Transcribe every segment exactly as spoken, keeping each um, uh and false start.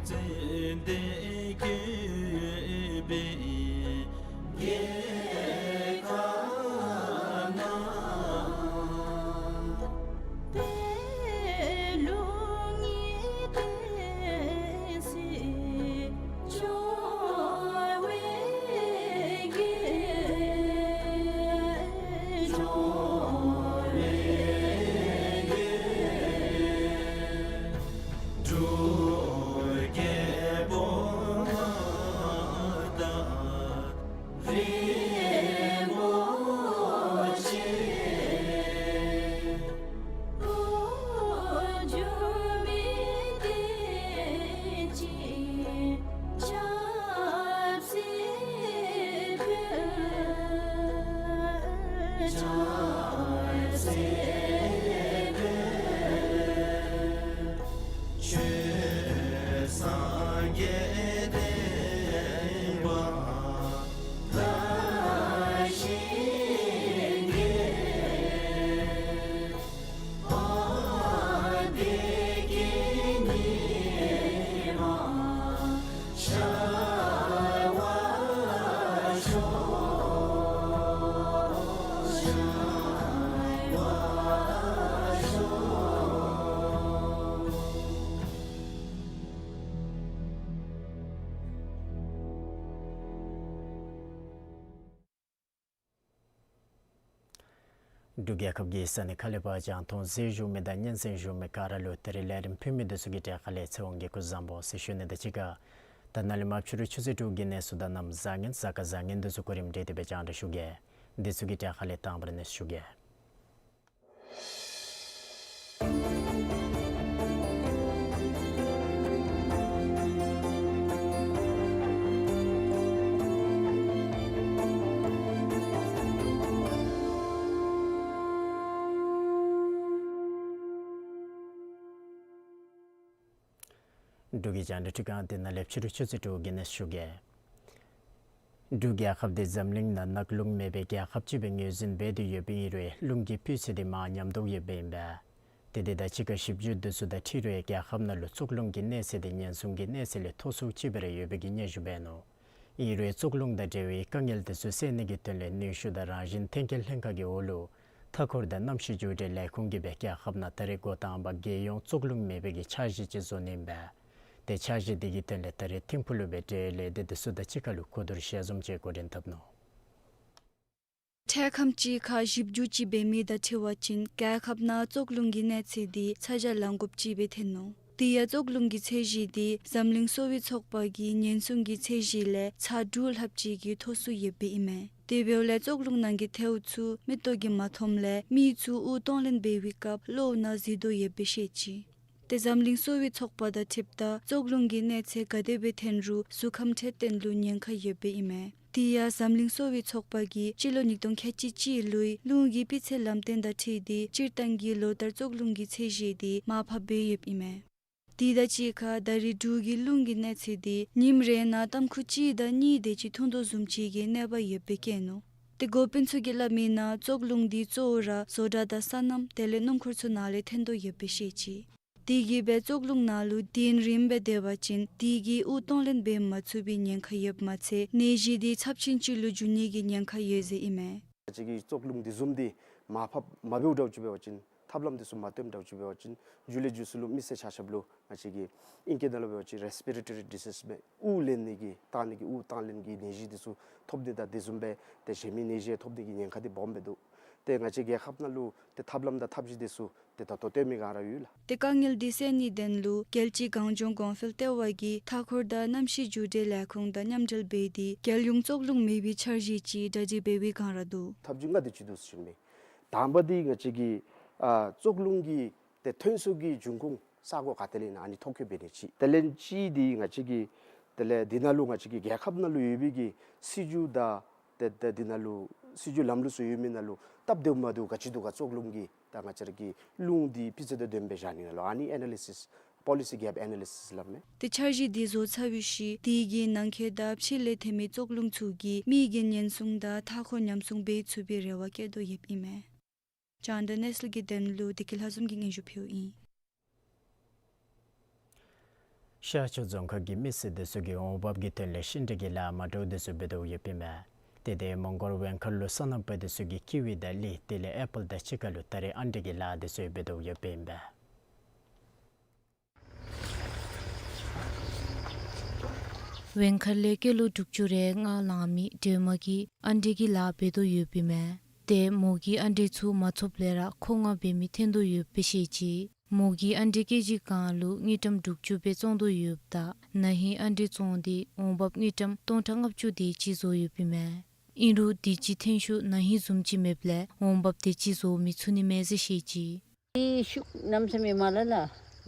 ཚེ་འདི་བསྐྱོད་པའི་རྒྱལ་ཁབ་ན། པའི་ལུགས་གཉིས་ལྡན་སྲིད་སྐྱོང་བའི་རྒྱལ། སྐྱོང་བའི་རྒྱལ། འབྲུག་རྒྱལ་པོ་ང་དང་རིན་པོ་ཆེ། འོག་འཇུག་མི་བསྟན་ཅིང་ཆབ་སྲིད་འཕེལ། ཆབ་སྲིད་འཕེལ། ཆོས་སངས་རྒྱས་བསྟན་པ་དར་ཞིང་རྒྱས། དཔལ་བདེ་སྐྱིད་ཉི་མ་ཤར་བར་ཤོག། ཤར་བར་ཤོག། འབྲུག་རྒྱལ་ཁབ་ཀྱི་ས་གནས་ཁ་ལས་ཕར་རྒྱང་མཐོང་གཟིགས་བཞུགས་མི་དང་སྙན་གསན་བཞུགས་མི་ག་ར་ལུ་ད་རིས་ལས་རིམ་ཕུལ་མི་འདི་ཚུ་གི་གྲས་ཁ་ལས་ཚེ་དབང་གིས་སྐུ་གཟུགས་བཟང་པོ་ཟེར་ཞུ་ནི་དང་གཅིག་ཁར་ད་ནཱ་ལས་མར་ཕྱི་རུ་ཆུ་ཚོད་དྲུག་གི་གནས་ཚུལ་དང་གནམ་བཟང་ངན་གཟའ་སྐར་བཟང་ངན་འདི་ཚུ་གོ་རིམ་སྒྲིག་སྟེ་སྦེ་རྒྱང་བསྒྲགས་ཞུ་གེ། འདི་ཚུ་གི་གྲས་ཁ་ལས་དང་པ་ར་གནས་ཚུལ་ཞུ་གེ། འབྲུག་གི་རྒྱང་བསྒྲགས་འཕྲུལ་ཁང་འདི་ནང་ལས་ཕྱི་རུ་ཆུ་ཚོད་དྲུག་གི་གནས་ཚུལ་ཞུ་གེ། འབྲུག་རྒྱལ་ཁབ་འདི་འཛམ་གླིང་ནང་ནག་རླུང་མེད་པའི་རྒྱལ་ཁབ་ཅིག་སྦེ་ངོས་འཛིན་འབད་དེ་ཡོད་པའི་ཨིན་རུང་རླུང་གི་སྤུས་ཚད་འདི་མར་ཉམས་དོ་ཡོདཔ་ཨིན་པས། དེ་དེ་དང་གཅིག་ཁར་ཞིབ་འཇུག་འདི་ཚུ་དང་འཁྲིལ་རུང་རྒྱལ་ཁབ་ནང་ལུ་བཙོག་རླུང་གི་གནས་ཚད་འདི་ཉེན་སྲུང་གི་གནས་ཚད་ལས་མཐོ་སུ་ཅིག་སྦེ་ར་ཡོད་པའི་གི་སྙན་ཞུ་འབད་ནུག། ཨིན་རུང་བཙོག་རླུང་དང་འབྲེལ་བའི་དཀའ་ངལ་འདི་ཚུ་སེལ་ནི་གི་དོན་ལས་ནུས་ཤུགས་དང་རང་བཞིན་ཐོན་སྐྱེད་ལྷན་ཁག་གི་འོག་ལུ་མཐའ་འཁོར་དང་གནམ་གཤིས་འགྱུར་འགྲོས་ལས་ཁུངས་ཀྱིས་སྦེ་རྒྱལ་ཁབ་ནང་ད་རེས་འགོ་དང་པ་རྒྱལ་ཡོངས་བཙོག་རླུང་མེད་པའི་གི་འཆར་གཞི་ཅིག་བཟོ་ནི་ཨིན་པས། ཏེ་འཆར་གཞི་འདི་གི་དོན་ལས་ད་རེས་ཐིམ་ཕུག་ལུ་སྦེ་འབྲེལ་ཡོད་ལས་སྡེ་འདི་ཚུ་དང་གཅིག་ཁར་ལུ་གོ་བསྡུར་ཞལ་འཛོམས་ཅིག་འགོ་འདྲེན་འཐབ་ནུག། འཕྲལ་ཁམས་ཅིག་ཁར་ཞིབ་འཇུག་ཅིག་འབད་མི་དང་འཁྲིལ་བ་ཅིན་རྒྱལ་ཁབ་ནང་བཙོག་རླུང་གི་གནས་ཚད་འདི་ཚ་གྱང་ལང་དགོཔ་ཅིག་སྦེ་ཐོན་ནུག། དེ་ཡང་བཙོག་རླུང་གི་ཚད་གཞི་འདི་འཛམ་གླིང་གསོ་བའི་ཚོགས་པ་གི་ཉེན་སྲུང་གི་ཚད་གཞི་ལས་ཚར་དྲུག་ལྷགཔ་ཅིག་གིས་མཐོ་སུ་ཡོདཔ་ཨིན་མས། དེ་འབདཝ་ལས་བཙོག་རླུང་ནང་གི་ཐལཝ་ཚུ་མིག་ཏོ་གིས་མ་མཐོངམ་ལས་མི་ཚུ་དབུགས་གཏོང་ལེན་འབད་བའི་སྐབས་གློཝ་ནང་གཟིགས་དོ་ཡོདཔ་སྦེ་བཤད་ཅི། ཏེ་འཛམ་གླིང་གསོ་བའི་ཚོགས་པ་དང་འཁྲིལཝ་ད་བཙོག་རླུང་གི་གནས་ཚད་ག་དེ་སྦེ་ཐོན་རུང་གཟུགས་ཁམས་འཕྲོད་བསྟེན་ལུ་ཉེན་ཁ་ཡོདཔ་ཨིན་མས། དེ་ཡང་འཛམ་གླིང་གསོ་བའི་ཚོགས་པ་གིས་སྤྱི་ལོ་ཉིས་སྟོང་ཁལ་གཅིག་གཅིག་ལོའི་རླུང་གི་སྤུས་ཚད་ལམ་སྟོན་དང་འཁྲིལ་ཏེ་སྤྱིར་བཏང་གི་ལོ་ལྟར་བཙོག་རླུང་གི་ཚད་གཞི་འདི་མར་ཕབ་འབད་ཡོདཔ་ཨིན་མས། དེ་དང་གཅིག་ཁར་ད་རེས་འབྲུག་གི་རླུང་གི་གནས་ཚད་འདི་ཉིནམ་རེ་ནང་ཏམ་ཁུ་གཅིག་དང་གཉིས་དེ་ཅིག་འཐུང་དོ་བཟུམ་ཅིག་གི་གནས་བབ་ཡོདཔ་སྦེ་བཀོད་ནུག། ཏེ་འགོ་དཔོན་ཚུ་གིས་སླབ་མིའི་ནང་བཙོག་རླུང་འདི་གཙོ་བོ་ར་བཟོ་གྲྭ་དང་སོ་ནམ་དེ་ལས་སྣུམ་འཁོར་ཚུ་ནང་ལས་ཐོན་དོ་ཡོདཔ་སྦེ་བཤད་ཅི། དེ་གིས་སྦེ་བཙོག་རླུང་ནང་ལུ་དུས་ཡུན་རིངམོ་སྦེ་སྡོད་པ་ཅིན་དེ་གིས་དབུགས་གཏོང་ལེན་འབད་མ་ཚུགས་པའི་ཉེན་ཁ་ཡོདཔ་མ་ཚད་ནད་གཞི་འདི་ཚབས་ཆེན་ཅིག་ལུ་འགྱུར་ནི་གི་ཉེན་ཁ་ཡོད་ཟེར་ཨིན་མས། ང་བཅས་ཀྱིས་བཙོག་རླུང་འདི་བཟུམ་འདི་མར་ཕབ་མ་འབདཝ་འདྲཝ་ཅིག་འབད་བ་ཅིན་ཐབས་ལམ་འདི་ཚུ་མ་བཏོནམ་འདྲཝ་ཅིག་འབད་བ་ཅིན་མཇུག་ལས་མཇུག་སུ་ལུ་མི་སེར་ཆ་ཁྱབ་ལུ་ང་བཅས་ཀྱིས་ཨིང་སྐད་ནང་ལུ་འབད་བ་ཅིན་རེསི་པི་རེ་ཊོ་རི་ཌི་སིཛ་སྦེ་དབུགས་ལེན་ནི་གི་བཏང་ནི་གི་དབུགས་གཏོང་ལེན་གྱི་ནད་གཞི་འདི་ཚུ་ཐོབ་ནི་དང་དེ་བཟུམ་སྦེ་ཏེ་གཞན་མི་ནད་གཞི་ཐོབ་ནི་གི་ཉེན་ཁ་འདི་སྦོམ་སྦེ་འདུག། ཏེ་ང་བཅས་རྒྱལ་ཁབ་ནང་ལུ་ཏེ་ཐབས་ལམ་དང་ཐབས་ཤེས་འདི་ཚུ་ཏེ་ད་ལྟོ་བཏོན་མི་ག་ར་ཡོད་ལགས། ཏེ་དཀའ་ངལ་འདི་སེལ་ནིའི་དོན་ལུ་རྒྱལ་སྤྱིའི་གངས་ལྗོངས་གོང་འཕེལ་ལྟེ་བ་གིས་མཐའ་འཁོར་དང་གནམ་གཤིས་འགྱུར་འགྲོས་ལས་ཁུངས་དང་མཉམ་འབྲེལ་འབད་དེ་རྒྱལ་ཡོངས་བཙོག་རླུང་མེད་པའི་འཆར་གཞི་ཅིག་གྲ་སྒྲིག་འབད་བའི་བསྒང་ར་འདུག། ཐབས་བྱུས་ལྔ་དེ་ཅིག་འདུག་ཟེར་ཞུ་ནི། དང་པ་འདི་ང་བཅས་ཀྱིས་ཨ་བཙོག་རླུང་གི་ཏེ་ཐོན་ས་གི་འབྱུང་ཁུངས་ས་གོ་ག་ཏེ་ལས་ཨིན་ན་ཨ་ནི་ཐོ་བཀོད་འབད་ནི་ཅིག། དེ་ལས་གཅིག་འདི་ང་བཅས་ཀྱིས་དེ་ལས་འདི་ནང་ལུ་ང་བཅས་ཀྱི་རྒྱལ་ཁབ་ནང་ལུ་ཡོད་པའི་གི་སྲིད་བྱུས་དང་ཏེ་ཏེ་འདི་ནང་ལུ་སྲིད་བྱུས་ལམ་ལུགས་ཚུ་ཡོད་མི་ནང་ལུ་སྟབས་བདེཝ་མ་བདེཝ་ག་ཅི་འདུག་ག་བཙོག་རླུང་གི་ད་ང་བཅས་ར་གི་རླུང་འདི་སྤུས་ཚད་དང་ལྡནམ་སྦེ་བཞག་ནི་ནང་ལུ་ཨ་ནི་ཨེ་ན་ལི་སིས་པོ་ལི་སི་གེཔ་ཨེ་ན་ལི་སིས་སླབ་མས། ཏེ་འཆར་གཞི་འདི་བཟོ་ཚར་བའི་ཤུལ་དེ་གི་ནང་འཁོད་དང་ཕྱི་ལས་ཐོན་མི་བཙོག་རླུང་ཚུ་གིས་མི་གི་ཉེན་སྲུང་དང་མཐའ་འཁོར་ཉམས་སྲུང་འབད་ཚུགས་པའི་རེ་བ་བསྐྱེད་དོ་ཡོདཔ་ཨིན་མས། རྒྱང་བསྒྲགས་གནས་ཚུལ་གྱི་དོན་ལུ་བདེ་སྐྱིད་ལྷ་འཛོམས་ཀྱིས་སྙན་ཞུ་ཕུལཝ་ཨིན། ཤར་ཕྱོགས་རྫོང་ཁག་གི་མི་སེར་འདི་ཚུ་གིས་འོང་འབབ་ཀྱི་དོན་ལས་ཤིང་འབྲས་ཀྱི་ལཱ་མ་འདྲཝ་འདི་ཚུ་འབད་དོ་ཡོདཔ་ཨིན་མས། ཏེ་དེ་མོང་སྒར་ཝེང་མཁར་ལུ་སོ་ནམ་པ་འདི་ཚུ་གིས་ཀི་ཝི་དང་ལི་དེ་ལས་ཨེ་པཱལ་དང་གཅིག་ཁར་ལུ་ད་རེས་ཨ་འབྲས་ཀྱི་ལཱ་འདི་ཚུ་འབད་དོ་ཡོདཔ་ཨིན་པས། ཝེང་མཁར་ལས་སྐྱེས་ལོ་དྲུག་ཅུ་རེ་ལྔ་ལང་མི་སྒྲོལ་མ་གིས་ཨ་འབྲས་ཀྱི་ལཱ་འབད་དོ་ཡོདཔ་ཨིན་མས། ཏེ་མོ་གིས་ཨ་འབྲས་ཚུ་མ་ཚོགསཔ་ལས་ར་མཁོ་མངགས་འབད་མི་འཐོན་དོ་ཡོདཔ་སྦེ་བཤད་ཅི། མོ་གིས་ཨ་འབྲས་ཀེ་ཇི་གང་ལུ་དངུལ་ཀྲམ་དྲུག་ཅུ་སྦེ་བཙོང་དོ་ཡོདཔ་ད་ན་ཧིང་ཨ་འབྲས་བཙོང་སྟེ་འོང་འབབ་དངུལ་ཀྲམ་སྟོང་ཕྲག་ལྔ་བཅུ་དེ་ཅིག་བཟོ་ཡོདཔ་ཨིན་མས། ཨིན་རུང་དུས་ཅི་ཐོན་ཤུགས་ན་ཧིང་བཟུམ་ཅིག་མེདཔ་ལས་འོང་འབབ་དེ་ཅིག་བཟོ་མི་ཚུགས་ནི་མས་ཟེར་བཤད་ཅི།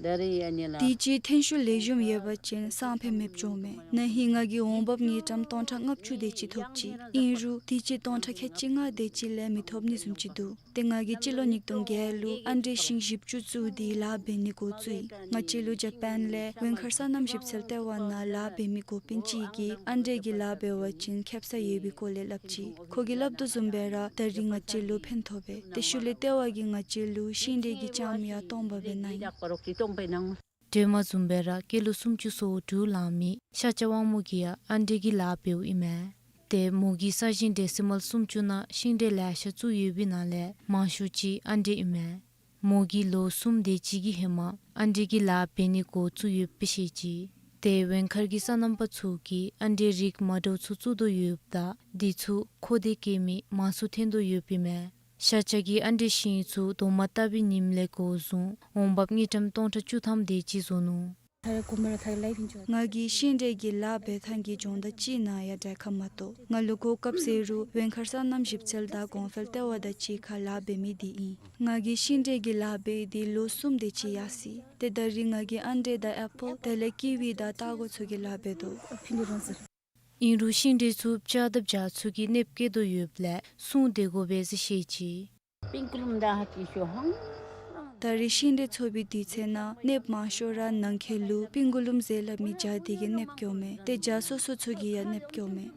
དུས་ཅི་ཐོན་ཤུགས་ལེགས་ཤོམ་ཡོད་པ་ཅིན་སང་ཕོད་མེདཔ་འགྱོཝ་མས། ན་ཧིང་ང་གིས་འོང་འབབ་དངུལ་ཀྲམ་སྟོང་ཕྲག་ལྔ་བཅུ་དེ་ཅིག་ཐོབ་ཅི། ཨིན་རུང་དུས་ཅི་སྟོང་ཕྲག་ཁལ་གཅིག་ལྔ་དེ་ཅིག་ལས་མི་ཐོབ་ནི་བཟུམ་ཅིག་འདུག། ཏེ་ང་གིས་སྤྱི་ལོ་ཉིས་སྟོང་བརྒྱད་ལུ་ཨ་འབྲས་ཤིང་བཞི་བཅུ་བཙུགས་ཏེ་ལཱ་འབད་ནི་འགོ་བཙུགས་ཡི། ང་བཅས་ལུ་ཇ་པཱན་ལས་ཝེང་མཁར་སོ་ནམ་ཞིབ་འཚོལ་ལྟེ་བ་ནང་ལཱ་འབད་མི་འགོ་དཔོན་ཅིག་གིས་ཨ་འབྲས་ཀྱི་ལཱ་འབད་བ་ཅིན་ཁེ་སང་ཡོད་པའི་སྐོར་ལས་སླབ་ཅི། ཁོ་གིས་སླབ་དོ་བཟུམ་སྦེ་ར་ད་རིས་ང་བཅས་ལུ་ཕན་ཐོགས་པས། ཏེ་ཤུལ་ལས་ལྟེ་བ་གིས་ང་བཅས་ལུ་ཤིང་འབྲས་ཀྱི་ལྕངམ་ཡང་སྟོང་པ་སྦེ་གནང་ཡི། སྒྲོལ་མ་བཟུམ་སྦེ་ར་སྐྱེས་ལོ་སུམ་ཅུ་སོ་དྲུག་ལང་མི་ཤཱཀྱ་དབང་མོ་གིས་ཡང་ཨ་འབྲས་ཀྱི་ལཱ་འབདཝ་ཨིན་མས། ཏེ་མོ་གིས་ས་ཞིང་འབྲས་སིལ་མལ་སུམ་ཅུ་ནང་ཤིང་འབྲས་ལེ་ཤ་བཙུགས་ཡོད་པའི་ནང་ལས་མང་ཤོས་ཅིག་ཨ་འབྲས་ཨིན་མས། མོ་གིས་ལོ་གསུམ་དེ་ཅིག་གི་ཧེ་མ་ཨ་འབྲས་ཀྱི་ལཱ་འབད་ནི་འགོ་བཙུགས་ཡོདཔ་སྦེ་བཤད་ཅི། ཏེ་ཝེང་མཁར་གྱི་སོ་ནམ་པ་ཚུ་གིས་ཨ་འབྲས་རིགས་མ་འདྲཝ་ཚུ་བཙུགས་དོ་ཡོདཔ་ད་དེ་ཚུ་མཁོ་འདོད་བསྐྱེད་མི་མང་སུ་འཐོན་དོ་ཡོདཔ་ཨིན་མས། ཤཱཀྱ་གིས་ཨ་འབྲས་ཤིང་ཚུ་རྡོག་མ་བཏབ་པའི་ཉིནམ་ལས་འགོ་བཟུང་འོང་འབབ་དངུལ་ཀྲམ་སྟོང་ཕྲག་བཅུ་ཐམ་དེ་ཅིག་བཟོ་ནུག། ང་གིས་ཤིང་འབྲས་ཀྱི་ལཱ་འབད་ཐངས་ཀྱི་སྦྱོང་བརྡར་ཅིག་གནང་ཡང་དྲག་ཁ་མ་གཏོགས་ང་ལུ་གོ་སྐབས་ཟེར་རུང་ཝེང་མཁར་སོ་ནམ་ཞིབ་འཚོལ་དང་གོང་འཕེལ་ལྟེ་བ་དང་གཅིག་ཁར་ལཱ་འབད་མི་དེ་ཨིན། ང་གིས་ཤིང་འབྲས་ཀྱི་ལཱ་འབད་དེ་ལོ་གསུམ་དེ་ཅིག་ཡར་སོ་ཡི། ཏེ་ད་རིས་ང་གིས་ཨ་འབྲས་དང་ཨེ་པཱལ་དེ་ལས་ཀི་ཝི་དང་སྟར་གོ་ཚུ་གི་ལཱ་འབད་དོ། ཨིན་རུང་ཤིང་འབྲས་ཚུ་བྱཱར་དང་བྱཱར་ཚུ་གིས་གནོདཔ་བཀལ་དོ་ཡོདཔ་ལས་སྲུང་སྡོད་དགོ་པས་ཟེར་བཤད་ཅི། ད་རིས་ཤིང་འབྲས་ཚོ་བའི་དུས་ཚོད་ནང་གནོདཔ་མང་ཤོས་ར་ནང་འཁོད་ལུ་སྤུན་དགུ་ལུམ་ཟེར་སླབ་མི་བྱཱར་དེ་གིས་གནོདཔ་བཀལཝ་མས། ཏེ་བྱཱར་སོ་སོ་ཚུ་གིས་ཡང་གནོདཔ་བཀལཝ་མས།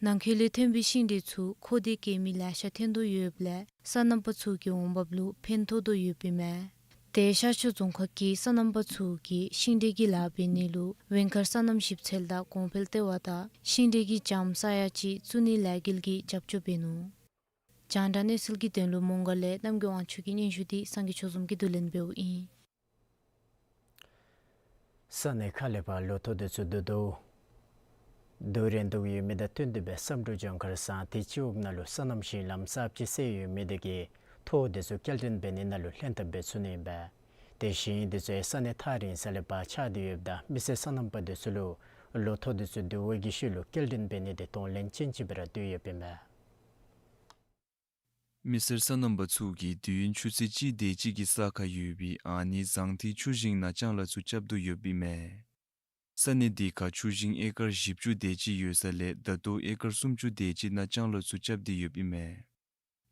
ནང་འཁོད་ལས་ཐོན་པའི་ཤིང་འབྲས་ཚུ་མཁོ་འདོད་བསྐྱེད་མི་ལེ་ཤ་འཐོན་དོ་ཡོདཔ་ལས་སོ་ནམ་པ་ཚུ་གི་འོང་འབབ་ལུ་ཕན་ཐོགས་དོ་ཡོདཔ་ཨིན་མས། ཏེ་ཤར་ཕྱོགས་རྫོང་ཁག་གི་སོ་ནམ་པ་ཚུ་གིས་ཤིང་འབྲས་ཀྱི་ལཱ་འབད་ནི་ལུ་ཝེང་མཁར་སོ་ནམ་ཞིབ་འཚོལ་དང་གོང་འཕེལ་ལྟེ་བ་དང་ཤིང་འབྲས་ཀྱི་ལྕངམ་ས་ཡ་གཅིག་བཙུགས་ནིའི་ལས་འགུལ་གྱིས་རྒྱབ་སྐྱོར་འབད་ནུག། རྒྱང་བསྒྲགས་གནས་ཚུལ་གྱི་དོན་ལུ་མོང་སྒར་ལས་རྣམ་རྒྱལ་དབང་ཕྱུག་གི་སྙན་ཞུ་འདི་སངས་རྒྱས་ཆོས་འཛོམས་ཀྱིས་བསྡུ་ལེན་འབདཝ་ཨིན། ས་གནས་ཁག་ལས་ཕར་ལོ་ཐོག་དེ་ཚུ་བསྡུ་དོ་བསྡུ་རན་དོ་ཡོད་མི་དང་བསྟུན་ཏེ་སྦེ་བསམ་གྲུབ་ལྗོངས་མཁར་ཟངས་ཐིགས་སྤྱི་འོག་ནང་ལུ་སོ་ནམ་ཞིང་ལམ་གསརཔ་ཅིག་བསལ་ཡོད་མི་དེ་གིས་ཐོག་དེ་ཚུ་སྐྱེལ་འདྲེན་འབད་ནི་ནང་ལུ་ལྷན་ཐབས་འབད་ཚུགས་ནི་ཨིན་པས། ཏེ་ཞིང་དེ་ཚུ་ཡང་ས་གནས་ཐག་རིང་ས་ལས་ཕར་ཆགས་ཏེ་ཡོདཔ་ད་མི་སེར་སོ་ནམ་པ་དེ་ཚུ་ལུ་ལོ་ཐོག་དེ་ཚུ་བསྡུ་བའི་གི་ཤུལ་ལུ་སྐྱེལ་འདྲེན་འབད་ནི་དེ་གདོང་ལེན་ཅན་ཅིག་སྦེ་ར་འདུས་ཡོདཔ་ཨིན་པས། མི་སེར་སོ་ནམ་པ་ཚུ་གིས་དུས་ཡུན་ཆུ་ཚོད་གཅིག་དེ་ཅིག་གི་ས་ཁར་ཡོད་པའི་ཨ་ནི་ཟངས་ཐིགས་ཆུ་ཞིང་ནང་ལྕང་ལཱ་ཚུ་རྐྱབ་དོ་ཡོདཔ་ཨིན་མས། ས་གནས་འདི་ཁར་ཆུ་ཞིང་ཨེ་ཀར་བཞི་བཅུ་དེ་ཅིག་ཡོད་ས་ལས་ད་ལྟོ་ཨེ་ཀར་སུམ་ཅུ་དེ་ཅིག་ནང་ལྕང་ལཱ་ཚུ་རྐྱབ་སྟེ་ཡོདཔ་ཨིན་མས།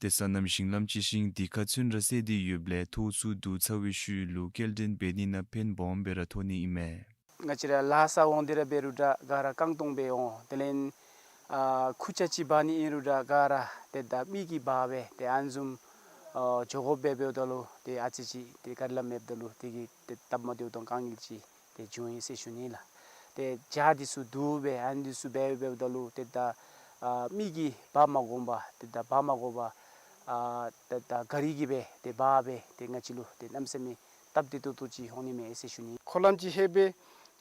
ཏེ་སོ་ནམ་ཞིང་ལམ་གྱི་ཤིང་འདི་ཁར་ཚུན་ར་བསལ་ཏེ་ཡོདཔ་ལས་ཐོག་ཚུ་བསྡུ་ཚར་བའི་ཤུལ་ལུ་སྐྱེལ་འདྲེན་འབད་ནི་ནང་ཕན་སྦོམ་སྦེ་ར་ཐོགས་ནི་ཨིན་མས། ང་བཅས་ར་ལཱ་ས་འོང་སྟེ་ར་འབད་རུང་འདྲ་ག་ར་རྐང་སྟོང་སྦེ་འོང་། དེ་ལས་ཨ་ཁུར་ཆ་ཅིག་འབག་ནི་ཨིན་རུང་འདྲ་ག་ར་ཏེ་ད་མི་གིས་འབག་སྦེ་ཏེ་ཨ་ནི་བཟུམ་ཨ་འགྱོ་དགོཔ་སྦེ་འབདཝ་ད་ལུ་ཏེ་ཨ་ཙི་ཅིག་ཏེ་ག་ར་ལམ་མེདཔ་ད་ལུ་དེ་གིས་ཏེ་སྟབས་མ་བདེཝ་དང་དཀའ་ངལ་ཅིག་ཏེ་བྱུང་ཡི་ཟེར་ཞུ་ནི་ལགས། ཏེ་བྱཱར་འདི་ཚུ་བསྡུ་སྦེ་ཨ་ནི་འདི་ཚུ་འབད་འབདཝ་ད་ལུ་ཏེ་ད་ཨ་མི་གིས་འབག་མ་དགོ་པར་ཏེ་ད་འབག་མ་དགོ་པར་ཨ་ཏེ་ད་ག་རི་གིས་སྦེ་ཏེ་འབག་སྦེ་ཏེ་ང་བཅས་ལུ་ཏེ་གནམ་མེད་ས་མེད་སྟབས་བདེ་ཏོག་ཏོ་ཅིག་འོང་ནི་མས་ཟེར་ཞུ་ནི། འཁོར་ལམ་ཅིག་ལྷོདཔ་སྦེ་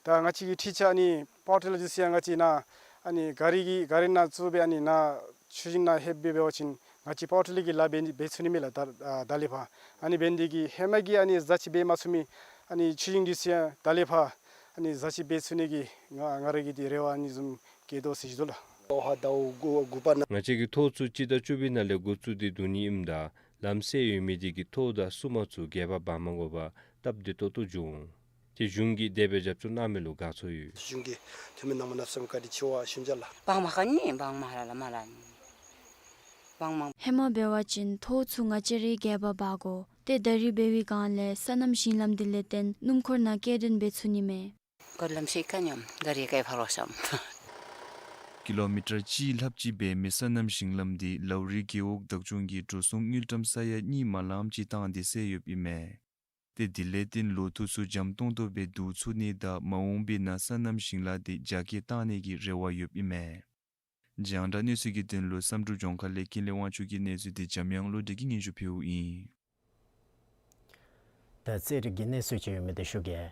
ད་ང་བཅས་ཀྱི་འཕྲུལ་ཆས་ཨ་ནི་པ་ཝར་ཊི་ལར་འདི་ཚུ་ཡང་ང་བཅས་ནཱ་ཨ་ནི་ག་རི་གི་ག་རི་ནང་བཙུགས་སྦེ་ཨ་ནི་ནཱ་ཆུ་ཞིང་ནང་ལྷོདཔ་སྦེ་འབད་བ་ཅིན་ང་བཅས་པ་ཝར་ཊི་ལར་གྱི་ལཱ་འབད་འབད་ཚུགས་ནི་མས་ལགས། ད་ཨ་ད་ལས་ཕར་ཨ་ནི་འབད་ནི་དེ་གིས་ཧེ་མ་གི་ཨ་ནི་ཟ་ཅིག་འབད་མ་ཚུགས་མི་ཨ་ནི་ཆུ་ཞིང་འདི་ཚུ་ཡང་ད་ལས་ཕར་ཨ་ནི་ཟ་ཅིག་འབད་ཚུགས་ནི་གི་ང་ང་ར་གི་འདི་རེ་བ་ཨ་ནི་བཟུམ་བསྐྱེད་དོ་ཟེར་ཞུ་དོ་ལགས། ང་བཅས་ཀྱིས་ཐོག་ཚུ་སྤྱི་ཟླ་བཅུ་པའི་ནང་ལས་འགོ་བཙུགས་ཏེ་བསྡུ་ནི་ཨིནམ་ད་ལམ་བསལ་ཡོད་མི་དེ་གིས་ཐོག་དང་སྲུང་མ་ཚུ་སྒལ་པར་འབག་མ་དགོ་པར་སྟབས་བདེ་ཏོག་ཏོ་བྱུང་། ཏེ་གཞུང་གིས་དེ་སྦེ་རྒྱབ་སྐྱོར་གནང་མི་ལུ་དགའ་ཚོར་ཡོད། གཞུང་གི་འཐུས་མི་གནམ་མེད་ས་མེད་བཀའ་དྲིན་ཆེ་བ་ཞུ་ནི་ལགས། འབག་མ་ཁ་ནི་འབག་མ་ཧ་ལ་ལ་མ་ལ་ནི་འབག་མ། ཧེ་མ་འབད་བ་ཅིན་ཐོག་ཚུ་ང་བཅས་རའི་སྒལ་པར་འབག་དགོ། ཏེ་ད་རིས་འབད་བའི་སྒང་ལས་སོ་ནམ་ཞིང་ལམ་དེ་ལས་བརྟེན་སྣུམ་འཁོར་ནང་སྐྱེལ་འདྲེན་འབད་ཚུགས་ནི་མས། ག་ལམ་ཤེས་ཀ་ཉམས་ག་རི་ཀའི་ཕར་རོ་ཤམ། ཀི་ལོ་མི་ཊར་གཅིག་ལྷགཔ་ཅིག་འབད་མི་སོ་ནམ་ཞིང་ལམ་འདི་ལའུ་རི་རྒེད་འོག་བདག་སྐྱོང་གིས་འགྲོ་སོང་དངུལ་ཀྲམ་ས་ཡ་གཉིས་མ་ལངམ་ཅིག་བཏང་སྟེ་བསལ་ཡོདཔ་ཨིན་མས། ཏེ་དེ་ལས་བརྟེན་ལོ་ཐུག་ཚུ་འཇམ་ཏོང་ཏོ་སྦེ་བསྡུ་ཚུགས་ནི་དང་མ་འོངས་པའི་ནང་སོ་ནམ་ཞིང་ལཱ་འདི་རྒྱ་སྐྱེད་བཏང་ནི་གི་རེ་བ་ཡོདཔ་ཨིན་མས། རྒྱང་བསྒྲགས་གནས་ཚུལ་གྱི་དོན་ལུ་བསམ་གྲུབ་ལྗོངས་མཁར་ལས་ཀུན་ལེགས་དབང་ཕྱུག་གི་གནས་ཚུལ་འདི་འཇམ་དབྱངས་བློ་གྲོས་ཀྱིས་སྙན་ཞུ་ཕུལཝ་ཨིན། ད་རྩེད་རིགས་ཀྱི་གནས་ཚུལ་ཅིག་ཡོད་མི་འདི་ཞུ་གེ།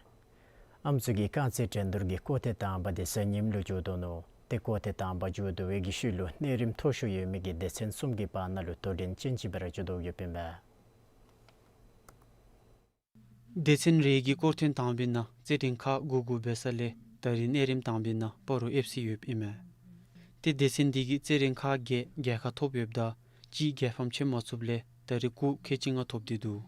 ཨམ་སྲུ་གི་རྐང་རྩེད་འགྲན་བསྡུར་གྱི་སྐོར་ཐེངས་དང་པ་འདི་གཟའ་ཉིམ་ལུ་མཇུག་བསྡུ་ནུག། ཏེ་སྐོར་ཐེངས་དང་པ་མཇུག་བསྡུ་བའི་གི་ཤུལ་ལུ་གནས་རིམ་མཐོ་ཤོས་ཡོད་མི་གི་སྡེ་ཚན་གསུམ་གྱི་བར་ན་ལུ་དོ་འགྲན་ཅན་ཅིག་སྦེ་ར་འགྱོ་དོ་ཡོདཔ་ཨིན་པས། སྡེ་ཚན་རེ་གི་སྐོར་ཐེངས་དང་པའི་ནང་རྩེད་འགྲན་ཁག་དགུ་དགུ་འབད་ས་ལས་ད་རེས་གནས་རིམ་དང་པའི་ནང་སྤ་རོ་ཨེཕ་སི་ཡོདཔ་ཨིན་མས། ཏེ་སྡེ་ཚན་འདི་གིས་རྩེད་འགྲན་ཁག་བརྒྱད་རྒྱལ་ཁ་ཐོབ་ཡོདཔ་ད་གཅིག་རྒྱལ་ཕམ་ཕྱེ་མ་ཚུགསཔ་ལས་ད་རེས་སྐུགས་ཁལ་གཅིག་ལྔ་ཐོབ་སྟེ་འདུག།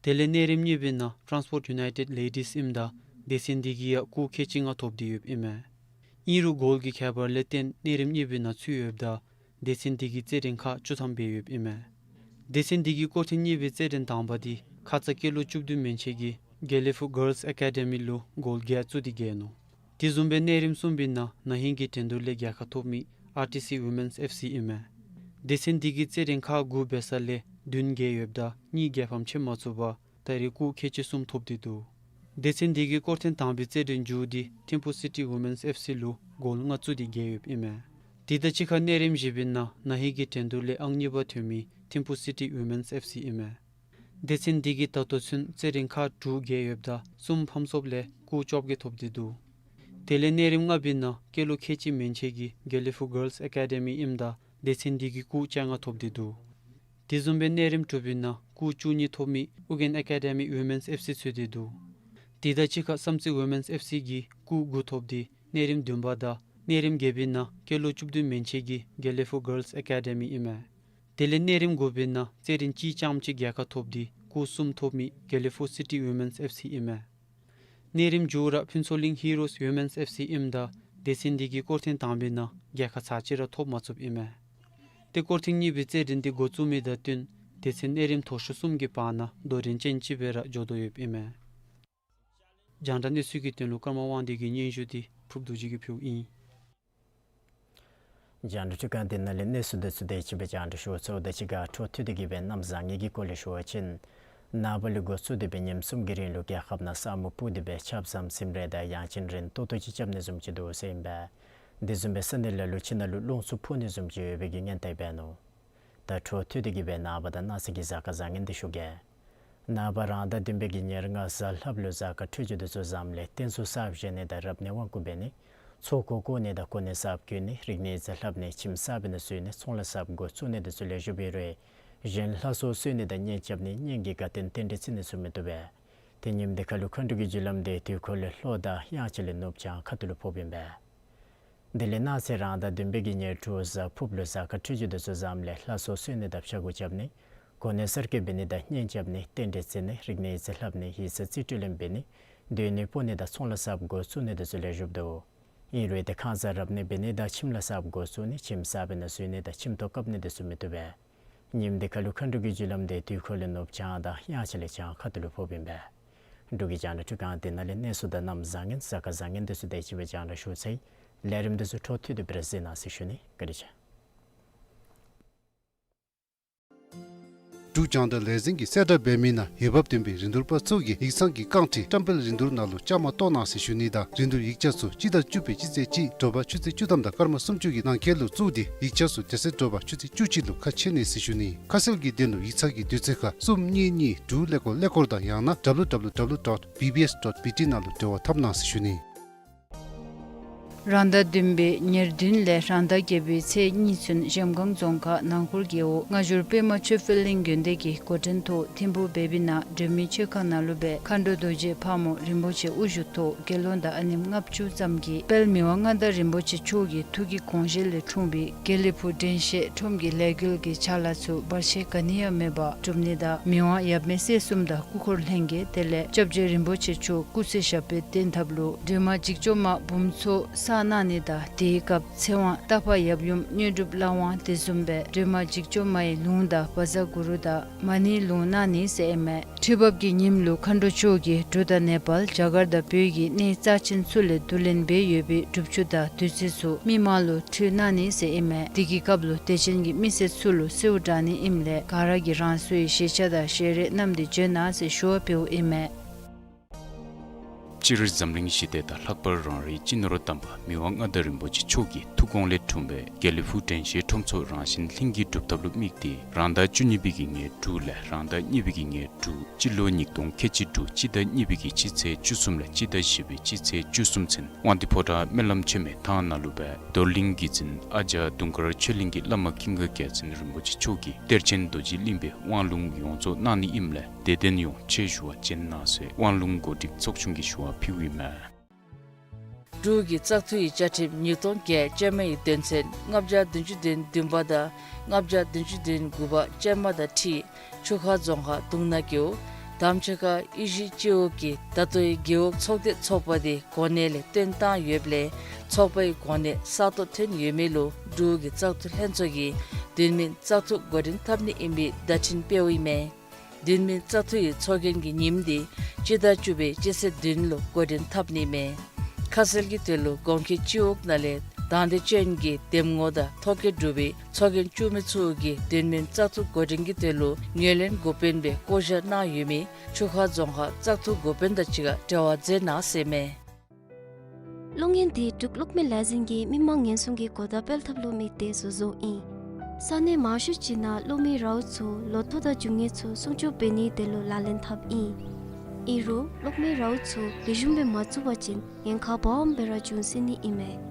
དེ་ལས་གནས་རིམ་གཉིས་པའི་ནང་ཊཱནསི་པོརཊ་ཡུ་ནའི་ཊེཌ་ལེ་ཌིསི་ཨིནམ་ད་སྡེ་ཚན་འདི་གིས་ཡང་སྐུགས་ཁལ་གཅིག་ལྔ་ཐོབ་སྟེ་ཡོདཔ་ཨིན་མས། ཨིན་རུང་གོལ་གྱི་ཁྱད་པར་ལས་བརྟེན་གནས་རིམ་གཉིས་པའི་ནང་ཚུད་ཡོདཔ་ད་སྡེ་ཚན་འདི་གིས་རྩེད་འགྲན་ཁག་བཅུ་ཐམ་འབད་ཡོདཔ་ཨིན་མས། སྡེ་ཚན་འདི་གི་སྐོར་ཐེངས་གཉིས་པའི་རྩེད་འགྲན་དང་པ་འདི་ཁ་ཙ་སྐྱེས་ལོ་བཅུ་བདུན་མན་ཆད་ཀྱི་དགེ་ལེགས་ཕུག་གཱརལསི་ཨེ་ཀ་ཌི་མི་ལུ་གོལ་བརྒྱད་བཙུགས་ཏེ་རྒྱལ་ནུག། དེ་བཟུམ་སྦེ་གནས་རིམ་གསུམ་པའི་ནང་ན་ཧིང་གི་འགྲན་བསྡུར་ལས་རྒྱལ་ཁ་ཐོབ་མི་ཨར་ཊི་སི་ཝི་མེནསི་ཨེཕ་སི་ཨིན་མས། སྡེ་ཚན་འདི་གིས་རྩེད་འགྲན་ཁག་དགུ་འབད་ས་ལས་བདུན་རྒྱལ་ཡོདཔ་ད་གཉིས་རྒྱལ་ཕམ་ཕྱེ་མ་ཚུགས་པར་ད་རེས་སྐུགས་ཁལ་གཅིག་གསུམ་ཐོབ་སྟེ་འདུག། སྡེ་ཚན་འདི་གི་སྐོར་ཐེངས་དང་པའི་རྩེད་འགྲན་མཇུག་འདི་ཐིམ་ཕུ་སི་ཊི་ཝི་མེནསི་ཨེཕ་སི་ལུ་གོལ་ལྔ་བཙུགས་ཏེ་རྒྱལ་ཡོདཔ་ཨིན་མས། དེ་དང་གཅིག་ཁར་གནས་རིམ་བཞི་པའི་ནང་ན་ཧིང་གི་འགྲན་བསྡུར་ལས་ཨང་གཉིས་པ་ཐོན་མི་ཐིམ་ཕུ་སི་ཊི་ཝི་མེནསི་ཨེཕ་སི་ཨིན་མས། སྡེ་ཚན་འདི་གིས་ད་ལྟོ་ཚུན་རྩེད་འགྲན་ཁག་དྲུག་རྒྱལ་ཡོདཔ་ད་གསུམ་ཕམ་སོངམ་ལས་སྐུགས་བཅོ་བརྒྱད་ཐོབ་སྟེ་འདུག། དེ་ལས་གནས་རིམ་ལྔ་པའི་ནང་སྐྱེས་ལོ་ཁལ་གཅིག་མན་ཆད་ཀྱི་དགེ་ལེགས་ཕུག་གཱརལསི་ཨེ་ཀ་ཌི་མི་ཨིནམ་ད་སྡེ་ཚན་འདི་གིས་སྐུགས་བཅོ་ལྔ་ཐོབ་སྟེ་འདུག། དེ་བཟུམ་སྦེ་གནས་རིམ་དྲུག་པའི་ནང་སྐུགས་བཅུ་གཉིས་ཐོབ་མི་ཨོ་རྒྱན་ཨེ་ཀ་ཌི་མི་ཝི་མེནསི་ཨེཕ་སི་ཚུད་དེ་འདུག། དེ་དང་གཅིག་ཁར་བསམ་རྩེ་ཝི་མེནསི་ཨེཕ་སི་གིས་སྐུགས་དགུ་ཐོབ་སྟེ་གནས་རིམ་བདུན་པ་དང་གནས་རིམ་བརྒྱད་པའི་ནང་སྐྱེས་ལོ་བཅུ་བདུན་མན་ཆད་ཀྱི་དགེ་ལེགས་ཕུག་གཱརལསི་ཨེ་ཀ་ཌི་མི་ཨིན་མས། དེ་ལས་གནས་རིམ་དགུ་པའི་ནང་རྩེད་འགྲན་གཅིག་རྐྱངམ་གཅིག་རྒྱལ་ཁ་ཐོབ་སྟེ་སྐུགས་གསུམ་ཐོབ་མི་དགེ་ལེགས་ཕུག་སི་ཊི་ཝི་མེནསི་ཨེཕ་སི་ཨིན་མས། གནས་རིམ་མཇུག་ར་ཕུན་ཚོགས་གླིང་ཧི་རོསི་ཝི་མེནསི་ཨེཕ་སི་ཨིནམ་ད་སྡེ་ཚན་འདི་གིས་སྐོར་ཐེངས་དང་པའི་ནང་རྒྱལ་ཁ་ཚར་གཅིག་ར་ཐོབ་མ་ཚུགསཔ་ཨིན་མས། ཏེ་སྐོར་ཐེངས་གཉིས་པའི་རྩེད་འགྲན་འདི་འགོ་བཙུགས་མི་དང་བསྟུན་སྡེ་ཚན་གནས་རིམ་མཐོ་ཤོས་གསུམ་གྱི་བར་ན་དོ་འགྲན་ཅན་ཅིག་སྦེ་ར་འགྱོ་དོ་ཡོདཔ་ཨིན་མས། རྒྱང་བསྒྲགས་གནས་ཚུལ་གྱི་དོན་ལུ་ཀརྨ་དབང་འདུས་ཀྱི་སྙན་ཞུ་འདི་ཕུརབ་རྡོ་རྗེ་གིས་ཕུལཝ་ཨིན། རྒྱང་བསྒྲགས་ཁང་འདི་ནང་ལས་གནས་ཚུལ་འདི་ཚུ་དེ་ཅིག་སྦེ་རྒྱང་བསྒྲགས་ཞུ་ཚརཝ་ད་གཅིག་ཁར་འཕྲོ་མཐུད་དེ་གི་སྦེ་གནམ་བཟང་ངན་གྱི་སྐོར་ལས་ཞུ་བ་ཅིན། ནངས་པ་ལས་འགོ་བཙུགས་ཏེ་སྦེ་ཉིནམ་གསུམ་གྱི་རིང་ལུ་རྒྱལ་ཁབ་ནང་ས་སྨུག་སྤུབས་ཏེ་སྦེ་ཆརཔ་ཟམ་ཟིམ་རེ་དང་ཡང་ཅིན་རན་ཏོག་ཏོ་ཅིག་རྐྱབ་ནི་བཟུམ་ཅིག་འདུག་ཟེར་ཨིན་པས། དེ་བཟུམ་སྦེ་ས་གནས་ལ་ལུ་ཁྱིམ་ནང་ལུ་རླུང་འཚུབ་ཕུ་ནི་བཟུམ་ཅིག་ཡོད་པའི་གི་ཉེན་བརྡ་འབད་ནུག། ད་འཕྲོ་མཐུད་དེ་གི་སྦེ་ནངས་པ་དང་གནངས་ཚེ་གི་གཟའ་སྐར་བཟང་ངན་འདི་ཞུ་གེ། ནངས་པ་རང་ཟླ་བདུན་པའི་གི་ཉེར་ལྔ་གཟའ་ལྷགཔ་ལུ་གཟའ་སྐར་འཕྲོད་སྦྱོར་འདི་ཚུ་བཟངམ་ལས་རྟེན་གསུམ་གསརཔ་བཞེངས་ནི་དང་རབ་གནས་དབང་བསྐུར་འབད་ནི། ཚོགས་འཁོར་བསྐོར་ནི་དང་གོ་གནས་གསརཔ་བསྐོ་ནི། རིག་གནས་རྩིས་ལྷབ་ནི། ཁྱིམ་གསར་པའི་ནང་བཙུགས་ནི། ཚོང་ལཱ་གསརཔ་འགོ་བཙུགས་ནི་འདི་ཚུ་ལེགས་ཤོམ་ཨིན་རུང་གཞན་ལྷ་སྲོག་གསོལ་ནི་དང་གཉེན་རྐྱབ་ནི་གཉེན་གྱི་དགའ་སྟོན་རྟེན་འབྲེལ་བརྩི་ནི་ཚུ་མི་བཏུབ་པས། ཏེ་ཉིནམ་འདི་ཁ་ལུ་མཁའ་འགྲོ་གི་རྒྱུ་ལམ་འདི་དུས་འཁོར་ལས་ལྷོ་དང་དབྱངས་འཆར་ལས་ནུབ་བྱང་ཁ་ཐུག་ལུ་ཕོགཔ་ཨིན་པས། དེ་ལས་གནངས་ཚེ་རང་ཟླ་བདུན་པའི་གི་ཉེར་དྲུག་གཟའ་ཕུརཔ་ལུ་གཟའ་སྐར་འཕྲོད་སྦྱོར་འདི་ཚུ་བཟངམ་ལས་ལྷ་སྲོག་གསོལ་ནི་དང་ཕྱྭ་འགུགས་རྐྱབ་ནི། གོ་གནས་གསར་བསྐོ་འབད་ནི་དང་གཉེན་རྐྱབ་ནི། རྟེན་འབྲེལ་བརྩི་ནི། རིག་གནས་རྩིས་ལྷབ་ནི། ཡིག་ཚང་རྩིས་སྤྲོད་ལེན་འབད་ནི། སྡོད་གནས་སྤོ་ནི་དང་ཚོང་ལཱ་གསརཔ་འགོ་བཙུགས་ནི་འདི་ཚུ་ལེགས་ཤོམ་འདུག། ཨིན་རུང་ཏེ་ཁང་གསར་རབ་གནས་འབད་ནི་དང་ཁྱིམ་ལཱ་གསརཔ་འགོ་བཙུགས་ནི། ཁྱིམ་གསར་པའི་ནང་བཙུགས་ནི་དང་ཁྱིམ་ཐོག་བཀབ་ནི་འདི་ཚུ་མི་བཏུབ་པས། ཉིནམ་འདི་ཁ་ལུ་མཁའ་འགྲོ་གི་རྒྱུ་ལམ་འདི་དུས་འཁོར་ལས་ནུབ་བྱང་དང་དབྱངས་འཆར་ལས་བྱང་ཁ་ཐུག་ལུ་ཕོགཔ་ཨིན་པས། འབྲུག་གི་རྒྱང་བསྒྲགས་འཕྲུལ་ཁང་འདི་ནང་ལས་གནས་ཚུལ་དང་གནམ་བཟང་ངན་གཟའ་སྐར་བཟང་ངན་འདི་ཚུ་དེ་ཅིག་སྦེ་རྒྱང་བསྒྲགས་ཞུ་ཚར་ཡི། ལས་རིམ་འདི་ཚུ་འཕྲོ་མཐུད་དེ་སྦེ་ར་གཟིགས་གནང་ཟེར་ཞུ་ནི། བཀའ་དྲིན་ཆེ། འབྲུག་རྒྱང་བསྒྲགས་ལས་འཛིན་གྱིས་གསལ་བསྒྲགས་འབད་མི་ནང་འོས་འབབ་ལྡན་པའི་རིན་བསྡུར་པ་ཚུ་གིས་ཡིག་ཚང་གི་རྐང་ཁྲི་བཀྲམ་སྤེལ་རིན་བསྡུར་ནང་ལུ་བཅའ་མར་གཏོགས་གནང་ཟེར་ཞུ་ནི་དང་རིན་བསྡུར་ཡིག་ཆ་ཚུ་སྤྱི་ཟླ་བཅུ་པའི་སྤྱི་ཚེས་གཅིག་དྲོ་པ་ཆུ་ཚོད་བཅུ་ཐམ་དང་སྐར་མ་སུམ་ཅུ་གི་ནང་འཁོད་ལུ་བཙུགས་ཏེ་ཡིག་ཆ་ཚུ་དེ་ཚེ་དྲོ་པ་ཆུ་ཚོད་བཅུ་གཅིག་ལུ་ཁ་ཕྱེ་ནི་ཟེར་ཞུ་ནི། ཁ་གསལ་གྱི་དོན་ལུ་ཡིག་ཚང་གི་དུས་ཚོད་ཁར་གསུམ་གཉིས་གཉིས་དྲུག་ཀླད་ཀོར་ཀླད་ཀོར་དང་ཡང་ན་W W W dot B B S dot B T ནང་ལུ་འབྲེལ་བ་འཐབ་གནང་ཟེར་ཞུ་ནི། རང་ཟླ་བདུན་པའི་ཉེར་བདུན་ལས་རང་ཟླ་བརྒྱད་པའི་ཚེས་གཉིས་ཚུན་གཞལམ་སྒང་རྫོང་ཁག་ནང་འཁོར་རྒེད་འོག་སྔ་འགྱུར་པདྨ་ཆོས་འཕེལ་གླིང་དགོན་སྡེ་གི་འགོ་འདྲེན་ཐོག་ཐིམ་ཕུ་བེ་བི་ན་སྒྲོལ་མའི་མཆོད་ཁང་ནང་ལུ་སྦེ་མཁའ་འགྲོ་རྡོ་རྗེ་ཕག་མོ་རིན་པོ་ཆེ་དབུ་བཞུགས་ཐོག་དགེ་སློང་དང་ཨ་ནེམོ་ལྔ་བཅུ་ཙམ་གྱིས་དཔལ་མི་དབང་མངའ་བདག་རིན་པོ་ཆེ་མཆོག་གི་ཐུགས་ཀྱི་དགོངས་བཞེད་ལས་འཁྲུངས་པའི་དགེ་ལེགས་ཕུག་དྲན་ཤེས་ཁྲོམ་གྱི་ལས་འགུལ་གྱི་ཕྱག་ལཱ་ཚུ་བར་ཆད་ག་ནི་ཡང་མེད་པར་སྒྲུབ་ནི་དང་མི་དབང་ཡབ་མེས་སྲས་གསུམ་དང་སྐུ་འཁོར་ལྷན་རྒྱས་དེ་ལས་སྐྱབས་རྗེ་རིན་པོ་ཆེ་མཆོག་སྐུ་ཚེ་ཞབས་པད་བརྟན་ཐབས་ལུ་སྒྲོལ་མ་འཇིགས་བྱེད་མ་འབུམ་ཚོགས་ གནང་ནི་དང་དེའི་སྐབས་ཚེ་དབང་རྟ་ཕག་ཡབ་ཡུམ་དངོས་གྲུབ་ལྷ་དབང་དེ་བཟུམ་སྦེ་སྒྲོལ་མ་འཇིགས་བྱེད་མ་ཡི་ལུང་དང་བཛྲ་གུ་རུ་དང་མ་ཎིའི་ལུང་གནང་ནི་ཟེར་ཨིན་མས། ཁྲི་འབབ་ཀྱི་ཉིནམ་ལུ་མཁའ་འགྲོ་མཆོག་གིས་འབྲུག་དང་ནེ་པཱལ་རྒྱ་གར་དང་བོད་ཀྱི་གནས་རྩ་ཆེན་ཚུ་ལས་བསྡུ་ལེན་འབད་ཡོད་པའི་སྒྲུབ་ཆུ་དང་བདུད་རྩི་ཚུ་མི་མང་ལུ་ཕུལ་གནང་ནི་ཟེར་ཨིན་མས། དེ་གི་སྐབས་ལུ་དད་ཅན་གྱི་མི་སེར་ཚུ་ལུ་གསོལཝ་དྲང་ནི་ཨིནམ་ལས་ག་ར་གིས་རང་སོའི་ཤེས་བྱ་དང་ཤེས་རིག་རྣམས་ཏེ་བརྗོད་གནང་ཟེར་ཞུ་བ་འབདཝ་ཨིན་མས། སྤྱིར་འཛམ་གླིང་ཞི་བདེ་དང་ལྷག་པར་རང་རེའི་སྤྱི་ནོར་དམ་པ་མི་དབང་མངའ་བདག་རིན་པོ་ཆེ་མཆོག་གི་ཐུགས་དགོངས་ལས་འཁྲུངས་པའི་དགེ་ལེགས་ཕུག་དྲན་ཤེས་ཁྲོམ་ཚོགས་རང་བཞིན་ལྷན་སྐྱེས་སྒྲུབ་ཐབ་ལུ་དམིགས་ཏེ་རང་ཟླ་བཅུ་གཉིས་པའི་གི་ཉེར་དྲུག་ལས་རང་ཟླ་གཉིས་པའི་གི་ཉེར་དྲུག་སྤྱི་ལོ་ཉིས་སྟོང་ཁལ་གཅིག་དྲུག་སྤྱི་ཟླ་གཉིས་པའི་གི་སྤྱི་ཚེས་བཅུ་གསུམ་ལས་སྤྱི་ཟླ་བཞི་པའི་སྤྱི་ཚེས་བཅུ་གསུམ་ཚུན་དབང་འདུས་ཕོ་བྲང་སྨོན་ལམ་ཆེན་མོའི་ཐང་ནང་ལུ་སྦེ་རྡོར་གླིང་གི་རྫིང་ཨ་ཇ་དུང་དཀར་ཆོས་གླིང་གི་བླ་མ་ཀུན་དགའ་རྒྱལ་མཚན་རིན་པོ་ཆེ་མཆོག་གིས་གཏེར་ཆེན་རྡོ་རྗེ་གླིང་པའི་དབང་ལུང་ཡོངས་རྫོགས་གནང་ནི་ཨིནམ་ལས་དད་ལྡན་ཡོངས་ཆེད་ཞུ་བ་བྱོན་གནང་ཟེར་དབང་ལུང་གོ་སྒྲིག་ཚོགས་ཆུང་གིས་ཞུ་བ་ཕུལཝ་ཨིན་མས། འབྲུག་གི་བཙག་འཐུ་ཡི་བཅའ་ཁྲིམས་ཉིས་སྟོང་བརྒྱད་ཅན་མ་ཡི་དོན་ཚན་ལྔ་བརྒྱ་བདུན་ཅུ་དོན་བདུན་པ་དང་ལྔ་བརྒྱ་བདུན་ཅུ་དོན་དགུ་པ་ཅན་མ་དང་འཁྲིལ་ཆུ་ཁ་རྫོང་ཁག་དུང་ནག་རྒེད་འོག་དམ་ཆོས་ཁ་ཨི་ཤི་སྤྱི་འོག་གི་ད་ལྟོའི་རྒེད་འོག་ཚོགས་སྡེ་ཚོགས་པ་དེ་གོ་གནས་ལས་བཏོན་བཏང་ཡོདཔ་ལས་ཚོགས་པའི་གོ་གནས་གསར་གཏོད་ཐོན་ཡོད་མི་ལུ་འབྲུག་གི་བཙག་འཐུ་ལྷན་ཚོགས་ཀྱིས་དོན་སྨིན་བཙག་འཐུ་འགོ་འདྲེན་འཐབ་ནི་ཨིན་པའི་བརྡ་འཕྲིན་སྤེལཝ་ཨིན་མས། དོན་སྨིན་བཙག་འཐུ་ཡི་ཚོགས་རྒྱན་གྱི་ཉིནམ་དེ་སྤྱི་ཟླ་བཅུ་པའི་སྤྱི་ཚེས་བདུན་ལུ་འགོ་འདྲེན་འཐབ་ནི་མས། ཁ་གསལ་གྱི་དོན་ལུ་གོང་འཁོད་སྤྱི་འོག་ནང་ལས་དང་འདོད་ཅན་གྱི་འདེམས་ངོ་དང་ཐོ་བཀོད་གྲུབ་པའི་ཚོགས་རྒྱན་བཙུགས་མི་ཚུ་གིས་དོན་སྨིན་བཙག་འཐུ་འགོ་འདྲེན་གྱི་དོན་ལུ་ངོས་ལེན་འགོ་དཔོན་སྦེ་བསྐོ་བཞག་གནང་ཡོད་མི་ཆུ་ཁ་རྫོང་ཁག་བཙག་འཐུ་འགོ་དཔོན་དང་གཅིག་ཁར་འབྲེལ་བ་མཛད་གནང་ཟེར་མས། གློག་བརྙན་འདི་འབྲུག་གློག་མེ་ལས་འཛིན་གྱིས་མི་མང་ཉེན་སྲུང་གི་གོ་བརྡ་སྤེལ་ཐབས་ལུ་དམིགས་ཏེ་བཟོ་བཟོཝ་ཨིན། ས་གནས་མང་ཤོས་ཅིག་ནང་གློག་མེའི་རཝ་ཚུ་ལོ་ཐོག་དང་རྒྱུ་དངོས་ཚུ་སྲུང་སྐྱོབ་འབད་ནིའི་དོན་ལུ་ལག་ལེན་འཐབ་ཨིན། ཨིན་རུང་གློག་མེའི་རཝ་ཚུ་ལེགས་ཤོམ་སྦེ་མ་བཙུགས་པ་ཅིན་ཉེན་ཁ་སྦོམ་སྦེ་ར་འབྱུང་སྲིད་ནི་ཨིན་མས།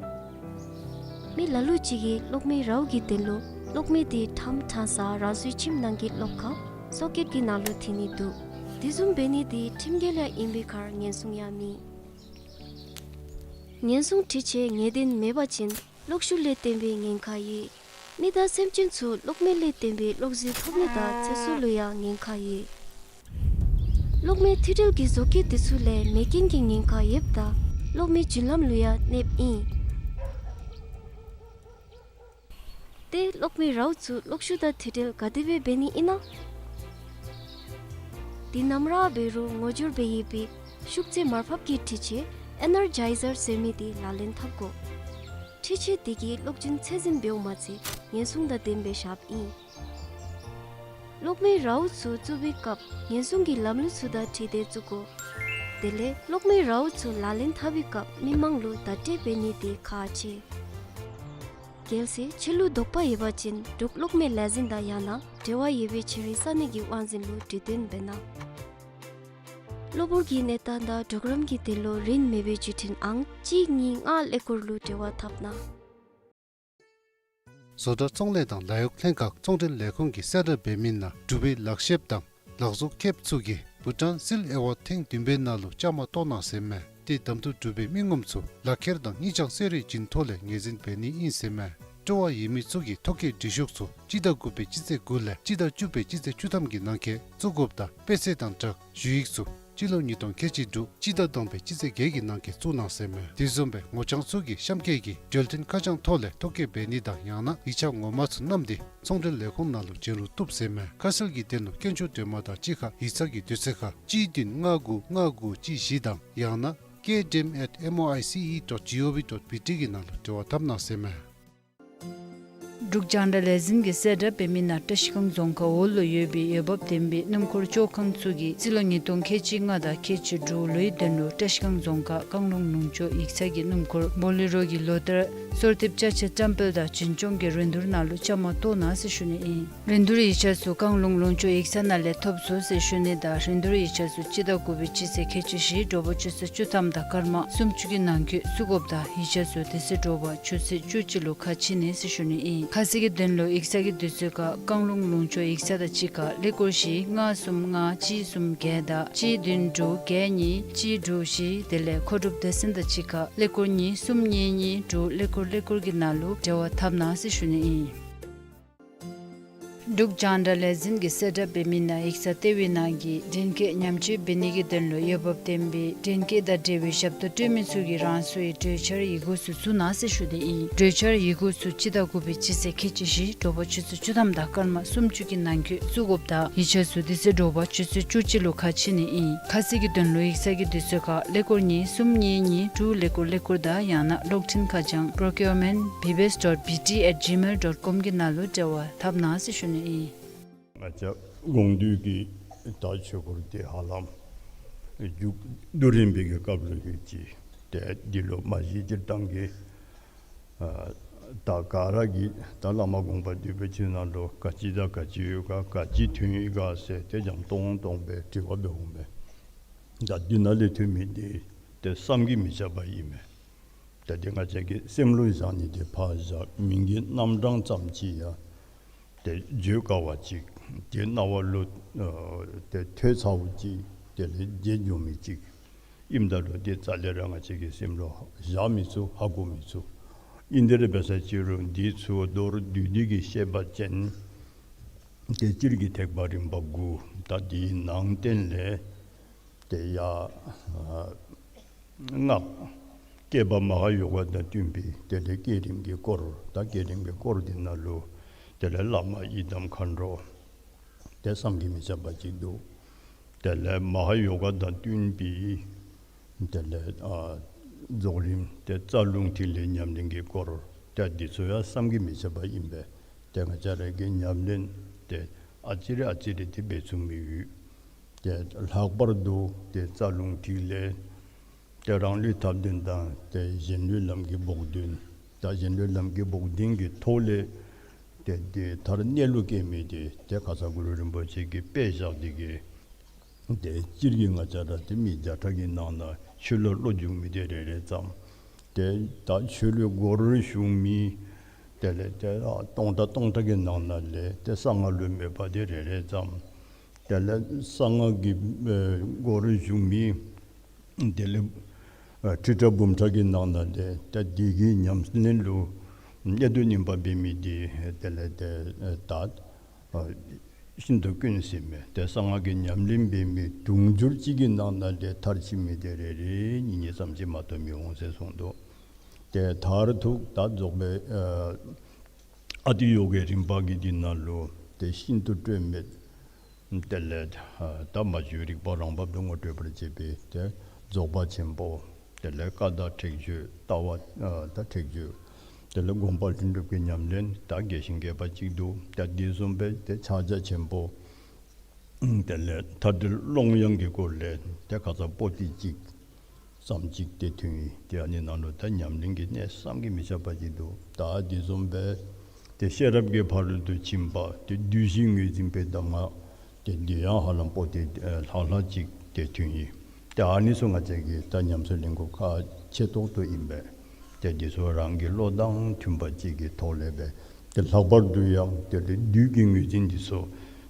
མི་ལ་ལུ་ཅིག་གིས་གློག་མེའི་རཝ་གི་དོན་ལུ་གློག་མེ་དེ་ཕྲང་ཕྲང་ས་རང་སོའི་ཁྱིམ་ནང་གི་གློག་ཁང་སོ་ཀེཊ་ཀྱི་ནང་ལུ་འཐེན་ནི་འདུག། དེ་བཟུམ་འབད་ནི་དེ་ཁྲིམས་འགལ་ཡང་ཨིན་པའི་ཁར་ཉེན་སྲུང་ཡང་མེད། ཉེན་སྲུང་འཕྲུལ་ཆས་ངེས་གཏན་མེད་པ་ཅིན་གློག་ཤུགས་ལས་བརྟེན་པའི་ཉེན་ཁ་ཡོད། མི་དང་སེམས་ཅན་ཚུ་གློག་མེ་ལས་བརྟེན་པའི་གློག་རྫས་ཐོབ་ནི་དང་ཚེ་སྲོག་ལུ་ཡང་ཉེན་ཁ་ཡོད། གློག་མེ་མཐུད་འབྲེལ་གྱི་བཟོ་བཀོད་དེ་ཚུ་ལས་མེ་རྐྱེན་གྱི་ཉེན་ཁ་ཡོདཔ་ད་གློག་མེ་རྒྱུན་ལམ་ལུ་ཡང་གནོདཔ་ཨིན། ཏེ་གློག་མེའི་རཝ་ཚུ་གློག་ཤུགས་དང་མཐུད་འབྲེལ་ག་དེ་སྦེ་འབད་ནི་ཨིན་ན། དེ་ནམ་ར་འབད་རུང་ངོ་སྦྱོར་འབད་ཡོད་པའི་ཤུགས་རྫས་མར་ཕབ་ཀྱི་འཕྲུལ་ཆས་ཨེ་ནར་ཇའི་ཟར་ཟེར་མི་དེ་ལག་ལེན་འཐབ་དགོ། འཕྲུལ་ཆས་དེ་གིས་གློག་རྒྱུན་ཚད་འཛིན་འབདཝ་མ་ཚད་ཉེན་སྲུང་དང་ལྡནམ་སྦེ་བཞགཔ་ཨིན། གློག་མེའི་རཝ་ཚུ་བཙུགས་པའི་སྐབས་ཉེན་སྲུང་གི་ལམ་ལུགས་ཚུ་དང་འཁྲིལ་ཏེ་བཙུགས་དགོ། དེ་ལས་གློག་མེའི་རཝ་ཚུ་ལག་ལེན་འཐབ་པའི་སྐབས་མི་མང་ལུ་བརྡ་སྤྲོད་འབད་ནི་དེ་ཁག་ཆེ། གལ་སྲིད་ཁྱོད་ལུ་དོགས་པ་ཡོད་པ་ཅིན་འབྲུག་གློག་མེ་ལས་འཛིན་དང་ཡང་ན་འབྲེལ་བ་ཡོད་པའི་ཁྱོད་རའི་ས་གནས་ཀྱི་དབང་འཛིན་ལུ་གྲོས་བསྟུན་འབད་གནང་། གློ་བུར་གྱི་གནས་སྟངས་དང་གྲོགས་རམ་གྱི་དོན་ལུ་རིན་མེད་པའི་བརྒྱུད་འཕྲིན་ཨང་གཅིག་གཉིས་ལྔ་ཀླད་ཀོར་ལུ་འབྲེལ་བ་འཐབ་གནང་། བཟོ་གྲྭ་ཚོང་ལས་དང་ལཱ་གཡོག་ལྷན་ཁག་ཚོང་འབྲེལ་ལས་ཁུངས་ཀྱིས་གསལ་བསྒྲགས་འབད་མི་ནང་འབྲུག་པའི་ལག་ཤེསཔ་དང་ལག་བཟོ་མཁསཔ་ཚུ་གིས་བྷུ་ཊཱན་སིལ་ཨེ་ཝཱཌ་ཐེངས་བདུན་པའི་ནང་ལུ་བཅའ་མར་གཏོགས་གནང་ཟེར་མས། ཏེ་གདམ་འཐུ་གྲུབ་པའི་མི་ངོམ་ཚུ་ལག་ཁྱེར་དང་གཉིས་ཆ་གསོལ་རས་བྱིན་ཐོག་ལས་ངོས་འཛིན་འབད་ནི་ཨིན་ཟེར་མས། སྤྲོ་བ་ཡོད་མི་ཚུ་གིས་ཐོ་བཀོད་འབྲི་ཤོག་ཚུ་སྤྱི་ཟླ་དགུ་པའི་སྤྱི་ཚེས་དགུ་ལས་སྤྱི་ཟླ་བཅུ་པའི་སྤྱི་ཚེས་བཅུ་ཐམ་གྱི་ནང་འཁོད་བཙུགས་དགོཔ་དང་དཔེ་ཆ་དང་སྦྲགས་ཞུ་ཡིག་ཚུ་སྤྱི་ལོ་ཉིས་སྟོང་ཁལ་གཅིག་དྲུག་སྤྱི་ཟླ་དང་པའི་སྤྱི་ཚེས་བརྒྱད་ཀྱི་ནང་འཁོད་བཙུགས་གནང་ཟེར་མས། དེ་བཟུམ་སྦེ་ངོ་རྐྱང་ཚུ་གིས་གཤམ་འཁོད་ཀྱི་འབྲེལ་མཐུད་ཁ་བྱང་ཐོག་ལས་ཐོ་བཀོད་འབད་ནི་དང་ཡང་ན་ཡིག་ཆ་ངོ་མ་ཚུ་བསྣམས་ཏེ་ཚོང་འབྲེལ་ལས་ཁུངས་ནང་ལུ་བྱོན་རུང་བཏུབ་ཟེར་མས། ཁ་གསལ་གྱི་དོན་ལུ་དཀོན་མཆོག་སྒྲོལ་མ་དང་གཅིག་ཁར་ཡིག་ཚང་གི་དུས་ཚོད་ཁར་གཅིག་བདུན་ལྔ་དགུ་ལྔ་དགུ་གཅིག་བཞི་དང་ཡང་ན་ཀེ་ཌི་ཨེམ་ཨེཊ་ཨེམ་ཨོ་ཨའི་སི་ཨི་ཌོཊ་ཇི་ཨོ་ཝི་ཌོཊ་བི་ཊི་གི་ནང་ལུ་འབྲེལ་བ་འཐབ་གནང་ཟེར་མས། འབྲུག་རྒྱང་བསྒྲགས་ལས་འཛིན་གྱིས་གསལ་བསྒྲགས་འབད་མི་ནང་བཀྲིས་སྒང་རྫོང་ཁག་འོག་ལུ་ཡོད་པའི་འོས་འབབ་ལྡན་པའི་སྣུམ་འཁོར་བཅོ་ཁང་ཚུ་གིས་རྩིས་ལོ་ཉིས་སྟོང་ཁལ་གཅིག་ལྔ་དང་ཁལ་གཅིག་དྲུག་ལོའི་དོན་ལུ་བཀྲིས་སྒང་རྫོང་ཁག་བཀང་ལུང་ལུང་ཕྱོགས་ཡིག་ཚང་གི་སྣུམ་འཁོར་བོ་ལེ་རོ་གི་ལོ་ལྟར་གསོལ་འདེབས་ཅ་ཆས་བཀྲམ་སྤེལ་དང་བྱིན་སྐྱོང་གི་རིན་བསྡུར་ནང་ལུ་བཅའ་མར་གཏོགས་གནང་ཟེར་ཞུ་ནི་ཨིན། རིན་བསྡུར་ཡིག་ཆ་ཚུ་བཀང་ལུང་ལུང་ཕྱོགས་ཡིག་ཚང་ནང་ལས་ཐོབ་ཚུགས་ཟེར་ཞུ་ནི་དང་རིན་བསྡུར་ཡིག་ཆ་ཚུ་སྤྱི་ཟླ་དགུ་པའི་སྤྱི་ཚེས་ཁལ་གཅིག་བཞི་དྲོ་པ་ཆུ་ཚོད་བཅུ་ཐམ་དང་སྐར་མ་སུམ་ཅུ་གི་ནང་འཁོད་བཙུགས་དགོཔ་དང་ཡིག་ཆ་ཚུ་དེ་ཚེ་དྲོ་པ་ཆུ་ཚོད་བཅུ་གཅིག་ལུ་ཁ་ཕྱེ་ནི་ཟེར་ཞུ་ནི་ཨིན། ཁ་གསལ་གྱི་དོན་ལུ་ཡིག་ཚང་གི་དུས་ཚོད་ཁར་བཀང་ལུང་ལུང་ཕྱོགས་ཡིག་ཚང་དང་གཅིག་ཁར་ཀླད་ཀོར་བཞི་ལྔ་གསུམ་ལྔ་གཅིག་གསུམ་བརྒྱད་དང་གཅིག་བདུན་དྲུག་བརྒྱད་གཉིས་གཅིག་དྲུག་བཞི་དེ་ལས་མཁོ་སྒྲུབ་སྡེ་ཚན་དང་གཅིག་ཁར་ཀླད་ཀོར་གཉིས་གསུམ་གཉིས་གཉིས་དྲུག་ཀླད་ཀོར་ཀླད་ཀོར་གྱི་ནང་ལུ་འབྲེལ་བ་འཐབ་གནང་ཟེར་ཞུ་ནི་ཨིན། འབྲུག་རྒྱང་བསྒྲགས་ལས་འཛིན་གྱིས་གསལ་བསྒྲགས་འབད་མི་ནང་ཡིག་ཚང་ལྟེ་བའི་ནང་གི་འདྲེན་བཀོད་ཉམས་བཅོས་འབད་ནི་གི་དོན་ལུ་འོས་འབབ་ལྡན་པའི་འདྲེན་བཀོད་དང་འབྲེལ་བའི་ཞབས་ཏོག་སྤྲོད་མི་ཚུ་གིས་རང་སོའི་གྲོས་འཆར་ཡི་གུ་ཚུ་བཙུགས་གནང་ཟེར་ཞུ་ནི་ཨིན། གྲོས་འཆར་ཡི་གུ་ཚུ་སྤྱི་ཟླ་དགུ་པའི་སྤྱི་ཚེས་ཁལ་གཅིག་བཞི་དྲོ་པ་ཆུ་ཚོད་བཅུ་ཐམ་དང་སྐར་མ་སུམ་ཅུ་གི་ནང་འཁོད་བཙུགས་དགོཔ་དང་ཡིག་ཆ་ཚུ་དེ་ཚེ་དྲོ་པ་ཆུ་ཚོད་བཅུ་གཅིག་ལུ་ཁ་ཕྱེ་ནི་ཨིན། ཁ་གསལ་གྱི་དོན་ལུ་ཡིག་ཚང་གི་དུས་ཚོད་ཁར་ཀླད་ཀོར་གཉིས་གསུམ་གཉིས་གཉིས་དྲུག་ཀླད་ཀོར་ཀླད་ཀོར་དང་ཡང་ན་གློག་འཕྲིན་ཁ་བྱང་procurement B B S dot B T at gmail dot com གི་ནང་ལུ་འབྲེལ་བ་འཐབ་གནང་ཟེར་ཞུ་ནི་ཨིན། ང་བཅས་དགོངས་འདུས་ཀྱི་ད་ཆོས་སྐོར་དེ་ཧ་ལམ་མཇུག་བསྡུ་རན་པའི་གི་སྐབས་ལུ་ཡོད་ཅི། ཏེ་འདི་ལུ་མ་གཞི་སྤྱིར་བཏང་གི་ཨ་ད་ག་ར་གིས་ད་བླ་མ་དགོངས་པ་འདུས་པའི་ཆོས་ནང་ལུ་ག་ཅི་དང་ག་ཅི་ཡོད་ག་ག་ཅི་ཐོན་ཡི་ག་ཟེར་ཏེ་འཇམ་ཏོང་ཏོ་སྦེ་དྲི་བ་འབད་འོང་པས། ད་འདི་ནང་ལས་ཐོན་མི་འདི་ཏེ་བསམ་གྱིས་མི་ཁྱབ་པ་ཨིན་མས། ད་འདི་ང་བཅས་ཀྱིས་སེམས་ལུ་བཞག་ནི་འདི་ཕར་བཞག་མིང་གི་རྣམ་གྲངས་ཙམ་ཅིག་ཡང་ཏེ་བརྗོད་དཀའ་བ་ཅིག་ཏེ་རྣ་བ་ལུ་ཨ་ཏེ་ཐོས་ཚརཝ་ཅིག་དེ་ལས་བརྗེད་འགྱོ་མི་ཅིག་ཨིནམ་ད་ལུ་ཏེ་རྩ་ལས་ར་ང་བཅས་ཀྱི་སེམས་ལུ་བཞག་མི་ཚུགས། ཧ་གོ་མི་ཚུགས། ཨིན་དེ་ར་འབད་ས་ཅིག་རུང་འདི་ཚུ་མདོར་བསྡུས་ཏེ་གིས་བཤད་པ་ཅིན་ཏེ་སྤྱིར་གྱི་ཐེག་པ་རིམ་པ་དགུ། ད་འདིའི་ནང་བསྟན་ལས་ཏེ་ཡ་ཨ་སྔགས་བསྐྱེད་པ་མ་ཧཱ་ཡོ་ག་དང་བསྟུན་པའི་དེ་ལས་བསྐྱེད་རིམ་གྱི་སྐོར། ད་བསྐྱེད་རིམ་གྱི་སྐོར་འདི་ནང་ལུ་དེ་ལས་བླ་མ་ཡི་དམ་མཁའ་འགྲོ་ཏེ་བསམ་གྱིས་མི་ཁྱབ་པ་ཅིག་འདུག། དེ་ལས་མ་ཧཱ་ཡོ་ག་དང་བསྟུན་པའི་དེ་ལས་ཨ་རྫོགས་རིམ་ཏེ་རྩ་རླུང་ཐིག་ལེ་ཉམས་ལེན་གྱི་སྐོར། ཏེ་འདི་ཚུ་ཡང་བསམ་གྱིས་མི་ཁྱབ་པ་ཨིན་པས། ཏེ་ང་བཅས་ར་གིས་ཉམས་ལེན་ཏེ་ཨ་ཙི་རེ་ཨ་ཙི་རེ་ཏེ་འབད་ཚུགས་མི་ཡོད། ཏེ་ལྷག་པར་དུ་ཏེ་རྩ་རླུང་ཐིག་ལེ་ཏེ་རང་ལུས་ཐབས་ལྡན་དང་ཏེ་གཞན་ལུས་ལམ་གྱི་བོགས་འདོན། ད་གཞན་ལུས་ལམ་གྱི་བོགས་འདོན་གྱི་ཐོག་ལས་ཏེ་འདི་མཐར་གནས་ལུགས་སྐྱེ་མི་འདི་ཏེ་ཁ་ཙ་གུ་རུ་རིན་པོ་ཆེ་གིས་དཔེ་བཞག་སྟེ་གིས་ཏེ་སྤྱིར་གྱི་ང་བཅས་ར་ཏེ་མི་བརྒྱ་ཕྲག་གི་ནང་ན་ཆོས་ལུ་བློ་འཇུག་མི་འདི་རེ་རེ་ཙམ། ཏེ་ད་ཆོས་ལུ་སྒོར་ཞུགས་མི་དེ་ལས་ཏེ་ཨ་སྟོང་ཕྲག་སྟོང་ཕྲག་གི་ནང་ན་ལས་ཏེ་གསང་སྔགས་ལུ་མོས་པ་འདི་རེ་རེ་ཙམ། དེ་ལས་གསང་སྔགས་ཀྱི་ཨེ་སྒོར་ཞུགས་མི་དེ་ལས་ཨ་ཁྲི་ཕྲག་འབུམ་ཕྲག་གི་ནང་ན་ལས་ཏེ་འདི་གི་ཉམས་ལེན་ལུ་གནད་དུ་སྨིན་པ་འབད་མི་འདི་དེ་ལས་ཏེ་ཨེ་ད་ཨ་ཤིན་ཏུ་དཀོན་ཟེར་མས། ཏེ་གསང་སྔགས་ཀྱི་ཉམས་ལེན་འབད་མི་དུང་ཕྱུར་གཅིག་གི་ནང་ན་ལས་མཐར་ཕྱིན་མི་འདི་རེ་རེ་གཉིས་གཉིས་ཙམ་ཅིག་མ་གཏོགས་མི་འོང་ཟེར་གསུངས་འདུག། ཏེ་མཐར་ཐུག་ད་རྫོགས་པའི་ཨ་ཨ་ཏི་ཡོ་གའི་རིམ་པ་གི་འདི་ནང་ལུ་ཏེ་ཤིན་ཏུ་སྤྲོས་མེད་དེ་ལས་ཨ་ད་མ་བཅོས་རིག་པ་རང་བབས་སུ་ངོ་སྤྲོད་པར་བྱེད་པའི་ཏེ་རྫོགས་པ་ཆེན་པོ། དེ་ལས་བཀའ་དང་ཁྲེགས་ཆོད་ལྟ་བ་ཨ་ད་ཁྲེགས་ཆོད། དེ་ལས་སྒོམ་པ་ལྷུན་གྲུབ་ཀྱི་ཉམས་ལེན་ད་རྒྱས་ཤིང་རྒྱས་པ་ཅིག་འདུག། ད་འདི་བཟུམ་སྦེ་ཏེ་ཕྱག་རྒྱ་ཆེན་པོ་དེ་ལས་མཐའ་བྲལ་ཀློང་ཡངས་ཀྱི་སྐོར་ལས་ཏེ་ཁ་ཙ་པོ་ཏི་གཅིག་ཙམ་ཅིག་ཏེ་ཐོན་ཡི། ཏེ་ཨ་ནི་ནང་ལུ་ད་ཉམས་ལེན་གྱི་གནད་བསམ་གྱིས་མི་ཁྱབ་པ་ཅིག་འདུག། ད་འདི་བཟུམ་སྦེ་ཏེ་ཤེས་རབ་ཀྱི་ཕ་རོལ་ཏུ་ཕྱིན་པ་ཏེ་བདུད་བཞི་ངོས་འཛིན་པའི་གདམས་ངག་ཏེ་འདི་ཡང་ཧ་ལམ་པོ་ཏི་ཨེ་ལྷག་ལྷག་ཅིག་ཏེ་ཐོན་ཡི། ཏེ་ཨ་ནི་ཚུ་ང་བཅས་ཀྱིས་ད་ཉམས་སུ་ལེན་དགོཔ་ཁག་ཆེ་ཏོག་ཏོ་ཨིན་པས། ཏེ་འདི་ཚུ་རང་གི་བློ་དང་མཐུན་པ་ཅིག་གི་ཐོག་ལས་སྦེ་ཏེ་ལྷག་པར་དུ་ཡང་ཏེ་བདུད་ཀྱི་ངོས་འཛིན་འདི་ཚུ་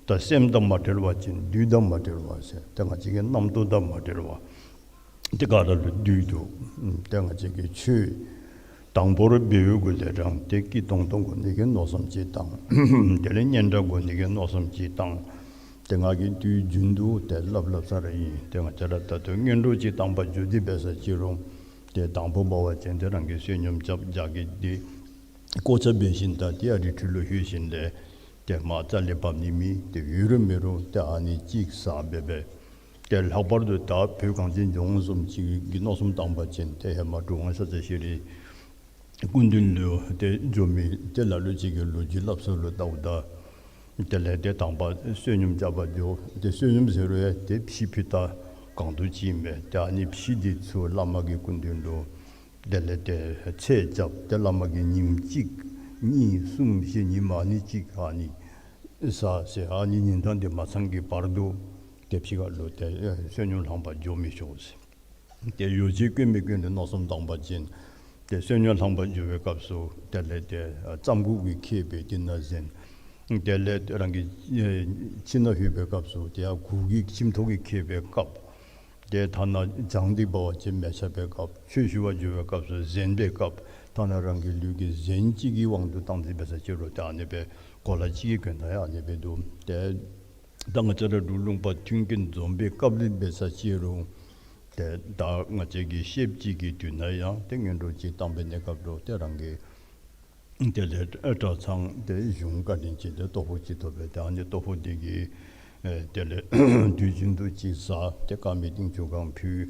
ད་སེམས་དང་མ་བྲལ་བ་ཅིན་བདུད་དང་མ་བྲལ་བ་ཟེར་ཏེ་ང་བཅས་ཀྱི་རྣམ་རྟོག་དང་མ་བྲལ་བ། ཏེ་ག་ར་ལུ་བདུད་འདུག། ཏེ་ང་བཅས་ཀྱི་ཆོས་དང་པོར་འབད་བའི་གུ་ལས་རང་ཏེ་སྐྱིད་ཏོང་ཏོ་དགོ་ནི་གི་མནོ་བསམ་ཅིག་བཏང་། དེ་ལས་སྙན་གྲགས་དགོ་ནི་གི་མནོ་བསམ་ཅིག་བཏང་། ཏེ་ང་གིས་དུས་རྒྱུན་དུ་ཏེ་སླབ་སླབ་ས་ར་ཨིན། ཏེ་ང་བཅས་ར་ད་ལྟོ་སྔོན་འགྲོ་ཅིག་བཏང་པར་འགྱོ་སྟེ་འབད་ས་ཅིག་རུང་ཏེ་དང་པོ་འབད་བ་ཅིན་ཏེ་རང་གིས་བསོད་སྙོམས་རྐྱབ་རྒྱགས་ཀྱི་ཏེ་བཀོ་བྱ་འབད་ཞིནམ་ད་ཏེ་ཡར་རི་ཁྲོད་ལུ་ལྷོད་ཞིནམ་ལས་ཏེ་མར་རྩ་ལས་བབས་ནི་མེད། ཏེ་ཡོད་རུང་མེད་རུང་ཏེ་ཨ་ནི་གཅིག་ཟ་འབད་འབད། ཏེ་ལྷག་པར་དུ་ད་བོད་གངས་ཅན་ལྗོངས་བཟུམ་ཅིག་གི་མནོ་བསམ་བཏང་པ་ཅིན་ཏེ་ཧེ་མ་གྲུབ་དབང་ཤཱཀྱ་ཤྲཱི་སྐུ་མདུན་ལུ་ཏེ་འགྱོ་མི་ཏེ་ལ་ལུ་ཅིག་གིས་ལོ་རྒྱུས་སླབ་ས་ལུ་བལྟཝ་ད་དེ་ལས་ཏེ་དང་པ་བསོད་སྙོམས་རྐྱབ་པར་འགྱོ། ཏེ་བསོད་སྙོམས་ཟེར་རུང་ཡང་ཏེ་ཕྱེ་ཕུད་ད་གང་འདུལ་ཅིག་ཨིན་པས། ཏེ་ཨ་ནི་ཕྱེ་འདི་ཚུ་བླ་མ་གི་སྐུ་མདུན་ལུ་དེ་ལས་ཏེ་ཚད་རྐྱབ། ཏེ་བླ་མ་གིས་ཉིནམ་གཅིག་གཉིས་གསུམ་བཞི་ཉིནམ་ཨ་ནི་གཅིག་ཨ་ནི་ཟ་ཟེར། ཨ་ནི་ཉིན་གྲངས་འདི་མ་ཚང་གི་བར་དུ་ཏེ་ཕྱི་ཁ་ལུ་ཏེ་ཨེ་བསོད་སྙོམས་ལྷང་པར་འགྱོ་མི་ཆོག་ཟེར། ཏེ་ཡོ་བྱད་དཀོན་མི་དཀོན་ལུ་མནོ་བསམ་བཏང་པ་ཅིན་ཏེ་བསོད་སྙོམས་ལྷང་པར་འགྱོ་བའི་སྐབས་སུ་དེ་ལས་ཏེ་ཨ་རྩམ་གུག་གིས་ཁེབས་སྦེ་དེ་ནང་གཟན། དེ་ལས་རང་གི་ཨེ་ཁྱིམ་ནང་ལྷོད་པའི་སྐབས་སུ་ཏེ་ཡར་གུར་གྱི་ཁྱིམ་ཐོག་གིས་ཁེབས་པའི་ཁབ། ཏེ་ཐ་ན་བྱང་འདི་འབད་བ་ཅིན་མལ་ཆ་འབད་སྐབས་ཆོས་ཞུ་བར་འགྱོ་བའི་སྐབས་སུ་གཟན་འབད་སྐབས་ཐ་ན་རང་གི་ལུས་ཀྱི་གཟན་ཅིག་གི་དབང་དུ་བཏང་སྟེ་འབད་ས་ཅིག་རུང་ཏེ་ཨ་ནི་སྦེ་གོ་ལ་ཅིག་གི་གྱོན་ན་ཡང་ཨ་ནི་སྦེ་འདུག། ཏེ་ད་ང་བཅས་ར་འབྲུག་ལུང་པ་མཐུན་རྐྱེན་འཛོམས་པའི་སྐབས་ལུ་འབད་ས་ཅིག་རུང་ཏེ་ད་ང་བཅས་ཀྱི་ཤེསཔ་ཅིག་གི་དུས་ན་ཡང་ཏེ་སྔོན་འགྲོ་ཅིག་བཏང་པའི་གནས་སྐབས་ལུ་ཏེ་རང་གི་དེ་ལས་གྲྭ་ཚང་དེ་གཞུང་བཀའ་དྲིན་ཅན་དེ་ལྟོ་ཕོགས་ཅིག་ཐོབ་པས། ཏེ་ཨ་ནི་ལྟོ་ཕོགས་དེ་གིས་ཨེ་དེ་ལས་དུས་རྒྱུན་དུ་ཅིག་ཟ་སྟེ་དཀར་མེ་ཏིང་ཆུ་གང་ཕུལ།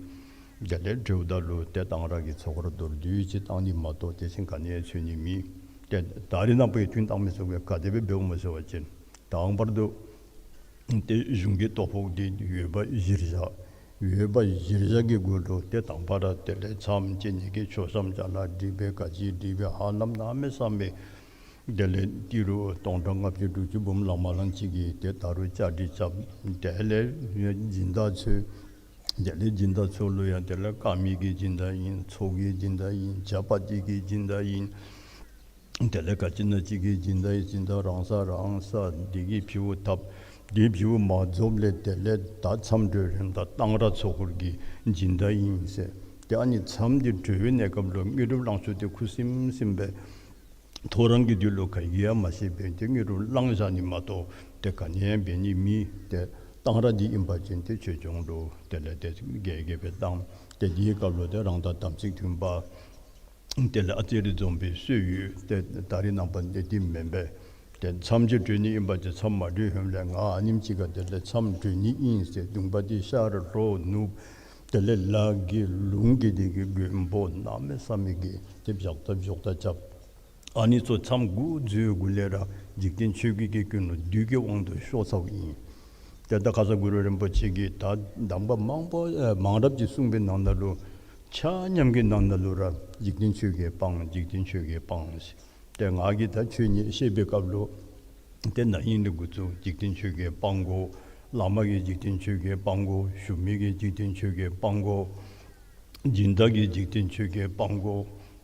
དེ་ལས་འབྲེལཝ་ད་ལུ་ཏེ་གཏང་རག་གི་ཚོགས་འཁོར་མདོར་བསྡུས་ཅིག་བཏང་ནི་མ་གཏོགས་དེ་བཞིན་ག་ནི་ཡང་འཚོལ་ནི་མེད། ཏེ་ད་རེས་ནངས་པ་ཡང་ཐུན་བཏང་མི་ཚུ་གིས་ག་དེ་སྦེ་འབདཝ་སྨོ་ཟེར་བ་ཅིན་དང་པར་དུ་ཏེ་གཞུང་གི་ལྟོ་ཕོགས་འདི་ཡོད་པ་གཞིར་བཞག། ཡོད་པ་གཞིར་བཞག་གི་སྒོ་ལུ་ཏེ་དང་པ་ར་དེ་ལས་མཚམས་བཅད་ནི་གི་ཆོག་མཆན་ཅ་ལ་སྒྲིག་པའི་ག་ཅི་སྒྲིག་པའི་ཧ་ལམ་གནམ་མེད་ས་མེད། དེ་ལས་ཏི་རུ་སྟོང་ཕྲག་ལྔ་བཅུ་དྲུག་ཅུ་འབུམ་ལང་མ་ལང་ཅིག་གིས་ཏེ་ད་རུང་བཅའ་སྒྲིག་རྐྱབ། དེ་ལས་སྦྱིན་བདག་ཚུ་དེ་ལས་སྦྱིན་བདག་ཚུ་ལུ་ཡང་དེ་ལས་དཀར་མེ་གི་སྦྱིན་བདག་ཨིན། ཚོགས་ཀྱི་སྦྱིན་བདག་ཨིན། ཇ་པ་ཏི་གི་སྦྱིན་བདག་ཨིན། དེ་ལས་ག་ཅི་ན་ཅིག་གི་སྦྱིན་བདག་ཨིན། སྦྱིན་བདག་རང་ས་རང་ས་འདི་གི་ཕྱེཝ་ཐབ། འདི་ཕྱེཝ་མ་རྫོགས་ལས་དེ་ལས་ད་མཚམས་གྲོལ་རན་ད་གཏང་རག་ཚོགས་འཁོར་གྱི་སྦྱིན་བདག་ཨིན་ཟེར། ཏེ་ཨ་ནི་མཚམས་འདི་གྲོལ་བའི་གནས་སྐབས་ལུ་དངོས་གྲུབ་བླང་ཚུལ་དེ་ཁུ་སིམ་སིམ་སྦེ་ཐོ་རངས་ཀྱི་དུས་ལུ་ག་གིས་ཡང་མ་ཤེས་པས། ཏེ་དངོས་གྲུབ་བླང་བཞག་ནི་མ་གཏོགས་ཏེ་ག་ནི་ཡང་འབད་ནི་མེད། ཏེ་གཏང་རག་འདི་ཨིན་པ་ཅིན་ཏེ་ཆོས་སྐྱོང་ལུ་དེ་ལས་ཏེ་རྒྱས་རྒྱས་སྦེ་བཏང་། ཏེ་འདིའི་སྐབས་ལུ་ཏེ་རང་དང་དམ་ཚིག་མཐུན་པ་དེ་ལས་ཨ་ཙི་རེ་འཛོམས་པའི་སྲོལ་ཡོད། ཏེ་ད་རེས་ནངས་པ་འདི་འདི་མེན་པས། ཏེ་མཚམས་ཅིག་གྲོལ་ནི་ཨིན་པ་ཅིན་མཚམས་མ་གྲོལ་ཧེ་མ་ལས་ང་ཨ་ནེམ་ཅིག་ཁར་དེ་ལས་མཚམས་གྲོལ་ནི་ཨིན་ཟེར་གདུང་པ་འདི་ཤར་ལྷོ་ནུབ་དེ་ལས་ལ་གི་ལུང་གི་དེ་གི་མགོན་པོ་གནམ་མེད་ས་མེད་ཀྱི་ཏེ་བཞག་ད་བཞག་ད་རྐྱབ། ཨ་ནི་ཚུ་མཚམས་འགོ་འཛུལ་འགོ་ལས་ར་འཇིག་རྟེན་ཆོས་བརྒྱད་ཀྱི་ཀུན་སློང་བདུད་ཀྱི་དབང་དུ་ཤོར་ཚརཝ་ཨིན། ཏེ་ད་ཁ་ཙ་གུ་རུ་རིན་པོ་ཆེ་གིས་ད་གདམས་པ་མང་པོ་ཨེ་མང་རབས་ཅིག་གསུངས་པའི་ནང་ན་ལུ་ཆ་མཉམ་གྱི་ནང་ན་ལུ་ར་འཇིག་རྟེན་ཆོས་བརྒྱད་སྤང་། འཇིག་རྟེན་ཆོས་བརྒྱད་སྤང་ཟེར། ཏེ་ང་གིས་ད་ཆོས་ཉིད་བཤད་པའི་སྐབས་ལུ་ཏེ་ན་ཧིང་ལས་འགོ་བཙུགས་འཇིག་རྟེན་ཆོས་བརྒྱད་སྤང་དགོ། བླ་མ་གིས་འཇིག་རྟེན་ཆོས་བརྒྱད་སྤང་དགོ། ཞུ་མི་གིས་འཇིག་རྟེན་ཆོས་བརྒྱད་སྤང་དགོ། སྦྱིན་བདག་གིས་འཇིག་རྟེན་ཆོས་བརྒྱད་སྤང་དགོ།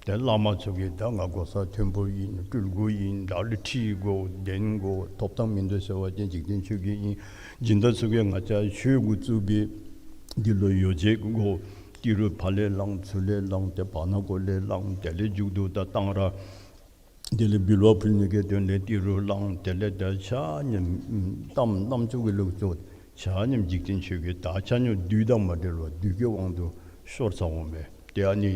ཏེ་བླ་མ་ཚུ་གིས་ད་ང་གོ་ས་མཐོན་པོ་ཨིན། སྤྲུལ་སྐུ་ཨིན། དགྲ་ལུ་ཁྲིད་དགོ། འདྲེན་དགོ། ཐོབ་ཐང་མིན་འདུག་ཟེར་བ་ཅིན་འཇིག་རྟེན་ཆོས་བརྒྱད་ཨིན། སྦྱིན་བདག་ཚུ་གིས་ང་བཅས་ཆོས་འགོ་བཙུགས་པའི་འདི་ལུ་ཡོ་བྱད་དགོ། ཏི་རུ་ཕར་ལས་བླངས་ཚུར་ལས་བླངས་ཏེ་བར་ན་གོ་ལས་བླངས། དེ་ལས་མཇུག་ཏུ་ད་གཏང་རག་དེ་ལས་འབུལ་བ་ཕུལ་ནི་གི་དོན་ལས་ཏི་རུ་བླངས། དེ་ལས་ད་ཆ་མཉམ་གཏམ་རྣམ་ཅོ་གི་ལུགས་སུ་ཆ་མཉམ་འཇིག་རྟེན་ཆོས་བརྒྱད་ད་ཆ་མཉམ་བདུད་དང་མ་འབྲེལ་བར་བདུད་ཀྱི་དབང་དུ་ཤོར་ཚར་འོང་མས། ཏེ་ཨ་ནི་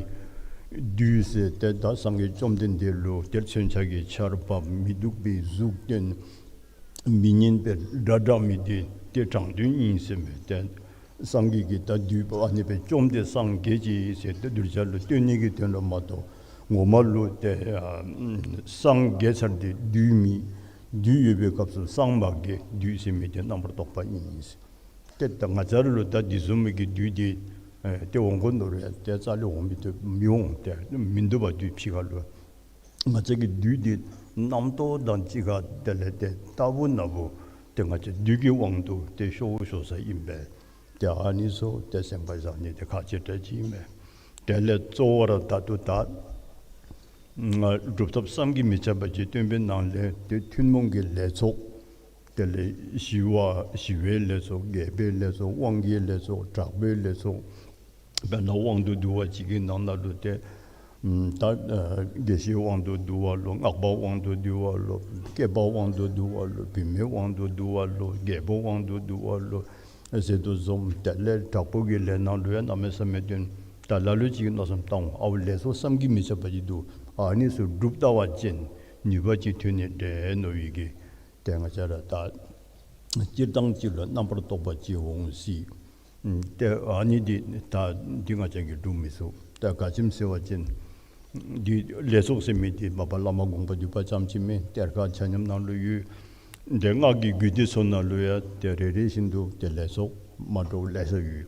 བདུད་ཟེར་ཏེ་ད་སངས་རྒྱས་བཅོམ་ལྡན་འདས་ལུ་ཏེ་མཚོན་ཆ་གི་ཆརཔ་མི་སྡུག་པའི་གཟུགས་སྟོན། མི་སྙན་པའི་སྒྲ་བསྒྲགས་མི་དེ་ཏེ་དྲང་དོན་ཨིན་ཟེར་མས། ཏེ་སངས་རྒྱས་ཀྱིས་ད་བདུད་པོ་ཨ་ནི་སྦེ་བཅོམ་སྟེ་སངས་རྒྱས་ཅི་ཟེར་ཏེ་གདུལ་བྱ་ལུ་སྟོན་ནི་གི་དོན་ལུ་མ་གཏོགས་ངོ་མ་ལུ་ཏེ་ཨ་སངས་རྒྱས་ཚར་ཏེ་བདུད་མི་བདུད་ཡོད་པའི་སྐབས་སུ་སངས་མ་རྒྱས། བདུད་ཟེར་མི་དེ་རྣམ་པར་རྟོག་པ་ཨིན་ཟེར། ཏེ་ད་ང་བཅས་ར་ལུ་ད་འདི་བཟུམ་མའི་གི་བདུད་དེ་ཨེ་ཏེ་འོང་དགོ་མནོ་རུང་ཡང་ཏེ་རྩ་ལས་འོང་མི་བཏུབ་མི་འོང་། ཏེ་མིན་འདུག་པ་བདུད་ཕྱི་ཁ་ལུ། ང་བཅས་ཀྱི་བདུད་འདི་རྣམ་རྟོག་དང་གཅིག་ཁར་དེ་ལས་ཏེ་ལྟ་བུ་ན་བུ་ཏེ་ང་བཅས་བདུད་ཀྱི་དབང་དུ་ཏེ་ཤོར་ཤོར་ས་ཨིན་པས། ཏེ་ཨ་ནི་ཚུ་ཏེ་སེམས་ཁར་བཞག་ནི་དེ་ཁག་ཆེ་དྲགས་ཅིག་ཨིན་པས། དེ་ལས་གཙོ་བོ་ར་ད་ལྟོ་ད་སྒྲུབ་ཐབས་བསམ་གྱིས་མི་ཁྱབ་པ་ཅིག་སྟོན་པའི་ནང་ལས་ཏེ་ཐུན་མོང་གི་ལས་ཚོགས་དེ་ལས་ཞི་བ་ཞི་བའི་ལས་ཚོགས། རྒྱས་པའི་ལས་ཚོགས། དབང་གི་ལས་ཚོགས། དྲག་པོའི་ལས་ཚོགས། དཔེར་ན་དབང་དུ་བསྡུ་བ་ཅིག་གི་ནང་ན་ལུ་ཏེ་ད་དགེ་བཤེས་དབང་དུ་བསྡུ་བ་ལོ། སྔགས་པ་དབང་དུ་བསྡུ་བ་ལོ། སྐྱེས་པ་དབང་དུ་བསྡུ་བ་ལོ། བུད་མེད་དབང་དུ་བསྡུ་བ་ལོ། རྒྱལ་པོ་དབང་དུ་བསྡུ་བ་ལོ་ཟེར་དོ་བཟུམ། དེ་ལས་དྲག་པོ་གི་ལས་ནང་ལུ་ཡང་གནམ་མེད་ས་མེད་སྟོན། ད་ལ་ལུ་ཅིག་གིས་མནོ་བསམ་བཏང་འོང་། ཨའོ་ལས་ཚོགས་བསམ་གྱིས་མི་ཁྱབ་པ་ཅིག་འདུག། ཨ་ནི་ཚུ་སྒྲུབ་ད་བ་ཅིན་ནུས་པ་ཅིག་ཐོན་ནི་འདྲས་མནོ་བའི་གི་ཏེ་ང་བཅས་ར་ད་སྤྱིར་བཏང་ཅིག་ལུ་རྣམ་པར་རྟོག་པ་ཅིག་འོང་སྲིད། ཏེ་ཨ་ནི་འདི་ད་འདི་ང་བཅས་ཀྱིས་སྒྲུབ་མི་ཚུགས། ད་ག་ཅི་སྨོ་ཟེར་བ་ཅིན་འདི་ལས་ཚོགས་ཟེར་མི་འདི་མ་པ་བླ་མ་དགོངས་པ་འདུས་པ་ཙམ་ཅིག་མེན། གཏེར་ཁ་ཆ་མཉམ་ནང་ལུ་ཡོད། འདི་སྔགས་ཀྱི་རྒྱུད་སྡེ་ཚུ་ནང་ལུ་ཡང་ཏེ་རེ་རེ་བཞིན་དུ་ཏེ་ལས་ཚོགས་མ་འདྲཝ་ལེ་ཤ་ཡོད།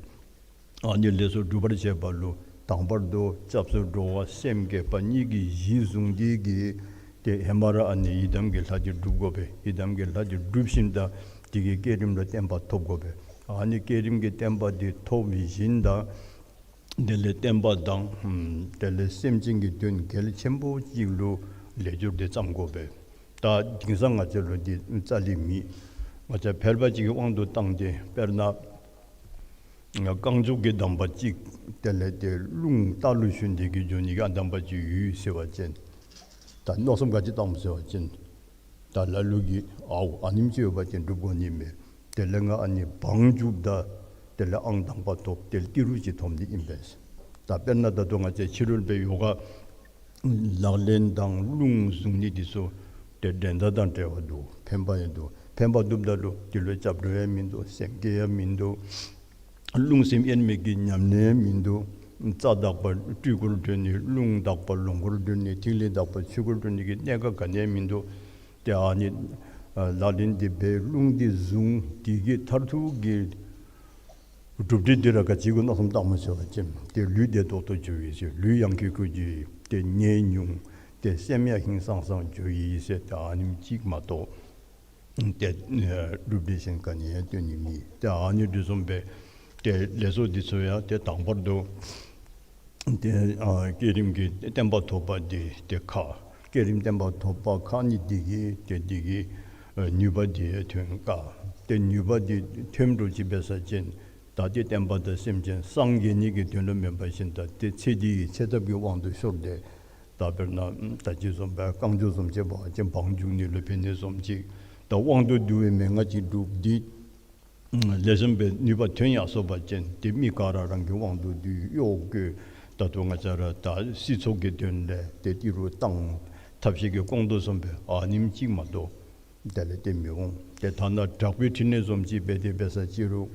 ཨ་ནི་ལས་ཚོགས་སྒྲུབ་པར་བྱེད་པ་ལུ་དང་པར་དུ་སྐྱབས་སུ་འགྲོ་བ་སེམས་བསྐྱེད་པ་གཉིས་ཀྱི་གཞི་བཟུང་སྟེ་གིས་ཏེ་ཧེ་མ་ར་ཨ་ནི་ཡི་དམ་གྱི་ལྷ་འདི་སྒྲུབ་དགོ་པས། ཡི་དམ་གྱི་ལྷ་འདི་སྒྲུབ་ཞིནམ་ད་དེ་གི་བསྐྱེད་རིམ་ལུ་བརྟན་པ་ཐོབ་དགོ་པས། ཨ་ནི་བསྐྱེད་རིམ་གྱི་བརྟན་པ་འདི་ཐོབ་ཞིནམ་ད་དེ་ལས་བསྟན་པ་དང་དེ་ལས་སེམས་ཅན་གྱི་དོན་གལ་ཆེན་པོ་ཅིག་ལུ་ལས་སྦྱོར་འདི་བརྩམ་དགོ་པས། ད་དེང་སང་ང་བཅས་ལུ་འདི་རྩ་ལས་མེད། ང་བཅས་ཕལ་པ་ཅིག་གི་དབང་དུ་བཏང་སྟེ་དཔེར་ན་ རྐང་མགྱོགས་ཀྱི་གདམས་པ་ཅིག་དེ་ལས་ཏེ་རླུང་རྟ་ལུ་ཞོན་ཏེ་གི་འགྱོ་ནི་གི་ཨ་གདམས་པ་ཅིག་ཡོད་ཟེར་བ་ཅིན། ད་མནོ་བསམ་ག་ཅི་བཏངམ་ཟེར་བ་ཅིན། ད་ལ་ལུ་གིས་ཨའུ་ཨ་ནེམ་ཅིག་ཡོད་པ་ཅིན་འགྲུབ་དགོ་ནི་མས། དེ་ལས་ང་ཨ་ནི་བང་རྒྱུགཔ་ད་དེ་ལས་ཨང་དང་པ་ཐོབ་དེ་ལས་ཏི་རུ་ཅིག་ཐོབ་ནི་ཨིན་པས། ད་དཔེར་ན་ད་ལྟོ་ང་བཅས་ཕྱི་རོལ་པའི་ཡོ་ག་ལག་ལེན་དང་རླུང་བཟུང་ནི་འདི་ཚུ་ཏེ་འགྲན་ཟླ་དང་བྲལ་བ་འདུག། ཕན་པ་ཡང་འདུག། ཕན་པ་འདུགཔ་ད་ལུ་འདི་ལུ་སྐྱབས་འགྲོ་ཡང་མིན་འདུག། སེམས་བསྐྱེད་ཡང་མིན་འདུག། རླུང་སེམས་དབྱེར་མེད་ཀྱི་ཉམས་ལེན་ཡང་མིན་འདུག། རྩ་དག་པ་སྤྲུལ་སྐུར་གྲོལ་ནི། རླུང་དག་པ་ལོངས་སྐུར་གྲོལ་ནི། ཐིག་ལེ་དག་པ་ཆོས་སྐུར་གྲོལ་ནི་གི་གནད་འགག་ག་ནི་ཡང་མིན་འདུག། ཏེ་ཨ་ནི་ལག་ལེན་འདི་འབད་རླུང་འདི་བཟུང་འདི་གི་མཐར་ཐུག་གི་གྲུབ་འབྲས་འདི་ར་ག་ཅི་གུ་མནོ་བསམ་བཏངམ་ཟེར་བ་ཅིན་ཏེ་ལུས་བདེ་ཏོག་ཏོ་འགྱོ་ཡི་ཟེར། ལུས་ཡང་ཁེ་ཁེ་འགྱོ་ཡི། ཏེ་ནད་ཉུང་། ཏེ་སེམས་ཡང་ཧིང་སངས་སངས་འགྱོ་ཡི་ཟེར། ཏེ་ཨ་ནེམ་ཅིག་མ་གཏོགས་ཏེ་གྲུབ་འབྲས་གཞན་ག་ནི་ཡང་སྟོན་ནི་མེད། ཏེ་ཨ་ནི་འདི་བཟུམ་སྦེ་ཏེ་ལས་ཚོགས་འདི་ཚུ་ཡང་ཏེ་དང་པར་དུ་ཏེ་ཨ་བསྐྱེད་རིམ་གྱི་བརྟན་པ་ཐོབ་པ་འདི་ཏེ་ཁག། བསྐྱེད་རིམ་བརྟན་པ་ཐོབ་པ་ཁག་ནི་འདི་གིས་ཏེ་འདི་གིས་ཨ་ནུས་པ་འདི་ཐོན་དཀའ། ཏེ་ནུས་པ་འདི་ཐོན་འགྲུབ་ཅིག་འབད་ས་ཅིན་ད་ཏེ་བསྟན་པ་དང་སེམས་ཅན་སངས་རྒྱས་ནི་གི་དོན་ལུ་མེན་པར་ཞིནམ་ད་ཏེ་ཚེ་འདི་ཡི་ཚེ་ཐབས་ཀྱི་དབང་དུ་ཤོར་ཏེ། ད་དཔེར་ན་ད་ཅི་བཟུམ་སྦེ་རྐང་མགྱོགས་བཟུམ་ཅིག་འབད་བ་ཅིན་བང་རྒྱུག་ནི་ལུ་ཕན་ནི་བཟུམ་ཅིག། ད་དབང་དུ་བསྡུ་བའི་མན་ངག་ཅིག་སྒྲུབ་སྟེ་ལེགས་ཤོམ་སྦེ་ནུས་པ་ཐོན་ཡར་སོ་བ་ཅིན་ཏེ་མི་ག་ར་རང་གི་དབང་དུ་བསྡུ་གཡོག་བཀོལ། ད་ལྟོ་ང་བཅས་ར་ད་སྲིད་ཚོགས་ཀྱི་དོན་ལས་ཏེ་ཏི་རུ་བཏང་ཐབས་ཤེས་ཀྱིས་སྐོང་དོ་བཟུམ་སྦེ་ཨ་ནེམ་ཅིག་མ་གཏོགས་དེ་ལས་ཏེ་མི་འོང་། ཏེ་ཐ་ན་དྲག་པོའི་ཕྲིན་ལས་བཟུམ་ཅིག་འབད་དེ་འབད་ས་ཅི་རུང་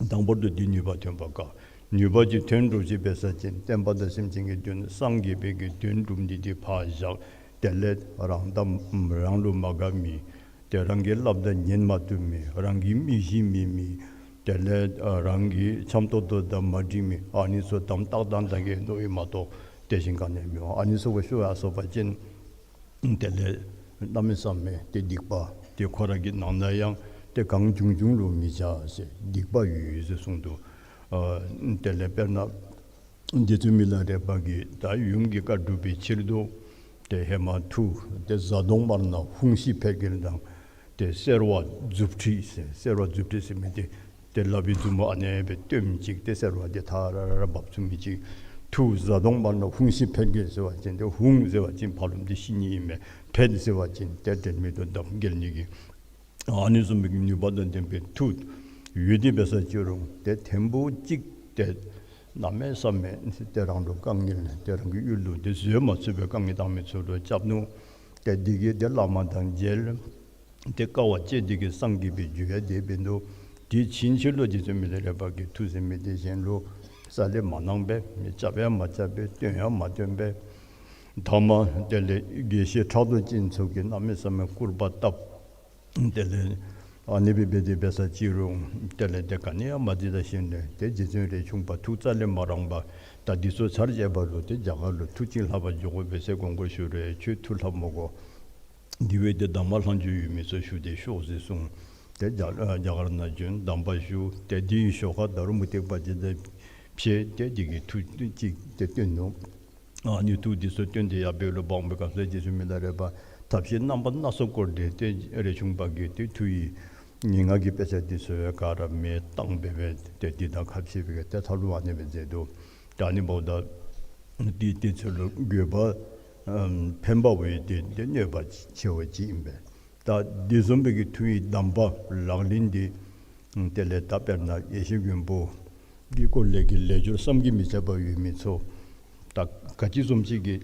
དང་པོར་དུ་འདི་ནུས་པ་ཐོན་པ་དཀའ། ནུས་པ་ཅིག་ཐོན་འགྲུབ་ཅིག་འབད་ས་ཅིན་བསྟན་པ་དང་སེམས་ཅན་གྱི་དོན་སངས་རྒྱས་པའི་གི་དོན་སྒྲུབ་ནི་འདི་ཕར་བཞག། དེ་ལས་རང་དང་རང་ལུ་མ་དགའ་མི་ཏེ་རང་གི་སླབ་ད་ཉན་མ་བཏུབ་མི་རང་གི་མི་གཤིས་མེད་མི་དེ་ལས་ཨ་རང་གི་འཆམ་ཏོག་ཏོ་དང་མ་འགྲིག་མི་ཨ་ནི་ཚུ་དམ་ཏག་ཏག་ད་གེ་མནོ་ཡི་མ་གཏོགས་དེ་བཞིན་ག་ནི་ཡང་མི་འོང་། ཨ་ནི་ཚུ་གུ་ཤོར་ཡར་སོ་བ་ཅིན་དེ་ལས་གནམ་མེད་ས་མེད་ཏེ་སྡིག་པ་ཏེ་ཁོ་ར་གི་ནང་ན་ཡང་ཏེ་གང་བྱུང་བྱུང་ལུ་མི་བྱ་ཟེར་སྡིག་པ་ཡོད་ཡོད་ཟེར་གསུངས་འདུག། ཨ་དེ་ལས་དཔེར་ན་རྗེ་བཙུན་མི་ལ་རས་པ་གིས་ད་ཡུམ་གྱི་བཀའ་སྒྲུབ་པའི་ཕྱིར་དུ་ཏེ་ཧེ་མ་མཐུ་ཏེ་གཟའ་གདོང་དམར་ནག་ཧཱུྃ་ཤི་ཕཊ་འགྱེལ་དང་ཏེ་སེར་བ་མཛུབ་ཁྲིད་ཟེར། སེར་བ་མཛུབ་ཁྲིད་ཟེར་མི་འདི་ཏེ་ལག་པའི་མཛུབ་མོ་ཨ་ནེ་སྦེ་སྟོནམ་ཅིག་ཏེ་སེར་བ་འདི་ཐ་ར་ར་ར་འབབ་ཚུགས་མི་ཅིག། མཐུ་གཟའ་གདོང་དམར་ནག་ཧཱུྃ་ཤི་ཕཊ་འགྱེལ་ཟེར་བ་ཅིན་ཏེ་ཧཱུྃ་ཟེར་བ་ཅིན་ཕར་ལུ་འདི་ཤི་ནི་ཨིན་མས། ཕཊ་ཟེར་བ་ཅིན་ཏེ་དེ་མི་དོ་དམ་འགྱེལ་ནི་གི་ཨ་ནི་བཟུམ་མའི་ནུས་པ་དང་ལྡན་པའི་མཐུ་ཡོད་དེ་འབད་ས་ཅི་རུང་ཏེ་ཐེངས་པོ་གཅིག་ཏེ་གནམ་མེད་ས་མེད་ཏེ་རང་ལུ་དཀའ་ངལ་ཏེ་རང་གི་ཡུལ་ལུ་ཏེ་བཟོད་མ་ཚུགས་པའི་དཀའ་ངལ་བཏང་མི་ཚུ་ལུ་རྐྱབ་ནུག། ཏེ་འདི་གིས་ཏེ་བླ་མ་དང་མཇལ། ཏེ་དཀའ་བ་སྤྱད་དེ་གིས་སངས་རྒྱས་པའི་རྒྱུ་ཡང་དེ་འབད་ནུག། དེ་ཕྱིན་ཆད་ལུ་རྗེ་བཙུན་མི་ལ་རས་པ་གིས་མཐུ་ཟེར་མི་འདི་གཞན་ལུ་རྩ་ལས་མ་གནང་པས། རྐྱབ་ཡང་མ་རྐྱབ་པས། སྟོན་ཡང་མ་སྟོན་པས། ཐ་མ་དེ་ལས་དགེ་བཤེས་ཕྲག་དོག་ཅན་ཚུ་གིས་གནམ་མེད་ས་མེད་སྐུར་པ་བཏབ། དེ་ལས་ཨ་ནི་སྦེ་འབད་དེ་འབད་ས་ཅི་རུང་དེ་ལས་ཏེ་ག་ནི་ཡང་མ་མཛད་ད་ཞིནམ་ལས་ཏེ་རྗེ་བཙུན་རས་ཆུང་པ་ཐུགས་རྩ་ལས་མ་རངས་པར་ད་འདི་ཚུ་ཚར་བཅད་པ་ལུ་ཏེ་རྒྱ་གར་ལུ་མཐུ་ཅིག་ལྷབ་པར་འགྱོ་དགོ་པས་ཟེར་དགོངས་སྐོར་ཞུ་རུང་ཁྱོད་མཐུ་ལྷབ་མི་དགོ། འདི་བ་ཏེ་གདམས་པ་ལྷག་མཇུག་ཡོད་མི་ཚུ་ཞུ་སྟེ་ཤོག་ཟེར་གསུངས། ཏེ་རྒྱ་རྒྱ་གར་ནང་བྱོན་གདམས་པ་ཞུ། ཏེ་དེའི་ཞོར་ཁར་ད་རུང་མུ་སྟེགས་པ་ཅིག་དང་ཕྱད་དེ་འདི་གི་མཐུ་ཅིག་ཏེ་སྟོན་ནུག། ཨ་ནི་མཐུ་འདི་ཚུ་སྟོན་ཏེ་ཡར་འབད་རུང་འབག་པའི་སྐབས་སུ་རྗེ་བཙུན་མི་ལ་རས་པ་ཐབས་ཤེས་རྣམ་པ་སྣ་ཚོགས་བསྐོར་ཏེ་ཏེ་རས་ཆུང་པ་གིས་ཏེ་མཐུ་ཡི་ངན་སྔགས་ཀྱི་དཔེ་ཆ་འདི་ཚུ་ག་ར་མེ་བཏང་སྦེ་སྦེ་ཏེ་འདི་དང་ཁ་ཕྱེ་སྦེ་ཏེ་ཐབས་ལུ་ཨ་ནི་སྦེ་མཛད་དོ། ད་ཨ་ནི་འབདཝ་ད་འདི་འདི་ཚུ་ལུ་དགོས་པ་ཨམ་ཕན་པ་བས་ཏེ་ཏེ་གནོད་པ་ཆེ་བ་ཅིག་ཨིན་པས། ད་འདི་བཟུམ་སྦེ་གི་མཐུ་ཡི་གདམས་པ་ལག་ལེན་འདི་དེ་ལས་ད་དཔེར་ན་ཡེ་ཤེས་མགོན་པོ་གི་སྐོར་ལས་ཀྱི་ལས་སྦྱོར་བསམ་གྱིས་མི་ཁྱབ་པ་ཡོད་མི་ཚུ་ད་ག་ཅི་བཟུམ་ཅིག་གི་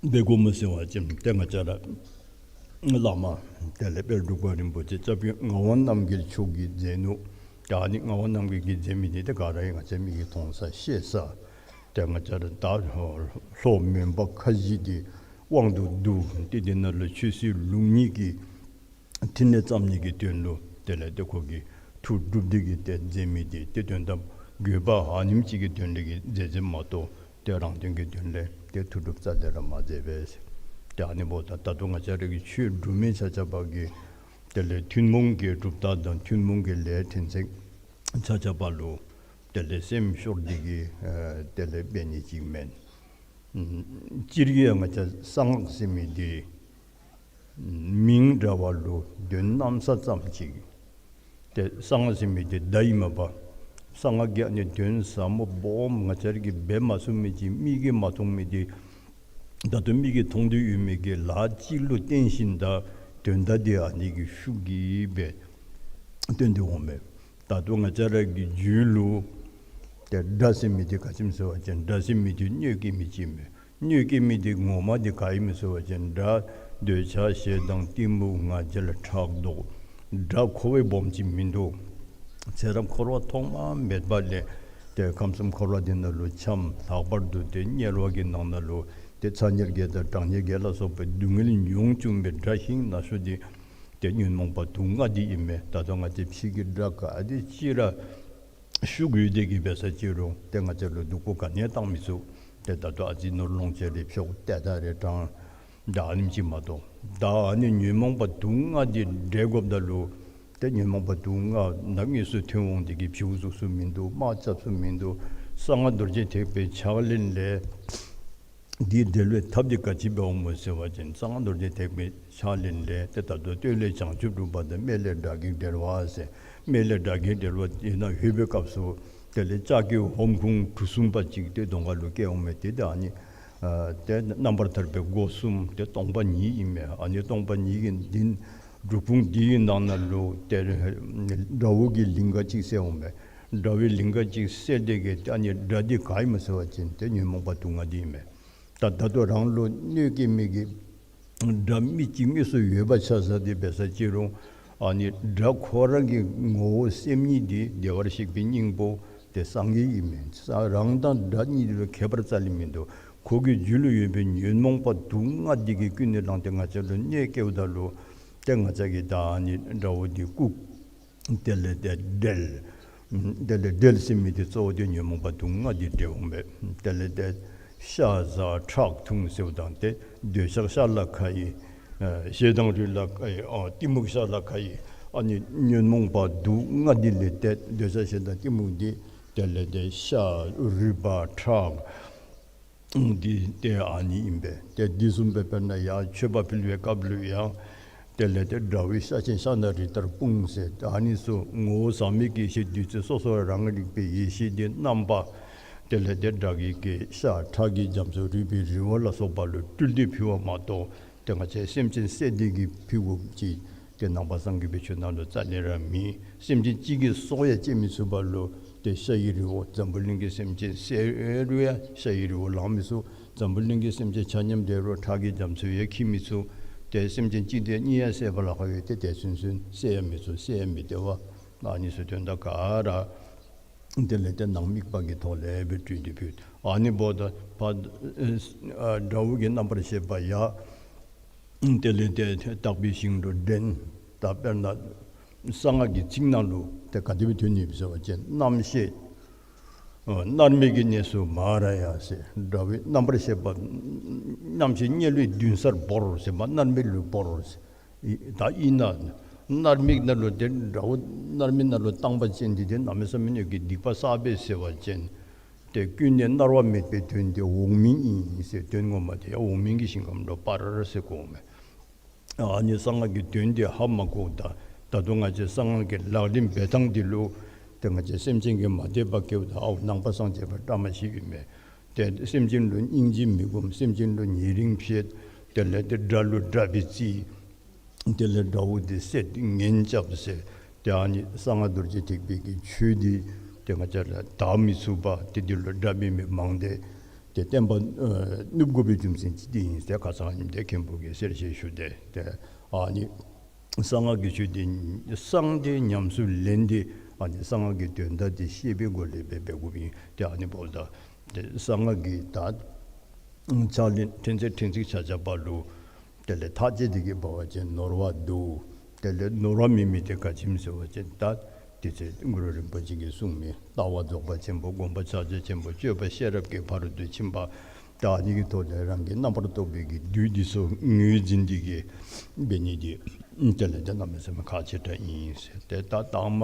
འབད་དགོཔ་སྨོ་ཟེར་བ་ཅིན་ཏེ་ང་བཅས་ར་བླ་མ་དེ་ལས་དཔལ་འབྲུག་པ་རིན་པོ་ཆེ་སྐྱབས་རྗེ་ངག་དབང་རྣམ་རྒྱལ་མཆོག་གིས་མཛད་ནུག། ད་ཨ་ནི་ངག་དབང་རྣམ་རྒྱལ་གྱིས་མཛད་མི་འདི་ཏེ་ག་ར་ང་བཅས་མིག་གིས་མཐོང་ས་ཤེས་ས། ཏེ་ང་བཅས་ར་ད་ལྷོ་མོན་པ་ཁ་བཞི་འདི་དབང་དུ་བསྡུ་སྟེ་འདི་ནང་ལུ་ཆོས་སྲིད་ལུགས་གཉིས་ཀྱི་ཕྲིན་ལས་བརྩམ་ནི་གི་དོན་ལུ་དེ་ལས་ཏེ་ཁོ་གིས་མཐུ་སྒྲུབ་སྟེ་གིས་ཏེ་མཛད་མི་འདི་ཏེ་དོན་དམ་དགོས་པ་ཨ་ནེམ་ཅིག་གི་དོན་ལས་ཀྱི་མཛད་མཛདཔ་མ་གཏོགས་ཏེ་རང་དོན་གྱི་དོན་ལས་ཏེ་མཐུ་སྒྲུབ་རྩ་ལས་ར་མ་མཛད་པས། ཏེ་ཨ་ནི་འབདཝ་ད་ད་ལྟོ་ང་བཅས་ར་གི་ཆོས་སྒྲུབ་མི་ཆ་ཁྱབ་ཀྱིས་དེ་ལས་ཐུན་མོང་གི་གྲུབ་རྟགས་དང་ཐུན་མོང་གི་ལས་ཕྲན་ཚེགས་ཆ་ཁྱབ་ལུ་དེ་ལས་སེམས་ཤོར་ཏེ་གིས་ཨེ་དེ་ལས་འབད་ནི་ཅིག་མེན། སྤྱིར་གྱིས་ང་བཅས་གསང་སྔགས་ཟེར་མི་འདི་མིང་འདྲ་བ་ལུ་དོན་གནམ་ས་ཙམ་ཅིག། ཏེ་གསང་སྔགས་ཟེར་མི་འདི་བརྡ་ཨིན་མས་པ། གསང་སྔགས་ཀྱི་ཨ་ནི་དོན་ཟབ་མོ་སྦོམ་ང་བཅས་ར་གིས་འབད་མ་ཚུགས་མི་ཅིག་མིག་གིས་མ་མཐོང་མི་འདི་ད་ལྟོ་མིག་གིས་མཐོང་སྟེ་ཡོད་མི་གི་ལཱ་ཅིག་ལུ་བརྟེན་ཞིནམ་ད་དོན་དག་འདི་ཨ་ནི་གི་ཤུགས་ཀྱིས་སྦེ་སྟོན་ཏེ་འོང་མས། ད་ལྟོ་ང་བཅས་ར་གི་རྒྱུད་ལུ་ཏེ་དགྲ་ཟེར་མི་འདི་ག་ཅི་སྨོ་ཟེར་བ་ཅིན་དགྲ་ཟེར་མི་འདི་གནོད་སྐྱེལ་མི་ཅིག་མས། གནོད་སྐྱེལ་མི་འདི་ངོ་མ་འདི་ག་ཨིན་མས་ཟེར་བ་ཅིན་དགྲ་འདོད་ཆགས་ཞེ་སྡང་གཏི་མུག་ང་རྒྱལ་ཕྲག་དོག། དགྲ་ཁོ་བའི་སྦོམ་ཅིག་མིན་འདུག། ཚེ་རབས་འཁོར་བ་ཐོག་མ་མེད་པ་ལས་ཏེ་ཁམས་གསུམ་འཁོར་བ་འདི་ནང་ལུ་འཁྱམས། ལྷག་པར་དུ་ཏེ་དམྱལ་བ་གི་ནང་ན་ལུ་ཏེ་ཚ་དམྱལ་བརྒྱད་དང་གྲང་དམྱལ་བརྒྱད་ལ་སོགས་པའི་སྡུག་བསྔལ་མྱོང་བཅུག་པའི་དགྲ་ཤིང་ན་སོ་འདི་ཏེ་ཉོན་མོངས་པ་དུག་ལྔ་འདི་ཨིན་མས། ད་ལྟོ་ང་བཅས་ཕྱི་གི་དགྲ་ག་དེ་ཅིག་ར་ཤུགས་ཡོད་དེ་གིས་འབད་ས་ཅིག་རུང་ཏེ་ང་བཅས་ལུ་སྡུག་པོ་ག་ནི་ཡང་བཏང་མི་ཚུགས། ཏེ་ད་ལྟོ་ཨ་ཙི་ནོར་ལོངས་སྤྱོད་རེ་འཕྱོག་ཏེ་ད་རེ་དྲང་ད་ཨ་ནེམ་ཅིག་མ་གཏོགས། ད་ཨ་ནི་ཉོན་མོངས་པ་དུག་ལྔ་འདི་བསྒྲལ་དགོཔ་ད་ལུ་ཏེ་ཉོན་མོངས་པ་དུག་ལྔ་ནམ་དངོས་སུ་ཐོན་འོང་དེ་གིས་བྱིའུ་བཙུགས་ས་མིན་འདུག། དམག་རྐྱབ་ས་མིན་འདུག། གསང་སྔགས་རྡོ་རྗེ་ཐེག་པའི་ཕྱག་ལེན་ལས་འདི་བསྒྲལ་བའི་ཐབས་འདི་ག་ཅི་འབདཝ་སྨོ་ཟེར་བ་ཅིན་གསང་སྔགས་རྡོ་རྗེ་ཐེག་པའི་ཕྱག་ལེན་ལས་ཏེ་ད་ལྟོ་སྟོད་ལས་བྱང་ཆུབ་སྒྲུབ་པ་དང་སྨད་ལས་དགྲ་བགེགས་བསྒྲལ་བ་ཟེར། སྨད་ལས་དགྲ་བགེགས་བསྒྲལ་བ་ཡིན་ན་ལྷོད་པའི་སྐབས་སུ་དེ་ལས་ལྕགས་ཀྱི་ཧོམ་ཁུང་གྲུ་གསུམ་པ་ཅིག་ཏེ་གདོང་ཁ་ལུ་སྐྱེ་འོང་མས། ཏེ་ད་ཨ་ནི་ཨ་ཏེ་རྣམ་པར་ཐར་པའི་སྒོ་གསུམ་ཏེ་སྟོང་པ་ཉིད་ཨིན་མས། ཨ་ནི་སྟོང་པ་ཉིད་ཀྱི་འདི་འབྲུབ་ཁུང་འདི་གི་ནང་ན་ལུ་ཏེ་དགྲ་བོ་གི་ལིང་ག་ཅིག་གསལ་འོང་མས། དགྲ་བོའི་ལིང་ག་ཅིག་གསལ་དེ་གིས་ཨ་ནི་དགྲ་འདི་ག་ཨིན་མས་ཟེར་བ་ཅིན་ཏེ་ཉོན་མོངས་པ་དུག་ལྔ་འདི་ཨིན་མས། ད་ད་ལྟོ་རང་ལུ་གནོད་སྐྱེལ་མི་གི་དགྲ་མི་གཅིག་དངོས་སུ་ཡོད་པ་ཆ་བཞག་སྟེ་འབད་ས་ཅིག་རུང་ཨ་ནི་དགྲ་ཁོ་རང་གི་ངོ་བོ་སེམས་ཉིད་འདི་བདེ་བར་གཤེགས་པའི་སྙིང་པོ་ཏེ་སངས་རྒྱས་ཨིན་མས། ས་རང་དང་དགྲ་གཉིས་ལུ་ཁྱད་པར་རྩ་ལས་མིན་འདུག། ཁོ་གི་རྒྱུད་ལུ་ཡོད་པའི་ཉོན་མོངས་པ་དུག་ལྔ་འདི་གིས་ཀུན་ནས་བསླངས་ཏེ་ང་བཅས་ལུ་གནོད་སྐྱེལཝ་ད་ལུ་ཏེ་ང་བཅས་ཀྱིས་ད་ཨ་ནི་དགྲ་བོ་འདི་བཀུག། དེ་ལས་ཏེ་བསྒྲལ། དེ་ལས་བསྒྲལ་ཟེར་མི་འདི་གཙོ་བོ་འདི་ཉོན་མོངས་པ་དུག་ལྔ་འདི་བསྒྲལ་འོང་པས། དེ་ལས་ཏེ་ཤ་ཟ་ཁྲག་འཐུང་ཟེརཝ་ད་ཏེ་འདོད་ཆགས་ཤ་ལ་ཁ་ཡི། ཨ་ཞེ་སྡང་རུས་ལ་ཁ་ཡི། ཨ་གཏི་མུག་ཤ་ལ་ཁ་ཡི། ཨ་ནི་ཉོན་མོངས་པ་དུག་ལྔ་འདི་ལས་ཏེ་འདོད་ཆགས་ཞེ་སྡང་གཏི་མུག་འདི་དེ་ལས་ཏེ་ཤ་རུས་པ་ཁྲག་འདི་ཏེ་ཨ་ནི་ཨིན་པས། ཏེ་འདི་བཟུམ་སྦེ་དཔེར་ན་ཡང་མཆོད་པ་ཕུལ་བའི་སྐབས་ལུ་ཡང་དེ་ལས་ཏེ་དགྲ་བོའི་ཤ་ཆེན་ཤ་སྣ་རི་ལྟར་སྤུངས་ཟེར། ཏེ་ཨ་ནི་ཚུ་ངོ་བོ་ཟག་མེད་ཀྱི་ཡེ་ཤེས་བདུད་རྩི་སོ་སོ་རང་རིག་པའི་ཡེ་ཤེས་འདི་རྣམ་པ་དེ་ལས་ཏེ་དགྲ་བགེགས་ཀྱི་ཤ་ཁྲག་གི་རྒྱ་མཚོ་རུས་པའི་རི་བོ་ལ་སོགས་པ་ལུ་སྤྲུལ་ཏེ་ཕུལ་བ་མ་གཏོགས་ཏེ་ང་བཅས་སེམས་ཅན་བསད་དེ་གིས་ཕུལ་དགོཔ་ཅིག་ཏེ་ནང་པ་སངས་རྒྱས་པའི་ཆོས་ནང་ལུ་རྩ་ལས་ར་མེད། སེམས་ཅན་གཅིག་གི་སྲོག་ཡང་བཅད་མི་ཚུགས་པ་ལུ་ཏེ་ཤ་ཡི་རི་བོ་འཛམ་བུ་གླིང་གི་སེམས་ཅན་བསད་རུང་ཡང་ཤ་ཡི་རི་བོ་ལང་མི་ཚུགས། འཛམ་བུ་གླིང་གི་སེམས་ཅན་ཆ་མཉམ་བསད་རུང་ཁྲག་གི་རྒྱ་མཚོ་ཡང་འཁྱིལ་མི་ཚུགས། ཏེ་སེམས་ཅན་གཅིག་དེ་གཉིས་ཡང་བསད་པ་ལ་ཁག་ཡོད། ཏེ་དེ་ཚུན་ཚོད་བསད་ཡང་མི་ཚུགས། བསད་ཡང་མི་བདེ་བ། ཨ་ནི་ཚུ་དོན་དག་ག་ར་དེ་ལས་ཏེ་ནང་དམིགས་པ་གི་ཐོག་ལས་སྦེ་སྤྲུལ་ཏེ་ཕུལ། ཨ་ནི་འབདཝ་ད་ཕར་ཨ་དགྲ་བོ་གི་རྣམ་པར་ཤེས་པ་ཡང་དེ་ལས་ཏེ་དག་པའི་ཞིང་དུ་འདྲེན། ད་དཔེར་ན་གསང་སྔགས་ཀྱི་ཚིག་ནང་ལུ་ཏེ་ག་དེ་སྦེ་ཐོན་ནི་ཡོདཔ་ཟེར་བ་ཅིན་རྣམ་ཤེས་ཨ་མནར་མེད་ཀྱི་གནས་སུ་མ་ར་ཡ་ཟེར། དགྲ་བོའི་རྣམ་པར་ཤེས་པ་རྣམ་ཤེས་དམྱལ་བའི་མདུན་སར་བོར་ཟེར་མ་མནར་མེད་ལུ་བོར་ཟེར། ད་ཨིན་ན་མནར་མེད་ནང་ལུ་ཏེ་དགྲ་བོ་མནར་མེད་ནང་ལུ་བཏང་པ་ཅིན་འདི་ཏེ་གནམ་མེད་ས་མེད་ཀྱི་སྡིག་པ་བསགས་པས་ཟེར་བ་ཅིན་ཏེ་ཀུན་ནས་མནར་བ་མེད་པའི་དོན་དེ་འོག་མིན་ཨིན་ཟེར། དོན་ངོ་མ་དེ་ཡང་འོག་མིན་གྱི་ཞིང་ཁམས་ལུ་སྤར་ཟེར་གོཝ་མས། ཨ་ནི་གསང་སྔགས་ཀྱི་དོན་དེ་ཧ་མ་གོཝ་ད་ད་ལྟོ་ང་བཅས་གསང་སྔགས་ཀྱི་ལག་ལེན་འབད་ཐངས་འདི་ལུ་ཏེ་ང་བཅས་སེམས་ཅན་གྱིས་མ་དད་པ་སྐྱེཝ་ད་ཨའོ་ནང་པ་སངས་རྒྱས་པ་བཀྲ་མ་ཤིས་ཨིན་མས། ཏེ་སེམས་ཅན་ལུ་སྙིང་རྗེ་མི་སྒོམ། སེམས་ཅན་ལུ་ཉེ་རིང་ཕྱེད། དེ་ལས་ཏེ་དགྲ་ལུ་དགྲ་སྦེ་བརྩི། དེ་ལས་དགྲ་བོ་དེ་བསད་ངན་རྐྱབ་ཟེར། ཏེ་ཨ་ནི་གསང་སྔགས་རྡོ་རྗེ་ཐེག་པའི་གི་ཆོས་འདི་ཏེ་ང་བཅས་ར་དག་མི་ཚུགས་པ་ཏེ་འདི་ལུ་དགྲ་འབད་མི་མང་སྟེ་ཏེ་བསྟན་པ་ཨ་ནུབ་དགོ་པའི་རྒྱུ་མཚན་ཅིག་འདི་ཨིན་ཟེར་ཁ་ཙ་ཨ་ནི་འདི་མཁན་པོ་གིས་གསལ་བཤད་ཞུ་སྟེ་ཏེ་ཨ་ནི་གསང་སྔགས་ཀྱི་ཆོས་འདི་གསང་སྟེ་ཉམས་སུ་ལེན་ཏེ་ཨ་ནི་གསང་སྔགས་ཀྱི་དོན་དག་འདི་ཤེས་པའི་སྒོ་ལས་འབད་འབད་དགོཔ་ཨིན། ཏེ་ཨ་ནི་འབདཝ་ད་ཏེ་གསང་སྔགས་ཀྱི་ད་ཕྱག་ལེན་ཕྲན་ཚེགས་ཕྲན་ཚེགས་ཆ་ཁྱབ་པ་ལུ་དེ་ལས་ཐག་བཅད་དེ་གིས་འབད་བ་ཅིན་ནོར་བ་འདུག། དེ་ལས་ནོར་བ་མེད་མི་དེ་ག་ཅི་སྨོ་ཟེར་བ་ཅིན་ད་དེ་ཚེ་གུ་རུ་རིན་པོ་ཆེ་གིས་གསུངས་མི་ལྟ་བ་རྫོགས་པ་ཆེན་པོ། སྒོམ་པ་ཕྱག་རྒྱ་ཆེན་པོ། སྤྱོད་པ་ཤེས་རབ་ཀྱི་ཕ་རོལ་ཏུ་ཕྱིན་པ། ད་ཨ་ནི་གི་ཐོག་ལས་རང་གི་རྣམ་པར་རྟོག་པའི་གི་བདུད་འདི་ཚུ་ངོས་འཛིན་ཏེ་གིས་འབད་ནི་འདི་དེ་ལས་ཏེ་གནམ་མེད་ས་མེད་ཁག་ཆེ་དྲགས་ཨིན་ཟེར། ཏེ་ད་དང་མ་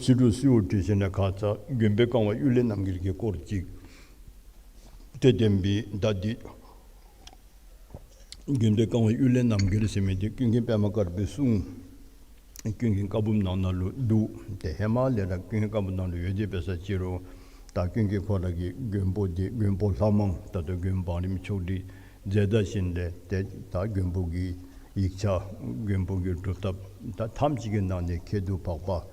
ཕྱི་རུ་གསོལཝ་བཏབ་ཞིནམ་ལས་ཁ་ཙ་མགོན་པོ་ཀ་བ་གཡུ་ལོ་རྣམ་རྒྱལ་གྱི་སྐོར་ཅིག་ཏེ་བསྟན་པའི་ད་འདི་མགོན་པོ་ཀ་བ་གཡུ་ལོ་རྣམ་རྒྱལ་ཟེར་མི་འདི་ཀུན་མཁྱེན་པདྨ་དཀར་པོའི་གསུང་ ཀུན་མཁྱེན་བཀའ་འབུམ་ནང་ན་ལུ་འདུག། ཏེ་ཧེ་མ་ལས་ར་ཀུན་མཁྱེན་བཀའ་འབུམ་ནང་ལུ་ཡོད་དེ་འབད་ས་ཅི་རུང་ད་ཀུན་མཁྱེན་ཁོ་ར་གི་མགོན་པོ་འདི་མགོན་པོ་ལྷ་མང་ད་ལྟོ་མགོན་བང་རིམ་ཆོག་སྒྲིག་མཛད་ད་ཞིནམ་ལས་ཏེ་ད་མགོན་པོ་གི་ཡིག་ཆ་མགོན་པོ་གི་སྒྲུབ་ཐབས་ད་ཐམས་ཅད་ཀྱི་ནང་ནས་ཁྱད་དུ་འཕགས་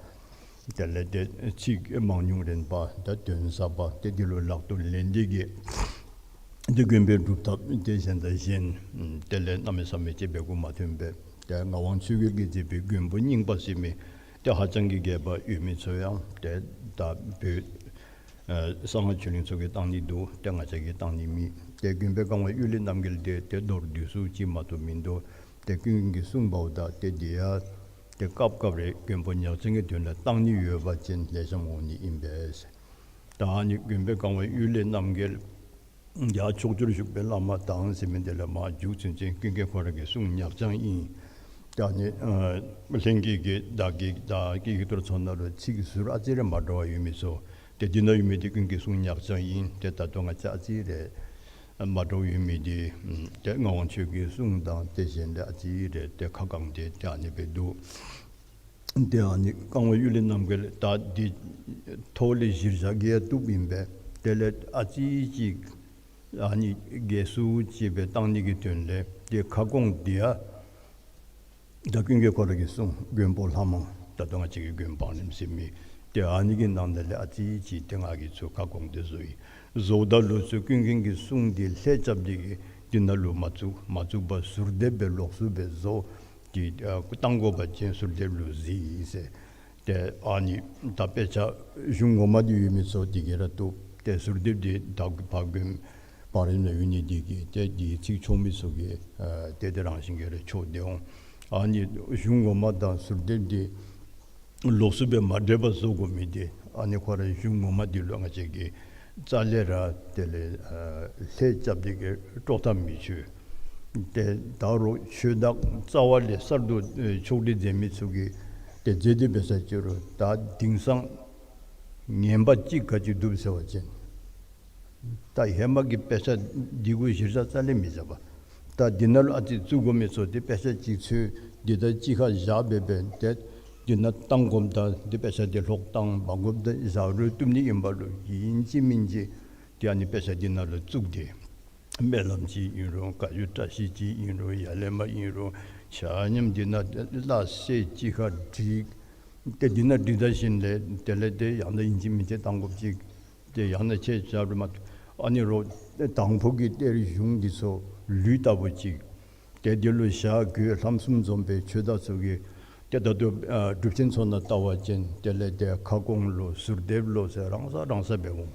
པ། དེ་ལས་ཏེ་ཚིག་མང་ཉུང་རན་པ་ད་དོན་ཟབ་པ་ཏེ་འདི་ལུ་ལག་ཏུ་ལེན་ཏེ་གི་ཏེ་མགོན་པོའི་སྒྲུབ་ཐབས་ཏེ་གཞན་དང་གཞན་དེ་ལས་གནམ་མེད་ས་མེད་ཅིག་འབད་དགོཔ་མ་ཐོན་པས། ཏེ་ངག་དབང་ཆོས་རྒྱལ་གྱིས་མཛད་པའི་མགོན་པོ་རྙིང་པ་ཟེར་མི་ཏེ་ཧ་ཅང་གི་རྒྱས་པ་ཡོད་མི་ཚུ་ཡང་ཏེ་ད་བོད་ཨ་གསང་སྔགས་ཆོས་གླིང་ཚུ་གིས་བཏང་ནི་འདུག། ཏེ་ང་བཅས་ཀྱིས་བཏང་ནི་མེད། ཏེ་མགོན་པོའི་བཀའ་དབང་གཡུལ་ལས་རྣམ་རྒྱལ་དེ་ཏེ་མདོར་བསྡུས་སུ་ཅིག་མ་གཏོགས་མིན་འདུག། ཏེ་ཀུན་མཁྱེན་གྱི་གསུང་འབདཝ་ད་ཏེ་འདི་ཡང་ཏེ་སྐབས་སྐབས་རེ་མགོན་པོ་ཉག་ཅན་གྱི་དོན་ལུ་བཏང་ནི་ཡོད་པ་ཅིན་ལེགས་ཤོམ་འོང་ནི་ཨིན་པས། ད་ཨ་ནི་མགོན་པོའི་བཀའ་དབང་གཡུལ་ལས་རྣམ་རྒྱལ་ཡར་ཕྱོགས་བཅུར་བཞུགས་པའི་བླ་མ་དང་ཟེར་མི་དེ་ལས་མར་མཇུག་ཚུན་ཚོད་ཀུན་མཁྱེན་ཁོ་ར་གི་གསུང་ཉག་ཅན་ཨིན། ཏེ་ཨ་ནི་ཨ་ལྷན་སྐྱེས་ཀྱི་བདག་གི་བདག་གི་ཡིག་ཐོར་ཚུ་ནང་ལུ་ཚིག་ཟུར་ཨ་ཙི་རེ་མ་འདྲཝ་ཡོད་མི་ཚུ་ཏེ་འདི་ནང་ཡོད་མི་དེ་ཀུན་མཁྱེན་གསུང་ཉག་ཅན་ཨིན། ཏེ་ད་ལྟོ་ང་བཅས་ཨ་ཙི་རེ་མ་འདྲཝ་ཡོད་མི་དེ་ཏེ་ངག་དབང་ཆོས་ཀྱི་གསུང་དང་ཏེ་གཞན་ལས་ཨ་ཙི་རེ་ཏེ་ཁ་བསྐངས་ཏེ་ཏེ་ཨ་ནི་སྦེ་འདུག། ཏེ་ཨ་ནི་བཀའ་དབང་གཡུལ་ལས་རྣམ་རྒྱལ་ད་འདི་ཐོག་ལས་གཞིར་བཞག་གི་ཡང་བཏུབ་ཨིན་པས། དེ་ལས་ཨ་ཙི་ཅིག་ཨ་ནི་རྒྱས་སུ་ཅིག་སྦེ་བཏང་ནི་གི་དོན་ལས་ཏེ་ཁ་སྐོང་འདི་ཡང་ད་ཀུན་མཁྱེན་ཁོ་ར་གི་གསུང་མགོན་པོ་ལྷ་མང་ད་ལྟོ་ང་བཅས་ཀྱི་མགོན་པོ་བང་རིམ་ཟེར་མི་ཏེ་ཨ་ནི་གི་ནང་ན་ལས་ཨ་ཙི་ཅིག་ཏེ་ང་གིས་ཚུར་ཁ་སྐོང་སྟེ་བཟོ་ཡི། བཟོཝ་ད་ལུ་ཚུར་ཀུན་མཁྱེན་གྱི་གསུང་འདི་ལྷད་རྐྱབ་སྟེ་གི་འདི་ནང་ལུ་མ་བཙུགས། མ་བཙུགས་པར་ཟུར་འདེབས་སྦེ་ལོགས་སུ་སྦེ་བཟོ། ཏེ་ཨ་བཏང་དགོ་པ་ཅིན་ཟུར་འདེབས་ལུ་གཟིགས་ཟེར། ཏེ་ཨ་ནི་ད་དཔེ་ཆ་གཞུང་ངོ་མ་འདི་ཡོད་མི་ཚུ་འདི་གིས་ར་བཏུབ། ཏེ་ཟུར་འདེབས་འདི་ད་ཕར་མགོན་པོ་བང་རིམ་ནང་ཡོད་ནི་འདི་གིས་ཏེ་འདི་ཚིག་ཆོག་མི་ཚུ་གིས་ཨ་ཏེ་དེ་རང་བཞིན་གྱིས་ར་ཆོག་སྟེ་འོང་། ཨ་ནི་གཞུང་ངོ་མ་དང་ཟུར་འདེབས་འདི་ལོགས་སུ་སྦེ་མ་འདྲེས་པར་བཟོ་དགོ་མི་འདི་ཨ་ནི་ཁོ་ར་གཞུང་ངོ་མ་འདི་ལུ་ང་བཅས་ཀྱིས་རྩ་ལས་ར་དེ་ལས་ཨ་ལྷད་རྐྱབ་སྟེ་གི་དཀྲོག་ཐབས་མི་ཆོད། ཏེ་ད་རུང་ཆོས་བདག་རྩ་བ་ལས་གསར་དུ་ཨེ་ཕྱོགས་སྒྲིག་མཛད་མི་ཚུ་གིས་ཏེ་མཛད་དེ་འབད་ས་ཅི་རུང་ད་དེང་སང་ངན་པ་ཅིག་ག་ཅི་འདུག་ཟེར་བ་ཅིན་ད་ཧེ་མ་གི་དཔེ་ཆ་འདི་གུ་གཞིར་བཞག་རྩ་ལས་མི་བཞག་པས། ད་འདི་ནང་ལུ་ཨ་ཙི་བཙུགས་དགོ་མི་ཚུ་ཏེ་དཔེ་ཆ་ཅིག་ཚུར་འདི་དང་གཅིག་ཁར་བཞག་སྦེ་སྦེ་ཏེ་འདི་ནང་བཏང་དགོཔ་ད་ཏེ་དཔེ་ཆ་འདི་ལྷོག་བཏང་མ་དགོཔ་ད་བཞག་རུང་བཏུབ་ནི་ཨིན་པ་ལུ་ཨིན་ཅི་མིན་ཅི་ཏེ་ཨ་ནི་དཔེ་ཆ་འདི་ནང་ལུ་བཙུགས་ཏེ་སྨོན་ལམ་ཅིག་ཨིན་རུང་བཀའ་བརྒྱུད་བཀྲ་ཤིས་ཅིག་ཨིན་རུང་ཡར་ལས་མར་ཨིན་རུང་ཆ་མཉམ་འདི་ནང་སླ་བསྲེ་གཅིག་ཁར་བསྒྲིགས། ཏེ་འདི་ནང་བསྒྲིགས་ད་ཞིནམ་ལས་དེ་ལས་ཏེ་ཡང་ན་ཨིན་ཅི་མིན་ཅི་བཏང་དགོཔ་ཅིག། ཏེ་ཡང་ན་ཁྱེད་ཅག་རུ་མ་ཨ་ནི་རོགས་དང་ཕུ་གི་གཏེར་གཞུང་འདི་ཚུ་ལུད་ལྟ་བུ་ཅིག། ཏེ་འདི་ལུ་ཞྭ་གོས་ལྷམ་གསུམ་འཛོམས་པའི་ཆོས་བདག་ཚུ་གིས་ཏེ་ད་ལྟོ་ཨ་སྒྲུབ་ཆེན་ཚུ་ནང་བལྟ་བ་ཅིན་དེ་ལས་ཏེ་ཁ་སྐོང་ལོ་ཟུར་འདེབས་ལོ་ཟེར་རང་ས་རང་ས་འབད་འོང་།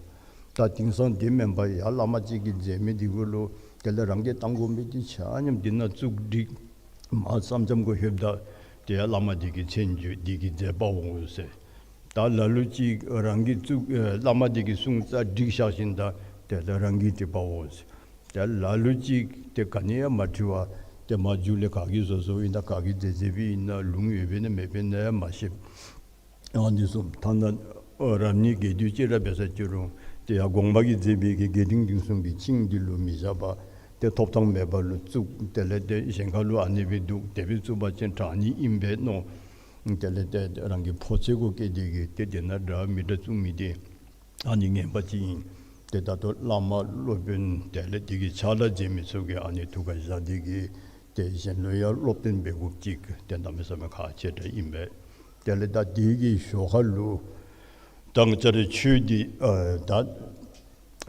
ད་དེང་སང་འདི་མེན་པར་ཡར་བླ་མ་ཅིག་གིས་མཛད་མི་འདི་གུ་ལུ་དེ་ལས་རང་གིས་བཏང་དགོ་མི་འདི་ཆ་མཉམ་འདི་ནང་བཙུགས་བསྒྲིགས། མར་མཚམས་མཚམས་གུ་ལྷོདཔ་ད་ཏེ་ཡར་བླ་མ་འདི་གི་མཚན་བརྗོད་འདི་གི་མཛད་པ་འོང་ཟེར། ད་ལ་ལུ་ཅིག་རང་གིས་བཙུགས་ཨེ་བླ་མ་འདི་གི་གསུང་རྩ་བསྒྲིགས་བཞག་ཞིནམ་ད་ཏེ་ད་རང་གིས་བྲིས་པ་འོང་ཟེར། ད་ལ་ལུ་ཅིག་ཏེ་ག་ནི་ཡང་མ་བྲིས་པར་ཏེ་མར་མཇུག་ལས་ག་གིས་བཟོ་བཟོཝ་ཨིན་ན་ག་གིས་མཛད་མཛདཔ་ཨིན་ན་ལུང་ཡོདཔ་ཨིན་ན་མེདཔ་ཨིན་ན་ཡང་མ་ཤེས། ཨ་ནི་གསུངས། ཐ་ན་ཨ་རབ་གནས་རྒྱས་བསྡུས་ཅིག་ར་འབད་ས་ཅི་རུང་ཏེ་ཡར་དགོངས་པ་གིས་མཛད་པའི་གི་རྒྱས་འབྲིང་བསྡུས་གསུམ་གྱི་ཆིངས་འདི་ལུ་མི་བཞག་པར་ཏེ་ཐོབ་ཐང་མེད་པ་ལུ་བཙུགས། དེ་ལས་ཏེ་གཞན་ཁ་ལུ་ཨ་ནི་སྦེ་འདུག། དེ་སྦེ་བཙུགས་པ་ཅིན་དྲག་ནི་ཨིན་པས་མནོ། དེ་ལས་ཏེ་རང་གི་ཕོ་ཚོད་གུ་བསྐྱེད་དེ་གིས་ཏེ་དེ་ནང་འདྲ་མི་འདྲ་བཙུགས་མི་འདི་ཨ་ནི་ངན་པ་ཅིག་ཨིན། ཏེ་ད་ལྟོ་བླ་མ་སློབ་དཔོན་དེ་ལས་དེ་གི་ཕྱག་ལཱ་མཛད་མི་ཚུ་གིས་ཨ་ནི་ཐུགས་ཁར་བཞག་སྟེ་གིས་ཏེ་གཞན་ལུ་ཡང་སློབ་སྟོན་འབད་དགོཔ་ཅིག་ཏེ་གནམ་མེད་ས་མེད་ཁག་ཆེ་དྲགས་ཨིན་པས། དེ་ལས་ད་དེ་གི་ཞོར་ཁ་ལུ་ད་ང་བཅས་རའི་ཆོས་འདི་ཨ་ད་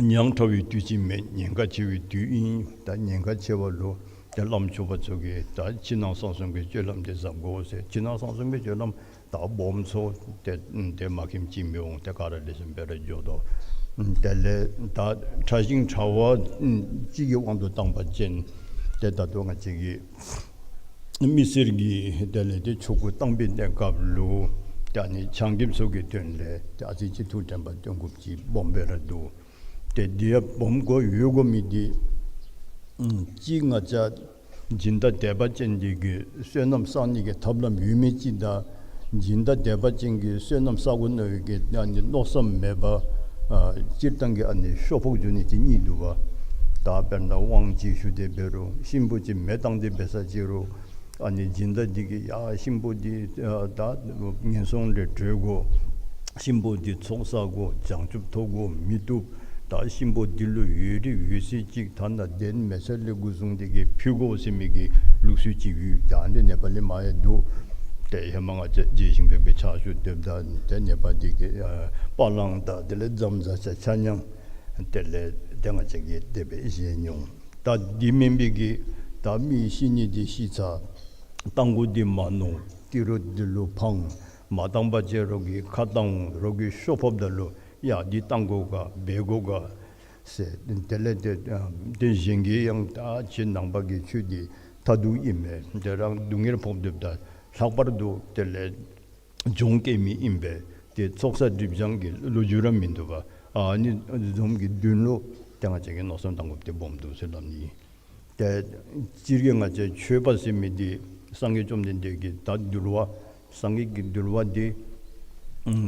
ཉག་ཕྲ་བའི་དུས་ཅིག་མེན། ཉེན་ཁ་ཆེ་བའི་དུས་ཨིན། ད་ཉེན་ཁ་ཆེ་བ་ལུ་ཏེ་བླམ་ཆོསཔ་ཚུ་གིས་ད་ཕྱི་ནང་གསང་གསུམ་གྱི་སྤྱོད་ལམ་འདི་གཟབ་དགོ་ཟེར། ཕྱི་ནང་གསང་གསུམ་གྱི་སྤྱོད་ལམ་ད་སྦོམ་ཚུ་ཏེ་ཏེ་མ་མཁྱེནམ་ཅིག་མི་འོང་། ཏེ་ག་ར་ལེགས་ཤོམ་སྦེ་ར་འགྱོ་དོ། དེ་ལས་ད་ཕྲ་ཞིང་ཕྲ་བ་གཅིག་གི་དབང་དུ་བཏང་པ་ཅིན་ཏེ་ད་ལྟོ་ང་བཅས་ཀྱི་མི་སེར་གྱི་དེ་ལས་ཏེ་ཆོ་ག་བཏང་པའི་གནས་སྐབས་ལུ་ཏེ་ཨ་ནི་ཆ་རྐྱེན་ཚུ་གི་དོན་ལས་ཏེ་ཨ་ཙི་ཅིག་ཐུགས་དྲན་པ་བཏོན་དགོཔ་ཅིག་སྦོམ་སྦེ་ར་འདུག། ཏེ་འདི་ཡང་སྦོམ་དགོ་ཡོད་དགོ་མི་འདི་ཨམ་གཅིག་ང་བཅས་སྦྱིན་བདག་དད་པ་ཅན་འདི་གིས་བསོད་ནམས་བསག་ནི་གི་ཐབས་ལམ་ཡོད་མི་ཅིག་དང་སྦྱིན་བདག་དད་པ་ཅན་གྱིས་བསོད་ནམས་བསག་དགོ་མནོ་བའི་གི་ཨ་ནི་མནོ་བསམ་མེད་པར་ཨ་སྤྱིར་བཏང་གི་ཨ་ནི་ཤོ་ཕོག་འགྱོ་ནི་ཅིག་གཉིས་འདུག་པ། ད་དཔེར་ན་དབང་ཅིག་ཞུ་སྟེ་འབད་རུང་གཤིན་པོ་ཅིག་མེ་བཏང་སྟེ་འབད་ས་ཅི་རུང་ ཨ་ནི་སྦྱིན་བདག་འདི་གིས་ཡ་གཤིན་པོ་འདི་ཨ་ད་ངན་སོང་ལས་གྲོལ་དགོ། གཤིན་པོ་འདི་ཚོགས་བསག་དགོ། བྱང་ཆུབ་ཐོབ་དགོ་མི་བཏུབ། ད་གཤིན་པོ་འདི་ལུ་ཡོད་རིགས་ཡོད་ཚད་ཅིག་ཐ་ན་གདན་མེད་ས་ལས་འགོ་བཟུང་སྟེ་གིས་ཕུལ་དགོ་ཟེར་མི་གི་ལུགས་སྲོལ་ཅིག་ཡོད། ད་འདི་ནེ་པ་ལི་མ་ཡ་འདུག། ཏེ་ཧེ་མ་ང་བཅས་རྗེ་ཞིང་ཕེབས་ཀྱི་ཕྱག་ཞུ་སྡོདཔ་ད་ཏེ་ནེ་པ་འདི་གིས་ཨ་པ་ལང་དང་དེ་ལས་ཛམ་ཛ་ཆ་ཆ་མཉམ་དེ་ལས་ཏེ་ང་བཅས་ཀྱིས་དེ་སྦེ་བཞེས་མྱོང་། ད་འདི་མེན་པའི་གི་ད་མི་ཤི་ནི་འདི་ཤི་ཚར། བཏང་དགོ་འདི་མ་ནོར། ཏི་རུ་འདི་ལུ་ཕངས། མ་བཏང་པ་ཅིན་རོགས་ཀྱིས་ཁ་བཏང་རོགས་ཀྱིས་ཤོ་ཕོགཔ་ད་ལུ་ཡ་འདི་བཏང་དགོ་ག་འབད་དགོ་ག་ཟེར། དེ་ལས་ཏེ་ཏེ་གཞན་གྱིས་ཡང་ད་ཁྱེད་ནང་པ་གི་ཆོས་འདི་མཐར་ཐུག་ཨིན་མས། ཏེ་རང་སྡུག་བསྔལ་ཕོག་སྡོདཔ་ད་ལྷག་པར་དུ་དེ་ལས་གྱོང་བཀལ་མི་ཨིན་པས། ཏེ་ཚོགས་བསགས་སྒྲིབ་སྦྱང་གི་ལོ་རྒྱུས་ར་མིན་འདུག་པ། ཨ་ནི་བཟུམ་གྱི་དོན་ལུ་ཏེ་ང་བཅས་ཀྱིས་མནོ་བསམ་བཏང་དགོཔ་འདི་སྦོམ་འདུག་ཟེར་སླབ་ནི། ཏེ་སྤྱིར་གྱིས་ང་བཅས་མཆོད་པ་ཟེར་མི་འདི་སངས་རྒྱས་བཅོམ་ལྡན་འདས་ཀྱི་ད་འདུལ་བ་སངས་རྒྱས་ཀྱི་འདུལ་བ་འདི་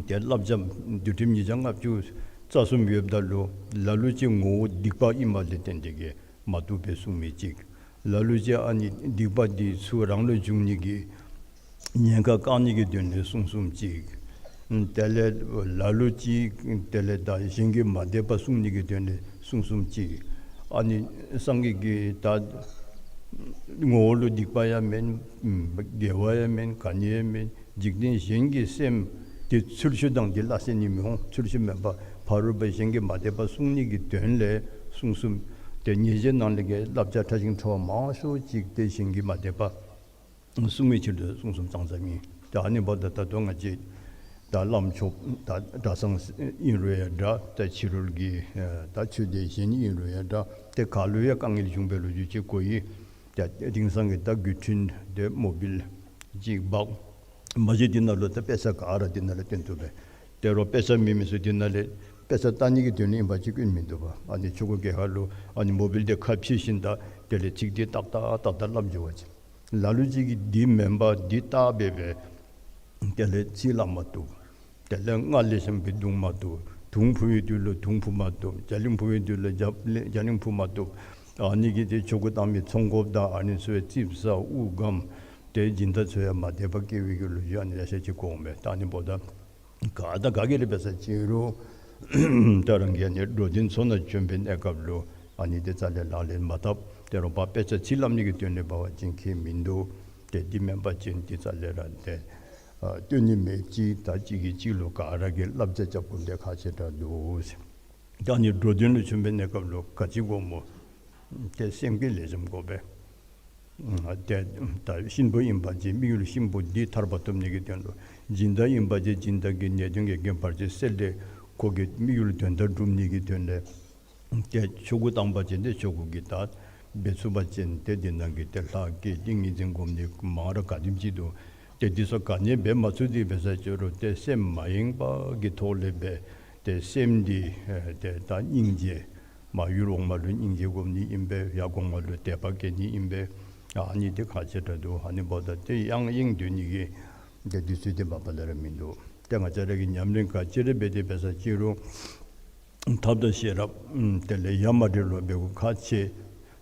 ཏེ་བསླབ་བྱ་འདུལ་ཁྲིམས་ཉིས་བརྒྱ་ལྔ་བཅུ་རྩ་གསུམ་ཡོདཔ་ད་ལུ་ལ་ལུ་ཅིག་ངོ་བོ་སྡིག་པ་ཨིནམ་ལས་བརྟེན་ཏེ་གིས་མ་བཏུབ་པས་གསུང་མི་ཅིག། ལ་ལུ་ཅིག་ཨ་ནི་སྡིག་པ་འདི་ཚུ་རང་ལུ་འབྱུང་ནི་གི་ཉེན་ཁ་བཀག་ནི་གི་དོན་ལས་གསུང་གསུངམ་ཅིག། དེ་ལས་ལ་ལུ་ཅིག་དེ་ལས་ད་གཞན་གྱི་མ་དད་པ་སྲུང་ནི་གི་དོན་ལས་གསུང་གསུངམ་ཅིག། ཨ་ནི་སངས་རྒྱས་ཀྱིས་ད་ངོ་བོ་ལུ་སྡིག་པ་ཡང་མེན། དགེ་བ་ཡང་མེན། ག་ནི་ཡང་མེན། འཇིག་རྟེན་གཞན་གྱི་སེམས་འདི་ཚུལ་ཤུལ་དང་འདི་སླ་བསྲེ་ནི་མི་འོང་། ཚུལ་ཤུལ་མེད་པ་ཕ་རོལ་པོ་གཞན་གྱི་མ་དད་པ་སྲུང་ནི་གི་དོན་ལས་གསུང་གསུངམ། ཏེ་ཉེས་བྱའི་ནང་ལས་ཀྱི་བསླབ་བྱ་ཕྲ་ཞིང་ཕྲ་བ་མང་ཤོས་ཅིག་ཏེ་གཞན་གྱི་མ་དད་པ་སྲུང་བའི་ཕྱིར་དུ་གསུང་གསུངམ་ཙང་ཙ་ཨིན། ད་ཨ་ནི་འབདཝ་ད་ད་ལྟོ་ང་བཅས་ད་བླམ་ཆོསཔ་ད་གྲྭ་ཚང་ཨིན་རུང་ཡང་འདྲ། ད་ཕྱི་རོལ་གྱི་ད་ཆོས་སྡེ་གཞན་ཨིན་རུང་ཡང་འདྲ། ཏེ་ག་ལུ་ཡང་དཀའ་ངལ་བྱུང་བའི་ལོ་རྒྱུས་ཅིག་གོ་ཡི། ད་དེང་སང་གི་ད་དགོས་འདྲེན་དེ་མོ་བཱའིལ་ཅིག་འབག། མ་གཞི་འདི་ནང་ལུ་ད་དཔེ་ཆ་ག་ར་འདི་ནང་ལུ་སྟོན་ཐུབ་པས། དེ་རུང་དཔེ་ཆ་མེད་མི་ཚུ་འདི་ནང་ལས་དཔེ་ཆ་ལྟ་ནི་གི་དོན་ལས་ཨིན་པ་ཅིན་སྐྱོན་མིན་འདུག་པ། ཨ་ནི་ཆོ་ག་གི་ཁ་ལུ་ཨ་ནི་མོ་བཱའིལ་འདི་ཁ་ཕྱེ་ཞིནམ་ད་དེ་ལས་ཚིག་འདི་ཏག་ཏག་ཏག་ཏག་སླབ་འགྱོ་བ་ཅིན། ལ་ལུ་ཅིག་གིས་འདི་མེན་པ་འདི་བལྟ་སྦེ་སྦེ་དེ་ལས་ཚིག་སླབ་མ་བཏུབ། དེ་ལས་སྔགས་ལེགས་ཤོམ་སྦེ་བརྡུང་མ་བཏུབ། དུང་ཕུ་བའི་དུས་ལུ་དུང་ཕུ་མ་བཏུབ། རྒྱ་གླིང་ཕུ་བའི་དུས་ལུ་རྒྱ་རྒྱ་གླིང་ཕུ་མ་བཏུབ། ཨ་ནི་གིས་ཏེ་ཆོ་ག་བཏང་མི་ཚོང་དཔོན་དང་ཨ་ནི་ཚུ་ཙིགཔ་ཟ་དབུགས་སྒམ། ཏེ་སྦྱིན་བདག་ཚུ་ཡང་མ་དད་པ་སྐྱེ་བའི་གི་ལོ་རྒྱུས་ཨ་ནི་ལེ་ཤ་ཅིག་གོཝ་མས། ད་ཨ་ནི་འབདཝ་ད་ག་དང་ག་གིས་ར་འབད་ས་ཅིན་རུང་ད་རང་གིས་ཨ་ནི་འགྲོ་དོན་ཚོགས་ནང་བྱོན་པའི་གནས་སྐབས་ལུ་ཨ་ནི་འདི་རྩ་ལས་ལག་ལེན་མ་འཐབ། དེ་རུང་པ་དཔེ་ཆ་ཚིག་སླབ་ནི་གི་དོན་ལས་འབད་བ་ཅིན་ཁྱད་མིན་འདུག། ཏེ་འདི་མེན་པ་ཅིན་འདི་རྩ་ལས་ར་ཏེ་ཨ་སྟོན་ནི་མེད་ཅིག། ད་གཅིག་གིས་གཅིག་ལུ་ག་ར་གིས་བསླབ་བྱ་རྐྱབ་དགོཔ་འདི་ཁག་ཆེ་དྲགས་འདུག་ཟེར། ད་ཨ་ནི་འགྲོ་དོན་ལུ་བྱོན་པའི་གནས་སྐབས་ལུ་ག་ཅི་དགོ་སྨོ། ཏེ་སེམས་བསྐྱེད་ལེགས་ཤོམ་དགོ་པས། ཨ་ཏེ་ད་གཤིན་པོ་ཨིན་པ་ཅིན་དམིགས་ཡུལ་གཤིན་པོ་འདི་ཐར་པ་ཐོབ་ནི་གི་དོན་ལུ། སྦྱིན་བདག་ཨིན་པ་ཅིན་སྦྱིན་བདག་གི་ནད་གདོན་གྱི་རྐྱེན་བར་ཆད་སེལ་ཏེ་ཁོ་གི་དམིགས་ཡུལ་དོན་དག་སྒྲུབ་ནི་གི་དོན་ལས། ཏེ་ཆོ་ག་བཏང་པ་ཅིན་ཏེ་ཆོ་ག་གི་ད་འབད་ཚུགས་པ་ཅིན་ཏེ་འདི་ནང་གི་ཏེ་ལྷ་བསྐྱེད་ཏིང་ངེ་འཛིན་སྒོམ་ནི་མང་ར་ག་དེམ་ཅིག་འདུག། ཏེ་འདི་ཚུ་ག་ནི་འབད་མ་ཚུགས་ཏེ་འབད་ས་ཅིན་རུང་ཏེ་སེམས་མ་ཡེངས་པ་གི་ཐོག་ལས་འབད། ཏེ་སེམས་འདི་ཨེ་ཏེ་ད་སྙིང་རྗེ། མ་ཡུལ་འོག་མ་ལུ་སྙིང་རྗེ་སྒོམ་ནི་ཨིན་པས། ཡར་གོང་མ་ལུ་དད་པ་བསྐྱེད་ནི་ཨིན་པས། ཨ་ནི་འདི་ཁག་ཆེ་དྲགས་འདུག། ཨ་ནི་འབདཝ་ད་ཏེ་ཡང་ཡེངས་སྡོད་ནི་གི་ཏེ་དུས་ཚོད་འདི་མ་པ་ལས་ར་མིན་འདུག། ཏེ་ང་བཅས་ར་གིས་ཉམས་ལེན་ག་ཅི་ར་འབད་དེ་འབད་ས་ཅིན་རུང་ཐབས་དང་ཤེས་རབ་དེ་ལས་ཡ་མ་བྲལ་ལུ་འབད་དགོཔ་ཁག་ཆེ།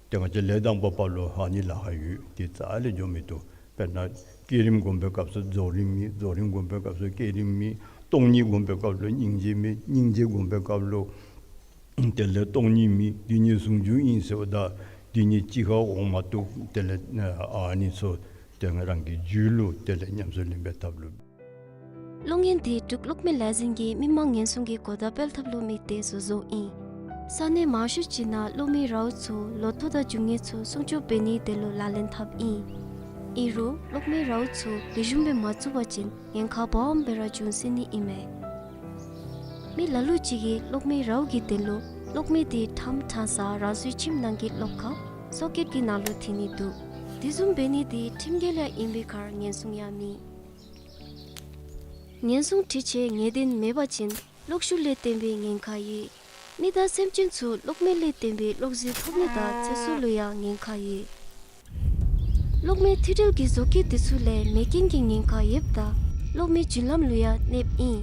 ཏེ་ང་བཅས་ལས་དང་པོ་པ་ལུ་ཨ་ནི་ལཱ་ཁག་ཡོད། འདི་རྩ་ལས་འགྱོ་མི་བཏུབ། དཔེར་ན་བསྐྱེད་རིམ་སྒོམ་པའི་སྐབས་སུ་རྫོགས་རིམ་མེད། རྫོགས་རིམ་སྒོམ་པའི་སྐབས་སུ་བསྐྱེད་རིམ་མེད། སྟོང་ཉིད་སྒོམ་པའི་སྐབས་ལུ་སྙིང་རྗེ་མེད། སྙིང་རྗེ་སྒོམ་པའི་སྐབས་ལུ་དེ་ལས་སྟོང་ཉིད་མེད། འདི་གཉིས་ཟུང་འཇུག་ཨིན་ཟེརཝ་ད་འདི་གཉིས་གཅིག་ཁར་འོང་མ་བཏུབ། དེ་ལས་ཨ་ནི་ཚུ་ཏེ་ང་རང་གི་རྒྱུད་ལུ་དེ་ལས་ཉམས་སུ་ལེན་པའི་ཐབས་ལུ། གློག་བརྙན་འདི་འབྲུག་གློག་མེ་ལས་འཛིན་གྱིས་མི་མང་ཉེན་སྲུང་གི་གོ་བརྡ་སྤེལ་ཐབས་ལུ་དམིགས་ཏེ་བཟོ་བཟོཝ་ཨིན། ས་གནས་མང་ཤོས་ཅིག་ནང་གློག་མེ་རཝ་ཚུ་ལོ་ཐོག་དང་རྒྱུ་དངོས་ཚུ་སྲུང་སྐྱོབ་འབད་ནིའི་དོན་ལུ་ལག་ལེན་འཐབ་ཨིན། ཨིན་རུང་གློག་མེ་རཝ་ཚུ་ལེགས་ཤོམ་སྦེ་མ་བཙུགས་པ་ཅིན་ཉེན་ཁ་སྦོམ་སྦེ་ར་འབྱུང་སྲིད་ནི་ཨིན་མས། མི་ལ་ལུ་ཅིག་གིས་གློག་མེ་རཝ་གི་དོན་ལུ་གློག་མེ་དེ་ཕྲང་ཕྲང་ས་རང་སོའི་ཁྱིམ་ནང་གི་གློག་ཁང་སོ་ཀེཊ་ཀྱི་ནང་ལུ་འཐེན་ནི་འདུག། དེ་བཟུམ་འབད་ནི་དེ་ཁྲིམས་འགལ་ཡང་ཨིན་པའི་ཁར་ཉེན་སྲུང་ཡང་མེད། ཉེན་སྲུང་སྒྲིག་ཆས་ངེས་གཏན་མེད་པ་ཅིན་གློག་ཤུགས་ལས་བརྟེན་པའི་ཉེན་ཁ་ཡོད། མི་དང་སེམས་ཅན་ཚུ་གློག་མེ་ལས་བརྟེན་པའི་གློག་རྫས་ཕོག་ནི་དང་ཚེ་སྲོག་ལུ་ཡང་ཉེན་ཁ་ཡོད། གློག་མེ་མཐུད་འབྲེལ་གྱི་བཟོ་བཀོད་དེ་ཚུ་ལས་མེ་རྐྱེན་གྱི་ཉེན་ཁ་ཡོདཔ་ད་གློག་མེ་རྒྱུན་ལམ་ལུ་ཡང་གནོདཔ་ཨིན།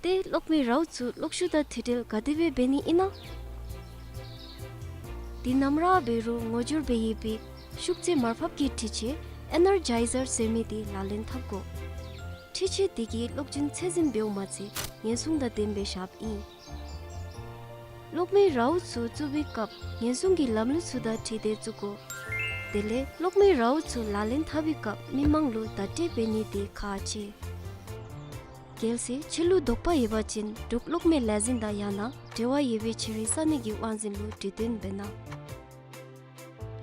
ཏེ་གློག་མེ་རཝ་ཚུ་གློག་ཤུགས་དང་མཐུད་འབྲེལ་ག་དེ་སྦེ་འབད་ནི་ཨིན་ན། དེ་ནམ་ར་འབད་རུང་ངོ་སྦྱོར་འབད་ཡོད་པའི་ཤུགས་རྐྱེན་མར་ཕབ་ཀྱི་འཕྲུལ་ཆས་ཨེ་ནར་ཇའི་ཟར་ཟེར་མི་དེ་ལག་ལེན་འཐབ་དགོ། འཕྲུལ་ཆས་དེ་གིས་གློག་འཕྲིན་ཚད་འཛིན་འབདཝ་མ་ཚད་ཉེན་སྲུང་དང་ལྡནམ་སྦེ་བཞགཔ་ཨིན། གློག་མེ་རཝ་ཚུ་བཙུགས་པའི་སྐབས་ཉེན་སྲུང་གི་ལམ་ལུགས་ཚུ་དང་འཁྲིལ་ཏེ་བཙུགས་དགོ། དེ་ལས་གློག་མེ་རཝ་ཚུ་ལག་ལེན་འཐབ་པའི་སྐབས་མི་མང་ལུ་བརྡ་སྤྲོད་འབད་ནི་དེ་ཁག་ཆེ། གལ་སྲིད་ཁྱོད་ལུ་དོགས་པ་ཡོད་པ་ཅིན་འབྲུག་གློག་མེ་ལས་འཛིན་དང་ཡང་ན་འབྲེལ་བ་ཡོད་པའི་ཕྱི་རོལ་ས་གནས་ཀྱི་དབང་འཛིན་ལུ་གྲོས་བསྟུན་འབད་གནང་།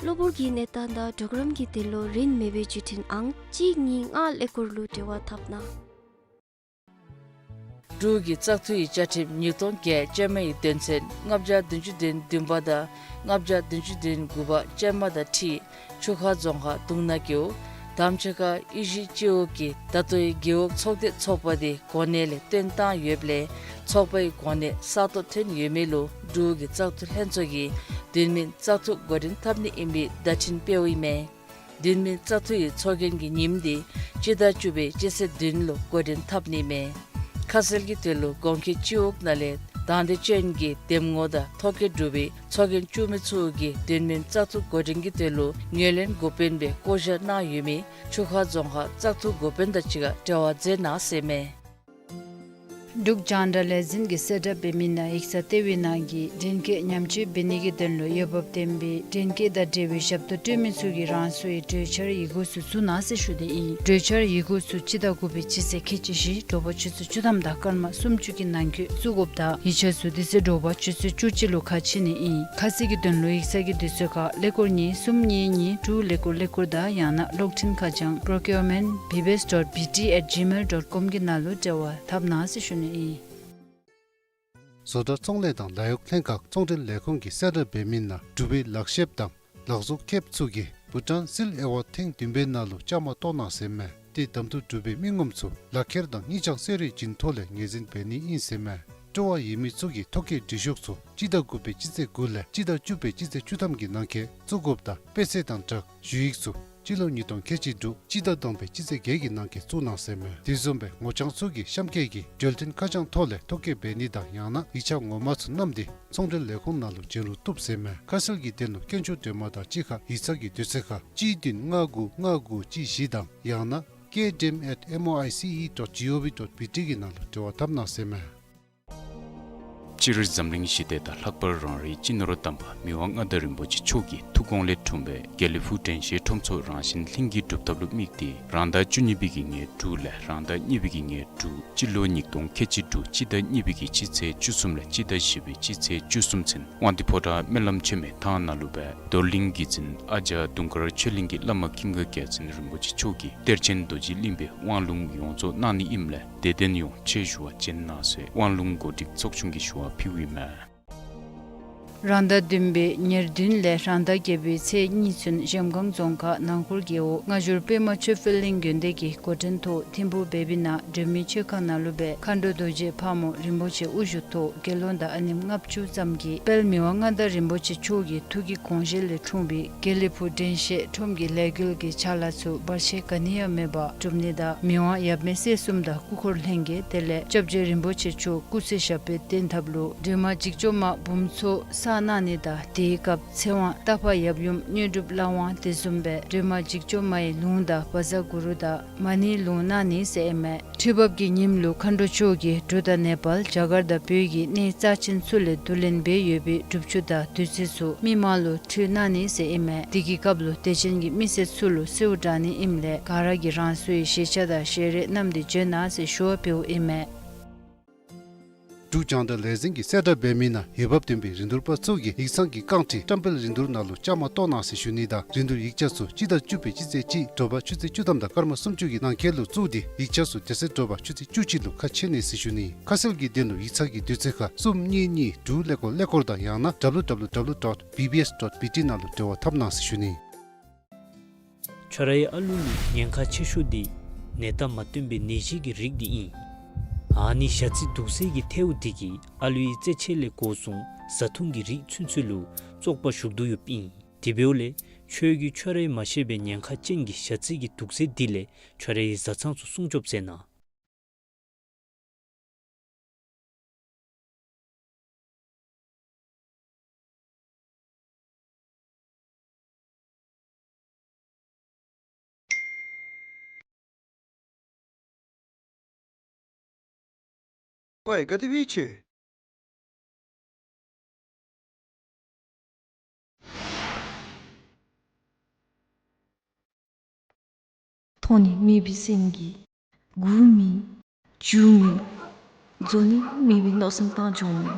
གློ་བུར་གྱི་གནས་སྟངས་དང་གྲོགས་རམ་གྱི་དོན་ལུ་རིན་མེད་པའི་བརྒྱུད་འཕྲིན་ཨང་གཅིག་གཉིས་ལྔ་ཀླད་ཀོར་ལུ་འབྲེལ་བ་འཐབ་གནང་། འབྲུག་གི་བཙག་འཐུ་ཡི་བཅའ་ཁྲིམས་ཉིས་སྟོང་བརྒྱད་ཅན་མ་ཡི་དོན་ཚན་ལྔ་བརྒྱ་བདུན་ཅུ་དོན་བདུན་པ་དང་ལྔ་བརྒྱ་བདུན་ཅུ་དོན་དགུ་པ་ཅན་མ་དང་འཁྲིལ་ཆུ་ཁ་རྫོང་ཁག་དུང་ནག་རྒེད་འོག་དམ་ཆོས་ཁ་ཨི་ཤི་སྤྱི་འོག་གི་ད་ལྟོའི་རྒེད་འོག་ཚོགས་སྡེ་ཚོགས་པ་དེ་གོ་གནས་ལས་བཏོན་བཏང་ཡོདཔ་ལས་ཚོགས་པའི་གོ་གནས་གསར་གཏོད་ཐོན་ཡོད་མི་ལུ་འབྲུག་གི་བཙག་འཐུ་ལྷན་ཚོགས་ཀྱིས་དུས་མིན་བཙག་འཐུ་འགོ་འདྲེན་འཐབ་ནི་ཨིན་པའི་བརྡ་འཕྲིན་སྤེལཝ་ཨིན་མས། དུས་མིན་བཙག་འཐུ་ཡི་ཚོགས་རྒྱན་གྱི་ཉིནམ་དེ་སྤྱི་ཟླ་བཅུ་པའི་སྤྱི་ཚེས་བདུན་ལུ་འགོ་འདྲེན་འཐབ་ནི་མས། ཁ་གསལ་གྱི་དོན་ལུ་གོང་འཁོད་སྤྱི་འོག་ནང་ལས་དང་འདོད་ཅན་གྱི་འདེམས་ངོ་དང་ཐོ་བཀོད་གྲུབ་པའི་ཚོགས་རྒྱན་བཙུགས་མི་ཚུ་གིས་དུས་མིན་བཙག་འཐུ་འགོ་འདྲེན་གྱི་དོན་ལུ་ངོས་ལེན་འགོ་དཔོན་སྦེ་བསྐོ་བཞག་གནང་ཡོད་མི་ཆུ་ཁ་རྫོང་ཁག་བཙག་འཐུ་འགོ་དཔོན་དང་གཅིག་ཁར་འབྲེལ་བ་མཛད་གནང་ཟེར་མས། འབྲུག་རྒྱང་བསྒྲགས་ལས་འཛིན་གྱིས་གསལ་བསྒྲགས་འབད་མི་ནང་ཡིག་ཚང་ལྟེ་བའི་ནང་གི་འདྲེན་སྐས་ཉམས་བཅོས་འབད་ནི་གི་དོན་ལུ་འོས་འབབ་ལྡན་པའི་འདྲེན་སྐས་དང་འབྲེལ་བའི་ཞབས་ཏོག་སྤྲོད་མི་ཚུ་གིས་རང་སོའི་གྲོས་འཆར་ཡི་གུ་ཚུ་བཙུགས་གནང་ཟེར་ཞུ་ནི་ཨིན། གྲོས་འཆར་ཡི་གུ་ཚུ་སྤྱི་ཟླ་དགུ་པའི་སྤྱི་ཚེས་ཁལ་གཅིག་བཞི་དྲོ་པ་ཆུ་ཚོད་བཅུ་ཐམ་དང་སྐར་མ་སུམ་ཅུ་གི་ནང་འཁོད་བཙུགས་དགོཔ་དང་ཡིག་ཆ་ཚུ་དེ་ཚེ་དྲོ་པ་ཆུ་ཚོད་བཅུ་གཅིག་ལུ་ཁ་ཕྱེ་ནི་ཨིན། ཁ་གསལ་གྱི་དོན་ལུ་ཡིག་ཚང་གི་དུས་ཚོད་ཁར་ཀླད་ཀོར་གཉིས་གསུམ་གཉིས་གཉིས་དྲུག་ཀླད་ཀོར་ཀླད་ཀོར་དང་ཡང་ན་གློག་འཕྲིན་ཁ་བྱང་procurement B B S dot B T at gmail dot com གི་ནང་ལུ་འབྲེལ་བ་འཐབ་གནང་ཟེར་ཞུ་ནི་ཨིན། བཟོ་གྲྭ་ཚོང་ལས་དང་ལཱ་གཡོག་ལྷན་ཁག་ཚོང་འབྲེལ་ལས་ཁུངས་ཀྱིས་གསལ་བསྒྲགས་འབད་མི་ནང་འབྲུག་པའི་ལག་ཤེསཔ་དང་ལག་བཟོ་མཁསཔ་ཚུ་གིས་བྷུ་ཊཱན་སིལ་ཨེ་ཝཱཌ་ཐེངས་བདུན་པའི་ནང་ལུ་བཅའ་མར་གཏོགས་གནང་ཟེར་མས། ཏེ་གདམ་འཐུ་གྲུབ་པའི་མི་ངོམ་ཚུ་ལག་ཁྱེར་དང་སྙིང་བཅངས་གསོལ་རས་བྱིན་ཐོག་ལས་ངོས་འཛིན་འབད་ནི་ཨིན་ཟེར་མས། སྤྲོ་བ་ཡོད་མི་ཚུ་གིས་ཐོ་བཀོད་འབྲི་ཤོག་ཚུ་སྤྱི་ཟླ་དགུ་པའི་སྤྱི་ཚེས་དགུ་ལས་སྤྱི་ཟླ་བཅུ་པའི་སྤྱི་ཚེས་བཅུ་ཐམ་གྱི་ནང་འཁོད་བཙུགས་དགོཔ་དང་དཔེ་ཚད་དང་སྦྲགས་ཞུ་ཡིག་ཚུ་སྤྱི་ལོ་ཉིས་སྟོང་ཁལ་གཅིག་དྲུག་སྤྱི་ཟླ་དང་པའི་སྤྱི་ཚེས་བརྒྱད་ཀྱི་ནང་འཁོད་བཙུགས་གནང་ཟེར་མས། དེ་བཟུམ་སྦེ་ངོ་རྐྱང་ཚུ་གིས་གཤམ་འཁོད་ཀྱི་འབྱོར་ལྡན་ཁ་བྱང་ཐོག་ལས་ཐོ་བཀོད་འབད་ནི་དང་ཡང་ན་ཡིག་ཆ་ངོ་མ་ཚུ་བསྣམས་ཏེ་ཚོང་འབྲེལ་ལས་ཁུངས་ནང་ལུ་བྱོན་རུང་བཏུབ་ཟེར་མས། ཁ་གསལ་གྱི་དོན་ལུ་དཀོན་མཆོག་སྒྲོལ་མ་དང་གཅིག་ཁར་ཡིག་ཚང་གི་དུས་ཚོད་ཁར་གཅིག་བདུན་ལྔ་དགུ་ལྔ་དགུ་གཅིག་བཞི་དང་ཡང་ན་K D M at M O I C E dot G O V dot B T གི་ནང་ལུ་འབྲེལ་བ་འཐབ་གནང་ཟེར་མས། སྤྱིར་འཛམ་གླིང་ཞི་བདེ་དང་ལྷག་པར་རང་རེའི་སྤྱི་ནོར་དམ་པ་མི་དབང་མངའ་བདག་རིན་པོ་ཆེ་མཆོག་གི་ཐུགས་དགོངས་ལས་འཁྲུངས་པའི་དགེ་ལེགས་ཕུག་དྲན་ཤེས་ཁྲོམ་ཚོགས་རང་བཞིན་ལྷན་སྐྱེས་སྒྲུབ་ཐབས་ལུ་དམིགས་ཏེ་རང་ཟླ་བཅུ་གཉིས་པའི་གི་ཉེར་དྲུག་ལས་རང་ཟླ་གཉིས་པའི་གི་ཉེར་དྲུག་སྤྱི་ལོ་ཉིས་སྟོང་ཁལ་གཅིག་དྲུག་སྤྱི་ཟླ་གཉིས་པའི་གི་སྤྱི་ཚེས་བཅུ་གསུམ་ལས་སྤྱི་ཟླ་བཞི་པའི་སྤྱི་ཚེས་བཅུ་གསུམ་ཚུན་དབང་འདུས་ཕོ་བྲང་སྨོན་ལམ་ཆེན་མོའི་ཐང་ནང་ལུ་སྦེ་རྡོར་གླིང་གི་འཛིན་ཨ་ཇ་དུང་དཀར་ཆོས་གླིང་གི་བླ་མ་ཀུན་དགའ་རྒྱལ་མཚན་རིན་པོ་ཆེ་མཆོག་གིས་གཏེར་ཆེན་རྡོ་རྗེ་གླིང་པའི་དབང་ལུང་ཡོངས་རྫོགས་གནང་ནི་ཨིནམ་ལས་དད་ལྡན་ཡོངས་ཆེད་ཞུ་བ་བྱོན་གནང་ཟེར་དབང་ལུང་གོ་སྒྲིག་ཚོགས་ཆུང་གིས་ཞུ་བ་ཕུལཝ་ཨིན་མས། རང་ཟླ་བདུན་པའི་ཉེར་བདུན་ལས་རང་ཟླ་བརྒྱད་པའི་ཚེས་གཉིས་ཚུན་གཞལམ་སྒང་རྫོང་ཁག་ནང་འཁོར་རྒེད་འོག་སྔ་འགྱུར་པདྨ་ཆོས་འཕེལ་གླིང་དགོན་སྡེ་གི་འགོ་འདྲེན་ཐོག་ཐིམ་ཕུག་བེ་བི་ན་སྒྲོལ་མའི་མཆོད་ཁང་ནང་ལུ་སྦེ་མཁའ་འགྲོ་རྡོ་རྗེ་ཕག་མོ་རིན་པོ་ཆེ་དབུ་བཞུགས་ཐོག་དགེ་སློང་དང་ཨ་ནེམ་ལྔ་བཅུ་ཙམ་གྱིས་དཔལ་མི་དབང་མངའ་བདག་རིན་པོ་ཆེ་མཆོག་གི་ཐུགས་ཀྱི་དགོངས་བཞེད་ལས་འཁྲུངས་པའི་དགེ་ལེགས་ཕུག་དྲན་ཤེས་ཁྲོམ་གྱི་ལས་འགུལ་གྱི་ཕྱག་ལཱ་ཚུ་བར་ཆད་ག་ནི་ཡང་མེད་པར་སྒྲུབ་ནི་དང་མི་དབང་ཡབ་མེས་སྲས་གསུམ་དང་སྐུ་འཁོར་ལྷན་རྒྱས་དེ་ལས་སྐྱབས་རྗེ་རིན་པོ་ཆེ་མཆོག་སྐུ་ཚེ་ཞབས་པད་བརྟན་ཐབས་ལུ་སྒྲོལ་མ་འཇིགས་བྱེད་མ་འབུམ་ཚོགས་བསགས་གནང་ནི་དང་དེའི་སྐབས་ཚེ་དབང་སྟག་ཕག་ཡབ་ཡུམ་དངོས་གྲུབ་བླ་དབང་དེ་བཟུམ་སྦེ་སྒྲོལ་མ་འཇིགས་བྱེད་མ་ཡི་ལུང་དང་བཛྲ་གུ་རུ་དང་མ་ཎིའི་ལུང་གནང་ནི་ཟེར་ཨིན་མས། ཁྲི་འབབ་ཀྱི་ཉིནམ་ལུ་མཁའ་འགྲོ་མཆོག་གིས་འབྲུག་དང་ནེ་པཱལ་རྒྱ་གར་དང་བོད་ཀྱི་གནས་རྩ་ཆེན་ཚུ་ལས་བསྡུ་ལེན་འབད་ཡོད་པའི་སྒྲུབ་ཆུ་དང་བདུད་རྩི་ཚུ་མི་མང་ལུ་ཕུལ་གནང་ནི་ཟེར་ཨིན་མས། དེ་གི་སྐབས་ལུ་དད་ཅན་གྱི་མི་སེར་ཚུ་ལུ་གསོལཝ་དྲང་ནི་ཨིནམ་ལས་ག་ར་གིས་རང་སོའི་ཞལ་ཆས་དང་ཞལ་རས་བསྣམས་ཏེ་བྱོན་གནང་ཟེར་ཞུ་བ་ཕུལཝ་ཨིན་མས། འབྲུག་རྒྱང་བསྒྲགས་ལས་འཛིན་གྱིས་གསལ་བསྒྲགས་འབད་མི་ནང་འོས་འབབ་ལྡན་པའི་རིན་བསྡུར་པ་ཚུ་གིས་ཡིག་ཚང་གི་རྐང་ཁྲི་བཀྲམ་སྤེལ་རིན་བསྡུར་ནང་ལུ་བཅའ་མར་གཏོགས་གནང་ཟེར་ཞུ་ནི་དང་རིན་བསྡུར་ཡིག་ཆ་ཚུ་སྤྱི་ཟླ་བཅུ་པའི་སྤྱི་ཚེས་གཅིག་དྲོ་པ་ཆུ་ཚོད་བཅུ་ཐམ་དང་སྐར་མ་སུམ་ཅུ་གི་ནང་འཁོད་ལུ་བཙུགས་ཏེ་ཡིག་ཆ་ཚུ་དེ་ཚེ་དྲོ་པ་ཆུ་ཚོད་བཅུ་གཅིག་ལུ་ཁ་ཕྱེ་ནི་ཟེར་ཞུ་ནི། ཁ་གསལ་གྱི་དོན་ལུ་ཡིག་ཚང་གི་དུས་ཚོད་ཁར་གསུམ་གཉིས་གཉིས་དྲུག་ཀླད་ཀོར་ཀླད་ཀོར་དང་ཡང་ན་W W W dot B B S dot B T ནང་ལུ་འབྲེལ་བ་འཐབ་གནང་ཟེར་ཞུ་ནི། ཁྱོད་རའི་ཨ་ལུ་ལུ་ཉེན་ཁ་ཆེ་ཤོས་དེ་ནད་རྟགས་མ་སྟོན་པའི་ནད་གཞི་གི་རིགས་དེ་ཨིན། ཨ་ནི་ཞ་རྩི་དུག་སེལ་གྱི་ཐལཝ་དེ་གིས་ཨ་ལུའི་རྩེད་ཆས་ལས་འགོ་བཟུང་བཟའ་འཐུང་གི་རིགས་ཚུན་ཚོད་ལུ་བཙོག་པ་ཞུགས་དོ་ཡོདཔ་ཨིན། དེ་འབདཝ་ལས་ཁྱོད་ཀྱིས་ཁྱོད་རའི་མ་ཤེས་པའི་ཉེན་ཁ་ཅན་གྱི་ཞ་རྩི་གི་དུག་སེལ་དེ་ལས་ཁྱོད་རའི་བཟའ་ཚང་ཚུ་སྲུང་སྐྱོབ་མཛད་གནང་། ཀོའི་ག་དེ་སྦེ་ཆོས། མཐོང་ནི་མེད་པའི་སེམས་ཀྱིས་སྒུག་མི་འགྱོ་མི་འཛོལ་ནི་མེད་པའི་མནོ་བསམ་བཏང་འགྱོ་མི།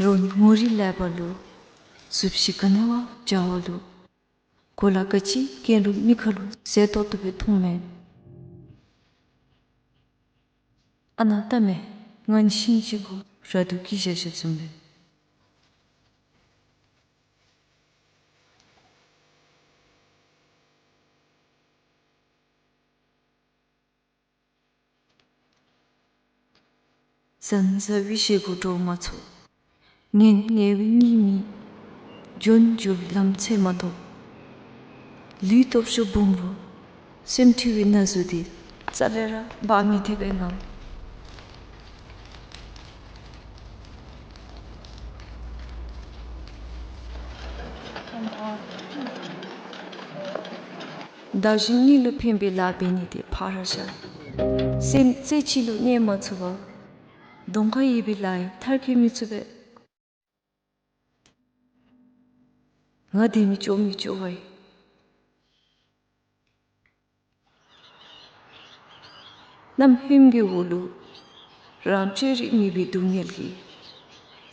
རོགས་ནི་ངོ་རིས་ལེགས་པ་ལུ། གཟུགས་གཞི་ག་ནི་བ་འཇའ་བ་ལུ། གོ་ལ་ག་ཅི་གྱོན་རུང་མི་ཁ་ལུ་ཟས་ཏོག་ཏོ་སྦེ་འཐུང་མས། ཨ་ནཱ་ལྟ་མས། ང་ནི་ཤིང་ཅིག་གུ་ར་དུ་སྐྱེས་བཞག་བཞགཔ་བཟུམ་སྦེ། ཟང་ཟ་བའི་བཞེས་སྒོ་འགྲོ་མ་ཚུགས། ངལ་ངལ་བའི་གཉིད་མི་འགྱོ། འགྱོ་བའི་ལམ་འཚོལ་མ་ཐོབ། ལུས་སྟོབས་ཤུགས་སྦོམ་རུང་སེམས་འཁྲུལ་བའི་ན་ཟུག་འདི་རྩ་ལས་ར་འབག་མི་ཐེག་པས་ང་། བདག་གཞན་གཉིས་ལུ་ཕན་པའི་ལཱ་འབད་ནི་དེ་ཕར་བཞག། སེམས་རྩེ་གཅིག་ལུ་གནས་མ་ཚུགས་པར་གདོང་ཁར་ཡོད་པའི་ལཱ་ཡང་མཐར་འཁྱོལ་མི་ཚུགས་པས། ང་དེ་མི་ཅོག་མི་ཅོག་པ་ཡིན། གནམ་ཧོནམ་གྱི་འོག་ལུ་རང་བཅོས་རིག་མེད་པའི་སྡུག་བསྔལ་གྱིས་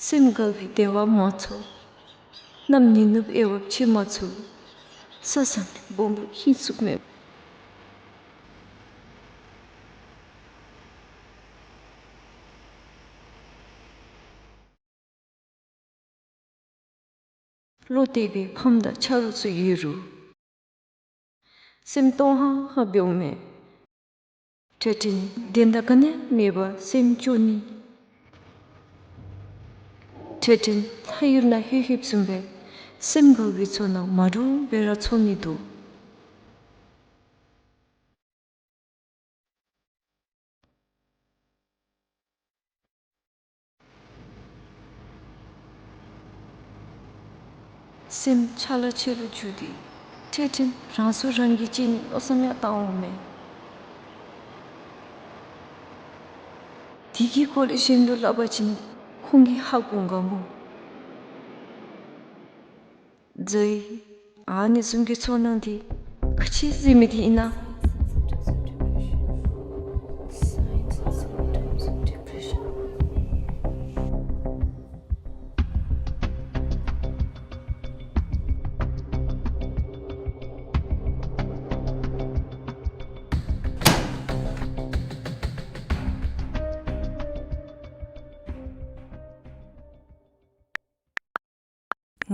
སེམས་འགག་པའི་བདེ་བ་མ་ཚོར། གནམ་ཉི་ནུབ་དབྱེ་བ་ཕྱེ་མ་ཚུགས། ས་བཟང་སྦོམ་པོ་ཧིང་སུག་མེད། བློ་གཏད་པའི་ཕམ་དང་ཆ་རོགས་ཚུ་ཡོད་རུང་། སེམས་སྟོང་ཧང་ཧང་སྦེ་འོང་མས། འཕྲལ་འཕྲལ་བདེན་མཐའ་ག་ནི་ཡང་མེད་པར་སེམས་སྐྱོ་ནི། འཕྲལ་འཕྲལ་ལྷ་ཡུལ་ནང་ལྷོད་ལྷོདཔ་བཟུམ་སྦེ་སེམས་འགག་པའི་ཚོར་སྣང་མ་འདྲཝ་སྦེ་ར་ཚོར་ནི་འདུག། སེམས་ཆ་ལ་ཆེ་རུ་འགྱུར་ཏེ་འཕྲལ་འཕྲལ་རང་སྲོག་རང་གིས་བཅད་ནི་མནོ་བསམ་ཡང་བཏང་འོང་མས། དེ་གི་སྐོར་ལས་གཞན་ལུ་སླབ་པ་ཅིན་ཁོང་གིས་ཧ་གོ་ག་མོ། ཛའི། ཨ་ནི་བཟུམ་གྱི་ཚོར་སྣང་འདི་ག་ཅི་ཟེར་མི་འདི་ཨིན་ན།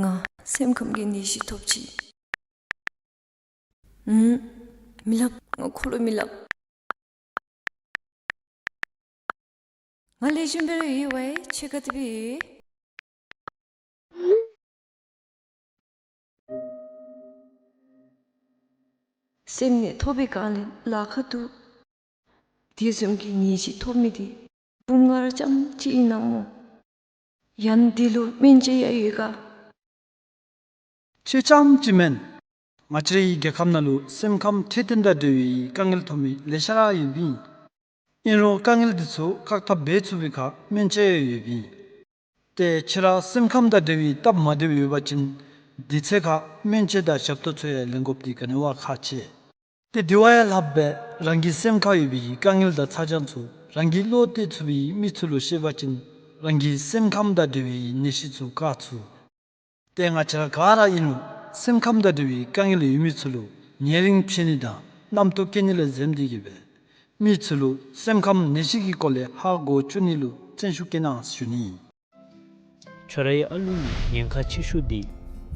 ང་སེམས་ཁམས་ཀྱི་ནད་གཞི་ཐོབ་ཅི། ཨུམ། མི་སླབ། ང་ཁོ་ལུ་མི་སླབ། ང་ལེགས་ཤོམ་སྦེ་ར་ཡོད་པས། ཁྱོད་ག་དེ་སྦེ་ཡོད། སེམས་ནད་ཐོབ་པའི་སྒང་ལས་ལཱ་ཁག་འདུག། དེ་བཟུམ་གྱི་ནད་གཞི་ཐོབ་མི་འདི་བུམོ་ང་ར་རྐྱངམ་ཅིག་ཨིན་ན་སྨོ། ཡང་འདི་ལུ་སྨན་དཔྱད་ཡང་ཡོད་ག། ཁྱོད་རྐྱངམ་ཅིག་མེན། ང་བཅས་རའི་རྒྱལ་ཁབ་ནང་ལུ་སེམས་ཁམས་འཕྲོད་བསྟེན་དང་འབྲེལ་བའི་དཀའ་ངལ་ཐོབ་མི་ལེ་ཤ་ར་ཡོདཔ་ཨིན། ཨིན་རུང་དཀའ་ངལ་འདི་ཚུ་བཀག་ཐབས་འབད་ཚུགས་པའི་ཁར་སྨན་དཔྱད་ཡང་ཡོདཔ་ཨིན། ཏེ་ཁྱོད་ར་སེམས་ཁམས་དང་འབྲེལ་བའི་སྟབས་མ་བདེཝ་ཡོད་པ་ཅིན་དེ་ཚེ་ཁར་སྨན་དཔྱད་དང་ཞབས་ཏོག་ཚུ་ཡང་ལེན་དགོཔ་འདི་ག་ནི་བ་ཁག་ཆེ། ཏེ་དེ་བ་ཡང་ལྷགཔ་སྦེ་རང་གི་སེམས་ཁར་ཡོད་པའི་དཀའ་ངལ་དང་ཚ་གྱང་ཚུ་རང་གིས་བློ་གཏད་ཚུགས་པའི་མི་ཚུ་ལུ་བཤད་པ་ཅིན་རང་གི་སེམས་ཁམས་དང་འབྲེལ་བའི་ནད་གཞི་ཚུ་བཀག་ཚུགས། ཏེ་ང་བཅས་ར་ག་ར་ཨིན་རུང་སེམས་ཁམས་དང་འབྲེལ་བའི་དཀའ་ངལ་ཡོད་མི་ཚུ་ལུ་ཉེ་རིང་ཕྱད་ནི་དང་རྣམ་རྟོག་སྐྱེ་ནི་ལས་འཛེམ་སྟེ་གིས་སྦེ་མི་ཚུ་ལུ་སེམས་ཁམས་ནད་གཞི་གི་སྐོར་ལས་ཧ་གོ་བཅུག་ནི་ལུ་བརྩོན་ཤུགས་བསྐྱེད་གནང་ཞུ་ནི། ཁྱོད་རའི་ཨ་ལུ་ལུ་ཉེན་ཁ་ཆེ་ཤོས་འདི་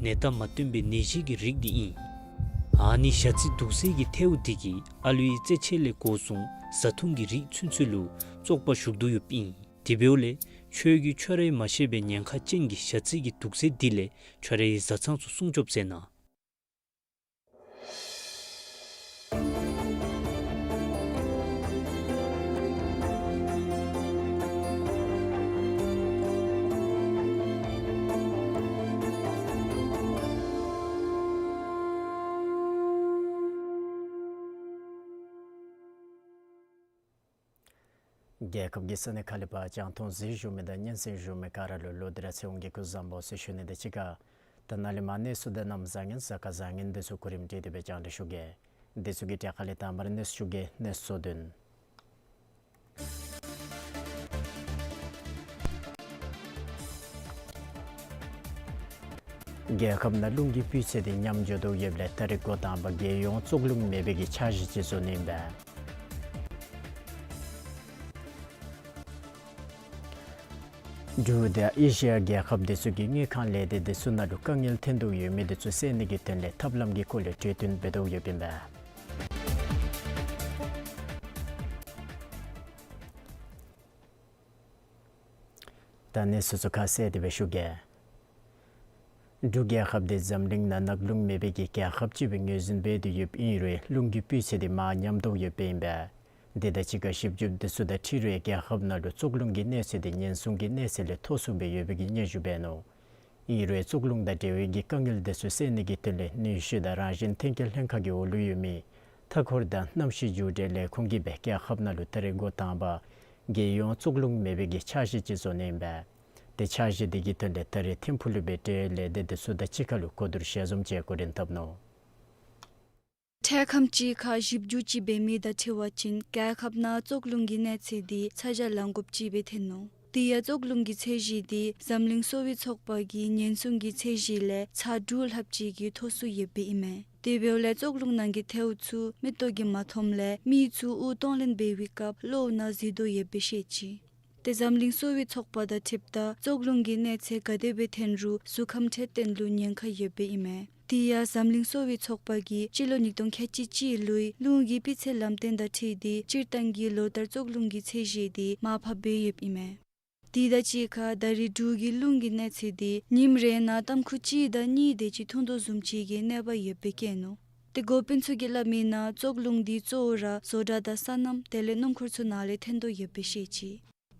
ནད་རྟགས་མ་སྟོན་པའི་ནད་གཞི་གི་རིགས་འདི་ཨིན། ཨ་ནི་ཞ་རྩི་དུག་སེལ་གྱི་ཐལཝ་འདི་གིས་ཨ་ལུའི་རྩེད་ཆས་ལས་འགོ་བཟུང་བཟའ་འཐུང་གི་རིགས་ཚུན་ཚོད་ལུ་བཙོག་པ་ཞུགས་དོ་ཡོདཔ་ཨིན། དེ་འབདཝ་ལས་ཁྱོད་ཀྱིས་ཁྱོད་རའི་མ་ཤེས་པའི་ཉེན་ཁ་ཅན་གྱི་ཞ་རྩི་གི་དུག་སེལ་འདི་ལས་ཁྱོད་རའི་བཟའ་ཚང་ཚུ་སྲུང་སྐྱོབ་མཛད་གནང་། རྒྱལ་ཁབ་ཀྱི་ས་གནས་ཁག་ལས་ཕར་རྒྱང་མཐོང་གཟིགས་བཞུགས་མི་དང་སྙན་གསན་བཞུགས་མི་ག་ར་ལུ་ལོག་སྟེ་ར་ཚེ་དབང་གིས་སྐུ་གཟུགས་བཟང་པོ་ཟེར་ཞུ་ནི་དང་གཅིག་ཁར་ད་ནཱ་ལས་མར་གནས་ཚུལ་དང་གནམ་བཟང་ངན་གཟའ་སྐར་བཟང་ངན་འདི་ཚུ་གོ་རིམ་སྒྲིག་སྟེ་སྦེ་རྒྱང་བསྒྲགས་ཞུ་གེ། འདི་ཚུ་གི་གྲས་ཁ་ལས་དང་པ་ར་གནས་ཚུལ་ཞུ་གེ། གནས་ཚུལ་གཙོ་དོན། རྒྱལ་ཁབ་ནང་རླུང་གི་སྤུས་ཚད་འདི་ཉམས་འགྱོ་དོ་ཡོདཔ་ལས་ད་རིས་འགོ་དང་པ་རྒྱལ་ཡོངས་བཙོག་རླུང་མེད་པའི་གི་འཆར་གཞི་ཅིག་བཟོ་ནི་ཨིན་པས། འབྲུག་དང་ཨེ་ཤི་ཡ་རྒྱལ་ཁབ་འདི་ཚུ་གི་དངུལ་ཁང་ལས་སྡེ་འདི་ཚུ་ནང་ལུ་དཀའ་ངལ་ཐོན་དོ་ཡོད་མི་འདི་ཚུ་སེལ་ནི་གི་དོན་ལས་ཐབས་ལམ་གྱི་སྐོར་ལས་གྲོས་བསྟུན་འབད་དོ་ཡོདཔ་ཨིན་པས། ད་གནས་ཚུལ་ཚུ་ཁ་གསལ་ཏེ་སྦེ་ཞུ་གེ། འབྲུག་རྒྱལ་ཁབ་འདི་འཛམ་གླིང་ནང་ནགས་རླུང་མེད་པའི་གི་རྒྱལ་ཁབ་ཅིག་སྦེ་ངོས་འཛིན་འབད་དེ་ཡོདཔ་ཨིན་རུང་རླུང་གི་སྤུས་ཚད་འདི་མར་ཉམས་དོ་ཡོདཔ་ཨིན་པས། དེ་དང་གཅིག་ཁར་ཞིབ་འཇུག་འདི་ཚུ་དང་འཁྲིལ་རུང་རྒྱལ་ཁབ་ནང་ལུ་བཙོག་རླུང་གི་གནས་ཚད་འདི་ཉེན་སྲུང་གི་གནས་ཚད་ལས་མཐོ་སུ་སྦེ་ཡོད་པའི་གི་སྙན་ཞུ་འབད་ནུག། ཨིན་རུང་བཙོག་རླུང་དང་འབྲེལ་བའི་གི་དཀའ་ངལ་འདི་ཚུ་སེལ་ནི་གི་དོན་ལས་ནུས་ཤུགས་དང་རང་བཞིན་ཐོན་སྐྱེད་ལྷན་ཁག་གི་འོག་ལུ་ཡོད་མི་མཐའ་འཁོར་དང་གནམ་གཤིས་འགྱུར་འགྲོས་ལས་ཁུངས་ཀྱིས་སྦེ་རྒྱལ་ཁབ་ནང་ལུ་ད་རིས་འགོ་དང་པ་རྒྱལ་ཡོངས་བཙོག་རླུང་མེད་པའི་གི་འཆར་གཞི་ཅིག་བཟོ་ནི་ཨིན་པས། ཏེ་འཆར་གཞི་འདི་གི་དོན་ལས་ད་རིས་ཐིམ་ཕུག་ལུ་སྦེ་འབྲེལ་ཡོད་ལས་སྡེ་འདི་ཚུ་དང་གཅིག་ཁར་ལུ་གོ་བསྡུར་ཞལ་འཛོམས་ཅིག་གོ་སྒྲིག་འཐབ་ནུག། འཕྲལ་ཁམས་ཅིག་ཁར་ཞིབ་འཇུག་ཅིག་འབད་མི་དང་འཁྲིལ་བ་ཅིན་རྒྱལ་ཁབ་ནང་བཙོག་རླུང་གི་གནས་ཚད་འདི་ཚ་གྱང་ལང་དགོཔ་ཅིག་སྦེ་ཐོན་ནུག། དེ་ཡང་བཙོག་རླུང་གི་ཚད་གཞི་འདི་འཛམ་གླིང་གསོ་བའི་ཚོགས་པ་གི་ཉེན་སྲུང་གི་ཚད་གཞི་ལས་ཚར་དྲུག་ལྷགཔ་ཅིག་གིས་མཐོ་སུ་ཡོདཔ་ཨིན་མས། དེ་འབདཝ་ལས་བཙོག་རླུང་ནང་གི་ཐལཝ་ཚུ་མིག་ཏོ་གིས་མ་མཐོངམ་ལས་མི་ཚུ་དབུགས་གཏོང་ལེན་འབད་བའི་སྐབས་གློ་བ་ནང་གཟིགས་དོ་ཡོདཔ་སྦེ་བཤད་ཅི། ཏེ་འཛམ་གླིང་གསོ་བའི་ཚོགས་པ་དང་འཁྲིལཝ་ད་བཙོག་རླུང་གི་གནས་ཚད་ག་དེ་སྦེ་ཐོན་རུང་གཟུགས་ཁམས་འཕྲོད་བསྟེན་ལུ་ཉེན་ཁ་ཡོདཔ་ཨིན་མས། དེ་ཡང་འཛམ་གླིང་གསོ་བའི་ཚོགས་པ་གིས་སྤྱི་ལོ་ཉིས་སྟོང་ཁལ་གཅིག་གཅིག་ལོའི་རླུང་གི་སྤུས་ཚད་ལམ་སྟོན་དང་འཁྲིལ་ཏེ་སྤྱིར་བཏང་གི་ལོ་ལྟར་བཙོག་རླུང་གི་ཚད་གཞི་འདི་མར་ཕབ་འབད་ཡོདཔ་ཨིན་མས། དེ་དང་གཅིག་ཁར་ད་རིས་འབྲུག་གི་རླུང་གི་གནས་ཚད་འདི་ཉིནམ་རེ་ནང་ཏམ་ཁུ་གཅིག་དང་གཉིས་དེ་ཅིག་ཐུང་དོ་བཟུམ་ཅིག་གི་གནས་བབ་ཡོདཔ་སྦེ་བཀོད་ནུག། ཏེ་འགོ་དཔོན་ཚུ་གིས་སླབ་མིའི་ནང་བཙོག་རླུང་འདི་གཙོ་བོ་ར་བཟོ་གྲྭ་དང་སོ་ནམ་དེ་ལས་སྣུམ་འཁོར་ཚུ་ནང་ལས་ཐོན་དོ་ཡོདཔ་སྦེ་བཤད་ཅི།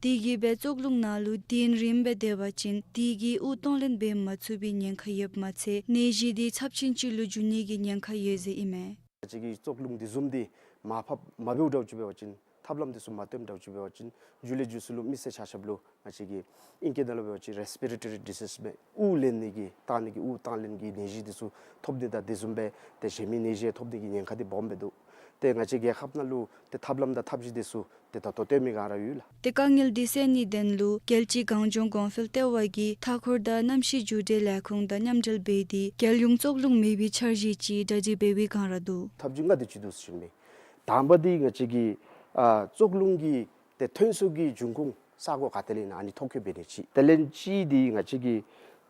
དེ་གིས་སྦེ་བཙོག་རླུང་ནང་ལུ་གདན་རིངམ་སྦེ་སྡོད་པ་ཅིན་དེ་གིས་དབུགས་གཏོང་ལེན་འབད་མ་ཚུགས་པའི་ཉེན་ཁ་ཡོདཔ་མ་ཚད་ནད་གཞི་འདི་ཚབས་ཆེན་ཅིག་ལུ་འགྱུར་ནི་གི་ཉེན་ཁ་ཡོད་ཟེར་ཨིན་མས། ང་བཅས་ཀྱིས་བཙོག་རླུང་འདི་བཟུམ་འདི་མར་ཕབ་མ་འབདཝ་འདྲཝ་ཅིག་འབད་བ་ཅིན་ཐབས་ལམ་འདི་ཚུ་མ་བཏོནམ་འདྲཝ་ཅིག་འབད་བ་ཅིན་མཇུག་ལས་མཇུག་སུ་ལུ་མི་སེར་ཆ་ཁྱབ་ལུ་ང་བཅས་ཀྱི་ཨིང་སྐད་ནང་ལུ་འབད་བ་ཅིན་རེསི་པི་རེ་ཊོ་རི་ཌི་སིས་སྦེ་དབུགས་ལེན་ནི་གི་བཏང་ནི་གི་དབུགས་གཏོང་ལེན་གྱི་ནད་གཞི་འདི་ཚུ་ཐོབ་ནི་དང་དེ་བཟུམ་སྦེ་ཏེ་གཞན་མི་ནད་གཞི་ཐོབ་ནི་གི་ཉེན་ཁ་འདི་སྦོམ་སྦེ་འདུག། ཏེ་ང་བཅས་རྒྱལ་ཁབ་ནང་ལུ་ཏེ་ཐབས་ལམ་དང་ཐབས་ཤེས་འདི་ཚུ་ཏེ་ད་ལྟོ་བཏོན་མི་ག་ར་ཡོད་ལགས། ཏེ་དཀའ་ངལ་འདི་སེལ་ནིའི་དོན་ལུ་རྒྱལ་སྤྱི་གངས་ལྗོངས་གོང་འཕེལ་ལྟེ་བ་གིས་མཐའ་འཁོར་དང་གནམ་གཤིས་འགྱུར་འགྲོས་ལས་ཁུངས་དང་མཉམ་འབྲེལ་འབད་དེ་རྒྱལ་ཡོངས་བཙོག་རླུང་མེད་པའི་འཆར་གཞི་ཅིག་གྲ་སྒྲིག་འབད་བའི་བསྒང་ར་འདུག། ཐབས་བྱུས་ལྔ་དེ་ཅིག་འདུག་ཟེར་ཞུ་ནི། དང་པ་འདི་ང་བཅས་ཀྱི་ཨ་བཙོག་རླུང་གི་ཏེ་ཐོན་ས་གི་འབྱུང་ཁུངས་ས་གོ་ག་ཏེ་ལས་ཨིན་ན་ཨ་ནི་ཐོ་བཀོད་འབད་ནི་ཅིག། དེ་ལས་གཅིག་འདི་ང་བཅས་ཀྱི་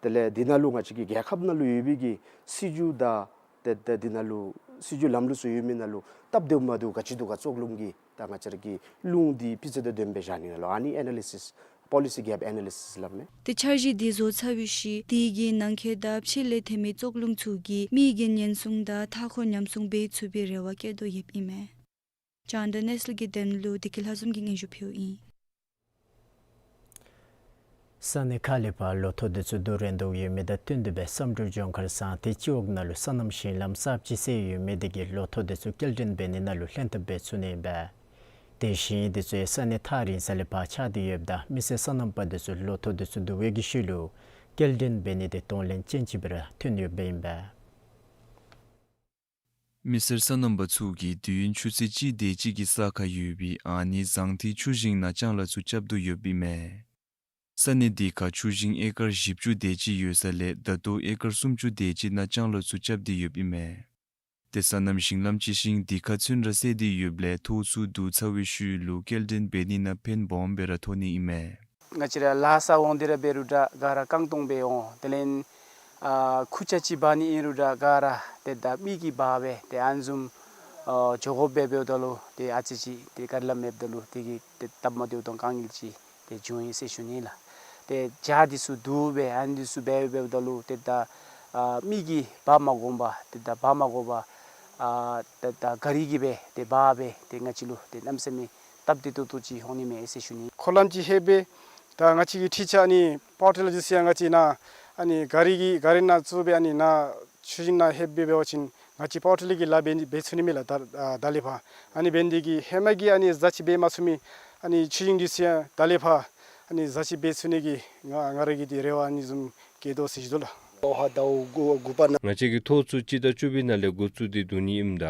དེ་ལས་འདི་ནང་ལུ་ང་བཅས་ཀྱི་རྒྱལ་ཁབ་ནང་ལུ་ཡོད་པའི་གི་སྲིད་བྱུས་དང་ཏེ་ཏེ་འདི་ནང་ལུ་སྲིད་བྱུས་ལམ་ལུགས་ཚུ་ཡོད་མི་ནང་ལུ་སྟབས་བདེཝ་མ་བདེཝ་ག་ཅི་འདུག་ག་བཙོག་རླུང་གི་ད་ང་བཅས་ར་གི་རླུང་འདི་སྤུས་ཚད་དང་ལྡནམ་སྦེ་བཞག་ནི་ནང་ལུ་ཨ་ནི་ཨེ་ན་ལི་སིས་པོ་ལི་སི་གེབ་ཨེ་ན་ལི་སིས་སླབ་མས། ཏེ་འཆར་གཞི་འདི་བཟོ་ཚར་བའི་ཤུལ་དེ་གི་ནང་འཁོད་དང་ཕྱི་ལས་ཐོན་མི་བཙོག་རླུང་ཚུ་གིས་མི་གི་ཉེན་སྲུང་དང་མཐའ་འཁོར་ཉམས་སྲུང་འབད་ཚུགས་པའི་རེ་བ་བསྐྱེད་དོ་ཡོདཔ་ཨིན་མས། རྒྱང་བསྒྲགས་གནས་ཚུལ་གྱི་དོན་ལུ་བདེ་སྐྱིད་ལྷ་འཛོམས་ཀྱིས་སྙན་ཞུ་ཕུལཝ་ཨིན། ས་གནས་ཁག་ལས་ཕར་ལོ་ཐོག་འདི་ཚུ་བསྡུ་རན་དོ་ཡོད་མི་དང་བསྟུན་ཏེ་སྦེ་བསམ་གྲུབ་ལྗོངས་མཁར་ཟངས་ཐིག་སྤྱི་འོག་ནང་ལུ་སོ་ནམ་ཞིང་ལམ་གསརཔ་ཅིག་བསལ་ཡོད་མི་དེ་གིས་ལོ་ཐོག་འདི་ཚུ་སྐྱེལ་འདྲེན་འབད་ནི་ནང་ལུ་ལྷན་ཐབས་འབད་ཚུགས་ནི་ཨིན་པས། དེ་ཞིང་འདི་ཚུ་ཡང་ས་གནས་ཐག་རིང་ས་ལས་ཕར་ཆགས་ཏེ་ཡོདཔ་ད་མི་སེར་སོ་ནམ་པ་འདི་ཚུ་ལོ་ཐོག་འདི་ཚུ་བསྡུ་བའི་གི་ཤུལ་ལུ་སྐྱེལ་འདྲེན་འབད་ནི་དེ་གཏོང་ལེན་ཅན་ཅིག་སྦེ་ར་ཐོན་ཡོདཔ་ཨིན་པས། མི་སེར་སོ་ནམ་པ་ཚུ་གིས་དུས་ཡུན་ཆུ་ཚོད་གཅིག་དེ་ཅིག་གི་ས་ཁར་ཡོད་པའི་ཨ་ནི་ཟངས་ཐིག་ཆུ་ཞིང་ནང་ལྕང་ལཱ་ཚུ་རྐྱབ་དོ་ཡོདཔ་ཨིན་མས། ས་གནས་འདི་ཁར་ཆུ་ཞིང་ཨེ་ཀར་བཞི་བཅུ་དེ་ཅིག་ཡོད་ས་ལས་ད་ལྟོ་ཨེ་ཀར་སུམ་ཅུ་དེ་ཅིག་ནང་ལྕང་ལཱ་ཚུ་རྐྱབ་སྟེ་ཡོདཔ་ཨིན་མས། ཏེ་སོ་ནམ་ཞིང་ལམ་ཅིག་ཞིང་འདི་ཁར་ཚུན་ར་བསལ་ཏེ་ཡོདཔ་ལས་ཐོག་ཚུ་བསྡུ་ཚར་བའི་ཤུལ་ལུ་སྐྱེལ་འདྲེན་འབད་ནི་ནང་ཕན་སྦོམ་སྦེ་ར་ཐོགས་ནི་ཨིན་མས། ང་བཅས་ར་ལཱ་ས་འོང་སྟེ་ར་འབད་རུང་འདྲ་ག་ར་རྐང་སྟོང་སྦེ་འོང་། དེ་ལས་ཨ་ཁུར་ཆ་ཅིག་འབག་ནི་ཨིན་རུང་འདྲ་ག་ར་ཏེ་ད་མི་གིས་འབག་སྦེ་ཏེ་ཨ་ནི་བཟུམ་ཨ་འགྱོ་དགོཔ་སྦེ་འབདཝ་ད་ལུ་ཏེ་ཨ་ཙི་ཅིག་ཏེ་ག་ར་ལམ་མེདཔ་ད་ལུ་དེ་གིས་ཏེ་སྟབས་མ་བདེཝ་དང་དཀའ་ངལ་ཅིག་ཏེ་འབྱུང་ཡི་ཟེར་ཞུ་ནི་ལགས། ཏེ་བྱག་འདི་ཚུ་བསྡུ་སྦེ་ཨ་ནི་འདི་ཚུ་འབད་འབདཝ་ད་ལུ་ཏེ་ད་ཨ་མི་གིས་འབག་མ་དགོ་པར་ཏེ་ད་འབག་མ་དགོ་པར་ཨ་ཏེ་ད་ག་རི་གིས་སྦེ་ཏེ་འབག་སྦེ་ཏེ་ང་བཅས་ལུ་ཏེ་གནམ་མེད་ས་མེད་སྟབས་བདེ་ཏོག་ཏོ་ཅིག་འོང་ནི་མས་ཟེར་ཞུ་ནི། འཁོར་ལམ་ཅིག་ལྷོདཔ་སྦེ་ད་ང་བཅས་ཀྱི་འཕྲུལ་ཆས་ཨ་ནི་པ་ཝར་ཊི་ལར་འདི་ཚུ་ཡང་ང་བཅས་ནཱ་ཨ་ནི་ག་རི་གི་ག་རི་ནང་བཙུགས་སྦེ་ཨ་ནི་ནཱ་ཆུ་ཞིང་ནང་ལྷོདཔ་སྦེ་འབད་བ་ཅིན་ ང་བཅས་པཱ་ཊི་ལི་གི་ལཱ་འབད་འབད་ཚུགས་ནི་མས་ལགས། ད་ཨ་ད་ལས་ཕར་ཨ་ནི་འབད་ནི་དེ་གིས་ཧེ་མ་གི་ཨ་ནི་ཟ་ཅིག་འབད་མ་ཚུགས་མི་ཨ་ནི་ཆོས་རྒྱུན་འདི་ཚུ་ཡང་ད་ལས་ཕར་ཨ་ནི་ཟ་ཅིག་འབད་ཚུགས་ནི་གི་ང་ང་ར་གི་འདི་རེ་བ་ཨ་ནི་བཟུམ་བསྐྱེད་དོ་ཟེར་ཞུ་དོ་ལགས། ང་བཅས་ཀྱི་ཐོག་ཚུ་སྤྱི་ཟླ་བཅུ་པའི་ནང་ལས་འགོ་བཙུགས་ཏེ་བསྡུ་ནི་ཨིནམ་ད་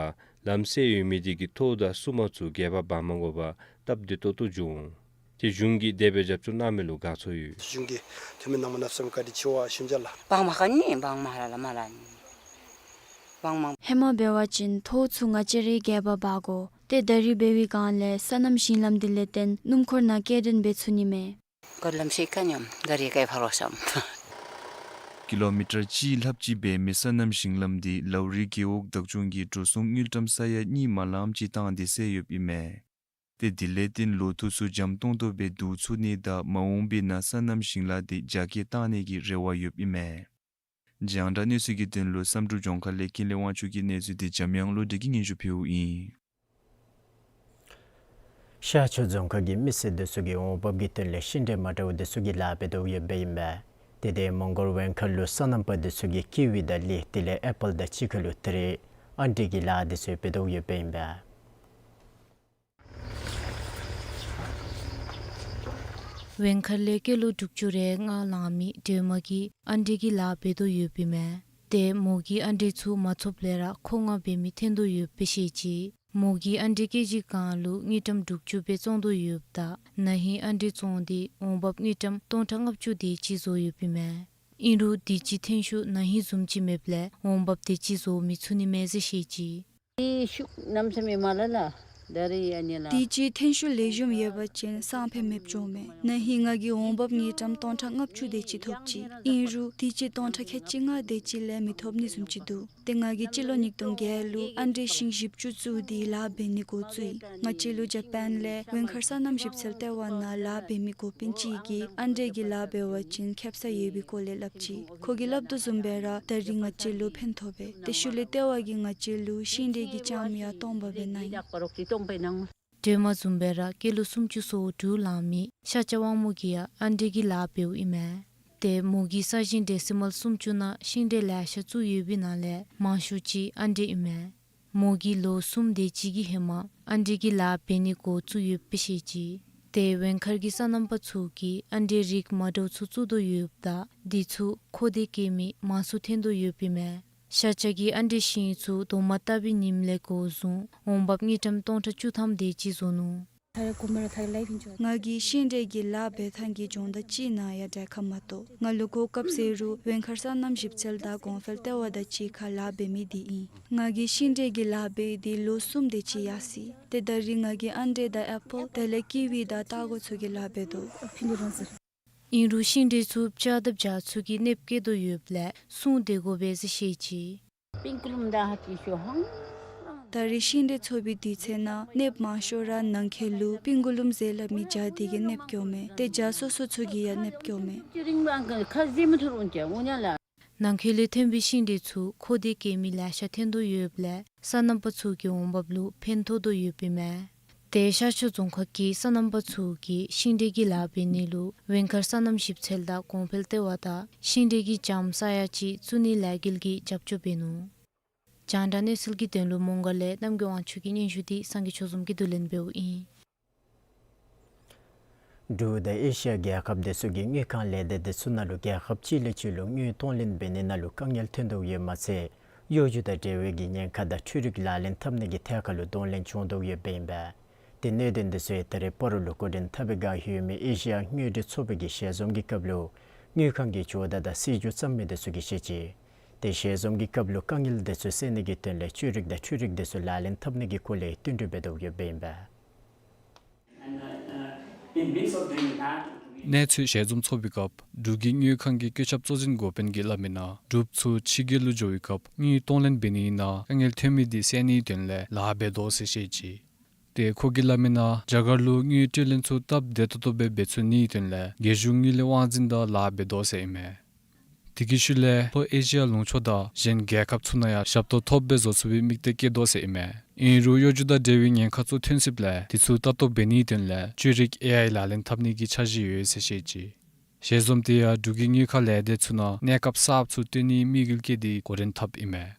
ལམ་སེལ་ཡོད་མི་དེ་གིས་ཐོག་དང་སྲུང་མ་ཚུ་འགྱེད་པ་འབག་མ་དགོ་པར་སྟབས་བདེ་ཏོག་ཏོ་བྱུང་། ཏེ་གཞུང་གིས་དེ་སྦེ་རྒྱབ་སྐྱོར་གནང་མི་ལུ་དགའ་ཚོར་ཡོད། གཞུང་གིས་འཐུས་མི་ནང་མི་ནང་སེམས་བཀའ་དྲིན་ཆེ་བ་ཞུ་ཅི་ལགས། འབག་མ་ཁ་ནི་འབག་མ་ལ་ལ་མ་ལ་ནི་འབག་མ། ཧེ་མ་འབད་བ་ཅིན་ཐོག་ཚུ་ང་བཅས་རའི་འགྱེད་པ་འབག་དགོ། ཏེ་ད་རིས་འབད་བའི་སྒང་ལས་སོ་ནམ་ཞིང་ལམ་དེ་ལས་བརྟེན་སྣུམ་འཁོར་ནང་སྐྱེལ་འདྲེན་འབད་ཚུགས་ནི་མས། ག་ལམ་ཤེས་ཀ་ཉམས་ད་རིས་ཀའི་ཕ་རོགས་སམ། ཀི་ལོ་མི་ཊར་གཅིག་ལྷགཔ་ཅིག་འབད་མི་སོ་ནམ་ཞིང་ལམ་འདི་ལའོ་རི་རྒེད་འོག་བདག་སྐྱོང་གིས་འགྲོ་སོང་དངུལ་ཀྲམ་ས་ཡ་གཉིས་མ་ལངམ་ཅིག་བཏང་སྟེ་བསལ་ཡོདཔ་ཨིན་མས། ཏེ་དེ་ལས་བརྟེན་ལོ་ཐོག་ཚུ་འཇམ་ཏོང་ཏོ་སྦེ་བསྡུ་ཚུགས་ནི་དང་མ་འོངས་པའི་ནང་སོ་ནམ་ཞིང་ལཱ་འདི་རྒྱ་སྐྱེད་གཏང་ནི་གི་རེ་བ་ཡོདཔ་ཨིན་མས། རྒྱང་བསྒྲགས་གནས་ཚུལ་གྱི་དོན་ལུ་བསམ་གྲུབ་ལྗོངས་མཁར་ལས་ཀུན་ལེགས་དབང་ཕྱུག་གིས་གནས་ཚུལ་འདི་འཇམ་དབྱངས་བློ་གྲོས་ཀྱིས་སྙན་ཞུ་ཕུལཝ་ཨིན། ཤར་ཕྱོགས་རྫོང་ཁག་གི་མི་སེར་དེ་ཚུ་གིས་འོང་འབབ་ཀྱི་དོན་ལས་ཤིང་འབྲས་མ་འདྲཝ་དེ་ཚུ་གི་ལཱ་འབད་དོ་ཡོདཔ་ཨིན་པས། ཏེ་དེ་མོང་སྒར་ཝེང་མཁར་ལུ་སོ་ནམ་པ་དེ་ཚུ་གིས་ཀི་ཝི་དང་ལི་དེ་ལས་ཨེ་པཱལ་དང་གཅིག་ཁར་ལུ་ད་རིས་ཨ་འབྲས་ཀྱི་ལཱ་དེ་ཚུ་འབད་དོ་ཡོདཔ་ཨིན་པས། ཝེང་མཁར་ལས་སྐྱེས་ལོ་དྲུག་ཅུ་རེ་ལྔ་ལང་མི་སྒྲོལ་མ་གིས་ཨ་འབྲས་ཀྱི་ལཱ་འབད་དོ་ཡོདཔ་ཨིན་མས། ཏེ་མོ་གིས་ཨ་འབྲས་ཚུ་མ་ཐོབ་ལས་ར་མཁོ་མངགས་འབད་མི་ཐོན་དོ་ཡོདཔ་སྦེ་བཤད་ཅི། མོ་གིས་ཨ་འབྲས་ཀེ་ཇི་གང་ལུ་དངུལ་ཀྲམ་དྲུག་ཅུ་སྦེ་བཙོང་དོ་ཡོདཔ་ད་ན་ཧིང་ཨ་འབྲས་བཙོང་སྟེ་འོང་འབབ་དངུལ་ཀྲམ་སྟོང་ཕྲག་ལྔ་བཅུ་དེ་ཅིག་བཟོ་ཡོདཔ་ཨིན་མས། ཨིན་རུང་དུས་ཅི་ཐོན་ཤུགས་ན་ཧིང་བཟུམ་ཅིག་མེདཔ་ལས་འོང་འབབ་དེ་ཅིག་བཟོ་མི་ཚུགས་ནི་མས་ཟེར་བཤད་ཅི། ཤུགས་གནམ་མེད་ས་མེད་མ་ལ་ལ། ད་རིས་ཨ་ནི་ལགས། དུས་ཅི་ཐོན་ཤུགས་ལེགས་ཤོམ་ཡོད་པ་ཅིན་སང་ཕོད་མེདཔ་འགྱོཝ་མས། ན་ཧིང་ང་གིས་འོང་འབབ་དངུལ་ཀྲམ་སྟོང་ཕྲག་ལྔ་བཅུ་དེ་ཅིག་ཐོབ་ཅི། ཨིན་རུང་དུས་ཅི་སྟོང་ཕྲག་ཁལ་གཅིག་ལྔ་དེ་ཅིག་ལས་མི་ཐོབ་ནི་བཟུམ་ཅིག་འདུག། ཏེ་ང་གིས་སྤྱི་ལོ་ཉིས་སྟོང་བརྒྱད་ལུ་ཨ་འབྲས་ཤིང་བཞི་བཅུ་བཙུགས་ཏེ་ལཱ་འབད་ནི་འགོ་བཙུགས་ཡི། ང་བཅས་ལུ་ཇ་པཱན་ལས་ཝེང་མཁར་སོ་ནམ་ཞིབ་འཚོལ་ལྟེ་བ་ནང་ལཱ་འབད་མི་འགོ་དཔོན་ཅིག་གིས་ཨ་འབྲས་ཀྱི་ལཱ་འབད་བ་ཅིན་ཁེབ་ས་ཡོད་པའི་སྐོར་ལས་སླབ་ཅི། ཁོ་གིས་སླབ་དོ་བཟུམ་སྦེ་ར་ད་རིས་ང་བཅས་ལུ་ཕན་ཐོགས་པས། ཏེ་ཤུལ་ལས་ལྟེ་བ་གིས་ང་བཅས་ལུ་ཤིང་འབྲས་ཀྱི་ལྕངམ་ཡང་སྟོང་པ་སྦེ་གནང་ཡི། སྒྲོལ་མ་བཟུམ་སྦེ་ར་སྐྱེས་ལོ་སུམ་ཅུ་སོ་དྲུག་ལང་མི་ཤ་ཅ་དབང་མོ་གིས་ཡང་ཨ་འབྲས་ཀྱི་ལཱ་འབདཝ་ཨིན་མས། ཏེ་མོ་གི་ས་ཞིང་ཌེ་སི་མཱལ་སུམ་ཅུ་ནང་ཤིང་འབྲས་ལེ་ཤ་བཙུགས་ཡོད་པའི་ནང་ལས་མང་ཤོས་ཅིག་ཨ་འབྲས་ཨིན་མས། མོ་གིས་ལོ་གསུམ་དེ་ཅིག་གི་ཧེ་མ་ཨ་འབྲས་ཀྱི་ལཱ་འབད་ནི་འགོ་བཙུགས་ཡོདཔ་སྦེ་བཤད་ཅི། ཏེ་ཝེང་མཁར་གྱི་སོ་ནམ་པ་ཚུ་གིས་ཨ་འབྲས་རིགས་མ་འདྲཝ་ཚུ་བཙུགས་དོ་ཡོདཔ་ད་དེ་ཚུ་མཁོ་འདོད་བསྐྱེད་མི་མང་སུ་ཐོན་དོ་ཡོདཔ་ཨིན་མས། ཤ་ཅ་གི་ཨ་འབྲས་ཤིང་ཚུ་རྡོག་མ་བཏབ་པའི་ཉིནམ་ལས་འགོ་བཟུང་འོང་འབབ་དངུལ་ཀྲམ་སྟོང་ཕྲག་བཅུ་ཐམ་དེ་ཅིག་བཟོ་ནུག། ང་གིས་ཤིང་འབྲས་ཀྱི་ལཱ་འབད་ཐངས་ཀྱི་སྦྱོང་བརྡར་ཅིག་གནང་ཡང་དྲག་ཁ་མ་གཏོགས་ང་ལུ་གོ་སྐབས་ཟེར་རུང་ཝེང་མཁར་སོ་ནམ་ཞིབ་འཚོལ་དང་གོང་འཕེལ་ལྟེ་བ་དང་གཅིག་ཁར་ལཱ་འབད་མི་དེ་ཨིན། ང་གིས་ཤིང་འབྲས་ཀྱི་ལཱ་འབད་དེ་ལོ་གསུམ་དེ་ཅིག་ཡར་སོ་ཡི། ཏེ་ད་རིས་ང་གིས་ཨ་འབྲས་དང་ཨེ་པཱལ་དེ་ལས་ཀི་ཝི་དང་སྟག་སྒོ་ཚུ་གི་ལཱ་འབད་དོ། ཨིན་རུང་ཤིང་འབྲས་ཚུ་བཅག་དཔ་རྒྱ་ཚུ་གིས་གནོདཔ་བཀལ་དོ་ཡོདཔ་ལས་སྲུང་སྟེ་དགོ་པས་ཟེར་བཤད་ཅི། ད་རིས་ཤིང་འབྲས་ཚོ་བའི་དུས་ཚོད་ནང་གནོདཔ་མང་ཤོས་ར་ནང་འཁོད་ལུ་པིང་གུ་ལུམ་ཟེར་སླབ་མི་རྒྱ་དེ་གིས་གནོདཔ་བཀལཝ་མས། ཏེ་རྒྱ་སོ་སོ་ཚུ་གིས་ཡང་གནོདཔ་བཀལཝ་མས། ནང་འཁོད་ལས་ཐོན་པའི་ཤིང་འབྲས་ཚུ་མཁོ་འདོད་བསྐྱེད་མི་ལེ་ཤ་ཐོན་དོ་ཡོདཔ་ལས་སོ་ནམ་པ་ཚུ་གི་འོང་འབབ་ལུ་ཕན་ཐོགས་དོ་ཡོདཔ་ཨིན་མས། ཏེ་ཤར་ཕྱོགས་རྫོང་ཁག་གི་སོ་ནམ་པ་ཚུ་གིས་ཤིང་འབྲས་ཀྱི་ལཱ་འབད་ནི་ལུ་ཝེང་མཁར་སོ་ནམ་ཞིབ་འཚོལ་དང་གོང་འཕེལ་ལྟེ་བ་དང་ཤིང་འབྲས་ཀྱི་ལྕངམ་ས་ཡ་གཅིག་བཙུགས་ནིའི་ལས་འགུལ་གྱི་རྒྱབ་སྐྱོར་འབད་ནུག། རྒྱང་བསྒྲགས་གནས་ཚུལ་གྱི་དོན་ལུ་མོང་སྒར་ལས་རྣམ་རྒྱལ་དབང་ཕྱུག་གི་སྙན་ཞུ་འདི་སངས་རྒྱས་ཆོས་འཛོམས་ཀྱིས་བསྡུ་ལེན་འབདཝ་ཨིན། འབྲུག་དང་ཨེ་ཤི་ཡ་རྒྱལ་ཁབ་དེ་ཚུ་གི་དངུལ་ཁང་ལས་སྡེ་དེ་ཚུ་ནང་ལུ་རྒྱལ་ཁབ་གཅིག་ལས་གཅིག་ལུ་དངུལ་གཏོང་ལེན་འབད་ནི་ནང་ལུ་དཀའ་ངལ་ཐོན་དོ་ཡོདཔ་མ་ཚད་གཡོ་སྒྱུ་དང་འབྲེལ་བའི་གི་ཉེན་ཁ་དང་འཕྲུལ་རིག་ལག་ལེན་འཐབ་ནི་གི་ཐད་ཁར་ལུ་གདོང་ལེན་བྱུང་དོ་ཡོདཔ་ཨིན་པས། ཏེ་གནད་དོན་དེ་ཚུ་ཡང་ད་རིས་སྤ་རོ་ལུ་འགོ་འདྲེན་འཐབ་པའི་བསྒང་ཡོད་མི་ཨེ་ཤི་ཡ་དངུལ་འབྲེལ་ཚོགས་པའི་གི་ཞལ་འཛོམས་ཀྱི་སྐབས་ལུ་དངུལ་ཁང་གི་ཇོ་བདག་དང་སྲིད་བྱུས་བརྩམ་མི་དེ་ཚུ་གིས་བཤད་ཅི། ཏེ་ཞལ་འཛོམས་ཀྱི་སྐབས་ལུ་དཀའ་ངལ་དེ་ཚུ་སེལ་ནི་གི་དོན་ལས་འཕྲུལ་རིག་དང་འཕྲུལ་རིག་དེ་ཚུ་ལག་ལེན་འཐབ་ནི་གི་སྐོར་ལས་བསྟུན་གྲོས་འབད་དོ་ཡོདཔ་ཨིན་པས། གནས་ཚུལ་ཞལ་འཛོམས་ཚོགས་པའི་སྐབས་འབྲུག་གི་དངུལ་ཁང་གི་བཀོད་ཁྱབ་གཙོ་འཛིན་འགོ་དཔོན་གྱིས་སླབ་མི་ནང་འབྲུགཔ་ཚུ་ཕྱི་རྒྱལ་ལུ་འགྱོ་བའི་སྐབས་དངུལ་གཏོང་ལེན་འབད་ནི་ནང་དཀའ་ངལ་ཐོན་མི་དེ་སེལ་ནིའི་དོན་ལས་ལཱ་འབད་དོ་ཟེར་བཤད་ཅི། ཏེ་ཁོ་གིས་སླབ་མི་ནང་རྒྱ་གར་ལུ་དངུལ་སྤྲོད་ལེན་ཚུ་སྟབས་བདེ་ཏོག་ཏོ་སྦེ་འབད་ཚུགས་ནིའི་དོན་ལས་རྒྱལ་གཞུང་དངུལ་ལས་དབང་འཛིན་དང་ལཱ་འབད་དོ་ཟེར་ཨིན་མས། དེ་གི་ཤུལ་ལས་ལྷོ་ཨེ་ཤི་ཡ་ལུང་ཕྱོགས་དང་གཞན་རྒྱལ་ཁབ་ཚུ་ནང་ཡང་ཞབས་ཏོག་ཐོབ་སྦེ་བཟོ་ཚུགས་པའི་དམིགས་གཏད་བསྐྱེད་དོ་ཟེར་ཨིན་མས། ཨིན་རུང་གཡོ་སྒྱུ་དང་འབྲེལ་བའི་ཉེན་ཁ་ཚུ་ཐོན་སྲིདཔ་ལས་དེ་ཚུ་ལྟ་རྟོག་འབད་ནིའི་དོན་ལས་འཕྲུལ་རིག་ཨེ་ཨའི་ལག་ལེན་འཐབ་ནི་གི་འཆར་གཞི་ཡོད་ཟེར་བཤད་ཅི། ཞལ་འཛོམས་དེ་ཡང་འབྲུག་གི་དངུལ་ཁང་ལས་སྡེ་ཚུ་ནང་གནས་སྐབས་གསརཔ་ཚུ་བཏོན་ནིའི་དམིགས་ཡུལ་བསྐྱེད་དེ་འགོ་འདྲེན་འཐབ་ཨིན་མས།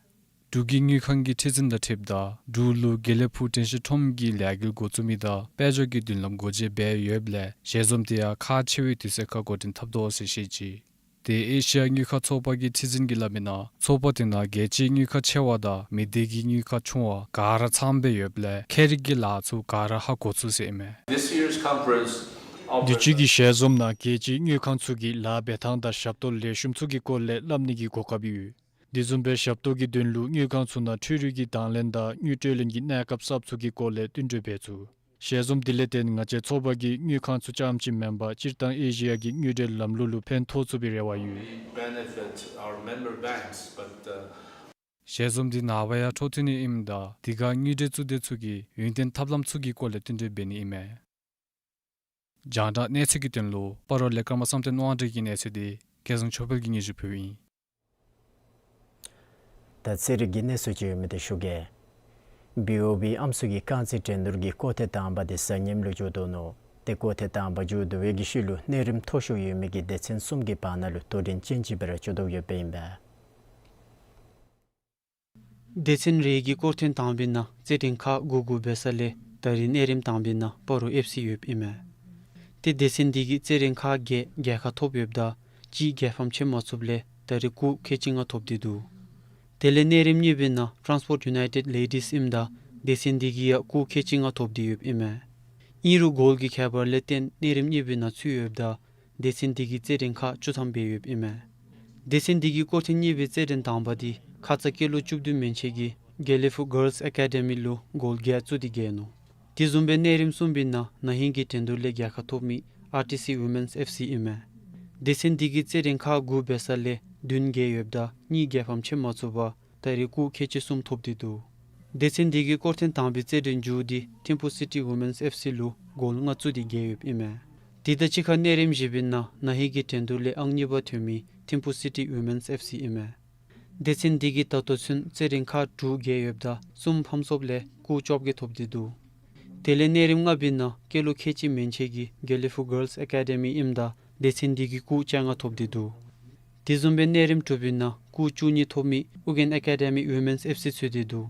འབྲུག་གི་དངུལ་ཁང་གི་ཁྲི་འཛིན་དང་འཁྲིལཝ་ད་འབྲུག་ལུ་དགེ་ལེགས་ཕུག་དྲན་ཤེས་ཁྲོམ་གྱི་ལས་འགུལ་འགོ་བཙུགས་མི་དང་དཔལ་འབྱོར་གྱི་མདུན་ལམ་སྒོ་འབྱེད་འབད་ཡོདཔ་ལས་ཞལ་འཛོམས་དེ་ཡང་ཁག་ཆེ་བའི་དུས་ཚོད་ཁར་འགོ་འདྲེན་འཐབ་དོ་ཟེར་བཤད་ཅི། དེ་ཨེ་ཤི་ཡ་དངུལ་ཁང་ཚོགས་པ་གི་ཁྲི་འཛིན་གྱིས་སླབ་མིའི་ནང་ཚོགས་པ་དེ་ནང་རྒྱལ་སྤྱིའི་དངུལ་ཁང་ཆེ་བ་དང་མི་སྡེ་གི་དངུལ་ཁང་ཆུང་བ་ག་ར་ཚངམ་སྦེ་ཡོདཔ་ལས་ཁྱད་རིག་གི་ལཱ་ཚུ་ག་ར་ཧ་གོ་ཚུགས་ཟེར་ཨིན་མས། This year's conference offers འདི་ཅིག་གི་ཞལ་འཛོམས་ནང་རྒྱལ་སྤྱིའི་དངུལ་ཁང་ཚུ་གི་ལཱ་འབད་ཐངས་དང་ཞབས་ཏོག་ལེགས་ཤོམ་ཚུ་གི་སྐོར་ལས་སླབ་ནི་གི་གོ་སྐབས་ཡོད། དེ་བཟུམ་སྦེ་ཞབས་ཏོག་གི་དོན་ལུ་དངུལ་ཁང་ཚུ་ནང་འཕྲུལ་རིག་གི་དང་ལེན་དང་དངུལ་སྤྲོད་ལེན་གྱི་གནས་སྐབས་གསརཔ་ཚུ་གི་སྐོར་ལས་བསྟུན་གྲོས་འབད་ཚུགས། ཞལ་འཛོམས་དེ་ལས་བརྟེན་ང་བཅས་ཚོགས་པ་གིས་དངུལ་ཁང་ཚུ་རྐྱངམ་ཅིག་མེན་པར་སྤྱིར་བཏང་ཨེ་ཤི་ཡ་གི་དངུལ་འབྲེལ་ལམ་ལུགས་ལུ་ཕན་ཐོགས་ཚུགས་པའི་རེ་བ་ཡོད། Benefit our member banks, but, uh, ཞལ་འཛོམས་འདི་ནངས་པ་ཡང་འཕྲོ་མཐུད་ནི་ཨིནམ་ད་དེ་ཁར་དངུལ་འབྲེལ་གཙུག་སྡེ་ཚུ་གི་ཡུན་བརྟན་ཐབས་ལམ་ཚུ་གི་སྐོར་ལས་བསྟུན་གྲོས་འབད་ནི་ཨིན་མས། རྒྱང་བསྒྲགས་གནས་ཚུལ་གྱི་དོན་ལུ་སྤ་རོ་ལས་ཀརྨ་བསམ་གཏན་དབང་འདུས་ཀྱི་གནས་ཚུལ་འདི་སྐལ་བཟང་ཆོས་འཕེལ་གྱིས་སྙན་ཞུ་ཕུལཝ་ཨིན། ད་རྩེད་རིགས་ཀྱི་གནས་ཚུལ་ཅིག་ཡོད་མི་དེ་ཞུ་གེ། བི་ཨོ་བི་ཨམ་སྲུ་གི་རྐང་རྩེད་འགྲན་བསྡུར་གྱི་སྐོར་ཐེངས་དང་པ་དེ་གཟའ་ཉིམ་ལུ་མཇུག་བསྡུ་ནུག། ཏེ་སྐོར་ཐེངས་དང་པ་མཇུག་བསྡུ་བའི་གི་ཤུལ་ལུ་གནས་རིམ་མཐོ་ཤོས་ཡོད་མི་གི་སྡེ་ཚན་གསུམ་གྱི་བར་ན་ལུ་དོ་འགྲན་ཅན་ཅིག་སྦེ་ར་འགྱོ་དོ་ཡོདཔ་ཨིན་པས། སྡེ་ཚན་རེ་གི་སྐོར་ཐེངས་དང་པའི་ནང་རྩེད་འགྲན་ཁག་དགུ་དགུ་འབད་ས་ལས་ད་རིས་གནས་རིམ་དང་པའི་ནང་སྤ་རོ་ཨེཕ་སི་ཡོདཔ་ཨིན་མས། ཏེ་སྡེ་ཚན་འདི་གིས་རྩེད་འགྲན་ཁག་བརྒྱད་རྒྱལ་ཁ་ཐོབ་ཡོདཔ་ད་གཅིག་རྒྱལ་ཕམ་ཕྱེ་མ་ཚུགསཔ་ལས་ད་རིས་སྐུགས་ཁལ་གཅིག་ལྔ་ཐོབ་སྟེ་འདུག། དེ་ལས་གནས་རིམ་གཉིས་པའི་ནང་ཊཱནསི་པོརཊ་ཡུ་ནའི་ཊེཌ་ལེ་ཌིསི་ཨིནམ་ད་སྡེ་ཚན་འདི་གིས་ཡང་སྐུགས་ཁལ་གཅིག་ལྔ་ཐོབ་སྟེ་ཡོདཔ་ཨིན་མས། ཨིན་རུང་གོལ་གྱི་ཁྱད་པར་ལས་བརྟེན་གནས་རིམ་གཉིས་པའི་ནང་ཚུད་ཡོདཔ་ད་སྡེ་ཚན་འདི་གིས་རྩེད་འགྲན་ཁག་བཅུ་ཐམ་འབད་ཡོདཔ་ཨིན་མས། སྡེ་ཚན་འདི་གི་སྐོར་ཐེངས་གཉིས་པའི་རྩེད་འགྲན་དང་པ་འདི་ཁ་ཙ་སྐྱེས་ལོ་བཅུ་བདུན་མན་ཆད་ཀྱི་དགེ་ལེགས་ཕུག་གཱརལསི་ཨེ་ཀེ་ཌེ་མི་ལུ་གོལ་བརྒྱད་བཙུགས་ཏེ་རྒྱལ་ནུག། དེ་བཟུམ་སྦེ་གནས་རིམ་གསུམ་པའི་ནང་ན་ཧིང་གི་འགྲན་བསྡུར་ལས་རྒྱལ་ཁ་ཐོབ་མི་ཨར་ཊི་སི་ཝི་མེནསི་ཨེཕ་སི་ཨིན་མས། སྡེ་ཚན་འདི་གིས་རྩེད་འགྲན་ཁག་དགུ་འབད་ས་ལས་བདུན་རྒྱལ་ཡོདཔ་ད་གཉིས་རྒྱལ་ཕམ་ཕྱེ་མ་ཚུགས་པར་ད་རིས་སྐུགས་ཁལ་གཅིག་གསུམ་ཐོབ་སྟེ་འདུག། སྡེ་ཚན་འདི་གིས་སྐོར་ཐེངས་དང་པའི་རྩེད་འགྲན་མཇུག་འདི་ཐིམ་ཕུ་སི་ཊི་ཝི་མེནསི་ཨེཕ་སི་ལུ་གོལ་ལྔ་བཙུགས་ཏེ་རྒྱལ་ཡོདཔ་ཨིན་མས། དེ་དང་གཅིག་ཁར་གནས་རིམ་བཞི་པའི་ནང་ན་ཧིང་གི་འགྲན་བསྡུར་ལས་ཨང་གཉིས་པ་ཐོན་མི་ཐིམ་ཕུ་སི་ཊི་ཝི་མེནསི་ཨེཕ་སི་ཨིན་མས། སྡེ་ཚན་འདི་གིས་ད་ལྟོ་ཚུན་རྩེད་འགྲན་ཁག་དྲུག་རྒྱལ་ཡོདཔ་ད་གསུམ་ཕམ་སོངམ་ལས་སྐུགས་བཅོ་བརྒྱད་ཐོབ་སྟེ་འདུག། དེ་ལས་གནས་རིམ་ལྔ་པའི་ནང་སྐྱེས་ལོ་ཁལ་གཅིག་མན་ཆད་ཀྱི་དགེ་ལེགས་ཕུག་གཱརལསི་ཨེ་ཀེ་ཌེ་མི་ཨིནམ་ད་སྡེ་ཚན་འདི་གིས་སྐུགས་བཅོ་ལྔ་ཐོབ་སྟེ་འདུག། དེ་བཟུམ་སྦེ་གནས་རིམ་དྲུག་པའི་ནང་སྐུགས་བཅུ་གཉིས་ཐོབ་མི་ཨུ་རྒྱན་ཨེ་ཀེ་ཌེ་མི་ཝི་མེནསི་ཨེཕ་སི་ཚུད་དེ་འདུག།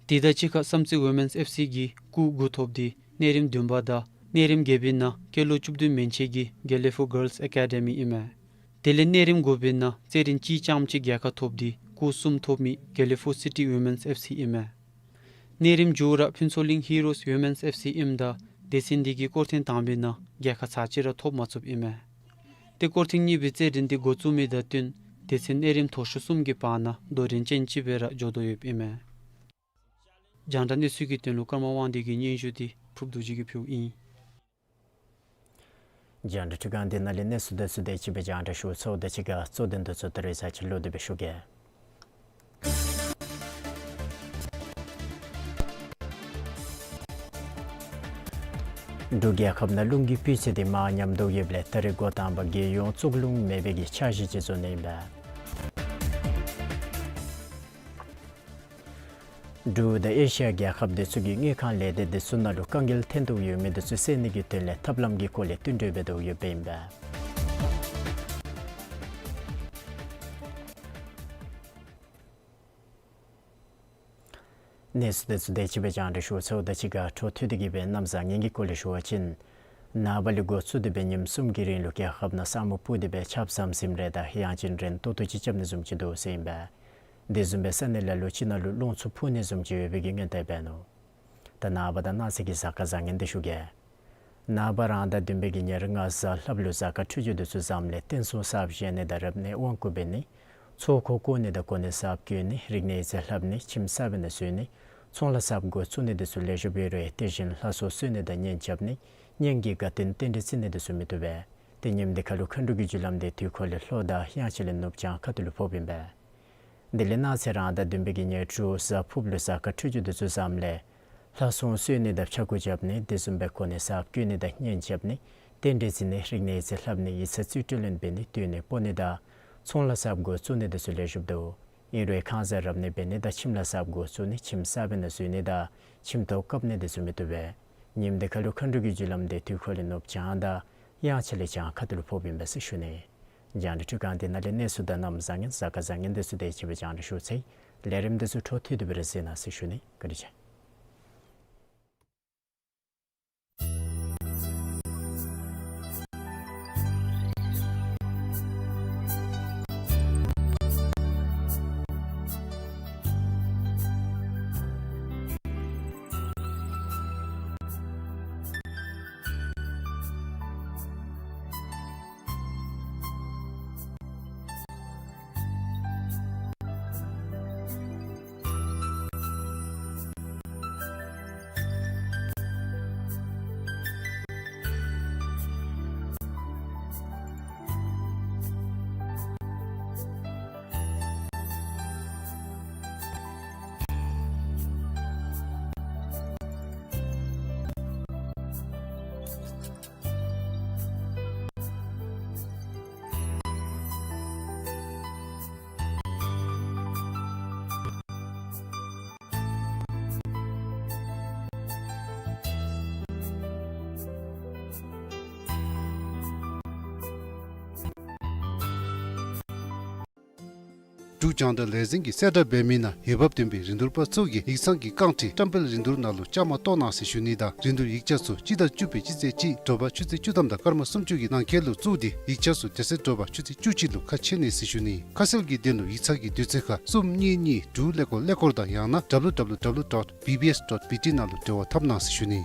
དེ་དང་གཅིག་ཁར་བསམ་རྩེ་ཝི་མེནསི་ཨེཕ་སི་གིས་སྐུགས་དགུ་ཐོབ་སྟེ་གནས་རིམ་བདུན་པ་དང་གནས་རིམ་བརྒྱད་པའི་ནང་སྐྱེས་ལོ་བཅུ་བདུན་མན་ཆད་ཀྱི་དགེ་ལེགས་ཕུག་གཱརལསི་ཨེ་ཀེ་ཌེ་མི་ཨིན་མས། དེ་ལས་གནས་རིམ་དགུ་པའི་ནང་རྩེད་འགྲན་གཅིག་རྐྱངམ་གཅིག་རྒྱལ་ཁ་ཐོབ་སྟེ་སྐུགས་གསུམ་ཐོབ་མི་དགེ་ལེགས་ཕུག་སི་ཊི་ཝི་མེནསི་ཨེཕ་སི་ཨིན་མས། གནས་རིམ་མཇུག་ར་ཕུན་ཚོགས་གླིང་ཧི་རོསི་ཝི་མེནསི་ཨེཕ་སི་ཨིནམ་ད་སྡེ་ཚན་འདི་གིས་སྐོར་ཐེངས་དང་པའི་ནང་རྒྱལ་ཁ་ཚར་གཅིག་ར་ཐོབ་མ་ཚུགསཔ་ཨིན་མས། ཏེ་སྐོར་ཐེངས་གཉིས་པའི་རྩེད་འགྲན་འདི་འགོ་བཙུགས་མི་དང་བསྟུན་སྡེ་ཚན་གནས་རིམ་མཐོ་ཤོས་གསུམ་གྱི་བར་ན་དོ་འགྲན་ཅན་ཅིག་སྦེ་ར་འགྱོ་དོ་ཡོདཔ་ཨིན་མས། རྒྱང་བསྒྲགས་གནས་ཚུལ་གྱི་དོན་ལུ་ཀརྨ་དབང་འདུས་ཀྱི་སྙན་ཞུ་འདི་ཕུརབ་རྡོ་རྗེ་གིས་ཕུལཝ་ཨིན། རྒྱང་བསྒྲགས་འཕྲུལ་ཁང་འདི་ནང་ལས་གནས་ཚུལ་དང་ཚུ་དེ་ཅིག་སྦེ་རྒྱང་བསྒྲགས་ཞུ་ཚརཝ་ད་གཅིག་ཁར་གཙོ་དོན་དེ་ཚུ་ད་རིས་ཚར་གཅིག་ལོག་སྟེ་སྦེ་ཞུ་གེ། འབྲུག་རྒྱལ་ཁབ་ནང་རླུང་གི་སྤུས་ཚད་འདི་མར་ཉམས་དོ་ཡོདཔ་ལས་ད་རིས་འགོ་དང་པ་རྒྱལ་ཡོངས་གཙུག་རླུང་མེད་པའི་གི་འཆར་གཞི་ཅིག་བཟོ་ནི་ཨིན་པས། འབྲུག་དང་ཨེ་ཤི་ཡ་རྒྱལ་ཁབ་དེ་ཚུ་གི་དངུལ་ཁང་ལས་སྡེ་དེ་ཚུ་ནང་ལུ་དཀའ་ངལ་ཐོན་དོ་ཡོད་མི་དེ་ཚུ་སེལ་ནི་གི་དོན་ལས་ཐབས་ལམ་གྱི་སྐོར་ལས་བསྟུན་གྲོས་འབད་དོ་ཡོདཔ་ཨིན་པས། གནས་ཚུལ་དེ་ཚུ་དེ་ཅིག་སྦེ་རྒྱང་བསྒྲགས་ཞུ་ཚརཝ་ད་གཅིག་ཁར་འཕྲོ་མཐུད་དེ་གི་སྦེ་གནམ་བཟང་ངན་གྱི་སྐོར་ལས་ཞུ་བ་ཅིན། ནངས་པ་ལས་འགོ་བཙུགས་ཏེ་སྦེ་ཉིནམ་གསུམ་གྱི་རིང་ལུ་རྒྱལ་ཁབ་ནང་ས་སྨུག་སྤུབས་ཏེ་སྦེ་ཆརཔ་ཟམ་ཟིམ་རེ་དང་ཡང་ཅིན་རན་ཏོག་ཏོ་ཅིག་རྐྱབ་ནི་བཟུམ་ཅིག་འདུག་ཟེར་ཨིན་པས། དེ་བཟུམ་སྦེ་ས་གནས་ལ་ལུ་ཅིག་ནང་ལུ་རླུང་འཚུབ་འཕུ་ནི་བཟུམ་ཅིག་ཡོད་པའི་གི་སྔོན་བརྡ་འབད་ནུག། ད་ནངས་པ་དང་གནངས་ཚེ་གི་གཟའ་སྐར་བཟང་ངན་དེ་ཞུ་གེ། ནངས་པ་རང་ཟླ་བདུན་པའི་གི་ཉེར་ལྔ་གཟའ་ལྷགཔ་ལུ་གཟའ་སྐར་འཕྲོད་སྦྱོར་དེ་ཚུ་བཟངམ་ལས་བསྟན་སྲུང་གསརཔ་བཞེངས་ནི་དང་རབ་གནས་དབང་བསྐུར་འབད་ནི། ཚོགས་འཁོར་བསྐོར་ནི་དང་གོ་གནས་གསརཔ་བསྐོ་ནི། རིག་གནས་ཡིག་ཚང་ལྷབ་ནི། ཁྱིམ་གསར་པའི་ནང་བཙུགས་ནི། ཚོང་ལཱ་གསརཔ་འགོ་བཙུགས་ནི་དེ་ཚུ་ལེགས་ཤོམ་འབད་རུང་དེ་བཞིན་ལྷ་སྲུང་གསོལ་ནི་དང་གཉེན་རྐྱབ་ནི། གཉེན་གྱི་དགའ་སྟོན་རྟེན་འབྲེལ་བརྩི་ནི་དེ་ཚུ་མི་བཏུབ་པས། ཏེ་ཉིནམ་དེ་ཁར་ལུ་མཁའ་འགྲོ་གི་རྒྱུ་ལམ་དེ་དུས་འཁོར་ལས་ལྷོ་དང་དབྱངས་འཆར་ལས་ནུབ་བྱང་ཁ་ཐུག་ལུ་ཕོགཔ་ཨིན་པས། དེ་ལས་གནངས་ཚེ་རང་ཟླ་བདུན་པའི་གི་ཉེར་དྲུག་གཟའ་ཕུརཔ་ལུ་གཟའ་སྐར་འཕྲོད་སྦྱོར་དེ་ཚུ་བཟངམ་ལས་ལྷ་སྲུང་གསོལ་ནི་དང་ཕྱྭ་འགུགས་རྐྱབ་ནི། དེ་བཟུམ་སྦེ་གོ་གནས་གསརཔ་བསྐོ་ནི་དང་གཉེན་རྐྱབ་ནི། རྟེན་འབྲེལ་བརྩི་ནི། རིག་གནས་ཡིག་ཚང་ལྷབ་ནི། ཡིག་ཚང་རྩིས་སྤྲོད་ལེན་འབད་ནི། སྡོད་གནས་སྤོ་ནི་དང་ཚོང་ལཱ་གསརཔ་འགོ་བཙུགས་ནི་དེ་ཚུ་ལེགས་ཤོམ་འདུག། ཨིན་རུང་ཁང་གསར་རབ་གནས་འབད་ནི་དང་ཁྱིམ་ལཱ་གསརཔ་འགོ་བཙུགས་ནི། ཁྱིམ་གསར་པའི་ནང་བཙུགས་ནི་དང་ཁྱིམ་ཐོག་བཀབ་ནི་དེ་ཚུ་མི་བཏུབ་པས། ཉིནམ་དེ་ཁར་ལུ་མཁའ་འགྲོ་གི་རྒྱུ་ལམ་དེ་དུས་འཁོར་ལས་ནུབ་བྱང་དང་དབྱངས་འཆར་ལས་བྱང་ཁ་ཐུག་ལུ་ཕོགཔ་ཨིན་པས་ཟེར་ཞུ་ནི། རྒྱང་བསྒྲགས་འཕྲུལ་ཁང་འདི་ནང་ལས་གནས་ཚུལ་དང་གནམ་བཟང་ངན་གཟའ་སྐར་བཟང་ངན་དེ་ཚུ་དེ་ཅིག་སྦེ་རྒྱང་བསྒྲགས་ཞུ་ཚར་ཡི། ལས་རིམ་འདི་ཚུ་འཕྲོ་མཐུད་དེ་སྦེ་ར་གཟིགས་གནང་ཟེར་ཞུ་ནི། བཀའ་དྲིན་ཆེ། འབྲུག་རྒྱང་བསྒྲགས་ལས་འཛིན་གྱིས་གསལ་བསྒྲགས་འབད་མི་ནང་འོས་འབབ་ལྡན་པའི་རིན་བསྡུར་པ་ཚུ་གིས་ཡིག་ཚང་གི་རྐང་ཁྲི་བཀྲམ་སྤེལ་རིན་བསྡུར་ནང་ལུ་བཅའ་མར་གཏོགས་གནང་ཟེར་ཞུ་ནི་དང་རིན་བསྡུར་ཡིག་ཆ་ཚུ་སྤྱི་ཟླ་བཅུ་པའི་སྤྱི་ཚེས་གཅིག་དྲོ་པ་ཆུ་ཚོད་བཅུ་ཐམ་དང་སྐར་མ་སུམ་ཅུ་གི་ནང་འཁོད་ལུ་བཙུགས་ཏེ་ཡིག་ཆ་ཚུ་དེ་ཚེ་དྲོ་པ་ཆུ་ཚོད་བཅུ་གཅིག་ལུ་ཁ་ཕྱེ་ནི་ཟེར་ཞུ་ནི། ཁ་གསལ་གྱི་དོན་ལུ་ཡིག་ཚང་གི་དུས་ཚོད་ཁར་གསུམ་གཉིས་གཉིས་དྲུག་ཀླད་ཀོར་ཀླད་ཀོར་དང་ཡང་ན་W W W dot B B S dot B T ནང་ལུ་འབྲེལ་བ་འཐབ་གནང་ཟེར་ཞུ་ནི།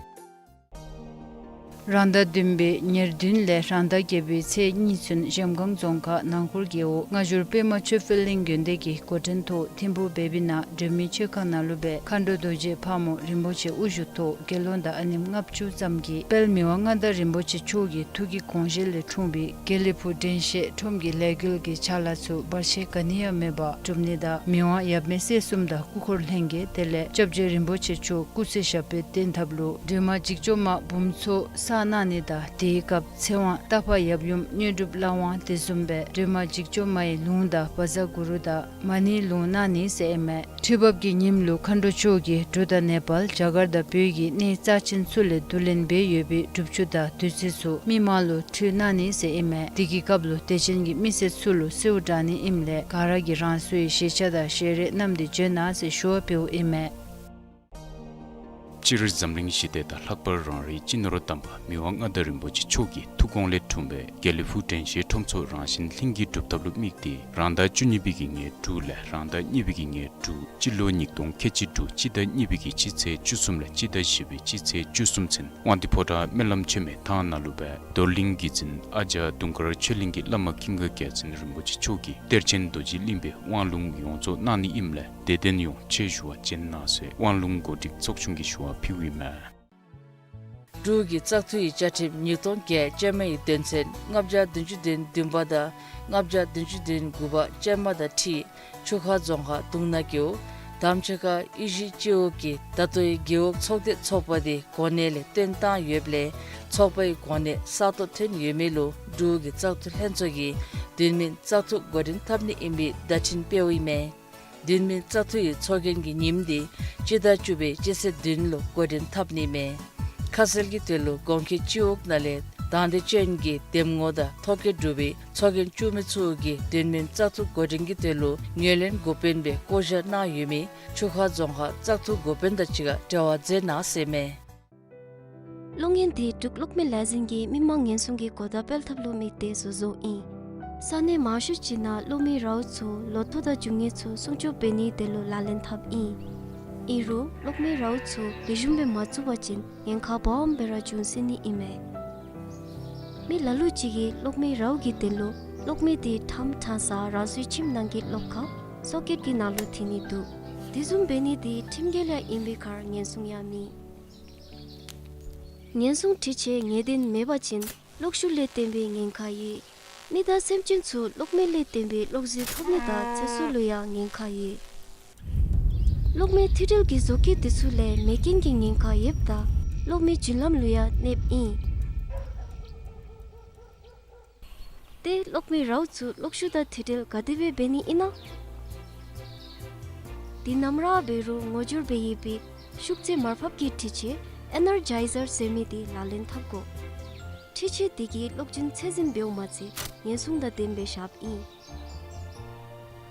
རང་ཟླ་བདུན་པའི་ཉེར་བདུན་ལས་རང་ཟླ་བརྒྱད་པའི་ཚེས་གཉིས་ཚུན་གཞལམ་སྒང་རྫོང་ཁག་ནང་འཁོར་རྒེད་འོག་སྔ་འགྱུར་པདྨ་ཆོས་འཕེལ་གླིང་དགོན་སྡེ་གི་འགོ་འདྲེན་ཐོག་ཐིམ་ཕུག་བེ་བི་ན་སྒྲོལ་མའི་ཆོས་ཁང་ནང་ལུ་སྦེ་མཁའ་འགྲོ་རྡོ་རྗེ་ཕག་མོ་རིན་པོ་ཆེ་དབུ་བཞུགས་ཐོག་དགེ་སློང་དང་ཨ་ནེམོ་ལྔ་བཅུ་ཙམ་གྱིས་དཔལ་མི་དབང་མངའ་བདག་རིན་པོ་ཆེ་མཆོག་གི་ཐུགས་ཀྱི་དགོངས་བཞེད་ལས་འཁྲུངས་པའི་དགེ་ལེགས་ཕུག་དྲན་ཤེས་ཁྲོམ་གྱི་ལས་འགུལ་གྱི་ཕྱག་ལཱ་ཚུ་བར་ཆད་ག་ནི་ཡང་མེད་པར་སྒྲུབ་ནི་དང་མི་དབང་ཡབ་མེས་སྲས་གསུམ་དང་སྐུ་འཁོར་ལྷན་རྒྱས་དེ་ལས་སྐྱབས་རྗེ་རིན་པོ་ཆེ་མཆོག་སྐུ་ཚེ་ཞབས་པད་བརྟན་ཐབས་ལུ་སྒྲོལ་མ་འཇིགས་བྱེད་མ་འབུམ་ཚོགས་བསགས་གནང་ནི་དང་དེའི་སྐབས་ཚེ་དབང་རྟ་ཕག་ཡབ་ཡུམ་དངོས་གྲུབ་ལྷ་དབང་དེ་བཟུམ་སྦེ་སྒྲོལ་མ་འཇིགས་བྱེད་མ་ཡི་ལུང་དང་བཛྲ་གུ་རུ་དང་མ་ཎིའི་ལུང་གནང་ནི་ཟེར་ཨིན་མས། ཁྲི་འབབ་ཀྱི་ཉིནམ་ལུ་མཁའ་འགྲོ་མཆོག་གིས་འབྲུག་དང་ནེ་པཱལ་རྒྱ་གར་དང་བོད་ཀྱི་གནས་རྩ་ཆེན་ཚུ་ལས་བསྡུ་ལེན་འབད་ཡོད་པའི་སྒྲུབ་ཆུ་དང་བདུད་རྩི་ཚུ་མི་མང་ལུ་ཁྲུས་གནང་ནི་ཟེར་ཨིན་མས། དེ་གི་སྐབས་ལུ་དད་ཅན་གྱི་མི་སེར་ཚུ་ལུ་གསོལཝ་བསྒྲགས་ནི་ཨིནམ་ལས་ག་ར་གིས་རང་སོའི་ཞལ་ཆས་དང་ཞལ་རས་བསྣམས་ཏེ་འབྱོན་གནང་ཟེར་ཞུ་བ་འབདཝ་ཨིན་མས། སྤྱིར་འཛམ་གླིང་ཞི་བདེ་དང་ལྷག་པར་རང་རེའི་སྤྱི་ནོར་དམ་པ་མི་དབང་མངའ་བདག་རིན་པོ་ཆེ་མཆོག་གི་ཐུགས་དགོངས་ལས་འཁྲུངས་པའི་དགེ་ལེགས་ཕུག་དྲན་ཤེས་ཁྲོམ་ཚོགས་རང་བཞིན་ལྷན་སྐྱེས་སྒྲུབ་ཐབས་ལུ་དམིགས་ཏེ་རང་ཟླ་བཅུ་གཉིས་པའི་གི་ཉེར་དྲུག་ལས་རང་ཟླ་གཉིས་པའི་གི་ཉེར་དྲུག་སྤྱི་ལོ་ཉིས་སྟོང་ཁལ་གཅིག་དྲུག་སྤྱི་ཟླ་གཉིས་པའི་གི་སྤྱི་ཚེས་བཅུ་གསུམ་ལས་སྤྱི་ཟླ་བཞི་པའི་སྤྱི་ཚེས་བཅུ་གསུམ་ཚུན་དབང་འདུས་ཕོ་བྲང་སྨོན་ལམ་ཆེན་མོའི་ཐང་ནང་ལུ་སྦེ་རྡོར་གླིང་བརྒྱུད་འཛིན་ཨ་ཙརྱ་དུང་དཀར་ཆོས་གླིང་གི་བླ་མ་ཀུན་དགའ་རྒྱལ་མཚན་རིན་པོ་ཆེ་མཆོག་གིས་གཏེར་ཆེན་རྡོ་རྗེ་གླིང་པའི་དབང་ལུང་ཡོངས་རྫོགས་གནང་ནི་ཨིནམ་ལས་དད་ལྡན་ཡོངས་ཆེད་ཞུ་བར་བྱོན་གནང་ཟེར་དབང་ལུང་གོ་སྒྲིག་ཚོགས་ཆུང་གིས་ཞུ་བ་ཕུལཝ་ཨིན་མས། འབྲུག་གི་བཙག་འཐུ་ཡི་བཅའ་ཁྲིམས་ཉིས་སྟོང་བརྒྱད་ཅན་མ་ཡི་དོན་ཚན་ལྔ་བརྒྱ་བདུན་ཅུ་དོན་བདུན་པ་དང་ལྔ་བརྒྱ་བདུན་ཅུ་དོན་དགུ་པ་ཅན་མ་དང་འཁྲིལ་ཆུ་ཁ་རྫོང་ཁག་གདུང་ན་རྒེད་འོག་དམ་ཆོས་ཁ་ཨི་ཤི་སྤྱི་འོག་གི་ད་ལྟོའི་རྒེད་འོག་ཚོགས་སྡེ་ཚོགས་པ་དེ་གོ་གནས་ལས་བཏོན་བཏང་ཡོདཔ་ལས་ཚོགས་པའི་གོ་གནས་ས་སྟོང་ཐོན་ཡོད་མི་ལུ་འབྲུག་གི་བཙག་འཐུ་ལྷན་ཚོགས་ཀྱིས་དུས་མིན་བཙག་འཐུ་འགོ་འདྲེན་འཐབ་ནི་ཨིན་པའི་བརྡ་འཕྲིན་སྤེལཝ་ཨིན་མས། དུས་མིན་བཙག་འཐུ་ཡི་ཚོགས་རྒྱན་གྱི་ཉིནམ་དེ་སྤྱི་ཟླ་བཅུ་པའི་སྤྱི་ཚེས་བདུན་ལུ་འགོ་འདྲེན་འཐབ་ནི་མས། ཁ་གསལ་གྱི་དོན་ལུ་གོང་འཁོད་སྤྱི་འོག་ནང་ལས་དང་འདོད་ཅན་གྱི་འདེམས་ངོ་དང་ཐོ་བཀོད་གྲུབ་པའི་ཚོགས་རྒྱན་བཙུགས་མི་ཚུ་གིས་དུས་མིན་བཙག་འཐུ་འགོ་འདྲེན་གྱི་དོན་ལུ་ངོས་ལེན་འགོ་དཔོན་སྦེ་བསྐོ་བཞག་གནང་ཡོད་མི་ཆུ་ཁ་རྫོང་ཁག་བཙག་འཐུ་འགོ་དཔོན་དང་གཅིག་ཁར་འབྲེལ་བ་མཛད་གནང་ཟེར་མས། གློག་བརྙན་དེ་འབྲུག་གློག་མེ་ལས་འཛིན་གྱིས་མི་མང་ཉེན་སྲུང་གི་གོ་བརྡ་སྤེལ་ཐབས་ལུ་དམིགས་ཏེ་བཟོ་བཟོཝ་ཨིན། ས་གནས་མང་ཤོས་ཅིག་ནང་གློག་མེ་རའུ་ཚུ་ལོ་ཐོག་དང་རྒྱུ་དངོས་ཚུ་སྲུང་སྐྱོབ་འབད་ནིའི་དོན་ལུ་ལག་ལེན་འཐབ་ཨིན། ཨིན་རུང་གློག་མེ་རའུ་ཚུ་ལེགས་ཤོམ་སྦེ་མ་བཙུགས་པ་ཅིན་ཉེན་ཁ་སྦོམ་སྦེ་ར་འབྱུང་སྲིད་ནི་ཨིན་མས། མི་ལ་ལུ་ཅིག་གིས་གློག་མེ་རའུ་གི་དོན་ལུ་གློག་མེ་དེ་ཕྲང་ཕྲང་ས་རང་སོའི་ཁྱིམ་ནང་གི་གློག་ཁང་སོ་ཀེཊ་ཀྱི་ནང་ལུ་ཐིམ་ནི་འདུག། དེ་བཟུམ་འབད་ནི་དེ་ཁྲིམས་འགལ་ཡང་ཨིན་པའི་ཁར་ཉེན་སྲུང་ཡང་མེད། ཉེན་སྲུང་འཕྲུལ་ཆས་ངེས་གཏན་མེད་པ་ཅིན་གློག་ཤུགས་ལས་བརྟེན་པའི་ཉེན་ཁ་ཡོད། མི་དང་སེམས་ཅན་ཚུ་གློག་མེ་ལས་བརྟེན་པའི་གློག་རྫས་ཐོབ་ནི་དང་ཚེ་སྲོག་ལུ་ཡང་ཉེན་ཁ་ཡོད། གློག་མེ་མཐིལ་དྲེལ་གྱི་བཟོ་བཀོད་དེ་ཚུ་ལས་མེ་རྐྱེན་གྱི་ཉེན་ཁ་ཡོདཔ་ད་གློག་མེ་རྒྱུན་ལམ་ལུ་ཡང་གནོདཔ་ཨིན། ཏེ་གློག་མེ་རའུ་ཚུ་གློག་ཤུགས་དང་མཐིལ་དྲེལ་ག་དེ་སྦེ་འབད་ནི་ཨིན་ན། དེ་ནམ་ར་འབད་རུང་ངོ་སྦྱོར་འབད་ཡོད་པའི་ཤུགས་ཚད་མར་ཕབ་ཀྱི་འཕྲུལ་ཆས་ཨེ་ནར་ཇའི་ཟར་ཟེར་མི་དེ་ལག་ལེན་འཐབ་དགོ། འཕྲུལ་ཆས་དེ་གིས་གློག་རྒྱུན་ཚད་འཛིན་འབདཝ་མ་ཚད་ཉེན་སྲུང་དང་ལྡནམ་སྦེ་བཞགཔ་ཨིན།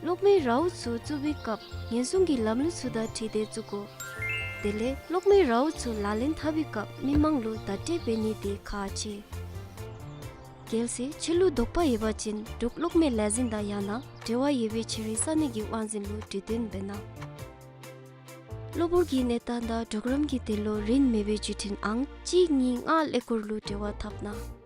གློག་མེའི་རཝ་ཚུ་བཙུགས་པའི་སྐབས་ཉེན་སྲུང་གི་ལམ་ལུགས་ཚུ་དང་འཁྲིལ་ཏེ་བཙུགས་དགོ། དེ་ལས་གློག་མེའི་རཝ་ཚུ་ལག་ལེན་འཐབ་པའི་སྐབས་མི་མང་ལུ་བརྡ་སྤྲོད་འབད་ནི་དེ་ཁག་ཆེ། གལ་སྲིད་ཁྱོད་ལུ་དོགས་པ་ཡོད་པ་ཅིན་འབྲུག་གློག་མེ་ལས་འཛིན་དང་ཡང་ན་འབྲེལ་བ་ཡོད་པའི་ཁྱོད་རའི་ས་གནས་ཀྱི་དབང་འཛིན་ལུ་གྲོས་བསྟུན་འབད་གནང་། གློ་བུར་གྱི་གནས་སྟངས་དང་གྲོགས་རམ་གྱི་དོན་ལུ་རིན་མེད་པའི་བརྒྱུད་འཕྲིན་ཨང་གཅིག་གཉིས་ལྔ་ཀླད་ཀོར་ལུ་འབྲེལ་བ་འཐབ་གནང་།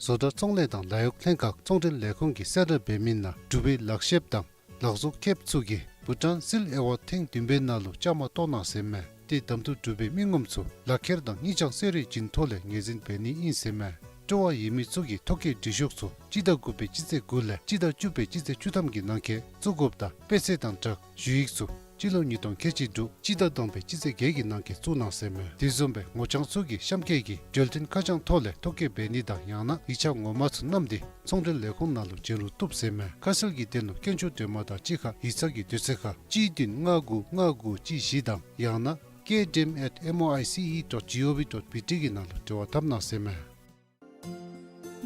བཟོ་གྲྭ་ཚོང་ལས་དང་ལཱ་གཡོག་ལྷན་ཁག་ཚོང་འབྲེལ་ལས་ཁུངས་ཀྱིས་གསལ་བསྒྲགས་འབད་མི་ནང་འབྲུག་པའི་ལག་ཤེསཔ་དང་ལག་བཟོ་མཁསཔ་ཚུ་གིས་བྷུ་ཊཱན་སིལ་ཨེ་ཝཱཌ་ཐེངས་བདུན་པའི་ནང་ལུ་བཅའ་མར་གཏོགས་གནང་ཟེར་མས། ཏེ་གདམ་འཐུ་གྲུབ་པའི་མི་ངོམ་ཚུ་ལག་ཁྱེར་དང་སྙིང་བཅངས་གསོལ་རས་བྱིན་ཐོག་ལས་ངོས་འཛིན་འབད་ནི་ཨིན་ཟེར་མས། སྤྲོ་བ་ཡོད་མི་ཚུ་གིས་ཐོ་བཀོད་འབྲི་ཤོག་ཚུ་སྤྱི་ཟླ་དགུ་པའི་སྤྱི་ཚེས་དགུ་ལས་སྤྱི་ཟླ་བཅུ་པའི་སྤྱི་ཚེས་བཅུ་ཐམ་གྱི་ནང་འཁོད་བཙུགས་དགོཔ་དང་དཔེ་ཆ་དང་སྦྲགས་ཞུ་ཡིག་ཚུ་སྤྱི་ལོ་ཉིས་སྟོང་ཁལ་གཅིག་དྲུག་སྤྱི་ཟླ་དང་པའི་སྤྱི་ཚེས་བརྒྱད་ཀྱི་ནང་འཁོད་བཙུགས་གནང་ཟེར་མས། དེ་བཟུམ་སྦེ་ངོ་རྐྱང་ཚུ་གིས་གཤམ་འཁོད་ཀྱི་འབྱོར་ལྡན་ཁ་བྱང་ཐོག་ལས་ཐོ་བཀོད་འབད་ནི་དང་ཡང་ན་ཡིག་ཆ་ངོ་མ་ཚུ་བསྣམས་ཏེ་ཚོང་འབྲེལ་ལས་ཁུངས་ནང་ལུ་བྱོན་རུང་བཏུབ་ཟེར་མས། ཁ་གསལ་གྱི་དོན་ལུ་དཀོན་མཆོག་སྒྲོལ་མ་དང་གཅིག་ཁར་ཡིག་ཚང་གི་དུས་ཚོད་ཁར་གཅིག་བདུན་ལྔ་དགུ་ལྔ་དགུ་གཅིག་བཞི་དང་ཡང་ན་ཀེ་ཌི་ཨེམ་ཨེཊ་ཨེམ་ཨོ་ཨའི་སི་ཨི་ཌོཊ་ཇི་ཨོ་ཝི་ཌོཊ་བི་ཊི་གི་ནང་ལུ་འབྲེལ་བ་འཐབ་གནང་ཟེར་མས།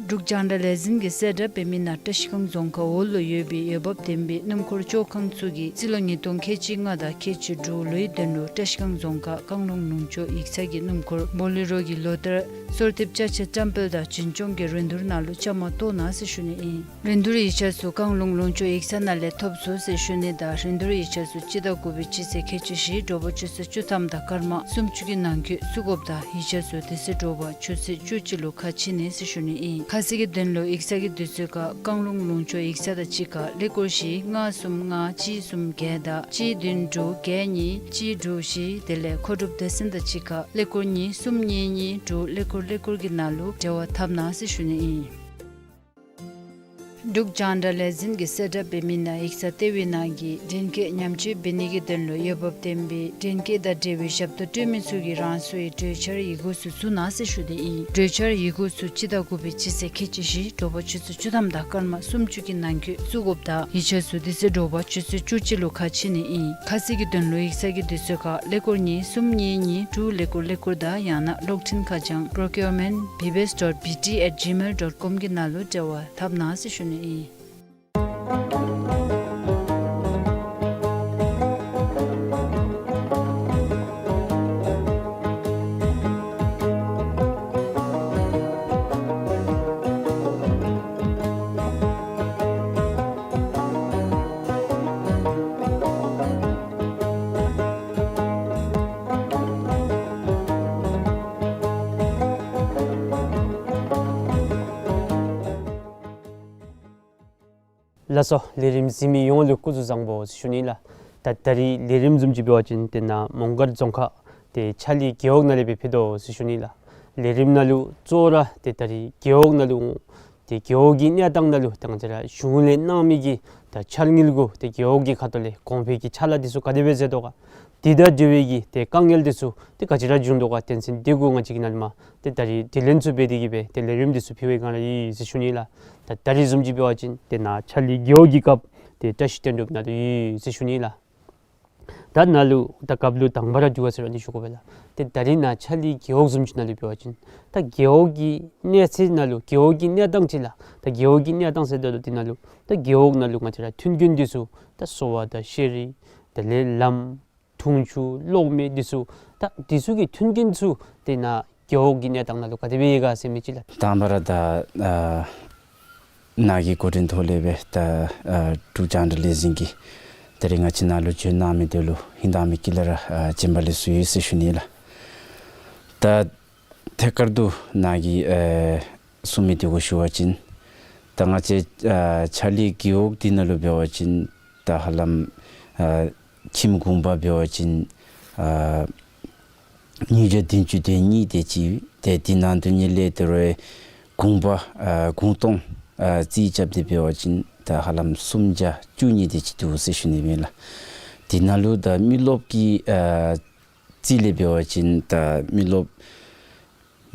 འབྲུག་རྒྱང་བསྒྲགས་ལས་འཛིན་གྱིས་གསལ་བསྒྲགས་འབད་མི་ནང་བཀྲིས་སྒང་རྫོང་ཁག་འོག་ལུ་ཡོད་པའི་འོས་འབབ་ལྡན་པའི་སྣུམ་འཁོར་བཅོ་ཁང་ཚུ་གིས་རྩིས་ལོ་ཉིས་སྟོང་ཁལ་གཅིག་ལྔ་དང་ཁལ་གཅིག་དྲུག་ལོའི་དོན་ལུ་བཀྲིས་སྒང་རྫོང་ཁག་བཀང་ལུང་ལུང་ཕྱོགས་ཡིག་ཚང་གི་སྣུམ་འཁོར་བོ་ལེ་རོ་གི་ལོ་ལྟར་གསོལ་འདེབས་ཅ་ཆས་བཀྲམ་སྤེལ་དང་བྱིན་སྐྱོང་གི་རིན་བསྡུར་ནང་ལུ་བཅའ་མར་གཏོགས་གནང་ཟེར་ཞུ་ནི་ཨིན། རིན་བསྡུར་ཡིག་ཆ་ཚུ་བཀང་ལུང་ལུང་ཕྱོགས་ཡིག་ཚང་ནང་ལས་ཐོབ་ཚུགས་ཟེར་ཞུ་ནི་དང་རིན་བསྡུར་ཡིག་ཆ་ཚུ་སྤྱི་ཟླ་དགུ་པའི་སྤྱི་ཚེས་ཁལ་གཅིག་བཞི་དྲོ་པ་ཆུ་ཚོད་བཅུ་ཐམ་དང་སྐར་མ་སུམ་ཅུ་གི་ནང་འཁོད་བཙུགས་དགོཔ་དང་ཡིག་ཆ་ཚུ་དེ་ཚེ་དྲོ་པ་ཆུ་ཚོད་བཅུ་གཅིག་ལུ་ཁ་ཕྱེ་ནི་ཟེར་ཞུ་ནི་ཨིན། ཁ་གསལ་གྱི་དོན་ལུ་ཡིག་ཚང་གི་དུས་ཚོད་ཁར་བཀང་ལུང་ལུང་ཕྱོགས་ཡིག་ཚང་དང་གཅིག་ཁར་ཀླད་ཀོར་བཞི་ལྔ་གསུམ་ལྔ་གཅིག་གསུམ་བརྒྱད་དང་གཅིག་བདུན་དྲུག་བརྒྱད་གཉིས་གཅིག་དྲུག་བཞི་དེ་ལས་མཁོ་སྒྲུབ་སྡེ་ཚན་དང་གཅིག་ཁར་ཀླད་ཀོར་གཉིས་གསུམ་གཉིས་གཉིས་དྲུག་ཀླད་ཀོར་ཀླད་ཀོར་གྱི་ནང་ལུ་འབྲེལ་བ་འཐབ་གནང་ཟེར་ཞུ་ནི་ཨིན། འབྲུག་རྒྱང་བསྒྲགས་ལས་འཛིན་གྱིས་གསལ་བསྒྲགས་འབད་མི་ནང་ཡིག་ཚང་ལྟེ་བའི་ནང་གི་འདྲེན་སྐས་ཉམས་བཅོས་འབད་ནི་གི་དོན་ལུ་འོས་འབབ་ལྡན་པའི་འདྲེན་སྐས་དང་འབྲེལ་བའི་ཞབས་ཏོག་སྤྲོད་མི་ཚུ་གིས་རང་སོའི་གྲོས་འཆར་ཡི་གུ་ཚུ་བཙུགས་གནང་ཟེར་ཞུ་ནི་ཨིན། གྲོས་འཆར་ཡི་གུ་ཚུ་སྤྱི་ཟླ་དགུ་པའི་སྤྱི་ཚེས་ཁལ་གཅིག་བཞི་དྲོ་པ་ཆུ་ཚོད་བཅུ་ཐམ་དང་སྐར་མ་སུམ་ཅུ་གི་ནང་འཁོད་བཙུགས་དགོཔ་དང་ཡིག་ཆ་ཚུ་དེ་ཚེ་དྲོ་པ་ཆུ་ཚོད་བཅུ་གཅིག་ལུ་ཁ་ཕྱེ་ནི་ཨིན། ཁ་གསལ་གྱི་དོན་ལུ་ཡིག་ཚང་གི་དུས་ཚོད་ཁར་ཀླད་ཀོར་གཉིས་གསུམ་གཉིས་གཉིས་དྲུག་ཀླད་ཀོར་ཀླད་ཀོར་དང་ཡང་ན་གློག་འཕྲིན་ཁ་བྱང་procurement bbs dot bt at gmail dot com གི་ནང་ལུ་འབྲེལ་བ་འཐབ་གནང་ཟེར་ཞུ་ནི་ཨིན། ལགས་སོ། ལས་རིམ་གཟིགས་མི་ཡོངས་ལུ་སྐུ་གཟུགས་བཟང་པོ་ཟེར་ཞུ་ནི་ལགས། ད་ད་རིས་ལས་རིམ་བཟུམ་ཅིག་འབད་བ་ཅིན་ཏེ་ནཱ་མོང་སྒར་རྫོང་ཁག་ཏེ་ཆ་ལི་རྒེད་འོག་ནང་ལས་སྦེ་ཕུལ་དོ་ཟེར་ཞུ་ནི་ལགས། ལས་རིམ་ནང་ལུ་གཙོ་བོ་ར་ཏེ་ད་རིས་རྒེད་འོག་ནང་ལུ་ཏེ་རྒེད་འོག་གི་གནས་སྟངས་ནང་ལུ་ཏེ་ང་བཅས་ར་གཞུང་ལས་གནང་མི་གི་ད་འཆར་དངུལ་གུ་ཏེ་རྒེད་འོག་གི་ཁ་ཐུག་ལས་གོང་འཕེལ་གྱི་ཕྱག་ལཱ་འདི་ཚུ་ག་དེ་སྦེ་མཛད་དོ་ག། དེ་དང་འབྲེལ་བའི་གི་ཏེ་དཀའ་ངལ་འདི་ཚུ་ཏེ་ག་ཅི་ར་བྱུང་དོ་ག་དོན་ཚན་འདི་གུ་ང་བཅས་ཀྱིས་ནཱ་ལས་མར་ཏེ་ད་རིས་དྲི་ལན་ཚུ་འབད་དེ་གིས་སྦེ་ཏེ་ལས་རིམ་འདི་ཚུ་ཕུལ་བའི་སྒང་ར་ཨིན་ཟེར་ཞུ་ནི་ལགས། ད་ད་རིས་བཟུམ་ཅིག་འབད་བ་ཅིན་ཏེ་ནཱ་ཆ་ལི་རྒེད་འོག་གི་སྐབས་ཏེ་བཀྲ་ཤིས་དོན་གྲུབ་ནཱ་ལུ་ཡོད་ཟེར་ཞུ་ནི་ལགས། ད་ནཱ་ལུ་ད་སྐབས་ལུ་དང་པ་ར་འདི་ག་ཟེར་བ་འདི་ཞུ་དགོ་པས་ལགས། ཏེ་ད་རིས་ནཱ་ཆ་ལི་རྒེད་འོག་བཟུམ་ཅིག་ནང་ལུ་འབད་བ་ཅིན་ད་རྒེད་འོག་གི་གནས་ཚད་ནང་ལུ་རྒེད་འོག་གི་གནས་སྟངས་ཅིག་ལགས། ད་རྒེད་འོག་གི་གནས་སྟངས་ཟེརཝ་ད་ལུ་འདི་ནང་ལུ་ད་རྒེད་འོག་ནང་ལུ་ང་བཅས་ར་མཐུན་རྐྱེན་འདི་ཚུ་ད་གསོ་བ་དང་ཤེས་རིག་དེ་ལས་ལམ་འཐུང་ཆུ་གློག་མེ་འདི་ཚུ་ད་འདི་ཚུ་གི་མཐུན་རྐྱེན་ཚུ་ཏེ་ནཱ་རྒེད་འོག་གི་གནས་སྟངས་ནང་ལུ་ག་དེ་སྦེ་ཡོད་ག་ཟེར་མི་ཅིག་ལགས། དང་པ་ར་ད་ཨ་ནཱ་གི་འགོ་འདྲེན་ཐོག་ལས་སྦེ་ད་ཨ་འབྲུག་རྒྱང་བསྒྲགས་ལས་འཛིན་གྱིས་ད་རིས་ང་བཅས་ནཱ་ལུ་བྱོན་གནང་མི་འདི་ལུ་ཧིང་དྭངས་མའི་དཀྱིལ་ལས་ར་ཨ་བྱོན་པ་ལེགས་སོ་ཡོད་ཟེར་ཞུ་ནི་ལགས། ད་ཐད་ཀར་དུ་ནཱ་གིས་ཨེ་གསུང་མི་འདི་གུ་ཞུ་བ་ཅིན་ད་ང་བཅས་ཨ་ཆ་ལི་རྒེད་འོག་འདི་ནང་ལུ་འབད་བ་ཅིན་ད་ཧ་ལམ་ཨ་ཁྱིམ་གུང་པ་འབད་བ་ཅིན་ཨ་ཉིས་བརྒྱ་བདུན་ཅུ་དོན་གཉིས་དེ་ཅིག་ཏེ་འདི་ནང་དོན་གཉིས་ལས་དེ་རུ་གུང་པ་ཨ་གུང་སྟོང་ཨ་རྩིས་རྐྱབ་སྟེ་འབད་བ་ཅིན་ད་ཧ་ལམ་སུམ་བརྒྱ་བཅུ་གཉིས་དེ་ཅིག་འདུག་ཟེར་ཞུ་ནི་ཨིན་ལགས། འདི་ནང་ལུ་ད་མི་རློབས་ཀྱི་ཨ་རྩིས་ལས་འབད་བ་ཅིན་ད་མི་རློབས་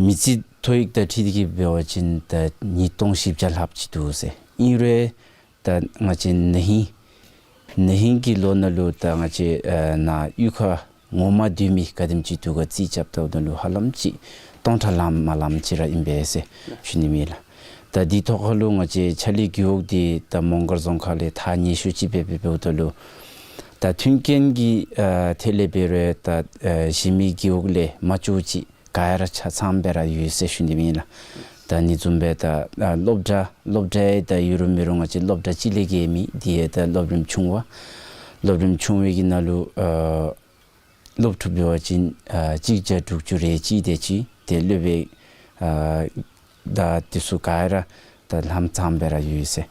མི་རྩིས་ཐོ་ཡིག་དང་འཁྲིལ་ཏེ་གིས་འབད་བ་ཅིན་ད་ཉིས་སྟོང་བཞི་བརྒྱ་ལྷགཔ་ཅིག་འདུག་ཟེར། ཨིན་རུང་ད་ང་བཅས་ན་ཧིང་ན་ཧིང་གི་ལོ་ནང་ལུ་ད་ང་བཅས་ཨ་ནཱ་གཡུས་ཁར་ངོ་མ་སྡོད་མི་ག་དེམ་ཅིག་འདུག་ག་རྩིས་རྐྱབ་ད་ལུ་ཧ་ལམ་ཅིག་སྟོང་ཕྲག་ལངམ་མ་ལངམ་ཅིག་ར་ཨིན་པས་ཟེར་ཞུ་ནི་ཨིན་ལགས། ད་འདི་ཐོག་ཁ་ལུ་ང་བཅས་ཕྱག་ལུ་རྒེད་འོག་འདི་ད་མོང་སྒར་རྫོང་ཁག་ལས་ཐག་ཉེ་ཤོས་ཅིག་སྦེ་འབདཝ་ད་ལུ་ད་མཐུན་རྐྱེན་གྱི་ཨ་ཐད་ལས་འབད་རུང་ད་ཨ་གཞན་མི་རྒེད་འོག་ལས་མ་ལྕོགས་ཅིག་ག་ར་ཆ་ཚང་སྦེ་ར་ཡོད་ཟེར་ཞུ་ནི་ཨིན་ལགས། ད་ཨ་ནི་བཟུམ་སྦེ་ད་ཨ་སློབ་གྲྭ་སློབ་གྲྭ་ཡང་ད་ཡོད་རུང་མེད་རུང་ང་བཅས་སློབ་གྲྭ་གཅིག་ལས་བརྒལ་མེད། དེ་ཡང་ད་སློབ་རིམ་ཆུང་བ་སློབ་རིམ་ཆུང་བའི་གི་ནང་ལུ་ཨ་སློབ་ཕྲུག་འབད་བ་ཅིན་ཨ་གཅིག་བརྒྱ་དྲུག་ཅུ་རེ་གཅིག་དེ་ཅིག་ཏེ་སློབ་དཔོན་ཨ་ད་འདི་ཚུ་ག་ར་ད་ལམ་ཚང་སྦེ་ར་ཡོད་ཟེར།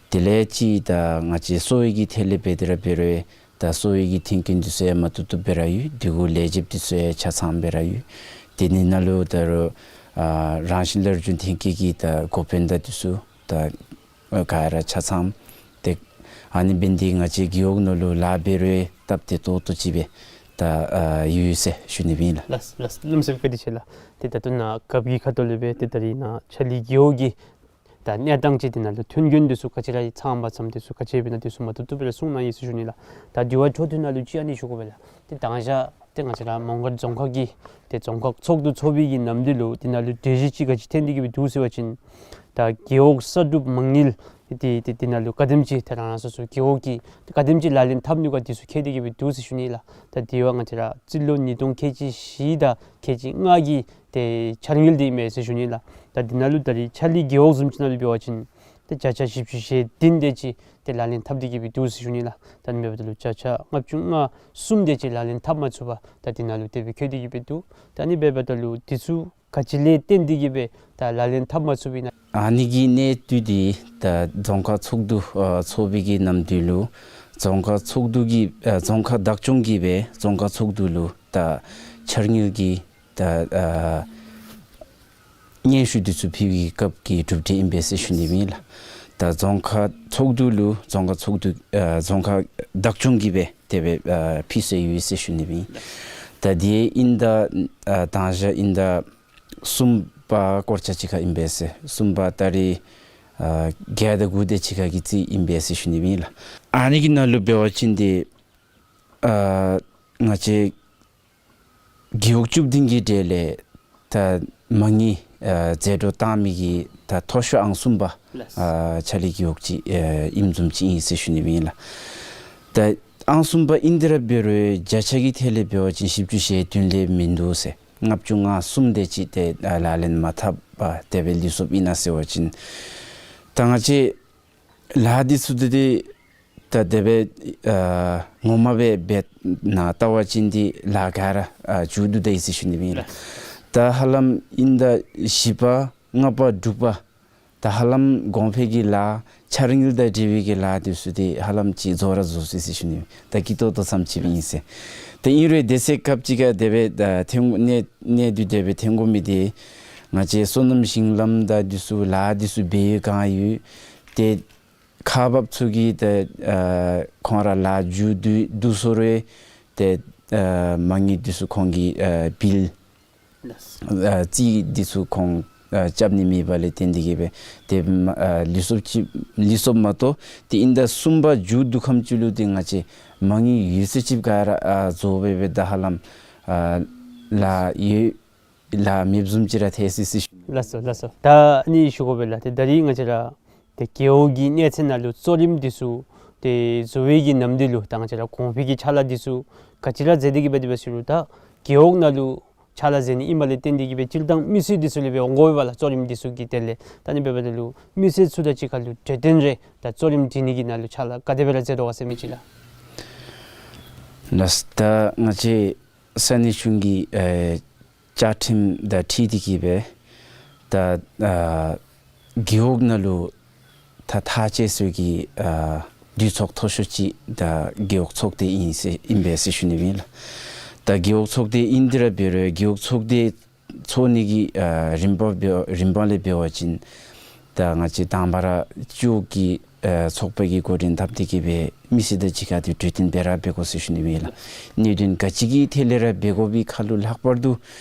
དེ་ལས་ཅིག་ད་ང་བཅས་གསོ་བའི་གི་ཐད་ལས་འབད་དེ་ར་འབད་རུང་ད་གསོ་བའི་གི་མཐུན་རྐྱེན་འདི་ཚུ་ཡང་མ་བཏུབ་བཏུབ་སྦེ་ར་ཡོད། འདི་གུ་ལས་བྱེདཔ་འདི་ཚུ་ཡང་ཆ་ཚང་སྦེ་ར་ཡོད། དེ་ནི་ནང་ལུ་ད་རུང་ཨ་རང་བཞིན་སླར་འབྱུང་ཐོན་སྐྱེད་ཀྱི་ད་འགོ་དཔོན་དང་འདི་ཚུ་ད་ཨ་ག་ར་ཆ་ཚང་། ཏེ་ཨ་ནི་འབད་ནི་འདི་ང་བཅས་རྒེད་འོག་ནང་ལུ་ལཱ་འབད་རུང་སྟབས་བདེ་ཏོག་ཏོ་ཅིག་སྦེ་ད་ཨ་ཡོད་ཟེར་ཞུ་ནི་ཨིན་ལགས། ལགས་ལགས། གནམ་མེད་ས་མེད་བཀའ་དྲིན་ཆེ་ལགས། ཏེ་ད་ལྟོ་ནཱ་རྒཔོ་གི་ཁ་ཐུག་ལས་སྦེ་ཏེ་ད་རིས་ནཱ་ཕྱག་ལུ་རྒེད་འོག་གི་ད་གནས་སྟངས་ཅིག་དེ་ནང་ལུ་མཐུན་རྐྱེན་འདི་ཚུ་ག་ཅི་ར་ཡོད་ཚང་མ་ཚངམ་འདི་ཚུ་ག་ཅི་འབད་ནི་འདི་ཚུ་མ་བཏུབ་བཏུབ་སྦེ་ར་གསུངས་གནང་ཡི་ཟེར་ཞུ་ནི་ལགས། ད་དེ་བ་འཕྲོ་མཐུད་ནང་ལུ་ཅིག་ཨ་ནི་ཞུ་དགོ་པས་ལགས། ཏེ་ད་ང་བཅས་ཏེ་ང་བཅས་ར་མོང་སྒར་རྫོང་ཁག་གི་ཏེ་རྫོང་ཁག་ཚོགས་འདུ་ཚོགས་པའི་གི་ནམ་དུས་ལུ་དེ་ནང་ལུ་གྲོས་གཞི་ཅིག་ག་ཅི་ཐོན་ཏེ་གི་སྦེ་འདུག་ཟེར་བ་ཅིན་ད་རྒེད་འོག་གསར་སྒྲུབ་མ་དངུལ་དེ་དེ་དེ་ནང་ལུ་ག་དེམ་ཅིག་ཏེ་རང་རང་སོ་སོ་རྒེད་འོག་གིས་ག་དེམ་ཅིག་ལག་ལེན་འཐབ་ནི་ག་འདི་ཚུ་བཀོད་དེ་གི་སྦེ་འདུག་ཟེར་ཞུ་ནི་ལགས། ད་དེ་བ་ང་བཅས་ར་རྩིས་ལོ་ཉིས་སྟོང་ཁལ་གཅིག་བཞི་དང་ཁལ་གཅིག་ལྔ་གི་ཏེ་འཆར་དངུལ་འདི་ཨིན་མས་ཟེར་ཞུ་ནི་ལགས། ད་དེ་ནང་ལུ་ད་རིས་ཕྱག་ལུ་རྒེད་འོག་བཟུམ་ཅིག་ནང་ལུ་འབད་བ་ཅིན་ཏེ་བརྒྱ་ཆ་བཞི་བཅུ་ཞེ་བདུན་དེ་ཅིག་ཏེ་ལག་ལེན་འཐབ་སྟེ་གི་སྦེ་འདུག་ཟེར་ཞུ་ནི་ལགས། ད་ཨ་ནི་འབདཝ་ད་ལུ་བརྒྱ་ཆ་ལྔ་བཅུ་ང་གསུམ་དེ་ཅིག་ལག་ལེན་འཐབ་མ་ཚུགས་པར་ད་དེ་ནང་ལུ་དེ་སྦེ་བཀོད་དེ་གི་སྦེ་འདུག། ད་ཨ་ནི་འབདཝ་ད་ལུ་འདི་ཚུ་ག་ཅི་ལས་བརྟེན་ཏེ་གི་སྦེ་ད་ལག་ལེན་འཐབ་མ་ཚུགས་པའི་ཨིན་ན། ཨ་ནི་གི་གནད་དོན་འདི་ད་རྫོང་ཁག་ཚོགས་འདུ་ཨ་ཚོགས་པའི་གི་ནམ་དུས་ལུ་རྫོང་ཁག་ཚོགས་འདུ་གི་ཨ་རྫོང་ཁག་བདག་སྐྱོང་གིས་སྦེ་རྫོང་ཁག་ཚོགས་འདུ་ལུ་ད་འཆར་དངུལ་གྱི་ད་ཨ་སྙན་ཞུ་འདི་ཚུ་ཕུལ་བའི་སྐབས་ཀྱི་གྲུབ་འབྲས་ཨིན་པས་ཟེར་ཞུ་ནི་ཨིན་ལགས། ད་རྫོང་ཁག་ཚོགས་འདུ་ལུ་རྫོང་ཁག་ཚོགས་འདུ་ཨ་རྫོང་ཁག་བདག་སྐྱོང་གིས་སྦེ་དེ་སྦེ་ཨ་ཕུལ་སྲོལ་ཡོད་ཟེར་ཞུ་ནི་ཨིན། ད་དེ་ཨིན་ད་ཨ་དང་ཞག་ཨིན་ད་གསུམ་པ་སྐོར་ཅིག་ཁར་ཨིན་པས་ཟེར། གསུམ་པ་ཏ་རིག་ཨ་བརྒྱད་དང་དགུ་དེ་ཅིག་ཁར་གྱི་རྩིས་ཨིན་པས་ཟེར་ཞུ་ནི་ཨིན་ལགས། ཨ་ནི་གི་ནང་ལུ་འབད་བ་ཅིན་ཏེ་ཨ་ང་བཅས་རྒེད་འོག་བཅུ་བདུན་གྱི་གྲས་ལས་ད་མ་དངུལ་ཨ་ཟད་འགྲོ་བཏང་མི་གི་ད་མཐོ་ཤོས་ཨང་གསུམ་པ་ལགས། ཨ་ཕྱག་ལུ་རྒེད་འོག་ཅིག་ཨ་ཨིནམ་བཟུམ་ཅིག་ཨིན་ཟེར་ཞུ་ནི་ཨིན་ལགས། ད་ཨང་གསུམ་པ་ཨིན་ཏེ་ར་འབད་རུང་བརྒྱ་ཆ་གི་ཐད་ལས་འབད་བ་ཅིན་བཞི་བཅུ་ཞེ་བདུན་ལས་མིན་འདུག་ཟེར། ལྔ་བཅུ་ང་གསུམ་དེ་ཅིག་ཏེ་ཨ་ལག་ལེན་མ་འཐབ་པར་དེ་སྦེ་ལུས་སོཔ་ཨིན་ན་ཟེར་བ་ཅིན་ད་ང་བཅས་ལཱ་འདི་ཚུ་འདི་ཏེ་ད་དེ་སྦེ་ཨ་ངོ་མ་སྦེ་འབད་ནཱ་བལྟ་བ་ཅིན་འདི་ལཱ་ག་ར་ཨ་མཇུག་བསྡུ་ད་ཡི་ཟེར་ཞུ་ནི་ཨིན་ལགས། ད་ཧ་ལམ་ཨིན་ད་བཞི་པ་ལྔ་པ་དྲུག་པ་ད་ཧ་ལམ་གོང་འཕེལ་གྱི་ལཱ་འཆར་དངུལ་དང་འབྲེལ་བའི་གི་ལཱ་འདི་ཚུ་འདི་ཧ་ལམ་ཅིག་རྫོགས་ར་རྫོགས་སོ་ཡི་ཟེར་ཞུ་ནི་ཨིན། ད་སྐྱིད་ཏོག་ཏོ་ཙམ་ཅིག་སྦེ་ཨིན་ཟེར། ད་ཨིན་རུང་དེ་ཚེ་སྐབས་ཅིག་ཁར་དེ་སྦེ་ད་ཐོན་གནད་གནད་དུ་དེ་སྦེ་ཐོན་དགོ་མི་འདི་ང་བཅས་སོ་ནམ་ཞིང་ལམ་དང་འདི་ཚུ་ལཱ་འདི་ཚུ་འབད་ཡོད་གང་ཡོད་ཏེ་ཁག་འབགཔ་ཚུ་གིས་ད་ཨ་ཁོང་ར་ལཱ་མཇུག་བསྡུ་བསྡུ་སོང་རུང་ཏེ་ཨ་མ་དངུལ་འདི་ཚུ་ཁོང་གིས་ཨ་བིལ་ཨ་རྩིས་འདི་ཚུ་ཁོང་ཨ་རྐྱབ་ནི་མེད་པ་ལས་བརྟེན་ཏེ་གི་སྦེ་ཏེ་མ་ཨ་ལུས་སོཔ་ཅིག་ལུས་སོཔ་མ་གཏོགས་ཏེ་ཨིན་ད་གསུམ་པ་མཇུག་བསྡུ་ཁམས་ཅིག་ལུ་ཏེ་ང་བཅས་མ་དངུལ་ཡོད་ཚད་ཅིག་ག་ར་ཨ་རྫོགས་སྦེ་སྦེ་ད་ཧ་ལམ་ཨ་ལཱ་ཡོད་ལཱ་མེདཔ་བཟུམ་ཅིག་ར་ཐལ་སོ་ཡི་ཟེར་ཞུ། ལགས་སོ་ལགས་སོ། ད་ཨ་ནི་ཞུ་དགོ་པས་ལགས། ཏེ་ད་རིས་ང་བཅས་ར་ཏེ་རྒེད་འོག་གི་གནས་ཚད་ནང་ལུ་གཙོ་རིམ་འདི་ཚུ་ཏེ་བཟོ་བའི་གི་ནམ་དུས་ལུ་ད་ང་བཅས་ར་གོང་འཕེལ་གྱི་ཕྱག་ལཱ་འདི་ཚུ་ག་ཅི་ར་མཛད་དེ་གི་སྦེ་འདི་སྦེ་ཟེར་རུང་ད་རྒེད་འོག་ནང་ལུ་ཕྱག་ལཱ་མཛད་ནི་ཨིནམ་ལས་བརྟེན་ཏེ་གི་སྦེ་སྤྱིར་བཏང་མི་སེར་འདི་ཚུ་ལས་སྦེ་འོང་དགོ་པས་ལགས། གཙོ་རིམ་འདི་ཚུ་གི་དེ་ལས་ད་ཨ་ནི་འབདཝ་ད་ལུ་མི་སེར་ཚུ་དང་གཅིག་ཁར་ལུ་གྲོས་བསྟུན་རེ་ད་གཙོ་རིམ་སྒྲིག་ནི་གི་ནང་ལུ་ཕྱག་ལཱ་ག་དེ་སྦེ་ར་མཛད་དོ་ག་ཟེར་མི་ཅིག་ལགས། ལགས། ད་ང་བཅས་ས་གནས་གཞུང་གི་ཨེ་བཅའ་ཁྲིམས་དང་འཁྲིལ་ཏེ་གི་སྦེ་ད་ཨ་རྒེད་འོག་ནང་ལུ་ད་ཐག་བཅད་སྲོལ་གྱི་ཨ་འདུས་ཚོགས་མཐོ་ཤོས་ཅིག་ད་རྒེད་འོག་ཚོགས་སྡེ་ཨིན་ཟེར་ཨིན་པས་ཟེར་ཞུ་ནི་ཨིན་ལགས། ད་རྒེད་འོག་ཚོགས་སྡེ་ཨིན་ཏེ་ར་འབད་རུང་རྒེད་འོག་ཚོགས་སྡེ་ཚོགས་ནི་གི་ཨ་རིམ་པ་འབད་རིམ་པ་ལས་འབད་བ་ཅིན་ད་ང་བཅས་དང་པ་ར་སྤྱི་འོག་གི་ཨ་ཚོགས་པ་གིས་འགོ་འདྲེན་འཐབ་སྟེ་གི་སྦེ་མི་སེར་དང་གཅིག་ཁར་ཏེ་གྲོས་བསྟུན་སྦེ་ར་འབད་དགོ་ཟེར་ཞུ་ནི་ཨིན་ལགས། གནད་དོན་ག་ཅི་གི་ཐད་ལས་ར་འབད་དགོ་པའི་ཁར་ལུ་ལྷག་པར་དུ་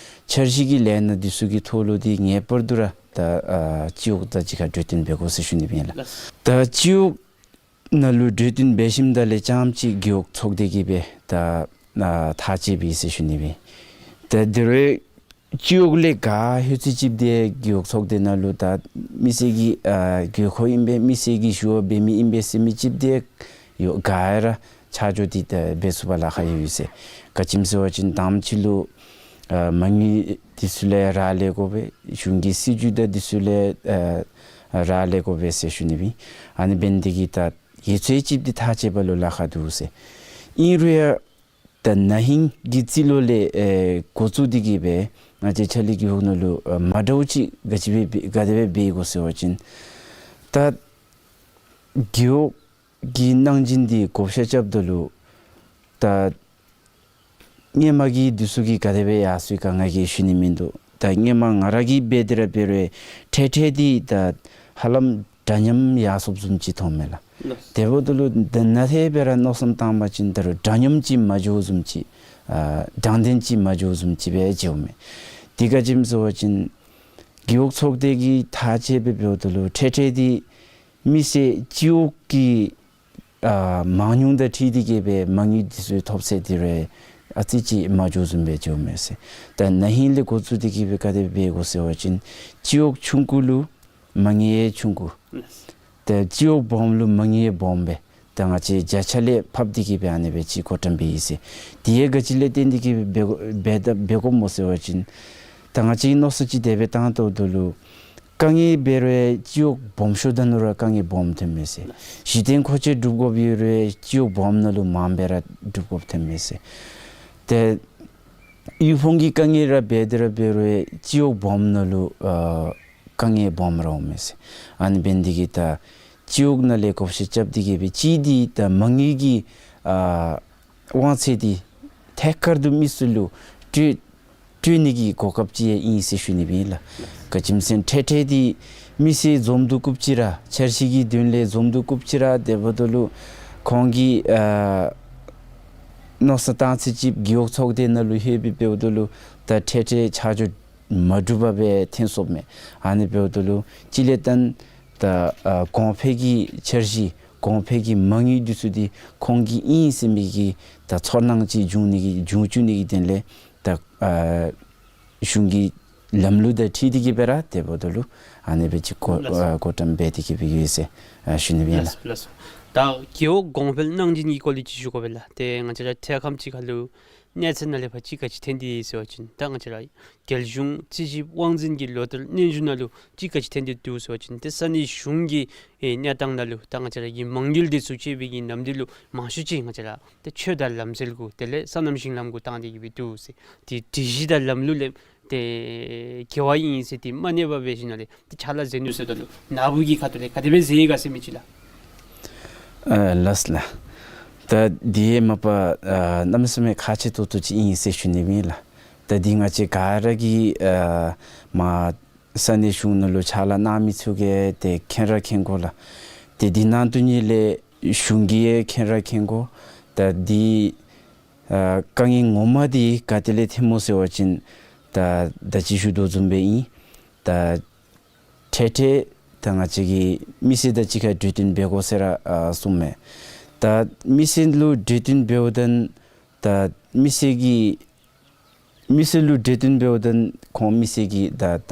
འཆར་གཞི་གི་ལས་སྣ་འདི་ཚུ་གི་ཐོག་ལུ་ཏེ་ངེས་པར་དུ་ར་ད་ཨ་སྤྱི་འོག་དང་གཅིག་ཁར་གྲོས་བསྟུན་འབད་དགོ་ཟེར་ཞུ་ནི་ཨིན་ལགས། ད་སྤྱི་འོག་ནང་ལུ་གྲོས་བསྟུན་འབད་ཞིནམ་ད་ལས་རྐྱངམ་ཅིག་རྒེད་འོག་ཚོགས་སྡེ་གིས་སྦེ་ད་ཨ་ཐག་བཅད་པས་ཟེར་ཞུ་ནི་ཨིན། ད་དེ་རུང་ སྤྱི་འོག་ལས་ག་ཧེ་ཚུ་ཅིག་འདི་རྒེད་འོག་ཚོགས་སྡེ་ནང་ལུ་ད་མི་སེར་གྱི་ཨ་དགོས་མཁོ་ཨིན་པས། མི་སེར་གྱི་ཞུ་བ་འབད་མི་ཨིན་པས་ཟེར་མི་ཅིག་འདི་ཡོད། ག་ར་ཆ་འཇོག་འདི་ད་འབད་ཚུགས་པར་ལཱ་ཁག་ཡོད་ཟེར། ག་ཅི་སྨོ་ཟེར་བ་ཅིན་དང་པ་ཅིག་ལུ་ཨ་མ་དངུལ་འདི་ཚུ་ལས་རག་ལས་དགོ་པས། གཞུང་གི་སྲིད་བྱུས་དང་འདི་ཚུ་ལས་ཨ་རག་ལས་དགོ་པས་ཟེར་ཞུ་ནི་སྦེ་ཨིན། ཨ་ནི་འབད་ནི་འདི་གིས་ད་ཡོད་ཚད་ཅིག་འདི་ཐག་བཅད་པ་ལུ་ལཱ་ཁག་འདུག་ཟེར། ཨིན་རུང་ཡང་ད་ན་ཧིང་གི་རྩིས་ལོ་ལས་ཨེ་འགོ་བཙུགས་ཏེ་གིས་སྦེ་ང་བཅས་ཕྱག་ལས་རྒེད་འོག་ནང་ལུ་ཨ་མ་འདྲཝ་ཅིག་ག་ཅི་སྦེ་ག་དེ་སྦེ་འབད་དགོ་ཟེར་བ་ཅིན་ད་རྒེད་འོག་གི་གནང་སྦྱིན་འདི་བགོ་བཤའ་རྐྱབ་ད་ལུ་ད་སྔོན་མ་གི་འདི་ཚུ་གིས་ག་དེ་སྦེ་ཡར་སོང་ཡི་ག་ང་གིས་ཞུ་ནི་མིན་འདུག། ད་སྔོན་མ་ང་ར་གིས་འབད་དེ་ར་འབད་རུང་འཕྲལ་འཕྲལ་འདི་ད་ཧ་ལམ་འདྲ་མཉམ་ཡར་སོངམ་བཟུམ་ཅིག་མཐོངམ་མས་ལགས། ལགས། དེ་འབདཝ་ད་ལུ་ད་ནཱ་ལས་འབད་ར་མནོ་བསམ་བཏང་བ་ཅིན་ད་རུང་འདྲ་མཉམ་ཅིག་མ་འགྱོཝ་བཟུམ་ཅིག་ཨ་དྲང་བདེན་ཅིག་མ་འགྱོཝ་བཟུམ་ཅིག་སྦེ་མཇལཝ་མས། འདི་ག་ཅི་སྨོ་ཟེར་བ་ཅིན་རྒེད་འོག་ཚོགས་སྡེ་གིས་ཐག་བཅད་སྦེ་འབདཝ་ད་ལུ་འཕྲལ་འཕྲལ་འདི་མི་སེར་སྤྱི་འོག་གི་ཨ་མང་ཉུང་དང་འཁྲིལ་ཏེ་གིས་སྦེ་མ་དངུལ་འདི་ཚུ་ཐོབ་ཚད་འདི་ར་ཨ་ཙི་ཅིག་མ་འགྱོཝ་བཟུམ་སྦེ་མཇལཝ་མས་ཟེར། ད་ན་ཧིང་ལས་འགོ་བཙུགས་ཏེ་གིས་སྦེ་ག་དེ་སྦེ་འབད་དགོ་ཟེར་བ་ཅིན་སྤྱི་འོག་ཆུང་ཀུ་ལུ་མ་དངུལ་ཡང་ཆུང་ཀུ། ད་སྤྱི་འོག་སྦོམ་ལུ་མ་དངུལ་ཡང་སྦོམ་སྦེ་ད་ང་བཅས་བརྒྱ་ཆ་ལས་ཕབ་སྟེ་གིས་སྦེ་ཨ་ནི་སྦེ་ཅིག་བགོ་བཀྲམ་འབད་ཡི་ཟེར། དེ་ཡང་ག་ཅི་ལས་བརྟེན་ཏེ་གིས་སྦེ་འབད་འབད་འབད་དགོཔ་སྨོ་ཟེར་བ་ཅིན་ད་ང་བཅས་མནོ་བསམ་ཅིག་དེ་སྦེ་བཏང་དོ་དོ་ལུ་དཀའ་ངལ་འབད་རུང་སྤྱི་འོག་སྦོམ་ཤོས་དང་ནང་ར་དཀའ་ངལ་སྦོམ་ཐོནམ་མས་ཟེར། གཞི་རྟེན་མཁོ་ཆས་སྒྲུབ་དགོཔ་ཡོད་རུང་སྤྱི་འོག་སྦོམ་ནང་ལུ་མངམ་སྦེ་ར་སྒྲུབ་དགོཔ་ཐོནམ་མས་ཟེར། ཏེ་དབུལ་ཕོངས་ཀྱི་དཀའ་ངལ་ར་འབད་དེ་ར་འབད་རུང་སྤྱི་འོག་སྦོམ་ནང་ལུ་ཨ་དཀའ་ངལ་སྦོམ་ར་འོངམ་མས་ཟེར། ཨ་ནི་འབད་ནི་འདི་གིས་ད་སྤྱི་འོག་ནང་ལས་བགོ་བཤའ་རྐྱབ་སྟེ་གིས་སྦེ་གཅིག་འདི་ད་མ་དངུལ་གྱི་ཨ་དབང་ཚད་འདི་ཐད་ཀར་དུ་མི་ཚུ་ལུ་སྤྲོད་སྤྲོད་ནི་གི་གོ་སྐབས་ཅིག་ཡང་ཨིན་ཟེར་ཞུ་ནི་སྦེ་ཨིན་ལགས། ག་ཅི་སྨོ་ཟེར་ན་འཕྲལ་འཕྲལ་འདི་མི་སེར་འཛོམས་འདུ་བཀུག་ཅི་ར་འཆར་གཞི་གི་དོན་ལས་འཛོམས་འདུ་བཀུག་ཅི་ར་དེ་འབདཝ་ད་ལུ་ཁོང་གིས་ཨ་མནོ་བསམ་བཏང་ཚད་ཅིག་རྒེད་འོག་ཚོགས་སྡེ་ནང་ལུ་ལྷོད་སྦེ་འབདཝ་ད་ལུ་ད་འཕྲལ་འཕྲལ་ཆ་འཇོག་མ་གྲུབ་པར་སྦེ་ཐོན་སོངམ་མས། ཨ་ནི་འབདཝ་ད་ལུ་གཅིག་ལས་བརྟེན་ད་ཨ་གོང་འཕེལ་གྱི་འཆར་གཞི་གོང་འཕེལ་གྱི་མ་དངུལ་འདི་ཚུ་འདི་ཁོང་གི་ཨིན་ཟེར་མི་གི་ད་ཚོར་སྣང་ཅིག་འབྱུང་ནི་གི་འབྱུང་བཅུག་ནི་གི་དོན་ལས་ད་ཨ་གཞུང་གི་ལམ་ལུགས་དང་འཁྲིལ་ཏེ་གིས་སྦེ་ར་དེ་འབདཝ་ད་ལུ་ཨ་ནི་སྦེ་ཅིག་བགོ་ལགས་སོ། ཨ་བགོ་བཀྲམ་འབད་དེ་གིས་སྦེ་ཡོད་ཟེར་ཨ་ཞུ་ནི་སྦེ་ཨིན་ལགས། ལགས་སོ། ད་རྒེད་འོག་གོང་འཕེལ་གནང་སྦྱིན་གྱི་སྐོར་ལས་ཅིག་ཞུ་དགོ་པས་ལགས། ཏེ་ང་བཅས་ར་འཕྲལ་ཁམས་ཅིག་ཁར་ལུ་གནས་ཚད་ནང་ལས་ཕར་ཅིག་ག་ཅི་ཐོན་ཏེ་ཡོད་ཟེར་བ་ཅིན་ད་ང་བཅས་ར་རྒྱལ་གཞུང་རྩིས་ཞིབ་དབང་འཛིན་གྱི་ལོ་བསྟར་སྙན་ཞུ་ནང་ལུ་ཅིག་ག་ཅི་ཐོན་ཏེ་འདུག་ཟེར་བ་ཅིན་ཏེ་ས་གནས་གཞུང་གི་ཨེ་གནས་སྟངས་ནང་ལུ་ད་ང་བཅས་ར་གི་མ་དངུལ་འདི་ཚུ་སྤྱོད་པའི་གི་ནམ་དུས་ལུ་མང་ཤོས་ཅིག་ང་བཅས་ར་ཏེ་ཆོས་དང་ལམ་སྲོལ་གུ་དེ་ལས་སོ་ནམ་ཞིང་ལམ་གུ་བཏང་སྟེ་གིས་སྦེ་འདུག་ཟེར། ཏེ་སྒྲིག་གཞི་དང་ལམ་ལུགས་ལས་ཏེ་འགལ་བ་ཨིན་ཟེར་ཏེ་མ་གནས་པར་འབད་ཞིནམ་ལས་ཏེ་ཕྱག་ལཱ་མཛད་ནུག་ཟེརཝ་ད་ལུ་ནཱ་བུ་གི་ཁ་ཐུག་ལས་ག་དེ་སྦེ་མཛད་ཡི་ག་ཟེར་མི་ཅིག་ལགས། ཨ་ལགས་ལགས། ད་འདི་ཡང་མ་པ་ཨ་གནམ་མེད་ས་མེད་ཁག་ཆེ་ཏོག་ཏོ་ཅིག་ཨིན་ཟེར་ཞུ་ནི་སྦེ་ཨིན་ལགས། ད་འདི་ང་བཅས་ག་ར་གིས་ཨ་མ་ས་གནས་གཞུང་ནང་ལུ་ཕྱག་ལཱ་གནང་མི་ཚུ་གིས་ཏེ་མཁྱེན་ར་མཁྱེན་དགོ་ལགས། ཏེ་འདི་ནང་དུ་ནི་ལས་གཞུང་གིས་ཡང་མཁྱེན་ར་མཁྱེན་དགོ། ད་འདི་ཨ་དཀའ་ངལ་ངོ་མ་འདི་ག་ཏེ་ལས་ཐོནམ་སྨོ་ཟེར་བ་ཅིན་ད་ད་ཅི་ཞུ་དོ་བཟུམ་སྦེ་ཨིན། ད་འཕྲལ་འཕྲལ་ད་ང་བཅས་ཀྱིས་མི་སེར་དང་གཅིག་ཁར་གྲོས་བསྟུན་འབད་དགོ་ཟེར་ར་ཨ་གསུངམ་མས། ད་མི་སེར་ལུ་གྲོས་བསྟུན་འབདཝ་ད་ད་མི་སེར་གྱིས་མི་སེར་ལུ་གྲོས་བསྟུན་འབདཝ་ད་ཁོང་མི་སེར་གྱིས་ད་ད་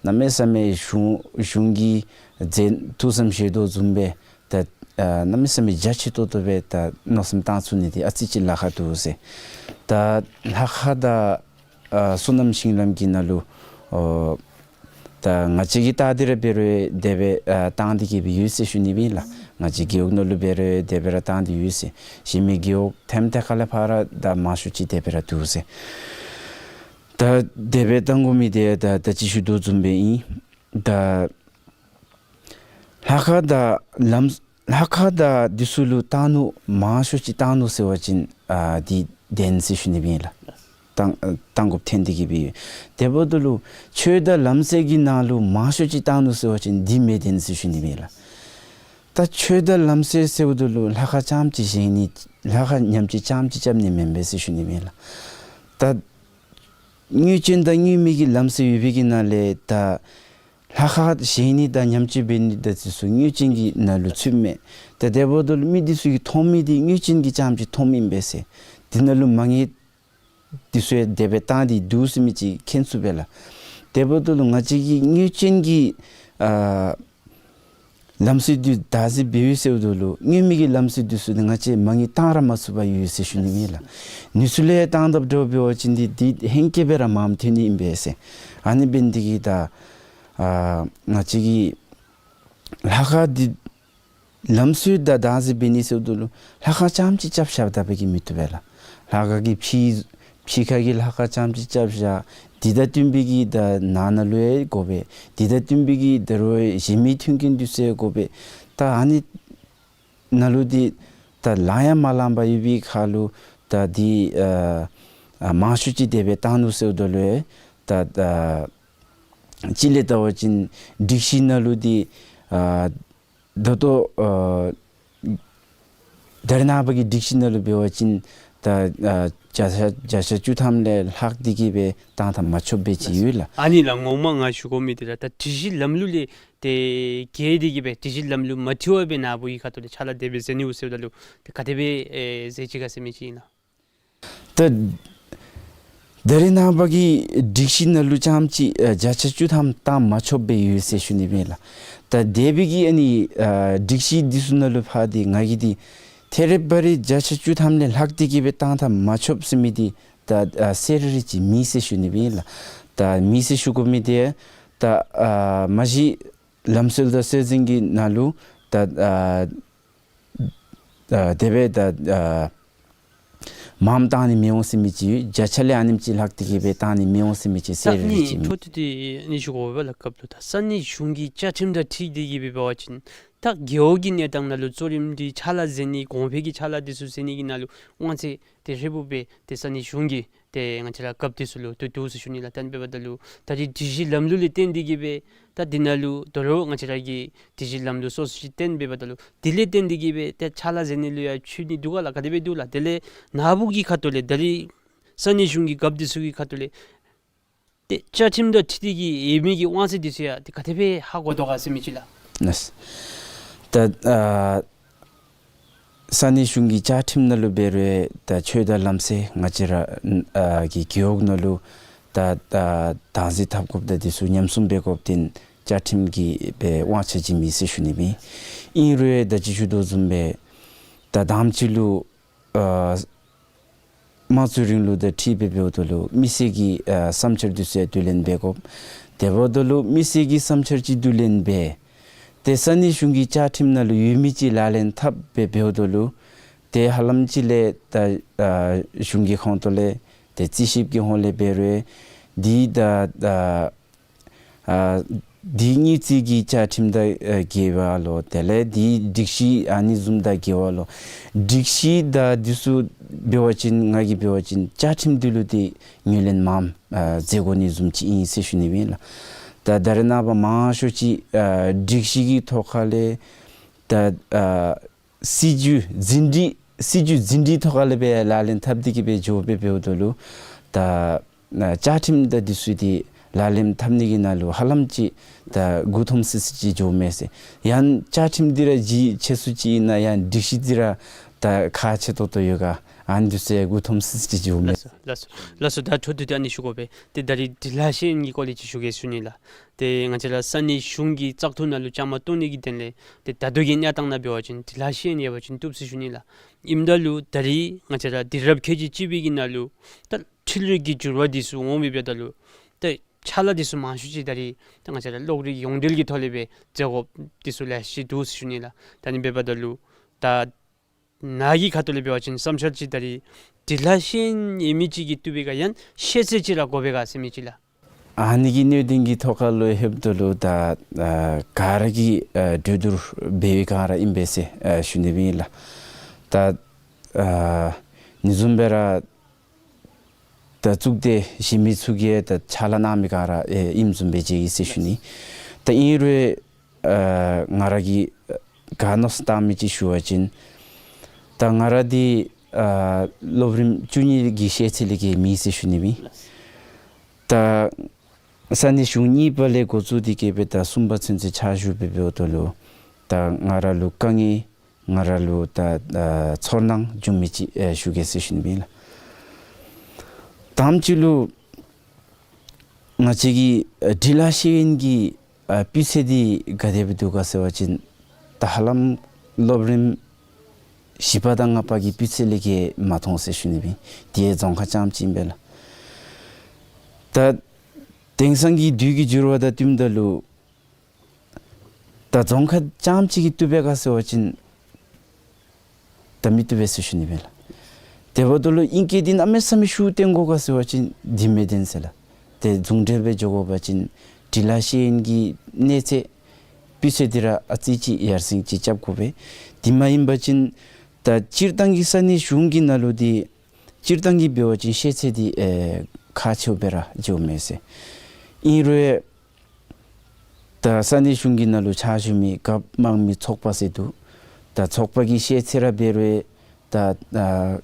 གནམ་མེད་ས་མེད་གཞུང་གཞུང་གིས་མཛད་ཐུགས་བསམ་བཞེས་དོ་བཟུམ་སྦེ་ད་ཨ་གནམ་མེད་ས་མེད་རྒྱ་ཆེ་ཏོག་ཏོ་སྦེ་ད་མནོ་བསམ་བཏང་ཚུགས་ནི་འདི་ཨ་ཙི་ཅིག་ལཱ་ཁག་འདུག་ཟེར། ད་ལྷ་ཁང་དང་ཨ་སོ་ནམ་ཞིང་ལམ་གྱི་ནང་ལུ་ཨོ་ད་ང་བཅས་ཀྱིས་བལྟ་སྟེ་ར་འབད་རུང་དེ་སྦེ་ཨ་བཏང་སྟེ་གིས་སྦེ་ཡོད་ཟེར་ཞུ་ནི་སྦེ་ཨིན་ལགས། ང་བཅས་རྒེད་འོག་ནང་ལུ་འབད་རུང་དེ་སྦེ་ར་བཏང་སྟེ་ཡོད་ཟེར། གཞན་མི་རྒེད་འོག་ཐེམ་ཐེ་ཁ་ལས་ཕར་ར་ད་མང་ཤོས་ཅིག་དེ་སྦེ་ར་འདུག་ཟེར། ད་དེ་སྦེ་བཏང་དགོ་མི་འདི་ད་ད་ཅི་ཞུ་དོ་བཟུམ་སྦེ་ཨིན། ད་ལྷ་ཁང་དང་ལམ་ལྷ་ཁང་དང་འདི་ཚུ་ལུ་བཏང་ནུག་མང་ཤོས་ཅིག་བཏང་ནུག་ཟེར་བ་ཅིན་ཨ་འདི་བདེན་ཟེར་ཞུ་ནི་སྦེ་ཨིན་ལགས། བཏང་ཨ་བཏང་དགོཔ་ཐོན་ཏེ་གིས་སྦེ་ཡོད། དེ་འབདཝ་ད་ལུ་ཆོས་དང་ལམ་སྲོལ་གྱི་ནང་ལུ་མང་ཤོས་ཅིག་བཏང་ནུག་ཟེར་བ་ཅིན་འདི་མེན་བདེན་ཟེར་ཞུ་ནི་སྦེ་ཨིན་ལགས། ད་ཆོས་དང་ལམ་སྲོལ་ཟེརཝ་ད་ལུ་ལྷ་ཁང་རྐྱངམ་ཅིག་བཞེངས་ནི་ལྷ་ཁང་ཉམས་བཅོས་རྐྱངམ་ཅིག་རྐྱབ་ནི་མེན་པས་ཟེར་ཞུ་ནི་སྦེ་ཨིན་ལགས། ད་དངོས་ཅན་དང་དངོས་མེད་ཀྱི་ལམ་སྲོལ་ཡོད་པའི་གི་ནང་ལས་ད་ལྷ་ཁང་བཞེངས་ནི་དང་ཉམས་བཅོས་འབད་ནི་དང་འདི་ཚུ་དངོས་ཅན་གྱི་ནང་ལུ་ཚུདཔ་མས། ད་དེ་འབདཝ་ད་ལུ་མི་འདི་ཚུ་གིས་མཐོང་མི་འདི་དངོས་ཅན་གྱི་རྐྱངམ་ཅིག་མཐོངམ་ཨིན་པས་ཟེར། འདི་ནང་ལུ་མ་དངུལ་ འདི་ཚུ་ཡང་དེ་སྦེ་བཏང་སྟེ་འདུག་ཟེར་མི་ཅིག་མཁྱེན་ཚུགས་པས་ལགས། དེ་འབདཝ་ད་ལུ་ང་བཅས་ཀྱིས་དངོས་ཅན་གྱི་ཨ་ལམ་སྲོལ་འདི་བདག་འཛིན་འབད་ཡི་ཟེརཝ་ད་ལུ་དངོས་མེད་ཀྱི་ལམ་སྲོལ་འདི་ཚུ་ནི་ང་བཅས་མ་དངུལ་བཏང་ར་མ་ཚུགས་པར་ཡོད་ཟེར་ཞུ་ནི་ཨིན་ལགས། ནུས་ཤུགས་ལས་བཏང་དཔ་འདྲཝ་འབད་བ་ཅིན་འདི་འདི་ཧེང་སྐལ་སྦེ་ར་མངམ་ཐོན་ནི་ཨིན་པས་ཟེར། ཨ་ནི་འབད་ནི་འདི་གིས་ད་ཨ་ང་བཅས་ཀྱིས་ལྷ་ཁང་འདི་ལམ་སྲོལ་དང་བདག་འཛིན་འབད་ནི་ཟེརཝ་ད་ལུ་ལྷ་ཁང་རྐྱངམ་ཅིག་རྐྱབ་བཞགཔ་ད་འབད་གིས་མི་བཏུབ་པས་ལགས། ལྷ་ཁང་གི་ཕྱི་ཕྱི་ཁ་གི་ལྷ་ཁང་རྐྱངམ་ཅིག་རྐྱབ་བཞག། འདི་དང་བསྟུན་པའི་གི་ད་ནང་ན་ལུ་ཡང་དགོ་པས། འདི་དང་བསྟུན་པའི་གི་ད་རུང་གཞན་མི་མཐུན་རྐྱེན་འདི་ཚུ་ཡང་དགོ་པས། ད་ཨ་ནི་ནང་ལུ་འདི་ད་ལང་ཡང་མ་ལངམ་ཡོད་པའི་ཁར་ལུ་ད་འདི་ཨ་ཨ་མང་ཤོས་ཅིག་དེ་སྦེ་བཏང་ནུག་ཟེརཝ་ད་ལུ་ཡང་ད་ཨ་གཅིག་ལས་བལྟ་བ་ཅིན་སྒྲིག་གཞི་ནང་ལུ་འདི་ཨ་ད་ལྟོ་ཨ་ད་རེས་ནངས་པ་གི་སྒྲིག་གཞི་ནང་ལུ་འབད་བ་ཅིན་ད་ཨ་བརྒྱ་ཆ་བརྒྱ་ཆ་བཅུ་ཐམ་ལས་ལྷག་སྟེ་གིས་སྦེ་བཏང་ཐངས་མ་ཆོགཔ་སྦེ་ཅིག་ཡོད་ལགས། ཨ་ནི་ལགས་ངོ་མ་ང་ཞུ་དགོ་མི་འདི་ར་ད་སྒྲིག་གཞི་ལམ་ལུགས་ལས་ཏེ་འགལ་ཏེ་གིས་སྦེ་སྒྲིག་གཞི་ལམ་ལུགས་མ་འཁྲིལ་བར་སྦེ་ནཱ་བུ་གི་ཁ་ཐུག་ལས་ཕྱག་ལཱ་དེ་སྦེ་མཛད་ནི་འོང་ཟེརཝ་ད་ལུ་ཏེ་ག་དེ་སྦེ་ཨེ་མཛད་ཅི་ག་ཟེར་མི་ཅིག་ཨིན་ལགས། ད་ད་རེས་ནངས་པ་གི་སྒྲིག་གཞི་ནང་ལུ་རྐྱངམ་ཅིག་ཨ་བརྒྱ་ཆ་བཅུ་ཐམ་བཏང་མ་ཆོགཔ་སྦེ་ཡོད་ཟེར་ཞུ་ནི་ཨིན་ལགས། ད་དེ་སྦེ་གི་ཨ་ནི་ཨ་སྒྲིག་གཞི་འདི་ཚུ་ནང་ལུ་ཕར་འདི་ང་གིས་འདི་ཐད་རི་བ་རི་བརྒྱ་ཆ་བཅུ་ཐམ་ལས་ལྷག་སྟེ་གིས་སྦེ་བཏང་ཐངས་མ་ཆོགཔ་ཟེར་མི་འདི་ད་ཨ་གསལ་རི་རི་ཅིག་མེད་ཟེར་ཞུ་ནི་ཨིན་ལགས། ད་མེད་ཟེར་ཞུ་དགོ་མི་འདི་ད་ཨ་མ་གཞི་ལམ་སྲོལ་དང་སྲོལ་འཛིན་གྱི་ནང་ལུ་ད་ཨ་ཨ་དེ་སྦེ་ད་ཨ་མངམ་བཏང་ནི་མི་འོང་ཟེར་མི་ཅིག་ཡོད། བརྒྱ་ཆ་ལས་ཨ་ནེམ་ཅིག་ལྷག་སྟེ་གིས་སྦེ་བཏང་ནི་མི་འོང་ཟེར་མི་ཅིག་གསལ་རི་རི་ཅིག་མེད། ད་ནི་འཕྲོ་མཐུད་དེ་ནི་ཞུ་དགོ་པས་ལགས། སྐབས་ལུ་ད་ས་གནས་གཞུང་གི་བཅའ་ཁྲིམས་དང་འཁྲིལ་ཏེ་གིས་སྦེ་འབད་བ་ཅིན་ད་རྒེད་འོག་གི་གནས་སྟངས་ནང་ལུ་གཙོ་རིམ་འདི་ཕྱག་ལཱ་མཛད་ནི་གོང་འཕེལ་གྱི་ཕྱག་ལཱ་འདི་ཚུ་མཛད་ནི་གི་ནང་ལུ་དབང་ཚད་དེ་ཧྲིལ་བུ་སྦེ་ཏེ་ས་གནས་གཞུང་གི་ཏེ་ང་བཅས་ར་རྒཔོ་འདི་ཚུ་ལུ་ཏེ་འདུག་ཟེར་ཞུ་ནི་ལགས། ད་ཨ་ནི་འབདཝ་ད་ལུ་ད་རེས་སྒྲིག་གཞི་ལམ་ལུགས་ལས་བརྟེན་ཏེ་གིས་སྦེ་ད་འདི་ནང་ལུ་དོ་རུང་ང་བཅས་ར་གི་སྒྲིག་གཞི་ལམ་ལུགས་སོ་སོ་ཅིག་བརྟེན་འབདཝ་ད་ལུ་དེ་ལས་བརྟེན་ཏེ་གིས་སྦེ་ཏེ་ཕྱག་ལཱ་མཛད་ནི་ལུ་ཡང་འཆུག་ནི་འདུག་ག་ལགས། ག་དེ་སྦེ་འདུག་ལགས། དེ་ལས་ནཱ་བུ་གི་ཁ་ཐུག་ལས་ད་རེས་ས་གནས་གཞུང་གི་རྒཔོ་འདི་ཚུ་གི་ཁ་ཐུག་ལས་ཏེ་བཅའ་ཁྲིམས་དང་འཁྲིལ་ཏེ་གིས་ཡོད་མི་གི་དབང་ཚད་འདི་ཚུ་ཡང་ཏེ་ག་དེ་སྦེ་ཧ་གོ་དོ་ག་ཟེར་མི་ཅིག་ལགས། ལགས། ད་ཨ་ས་གནས་གཞུང་གི་བཅའ་ཁྲིམས་ནང་ལུ་འབད་རུང་ད་ཆོས་དང་ལམ་སྲོལ་ང་བཅས་ར་ཨ་གི་རྒེད་འོག་ནང་ལུ་ད་ཨ་བདག་འཛིན་འཐབ་དགོཔ་དང་འདི་ཚུ་ཉམས་སྲུང་འབད་དགོཔ་འདི་བཅའ་ཁྲིམས་ཀྱི་སྦེ་དབང་ཆ་ཅིག་མེད་ཟེར་ཞུ་ནི་ཨིན། ཨིན་རུང་ད་ཅི་ཞུ་དོ་བཟུམ་སྦེ་ད་དང་པ་ཅིག་ལུ་ཨ་དམངས་གཙོའི་རིང་ལུགས་དང་འཁྲིལ་སྦེ་འབདཝ་ད་ལུ་མི་སེར་གྱི་ཨ་བསམ་འཆར་འདི་ཚུ་ཡང་བསྡུ་ལེན་འབད་དགོ། དེ་འབདཝ་ད་ལུ་མི་སེར་གྱི་བསམ་འཆར་ཅིག་བསྡུ་ལེན་འབད། ཏེ་ས་གནས་གཞུང་གི་བཅའ་ཁྲིམས་ནང་ལུ་ཡོད་མི་ཅིག་ལག་ལེན་འཐབ་སྦེ་འབདཝ་ད་ལུ་ཏེ་ཧ་ལམ་ཅིག་ལས་ད་ཨ་གཞུང་གི་ཁོངས་གཏོགས་ལས་ཏེ་རྩིས་ཞིབ་ཀྱི་ཧོང་ལས་འབད་རུང་འདི་ད་ཨ་ཨ་འདི་དངུལ་རྩིས་ཀྱི་བཅའ་ཁྲིམས་དང་ཨ་འགལ་བ་ལོ། དེ་ལས་འདི་སྒྲིག་གཞི་ཨ་ནི་བཟུམ་དང་འགལ་བ་ལོ། སྒྲིག་གཞི་དང་འདི་ཚུ་འབད་བ་ཅིན་ང་གིས་འབད་བ་ཅིན་བཅའ་ཁྲིམས་འདི་ལུ་འདི་ངོས་ལེན་མངམ་ཨ་མཛད་དགོ་ནི་བཟུམ་ཅིག་ཨིན་ཟེར་ཞུ་ནི་ཨིན་ལགས། ད་ད་རེས་ནངས་པ་མང་ཤོས་ཅིག་ཨ་སྒྲིག་གཞི་གི་ཐོག་ཁ་ལས་ད་ཨ་སྲིད་བྱུས་འཛིན་སྒྲིག་སྲིད་བྱུས་འཛིན་སྒྲིག་ཐོག་ཁ་ལས་སྦེ་ལག་ལེན་འཐབ་སྟེ་གིས་སྦེ་འགྱོ་སྦེ་འབདཝ་ད་ལུ་ད་ཨ་བཅའ་ཁྲིམས་དང་འདི་ཚུ་འདི་ལག་ལེན་འཐབ་ནི་གི་ནང་ལུ་ཧ་ལམ་ཅིག་ད་མགུ་འཐོམ་སི་སི་ཅིག་འགྱོཝ་མས་ཟེར། ཡང་བཅའ་ཁྲིམས་འདི་ར་ཅིག་ཆེ་སུ་ཅིག་ཨིན་ན་ཡང་སྒྲིག་གཞི་འདི་ར་ད་ཁག་ཆེ་ཏོག་ཏོ་ཡོད་ག། ཨ་ནི་འདི་ཚུ་ཡང་མགུ་འཐོམ་སི་སི་ཅིག་འགྱོཝ་མས། ལགས་སོ་ལགས་སོ་ལགས་སོ། ད་འཕྲོ་མཐུད་དེ་ཨ་ནི་ཞུ་དགོ་པས། ཏེ་ད་རེས་འབྲི་ལྷག་ཤེས་ཡོན་གྱི་སྐོར་ལས་ཅིག་ཞུ་གེ་ཞུ་ནི་ལགས། ཏེ་ང་བཅས་ར་ས་གནས་གཞུང་གི་བཙག་འཐུ་ནང་ལུ་བཅའ་མར་གཏོགས་ནི་གི་དོན་ལས་ཏེ་ད་ལྟོ་གི་གནས་སྟངས་ནང་འབད་བ་ཅིན་འབྲི་ལྷག་ཤེས་ཡོན་ཡོད་པ་ཅིན་བཏུབ་ཟེར་ཞུ་ནི་ལགས། ཨིནམ་ད་ལུ་ད་རེས་ང་བཅས་ར་འདི་རབས་ཁལ་གཅིག་གཅིག་པའི་གི་ནང་ལུ་ད་འཕྲུལ་རིག་གི་འགྱུར་བ་འདི་ཚུ་འོང་སྦེ་འབདཝ་ད་ལུ་ད་ཕྱག་ལཱ་འདི་ཚུ་མང་ཤོས་ཅིག་ད་རེས་ད་ང་བཅས་ར་གློག་རིག་ཡོངས་འབྲེལ་གྱི་ཐོག་ལས་སྦེ་མཛད་དགོཔ་འདི་ཚུ་ལེ་ཤ་ཅིག་འདུག་ཟེར་ཞུ་ནི་ལགས། ད་ཨ་ནི་འབདཝ་ད་ལུ་ད་ནཱ་གི་ཁ་ཐུག་ལས་འབད་བ་ཅིན་བསམ་འཆར་ཅིག་ད་རེས་འབྲི་ལྷག་ཤེས་ཡོན་ཡོད་མི་ཅིག་གིས་བཏུབ་པས་ག་ཡང་ཤེས་ཚད་ཅིག་ར་དགོ་པས་ག་ཟེར་མི་ཅིག་ལགས། ཨ་ནི་གི་གནད་དོན་གྱི་ཐོག་ཁ་ལུ་ལྷོདཔ་ད་ལུ་ད་ཨ་ག་ར་གིས་ཨ་གྲོས་བསྡུར་འབད་བའི་སྒང་ར་ཨིན་པས་ཟེར་ཨ་ཞུ་ནི་ཨིན་ལགས། ད་ཨ་ཨ་ནི་བཟུམ་སྦེ་ར་ད་གཙུག་སྡེ་གཞན་མི་ཚུ་གིས་ད་ཕྱག་ལཱ་གནང་མི་སྒང་ར་ཨེ་ཨིནམ་བཟུམ་སྦེ་མཇལ་ཡི་ཟེར་ཞུ་ནི། ད་ཨིན་རུང་ཨ་ང་ར་གིས་ཨ་བཀའ་མནོ་བཏང་མི་ཅིག་ཞུ་བ་ཅིན་ད་ང་ར་འདི་ཨ་སློབ་རིམ་བཅུ་གཉིས་ཀྱི་ཤེས་ཚད་ལས་བརྒལ་མེད་ཟེར་ཞུ་ནི་ཨིན། ད་ས་གནས་གཞུང་གཉིས་པ་ལས་འགོ་བཙུགས་ཏེ་གིས་སྦེ་ད་གསུམ་པ་ཚུན་ཚོད་ཕྱག་ཞུ་སྦེ་འབདཝ་ད་ལུ་ད་ང་ར་ལུ་དཀའ་ངལ་ང་ར་ལུ་ད་ཨ་ཚོར་སྣང་བྱུང་མི་ཅིག་ཨེ་ཞུ་གེ་ཟེར་ཞུ་ནི་ཨིན་ལགས། དང་པ་ཅིག་ལུ་ང་བཅས་ཀྱི་ཨ་འབྲི་ལྷག་ཤེས་ཡོན་གྱི་ཨ་སྤུས་ཚད་འདི་ག་དེ་སྦེ་འདུག་ག་ཟེར་བ་ཅིན་ད་ཧ་ལམ་སློབ་རིམ་བཞི་པ་དང་ལྔ་པ་གི་སྤུས་ཚད་ལས་བརྒལ་མ་མཐོང་ཟེར་ཞུ་ནི་སྦེ་ཨིན། དེ་རྫོང་ཁག་རྐྱངམ་ཅིག་ཨིན་པས་ལགས། ད་དེང་སང་གི་དུས་ཀྱི་འགྱུར་བ་དང་བསྟུནམ་ད་ལུ་ད་རྫོང་ཁག་རྐྱངམ་ཅིག་གིས་བཏུབ་པས་ག་ཟེར་བ་ཅིན་ད་མི་བཏུབ་པས་ཟེར་ཞུ་ནི་སྦེ་ལགས། དེ་འབདཝ་ད་ལུ་ཨིང་སྐད་འདི་གནམ་མེད་ས་མེད་ཤུགས་བཏོན་དགོ་ག་ཟེར་བ་ཅིན་འདི་མི་བཏོན་ཟེར་ལགས། དེ་ཟུང་འབྲེལ་སྦེ་འགྱོ་དགོ་པ་ཅིན་འབྲི་ལྷག་ཤེས་ཡོན་གྱི་གནས་ཚད་སྤུས་ཚད་འདི་ར་ཨ་ཙི་ཅིག་ཡར་སེང་ཅིག་རྐྱབ་དགོ་པས། དེ་མ་ཡིན་པ་ཅིན་ད་སྤྱིར་བཏང་གི་ས་གནས་གཞུང་གི་ནང་ལུ་འདི་སྤྱིར་བཏང་གི་འབད་བ་ཅིན་ཤེས་ཚད་འདི་ཨེ་ཁག་ཆེཝ་སྦེ་ར་འགྱོཝ་མས་ཟེར། ཨིན་རུང་ད་ས་གནས་གཞུང་གི་ནང་ལུ་ཕྱག་ཞུ་མི་རྒཔོ་དམངས་མི་ཚོགས་པ་ཟེར་འདུག། ད་ཚོགས་པ་གི་ཤེས་ཚད་ར་འབད་རུང་ད་ཨ་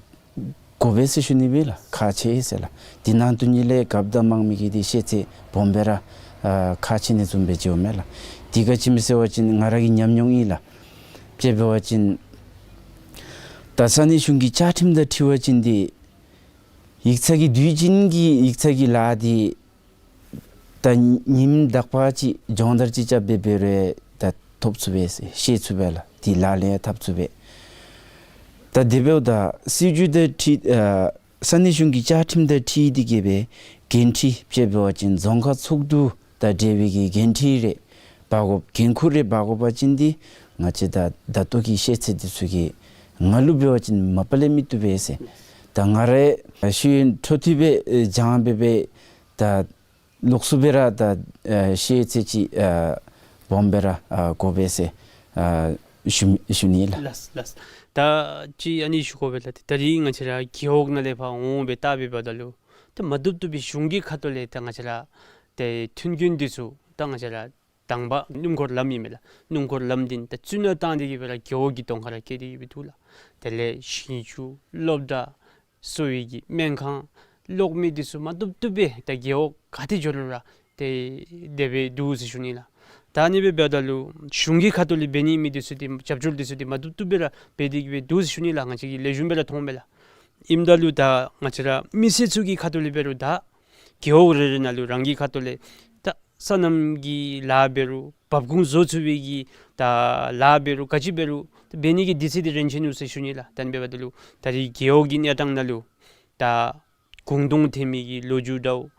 དགོ་པས་ཟེར་ཞུ་ནི་སྦེ་ལགས། ཁག་ཆེ་ཟེར་ལགས། དེ་ནང་དོན་ཉིད་ལས་རྒཔོ་དང་དམངས་མི་གི་འདི་ཤེས་ཚད་སྦོམ་སྦེ་ར་ཨ་ཁག་ཆེ་ནི་བཟུམ་སྦེ་འགྱོཝ་མས་ལགས། དེ་ག་ཅི་སྨོ་ཟེར་བ་ཅིན་ང་ར་གི་ཉམས་མྱོང་ཨིན་ལགས། དཔྱེ་འབད་བ་ཅིན་ད་ས་གནས་གཞུང་གི་བཅའ་ཁྲིམས་དང་འཁྲིལ་བ་ཅིན་འདི་ཡིག་ཚང་གི་དུས་རྒྱུན་གྱི་ཡིག་ཚང་གི་ལཱ་འདི་ད་ཉིནམ་དག་པ་ཅིག་སྦྱོང་བརྡར་ཅིག་རྐྱབ་སྦེ་འབད་རུང་ད་ཐོབ་ཚུགས་པས་ཟེར། ཤེས་ཚུགས་པས་ལགས། དེ་ལག་ལེན་འཐབ་ཚུགས་པས། ད་དེ་འབདཝ་ད་སྲིད་བྱུས་དང་འཁྲིལ་ཨ་ས་གནས་གཞུང་གི་བཅའ་ཁྲིམས་དང་འཁྲིལ་ཏེ་གི་སྦེ་འགན་འཁྲི་དཔྱེ་འབད་བ་ཅིན་རྫོང་ཁག་ཚོགས་འདུ་དང་འབྲེལ་བའི་གི་འགན་འཁྲི་རེ་འབག་དགོ་འགན་ཁུར་རེ་འབག་དགོ་པ་ཅིན་འདི་ང་བཅས་ད་ད་ལྟོ་གི་ཤེས་ཚད་འདི་ཚུ་གིས་ང་ལུ་འབད་བ་ཅིན་མ་པ་ལས་མི་བཏུབ་པས་ཟེར། ད་ང་ར་ཤེས་ཡོན་འཕྲོ་མཐུད་སྦེ་ཨེ་སྦྱང་སྦེ་སྦེ་ད་ལོགས་སུ་སྦེ་ར་ད་ཨ་ཤེས་ཚད་ཅིག་ཨ་སྦོམ་སྦེ་ར་ཨ་དགོ་པས་ཟེར་ཨ་ཞུ་ཞུ་ནི་ལགས། ལགས་ལགས། ད་ཅི་ཨ་ནི་ཞུ་དགོ་པས་ལགས། ད་རིས་ང་བཅས་ར་རྒེད་འོག་ནང་ལས་ཕར་འོང་སྦེ་བལྟ་སྦེ་འབདཝ་ད་ལུ་ད་མ་བཏུབ་བཏུབ་པའི་གཞུང་གི་ཁ་ཐུག་ལས་ད་ང་བཅས་ར་ཏེ་མཐུན་རྐྱེན་འདི་ཚུ་ད་ང་བཅས་ར་དང་པ་སྣུམ་འཁོར་ལམ་ཨིན་མས་ལགས། སྣུམ་འཁོར་ལམ་འདི་ད་རྩི་ནག་བཏང་སྟེ་གི་སྦེ་ར་རྒེད་འོག་གི་གདོང་ཁར་ར་བཀལ་ཏེ་གི་སྦེ་འདུག་ལགས། དེ་ལས་ཞིང་ཆུ་སློབ་གྲྭ་གསོ་བའི་གི་སྨན་ཁང་གློག་མེ་འདི་ཚུ་མ་བཏུབ་བཏུབ་སྦེ་ད་རྒེད་འོག་ག་ཏེ་འགྱོ་རུང་ར་ཏེ་དེ་སྦེ་འདུག་ཟེར་ཞུ་ནི་ལགས། ད་ཨ་ནི་སྦེ་འབདཝ་ད་ལུ་གཞུང་གི་ཁ་ཐུག་ལས་འབད་ནི་མི་འདི་ཚུ་འདི་རྒྱབ་སྐྱོར་འདི་ཚུ་འདི་མ་བཏུབ་བཏུབ་སྦེ་ར་འབད་དེ་གི་སྦེ་འདུག་ཟེར་ཞུ་ནི་ལགས། ང་བཅས་ཀྱིས་ལེགས་ཤོམ་སྦེ་ར་མཐོངམ་མས་ལགས། ཨིནམ་ད་ལུ་ད་ང་བཅས་ར་མི་སེར་ཚུ་གི་ཁ་ཐུག་ལས་འབད་རུང་ད་རྒེད་འོག་རེ་རེ་ནང་ལུ་རང་གི་ཁ་ཐུག་ལས་ད་སོ་ནམ་གྱི་ལཱ་འབད་རུང་འབབ་ཁུངས་བཟོ་ཚུགས་པའི་གི་ད་ལཱ་འབད་རུང་ག་ཅི་འབད་རུང་ད་འབད་ནི་གི་དུས་ཚོད་འདི་རན་ཆི་ནུག་ཟེར་ཞུ་ནི་ལགས། ད་ཨ་ནི་འབདཝ་ད་ལུ་ད་རིས་རྒེད་འོག་གི་གནས་སྟངས་ནང་ལུ་ད་གུང་སྟོང་ཐོན་མི་གི་ལོ་རྒྱུས་འདྲཝ་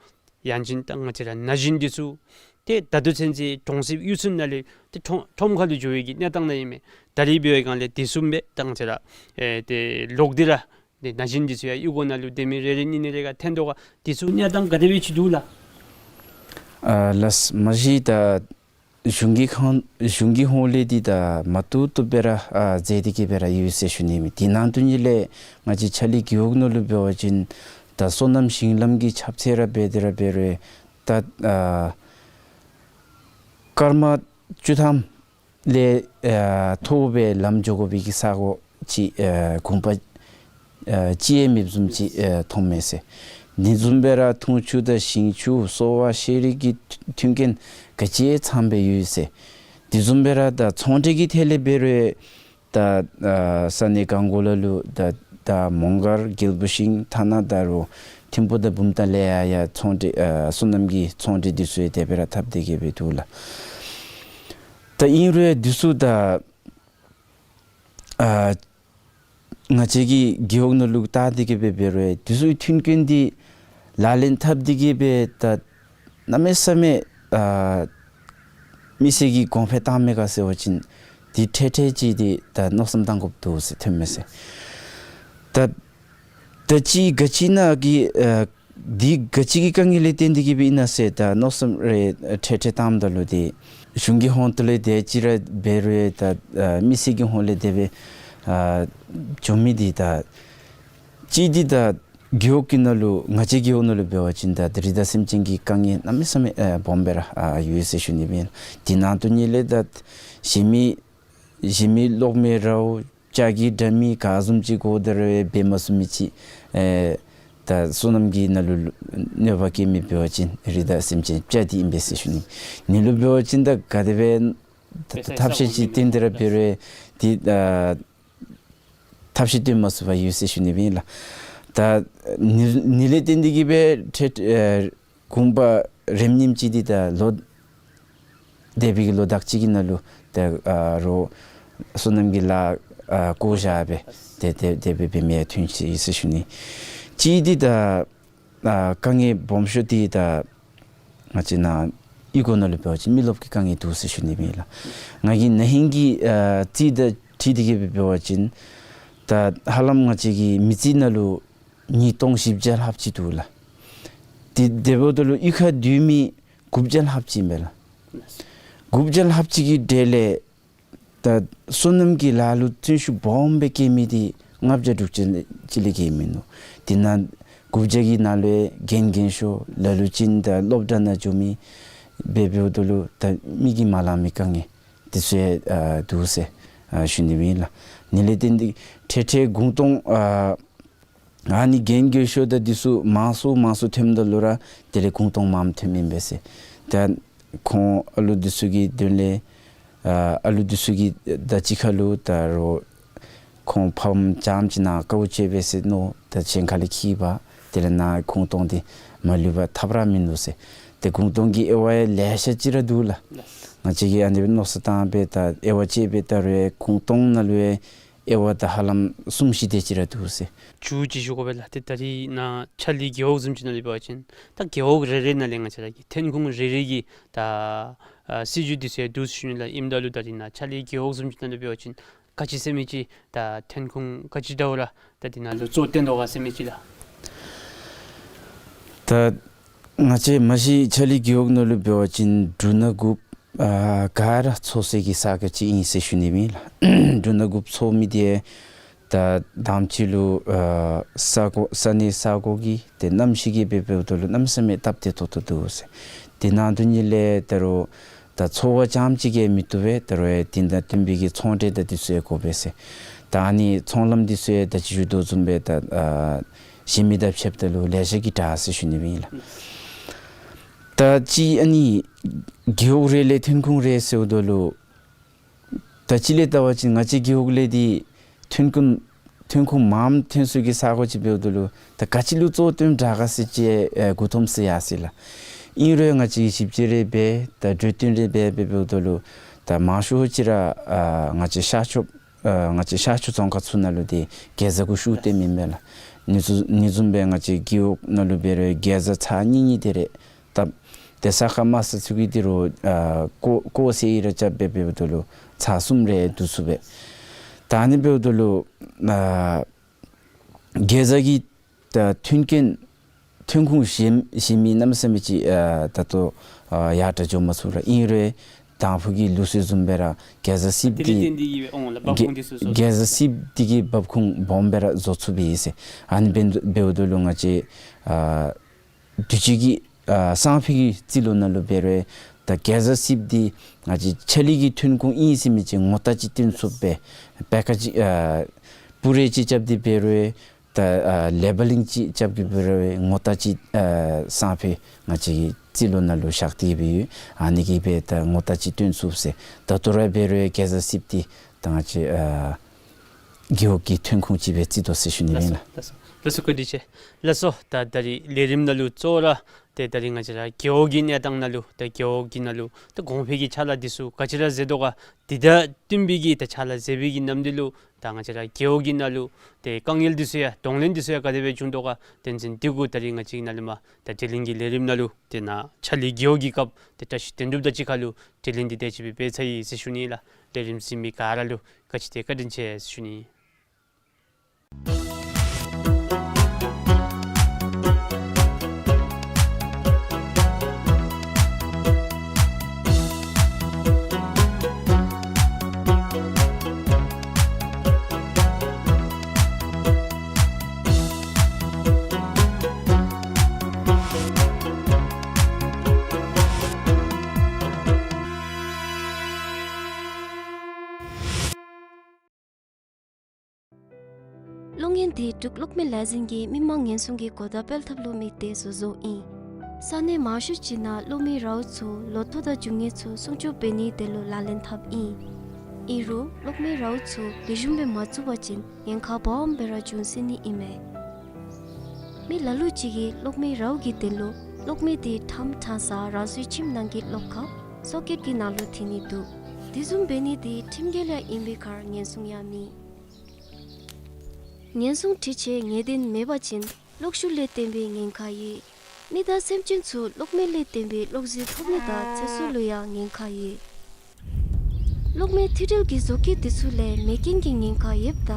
ཡང་ཅིན་ད་ང་བཅས་ར་ན་གཞོན་འདི་ཚུ་ཏེ་ད་ལྟོ་ཚུན་ཚོད་གྲོང་གསེབ་གཡུས་ཚན་ནང་ལས་ཏེ་ཁྲོམ་ཁྲོམ་ཁ་ལུ་འགྱོ་བའི་གི་གནས་སྟངས་ནང་ཨིན་མས། ད་རིས་འབད་བའི་སྒང་ལས་དེ་ཚུ་མེད། ད་ང་བཅས་ར་ཨེ་ཏེ་ལོག་སྟེ་ར་ཏེ་ན་གཞོན་འདི་ཚུ་ཡང་གཡུས་སྒོ་ནང་ལུ་སྡོད་མི་རེ་རེ་གཉིས་གཉིས་རེ་ག་ཐོན་དོ་ག། དེ་ཚུ་གནས་སྟངས་ག་དེ་སྦེ་ཅིག་འདུག་ལགས། ཨ་ལགས། མ་གཞི་ད་གཞུང་གི་ཁང་གཞུང་གི་ཧོངས་ལས་འདི་ད་མ་བཏུབ་བཏུབ་སྦེ་ར་ཨ་མཛད་དེ་གི་སྦེ་ར་ཡོད་ཟེར་ཞུ་ནི་མས། དེ་ནང་དོན་ཉིད་ལས་ང་བཅས་ཆ་ལི་རྒེད་འོག་ནང་ལུ་འབད་བ་ཅིན་ད་སོ་ནམ་ཞིང་ལམ་གྱི་ཁྱབ་ཚད་ར་འབད་དེ་ར་འབད་རུང་ད་ཨ་སྐར་མ་བཅུ་ཐམ་ལས་ཨ་མཐོ་བའི་ལམ་འགྱོ་དགོ་པའི་གི་ས་གོ་ཅིག་ཨ་གུང་པ་ཨ་ཅིག་ཡང་མེདཔ་བཟུམ་ཅིག་ཨ་མཐོངམ་མས་ཟེར། དེ་བཟུམ་སྦེ་ར་འཐུང་ཆུ་དང་ཞིང་ཆུ་གསོ་བ་ཤེས་རིག་གི་མཐུན་རྐྱེན་ག་ཅི་ཡང་ཚངམ་སྦེ་ཡོད་ཟེར། དེ་བཟུམ་སྦེ་ར་ད་ཚོང་འབྲེལ་གྱི་ཐད་ལས་འབད་རུང་ད་ཨ་ས་གནས་གང་གོ་ལ་ལུ་ད་ད་མོང་སྒར་རྒྱལ་པོ་ཤིང་ཐ་ན་ད་རུང་ཐིམ་ཕུ་དང་བུམ་ཐང་ལས་ཡང་ཡང་ཚོང་འབྲེལ་ཨ་སོ་ནམ་གྱི་ཚོང་འབྲེལ་འདི་ཚུ་ཡང་དེ་སྦེ་ར་འཐབ་སྟེ་གི་སྦེ་འདུག་ལགས། ད་ཨིན་རུང་འདི་ཚུ་ད་ཨ་ང་བཅས་ཀྱི་རྒེད་འོག་ནང་ལུ་བལྟ་སྟེ་གི་སྦེ་འབད་རུང་འདི་ཚུ་མཐུན་རྐྱེན་འདི་ལག་ལེན་འཐབ་སྟེ་གི་སྦེ་ད་གནམ་མེད་ས་མེད་ཨ་མི་སེར་གྱིས་གོང་འཕེལ་བཏང་མས་ག་ཟེར་བ་ཅིན་འདི་འཕྲལ་འཕྲལ་ཅིག་འདི་ད་མནོ་བསམ་བཏང་དགོཔ་འདུག་ཟེར་ཐོནམ་མས་ཟེར། ད་ད་ཅི་ག་ཅི་ནང་གི་ཨ་འདི་ག་ཅི་གི་དཀའ་ངལ་ལས་བརྟེན་ཏེ་གི་སྦེ་ཨིན་ན་ཟེར་ད་མནོ་བསམ་རེ་འཕྲལ་འཕྲལ་བཏངམ་ད་ལུ་འདི་གཞུང་གི་ཧོངས་ལས་དེ་ཅིག་ར་འབད་རུང་ད་ཨ་མི་སེར་གྱི་ཧོངས་ལས་དེ་སྦེ་ཨ་བྱུང་མི་འདི་ད་ཅིག་འདི་ད་རྒེད་འོག་གི་ནང་ལུ་ང་བཅས་རྒེད་འོག་ནང་ལུ་འབད་བ་ཅིན་ད་རི་དྭགས་སེམས་ཅན་གྱི་དཀའ་ངལ་གནམ་མེད་ས་མེད་ཨ་སྦོམ་སྦེ་ར་ཨ་ཡོད་ཟེར་ཞུ་ནི་སྦེ་ཨིན། དེ་ནང་དོན་ཉིད་ལས་ད་གཞན་མི་གཞན་མི་གློག་མེ་ར་འོང་ལྕགས་ཀྱི་དྲ་མིག་ག་བཟུམ་ཅིག་དགོ་དེ་ར་འབད་མ་ཚུགས་མི་ཅིག་ཨེ་ད་སོ་ནམ་གྱི་ནང་ལུ་གནོད་པ་བཀལ་མི་འབད་བ་ཅིན་རི་དྭགས་སེམས་ཅན་ལྕགས་འདི་ཨིན་པས་ཟེར་ཞུ་ནི། ནི་ལུ་འབད་བ་ཅིན་ད་ག་དེ་སྦེ་ཐབས་ཤེས་ཅིག་བཏོན་ཏེ་ར་འབད་རུང་འདི་ཨ་ཐབས་ཤེས་བཏོན་མ་ཚུགས་པར་ཡོད་ཟེར་ཞུ་ནི་སྦེ་ཨིན་ལགས། ད་ཨ་ནི་ལས་བརྟེན་ཏེ་གིས་སྦེ་ཏེ་ཨ་དགོངས་པ་རིམ་གཉིསམ་ཅིག་འདི་ད་ལོ་འདས་པའི་གི་ལོ་དག་ཅིག་གི་ནང་ལུ་ད་ཨ་རོགས་སོ་ནམ་གྱི་ལཱ་ཨ་བཀོ་བཞག་སྦེ་ཏེ་ཏེ་དེ་སྦེ་འབད་མི་ཐོན་ཅི་ཟེར་ཞུ་ནི། གཅིག་འདི་ད་ཨ་དཀའ་ངལ་སྦོམ་ཤོས་འདི་ད་ང་བཅས་ནཱ་གཡུས་སྒོ་ནང་ལུ་འབད་བ་ཅིན་མི་རློབས་ཀྱི་དཀའ་ངལ་འདུག་ཟེར་ཞུ་ནི་ཨིན་ལགས། ང་གིས་ན་ཧིང་གི་ཨ་རྩིས་དང་འཁྲིལ་ཏེ་གིས་སྦེ་འབད་བ་ཅིན་ད་ཧ་ལམ་ང་བཅས་ཀྱི་མི་རྩིས་ནང་ལུ་ཉིས་སྟོང་བཞི་བརྒྱ་ལྷགཔ་ཅིག་འདུག་ལགས། ཏེ་དེ་འབདཝ་ད་ལུ་གཡུས་ཁར་སྡོད་མི་དགུ་བརྒྱ་ལྷགཔ་ཅིག་ཨིན་པས་ལགས། དགུ་བརྒྱ་ལྷགཔ་ཅིག་གི་གྲས་ལས་ད་སོ་ནམ་གྱི་ལཱ་ལུ་བརྩོན་ཤུགས་སྦོམ་སྦེ་བསྐྱེད་མི་འདི་ལྔ་བརྒྱ་དྲུག་ཅུ་ཅིག་ལས་བརྒལ་མིན་ནུག། དེ་ནང་དགུ་བརྒྱ་གི་ནང་ལུ་རྒན་རྒས་ཤོས་ལ་ལུ་ཅིག་ད་སློབ་གྲྭ་ནང་འགྱོ་མི་འབད་འབདཝ་ད་ལུ་ད་མི་གིས་མ་ལང་མི་དཀའ་ངལ་འདི་ཚུ་ཡང་ཨ་འདུག་ཟེར་ཨ་ཞུ་ནི་ཨིན་ལགས། ཨ་ནི་ལས་བརྟེན་ཏེ་ཏེ་ཏེ་གུང་སྟོང་ཨ་ཨ་ནི་རྒན་རྒས་ཤོས་དང་འདི་ཚུ་མང་སུ་མང་སུ་ཐོནམ་ད་ལུ་ར་དེ་ལས་གུང་སྟོང་མངམ་ཐོནམ་ཨིན་པས་ཟེར། ད་ཁོང་ཨ་ལུ་འདི་ཚུ་གི་དོན་ལས་ཨ་ཨ་ལུ་འདི་ཚུ་གི་ད་གཅིག་ཁར་ལུ་ད་རོགས་ཁོང་ཕམ་རྐྱངམ་ཅིག་ནཱ་དཀའཝ་སྤྱད་པས་ཟེར་མནོ། ད་གཞན་ཁ་ལས་འཁྱིད་པ་དེ་ལས་ནཱ་གུང་སྟོང་འདི་མ་ལུས་པར་ཐབས་ར་མིན་འདུག་ཟེར། ཏེ་གུང་སྟོང་གི་དབྱེ་བ་ཡང་ལེ་ཤ་ཅིག་ར་འདུག་ལགས། ང་བཅས་ཀྱིས་ཨ་ནི་སྦེ་མནོ་བསམ་བཏང་སྦེ་ད་དབྱེ་བ་དཔྱད་པའི་ད་རུང་གུང་སྟོང་ནང་ལུ་ཡང་དབྱེ་བ་ད་ཧ་ལམ་གསུམ་བཞི་དེ་ཅིག་ར་འདུག་ཟེར། མཇུག་ཅིག་ཞུ་དགོ་པས་ལགས། ཏེ་ད་རིས་ནཱ་ཕྱག་ལས་རྒེད་འོག་བཟུམ་ཅིག་ནང་ལུ་འབད་བ་ཅིན་ད་རྒེད་འོག་རེ་རེ་ནང་ལས་ང་བཅས་ར་གི་ཐོན་ཁུངས་རེ་རེ་གི་ད་ཨ་སྲིད་བྱུས་འདི་ཚུ་ཡང་འདུག་ཟེར་ཞུ་ནི་ལགས། ཨིནམ་ད་ལུ་ད་རིས་ནཱ་ཕྱག་ལས་རྒེད་འོག་བཟུམ་ཅིག་ནང་ལུ་འབད་བ་ཅིན་ག་ཅི་ཟེར་མི་ཅིག་ད་ཐོན་ཁུངས་ག་ཅི་འདྲཝ་ར་ད་འདི་ནང་ལུ་གཙོ་བཏོན་དོ་ག་ཟེར་མི་ཅིག་ལགས། ད་ང་བཅས་མ་གཞི་ཕྱག་ལས་རྒེད་འོག་ནང་ལུ་འབད་བ་ཅིན་འབྲུ་སྣ་དགུཔ་ཨ་ག་ར་འཚོ་སའི་གི་ས་གོ་ཅིག་ཨིན་ཟེར་ཞུ་ནི་ཨིན་ལགས། འབྲུ་སྣ་དགུཔ་འཚོ་མི་འདི་ད་དང་པ་ཅིག་ལུ་ཨ་ས་གོ་ས་གནས་ས་གོ་གི་ཏེ་གནམ་གཤིས་ཀྱིས་འབད་འབདཝ་ད་ལུ་གནམ་མེད་ས་མེད་སྟབས་བདེ་ཏོག་ཏོ་འདུག་ཟེར། དེ་ནང་དོན་ཉིད་ལས་ད་རུང་ད་འཚོ་བ་རྐྱངམ་ཅིག་གིས་མི་བཏུབ་པས། ད་རུང་ཡང་དེ་དང་བསྟུན་པའི་གི་ཚོང་འབྲེལ་དང་འདི་ཚུ་ཡང་དགོ་པས་ཟེར། ད་ཨ་ནི་ཚོང་ལམ་འདི་ཚུ་ཡང་ད་ཅི་ཞུ་དོ་བཟུམ་སྦེ་ད་ཨ་གཞན་མི་དང་ཕྱདཔ་ད་ལུ་ལེ་ཤ་གིས་དྲག་ཟེར་ཞུ་ནི་ཨིན་ལགས། ད་ཅི་ཨ་ནི་རྒེད་འོག་རེ་ལས་ཐོན་ཁུངས་རེ་ཟེརཝ་ད་ལུ་ད་ཅི་ལས་བལྟ་བ་ཅིན་ང་བཅས་རྒེད་འོག་ལས་འདི་ཐོན་ཁུངས་ཐོན་ཁུངས་མངམ་ཐོན་སའི་གི་ས་གོ་ཅིག་འབདཝ་ད་ལུ་ད་ག་ཅི་ལུ་གཙོ་བཏོན་དྲག་ག་ཟེར་ཅིག་ཨེ་མགུ་འཐོམ་སི་ཡར་སི་ལགས། ཨིན་རུང་ང་བཅས་ཞིབ་དཔྱད་རེ་འབད་ད་གྲོས་བསྟུན་རེ་འབད་འབད་འབདཝ་ད་ལུ་ད་མང་ཤོས་ཅིག་ར་ཨ་ང་བཅས་ཤར་ཕྱོགས་ཨ་ང་བཅས་ཤར་ཕྱོགས་རྫོང་ཁག་ཚུ་ནང་ལུ་འདི་གེ་ཛ་གུ་ཤུགས་བཏོན་མི་མས་ལགས། ཨ་ནི་བཟུམ་ཨ་ནི་བཟུམ་སྦེ་ང་བཅས་རྒེད་འོག་ནང་ལུ་འབད་རུང་གེ་ཛ་ཚར་གཉིས་གཉིས་དེ་རེ་བཏབ། ཏེ་ས་ཁ་དམའ་ས་ཚུ་གི་འདི་རུང་ཨ་ཀོ་ཀོ་ཟེར་ཡི་ར་རྐྱབ་འབད་འབདཝ་ད་ལུ་ཚར་གསུམ་རེ་བསྡུ་ཚུགས་པས། ད་ཨ་ནི་འབདཝ་ད་ལུ་ཨ་གེ་ཛ་གི་ད་ཐོན་སྐྱེད་ཐོན་ཁུངས་གཞན་གཞན་མི་གནམ་མེད་ས་མེད་ཅིག་ཨ་ད་ལྟོ་ཨ་ཡར་དྲག་འགྱོ་མ་ཚུགས་ར། ཨིན་རུང་དང་ཕུ་གི་ལུགས་སྲོལ་བཟུམ་སྦེ་ར་གེ་ཛ་སིབ་འདི་གེ་ཛ་སིབ་འདི་གིས་འབབ་ཁུངས་སྦོམ་སྦེ་ར་བཟོ་ཚུགས་པས་ཟེར། ཨ་ནི་འབད་འབདཝ་ད་ལུ་ང་བཅས་ཨ་དུས་ཅི་གི་ཨ་སང་ཕོད་ཀྱི་རྩིས་ལོ་ནང་ལུ་འབད་རུང་ད་གེ་ཛ་སིབ་འདི་ང་བཅས་ཕྱག་ལས་ཀྱི་ཐོན་ཁུངས་ཨིན་ཟེར་མི་ཅིག་ངོ་རྟགས་ཅིག་སྟོན་ཚུགས་པས། པེ་ཀེ་ཇི་ཨ་པུ་རེ་ཅིག་རྐྱབ་སྟེ་འབད་རུང་ད་ཨ་ལེ་བེ་ལིང་ཅིག་རྐྱབ་སྟེ་འབད་རུང་ངོ་རྟགས་ཅིག་ཨ་སང་ཕོད་ང་བཅས་ཀྱི་རྩིས་ལོ་ནང་ལུ་བཞག་སྟེ་འབད་ཡོད། ཨ་ནི་གིས་འབད་ད་ངོ་རྟགས་ཅིག་སྟོན་ཚུགས་ཟེར། ད་ལྟོ་ར་འབད་རུང་གེ་ཛ་སིབ་འདི་ད་ང་བཅས་ཨ་རྒེད་འོག་གི་ཐོན་ཁུངས་ཅིག་སྦེ་བརྩི་དོ་ཟེར་ཞུ་ནི་ཨིན་ལགས། ལགས་སོ་ལགས་སོ་བཀའ་དྲིན་ཆེ། ལགས་སོ་ད་ད་རིས་ལས་རིམ་ནང་ལུ་གཙོ་བོ་ར་ཏེ་ད་རིས་ང་བཅས་ར་རྒེད་འོག་གི་གནས་སྟངས་ནང་ལུ་ད་རྒེད་འོག་གི་ནང་ལུ་ད་གོང་འཕེལ་གྱི་ཕྱག་ལཱ་འདི་ཚུ་ག་ཅི་ར་མཛད་དོ་ག། དེ་དང་བསྟུན་པའི་གི་ད་ཕྱག་ལཱ་མཛད་པའི་གི་ནམ་དུས་ལུ་ད་ང་བཅས་ར་རྒེད་འོག་གི་ནང་ལུ་ཏེ་དཀའ་ངལ་འདི་ཚུ་ཡང་གདོང་ལེན་འདི་ཚུ་ཡང་ག་དེ་སྦེ་བྱུང་དོ་ག། དོན་ཚན་འདི་གུ་ད་རིས་ང་བཅས་ཀྱི་ནཱ་ལས་མར་ད་དྲི་ལན་གྱི་ལས་རིམ་ནང་ལུ་ཏེ་ནཱ་ཕྱག་ལས་རྒེད་འོག་གི་སྐབས་ཏེ་བཀྲ་ཤིས་དོན་གྲུབ་དང་གཅིག་ཁར་ལུ་དྲི་ལན་འདི་དེ་ཅིག་སྦེ་འབད་ཚར་ཡི་ཟེར་ཞུ་ནི་ལགས། ལས་རིམ་གཟིགས་མི་ག་ར་ལུ་ག་ཅི་ཏེ་བཀའ་དྲིན་ཆེ་ཟེར་ཞུ་ནི། གློག་བརྙན་འདི་འབྲུག་གློག་མེ་ལས་འཛིན་གྱིས་མི་མང་ཉེན་སྲུང་གི་གོ་བརྡ་སྤེལ་ཐབས་ལུ་དམིགས་ཏེ་བཟོ་བཟོཝ་ཨིན། ས་གནས་མང་ཤོས་ཅིག་ནང་གློག་མེའི་རཝ་ཚུ་ལོ་ཐོག་དང་རྒྱུ་དངོས་ཚུ་སྲུང་སྐྱོབ་འབད་ནིའི་དོན་ལུ་ལག་ལེན་འཐབ་ཨིན། ཨིན་རུང་གློག་མེའི་རཝ་ཚུ་ལེགས་ཤོམ་སྦེ་མ་བཙུགས་པ་ཅིན་ཉེན་ཁ་སྦོམ་སྦེ་ར་འབྱུང་སྲིད་ནི་ཨིན་མས། མི་ལ་ལུ་ཅིག་གིས་གློག་མེ་རཝ་གི་དོན་ལུ་གློག་མེ་དེ་ཁྲམ་ཁྲང་ས་རང་སོའི་ཁྱིམ་ནང་གི་གློག་ཁང་སོ་ཀེཊ་ཀྱི་ནང་ལུ་འཐེན་ནི་འདུག། དེ་བཟུམ་འབད་ནི་དེ་ཁྲིམས་འགལ་ཡང་ཨིན་པའི་ཁར་ཉེན་སྲུང་ཡང་མེད། ཉེན་སྲུང་འཕྲུལ་ཆས་ངེས་གཏན་མེད་པ་ཅིན་གློག་ཤུགས་ལས་བརྟེན་པའི་ཉེན་ཁ་ཡོད། མི་དང་སེམས་ཅན་ཚུ་གློག་མེ་ལས་བརྟེན་པའི་གློག་རྫས་ཐོབ་ནི་དང་ཚེ་སྲོག་ལུ་ཡང་ཉེན་ཁ་ཡོད། གློག་མེ་མཐུད་འབྲེལ་གྱི་བཟོ་བཀོད་དེ་ཚུ་ལས་མེ་རྐྱེན་གྱི་ཉེན་ཁ་ཡོདཔ་ད་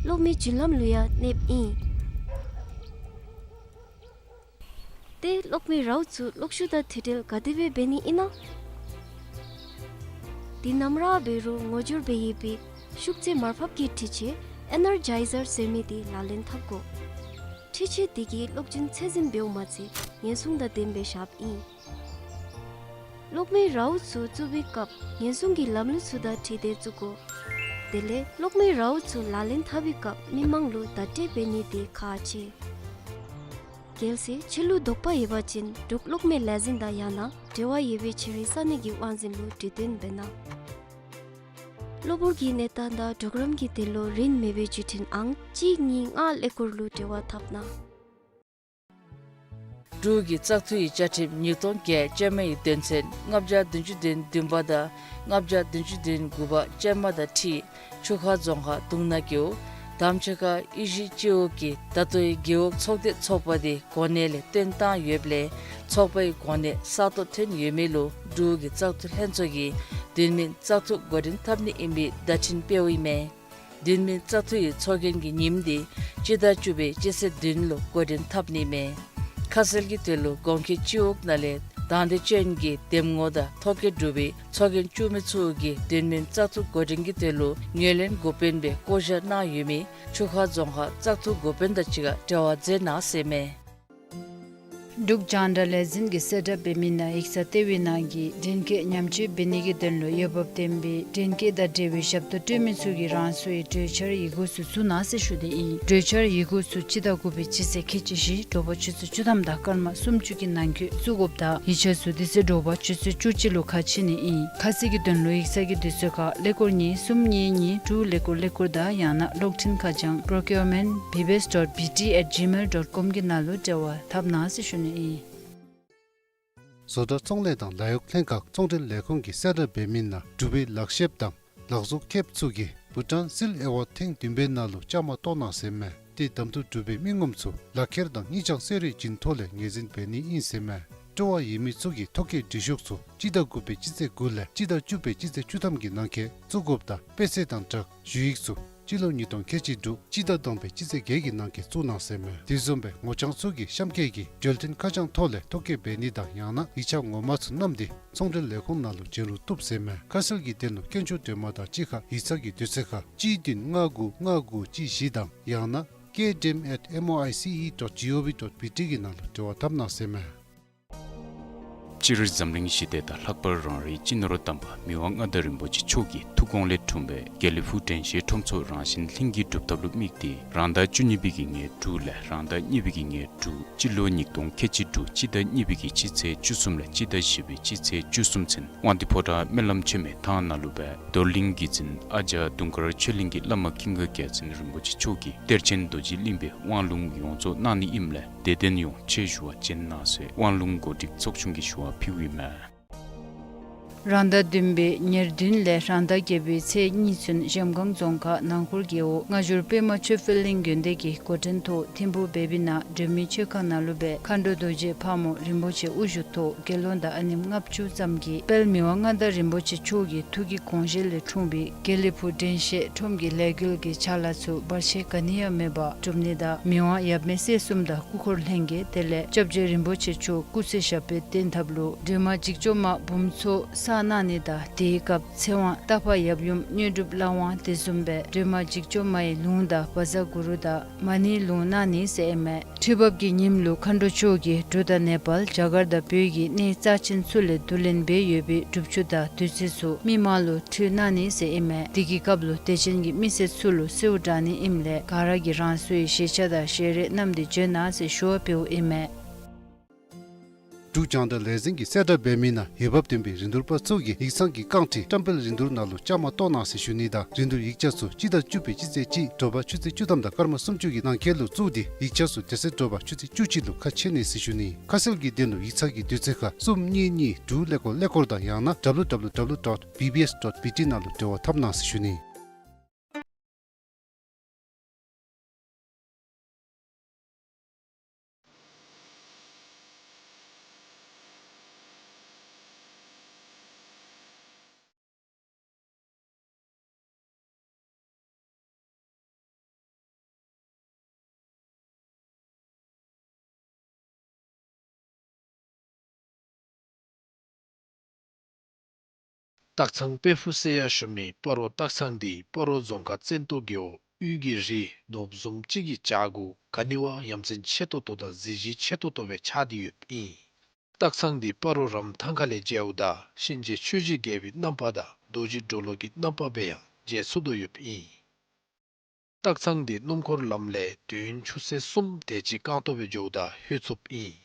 གློག་མེ་རྒྱུན་ལམ་ལུ་ཡང་གནོདཔ་ཨིན། ཏེ་གློག་མེ་རཝ་ཚུ་གློག་ཤུགས་དང་མཐུད་འབྲེལ་ག་དེ་སྦེ་འབད་ནི་ཨིན་ན། དེ་ནམ་ར་འབད་རུང་ངོ་སྦྱོར་འབད་ཡོད་པའི་ཤུགས་ཚད་མར་ཕབ་ཀྱི་འཕྲུལ་ཆས་ཨེ་ནར་ཇའི་ཟར་ཟེར་མི་དེ་ལག་ལེན་འཐབ་དགོ། འཕྲུལ་ཆས་དེ་གིས་གློག་རྒྱུན་ཚད་འཛིན་འབདཝ་མ་ཚད་ཉེན་སྲུང་དང་ལྡནམ་སྦེ་བཞགཔ་ཨིན། གློག་མེ་རཝ་ཚུ་བཙུགས་པའི་སྐབས་ཉེན་སྲུང་གི་ལམ་ལུགས་ཚུ་དང་འཁྲིལ་ཏེ་བཙུགས་དགོ། དེ་ལས་གློག་མེ་རཝ་ཚུ་ལག་ལེན་འཐབ་པའི་སྐབས་མི་མང་ལུ་བརྡ་སྤྲོད་འབད་ནི་དེ་ཁག་ཆེ། གལ་སྲིད་ཁྱོད་ལུ་དོགས་པ་ཡོད་པ་ཅིན་འབྲུག་གློག་མེ་ལས་འཛིན་དང་ཡང་ན་འབྲེལ་བ་ཡོད་པའི་ཁྱོད་རའི་ས་གནས་ཀྱི་དབང་འཛིན་ལུ་གྲོས་བསྟུན་འབད་གནང་། གློ་བུར་གྱི་གནས་སྟངས་དང་གྲོགས་རམ་གྱི་དོན་ལུ་རིན་མེད་པའི་བརྒྱུད་འཕྲིན་ཨང་གཅིག་གཉིས་ལྔ་ཀླད་ཀོར་ལུ་འབྲེལ་བ་འཐབ་གནང་། འབྲུག་གི་བཙག་འཐུ་ཡི་བཅའ་ཁྲིམས་ཉིས་སྟོང་བརྒྱད་ཅན་མའི་དོན་ཚན་ལྔ་བརྒྱ་བདུན་ཅུ་དོན་བདུན་པ་དང་ལྔ་བརྒྱ་བདུན་ཅུ་དོན་དགུ་པ་ཅན་མ་དང་འཁྲིལ་ཆུ་ཁ་རྫོང་ཁག་དུང་ན་རྒེད་འོག་དམ་ཆོས་ཁ་ཨི་ཤི་སྤྱི་འོག་གི་ད་ལྟོའི་རྒེད་འོག་ཚོགས་སྡེ་ཚོགས་པ་དེ་གོ་གནས་ལས་བཏོན་བཏང་ཡོདཔ་ལས་ཚོགས་པའི་གོ་གནས་གསར་གཏོད་ཐོན་ཡོད་མི་ལུ་འབྲུག་གི་བཙག་འཐུ་ལྷན་ཚོགས་ཀྱིས་དུས་མིན་བཙག་འཐུ་འགོ་འདྲེན་འཐབ་ནི་ཨིན་པའི་བརྡ་འཕྲིན་སྤེལཝ་ཨིན་མས། དུས་མིན་བཙག་འཐུ་ཡི་ཚོགས་རྒྱན་གྱི་ཉིནམ་དེ་སྤྱི་ཟླ་བཅུ་པའི་སྤྱི་ཚེས་བདུན་ལུ་འགོ་འདྲེན་འཐབ་ནི་མས། ཁ་གསལ་གྱི་དོན་ལུ་གོང་ཁེ་སྤྱི་འོག་ནང་ལས་དང་འདོད་ཅན་གྱི་འདེམས་ངོ་དང་ཐོ་བཀོད་གྲུབ་པའི་ཚོགས་རྒྱན་བཙུགས་མི་ཚུ་གིས་དུས་མིན་བཙག་འཐུ་འགོ་འདྲེན་གྱི་དོན་ལུ་ངོས་ལེན་འགོ་དཔོན་སྦེ་བསྐོ་བཞག་གནང་ཡོད་མི་ཆུ་ཁ་རྫོང་ཁག་བཙག་འཐུ་འགོ་དཔོན་དང་གཅིག་ཁར་འབྲེལ་བ་མཛད་གནང་ཟེར་མས། འབྲུག་རྒྱང་བསྒྲགས་ལས་འཛིན་གྱིས་གསལ་བསྒྲགས་འབད་མི་ནང་ཡིག་ཚང་ལྟེ་བའི་ནང་གི་འདྲེན་སྐས་ཉམས་བཅོས་འབད་ནི་གི་དོན་ལུ་འོས་འབབ་ལྡན་པའི་འདྲེན་སྐས་དང་འབྲེལ་བའི་ཞབས་ཏོག་སྤྲོད་མི་ཚུ་གིས་རང་སོའི་གྲོས་འཆར་ཡི་གུ་ཚུ་བཙུགས་གནང་ཟེར་ཞུ་དེ་ཨིན། གྲོས་འཆར་ཡི་གུ་ཚུ་སྤྱི་ཟླ་དགུ་པའི་སྤྱི་ཚེས་ཁལ་གཅིག་བཞི་དྲོ་པ་ཆུ་ཚོད་བཅུ་ཐམ་དང་སྐར་མ་སུམ་ཅུ་གི་ནང་འཁོད་བཙུགས་དགོཔ་ད་ཡིག་ཆ་ཚུ་དེ་ཚེ་དྲོ་པ་ཆུ་ཚོད་བཅུ་གཅིག་ལུ་ཁ་ཕྱེ་ནི་ཨིན། ཁ་གསལ་གྱི་དོན་ལུ་ཡིག་ཚང་གི་དུས་ཚོད་ཁར་ཀླད་ཀོར་གཉིས་གསུམ་གཉིས་གཉིས་དྲུག་ཀླད་ཀོར་ཀླད་ཀོར་དང་ཡང་ན་གློག་འཕྲིན་ཁ་བྱང་procurement B B S dot B T at gmail dot com གི་ནང་ལུ་འབྲེལ་བ་འཐབ་གནང་ཟེར་ཞུ་ནི་ཨིན། བཟོ་གྲྭ་ཚོང་ལས་དང་ལཱ་གཡོག་ལྷན་ཁག་ཚོང་འབྲེལ་ལས་ཁུངས་ཀྱིས་གསལ་བསྒྲགས་འབད་མི་ནང་འབྲུག་པའི་ལག་ཤེསཔ་དང་ལག་བཟོ་མཁསཔ་ཚུ་གིས་བྷུ་ཊཱན་སིལ་ཨེ་ཝཱཌ་ཐེངས་བདུན་པའི་ནང་ལུ་བཅའ་མར་གཏོགས་གནང་ཟེར་མས། ཏེ་གདམ་འཐུ་གྲུབ་པའི་མི་ངོམ་ཚུ་ལག་ཁྱེར་དང་སྙིང་བཅངས་གསོལ་རས་བྱིན་ཐོག་ལས་ངོས་འཛིན་འབད་ནི་ཨིན་ཟེར་མས། སྤྲོ་བ་ཡོད་མི་ཚུ་གིས་ཐོ་བཀོད་འབྲི་ཤོག་ཚུ་སྤྱི་ཟླ་དགུ་པའི་སྤྱི་ཚེས་དགུ་ལས་སྤྱི་ཟླ་བཅུ་པའི་སྤྱི་ཚེས་བཅུ་ཐམ་གྱི་ནང་འཁོད་བཙུགས་དགོཔ་དང་དཔེ་ཚད་དང་སྦྲགས་ཞུ་ཡིག་ཚུ་སྤྱི་ལོ་ཉིས་སྟོང་ཁལ་གཅིག་དྲུག་སྤྱི་ཟླ་དང་པའི་སྤྱི་ཚེས་བརྒྱད་ཀྱི་ནང་འཁོད་བཙུགས་གནང་ཟེར་མས། དེ་བཟུམ་སྦེ་ངོ་རྐྱང་ཚུ་གིས་གཤམ་འཁོད་ཀྱི་འབྱོར་ལྡན་ཁ་བྱང་ཐོག་ལས་ཐོ་བཀོད་འབད་ནི་དང་ཡང་ན་ཡིག་ཆ་ངོ་མ་ཚུ་བསྣམས་ཏེ་ཚོང་འབྲེལ་ལས་ཁུངས་ནང་ལུ་བྱོན་རུང་བཏུབ་ཟེར་མས། ཁ་གསལ་གྱི་དོན་ལུ་དཀོན་མཆོག་སྒྲོལ་མ་དང་གཅིག་ཁར་ཡིག་ཚང་གི་དུས་ཚོད་ཁར་གཅིག་བདུན་ལྔ་དགུ་ལྔ་དགུ་གཅིག་བཞི་དང་ཡང་ན་K D M at M O I C E dot G O V dot B T གི་ནང་ལུ་འབྲེལ་བ་འཐབ་གནང་ཟེར་མས། སྤྱིར་འཛམ་གླིང་ཞི་བདེ་དང་ལྷག་པར་རང་རེའི་སྤྱི་ནོར་དམ་པ་མི་དབང་མངའ་བདག་རིན་པོ་ཆེ་མཆོག་གི་ཐུགས་དགོངས་ལས་འཁྲུངས་པའི་དགེ་ལེགས་ཕུག་དྲན་ཤེས་ཁྲོམ་ཚོགས་རང་བཞིན་ལྷན་སྐྱེས་སྒྲུབ་ཐབས་ལུ་དམིགས་ཏེ་རང་ཟླ་བཅུ་གཉིས་པའི་གི་ཉེར་དྲུག་ལས་རང་ཟླ་གཉིས་པའི་གི་ཉེར་དྲུག་སྤྱི་ལོ་ཉིས་སྟོང་ཁལ་གཅིག་དྲུག་སྤྱི་ཟླ་གཉིས་པའི་གི་སྤྱི་ཚེས་བཅུ་གསུམ་ལས་སྤྱི་ཟླ་བཞི་པའི་སྤྱི་ཚེས་བཅུ་གསུམ་ཚུན་དབང་འདུས་ཕོ་བྲང་སྨོན་ལམ་ཆེན་མོའི་ཐང་ནང་ལུ་སྦེ་རྡོར་གླིང་བརྒྱུད་འཛིན་ཨ་ཇ་དུང་དཀར་ཆོས་གླིང་གི་བླ་མ་ཀུན་དགའ་རྒྱལ་མཚན་རིན་པོ་ཆེ་མཆོག་གིས་གཏེར་ཆེན་རྡོ་རྗེ་གླིང་པའི་དབང་ལུང་ཡོངས་རྫོགས་གནང་ནི་ཨིནམ་ལས་དད་ལྡན་ཡོངས་ཆེད་ཞུ་བ་བྱོན་གནང་ཟེར་དབང་ལུང་གོ་སྒྲིག་ཚོགས་ཆུང་གིས་ཞུ་བ་ཕུལཝ་ཨིན་མས། རང་ཟླ་བདུན་པའི་ཉེར་བདུན་ལས་རང་ཟླ་བརྒྱད་པའི་ཚེས་གཉིས་ཚུན་གཞལམ་སྒང་རྫོང་ཁག་ནང་འཁོར་རྒེད་འོག་སྔ་འགྱུར་པདྨ་ཆོས་འཕེལ་གླིང་དགོན་སྡེ་གི་འགོ་འདྲེན་ཐོག་ཐིམ་ཕུག་བེ་བི་ནང་སྒྲོལ་མའི་ཆོས་ཁང་ནང་ལུ་སྦེ་མཁའ་འགྲོ་རྡོ་རྗེ་ཕག་མོ་རིན་པོ་ཆེ་དབུ་བཞུགས་ཐོག་དགེ་སློང་དང་ཨ་ནེམ་ལྔ་བཅུ་ཙམ་གྱིས་དཔལ་མི་དབང་མངའ་བདག་རིན་པོ་ཆེ་མཆོག་གི་ཐུགས་ཀྱི་དགོངས་བཞེད་ལས་འཁྲུངས་པའི་དགེ་ལེགས་ཕུག་དྲན་ཤེས་ཁྲོམ་གྱི་ལས་འགུལ་གྱི་ཕྱག་ལཱ་ཚུ་བར་ཆད་ག་ནི་ཡང་མེད་པར་གྲུབ་ནི་དང་མི་དབང་ཡབ་མེས་སྲས་གསུམ་དང་སྐུ་འཁོར་ལྷན་རྒྱས་དེ་ལས་སྐྱབས་རྗེ་རིན་པོ་ཆེ་མཆོག་སྐུ་ཚེ་ཞབས་པད་བརྟན་ཐབས་ལུ་སྒྲོལ་མ་འཇིགས་བྱེད་མ་འབུམ་ཚོགས་བསགས་གནང་ནི་དང་དེའི་སྐབས་ཚེ་དབང་སྟག་ཕག་ཡབ་ཡུམ་དངོས་གྲུབ་བླ་དབང་དེ་བཟུམ་སྦེ་སྒྲོལ་མ་འཇིགས་བྱེད་མ་ཡི་ལུང་དང་བཛྲ་གུ་རུ་དང་མ་ཎིའི་ལུང་གནང་ནི་ཟེར་ཨིན་མས། ཁྲི་འབབ་ཀྱི་ཉིནམ་ལུ་མཁའ་འགྲོ་མཆོག་གིས་འབྲུག་དང་ནེ་པཱལ་རྒྱ་གར་དང་བོད་ཀྱི་གནས་རྩ་ཆེན་ཚུ་ལས་བསྡུ་ལེན་འབད་ཡོད་པའི་སྒྲུབ་ཆུ་དང་བདུད་རྩི་ཚུ་མི་མང་ལུ་ཕུལ་གནང་ནི་ཟེར་ཨིན་མས། དེ་གི་སྐབས་ལུ་དད་ཅན་གྱི་མི་སེར་ཚུ་ལུ་གསོལཝ་བསྒྲགས་ནི་ཨིནམ་ལས་ག་ར་གིས་རང་སོའི་ཞལ་ཆས་དང་ཞལ་རས་བསྣམས་ཏེ་བྱོན་གནང་ཟེར་ཞུ་བ་ཕུལཝ་ཨིན་མས། འབྲུག་རྒྱང་བསྒྲགས་ལས་འཛིན་གྱི་གསལ་བསྒྲགས་འབད་མི་ནང་འོས་འབབ་ལྡན་པའི་རིན་བསྡུར་པ་ཚུ་གིས་ཡིག་ཚང་གི་རྐང་ཁྲི་བཀྲམ་སྤེལ་རིན་བསྡུར་ནང་ལུ་བཅའ་མར་གཏོགས་གནང་ཟེར་ཞུ་ནི་དང་། རིན་བསྡུར་ཡིག་ཆ་ཚུ་སྤྱི་ཟླ་བཅུ་པའི་སྤྱི་ཚེས་གཅིག་དྲོ་པ་ཆུ་ཚོད་བཅུ་ཐམ་དང་སྐར་མ་སུམ་ཅུ་གི་ནང་འཁོད་ལུ་བཙུགས་ཏེ་ཡིག་ཆ་ཚུ་དེ་ཚེ་དྲོ་པ་ཆུ་ཚོད་བཅུ་གཅིག་ལུ་ཁ་ཕྱེ་ནི་ཟེར་ཞུ་ནི། ཁ་གསལ་གྱི་དོན་ལུ་ཡིག་ཚང་གི་དུས་ཚོད་ཁར་གསུམ་གཉིས་གཉིས་དྲུག་ཀླད་ཀོར་ཀླད་ཀོར་དང་ཡང་ན་W W W dot B B S dot B T ནང་ལུ་འབྲེལ་བ་འཐབ་གནང་ཟེར་ཞུ་ནི། སྟག་ཚང་དཔལ་ཕུག་ཟེར་ཡང་ཞུ་མི་སྤ་རོ་སྟག་ཚང་འདི་སྤ་རོ་རྫོང་ཁག་བཙན་ཏོ་རྒེད་འོག་དབུས་ཀྱི་རི་ནོར་བུ་བཟུམ་ཅིག་གི་བྱག་གུ་ག་ནི་བ་ཡ་མཚན་ཆེ་ཏོག་ཏོ་དང་གཟི་བརྗིད་ཆེ་ཏོག་ཏོ་སྦེ་ཆགས་ཏེ་ཡོདཔ་ཨིན། སྟག་ཚང་འདི་སྤ་རོ་རམ་ཐང་ཁ་ལས་མཇལཝ་ད་གཤིན་རྗེ་ཆོས་རྗེ་རྒྱལ་པོའི་རྣམ་པ་དང་རྡོ་རྗེ་གྲོ་ལོད་ཀྱི་རྣམ་པ་སྦེ་ཡང་མཇལ་ཚུགས་དོ་ཡོདཔ་ཨིན། སྟག་ཚང་འདི་སྣུམ་འཁོར་ལམ་ལས་དུས་ཡུན་ཆུ་ཚོད་གསུམ་དེ་ཅིག་རྐང་ཐང་སྦེ་འགྱོཝ་ད་ལྷོད་ཚུགསཔ་ཨིན།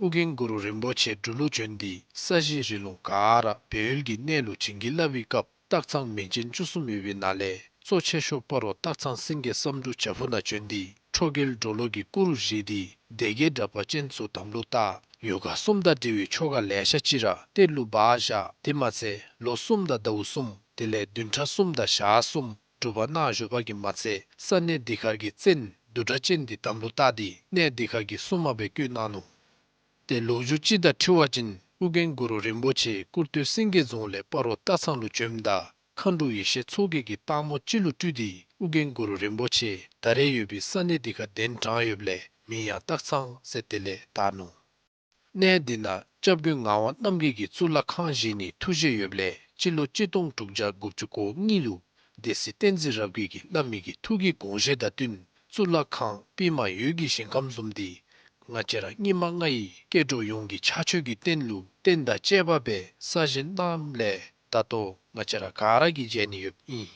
ཨོ་རྒྱན་གུ་རུ་རིན་པོ་ཆེ་འབྲུག་ལུ་བྱོན་ཏེ་ས་གཞི་རི་ལུང་ག་ར་སྦས་ཡུལ་གྱི་གནས་ལུ་བྱིན་གྱིས་བརླབས་པའི་སྐབས་སྟག་ཚང་མིང་ཅན་བཅུ་གསུམ་ཡོད་པའི་ནང་ལས་གཙོ་ཆེ་ཤོས་སྤ་རོ་སྟག་ཚང་སེང་གེ་བསམ་འགྲུབ་བྱག་ཕུག་ནང་བྱོན་ཏེ་ཁྲོ་རྒྱལ་གྲོ་ལོད་ཀྱི་སྐུ་རུ་བཞེངས་ཏེ་སྡེ་བརྒྱད་དྲེགས་པ་ཅན་ཚུ་དམ་ལུ་བཏགས། ཡོ་ག་གསུམ་དང་འབྲེལ་བའི་ཆོ་ག་ལེ་ཤ་ཅིག་ར་གཏེར་ལུ་སྦ་བཞག། དེ་མ་ཚད་ལོ་གསུམ་དང་ཟླཝ་གསུམ་དེ་ལས་བདུན་ཕྲག་གསུམ་དང་ཞག་གསུམ་སྒྲུབ་པ་གནང་བཞུགས་པ་གིས་མ་ཚད་ས་གནས་འདི་ཁར་གྱི་བཙན་བདུད་སྒྲ་ཅན་འདི་དམ་ལུ་བཏགས་ཏེ་གནས་འདི་ཁར་གྱི་སྲུང་མ་སྦེ་བསྐོས་གནང་ནུག། ཏེ་ལོ་རྒྱུས་ཅིག་དང་འཁྲིལ་བ་ཅིན་ཨོ་རྒྱན་གུ་རུ་རིན་པོ་ཆེ་སྐུར་སྟོད་སེང་གེ་རྫོང་ལས་སྤ་རོ་སྟག་ཚང་ལུ་བྱོནམ་ད་མཁའ་འགྲོ་ཡེ་ཤེས་མཚོ་རྒྱལ་གྱིས་སྟག་མོ་ཅིག་ལུ་སྤྲུལ་ཏེ་ཨོ་རྒྱན་གུ་རུ་རིན་པོ་ཆེ་ད་རེས་ཡོད་པའི་ས་གནས་འདི་ཁར་གདན་དྲངས་ཡོདཔ་ལས་མིང་ཡང་སྟག་ཚང་ཟེར་དེ་ལས་བཏགས་ནུག། གནས་འདི་ནང་སྐྱབས་མགོན་ངག་དབང་རྣམ་རྒྱལ་གྱིས་གཙུག་ལག་ཁང་བཞེངས་ནིའི་ཐུགས་བཞེད་ཡོདཔ་ལས་སྤྱི་ལོ་གཅིག་སྟོང་དྲུག་བརྒྱ་དགུ་བཅུ་གོ་གཉིས་ལུ་སྡེ་སྲིད་བསྟན་འཛིན་རབ་རྒྱས་ཀྱིས་བླ་མའི་གི་ཐུགས་ཀྱི་དགོངས་བཞེད་དང་བསྟུན་གཙུག་ལག་ཁང་པདྨ་འོད་ཀྱི་ཞིང་ཁམས་བཟུམ་འདི་ང་བཅས་ར་སྙིགས་མ་ལྔ་ཡི་སྐྱེ་འགྲོ་ཡོངས་ཀྱི་ཕྱག་མཆོད་ཀྱི་རྟེན་ལུ་རྟེན་དང་བཅས་པ་སྦེ་གསར་བཞེངས་གནངམ་ལས་ད་ལྟོ་ང་བཅས་ར་ག་ར་གིས་མཇལ་ནི་ཡོདཔ་ཨིན།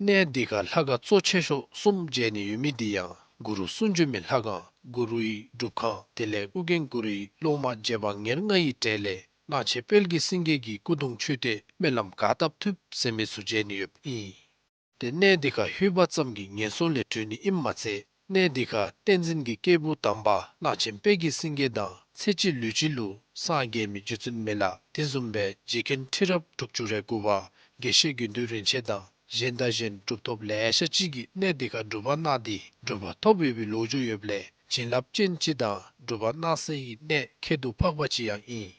གནས་འདི་ཁར་ལྷ་ཁང་གཙོ་ཆེ་ཤོས་གསུམ་མཇལ་ནི་ཡོད་མི་འདི་ཡང་གུ་རུ་གསུང་བྱོན་མའི་ལྷ་ཁང་གུ་རུའི་སྒྲུབ་ཁང་དེ་ལས་ཨོ་རྒྱན་གུ་རུའི་སློབ་མ་རྗེ་འབངས་ཉེར་ལྔ་ཡི་གྲས་ལས་གླང་ཆེན་དཔལ་གྱི་སེང་གེ་གི་སྐུ་གདུང་མཆོད་རྟེན་སྨོན་ལམ་ག་བཏབ་ཐུབ་ཟེར་མི་ཚུ་མཇལ་ནི་ཡོདཔ་ཨིན། ཏེ་གནས་འདི་ཁར་ལྷོད་པ་ཙམ་གྱིས་ངན་སོང་ལས་གྲོལ་ནི་ཨིནམ་མ་ཚད་གནས་འདི་ཁར་བསྟན་འཛིན་གྱི་སྐྱེས་བུ་དམ་པ་གླང་ཆེན་དཔལ་གྱི་སེང་གེ་དང་ཚེ་གཅིག་ལུས་གཅིག་ལུ་སངས་རྒྱས་མི་རྗེ་བཙུན་མི་ལ་དེ་བཟུམ་སྦེ་རྗེ་མཁན་ཁྲི་རབས་དྲུག་ཅུ་རེ་དགུ་པ་དགེ་བཤེས་དགེ་འདུན་རིན་ཆེན་དང་གཞན་དང་གཞན་གྲུབ་ཐོབ་ལེ་ཤ་ཅིག་གིས་གནས་འདི་ཁར་སྒྲུབ་པ་གནང་སྟེ་གྲུབ་པ་ཐོབ་ཡོད་པའི་ལོ་རྒྱུས་ཡོདཔ་ལས་བྱིན་རླབས་ཅན་ཅིག་དང་སྒྲུབ་པ་གནང་སའི་གནས་ཁྱད་དུ་འཕགས་པ་ཅིག་ཡང་ཨིན།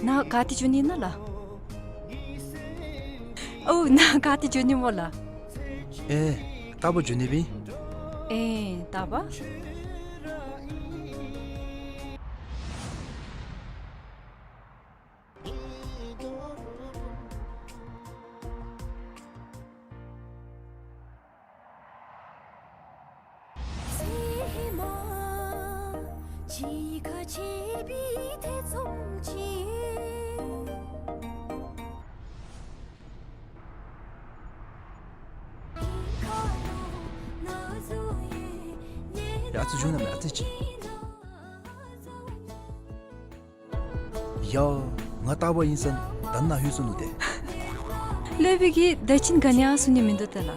ནཱ་ག་ཏེ་འགྱོ་ནི་ཨིན་ན་ལགས། ཨོ་ནཱ་ག་ཏེ་འགྱོ་ནི་སྨོ་ལགས། ཨེ་རྟག་པར་འགྱོ་ནི་སྦེ་ཨིན། ཨེ་རྟག་པར། ཡ་ཙི་འགྱོ་ན་མེད་ཨ་ཙི་ཅིག། ཡ། ང་རྟག་པར་ཨིན་ས་ནུག། ད་ནཱ་ལྷོད་སོ་ནུག་ཏེ། ལྷོད་པའི་གི་ད་ཅི་ག་ནི་ཡང་གསུང་ནི་མིན་འདུག་ཏེ་ལགས།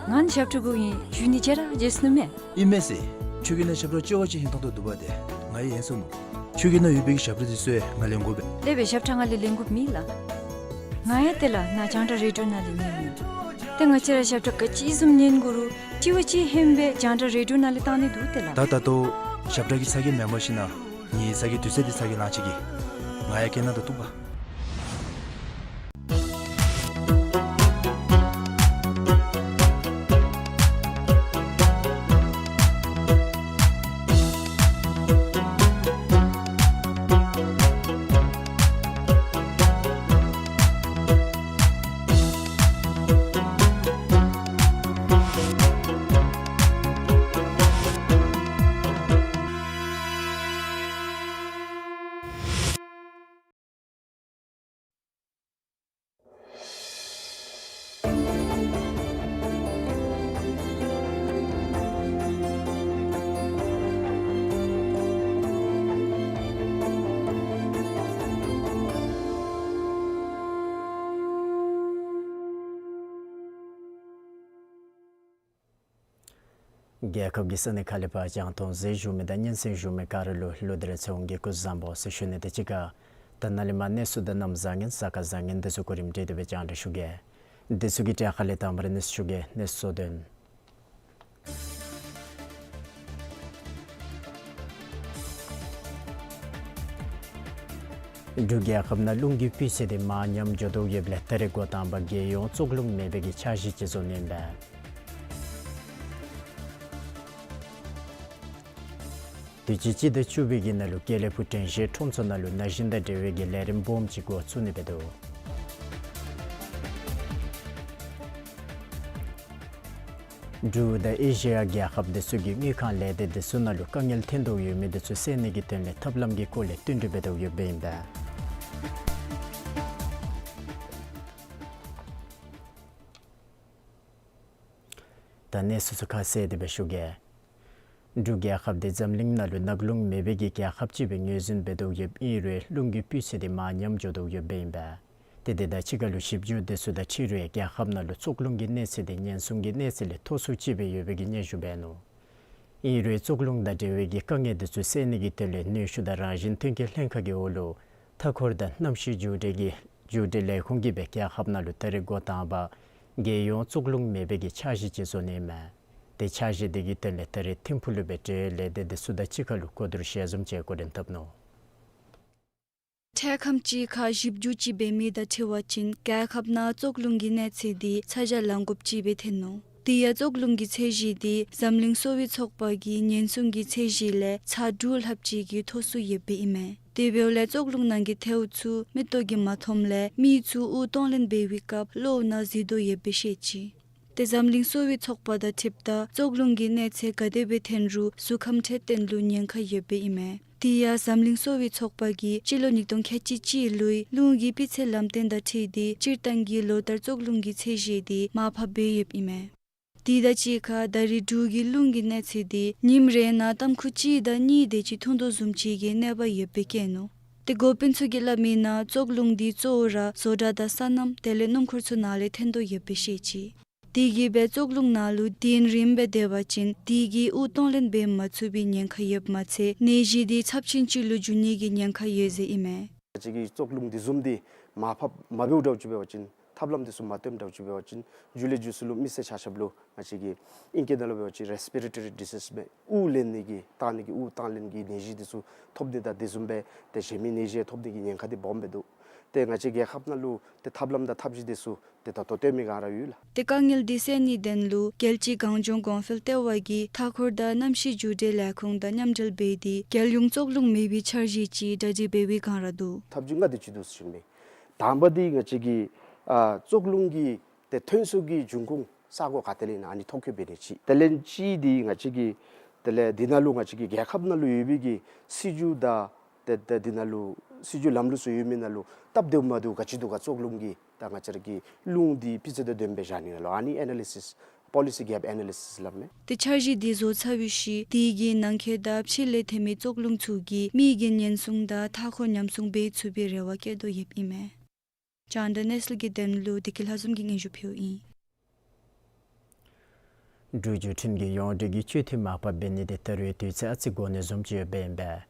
ང་ནི་ཞབས་ཁྲ་གུ་ཨིན། འགྱོ་ནི་བརྗེད་ར་བརྗེད་སོ་ནུག་མས། ཨིན་མས་ཟེར། ཁྱོད་ཀྱི་ནཱ་ཞབས་ཁྲ་ལྕི་བ་ཅིག་ཧིང་ཐང་ཐོག་འདུག་པ་ཏེ། ང་ཡང་ཡེངས་སོ་ནུག། ཁྱོད་ཀྱི་ནཱ་ཡོད་པའི་གི་ཞབས་ཁྲ་འདི་ཚུ་ཡང་ང་ལེན་དགོ་པས། ལེགས་པའི་ཞབས་ཁྲ་ང་ལས་ལེན་དགོཔ་མེད་ལགས། ང་ཡང་ཏེ་ལགས་ནཱ་རྒྱང་བསྒྲགས་རེ་ཌི་ཡོ་ནང་ལས་ཉན་ནི། ཏེ་ང་བཅས་ར་ཞབས་ཁྲ་ག་ཅི་བཟུམ་ཉན་དགོ་རུང་ལྕི་བ་ཅིག་ཧན་སྦེ་རྒྱང་བསྒྲགས་རེ་ཌི་ཡོ་ནང་ལས་བཏང་ནི་འདུག་ཏེ་ལགས། ད་ད་ལྟོ་ཞབས་ཁྲ་གི་ཚ་གྱང་མེན་པར་ཞིན་ན་ངེའི་ས་གི་དུས་ཚོད་འདི་ཚ་གྱང་ལང་ཅི་གི། ང་ཡང་སྐད་ནང་དུ་གཏུགས་པ། རྒྱལ་ཁབ་ཀྱི་ས་གནས་ཁག་ལས་ཕར་རྒྱང་མཐོང་གཟིགས་བཞུགས་མི་དང་སྙན་གསན་བཞུགས་མི་ག་ར་ལུ་ལོ་དེ་ར་ཚེ་དབང་གི་སྐུ་གཟུགས་བཟང་པོ་ཟེར་ཞུ་ནི་དང་གཅིག་ཁར་ད་ནཱ་ལས་མར་གནས་ཚུལ་དང་གནམ་བཟང་ངན་གཟའ་སྐར་བཟང་ངན་དེ་ཚུ་གོ་རིམ་སྒྲིག་སྟེ་སྦེ་རྒྱང་བསྒྲགས་ཞུ་གེ། དེ་ཚུ་གི་གྲས་ཁ་ལས་དང་པ་ར་གནས་ཚུལ་ཞུ་གེ། གནས་ཚུལ་གཙོ་དོན། འབྲུག་རྒྱལ་ཁབ་ནང་རླུང་གི་སྤུས་ཚད་དེ་མར་ཉམས་འགྱོ་དོ་ཡོདཔ་ལས་ད་རེས་འགོ་དང་པ་རྒྱལ་ཡོངས་བཙོག་རླུང་མེད་པའི་གི་འཆར་གཞི་ཅིག་བཟོ་ནི་ཨིན་པས། དུས་ཅི་སྤྱི་ཟླ་བཅུ་པའི་གི་ནང་ལུ་དགེ་ལེགས་ཕུག་དྲན་ཤེས་ཁྲོམ་ཚོགས་ནང་ལུ་ན་གཞོན་དང་འབྲེལ་བའི་གི་ལས་རིམ་སྦོམ་ཅིག་འགོ་བཙུགས་ནི་འབད་དོ། འབྲུག་དང་ཨེ་ཤེ་ཡ་རྒྱལ་ཁབ་དེ་ཚུ་གི་དངུལ་ཁང་ལས་སྡེ་དེ་ཚུ་ནང་ལུ་དཀའ་ངལ་ཐོན་དོ་ཡོད་མི་དེ་ཚུ་སེལ་ནི་གི་དོན་ལས་ཐབས་ལམ་གྱི་སྐོར་ལས་བསྟུན་གྲོས་འབད་དོ་ཡོདཔ་ཨིན་པས། ད་གནས་ཚུལ་ཚུ་ཁ་གསལ་ཏེ་སྦེ་ཞུ་གེ། འབྲུག་རྒྱལ་ཁབ་དེ་འཛམ་གླིང་ནང་ལུ་ནག་རླུང་མེད་པའི་གི་རྒྱལ་ཁབ་ཅིག་སྦེ་ངོས་འཛིན་འབད་དོ་ཡོདཔ་ཨིན་རུང་རླུང་གི་སྤུས་ཚད་དེ་མར་ཉམས་འགྱོ་དོ་ཡོདཔ་ཨིན་པས། ཏེ་དེ་དང་གཅིག་ཁར་ལུ་ཞིབ་འཇུག་དེ་ཚུ་དང་འཁྲིལ་རུང་རྒྱལ་ཁབ་ནང་ལུ་བཙོག་རླུང་གི་གནས་ཚད་དེ་ཉེན་སྲུང་གི་གནས་ཚད་ལས་མཐོ་སུ་ཅིག་སྦེ་ཡོད་པའི་གི་སྙན་ཞུ་འབད་ནུག། ཨིན་རུང་བཙོག་རླུང་དང་འབྲེལ་བའི་གི་དཀའ་ངལ་དེ་ཚུ་སེལ་ནི་གི་དོན་ལས་ནུས་ཤུགས་དང་རང་བཞིན་ཐོན་སྐྱེད་ལྷན་ཁག་གི་འོག་ལུ་མཐའ་འཁོར་དང་གནམ་གཤིས་འགྱུར་འགྲོས་ཀྱི་འགྱུར་འགྲོས་ལས་ཁུངས་ཀྱིས་སྦེ་རྒྱལ་ཁབ་ནང་ལུ་ད་རེས་འགོ་དང་པ་རྒྱལ་ཡོངས་བཙོག་རླུང་མེད་པའི་གི་འཆར་གཞི་ཅིག་བཟོ་ནི་ཨིན་མས། ཏེ་འཆར་གཞི་དེ་གི་དོན་ལས་ད་རེས་ཐིམ་ཕུག་ལུ་སྦེ་འབྲེལ་ཡོད་ལས་སྡེ་དེ་ཚུ་དང་གཅིག་ཁར་ལུ་གོ་བསྡུར་ཞལ་འཛོམས་ཅིག་འགོ་འདྲེན་འཐབ་ནུག། འཕྲལ་ཁམས་ཅིག་ཁར་ཞིབ་འཇུག་ཅིག་འབད་མི་དང་འཁྲིལ་བ་ཅིན་རྒྱལ་ཁབ་ནང་བཙོག་རླུང་གི་གནས་ཚད་དེ་ཚ་གྱང་ལང་དགོཔ་ཅིག་སྦེ་ཐོན་ནུག། དེ་ཡང་བཙོག་རླུང་གི་ཚད་གཞི་དེ་འཛམ་གླིང་གསོ་བའི་ཚོགས་པ་གི་ཉེན་སྲུང་གི་ཚད་གཞི་ལས་ཚར་དྲུག་ལྷགཔ་ཅིག་གིས་མཐོ་སུ་ཡོདཔ་ཨིན་མས། དེ་འབདཝ་ལས་བཙོག་རླུང་ནང་གི་ཐལཝ་ཚུ་མིག་ཏོ་གིས་མ་མཐོངམ་ལས་མི་ཚུ་དབུགས་གཏོང་ལེན་འབད་བའི་སྐབས་གློ་བ་ནང་འཛུལ་དོ་ཡོདཔ་སྦེ་བཤད་ཅི། ཏེ་འཛམ་གླིང་གསོ་བའི་ཚོགས་པ་དང་འཁྲིལཝ་ད་བཙོག་རླུང་གི་གནས་ཚད་ག་དེ་སྦེ་ཐོན་རུང་གཟུགས་ཁམས་འཕྲོད་བསྟེན་ལུ་ཉེན་ཁ་ཡོདཔ་ཨིན་མས། དེ་ཡང་འཛམ་གླིང་གསོ་བའི་ཚོགས་པ་གིས་སྤྱི་ལོ་ཉིས་སྟོང་ཁལ་གཅིག་གཅིག་ལོའི་རླུང་གི་སྤུས་ཚད་ལམ་སྟོན་དང་འཁྲིལ་ཏེ་སྤྱིར་བཏང་གི་ལོ་ལྟར་བཙོག་རླུང་གི་ཚད་གཞི་དེ་མར་ཕབ་འབད་ཡོདཔ་ཨིན་མས། དེ་དང་གཅིག་ཁར་ད་རེས་འབྲུག་གི་རླུང་གི་གནས་ཚད་དེ་ཉིནམ་རེ་ནང་ཏམ་ཁུ་གཅིག་དང་གཉིས་དེ་ཅིག་ཐུང་དོ་བཟུམ་ཅིག་གི་གནས་བབ་ཡོདཔ་སྦེ་བཀོད་ནུག། ཏེ་འགོ་དཔོན་ཚུ་གིས་སླབ་མིའི་ནང་བཙོག་རླུང་དེ་གཙོ་བོ་ར་བཟོ་གྲྭ་དང་སོ་ནམ་དེ་ལས་སྣུམ་འཁོར་ཚུ་ནང་ལས་ཐོན་དོ་ཡོདཔ་སྦེ་བཤད་ཅི། དེ་གིས་སྦེ་བཙོག་རླུང་ནང་ལུ་གདན་རིངམ་སྦེ་སྡོད་པ་ཅིན་དེ་གིས་དབུགས་གཏོང་ལེན་འབད་མ་ཚུགས་པའི་ཉེན་ཁ་ཡོདཔ་མ་ཚད་ནད་གཞི་དེ་ཚབས་ཆེན་ཅིག་ལུ་འགྱུར་ནི་གི་ཉེན་ཁ་ཡོད་ཟེར་ཨིན་མས། ང་བཅས་ཀྱིས་བཙོག་རླུང་དེ་བཟུམ་དེ་མར་ཕབ་མ་འབདཝ་འདྲཝ་ཅིག་འབད་བ་ཅིན་ཐབས་ལམ་དེ་ཚུ་མ་བཏོནམ་འདྲཝ་ཅིག་འབད་བ་ཅིན་མཇུག་ལས་མཇུག་སུ་ལུ་མི་སེར་ཆ་ཁྱབ་ལུ་ང་བཅས་ཀྱི་ཨིང་སྐད་ནང་ལུ་འབད་བ་ཅིན་རེསི་པི་རེ་ཊོ་རི་ཌི་སིས་མས། དབུགས་ལེན་ནི་གི་བཏང་ནི་གི་དབུགས་བཏང་ལེན་གྱི་ནད་གཞི་དེ་ཚུ་ཐོབ་ནི་དང་དེ་བཟུམ་སྦེ་ཏེ་གཞན་མི་ནད་གཞི་ཐོབ་ནི་གི་ཉེན་ཁ་དེ་སྦོམ་སྦེ་འདུག། ཏེ་ང་བཅས་རྒྱལ་ཁབ་ནང་ལུ་ཏེ་ཐབས་ལམ་དང་ཐབས་ཤེས་དེ་ཚུ་ཏེ་ད་ལྟོ་བཏོན་མི་ག་ར་ཡོད་ལགས། ཏེ་དཀའ་ངལ་དེ་སེལ་ནིའི་དོན་ལུ་རྒྱལ་སྤྱིའི་གངས་ལྗོངས་གོང་འཕེལ་ལྟེ་བ་གིས་མཐའ་འཁོར་དང་གནམ་གཤིས་འགྱུར་འགྲོས་ལས་ཁུངས་དང་མཉམ་འབྲེལ་འབད་དེ་རྒྱལ་ཡོངས་བཙོག་རླུང་མེད་པའི་འཆར་གཞི་ཅིག་གྲ་སྒྲིག་འབད་བའི་བསྒང་ར་འདུག། ཐབས་བྱུས་ལྔ་དེ་ཅིག་འདུག་ཟེར་ཞུ་ནི། དང་པ་དེ་ང་བཅས་ཀྱིས་ཨ་བཙོག་རླུང་གི་ཏེ་ཐོན་ས་གི་འབྱུང་ཁུངས་ས་གོ་ག་ཏེ་ལས་ཨིན་ན་ཨ་ནི་ཐོ་བཀོད་འབད་ནི་ཅིག། དེ་ལས་གཅིག་དེ་ང་བཅས་ཀྱིས་དེ་ལས་འདི་ནང་ལུ་ང་བཅས་ཀྱི་རྒྱལ་ཁབ་ནང་ལུ་ཡོད་པའི་གི་སྲིད་བྱུས་དང་ཏེ་ཏེ་འདི་ནང་ལུ་སྲིད་བྱུས་ལམ་ལུགས་ཚུ་ཡོད་མི་ནང་ལུ་སྟབས་བདེཝ་མ་བདེཝ་ག་ཅི་འདུག་ག་བཙོག་རླུང་གི་ད་ང་བཅས་ར་གི་རླུང་དེ་སྤུས་ཚད་དང་ལྡནམ་སྦེ་བཞག་ནི་ནང་ལུ་ཨ་ནི་ཨེ་ན་ལི་སིས་པོ་ལི་སི་གེཔ་ཨེ་ན་ལི་སིས་སླབ་མས། ཏེ་འཆར་གཞི་དེ་བཟོ་ཚར་བའི་ཤུལ་དེ་གི་ནང་འཁོད་དང་ཕྱི་ལས་ཐོན་མི་བཙོག་རླུང་ཚུ་གིས་མི་གི་ཉེན་སྲུང་དང་མཐའ་འཁོར་ཉམས་སྲུང་འབད་ཚུགས་པའི་རེ་བ་བསྐྱེད་དོ་ཡོདཔ་ཨིན་མས། རྒྱང་བསྒྲགས་གནས་ཚུལ་གྱི་དོན་ལུ་བདེ་སྐྱིད་ལྷ་འཛོམས་ཀྱིས་སྙན་ཞུ་ཕུལཝ་ཨིན། འབྲུག་བརྒྱུད་འཕྲིན་གྱི་ཡོངས་འབྲེལ་གྱི་སྤྱོད་འཐུས་མར་ཕབ་འབད་ནི་དེ་ད་རུང་དུས་ཚོད་ཨ་ཙི་འགོར་ནི་བཟུམ་ཅིག་ཡོདཔ་ཨིན་པས།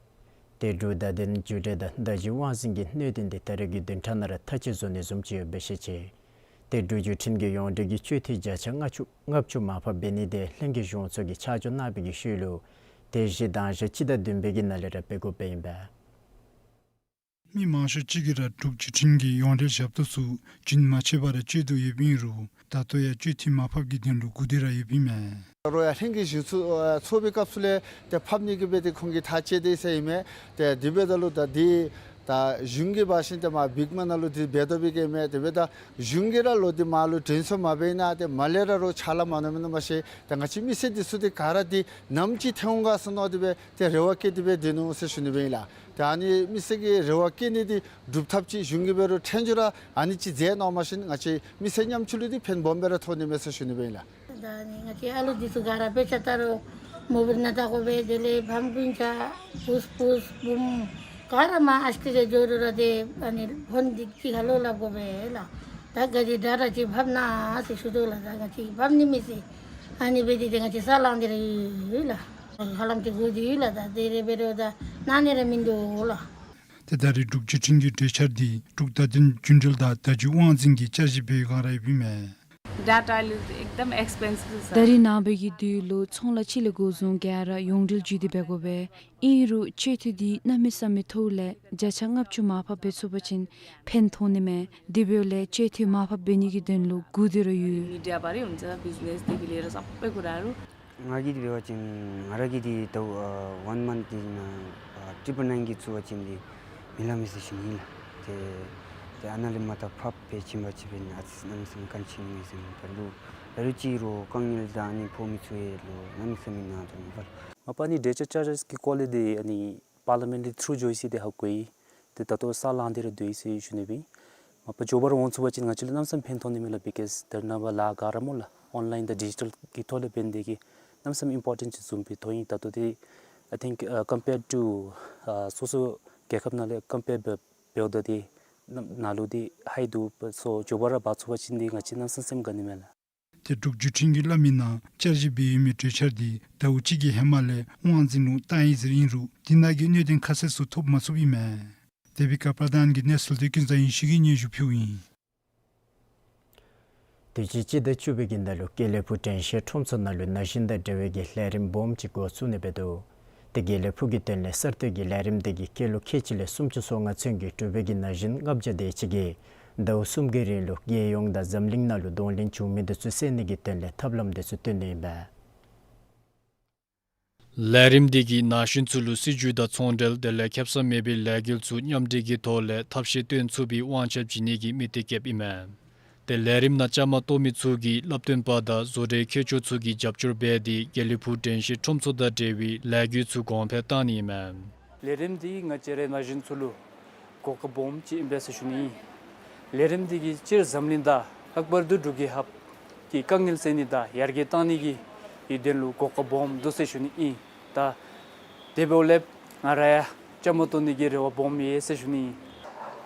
ཏེ་འབྲུག་བརྡ་དོན་བརྒྱུད་འབྲེལ་དང་བརྡ་བརྒྱུད་དབང་འཛིན་གྱི་སྣེ་ལེན་དེ་ད་རེས་ཀྱི་བདུན་ཕྲག་ནང་ར་མཐའ་དཔྱད་བཟོ་ནི་བཟུམ་ཅིག་ཡོདཔ་སྦེ་བཤད་ཅི། ཏེ་འབྲུག་བརྒྱུད་འཕྲིན་གྱི་ཡོངས་འབྲེལ་གྱི་སྤྱོད་འཐུས་བརྒྱ་ཆ་ལྔ་བཅུ་ལྔ་བཅུ་མར་ཕབ་འབད་ནི་དེ་ལྷན་རྒྱས་གཞུང་ཚོགས་ཀྱིས་ཆ་འཇོག་གནང་བའི་གི་ཤུལ་ལུ་དེ་བཞིན་གདན་ཞག་སྤྱི་ཟླ་བདུན་པའི་གི་ནང་ལས་ར་འབད་དགོཔ་ཨིན་པས། མི་མང་ཤོས་ཅིག་གིས་ར་འབྲུག་བརྒྱུད་འཕྲིན་གྱི་ཡོངས་འབྲེལ་ཞབས་ཏོག་ཚུ་རྒྱུན་མ་ཆད་པར་ར་སྤྱོད་དོ་ཡོདཔ་ཨིན་རུང་ད་ལྟོ་ཡང་སྤྱོད་འཐུས་མར་ཕབ་ཀྱི་དོན་ལུ་སྒུག་སྡོད་ར་ཡོདཔ་ཨིན་མས། རོགས་ཡང་ལྷན་རྒྱས་གཞུང་ཚོགས་ཚོགས་པའི་སྐབས་སུ་ལས་ཏེ་ཕབ་ནི་གི་སྦེ་ཏེ་ཁོང་གིས་ཐག་བཅད་དེ་ཡོད་ཟེར་ཨིན་མས། ཏེ་དེ་འབདཝ་ད་ལུ་ད་འདི་ད་གཞུང་གིས་འབད་བ་ཅིན་ཏེ་མར་བིག་མ་ནང་ལུ་འདི་འབད་དོ་བིག་ཨིན་མས། དེ་འབདཝ་ད་གཞུང་གིས་ར་ལོག་སྟེ་མར་ལུ་དྲན་གསོ་མ་འབད་ན་ཏེ་མར་ལས་ར་རོགས་ཕྱག་ལཱ་མ་གནང་མི་ནང་མ་ཤེས། ཏེ་ང་བཅས་མི་སེར་འདི་ཚུ་ཏེ་ག་ར་འདི་ནམ་ཅིག་ཐོན་འོང་ག་ཟེར་མནོ་སྟེ་སྦེ་ཏེ་རེ་བ་བསྐྱེད་དེ་སྦེ་སྡོད་ནུག་ཟེར་ཞུ་ནི་སྦེ་ཨིན་ལགས། ཏེ་ཨ་ནི་མི་སེར་གྱི་རེ་བ་བསྐྱེད་ནི་འདི་སྒྲུབ་ཐབས་ཅིག་གཞུང་གིས་འབད་རུང་ཐོན་འགྱོ་ར་ཨ་ནི་ཅིག་མཛད་གནང་བ་ཅིན་ང་བཅས་མི་སེར་ཉམ་ཆུང་ལུ་འདི་ཕན་སྦོམ་སྦེ་ར་ཐོགས་ནི་མས་ཟེར་ཞུ་ནི་སྦེ་ཨིན་ལགས། ད་ནི་ང་བཅས་ཨ་ལུ་འདི་ཚུ་ག་ར་དཔེ་ཆ་ལྟ་རུང་མོ་བཱའིལ་ནང་ལྟ་དགོ་པས། དེ་ལས་ཕམ་རྐུན་ཇ་པུས་པུས་བུམོ་ག་ར་མར་ཨ་ཙི་ཅིག་འགྱོ་རུང་ར་ཏེ་ཨ་ནི་ཕོན་འདི་གཅིག་ཁར་ལོག་སླབ་དགོ་པས་ལགས། ད་ག་ཅི་དྲག་དྲག་ཅིག་ཕབ་གནང་ཟེར་ཞུ་དོ་ལགས། ད་ང་བཅས་ཕབ་ནི་མི་ཤེས། ཨ་ནི་སྦེ་འདི་ཏེ་ང་བཅས་ས་ལང་སྟེ་ར་ཡོད་ལགས། ཧ་ལམ་ཏེ་དགོས་ཏེ་ཡོད་ལགས། ད་དེ་རེ་འབད་རུང་ད་གནང་ནི་ར་མིན་འདུག་ལགས། ཏེ་ད་རེས་འབྲུག་བརྒྱུད་འཕྲིན་གྱི་གྲོས་འཆར་འདི་འབྲུག་བརྡ་དོན་རྒྱུན་འབྲེལ་དང་བརྡ་བརྒྱུད་དབང་འཛིན་གྱིས་བསྐྱར་ཞིབ་འབད་བའི་སྒང་ར་ཡོདཔ་ཨིན་མས། Data is एकदम expensive, sir. ད་རེས་ནངས་པའི་གི་དུས་ལུ་ཚོང་ལཱ་ཕྱི་ལས་འགོ་བཟུང་ག་ར་ཡོངས་འབྲེལ་བརྒྱུད་དེ་འབད་དགོ་པས། ཨིན་རུང་སྤྱོད་འཐུས་འདི་གནམ་མེད་ས་མེད་མཐོཝ་ལས་བརྒྱ་ཆ་ལྔ་བཅུ་མར་ཕབ་འབད་ཚུགས་པ་ཅིན་ཕན་ཐོགས་ནི་མས། དེ་འབདཝ་ལས་སྤྱོད་འཐུས་མར་ཕབ་འབད་ནི་གི་དོན་ལུ་སྒུག་སྡོད་ར་ཡོད། Media པར་ཡོང་ཚེ་business དེ་གི་ལས་ར་སྤེལ་དགོ་ར་རུང་། ང་གིས་འདི་འབད་བ་ཅིན་ང་ར་གིས་འདི་ད་ཨ་one month འདི་ནང་ཨ་triple nine གི་བཙུགས་པ་ཅིན་འདི་མི་ལང་མས་ཟེར་ཞུ་ནི་ལགས། ཏེ་ཏེ་ཨ་ནཱ་ལས་མར་ད་ཕབ་འབད་བྱིན་པ་ཅིན་འབད་ན་ཨ་ཙི་གནམ་མེད་ས་མེད་ག་ནི་ཅིག་ཨིན་མས་ཟེར་མས། ད་རུང་ད་རུང་ཅིག་རུང་དཀའ་ངལ་དང་ཨ་ནི་ཕོག་མི་ཚུ་ཡང་ལུ་གནམ་མེད་ས་མེད་ནང་དོག་མས་པ་ལགས། མ་པ་ཨ་ནི་འབྲེལ་ཆ་བཅའ་སྒྲིག་གི་སྐོར་ལས་འདི་ཨ་ནི་parliament ལས་through འགྱོ་ཡི་ཟེར་འདི་ཧ་གོ་ཡི། ཏེ་ད་ལྟོ་ས་ལང་སྟེ་ར་སྡོད་ཡི་ཟེར་ཞུ་ནི་སྦེ་ཨིན། མ་པ་མགྱོགས་པ་ར་འོང་ཚུགས་པ་ཅིན་ང་བཅས་ལུ་གནམ་མེད་ས་མེད་ཕན་ཐོགས་ནི་མས་ལགས། Because ད་རེས་ནངས་པ་ལཱ་ག་ར་སྨོ་ལགས་online དང་digital གི་ཐོག་ལས་འབད་ནི་དེ་གིས་གནམ་མེད་ས་མེད་important ཅིག་བཟུམ་སྦེ་མཐོང་ཡི། ད་ལྟོ་འདི་I think ཨ་compared to ཨ་སོ་སོ་རྒྱལ་ཁབ་ནང་ལས་compare འབད་འབདཝ་ད་འདི་ནང་ལུ་འདི་high འདུག་པ་སོ་མགྱོགས་པ་ར་འབག་ཚུགས་པ་ཅིན་འདི་ང་བཅས་གནམ་མེད་ས་མེད་ག་ནི་མས་ལགས། ཏེ་འབྲུག་བརྒྱུད་འཕྲིན་གྱིས་སླབ་མིའི་ནང་བསྐྱར་ཞིབ་འབད་ཡོད་མི་གྲོས་འཆར་འདི་ཟླཝ་གཅིག་གི་ཧེ་མ་ལས་དབང་འཛིན་ལུ་བཏང་ཡི་ཟེར་ཨིན་རུང་འདི་ནང་གི་གནད་དོན་ཁ་གསལ་ཚུ་ཐོབ་མ་ཚུགསཔ་ཨིན་མས། དེ་སྦེ་ཀ་པར་དཱན་གྱི་གནས་ཚུལ་འདི་ཀུན་བཟང་ཡེ་ཤེས་ཀྱིས་སྙན་ཞུ་ཕུལཝ་ཨིན། དུས་ཅི་སྤྱི་ཟླ་བཅུ་པའི་གི་ནང་ལུ་དགེ་ལེགས་ཕུག་དྲན་ཤེས་ཁྲོམ་ཚོགས་ནང་ལུ་ན་གཞོན་དང་འབྲེལ་བའི་གི་ལས་རིམ་སྦོམ་ཅིག་འགོ་བཙུགས་ནི་འབད་དོ། ཏེ་དགེ་ལེགས་ཕུག་གི་དོན་ལས་གསར་གཏོད་ཀྱི་ལས་རིམ་འདི་གིས་སྐྱེས་ལོ་ཁལ་གཅིག་ལས་སུམ་ཅུ་སོ་ལྔ་ཚུན་གྱི་གྲུབ་པའི་གི་ན་གཞོན་ལྔ་བརྒྱ་དེ་ཅིག་གིས་ཟླཝ་གསུམ་གྱི་རིང་ལུ་རྒྱལ་ཡོངས་དང་འཛམ་གླིང་ནང་ལུ་གདོང་ལེན་བྱུང་མི་འདི་ཚུ་བསལ་ནི་གི་དོན་ལས་ཐབས་ལམ་འདི་ཚུ་སྟོན་ནི་ཨིན་པས། ལས་རིམ་འདི་གིས་ན་གཞོན་ཚུ་ལུ་སྲིད་བྱུས་དང་ཚོང་འབྲེལ་དེ་ལས་ཁེ་སང་མེད་པའི་ལས་འགུལ་ཚུ་མཉམ་འབྲེལ་གྱི་ཐོག་ལས་ཐབས་ཤེས་སྟོན་ཚུགས་པའི་དབང་ཆ་བྱིན་ནི་གི་དམིགས་གཏད་བསྐྱེདཔ་ཨིན་མས། ཏེ་ལས་རིམ་ནང་བཅའ་མར་གཏོགས་མི་ཚུ་གིས་བསླབ་སྟོན་པ་དང་བཟོ་གྲྭའི་མཁས་མཆོག་ཚུ་གིས་རྒྱབ་སྐྱོར་འབད་དེ་དགེ་ལེགས་ཕུག་དྲན་ཤེས་ཁྲོམ་ཚོགས་དང་འབྲེལ་བའི་ལས་འགུལ་ཚུ་གོང་འཕེལ་བཏང་ནི་ཨིན་མས། ལས་རིམ་འདི་ང་བཅས་རའི་ན་གཞོན་ཚུ་ལུ་གོ་སྐབས་སྦོམ་ཅིག་ཨིན་པས་ཟེར་ཞུ་ནི་ཨིན། ལས་རིམ་འདི་གིས་སྤྱིར་འཛམ་གླིང་དང་ལྷག་པར་དུ་འབྲུག་རྒྱལ་ཁབ་ཀྱི་དཀའ་ངལ་སེལ་ནི་དང་ཡར་རྒྱས་བཏང་ནི་གི་ཡོན་ཏན་ལུ་གོ་སྐབས་སྦོམ་འདུག་ཟེར་ཞུ་ནི་ཨིན། ད་དེ་འབདཝ་ལས་ང་ར་ཡང་བཅའ་མར་གཏོགས་ནི་གི་རེ་བ་སྦོམ་ཡོད་ཟེར་ཞུ་ནི་ཨིན།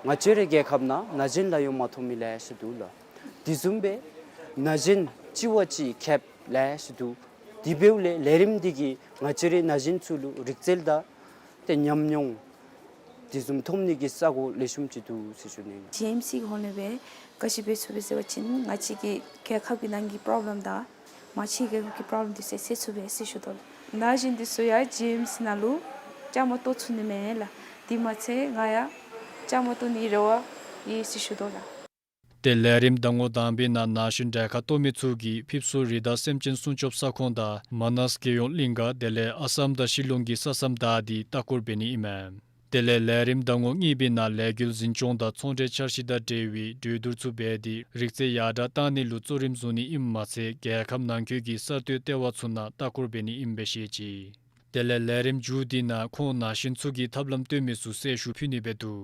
ང་བཅས་རའི་རྒྱལ་ཁབ་ནང་ན་གཞོན་ལཱ་གཡོག་མ་ཐོབ་མི་ལེ་ཤ་འདུག་ལགས། དེ་བཟུམ་སྦེ་ན་གཞོན་གཅིག་བ་གཅིག་ཁེབ་ལེ་ཤ་འདུག། དེ་འབདཝ་ལས་ལས་རིམ་འདི་གིས་ང་བཅས་རའི་ན་གཞོན་ཚུ་ལུ་རིག་རྩལ་དང་ཏེ་ཉམས་མྱོང་དེ་བཟུམ་ཐོབ་ནི་གི་ས་གོ་ལེགས་ཤོམ་ཅིག་འདུག་ཟེར་ཞུ་ནི་ཨིན། ཇེ་ཨེམ་སི་གི་ཧོངས་ལས་སྦེ་ག་ཅི་འབད་ཚུགས་པས་ཟེར་བ་ཅིན་ང་བཅས་ཀྱི་རྒྱལ་ཁབ་ཀྱི་ནང་གི་པོརོབ་ལེམ་དང་མ་ཕྱི་རྒྱལ་ཁབ་ཀྱི་པོརོབ་ལེམ་འདི་ཚུ་སེལ་ཚུགས་པས་ཟེར་ཞུ་དོ་ལགས། ན་གཞོན་འདི་ཚུ་ཡང་ཇེ་ཨེམ་སི་ནང་ལུ་བཅའ་མར་གཏོགས་ཚུགས་ནི་མས་ལགས། དེ་མ་ཚད་ང་ཡང་བཅའ་མར་གཏོགས་ནི་རེ་བ་ཡོད་ཟེར་ཞུ་དོ་ལགས། ཏེ་ལས་རིམ་ཟླ་ངོ་དང་པའི་ནང་ན་གཞོན་གྲལ་ཁར་གཏོགས་མི་ཚུ་གིས་ཕེབས་བསུ་རི་དྭགས་སེམས་ཅན་སྲུང་སྐྱོབ་ས་ཁོངས་དང་མ་ནཱས་རྒྱལ་ཡོངས་གླིང་ག་དེ་ལས་ཨ་སམ་དང་ཤི་ལོང་གི་ས་མཚམས་བདའ་སྟེ་ལྟ་སྐོར་འབད་ནི་ཨིན་མས། དེ་ལས་ལས་རིམ་ཟླ་ངོ་གཉིས་པའི་ནང་ལས་འགུལ་འཛིན་སྐྱོང་དང་ཚོང་འབྲེལ་འཆར་གཞི་དང་འབྲེལ་བའི་གྲོས་བསྡུར་ཚུ་འབད་དེ་རིག་རྩལ་ཡར་དྲག་བཏང་ནི་ལུ་གཙོ་རིམ་བཟུང་ནི་ཨིནམ་མ་ཚད་རྒྱལ་ཁབ་ནང་འཁོད་ཀྱི་གསར་གཏོད་ལྟེ་བ་ཚུ་ནང་ལྟ་སྐོར་འབད་ནི་ཨིནམ་སྦེ་བཤད་ཅི། དེ་ལས་ལས་རིམ་མཇུག་འདི་ནང་ཁོང་ན་གཞོན་ཚུ་གིས་ཐབས་ལམ་སྟོན་མི་ཚུ་གསལ་ཞུ་ཕུལ་ནི་འབད་དོ།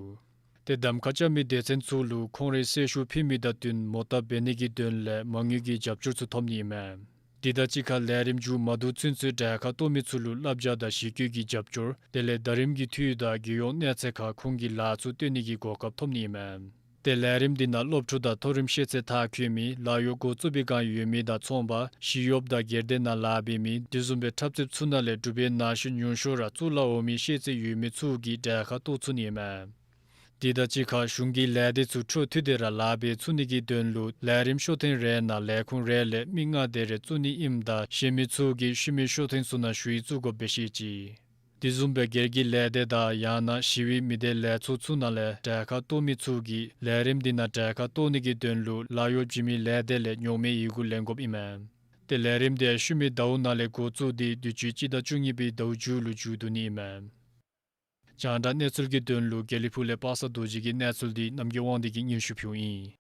ཏེ་གདམ་ཁ་རྐྱབ་མི་སྡེ་ཚན་ཚུ་ལུ་ཁོང་རའི་གསལ་ཞུ་ཕུལ་མི་དང་བསྟུན་མོ་བཏབ་འབད་ནི་གི་དོན་ལས་མ་དངུལ་གྱི་རྒྱབ་སྐྱོར་ཚུ་ཐོབ་ནི་ཨིན་མས། དེ་དང་གཅིག་ཁར་ལས་རིམ་མཇུག་མ་བསྡུ་ཚུན་ཚོད་གྲལ་ཁར་གཏོགས་མི་ཚུ་ལུ་བསླབ་བྱ་དང་གཞི་བཀོད་ཀྱི་རྒྱབ་སྐྱོར་དེ་ལས་ཟླ་རིམ་གྱི་འཐུས་དང་རྒྱལ་ཡོངས་གནས་ཚད་ཁར་ཁོང་གི་ལཱ་ཚུ་སྟོན་ནི་གི་གོ་སྐབས་ཐོབ་ནི་ཨིན་མས། ཏེ་ལས་རིམ་འདི་ནང་སློབ་ཕྲུག་དང་མཐོ་རིམ་ཤེས་ཚད་མཐར་འཁྱོལ་མི་ལཱ་གཡོག་འགོ་བཙུགས་པའི་བསྒང་ཡོད་མི་དང་ཚོང་པ་ཞི་གཡོགཔ་དང་སྒེར་སྡེ་ནང་ལཱ་འབད་མི་དེ་བཟུམ་སྦེ་འཁྲབ་རྩེདཔ་ཚུ་ནང་ལས་འབྲུག་པའི་ན་གཞོན་ཉུང་ཤོས་ར་གཙུག་ལག་འོག་མའི་ཤེས་ཚད་ཡོད་མི་ཚུ་གིས་གྲལ་ཁར་གཏོགས་ཚུགས་ནི་ཨིན་མས། དེ་དང་གཅིག་ཁར་གཞུང་གི་ལས་སྡེ་ཚུ་འཕྲོ་མཐུད་དེ་ར་ལཱ་འབད་ཚུགས་ནི་གི་དོན་ལུ་ལས་རིམ་ཤོ་ཐེངས་རེ་ནང་ལས་ཁུངས་རེ་ལས་མི་ལྔ་དེ་རེ་བཙུགས་ནི་ཨིནམ་ད་གཞན་མི་ཚུ་གིས་ཤུལ་མའི་ཤོ་ཐེངས་ཚུ་ནང་ཞུ་ཡིག་བཙུགས་དགོཔ་སྦེ་བཤད་ཅི། དེ་བཟུམ་སྦེ་སྒེར་གྱི་ལས་སྡེ་དང་ཡང་ན་ཞི་བའི་མི་སྡེ་ལས་ཚོགས་ཚུ་ནང་ལས་གྲལ་ཁར་གཏོགས་མི་ཚུ་གིས་ལས་རིམ་འདི་ནང་གྲལ་ཁར་གཏོགས་ནི་གི་དོན་ལུ་ལཱ་གཡོག་བྱིན་མི་ལས་སྡེ་ལས་ཉོག་མེད་ཡི་གུ་ལེན་དགོཔ་ཨིན་མས། ཏེ་ལས་རིམ་འདི་ཤུལ་མའི་ཟླཝ་ནང་ལས་འགོ་བཙུགས་ཏེ་དུས་ཅི་སྤྱི་ཟླ་བཅུ་གཉིས་པའི་ཟླཝ་མཇུག་ལུ་མཇུག་བསྡུ་ནི་ཨིན་མས། རྒྱང་བསྒྲགས་གནས་ཚུལ་གྱི་དོན་ལུ་དགེ་ལེགས་ཕུག་ལས་པ་སངས་རྡོ་རྗེ་གི་གནས་ཚུལ་འདི་རྣམ་རྒྱལ་དབང་འདུས་ཀྱིས་སྙན་ཞུ་ཕུལཝ་ཨིན།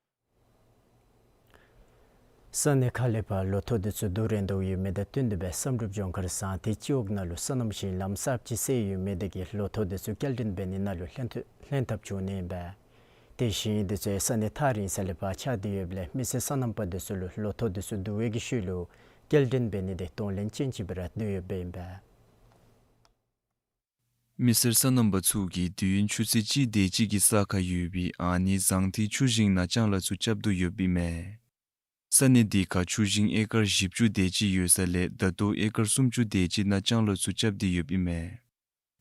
ས་གནས་ཁག་ལས་ཕར་ལོ་ཐོག་འདི་ཚུ་བསྡུ་རན་དོ་ཡོད་མི་དང་བསྟུན་ཏེ་སྦེ་བསམ་གྲུབ་ལྗོངས་མཁར་ཟངས་ཐིག་སྤྱི་འོག་ནང་ལུ་སོ་ནམ་ཞིང་ལམ་གསརཔ་ཅིག་བསལ་ཡོད་མི་དེ་གིས་ལོ་ཐོག་འདི་ཚུ་སྐྱེལ་འདྲེན་འབད་ནི་ནང་ལུ་ལྷན་ཐུ་ལྷན་ཐབས་བྱུང་ནི་ཨིན་པས། ཏེ་ཞིང་འདི་ཚུ་ཡང་ས་གནས་ཐག་རིང་ས་ལས་ཕར་ཆགས་ཏེ་ཡོདཔ་ལས་མི་སེར་སོ་ནམ་པ་འདི་ཚུ་ལུ་ལོ་ཐོག་འདི་ཚུ་བསྡུ་བའི་གི་ཤུལ་ལུ་སྐྱེལ་འདྲེན་འབད་ནི་དེ་གདོང་ལེན་ཅན་ཅིག་སྦེ་ར་སྡོད་ཡོདཔ་ཨིན་པས། མི་སེར་སོ་ནམ་པ་ཚུ་གིས་དུས་ཡུན་ཆུ་ཚོད་གཅིག་དེ་ཅིག་གི་ས་ཁར་ཡོད་པའི་ཨ་ནི་ཟངས་ཐིག་ཆུ་ཞིང་ནང་ལྕང་ལཱ་ཚུ་རྐྱབ་དོ་ཡོདཔ་ཨིན་མས། ས་གནས་འདི་ཁར་ཆུ་ཞིང་ཨེ་ཀར་བཞི་བཅུ་དེ་ཅིག་ཡོད་ས་ལས་ད་ལྟོ་ཨེ་ཀར་སུམ་ཅུ་དེ་ཅིག་ནང་ལྕང་ལོ་ཚུ་རྐྱབ་སྟེ་ཡོདཔ་ཨིན་མས།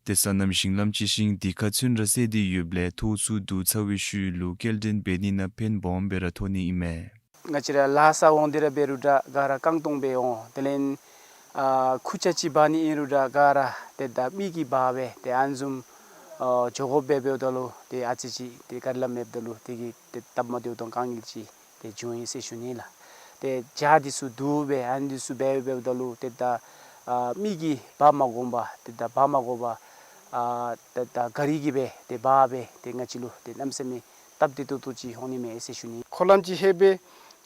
ཏེ་སོ་ནམ་ཞིང་ལམ་ཅིག་ཤིང་འདི་ཁར་ཚུན་ར་བསལ་ཏེ་ཡོདཔ་ལས་ཐོག་ཚུ་བསྡུ་ཚར་བའི་ཤུལ་ལུ་སྐྱེལ་འདྲེན་འབད་ནི་ནང་ཕན་སྦོམ་སྦེ་ར་ཐོགས་ནི་ཨིན་མས། ང་བཅས་ར་ལཱ་ས་འོང་སྟེ་ར་འབད་རུང་འདྲ་ག་ར་རྐང་སྟོང་སྦེ་འོང་། དེ་ལས་ཨ་ཁུར་ཆ་ཅིག་འབག་ནི་ཨིན་རུང་འདྲ་ག་ར་ཏེ་ད་མི་གིས་འབག་སྦེ་ཏེ་ཨ་ནི་བཟུམ་ཨ་འགྱོ་དགོཔ་སྦེ་འབདཝ་ད་ལུ་ཏེ་ཨ་ཙི་ཅིག་ཏེ་ག་ར་ལམ་མེདཔ་ད་ལུ་དེ་གིས་ཏེ་སྟབས་མ་བདེཝ་དང་དཀའ་ངལ་ཅིག་ཏེ་བྱུང་ཡི་ཟེར་ཞུ་ནི་ལགས། ཏེ་བྱག་འདི་ཚུ་བསྡུ་སྦེ་ཨ་ནི་འདི་ཚུ་འབད་འབདཝ་ད་ལུ་ཏེ་ད་ཨ་མི་གིས་འབག་མ་དགོ་པར་ཏེ་ད་འབག་མ་དགོ་པར་ཨ་ཏེ་ད་ག་རི་གིས་སྦེ་ཏེ་འབག་སྦེ་ཏེ་ང་བཅས་ལུ་ཏེ་གནམ་མེད་ས་མེད་སྟབས་བདེ་ཏོག་ཏོ་ཅིག་འོང་ནི་མས་ཟེར་ཞུ་ནི། འཁོར་ལམ་ཅིག་ལྷོད་སྦེ་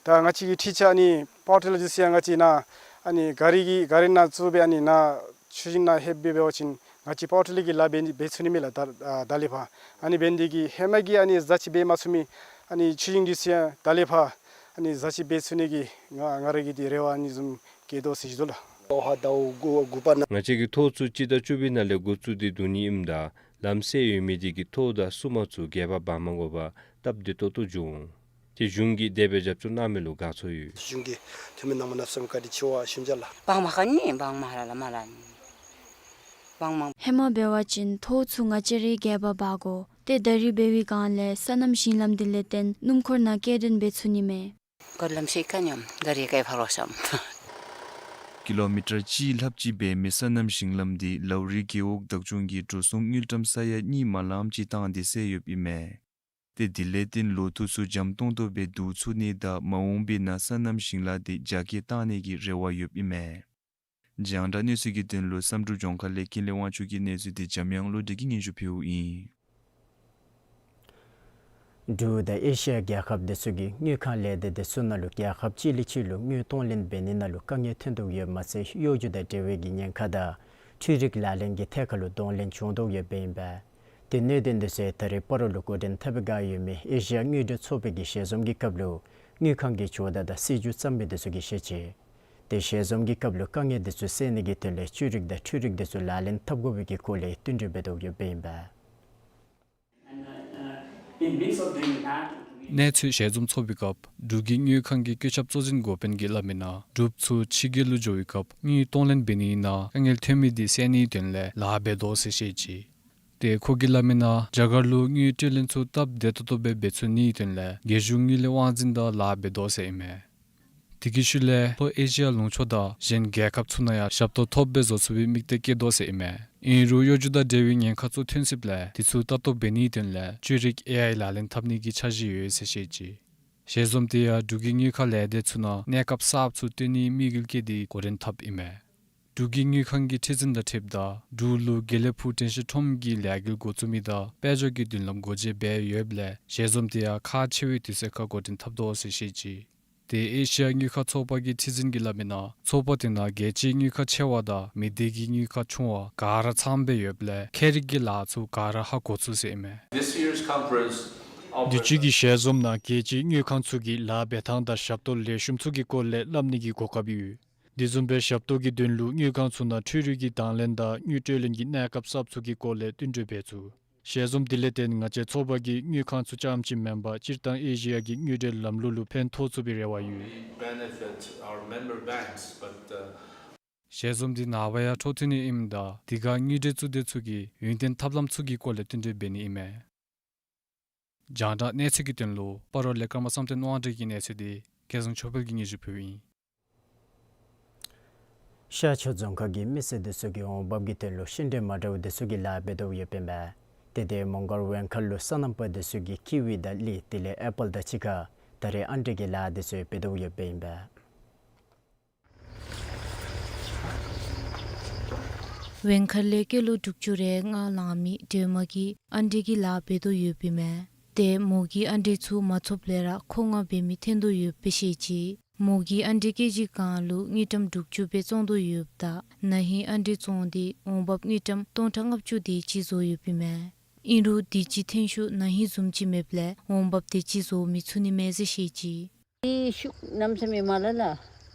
ད་ང་བཅས་ཀྱི་འཕྲུལ་ཆས་ཨ་ནི་པ་ཝར་ཊི་ལར་འདི་ཚུ་ཡང་ང་བཅས་ནཱ་ཨ་ནི་ག་རི་གི་ག་རི་ནང་བཙུགས་སྦེ་ཨ་ནི་ནཱ་ཆུ་ཞིང་ནང་ལྷོད་སྦེ་འབད་བ་ཅིན་ང་བཅས་པ་ཝར་ཊི་ལར་གྱི་ལཱ་འབད་འབད་ཚུགས་ནི་མས་ལགས། ད་ཨ་ད་ལས་ཕར་ཨ་ནི་འབད་ནི་དེ་གིས་ཧེ་མ་གི་ཨ་ནི་ཟ་ཅིག་འབད་མ་ཚུགས་མི་ཨ་ནི་ཆུ་ཞིང་འདི་ཚུ་ཡང་ད་ལས་ཕར་ཨ་ནི་ཟ་ཅིག་འབད་ཚུགས་ནི་གི་ང་ང་ར་གི་འདི་རེ་བ་ཨ་ནི་བཟུམ་བསྐྱེད་དོ་ཟེར་ཞུ་དོ་ལགས། ང་བཅས་ཀྱི་ཐོག་ཚུ་སྤྱི་ཟླ་བཅུ་པའི་ནང་ལས་འགོ་བཙུགས་ཏེ་བསྡུ་ནི་ཨིནམ་ད་ལམ་བསལ་ཡོད་མི་དེ་གིས་ཐོག་དང་བསུ་མ་ཚུ་སྒལ་པར་འབག་མ་དགོ་པར་སྟབས་བདེ་ཏོག་ཏོ་བྱུང་། ཏེ་གཞུང་གིས་དེ་སྦེ་རྒྱབ་སྐྱོར་གནང་མི་ལུ་དགའ་ཚོར་ཡོད། གཞུང་གིས་འཐུས་མི་ནང་མ་ནབ་སམ་བཀའ་དྲིན་ཆེ་བ་ཞུ་ཅ་ལགས། བང་མ་ཁ་ནི་བང་མ་ར་ལ་མ་ལ་ནི་བང་མ། ཧེ་མ་འབད་བ་ཅིན་ཐོག་ཚུ་ང་བཅས་རའི་སྒལ་པར་འབག་དགོ། ཏེ་ད་རིས་འབད་བའི་སྒང་ལས་སོ་ནམ་ཞིང་ལམ་དེ་ལས་བརྟེན་སྣུམ་འཁོར་ནང་སྐྱེལ་འདྲེན་འབད་ཚུགས་ནི་མས། ག་ལམ་ཤེས་ག་ཉམས་ད་རིས་ག་ཕར་རོགས་སམ། ཀི་ལོ་མི་ཊར་གཅིག་ལྷགཔ་ཅིག་འབད་མི་སོ་ནམ་ཞིང་ལམ་འདི་ལའོ་རི་རྒེད་འོག་བདག་སྐྱོང་གིས་འགྲོ་སོང་དངུལ་ཀྲམ་ས་ཡ་གཉིས་མ་ལངམ་ཅིག་བཏང་སྟེ་བསལ་ཡོདཔ་ཨིན་མས། ཏེ་དེ་ལས་བརྟེན་ལོ་ཐོག་ཚུ་འཇམ་ཏོང་ཏོ་སྦེ་བསྡུ་ཚུགས་ནི་དང་མ་འོངས་པའི་ནང་སོ་ནམ་ཞིང་ལཱ་དེ་རྒྱ་སྐྱེད་གཏང་ནི་གི་རེ་བ་ཡོདཔ་ཨིན་མས། རྒྱང་བསྒྲགས་གནས་ཚུལ་གྱི་དོན་ལུ་བསམ་འགྲུབ་ལྗོངས་མཁར་ལས་ཀུན་ལེགས་དབང་ཕྱུག་གི་གནས་ཚུལ་དེ་འཇམ་དབྱངས་བློ་གྲོས་ཀྱིས་སྙན་ཞུ་ཕུལཝ་ཨིན། འབྲུག་དང་ཨེ་ཤི་ཡ་རྒྱལ་ཁབ་དེ་ཚུ་གི་དངུལ་ཁང་ལས་སྡེ་དེ་ཚུ་ནང་ལུ་རྒྱལ་ཁབ་གཅིག་ལས་གཅིག་ལུ་དངུལ་གཏོང་ལེན་འབད་ནི་ནང་ལུ་དཀའ་ངལ་ཐོན་དོ་ཡོདཔ་མ་ཚད་གཡོ་སྒྱུ་དང་འབྲེལ་བའི་གི་ཉེན་ཁ་དང་འཕྲུལ་རིག་ལག་ལེན་གྱི་ཐད་ཁར་ལུ་གདོང་ལེན་བྱུང་དོ་ཡོདཔ་ཨིན་པས། ཏེ་གནད་དོན་དེ་ཚུ་ད་རིས་སྤ་རོ་ལུ་འགོ་འདྲེན་འཐབ་པར་བཀའ་ཡོད་མི་ཨེ་ཤི་ཡ་དངུལ་འབྲེལ་ཚོགས་པའི་གི་ཞལ་འཛོམས་ཀྱི་སྐབས་ལུ་དངུལ་ཁང་གི་ཇོ་བདག་དང་སྲིད་བྱུས་བརྩམ་མི་དེ་ཚུ་གིས་བཤད་ཅི། ཏེ་ཞལ་འཛོམས་ཀྱི་སྐབས་ལུ་དཀའ་ངལ་དེ་ཚུ་སེལ་ནི་གི་དོན་ལས་བཅོས་རིག་དང་འཕྲུལ་རིག་དེ་ཚུ་ལག་ལེན་འཐབ་དགོ་པའི་གི་སྐོར་ལས་བསྟུན་གྲོས་འབད་དོ་ཡོདཔ་ཨིན་པས། གནས་ཚུལ་ཞལ་འཛོམས་ཚོགས་པའི་སྐབས་འབྲུག་གི་དངུལ་ཁང་གི་བཀོད་ཁྱབ་གཙོ་འཛིན་འགོ་དཔོན་གྱིས་སླབ་མི་ནང་འབྲུགཔ་ཚུ་ཕྱི་རྒྱལ་ལུ་འགྱོ་བའི་སྐབས་དངུལ་གཏོང་ལེན་འབད་ནི་ནང་དཀའ་ངལ་ཐོན་མི་དེ་སེལ་ནིའི་དོན་ལས་ལཱ་འབད་དོ་ཟེར་བཤད་ཅི། ཏེ་ཁོ་གིས་སླབ་མི་ནང་རྒྱ་གར་ལུ་དངུལ་སྤྲོད་ལེན་ཚུ་སྟབས་བདེ་ཏོག་ཏོ་སྦེ་འབད་ཚུགས་ནིའི་དོན་ལས་རྒྱལ་གཞུང་དངུལ་ལས་དབང་འཛིན་དང་ལཱ་འབད་དོ་ཟེར་ཨིན་མས། དེ་གི་ཤུལ་ལས་ལྷོ་ཨེ་ཤི་ཡ་ལུང་ཕྱོགས་དང་གཞན་རྒྱལ་ཁབ་ཚུ་ནང་ཡང་ཞབས་ཏོག་ཐོབ་སྦེ་བཟོ་ཚུགས་པའི་དམིགས་གཏད་བསྐྱེད་དོ་ཟེར་ཨིན་མས། ཨིན་རུང་གཡོ་སྒྱུ་དང་འབྲེལ་བའི་ཉེན་ཁ་ཚུ་ཐོན་སྲིདཔ་ལས་དེ་ཚུ་ལྟ་རྟོག་འབད་ནིའི་དོན་ལས་བཅོས་རིག་ཨེ་ཨའི་ལག་ལེན་འཐབ་ནི་གི་འཆར་གཞི་ཡོད་ཟེར་བཤད་ཅི། ཞལ་འཛོམས་དེ་ཡང་འབྲུག་གི་དངུལ་ཁང་ལས་སྡེ་ཚུ་ནང་གནས་སྐབས་གསརཔ་ཚུ་བཏོན་ནིའི་དམིགས་ཡུལ་བསྐྱེད་དེ་འགོ་འདྲེན་འཐབ་ཨིན་མས། འབྲུག་གི་དངུལ་ཁང་གི་ཁྲི་འཛིན་དང་འཁྲིལཝ་ད་འབྲུག་ལུ་དགེ་ལེགས་ཕུག་དྲན་ཤེས་ཁྲོམ་གྱི་ལས་འགུལ་འགོ་བཙུགས་མི་དང་དཔལ་འབྱོར་གྱི་མདུན་ལམ་སྒོ་འབྱེད་འབད་ཡོདཔ་ལས་ཞལ་འཛོམས་དེ་ཡང་ཁག་ཆེ་བའི་དུས་ཚོད་ཁར་འགོ་འདྲེན་འཐབ་དོ་ཟེར་བཤད་ཅི། ཏེ་ཨེ་ཤི་ཡ་དངུལ་ཁང་ཚོགས་པ་གི་ཁྲི་འཛིན་གྱིས་སླབ་མི་ནང་ཚོགས་པ་དེ་ནང་རྒྱལ་སྤྱིའི་དངུལ་ཁང་ཆེ་བ་དང་མི་སྡེ་གི་དངུལ་ཁང་ཆུང་བ་ག་ར་ཚངམ་སྦེ་ཡོདཔ་ལས་ཁྱད་རིག་གི་ལཱ་ཚུ་ག་ར་ཧ་གོ་ཚུགས་ཟེར་ཨིན་མས། This year's conference offers དུས་ཅི་གི་ཞལ་འཛོམས་ནང་རྒྱལ་སྤྱིའི་དངུལ་ཁང་ཚུ་གི་ལཱ་འབད་ཐངས་དང་ཞབས་ཏོག་ལེགས་ཤོམ་ཚུ་གི་སྐོར་ལས་སླབ་ནི་གི་གོ་སྐབས་ཡོད། དེ་བཟུམ་སྦེ་ཞབས་ཏོག་གི་དོན་ལུ་དངུལ་ཁང་ཚུ་ནང་འཕྲུལ་རིག་གི་དང་ལེན་དང་དངུལ་སྤྲོད་ལེན་གྱི་གནས་སྐབས་གསརཔ་ཚུ་གི་སྐོར་ལས་བསྟུན་གྲོས་འབད་ཚུགས། ཞལ་འཛོམས་དེ་ལས་བརྟེན་ང་བཅས་ཚོགས་པ་གིས་དངུལ་ཁང་ཚུ་རྐྱངམ་ཅིག་མེན་པར་སྤྱིར་བཏང་ཨེ་ཤི་ཡ་གི་དངུལ་འབྲེལ་ལམ་ལུགས་ལུ་ཕན་ཐོགས་ཚུགས་པའི་རེ་བ་ཡོད། We benefit our member banks, but, uh, ཞལ་འཛོམས་འདི་ནངས་པ་ཡང་འཕྲོ་མཐུད་ནི་ཨིནམ་ད་དེ་ཁར་དངུལ་འབྲེལ་གཙོ་སྡེ་ཚུ་གིས་ཡུན་བརྟན་ཐབས་ལམ་ཚུ་གི་སྐོར་ལས་བསྟུན་གྲོས་འབད་ནི་ཨིན་མས། རྒྱང་བསྒྲགས་གནས་ཚུལ་གྱི་དོན་ལུ་སྤ་རོ་ལས་ཀརྨ་བསམ་གཏན་དབང་འདུས་ཀྱི་གནས་ཚུལ་དེ་སྐལ་བཟང་ཆོས་འཕེལ་གྱིས་སྙན་ཞུ་ཕུལཝ་ཨིན། ཤར་ཕྱོགས་རྫོང་ཁག་གི་མི་སེར་དེ་ཚུ་གིས་འོང་འབབ་ཀྱི་དོན་ལུ་ཤིང་འབྲས་མ་འདྲཝ་དེ་ཚུ་གི་ལཱ་འབད་དོ་ཡོདཔ་ཨིན་པས། ཏེ་དེ་མོང་སྒར་ཝེང་མཁར་ལུ་སོ་ནམ་པ་དེ་ཚུ་གིས་ཀི་ཝི་དང་ལི་དེ་ལས་ཨེ་པཱལ་དང་གཅིག་ཁར་ད་རེས་ཨ་འབྲས་ཀྱི་ལཱ་དེ་ཚུ་འབད་དོ་ཡོདཔ་ཨིན་པས། ཝེང་མཁར་ལས་སྐྱེས་ལོ་དྲུག་ཅུ་རེ་ལྔ་ལང་མི་སྒྲོལ་མ་གིས་ཨ་འབྲས་ཀྱི་ལཱ་འབད་དོ་ཡོདཔ་ཨིན་མས། ཏེ་མོ་གིས་ཨ་འབྲས་ཚུ་མ་ཚོགསཔ་ལས་ར་མཁོ་མངགས་འབད་མི་འཐོན་དོ་ཡོདཔ་སྦེ་བཤད་ཅི། མོ་གིས་ཨ་འབྲས་ཀེ་ཇི་གང་ལུ་དངུལ་ཀྲམ་དྲུག་ཅུ་སྦེ་བཙོང་དོ་ཡོདཔ་ད་ན་ཧིང་ཨ་འབྲས་བཙོང་སྟེ་འོང་འབབ་དངུལ་ཀྲམ་སྟོང་ཕྲག་ལྔ་བཅུ་དེ་ཅིག་བཟོ་ཡོདཔ་ཨིན་མས། ཨིན་རུང་དུས་ཅི་ཐོན་ཤུགས་ན་ཧིང་བཟུམ་ཅིག་མེདཔ་ལས་འོང་འབབ་དེ་ཅིག་བཟོ་མི་ཚུགས་ནི་མས་ཟེར་བཤད་ཅི། ཤུགས་གནམ་མེད་ས་མེད་མ་ལ་ལ།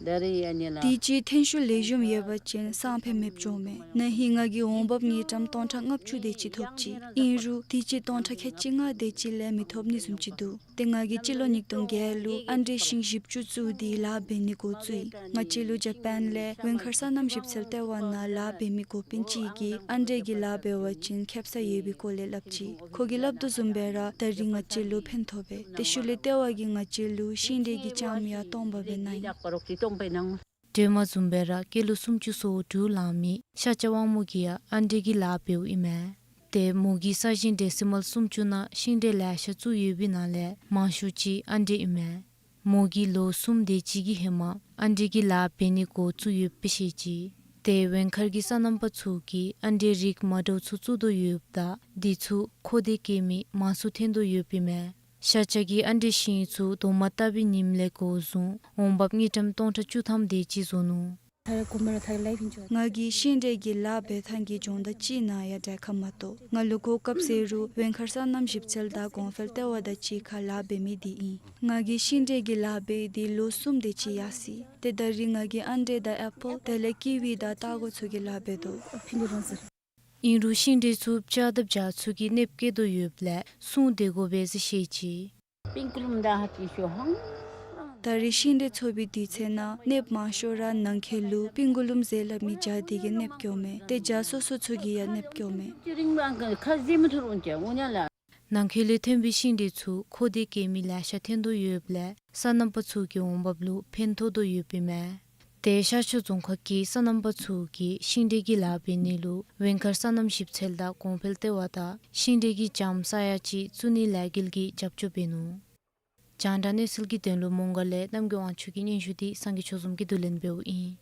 དེ་ཅིག་ཐོན་ཤུགས་ལེགས་ཤོམ་ཡོད་པ་ཅིན་སང་ཕོད་མེདཔ་འགྱོཝ་མས། ན་ཧིང་ང་གིས་འོང་འབབ་དངུལ་ཀྲམ་སྟོང་ཕྲག་ལྔ་བཅུ་དེ་ཅིག་ཐོབ་ཅི། ཨིན་རུང་དེ་ཅིག་སྟོང་ཕྲག་ཁལ་གཅིག་ལྔ་དེ་ཅིག་ལས་མི་ཐོབ་ནི་བཟུམ་ཅིག་འདུག། ཏེ་ང་གིས་སྤྱི་ལོ་ཉིས་སྟོང་བརྒྱད་ལུ་ཨ་འབྲས་ཤིང་བཞི་བཅུ་བཙུགས་ཏེ་ལཱ་འབད་ནི་འགོ་བཙུགས་ཡི། ང་བཅས་ལུ་ཇ་པཱན་ལས་ཝེང་མཁར་སོ་ནམ་ཞིབ་འཚོལ་ལྟེ་བ་ནང་ལཱ་འབད་མི་འགོ་དཔོན་ཅིག་གིས་ཨ་འབྲས་ཀྱི་ལཱ་འབད་བ་ཅིན་ཁེ་སང་ཡོད་པའི་སྐོར་ལས་སླབ་ཅི། ཁོ་གིས་སླབ་དོ་བཟུམ་སྦེ་ར་ད་རིས་ང་བཅས་ལུ་ཕན་ཐོགས་པས། ཏེ་ཤུལ་ལས་ལྟེ་བ་གིས་ང་བཅས་ལུ་ཤིང་འབྲས་ཀྱི་ལྕངམ་ཡང་སྟོང་པ་སྦེ་གནང་ཡི། འདྲེས་མ་བཟུམ་སྦེ་ར་སྐྱེས་ལོ་སུམ་ཅུ་སོ་དྲུག་ལང་མི་ཤཱཀྱ་དབང་མོ་གིས་ཡང་ཨ་འབྲས་ཀྱི་ལཱ་འབདཝ་ཨིན་མས། ཏེ་མོ་གིས་ས་ཞིང་ཌེ་སི་མཱལ་སུམ་ཅུ་ནང་ཤིང་འབྲས་ལེ་ཤ་བཙུགས་ཡོད་པའི་ནང་ལས་མང་ཤོས་ཅིག་ཨ་འབྲས་ཨིན་མས། མོ་གིས་ལོ་གསུམ་དེ་ཅིག་གི་ཧེ་མ་ཨ་འབྲས་ཀྱི་ལཱ་འབད་ནི་འགོ་བཙུགས་ཡོདཔ་སྦེ་བཤད་ཅི། ཏེ་ཝེང་མཁར་གྱི་སོ་ནམ་པ་ཚུ་གིས་ཨ་འབྲས་རིགས་མ་འདྲཝ་ཚུ་བཙུགས་དོ་ཡོདཔ་ད་དེ་ཚུ་མཁོ་འདོད་བསྐྱེད་མི་མང་སུ་ཐོན་དོ་ཡོདཔ་ཨིན་མས། ཤཱཀྱ་གིས་ཨ་འབྲས་ཤིང་ཚུ་དོ་མ་བཏབ་པའི་ཉིནམ་ལས་འགོ་བཟུང་འོང་འབབ་དངུལ་ཀྲམ་སྟོང་ཕྲག་བཅུ་ཐམ་དེ་ཅིག་བཟོ་ནུག། ང་གིས་ཤིང་འབྲས་ཀྱི་ལཱ་འབད་ཐངས་ཀྱི་སྦྱོང་བརྡར་ཅིག་གནང་ཡང་དྲག་ཁ་མ་གཏོགས་ང་ལུ་གོ་སྐབས་ཟེར་རུང་ཝེང་མཁར་སོ་ནམ་ཞིབ་འཚོལ་དང་གོང་འཕེལ་ལྟེ་བ་དང་གཅིག་ཁར་ལཱ་འབད་མི་དེ་ཨིན། ང་གིས་ཤིང་འབྲས་ཀྱི་ལཱ་འབད་དེ་ལོ་གསུམ་དེ་ཅིག་ཡར་སོ་ཡི། ཏེ་ད་རིས་ང་གིས་ཨ་འབྲས་དང་ཨེ་པཱལ་དེ་ལས་ཀི་ཝི་དང་སྟར་གོ་ཚུ་གི་ལཱ་འབད་དོ། ཨིན་རུང་ཤིང་འབྲས་ཚུ་བྱཱ་དང་བྱཱ་ཚུ་གིས་གནོདཔ་བཀལ་དོ་ཡོདཔ་ལས་སྲུང་སྡོད་དགོ་པས་ཟེར་བཤད་ཅི། ད་རིས་ཤིང་འབྲས་འཚོ་བའི་དུས་ཚོད་ནང་གནོདཔ་མང་ཤོས་ར་ནང་འཁོད་ལུ་པིང་གུ་ལུམ་ཟེར་སླབ་མི་བྱཱ་དེ་གིས་གནོདཔ་བཀལཝ་མས། ཏེ་བྱཱ་སོ་སོ་ཚུ་གིས་ཡང་གནོདཔ་བཀལཝ་མས། ནང་འཁོད་ལས་ཐོན་པའི་ཤིང་འབྲས་ཚུ་མཁོ་འདོད་བསྐྱེད་མི་ལེ་ཤ་ཐོན་དོ་ཡོདཔ་ལས་སོ་ནམ་པ་ཚུ་གི་འོང་འབབ་ལུ་ཕན་ཐོགས་དོ་ཡོདཔ་ཨིན་མས། ཏེ་ཤར་ཕྱོགས་རྫོང་ཁག་གི་སོ་ནམ་པ་ཚུ་གིས་ཤིང་འབྲས་ཀྱི་ལཱ་འབད་ནི་ལུ་ཝེང་མཁར་སོ་ནམ་ཞིབ་འཚོལ་དང་གོང་འཕེལ་ལྟེ་བ་དང་ཤིང་འབྲས་ཀྱི་ལྕངམ་ས་ཡ་གཅིག་བཙུགས་ནིའི་ལས་འགུལ་གྱིས་རྒྱབ་སྐྱོར་འབད་ནུག། རྒྱང་བསྒྲགས་གནས་ཚུལ་གྱི་དོན་ལུ་མོང་སྒར་ལས་རྣམ་རྒྱལ་དབང་ཕྱུག་གི་སྙན་ཞུ་འདི་སངས་རྒྱས་ཆོས་འཛོམས་ཀྱིས་བསྡུ་ལེན་འབདཝ་ཨིན།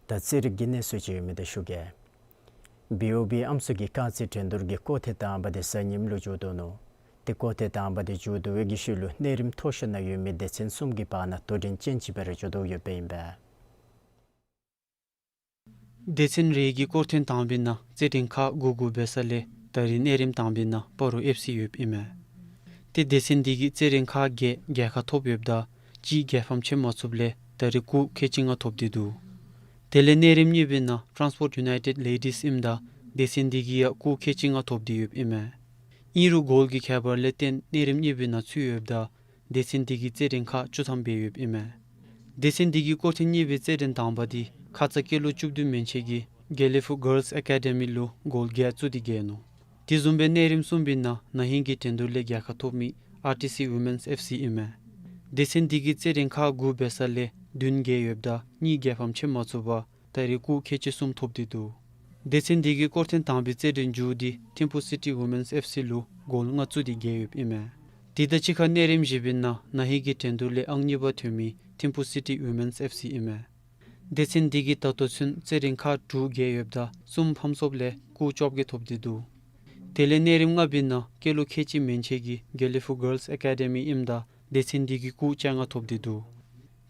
ད་རྩེད་རིགས་ཀྱི་གནས་ཚུལ་ཅིག་ཡོད་མི་དེ་ཞུ་གེ། བི་ཨོ་བི་ཨམ་སྲུ་གིས་རྐང་རྩེད་འགྲན་བསྡུར་གྱི་སྐོར་ཐེངས་དང་པ་དེ་གཟའ་ཉིམ་ལུ་འགྱོ་དོ་ནུག། ཏེ་སྐོར་ཐེངས་དང་པ་དེ་མཇུག་བསྡུ་བའི་གི་ཤུལ་ལུ་གནས་རིམ་མཐོ་ཤོས་ནང་ཡོད་མི་སྡེ་ཚན་གསུམ་གྱི་བར་ན་དོ་འགྲན་ཅན་ཅིག་སྦེ་ར་འགྱོ་དོ་ཡོདཔ་ཨིན་པས། སྡེ་ཚན་རེ་གི་སྐོར་ཐེངས་དང་པའི་ནང་རྩེད་འགྲན་ཁག་དགུ་དགུ་འབད་ས་ལས་ད་རིས་གནས་རིམ་དང་པའི་ནང་སྤ་རོ་ཨེཕ་སི་ཡོདཔ་ཨིན་མས། ཏེ་སྡེ་ཚན་འདི་གིས་རྩེད་འགྲན་ཁག་བརྒྱད་རྒྱལ་ཁ་ཐོབ་ཡོདཔ་ད་གཅིག་རྒྱལ་ཕམ་ཕྱེ་མ་ཚུགསཔ་ལས་ད་རིས་སྐུགས་ཁལ་གཅིག་ལྔ་ཐོབ་སྟེ་འདུག། དེ་ལས་གནས་རིམ་གཉིས་པའི་ནང་ཊཱནསི་པོརཊ་ཡུ་ནའི་ཊེཌ་ལེ་ཌིསི་ཨིནམ་ད་སྡེ་ཚན་འདི་གིས་ཡང་སྐུགས་ཁལ་གཅིག་ལྔ་ཐོབ་སྟེ་ཡོདཔ་ཨིན་མས། ཨིན་རུང་གོལ་གྱི་ཁྱད་པར་ལས་བརྟེན་གནས་རིམ་གཉིས་པའི་ནང་ཚུད་ཡོདཔ་ད་སྡེ་ཚན་འདི་གིས་རྩེད་འགྲན་ཁག་བཅུ་ཐམ་འབད་ཡོདཔ་ཨིན་མས། སྡེ་ཚན་འདི་གི་སྐོར་ཐེངས་གཉིས་པའི་རྩེད་འགྲན་དང་པ་འདི་ཁ་ཙ་སྐྱེས་ལོ་བཅུ་བདུན་མན་ཆད་ཀྱི་དགེ་ལེགས་ཕུག་གཱརལསི་ཨེ་ཀ་ཌི་མི་ལུ་གོལ་བརྒྱད་བཙུགས་ཏེ་རྒྱལ་ནུག། དེ་བཟུམ་སྦེ་གནས་རིམ་གསུམ་པའི་ནང་ན་ཧིང་གི་འགྲན་བསྡུར་ལས་རྒྱལ་ཁ་ཐོབ་མི་ཨར་ཊི་སི་ཝི་མེནསི་ཨེཕ་སི་ཨིན་མས། སྡེ་ཚན་འདི་གིས་རྩེད་འགྲན་ཁག་དགུ་འབད་ས་ལས་བདུན་རྒྱལ་ཡོདཔ་ད་གཉིས་རྒྱལ་ཕམ་ཕྱེ་མ་ཚུགས་པར་ད་རིས་སྐུགས་ཁལ་གཅིག་གསུམ་ཐོབ་སྟེ་འདུག། སྡེ་ཚན་འདི་གི་སྐོར་ཐེངས་དང་པའི་རྩེད་འགྲན་མཇུག་འདི་ཐིམ་ཕུ་སི་ཊི་ཝི་མེནསི་ཨེཕ་སི་ལུ་གོལ་ལྔ་བཙུགས་ཏེ་རྒྱལ་ཡོདཔ་ཨིན་མས། དེ་དང་གཅིག་ཁར་གནས་རིམ་བཞི་པའི་ནང་ན་ཧིང་གི་འགྲན་བསྡུར་ལས་ཨང་གཉིས་པ་ཐོན་མི་ཐིམ་ཕུ་སི་ཊི་ཝི་མེནསི་ཨེཕ་སི་ཨིན་མས། སྡེ་ཚན་འདི་གིས་ད་ལྟོ་ཚུན་རྩེད་འགྲན་ཁག་དྲུག་རྒྱལ་ཡོདཔ་ད་གསུམ་ཕམ་སོངམ་ལས་སྐུགས་བཅོ་བརྒྱད་ཐོབ་སྟེ་འདུག། དེ་ལས་གནས་རིམ་ལྔ་པའི་ནང་སྐྱེས་ལོ་ཁལ་གཅིག་མན་ཆད་ཀྱི་དགེ་ལེགས་ཕུག་གཱརལསི་ཨེ་ཀ་ཌི་མི་ཨིནམ་ད་སྡེ་ཚན་འདི་གིས་སྐུགས་བཅོ་ལྔ་ཐོབ་སྟེ་འདུག།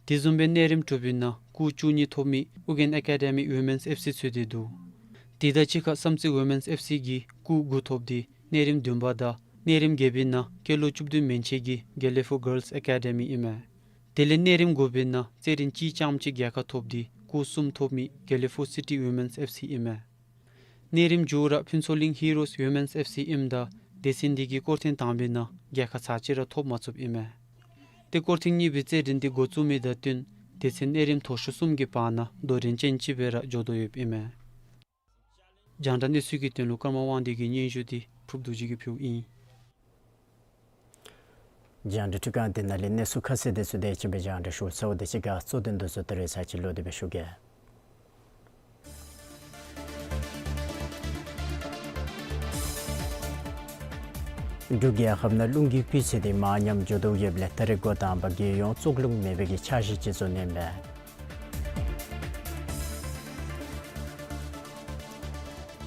དེ་བཟུམ་སྦེ་གནས་རིམ་དྲུག་པའི་ནང་སྐུགས་བཅུ་གཉིས་ཐོབ་མི་ཨུ་རྒྱན་ཨེ་ཀ་ཌི་མི་ཝི་མེནསི་ཨེཕ་སི་ཚུད་དེ་འདུག། དེ་དང་གཅིག་ཁར་བསམ་རྩེ་ཝི་མེནསི་ཨེཕ་སི་གིས་སྐུགས་དགུ་ཐོབ་སྟེ་གནས་རིམ་བདུན་པ་དང་གནས་རིམ་བརྒྱད་པའི་ནང་སྐྱེས་ལོ་བཅུ་བདུན་མན་ཆད་ཀྱི་དགེ་ལེགས་ཕུག་གཱརལསི་ཨེ་ཀ་ཌི་མི་ཨིན་མས། དེ་ལས་གནས་རིམ་དགུ་པའི་ནང་རྩེད་འགྲན་གཅིག་རྐྱངམ་གཅིག་རྒྱལ་ཁ་ཐོབ་སྟེ་སྐུགས་གསུམ་ཐོབ་མི་དགེ་ལེགས་ཕུག་སི་ཊི་ཝི་མེནསི་ཨེཕ་སི་ཨིན་མས། གནས་རིམ་མཇུག་ར་ཕུན་ཚོགས་གླིང་ཧི་རོསི་ཝི་མེནསི་ཨེཕ་སི་ཨིནམ་ད་སྡེ་ཚན་འདི་གིས་སྐོར་ཐེངས་དང་པའི་ནང་རྒྱལ་ཁ་ཚར་གཅིག་ར་ཐོབ་མ་ཚུགསཔ་ཨིན་མས། ཏེ་སྐོར་ཐེངས་གཉིས་པའི་རྩེད་འགྲན་འདི་འགོ་བཙུགས་མི་དང་བསྟུན་སྡེ་ཚན་གནས་རིམ་མཐོ་ཤོས་གསུམ་གྱི་བར་ན་དོ་འགྲན་ཅན་ཅིག་སྦེ་ར་འགྱོ་དོ་ཡོདཔ་ཨིན་མས། རྒྱང་བསྒྲགས་གནས་ཚུལ་གྱི་དོན་ལུ་ཀརྨ་དབང་འདུས་ཀྱི་སྙན་ཞུ་འདི་ཕུརབ་རྡོ་རྗེ་གིས་ཕུལཝ་ཨིན། རྒྱང་བསྒྲགས་འཕྲུལ་ཁང་འདི་ནང་ལས་གནས་ཚུལ་ཁ་གསལ་དེ་ཚུ་དེ་ཅིག་སྦེ་རྒྱང་བསྒྲགས་ཞུ་ཚརཝ་དང་གཅིག་ཁར་གཙོ་དོན་དེ་ཚུ་ད་རིས་ཚར་གཅིག་ལོག་སྟེ་སྦེ་ཞུ་གེ། འབྲུག་རྒྱལ་ཁབ་ནང་རླུང་གི་སྤུས་ཚད་འདི་མར་ཉམས་འགྱོ་དོ་ཡོདཔ་ལས་ད་རིས་འགོ་དང་པ་རྒྱལ་ཡོངས་བཙོག་རླུང་མེད་པའི་གི་འཆར་གཞི་ཅིག་བཟོ་ནི་ཨིན་པས།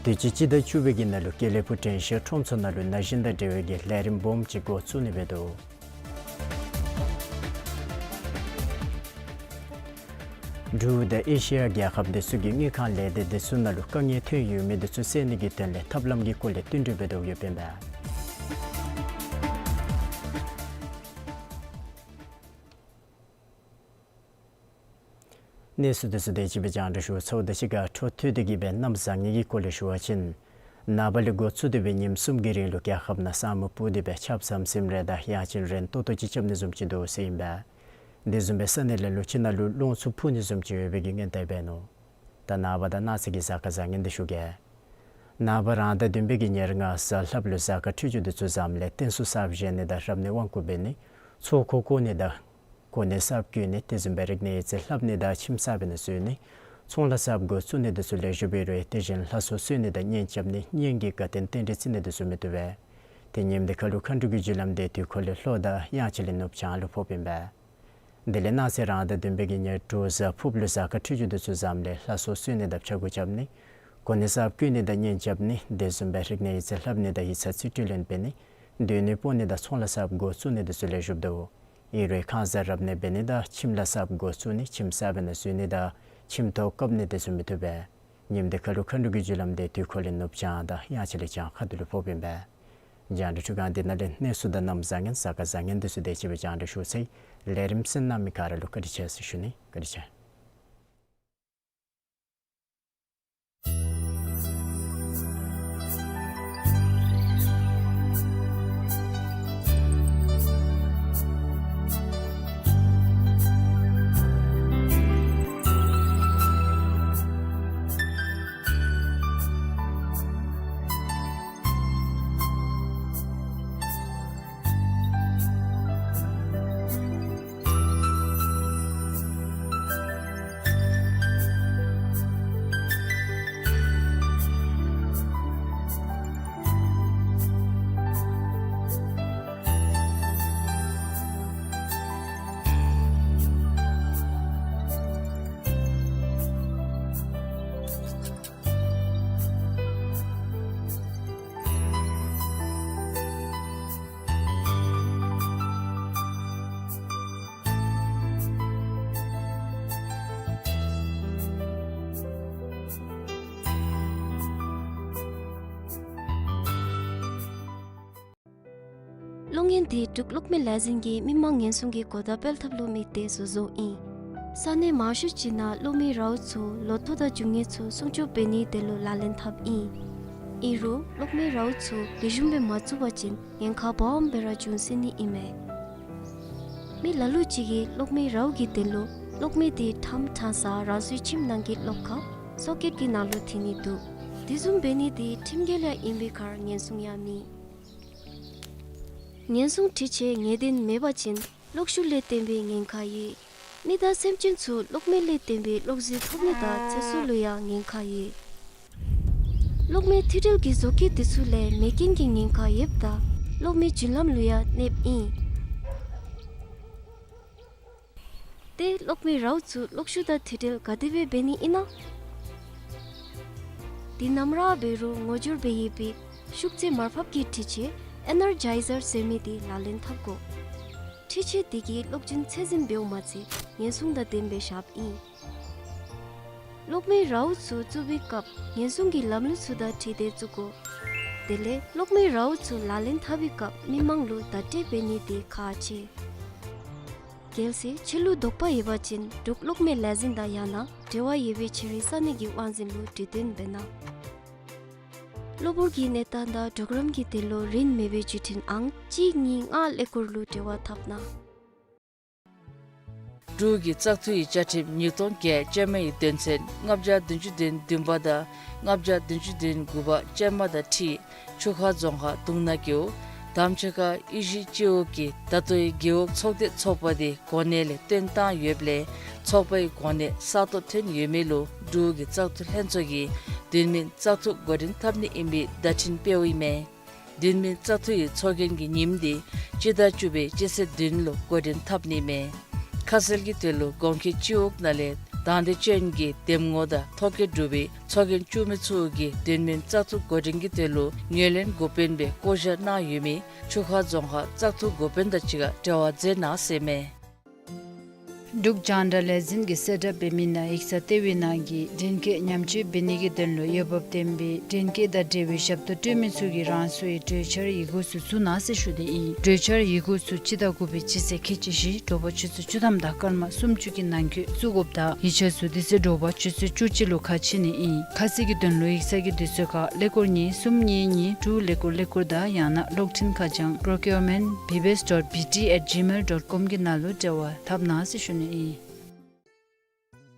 དུས་ཅི་སྤྱི་ཟླ་བཅུ་པའི་གི་ནང་ལུ་དགེ་ལེགས་ཕུག་དྲན་ཤེས་ཁྲོམ་ཚོགས་ནང་ལུ་ན་གཞོན་དང་འབྲེལ་བའི་གི་ལས་རིམ་སྦོམ་ཅིག་འགོ་བཙུགས་ནི་འབད་དོ། འབྲུག་དང་ཨེ་ཤི་ཡ་རྒྱལ་ཁབ་དེ་ཚུ་གི་དངུལ་ཁང་ལས་སྡེ་དེ་ཚུ་ནང་ལུ་དཀའ་ངལ་ཐོན་ཡོད་མི་དེ་ཚུ་སེལ་ནི་གི་དོན་ལས་ཐབས་ལམ་གྱི་སྐོར་ལས་བསྟུན་གྲོས་འབད་དོ་ཡོདཔ་ཨིན་པས། གནས་ཚུལ་འདི་ཚུ་དེ་ཅིག་སྦེ་རྒྱང་བསྒྲགས་ཞུ་ཚརཝ་ད་གཅིག་ཁར་འཕྲོ་མཐུད་དེ་གིས་སྦེ་གནམ་བཟང་ངན་གྱི་སྐོར་ལས་ཞུ་བ་ཅིན། ནངས་པ་ལས་འགོ་བཙུགས་ཏེ་སྦེ་ཉིནམ་གསུམ་གྱི་རིང་ལུ་རྒྱལ་ཁབ་ནང་ས་སྨུག་སྤུབས་ཏེ་སྦེ་ཆརཔ་ཟམ་ཟིམ་རེ་དང་དབྱངས་ཅན་རན་ཏོག་ཏོ་ཅིག་རྐྱབ་ནི་བཟུམ་ཅིག་འདུག་ཟེར་ཨིན་པས། དེ་བཟུམ་སྦེ་ས་གནས་ལ་ལུ་ཕྱི་ནང་ལུ་རླུང་འཚུབ་འཕུ་ནི་བཟུམ་ཅིག་ཡོད་པའི་གི་སྔོན་བརྡ་འབད་ནུག། ད་ནངས་པ་དང་གནངས་ཚེ་གི་གཟའ་སྐར་བཟང་ངན་འདི་ཞུ་གེ། ནངས་པ་རང་ཟླ་བདུན་པའི་གི་ཉེར་ལྔ་གཟའ་ལྷགཔ་ལུ་གཟའ་སྐར་འཕྲོད་སྦྱོར་འདི་ཚུ་བཟངམ་ལས་རྟེན་གསུམ་གསརཔ་བཞེངས་ནི་དང་རབ་གནས་དབང་བསྐུར་འབད་ནི། ཚོགས་འཁོར་བསྐོར་ནི་དང་གོ་གནས་གསརཔ་བསྐོ་ནི། དེ་བཟུམ་སྦེ་རིག་གནས་ཡིག་རྩིས་ལྷབ་ནི་དང་ཁྱིམ་གསར་པའི་ནང་འཛུལ་ནི། ཚོང་ལཱ་གསརཔ་འགོ་བཙུགས་ནི་འདི་ཚུ་ལེགས་ཤོམ་འབད་རུང་དེ་བཞིན་ལྷ་གསོལ་གསོལ་ནི་དང་གཉེན་རྐྱབ་ནི་གཉེན་གྱི་དགའ་སྟོན་རྟེན་འབྲེལ་བརྩི་ནི་འདི་ཚུ་མི་བཏུབ་པས། ཏེ་ཉིནམ་འདི་ཁར་ལུ་མཁའ་འགྲོ་གི་རྒྱུ་ལམ་འདི་དུས་འཁོར་ལས་ལྷོ་དང་དབྱངས་འཆར་ལས་ནུབ་བྱང་ལུ་ཕོགཔ་ཨིན་པས། དེ་ལས་གནངས་ཚེ་རང་ཟླ་བདུན་པའི་གི་ཉེར་དྲུག་གཟའ་ཕུརཔ་ལུ་གཟའ་སྐར་འཕྲོད་སྦྱོར་འདི་ཚུ་བཟངམ་ལས་ལྷ་གསོལ་གསོལ་ནི་དང་ཕྱྭ་འགུགས་རྐྱབ་ནི། གོ་གནས་གསརཔ་བསྐོ་ནི་དང་གཉེན་རྐྱབ་ནི། དེ་བཟུམ་སྦེ་རིག་གནས་ཡིག་རྩིས་ལྷབ་ནི་དང་ཡིག་ཚང་རྩིས་སྤྲོད་ལེན་འབད་ནི། སྡོད་གནས་སྤོ་ནི་དང་ཚོང་ལཱ་གསརཔ་འགོ་བཙུགས་ནི་འདི་ཚུ་ལེགས་ཤོམ་འདུག། ཨིན་རུང་ཁང་གསར་རབ་གནས་འབད་ནི་དང་ཁྱིམ་ལཱ་གསརཔ་འགོ་བཙུགས་ནི་ཁྱིམ་གསར་པའི་ནང་འཛུལ་ནི་དང་ཁྱིམ་ཐོག་བཀབ་ནི་འདི་ཚུ་མི་བཏུབ་པས། ཉིནམ་འདི་ཁར་ལུ་མཁའ་འགྲོ་གི་རྒྱུ་ལམ་འདི་དུས་འཁོར་ལས་ནུབ་བྱང་དང་དབྱངས་འཆར་ལས་བྱང་ཁ་ཐུག་ལུ་ཕོགཔ་ཨིན་པས། རྒྱང་བསྒྲགས་འཕྲུལ་ཁང་འདི་ནང་ལས་གནས་ཚུལ་དང་གནམ་བཟང་ངན་གཟའ་སྐར་བཟང་ངན་འདི་ཚུ་དེ་ཅིག་སྦེ་རྒྱང་བསྒྲགས་ཞུ་ཚར་ཡི། ལས་རིམ་གསན་གནང་མི་ག་ར་ལུ་བཀའ་དྲིན་ཆེ་ཟེར་ཞུ་ནི། བཀའ་དྲིན་ཆེ། གློག་བརྙན་འདི་འབྲུག་གློག་མེ་ལས་འཛིན་གྱིས་མི་མང་ཉེན་སྲུང་གི་གོ་བརྡ་སྤེལ་ཐབས་ལུ་དམིགས་ཏེ་བཟོ་བཟོཝ་ཨིན། ས་གནས་མང་ཤོས་ཅིག་ནང་གློག་མེའི་རཝ་ཚུ་ལོ་ཐོག་དང་རྒྱུ་དངོས་ཚུ་སྲུང་སྐྱོབ་འབད་ནིའི་དོན་ལུ་ལག་ལེན་འཐབ་ཨིན། ཨིན་རུང་གློག་མེའི་རཝ་ཚུ་ལེགས་ཤོམ་སྦེ་མ་བཙུགས་པ་ཅིན་ཉེན་ཁ་འབའམ་སྦེ་ར་འབྱུང་སྲིད་ནི་ཨིན་མས། མི་ལ་ལུ་ཅིག་གིས་གློག་མེའི་རཝ་གི་དོན་ལུ་གློག་མེ་དེ་ཁྲམ་ཁྲང་ས་རང་སོའི་ཁྱིམ་ནང་གི་གློག་ཁང་སོ་ཀེཊ་ཀྱི་ནང་ལུ་འཐེན་ནི་འདུག། དེ་བཟུམ་འབད་ནི་དེ་ཁྲིམས་འགལ་ཡང་ཨིན་པའི་ཁར་ཉེན་སྲུང་ཡང་མེད། ཉེན་སྲུང་འཕྲུལ་ཆས་ངེས་གཏན་མེད་པ་ཅིན་གློག་ཤུགས་ལས་བརྟེན་པའི་ཉེན་ཁ་ཡོད། མི་དང་སེམས་ཅན་ཚུ་གློག་མེ་ལས་བརྟེན་པའི་གློག་རྫས་ཐོབ་ནི་དང་ཚེ་སྲོག་ལུ་ཡང་ཉེན་ཁ་ཡོད། གློག་མེ་མཐུད་འབྲེལ་གྱི་བཟོ་བཀོད་དེ་ཚུ་ལས་མེ་རྐྱེན་གྱི་ཉེན་ཁ་ཡོདཔ་ད་གློག་མེ་རྒྱུན་ལམ་ལུ་ཡང་གནོདཔ་ཨིན། ཏེ་གློག་མེའི་རཝ་ཚུ་གློག་ཤུགས་དང་མཐུད་འབྲེལ་ག་དེ་སྦེ་འབད་ནི་ཨིན་ན། དེ་ནམ་ར་འབད་རུང་ངོ་སྦྱོར་འབད་ཡོད་པའི་ཤུགས་ཚད་མར་ཕབ་ཀྱི་འཕྲུལ་ཆས་ཨེ་ནར་ཇའི་ཛར་ཟེར་མི་དེ་ལག་ལེན་འཐབ་དགོ། འཕྲུལ་ཆས་དེ་གིས་གློག་རྒྱུན་ཚད་འཛིན་འབདཝ་མ་ཚད་ཉེན་སྲུང་དང་ལྡནམ་སྦེ་བཞགཔ་ཨིན། གློག་མེའི་རཝ་ཚུ་བཙུགས་པའི་སྐབས་ཉེན་སྲུང་གི་ལམ་ལུགས་ཚུ་དང་འཁྲིལ་ཏེ་བཙུགས་དགོ། དེ་ལས་གློག་མེའི་རཝ་ཚུ་ལག་ལེན་འཐབ་པའི་སྐབས་མི་མང་ལུ་བརྡ་སྤྲོད་འབད་ནི་དེ་ཁག་ཆེ། གལ་སྲིད་ཁྱོད་ལུ་དོགས་པ་ཡོད་པ་ཅིན་འབྲུག་གློག་མེ་ལས་འཛིན་དང་ཡང་ན་འབྲེལ་བ་ཡོད་པའི་ཁྱོད་རའི་ས་གནས་ཀྱི་དབང་འཛིན་ལུ་གྲོས་བསྟུན་འབད་གནང་། གློ་བུར་གྱི་གནས་སྟངས་དང་གྲོགས་རམ་གྱི་དོན་ལུ་རིན་མེད་པའི་བརྒྱུད་འཕྲིན་ཨང་གཅིག་གཉིས་ལྔ་ཀླད་ཀོར་ལུ་འབྲེལ་བ་འཐབ་གནང་། འབྲུག་གི་བཙག་འཐུ་ཡི་བཅའ་ཁྲིམས་ཉིས་སྟོང་བརྒྱད་ཅན་མའི་དོན་ཚན་ལྔ་བརྒྱ་བདུན་ཅུ་དོན་བདུན་པ་དང་ལྔ་བརྒྱ་བདུན་ཅུ་དོན་དགུ་པ་ཅན་མ་དང་འཁྲིལ་ཆུ་ཁ་རྫོང་ཁག་དུང་ནག་རྒེད་འོག་དམ་ཆོས་ཁ་ཨི་ཤི་སྤྱི་འོག་གི་ད་ལྟོའི་རྒེད་འོག་ཚོགས་སྡེ་ཚོགས་པ་དེ་གོ་གནས་ལས་བཏོན་བཏང་ཡོདཔ་ལས་ཚོགས་པའི་གོ་གནས་གསར་གཏོད་ཐོན་ཡོད་མི་ལུ་འབྲུག་གི་བཙག་འཐུ་ལྷན་ཚོགས་ཀྱིས་དོན་མིན་བཙག་འཐུ་འགོ་འདྲེན་འཐབ་ནི་ཨིན་པའི་བརྡ་འཕྲིན་སྤེལཝ་ཨིན་མས། དོན་མིན་བཙག་འཐུ་ཡི་ཚོགས་རྒྱན་གྱི་ཉིནམ་དེ་སྤྱི་ཟླ་བཅུ་པའི་སྤྱི་ཚེས་བདུན་ལུ་འགོ་འདྲེན་འཐབ་ནི་མས། ཁ་གསལ་གྱི་དོན་ལུ་གོང་ཁེ་སྤྱི་འོག་ནང་ལས་དང་འདོད་ཅན་གྱི་འདེམས་ངོ་དང་ཐོ་བཀོད་གྲུབ་པའི་ཚོགས་རྒྱན་བཙུགས་མི་ཚུ་གིས་དོན་མིན་བཙག་འཐུ་འགོ་འདྲེན་གྱི་དོན་ལུ་ངོས་ལེན་འགོ་དཔོན་སྦེ་བསྐོ་བཞག་གནང་ཡོད་མི་ཆུ་ཁ་རྫོང་ཁག་བཙག་འཐུ་འགོ་དཔོན་དང་གཅིག་ཁར་འབྲེལ་བ་མཛད་གནང་ཟེར་མས། འབྲུག་རྒྱང་བསྒྲགས་ལས་འཛིན་གྱིས་གསལ་བསྒྲགས་འབད་མི་ནང་ཡིག་ཚང་ལྟེ་བའི་ནང་གི་འདྲེན་སྐས་ཉམས་བཅོས་འབད་ནི་གི་དོན་ལུ་འོས་འབབ་ལྡན་པའི་འདྲེན་སྐས་དང་འབྲེལ་བའི་ཞབས་ཏོག་སྤྲོད་མི་ཚུ་གིས་རང་སོའི་གྲོས་འཆར་ཡི་གུ་ཚུ་བཙུགས་གནང་ཟེར་ཞུ་ནི་ཨིན། གྲོས་འཆར་ཡི་གུ་ཚུ་སྤྱི་ཟླ་དགུ་པའི་སྤྱི་ཚེས་ཁལ་གཅིག་བཞི་དྲོ་པ་ཆུ་ཚོད་བཅུ་ཐམ་དང་སྐར་མ་སུམ་ཅུ་གི་ནང་འཁོད་བཙུགས་དགོཔ་དང་ཡིག་ཆ་ཚུ་དེ་ཚེ་དྲོ་པ་ཆུ་ཚོད་བཅུ་གཅིག་ལུ་ཁ་ཕྱེ་ནི་ཨིན། ཁ་གསལ་གྱི་དོན་ལུ་ཡིག་ཚང་གི་དུས་ཚོད་ཁར་ཀླད་ཀོར་གཉིས་གསུམ་གཉིས་གཉིས་དྲུག་ཀླད་ཀོར་ཀླད་ཀོར་དང་ཡང་ན་གློག་འཕྲིན་ཁ་བྱང་procurement B B S dot B T at gmail dot com གི་ནང་ལུ་འབྲེལ་བ་འཐབ་གནང་ཟེར་ཞུ་ནི་ཨིན།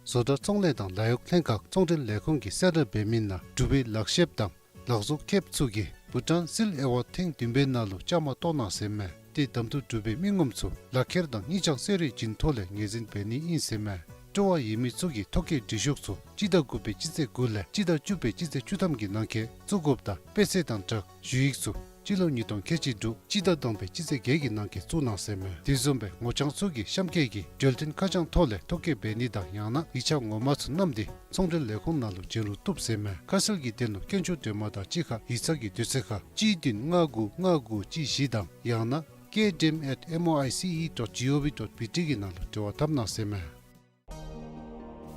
བཟོ་གྲྭ་ཚོང་ལས་དང་ལཱ་གཡོག་ལྷན་ཁག་ཚོང་འབྲེལ་ལས་ཁུངས་ཀྱིས་གསལ་བསྒྲགས་འབད་མི་ནང་འབྲུག་པའི་ལག་ཤེསཔ་དང་ལག་བཟོ་མཁསཔ་ཚུ་གིས་བྷུ་ཊཱན་སིལ་ཨེ་ཝཱཌ་ཐེངས་བདུན་པའི་ནང་ལུ་བཅའ་མར་གཏོགས་གནང་ཟེར་མས། ཏེ་གདམ་འཐུ་གྲུབ་པའི་མི་ངོམ་ཚུ་ལག་ཁྱེར་དང་སྙིང་བཅངས་གསོལ་རས་བྱིན་ཐོག་ལས་ངོས་འཛིན་འབད་ནི་ཨིན་ཟེར་མས། སྤྲོ་བ་ཡོད་མི་ཚུ་གིས་ཐོ་བཀོད་འབྲི་ཤོག་ཚུ་སྤྱི་ཟླ་དགུ་པའི་སྤྱི་ཚེས་དགུ་ལས་སྤྱི་ཟླ་བཅུ་པའི་སྤྱི་ཚེས་བཅུ་ཐམ་གྱི་ནང་འཁོད་བཙུགས་དགོཔ་དང་དཔེ་ཚད་དང་སྦྲགས་ཞུ་ཡིག་ཚུ་སྤྱི་ལོ་ཉིས་སྟོང་ཁལ་གཅིག་དྲུག་སྤྱི་ཟླ་དང་པའི་སྤྱི་ཚེས་བརྒྱད་ཀྱི་ནང་འཁོད་བཙུགས་གནང་ཟེར་མས། དེ་བཟུམ་སྦེ་ངོ་རྐྱང་ཚུ་གིས་གཤམ་འཁོད་ཀྱི་འབྱོར་ལྡན་ཁ་བྱང་ཐོག་ལས་ཐོ་བཀོད་འབད་ནི་དང་ཡང་ན་ཡིག་ཆ་ངོ་མ་ཚུ་བསྣམས་ཏེ་ཚོང་འབྲེལ་ལས་ཁུངས་ནང་ལུ་བྱོན་རུང་བཏུབ་ཟེར་མས། ཁ་གསལ་གྱི་དོན་ལུ་དཀོན་མཆོག་སྒྲོལ་མ་དང་གཅིག་ཁར་ཡིག་ཚང་གི་དུས་ཚོད་ཁར་གཅིག་བདུན་ལྔ་དགུ་ལྔ་དགུ་གཅིག་བཞི་དང་ཡང་ན་K D M at M O I C E dot G O V dot B T གི་ནང་ལུ་འབྲེལ་བ་འཐབ་གནང་ཟེར་མས།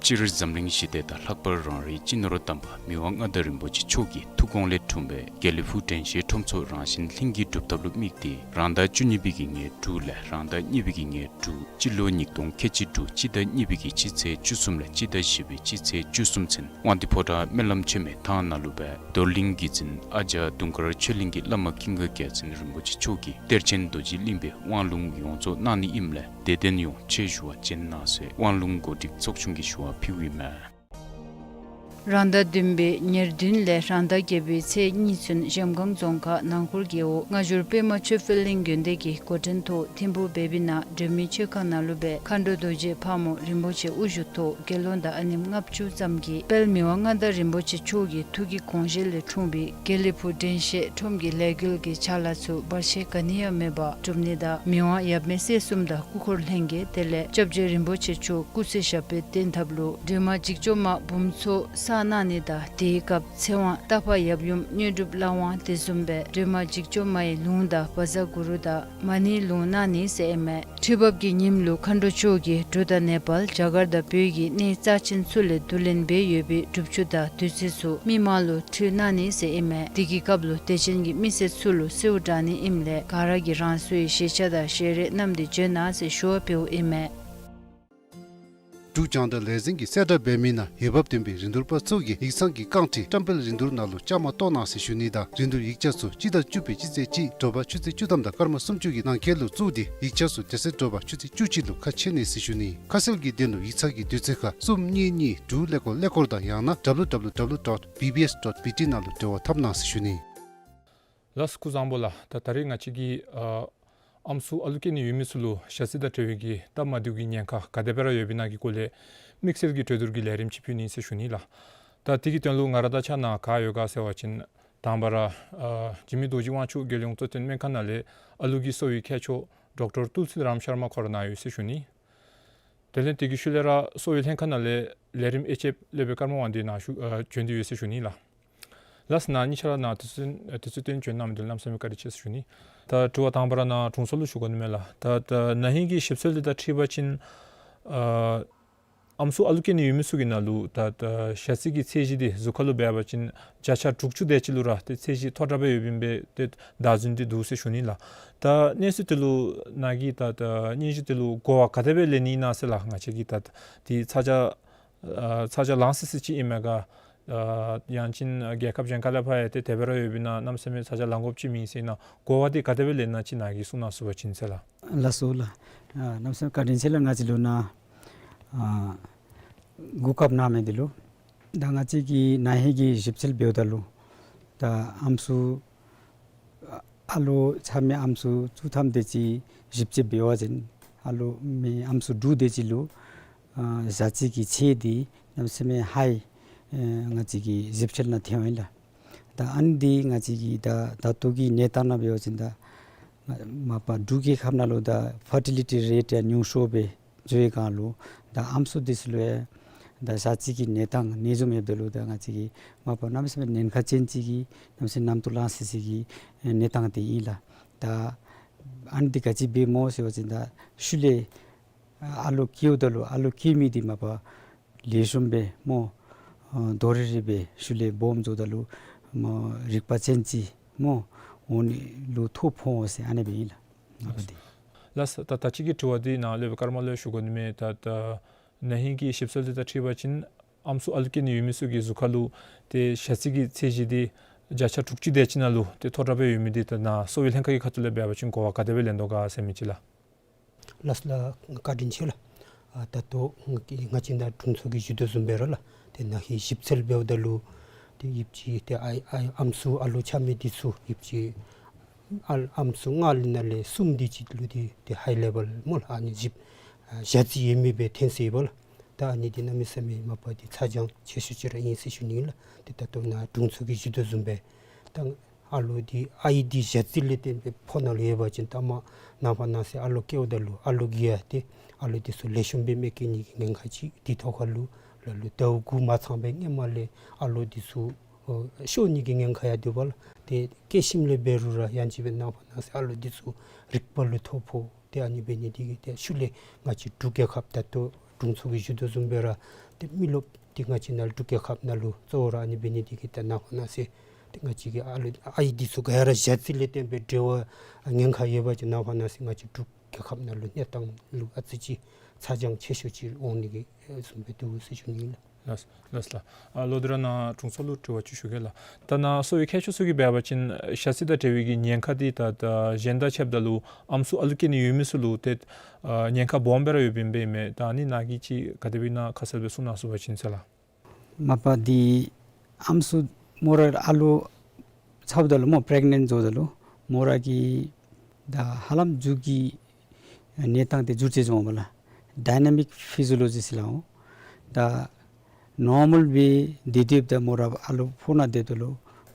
སྤྱིར་འཛམ་གླིང་ཞི་བདེ་དང་ལྷག་པར་རང་རེའི་སྤྱི་ནོར་དམ་པ་མི་དབང་མངའ་བདག་རིན་པོ་ཆེ་མཆོག་གི་ཐུགས་དགོངས་ལས་འཁྲུངས་པའི་དགེ་ལེགས་ཕུག་དྲན་ཤེས་ཁྲོམ་ཚོགས་རང་བཞིན་ལྷུན་གྱིས་གྲུབ་ཐབས་ལུ་དམིགས་ཏེ་རང་ཟླ་བཅུ་གཉིས་པའི་གི་ཉེར་དྲུག་ལས་རང་ཟླ་གཉིས་པའི་གི་ཉེར་དྲུག་སྤྱི་ལོ་ཉིས་སྟོང་ཁལ་གཅིག་དྲུག་སྤྱི་ཟླ་གཉིས་པའི་གི་སྤྱི་ཚེས་བཅུ་གསུམ་ལས་སྤྱི་ཟླ་བཞི་པའི་སྤྱི་ཚེས་བཅུ་གསུམ་ཚུན་དབང་འདུས་ཕོ་བྲང་སྨོན་ལམ་ཆེན་མོའི་ཐང་ནང་ལུ་སྦེ་རྡོར་གླིང་གི་འཛིན་ཨ་ཇ་དུང་དཀར་ཆོས་གླིང་གི་བླ་མ་ཀུན་དགའ་རྒྱལ་མཚན་རིན་པོ་ཆེ་མཆོག་གིས་གཏེར་ཆེན་རྡོ་རྗེ་གླིང་པའི་དབང་ལུང་ཡོངས་རྫོགས་གནང་ནི་ཨིནམ་ལས་དད་ལྡན་ཡོངས་ཆེད་ཞུ་བ་བྱོན་གནང་ཟེར་དབང་ལུང་གོ་སྒྲིག་ཚོགས་ཆུང་གིས་ཞུ་བ་ཕུལཝ་ཨིན་མས། རང་ཟླ་བདུན་པའི་ཉེར་བདུན་ལས་རང་ཟླ་བརྒྱད་པའི་ཚེས་གཉིས་ཚུན་གཞལམ་སྒང་རྫོང་ཁག་ནང་ཁུལ་རྒེད་འོག་སྔ་འགྱུར་པདྨ་ཆོས་འཕེལ་གླིང་དགོན་སྡེ་གི་འགོ་འདྲེན་ཐོག་ཐིམ་ཕུག་བལ་བི་ན་སྒྲོལ་མའི་མཆོད་ཁང་ནང་ལུ་སྦེ་མཁའ་འགྲོ་རྡོ་རྗེ་ཕག་མོ་རིན་པོ་ཆེ་དབུ་བཞུགས་ཐོག་དགེ་སློང་དང་ཨ་ནེམོ་ལྔ་བཅུ་ཙམ་གྱིས་དཔལ་མི་དབང་མངའ་བདག་རིན་པོ་ཆེ་མཆོག་གི་ཐུགས་ཀྱི་དགོངས་བཞེད་ལས་འཁྲུངས་པའི་དགེ་ལེགས་ཕུག་དྲན་ཤེས་ཁྲོམ་གྱི་ལས་འགུལ་གྱི་ཕྱག་ལཱ་ཚུ་བར་ཆད་ག་ནི་ཡང་མེད་པར་གྲུབ་ནི་དང་མི་དབང་ཡབ་མེས་སྲས་གསུམ་དང་སྐུ་འཁོར་ལྷན་རྒྱས་དེ་ལས་སྐྱབས་རྗེ་རིན་པོ་ཆེ་མཆོག་སྐུ་ཚེ་ཞབས་པད་བརྟན་ཐབས་ལུ་སྒྲོལ་མ་འཇིགས་བྱེད་མ་འབུམ་ཚོགས་བསགས་གནང་ནི་དང་དེའི་སྐབས་ཚེ་དབང་རྟ་ཕག་ཡབ་ཡུམ་དངོས་གྲུབ་བླ་དབང་དེ་བཟུམ་སྦེ་སྒྲོལ་མ་འཇིགས་བྱེད་མའི་ལུང་དང་བཛྲ་གུ་རུ་དང་མ་ཎིའི་ལུང་གནང་ནི་ཟེར་ཨིན་མས། ཁྲི་འབབ་ཀྱི་ཉིནམ་ལུ་མཁའ་འགྲོ་མཆོག་གིས་འབྲུག་དང་ནེ་པཱལ་རྒྱ་གར་དང་བོད་ཀྱི་གནས་རྩ་ཆེན་ཚུ་ལས་བསྡུ་ལེན་འབད་ཡོད་པའི་སྒྲུབ་ཆུ་དང་བདུད་རྩི་ཚུ་མི་མང་ལུ་ཕུལ་གནང་ནི་ཟེར་ཨིན་མས། དེ་གི་སྐབས་ལུ་དད་ཅན་གྱི་མི་སེར་ཚུ་ལུ་གསོལཝ་བསྒྲགས་ནི་ཨིནམ་ལས་ག་ར་གིས་རང་སོའི་ཞལ་ཆས་དང་ཞལ་རས་བསྣམས་ཏེ་བྱོན་གནང་ཟེར་ཞུ་བ་ཕུལཝ་ཨིན་མས། འབྲུག་རྒྱང་བསྒྲགས་ལས་འཛིན་གྱིས་གསལ་བསྒྲགས་འབད་མི་ནང་འོས་འབབ་ལྡན་པའི་རིན་བསྡུར་པ་ཚུ་གིས་ཡིག་ཚང་གི་རྐང་ཁྲི་བཀྲམ་སྤེལ་རིན་བསྡུར་ནང་ལུ་བཅའ་མར་གཏོགས་གནང་ཟེར་ཞུ་ནི་དང་རིན་བསྡུར་ཡིག་ཆ་ཚུ་སྤྱི་ཟླ་བཅུ་པའི་སྤྱི་ཚེས་གཅིག་དྲོ་པ་ཆུ་ཚོད་བཅུ་ཐམ་དང་སྐར་མ་སུམ་ཅུ་གི་ནང་འཁོད་ལུ་བཙུགས་ཏེ་ཡིག་ཆ་ཚུ་དེ་ཚེ་དྲོ་པ་ཆུ་ཚོད་བཅུ་གཅིག་ལུ་ཁ་ཕྱེ་ནི་ཟེར་ཞུ་ནི། ཁ་གསལ་གྱི་དོན་ལུ་ཡིག་ཚང་གི་དུས་ཚོད་ཁར་གསུམ་གཉིས་གཉིས་དྲུག་ཀླད་ཀོར་ཀླད་ཀོར་དང་ཡང་ན་W W W dot B B S dot B T ནང་ལུ་འབྲེལ་བ་འཐབ་གནང་ཟེར་ཞུ་ནི། ལགས་སོ། སྐུ་གཟུགས་བཟང་པོ་ལགས། ད་ད་རིས་ང་བཅས་ཀྱིས་ཨ་ཨམ་སྲུ་ཨ་ལུ་སྐྱེ་ནི་ཡོད་མི་ཚུ་ལུ་ཞ་རྩི་དང་འབྲེལ་བའི་གི་སྟབས་མ་བདེཝ་གི་ཉེན་ཁ་ག་དེ་སྦེ་ར་ཡོདཔ་ཨིན་ན་གི་སྐོར་ལས་དམིགས་བསལ་གྱི་གྲོས་བསྡུར་གྱི་ལས་རིམ་ཅིག་ཕུལ་ནི་ཟེར་ཞུ་ནི་ལགས། ད་དེ་གི་དོན་ལུ་ང་ར་དང་གཅིག་ཁར་ག་ཡོད་ག་ཟེར་བ་ཅིན་དང་པ་ར་ཨ་འཇིགས་མེད་རྡོ་རྗེ་དབང་ཕྱུག་རྒྱལ་ཡོངས་གཙོ་བསྟེན་སྨན་ཁང་ནང་ལས་ཨ་ལུ་གི་གསོ་བའི་མཁས་མཆོག་ཌོག་ཊར་ཏུལ་སི་རམ་ཤར་མ་ཁོ་ར་ནཱ་ཡོད་ཟེར་ཞུ་ནི། དེ་ལས་དེ་གི་ཤུལ་ལས་ར་གསོ་བའི་ལྷན་ཁག་ནང་ལས་ལས་རིམ་དབྱེ་འབྱེད་ལས་སྦེ་ཀརྨ་དབང་འདུས་ནཱ་བཞུགས་ཨ་བྱོན་ཏེ་ཡོད་ཟེར་ཞུ་ནི་ལགས། ལགས་སོ། ནཱ་གཉིས་ཆ་ར་ནཱ་དུས་ཚོད་ཨ་དུས་ཚོད་བཏོན་བྱོན་གནང་མི་འདི་ལུ་གནམ་མེད་ས་མེད་བཀའ་དྲིན་ཆེ་ཟེར་ཞུ་ནི། ད་དྲི་བ་དང་པ་ར་ནཱ་དྲུང་འཚོ་ལུ་ཞུ་དགོ་ནི་མས་ལགས། ད་ད་ན་ཧིང་གི་ཞིབ་འཚོལ་འདི་དང་འཁྲིལ་བ་ཅིན་ཨ་ཨམ་སྲུ་ཨ་ལུ་སྐྱེ་ནི་ཡོད་མི་ཚུ་གི་ནང་ལུ་ད་ད་ཞ་རྩི་གི་ཚད་གཞི་འདི་གཟུགས་ཁར་ལུ་འབད་བ་ཅིན་བརྒྱ་ཆ་དྲུག་ཅུ་དེ་ཅིག་ལུ་ར་ཏེ་ཚད་གཞི་མཐོ་དྲགས་སྦེ་ཡོདཔ་ཨིན་པས། ཏེ་བདའ་ཟུན་འདི་འདུག་ཟེར་ཞུ་ནི་ལགས། ད་གནས་ཚུལ་འདི་ལུ་ནཱ་གིས་ད་ད་སྙན་ཞུ་འདི་ལུ་གོ་བ་ག་དེ་སྦེ་ལེན་ནི་ཨིན་ན་ཟེར་ལགས། ང་བཅས་ཀྱིས་ད་འདི་ཚ་གྱང་ཨ་ཚ་གྱང་ལང་སི་སི་ཅིག་ཨིན་མས་ག། ཨ་ཡང་ཅིན་རྒྱལ་ཁབ་གཞན་ཁ་ལས་ཕར་ཡང་ཏེ་དེ་སྦེ་ར་ཡོདཔ་ཨིན་ན་གནམ་མེད་ས་མེད་ཚ་གྱང་ལང་དགོཔ་ཅིག་མེད་ཟེར་ཨིན་ན་གོ་བ་འདི་ག་དེ་སྦེ་ལེན་ན་ཅིག་ནཱ་གིས་གསུང་གནང་ཚུགས་པ་ཅིན་ཟེར་ལགས། ལགས་སོ་ལགས། ཨ་གནམ་མེད་ས་མེད་བཀའ་དྲིན་ཆེ་ལགས། ང་བཅས་ལུ་ནཱ་ཨ་གོ་སྐབས་གནང་མི་འདི་ལུ། ད་ང་བཅས་ཀྱིས་ན་ཧིང་གི་ཞིབ་འཚོལ་འབདཝ་ད་ལུ་ད་ཨམ་སྲུ་ཨ་ལུ་ཆ་མེད་ཨམ་སྲུ་བཅུ་ཐམ་དེ་ཅིག་ཞིབ་དཔྱད་འབད་བ་ཅིན་ཨ་ལུ་མི་ཨམ་སྲུ་དྲུག་དེ་ཅིག་ལུ་ཨ་ཞ་རྩི་གི་ཚད་འདི་གནམ་མེད་ས་མེད་ཧའི་ཨེ་ང་བཅས་ཀྱི་ཞིབ་འཚོལ་ནང་ཐོན་ཡི་ལགས། ད་ཨ་ནི་འདི་ང་བཅས་ཀྱི་ད་ད་ལྟོ་གི་གནས་སྟངས་ནང་འབད་བ་ཅིན་ད་མ་པ་འབྲུག་རྒྱལ་ཁབ་ནང་ལུ་ད་ཕར་ཊི་ལི་ཊི་རེཊ་ཡང་ཉུང་ཤོས་སྦེ་འགྱོ་བའི་སྒང་ལུ་ད་ཨམ་སྲུ་འདི་ཚུ་ལུ་ཡང་ད་ཞ་རྩི་གི་གནས་སྟངས་ནད་འབྱུང་ཡོདཔ་ད་ལུ་ད་ང་བཅས་ཀྱི་མ་པ་གནམ་མེད་ས་མེད་ཉེན་ཁ་ཅན་ཅིག་གི་གནམ་མེད་ས་མེད་གནམ་དུག་ལང་སི་སི་གི་གནས་སྟངས་འདི་ཨིན་ལགས། ད་ཨ་ནི་འདི་ག་ཅི་འབད་སྨོ་ཟེར་བ་ཅིན་ད་ཤུལ་ལས་ ཨ་ལུ་སྐྱེཝ་ད་ལུ་ཨ་ལུ་སྐྱེ་མི་འདི་མ་པ་ལེགས་ཤོམ་སྦེ་སྨོ། ཨ་དོ་རི་རི་སྦེ་ཤུལ་ལས་སྦོམ་འགྱོཝ་ད་ལུ་སྨོ་རིག་པ་ཅན་ཅིག་སྨོ་འོང་ནི་ལུ་ཐོ་ཕོག་འོང་ཟེར་ཨ་ནི་སྦེ་ཨིན་ལགས། ཨ་ནི་སྦེ་འདི། ལགས་ད་ད་ཅི་གི་དྲི་བ་འདི་ནཱ་སློབ་དཔོན་ཀརྨ་ལུ་ཞུ་དགོ་ནི་མས། ད་ད་ན་ཧིང་གི་ཞིབ་འཚོལ་འདི་དང་འཁྲིལ་བ་ཅིན་ཨམ་སྲུ་ཨ་ལུ་སྐྱེ་ནི་ཡོད་མི་ཚུ་གི་གཟུགས་ཁ་ལུ་ཏེ་ཞ་རྩི་གི་ཚད་གཞི་འདི་བརྒྱ་ཆ་དྲུག་ཅུ་དེ་ཅིག་ནང་ལུ་ཏེ་མཐོ་དྲགས་སྦེ་ཡོད་མི་འདི་ད་ནཱ་གསོ་བའི་ལྷན་ཁག་གི་ཁ་ཐུག་ལས་འབད་བ་ཅིན་གོ་བ་ག་དེ་སྦེ་ལེན་དོ་ག་ཟེར་མི་ཅིག་ལགས། ལགས་ལགས་བཀའ་དྲིན་ཆེ་ལགས། ཨ་ད་ལྟོ་ང་བཅས་ནཱ་དྲུང་འཚོ་གིས་ཞུ་དོ་བཟུམ་སྦེ་ར་ལགས། ཏེ་ན་ཧིང་ཞིབ་འཚོལ་འབདཝ་ད་ལུ་ཏེ་ཡོདཔ་ཅིག་ཏེ་ཨའི་ཨའི་ཨམ་སྲུ་ཨ་ལུ་ཆགས་མི་འདི་ཚུ་ཡོདཔ་ཅིག་ཨ་ཨམ་སྲུ་ལྔ་ལས་ནང་ལས་གསུམ་དེ་ཅིག་ལུ་ཏེ་ཏེ་ཧའི་ལེ་བཱལ་སྨོ་ལགས། ཨ་ནི་ཞིབ་ཨ་ཞ་རྩི་ཡོད་མི་སྦེ་ཐོན་སོ་ཡི་པ་ལགས། ད་ཨ་ནི་འདི་གནམ་མེད་ས་མེད་མ་པ་འདི་ཚ་གྱང་ཆེ་ཤོས་ཅིག་ར་ཨིན་ཟེར་ཞུ་ནི་ལགས། ཏེ་ད་ལྟོ་ནཱ་དྲུང་འཚོ་གིས་ཞུ་དོ་བཟུམ་སྦེ་ད་ཨ་ལུ་འདི་ཨའི་འདི་ཞ་རྩི་ལས་བརྟེན་སྦེ་ཕོཝ་ནང་ལུ་ཡོད་པ་ཅིན་ད་མ་ནངས་པ་གནངས་ཚེ་ཨ་ལུ་སྐྱེཝ་ད་ལུ་ཨ་ལུ་གིས་ཡང་ཏེ་ཨ་ལུ་འདི་ཚུ་ལེགས་ཤོམ་སྦེ་མི་སྐྱེ་ནི་གི་ཉེན་ཁ་ཅིག། དེ་ཐོག་ཁར་ལུ་ལ་ལུ་ཟླཝ་དགུ་མ་ཚང་པའི་སྔོན་མ་ལས་ཨ་ལུ་འདི་ཚུ་ཨོ་ཤོར་ནི་གི་ཉེན་ཁ་ཡང་འདུག་པ་ལགས། ཏེ་སྐྱེ་ཞིནམ་ལས་འབད་རུང་ར་ཡང་ཅིན་སྦེ་ནངས་པ་གནངས་ཚེ་ཨ་ལུ་འདི་ཚུ་རིག་པ་ལུ་ཐོ་ཕོག། ཏེ་ཨ་ནི་འབད་ནི་འདི་གིས་ཏེ་ཤུལ་ལས་ང་བཅས་འབྲུག་རྒྱལ་ཁབ་ད་ལྟོ་དྲུང་འཚོ་གིས་ཞུ་དོ་བཟུམ་སྦེ་ར་ཏེ་མི་རློབས་འདི་ང་བཅས་ནཱ་འབྲུག་རྒྱལ་ཁབ་ནང་ལུ་གཙོ་བོ་ར་ཨ་ནི་འབད་ནི་འདི་གིས་ད་ནངས་པ་གནངས་ཚེ་ཏེ་ང་བཅས་ཀྱི་ཨ་ལུ་ཨའི་འདི་ཚུ་ག་ར་ཞ་རྩི་ལས་བརྟེན་སྦེ་འབྲེལ་བ་ཉེན་ཁ་ཡོད་པ་ཅིན་ནངས་པ་གནངས་ཚེ་ང་བཅས་འབྲུག་རྒྱལ་ཁབ་ནང་ལུ་གནས་སྟངས་ལུ་ཨ་ཙི་ཅིག་ཚ་གྱང་ཆེ་ཤོས་ཅིག་འོང་ནི་གི་བཟུམ་སྦེ་འདུག་ཟེར་ཞུ་ནི་ཨིན་ལགས། ལགས་ལགས་ལགས། ཨ་ལོ་དེ་ར་ནཱ་དྲུང་འཚོ་ལུ་དྲི་བ་ཅིག་ཞུ་གེ་ལགས། ད་ནཱ་གསོ་བའི་མཁས་མཆོག་ཚུ་གིས་འབད་བ་ཅིན་ཞ་རྩི་དང་འབྲེལ་བའི་གི་ཉེན་ཁ་འདི་ད་ད་གཞན་དང་ཕྱདཔ་ད་ལུ་ཨམ་སྲུ་ཨ་ལུ་སྐྱེ་ནི་ཡོད་མི་ཚུ་ལུ་ཏེ་ཨ་ཉེན་ཁ་སྦོམ་སྦེ་ར་ཡོདཔ་ཨིན་པས་མས། ད་ཨ་ནི་ནཱ་གིས་ཅིག་ག་དེ་སྦེ་ཨིན་ན་ཁ་གསལ་སྦེ་གསུང་གནང་ཚུགས་པ་ཅིན་ཟེར་ལགས། མ་པ་འདི་ཨམ་སྲུ་མོ་ར་ཨ་ལུ་ཚཝ་ད་ལུ་སྨོ་པི་རེག་ནེནཊ་འགྱོཝ་ད་ལུ་མོ་ར་གི་ད་ཧ་ལམ་མཇུག་གི་གནས་སྟངས་འདི་འགྱུར་ཅི་འགྱོཝ་མས་ལགས། ཌའི་ན་མིག་ཕི་ཟི་ཡོ་ལོ་ཇི་ཟེར་སླབ་འོང་། ད་ནོར་མཱལ་སྦེ་སྡོད་སྡོདཔ་ད་མོ་ར་ཨ་ལུ་ཕོཝ་ནང་སྡོདཔ་ད་ལུ་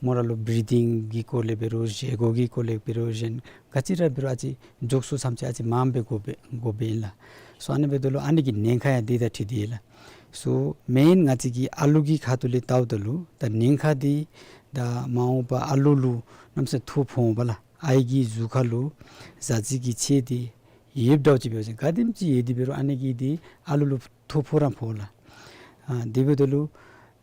མོ་ར་ལུ་བི་རི་དིང་གི་སྐོར་ལས་འབད་རུང་བཞེས་སྒོ་གི་སྐོར་ལས་འབད་རུང་གཞན་ག་ཅི་ར་འབད་རུང་ཨ་ཙི་འགྱོ་ས་ཙམ་ཅིག་ཨ་ཙི་མངམ་སྦེ་དགོ་པས་དགོ་པས་ཨིན་ལགས། སོ་ཨ་ནི་འབདཝ་ད་ལུ་ཨ་ནི་གི་ཉེན་ཁ་ཡང་འདི་དང་འཁྲིལ་ཏེ་ཨིན་ལགས། སོ་མེན་ང་བཅས་ཀྱི་ཨ་ལུ་གི་ཁ་ཐུག་ལས་བལྟཝ་ད་ལུ་ད་ཉེན་ཁ་འདི་ད་མ་འོངས་པ་ཨ་ལུ་ལུ་གནམ་མེད་ས་མེད་ཐོ་ཕོག་འོང་པ་ལགས། ཨའི་གི་གཟུགས་ཁ་ལུ་ཞ་རྩི་གི་ཚད་འདི་ཡོདཔ་འདྲཝ་ཅིག་འབད་བ་ཅིན་ག་དེམ་ཅིག་ཡོད་དེ་འབད་རུང་ཨ་ནི་གིས་འདི་ཨ་ལུ་ལུ་ཐོ་ཕོག་ར་ཕོག་ལགས། ཨ་དེ་འབདཝ་ད་ལུ་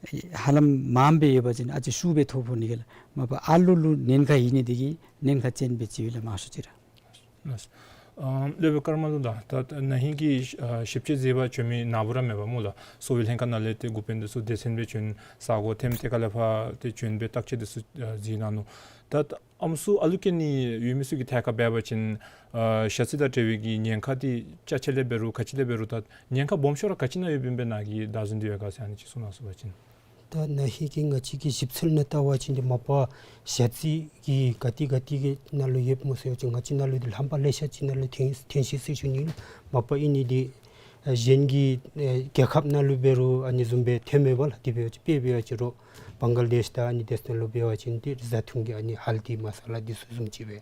ཧ་ལམ་མངམ་སྦེ་ཡོད་པ་ཅིན་ཨ་ཙི་ཤུགས་སྦེ་ཐོ་ཕོག་ནི་གི་ལགས། མ་པ་ཨ་ལུ་ལུ་ཉེན་ཁ་ཡོད་ནི་འདི་གིས་ཉེན་ཁ་ཅན་སྦེ་ཅིག་ཡོད་ལགས་མང་ཤོས་ཅིག་ར། ལགས། ཨ་སློབ་དཔོན་ཀརྨ་ལུ་ད་ད་ན་ཧིང་གི་ཨ་ཞིབ་དཔྱད་མཛད་པར་བྱོན་མི་ནཱ་བུ་ར་མེད་པར་སྨོ་ལགས། གསོ་བའི་ལྷན་ཁག་ནང་ལས་ཏེ་འགོ་དཔོན་འདི་ཚུ་སྡེ་ཚན་སྦེ་བྱོན་ས་གོ་ཐེམ་ཏེ་ག་ལས་ཕར་ཏེ་བྱོན་སྦེ་བརྟག་དཔྱད་འདི་ཚུ་ཨ་གཟིགས་གནང་ནུག། ད་ཨམ་སྲུ་ཨ་ལུ་སྐྱེ་ནི་ཡོད་མི་ཚུ་གི་ཐད་ཁར་འབད་བ་ཅིན་ཨ་ཞ་རྩི་དང་འབྲེལ་བའི་གི་ཉེན་ཁ་འདི་ཅ་ཆས་ལས་འབད་རུང་ག་ཅི་ལས་འབད་རུང་ད་ཉེན་ཁ་སྦོམ་ཤོས་ར་ག་ཅི་ནང་ཡོདཔ་ཨིན་པས་ནཱ་གིས་བདའ་ཟུན་འདི་ཡོད་ག་ཟེར་ཨ་ནི་ཅིག་གསུང་གནང་ཚུགས་པ་ཅིན། ད་ན་ཧིང་གི་ང་བཅས་ཀྱི་ཞིབ་འཚོལ་ནང་བལྟ་བ་ཅིན་འདི་མ་པ་ཞ་རྩི་གི་ག་ཏེ་ག་ཏེ་གི་ནང་ལུ་ཡོདཔ་སྨོ་ཟེར་བ་ཅིན་ང་བཅས་ནང་ལུ་འདི་ལྷམ་པ་ལེ་ཤ་ཅིག་ནང་ལུ་ཐོན་ཐོན་ཅི་ཟེར་ཞུ་ནི་ལགས། མ་པ་ཨིན་ནི་འདི་ཨ་གཞན་གྱི་ཨ་རྒྱལ་ཁབ་ནང་ལུ་འབད་རུང་ཨ་ནི་བཟུམ་སྦེ་ཐོནམ་མས་པ་ལགས། དེ་འབད་བ་ཅིན་དཔེ་འབད་བ་ཅིན་རོགས་བང་ག་ལ་དེཤ་དང་ཨ་ནི་དེ་ཚུ་ནང་ལུ་འབད་བ་ཅིན་འདི་བཟའ་འཐུང་གི་ཨ་ནི་ཧལ་དི་མ་ས་ལ་འདི་ཚུ་བཟུམ་ཅིག་སྦེ་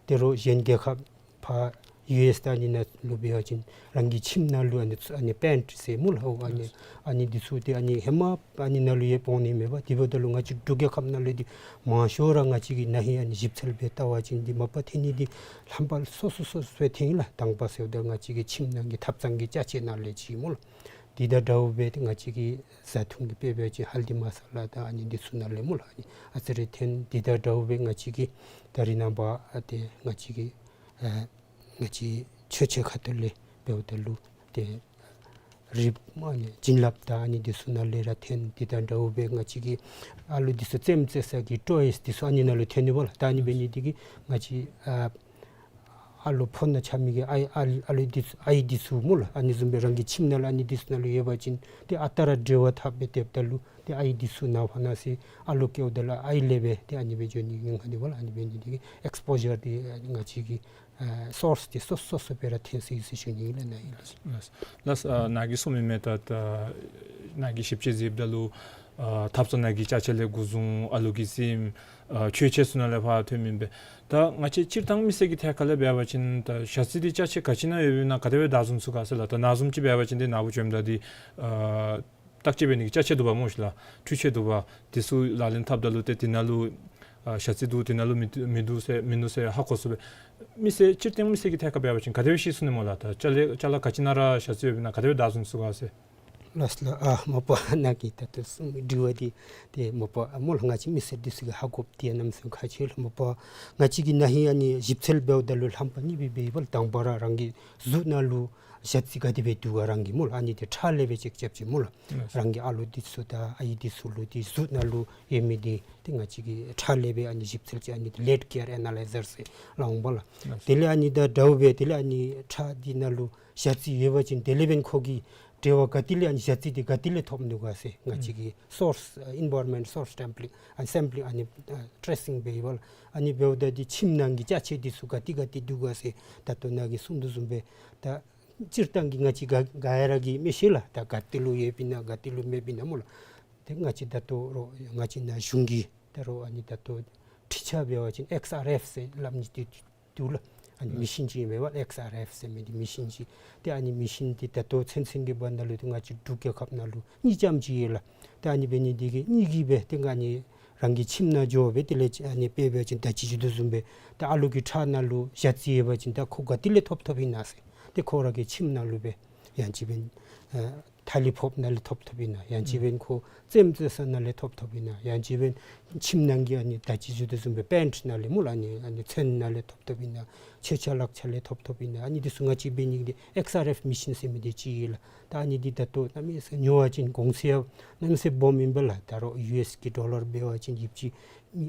ཏེ་རོགས་གཞན་རྒྱལ་ཁབ་ཕར་ཡུ་ཨེས་དང་ཨ་ནི་ནང་ལུ་འབད་བ་ཅིན་རང་གི་ཁྱིམ་ནང་ལུ་ཨ་ནི་ཚུ་ཨ་ནི་པེནཊ་ཟེར་སྨོ་ལགས། ཨོ་ཨ་ནི་ཨ་ནི་འདི་ཚུ་འདི་ཨ་ནི་ཧེ་མ་ཨ་ནི་ནང་ལུ་ཡོདཔ་འོང་ནི་མས་པ། དེ་འབདཝ་ད་ལུ་ང་བཅས་འབྲུག་རྒྱལ་ཁབ་ནང་ལུ་འདི་མང་ཤོས་ར་ང་བཅས་ཀྱིས་ན་ཧིང་ཨ་ནི་ཞིབ་འཚོལ་འབད་བལྟ་བ་ཅིན་འདི་མ་པ་ཐོན་ནི་འདི་ལྷམ་པ་སོ་སོ་སོ་སོ་སྦེ་ཐོན་ལགས། དང་པ་ཟེརཝ་ད་ང་བཅས་ཀྱི་ཁྱིམ་ནང་གི་ཐབ་ཚང་གི་ཅ་ཆས་ནང་ལས་ཅིག་སྨོ་ལགས། དེ་དང་འདྲཝ་སྦེ་ཏེ་ང་བཅས་ཀྱི་བཟའ་འཐུང་གི་དཔེ་འབད་བ་ཅིན་ཧལ་དི་མ་ས་ལ་དང་ཨ་ནི་འདི་ཚུ་ནང་ལས་སྨོ་ལགས། ཨ་ནི་ཨ་ཙི་རེ་ཐོན། དེ་དང་འདྲཝ་སྦེ་ང་བཅས་ཀྱི་ད་རིས་ནངས་པ་ཨ་ཏེ་ང་བཅས་ཀྱི་ཨ་ང་བཅས་ཆོས་ཆས་ཁ་ཐུག་ལས་འབདཝ་ད་ལུ་ཏེ་རིགཔ་ཨ་ནི་བྱིན་རླབས་དང་ཨ་ནི་འདི་ཚུ་ནང་ལས་ར་ཐོན། དེ་དང་འདྲཝ་སྦེ་ང་བཅས་ཀྱི་ཨ་ལུ་འདི་ཚུ་རྩེདམོ་རྩེ་ས་གི་ཊོའིས་འདི་ཚུ་ཨ་ནི་ནང་ལུ་ཐོན་ནི་པ་ལགས། ད་ཨ་ནི་འབད་ནི་འདི་གིས་ང་བཅས་ཨ་ཨ་ལུ་ཕོཝ་ནང་ཆགས་མི་གི་ཨའི་ཨ་ཨ་ལུ་འདི་ཚུ་ཨའི་འདི་ཚུ་སྨོ་ལགས། ཨ་ནི་བཟུམ་སྦེ་རང་གི་ཁྱིམ་ནང་ལུ་ཨ་ནི་འདི་ཚུ་ནང་ལུ་ཡོད་པ་ཅིན་ཏེ་ཨ་རྟག་ར་འབྲེལ་བ་འཐབ་སྦེ་སྡོདཔ་ད་ལུ་ཏེ་ཨའི་འདི་ཚུ་ནངས་པ་གནངས་ཚེ་ཨ་ལུ་སྐྱེཝ་ད་ལུ་ཨའི་ལས་སྦེ་ཏེ་ཨ་ནི་སྦེ་འགྱོ་ནི་ཉེན་ཁ་འདུག་པ་ལགས། ཨ་ནི་འབད་ནི་འདི་གིས་ཨེགསི་པོ་ཞར་འདི་ང་བཅས་ཀྱི་ཨ་སོརསི་འདི་སོ་སོ་སོ་སྦེ་ར་ཐོན་ཅི་ཟེར་ཞུ་ནི་ཨིན་ལགས། ན་ཧིང་ལགས། ལགས་ལགས། ཨ་ནཱ་གིས་གསུངས་མི་མས། ད་ད་ནཱ་གིས་ཞིབ་དཔྱད་མཛདཔ་ད་ལུ་ཨ་ཐབ་ཚང་ནང་གི་ཅ་ཆས་ལས་འགོ་བཟུང་ཨ་ལུ་གི་རྩེདམོ་ཨ་ཆོས་ཆས་ཚུ་ནང་ལས་ཕར་ཐོན་མི་མས་པས། ད་ང་བཅས་སྤྱིར་བཏང་མི་སེར་གྱི་ཐད་ཁར་ལས་འབད་བ་ཅིན་ད་ཞ་རྩི་འདི་ཅ་ཆས་ག་ཅི་ནང་ཡོདཔ་ཨིན་ན་ག་དེ་སྦེ་བདའ་ཟུན་ཚུགས་ག་ཟེར་ལགས། ད་ནཱ་བཟུམ་ཅིག་འབད་བ་ཅིན་འདི་ནཱ་བུ་བྱོནམ་ད་འདི་ཨ་བརྟག་དཔྱད་འབད་ནི་གི་ཅ་ཆས་འདུག་པ་སྨོ་ཤིག་ལགས། འཕྲུལ་ཆས་འདུག་པ། དེ་ཚུ་ལག་ལེན་འཐབ་ད་ལུ་ཏེ་དེ་ནང་ལུ་ཨ་ཞ་རྩི་འདུག་དེ་ནང་ལུ་མི་མིན་འདུག་ཟེར་མིན་འདུག་ཟེར་ཧ་གོ་ཚུགས་པས། མི་སེར་སྤྱིར་བཏང་མི་སེར་གྱི་ཐད་ཁར་འབད་བ་ཅིན་ག་དེ་སྦེ་ཤེས་ཚུགས་ནི་སྨོ་ལགས། ད་ཅ་ལ་ཅ་ལ་ག་ཅི་ནང་ར་ཞ་རྩི་ཡོདཔ་ཨིན་ན་ག་དེ་སྦེ་བདའ་བཟུང་ཚུགས་ག་ཟེར། ལགས་ལགས། ཨ་མ་པ་ནཱ་གི་ད་ལྟོ་གསུངས་མི་དྲི་བ་འདི་ཏེ་མ་པ་སྨོ་ལགས། ང་བཅས་མི་སེར་འདི་ཚུ་གིས་ཧ་གོ་སྟེ་གནམ་མེད་ས་མེད་ཁག་ཆེ་ལགས། མ་པ་ང་བཅས་ཀྱིས་ན་ཧིང་ཨ་ནི་ཞིབ་འཚོལ་འབདཝ་ད་ལུ་ལྷམ་པ་གཉིས་སྦེ་འབད་ཡི་པ་ལགས། དང་པ་ར་རང་གི་གཟུགས་ནང་ལུ་ཞ་རྩི་ག་དེ་སྦེ་འདུག་ག། རང་གི་སྨོ་ལགས་ཨ་ནི་འདི་ཁྲག་ལས་སྦེ་ཅེཀ་རྐྱབ་ཅི་སྨོ་ལགས། ཨ་རང་གི་ཨ་ལོ་འདི་ཚུ་དང་ཨའི་འདི་ཚུ་ལུ་འདི་གཟུགས་ནང་ལུ་ཡོད་མི་འདི་ཏེ་ང་བཅས་ཀྱིས་ཁྲག་ལས་སྦེ་ཨ་ནི་ཞིབ་འཚོལ་ཅིག་ཨ་ནི་འདི་ལེཌ་ཀེར་ཨེ་ན་ལའི་ཛར་ཟེར་སླབ་འོང་པ་ལགས། དེ་ལས་ཨ་ནི་ད་འདྲཝ་སྦེ་དེ་ལས་ཨ་ནི་ཁྲག་འདི་ནང་ལུ་ཞ་རྩི་ཡོད་པ་ཅིན་དེ་ལས་འབདན་ཁོ་གི་འབྲེལ་བ་ག་ཏེ་ལས་ཨ་ནི་ཞ་རྩི་འདི་ག་ཏེ་ལས་ཐོབ་ནུག་ག་ཟེར་ང་བཅས་ཀྱིས་སོརསི་ཨེན་བཱ་རོན་མེནཊ་སོརསི་སེམ་པ་ལིང་ཨ་ནི་སེམ་པ་ལིང་ཨ་ནི་ཨ་ཊེ་སིང་འབད་ཡི་པ་ལགས། ཨ་ནི་འབདཝ་ད་འདི་ཁྱིམ་ནང་གི་ཅ་ཆས་འདི་ཚུ་ག་ཏེ་ག་ཏེ་འདུག་ག་ཟེར་ད་ལྟོ་ནཱ་གིས་གསུངས་དོ་བཟུམ་སྦེ་ད་སྤྱིར་བཏང་གི་ང་བཅས་ག་ག་ཡ་ར་གིས་མི་ཤེས་ལགས། ད་ག་ཏེ་ལུ་ཡོདཔ་ཨིན་ན་ག་ཏེ་ལུ་མེདཔ་ཨིན་ན་སྨོ་ལགས། ཏེ་ང་བཅས་ད་ལྟོ་རོགས་ང་བཅས་ནཱ་གཞུང་གི་ད་རོགས་ཨ་ནི་ད་ལྟོ་འཕྲུལ་ཆས་འབད་བ་ཅིན་ཨེགསི་ཨར་ཨེཕ་ཟེར་སླབ་ནི་འདི་འདུག་ལགས། ཨ་ནི་མེ་ཤིན་ཅིག་ཨིན་པས་ལགས། ཨེགསི་ཨར་ཨེཕ་ཟེར་མི་འདི་མེ་ཤིན་ཅིག། ཏེ་ཨ་ནི་མེ་ཤིན་འདི་ད་ལྟོ་ཚུན་ཚོད་ཀྱི་བར་ན་ལུ་ཏེ་ང་བཅས་འབྲུག་རྒྱལ་ཁབ་ནང་ལུ་གཉིས་ཙམ་ཅིག་ཡོད་ལགས། ཏེ་ཨ་ནི་འབད་ནི་འདི་གིས་གཉིས་ཀྱིས་སྦེ་ཏེ་ཨ་ནི་རང་གི་ཁྱིམ་ནང་འགྱོ་སྦེ་དེ་ལས་ཨ་ནི་དཔེ་འབད་བ་ཅིན་ད་ཅི་ཞུ་དོ་བཟུམ་སྦེ་ད་ཨ་ལོ་གི་ཁྲག་ནང་ལུ་ཞ་རྩི་ཡོད་པ་ཅིན་ད་ཁོ་ག་ཏེ་ལས་ཐོབ་ཐོབ་ཨིན་ན་ཟེར། ཏེ་ཁོ་ར་གི་ཁྱིམ་ནང་ལུ་སྦེ་ཡང་ཅིན་འབདན་ཨ་ཐ་ལི་ཕོརཔ་ནང་ལས་ཐོབ་ཐོབ་ཨིན་ན། ཡང་ཅིན་འབདན་ཁོ་རྩེདམོ་རྩེ་ས་ནང་ལས་ཐོབ་ཐོབ་ཨིན་ན། ཡང་ཅིན་འབདན་ཁྱིམ་ནང་གི་ཨ་ནི་ད་ཅི་ཞུ་དོ་བཟུམ་སྦེ་པེནཊ་ནང་ལས་སྨོ་ལགས། ཨ་ནི་ཨ་ནི་ཚོན་ནང་ལས་ཐོབ་ཐོབ་ཨིན་ན། མཆོད་ཆས་ལག་ཆས་ལས་ཐོབ་ཐོབ་ཨིན་ན། ཨ་ནི་འདི་ཚུ་ང་བཅས་འབད་ནི་འདི་ཨེགསི་ཨར་ཨེཕ་མེ་ཤིན་ཟེར་མི་འདི་ཅིག་ཡོད་ལགས། ད་ཨ་ནི་འདི་ད་ལྟོ་གནམ་མེད་ས་མེད་ཉོ་བ་ཅིན་གོང་ཚད་ཡང་གནམ་མེད་ས་མེད་སྦོམ་ཨིན་པས་ལགས། ད་རོགས་ཡུ་ཨེསི་གི་ཌོ་ལར་འབད་བ་ཅིན་ཡོདཔ་ཅིག་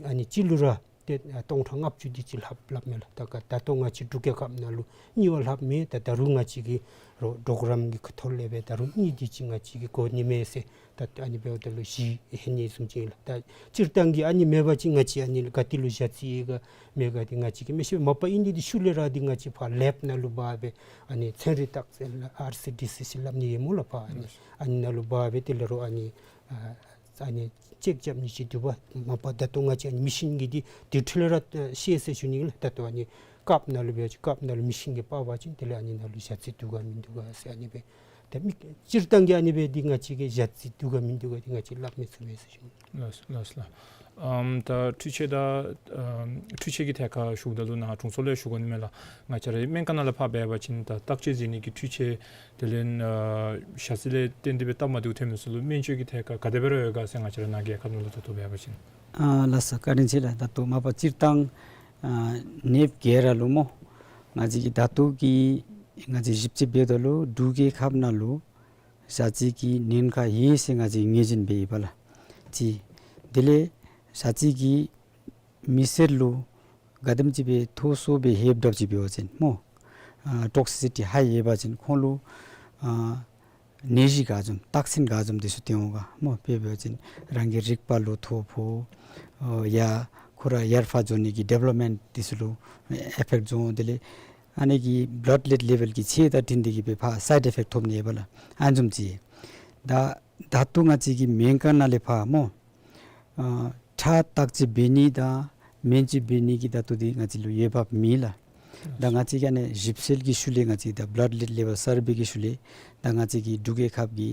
ཨ་ནི་གཅིག་ལུ་ར་ཏེ་ཨ་སྟོང་ཕྲག་ལྔ་བཅུ་དེ་ཅིག་ལྷགཔ་ལྷགཔ་མས་ལགས། ད་ག་ད་ལྟོ་ང་བཅས་འབྲུག་རྒྱལ་ཁབ་ནང་ལུ་གཉིས་པ་ལྷགཔ་མས། ད་ད་རུང་ང་བཅས་ཀྱིས་རོགས་གྲོགས་རམ་གྱི་ཐོག་ལས་སྦེ་ད་རུང་གཉིས་དེ་ཅིག་ང་བཅས་ཀྱིས་དགོ་ནི་མས་ཟེར། ད་ཨ་ནི་འབདཝ་ད་ལུ་བཞི་ལྷོད་ནི་བཟུམ་ཅིག་ལགས། ད་སྤྱིར་བཏང་གི་ཨ་ནི་མེད་པ་ཅིན་ང་བཅས་ཨ་ནི་ག་ཏེ་ལུ་ཞ་རྩི་ཡོད་ག་མེད་ག་འདི་ང་བཅས་ཀྱིས་མི་ཤེས། མ་པ་ཨིན་ཏེ་འདི་ཤུལ་ལས་ར་འདི་ང་བཅས་ཕར་ལེབ་ནང་ལུ་འབག་སྦེ་ཨ་ནི་ཚན་རིག་བརྟག་དཔྱད་ལགས་ཨར་སི་ཌི་སི་ཟེར་སླབ་ནི་ཡོད་སྨོ་ལགས། ཕར་ཨ་ནི་ཨ་ནི་ནང་ལུ་འབག་སྦེ་དེ་ལས་རོགས་ཨ་ནི་ཨ་ཨ་ནི་ཅེཀ་རྐྱབ་ནི་ཅིག་འདུག་པ། མ་པ་ད་ལྟོ་ང་བཅས་ཨ་ནི་མེ་ཤིན་གྱིས་འདི་དེ་འཕྲོ་ལས་ར་ཤེས་ཟེར་ཞུ་ནི་ལགས། ད་ལྟོ་ཨ་ནི་ཀབ་ནང་ལུ་འབད་བ་ཅིན་ཀབ་ནང་ལུ་མེ་ཤིན་གྱིས་སྤར་བ་ཅིན་དེ་ལས་ཨ་ནི་ནང་ལུ་ཞ་རྩི་འདུག་ག་མིན་འདུག་ག་ཟེར་ཨ་ནི་སྦེ་ད་མི་སྤྱིར་བཏང་གི་ཨ་ནི་སྦེ་འདི་ང་བཅས་ཀྱིས་ཞ་རྩི་འདུག་ག་མིན་འདུག་ག་འདི་ང་བཅས་སླབ་མི་ཚུགས་པས་ཟེར་ཞུ་ནི། ལགས་ལགས་ལགས། ཨམ་ད་འཕྲུལ་ཆས་དང་ཨམ་འཕྲུལ་ཆས་ཀྱི་ཐད་ཁར་ཞུཝ་ད་ལུ་ནཱ་དྲུང་འཚོ་ལས་ཞུ་དགོ་ནི་མས་ལགས། ང་བཅས་རའི་སྨན་ཁང་ནང་ལས་ཕར་འབད་བ་ཅིན་ད་བརྟག་དཔྱད་མཛད་ནི་གི་འཕྲུལ་ཆས་དེ་ལས་ཨ་ཞ་རྩི་ལས་བརྟེན་ཏེ་སྦེ་སྟབས་མ་བདེཝ་ཐོན་མི་ཚུ་ལུ་སྨན་བཅོས་ཀྱི་ཐད་ཁར་ག་དེ་སྦེ་ར་ཡོད་ག་ཟེར་ང་བཅས་ར་ནཱ་གི་རྒྱལ་ཁབ་ནང་ལུ་ད་ལྟོ་འབད་བ་ཅིན། ཨ་ལགས་སོ། བཀའ་དྲིན་ཆེ་ལགས། ད་ལྟོ་མ་པ་སྤྱིར་བཏང་ཨ་ནེབ་གེ་ར་ལུ་སྨོ་ང་བཅས་ཀྱིས་ད་ལྟོ་གི་ང་བཅས་ཞིབ་དཔྱད་འབདཝ་ད་ལུ་འབྲུག་རྒྱལ་ཁབ་ནང་ལུ་ཞ་རྩི་གི་ཉེན་ཁ་ཡོད་ཟེར་ང་བཅས་ངོས་འཛིན་འབད་ཡི་པ་ལགས། གཅིག། དེ་ལས་ཞ་རྩི་གིས་མི་སེར་ལུ་ག་དེམ་ཅིག་སྦེ་མཐོ་སུ་སྦེ་ཧེབ་དྲགཔ་ཅིག་འབད་བ་ཅིན་སྨོ་ཨ་ཊོག་སི་སི་ཊི་ཧའི་ཡོད་པ་ཅིན་ཁོང་ལུ་ཨ་ནད་གཞི་ག་བཟུམ་རྟགས་མཚན་ག་བཟུམ་འདི་ཚུ་སྟོན་འོང་ག་སྨོ། དཔེ་འབད་བ་ཅིན་རང་གི་རེག་པ་ལུ་ཐོ་ཕོག། ཨ་ཡ་ཁོ་ར་ཡར་ཕར་འགྱོ་ནི་གི་ཌི་ཝེ་ལོབ་མེནཊ་འདི་ཚུ་ལུ་ཨེ་ཕེཀཊ་འགྱོ་འོང་། དེ་ལས་ཨ་ནི་གི་བླཌ་ལེཌ་ལེ་བཱལ་གྱི་ཚད་དང་འཁྲིལ་ཏེ་གིས་སྦེ་ཕར་སའིཌ་ཨེ་ཕེཀཊ་ཐོབ་ནི་ཡོད་པ་ལགས། ཨ་ནི་བཟུམ་ཅིག་ད་ད་ལྟོ་ང་བཅས་ཀྱི་སྨན་ཁང་ནང་ལས་ཕར་སྨོ་ཨ་ཁྲག་བརྟག་དཔྱད་འབད་ནི་དང་སྨན་བཅོས་འབད་ནི་གི་ད་ལྟོ་འདི་ང་བཅས་ལུ་འོས་འབབ་མེད་ལགས། ད་ང་བཅས་ཀྱིས་ཨ་ནི་ཞིབ་འཚོལ་གྱི་ཤུལ་ལས་ང་བཅས་ད་བླཌ་ལེཌ་ལེ་བཱལ་སར་བྷེ་གི་ཤུལ་ལས་ད་ང་བཅས་ཀྱི་འབྲུག་རྒྱལ་ཁབ་ཀྱི་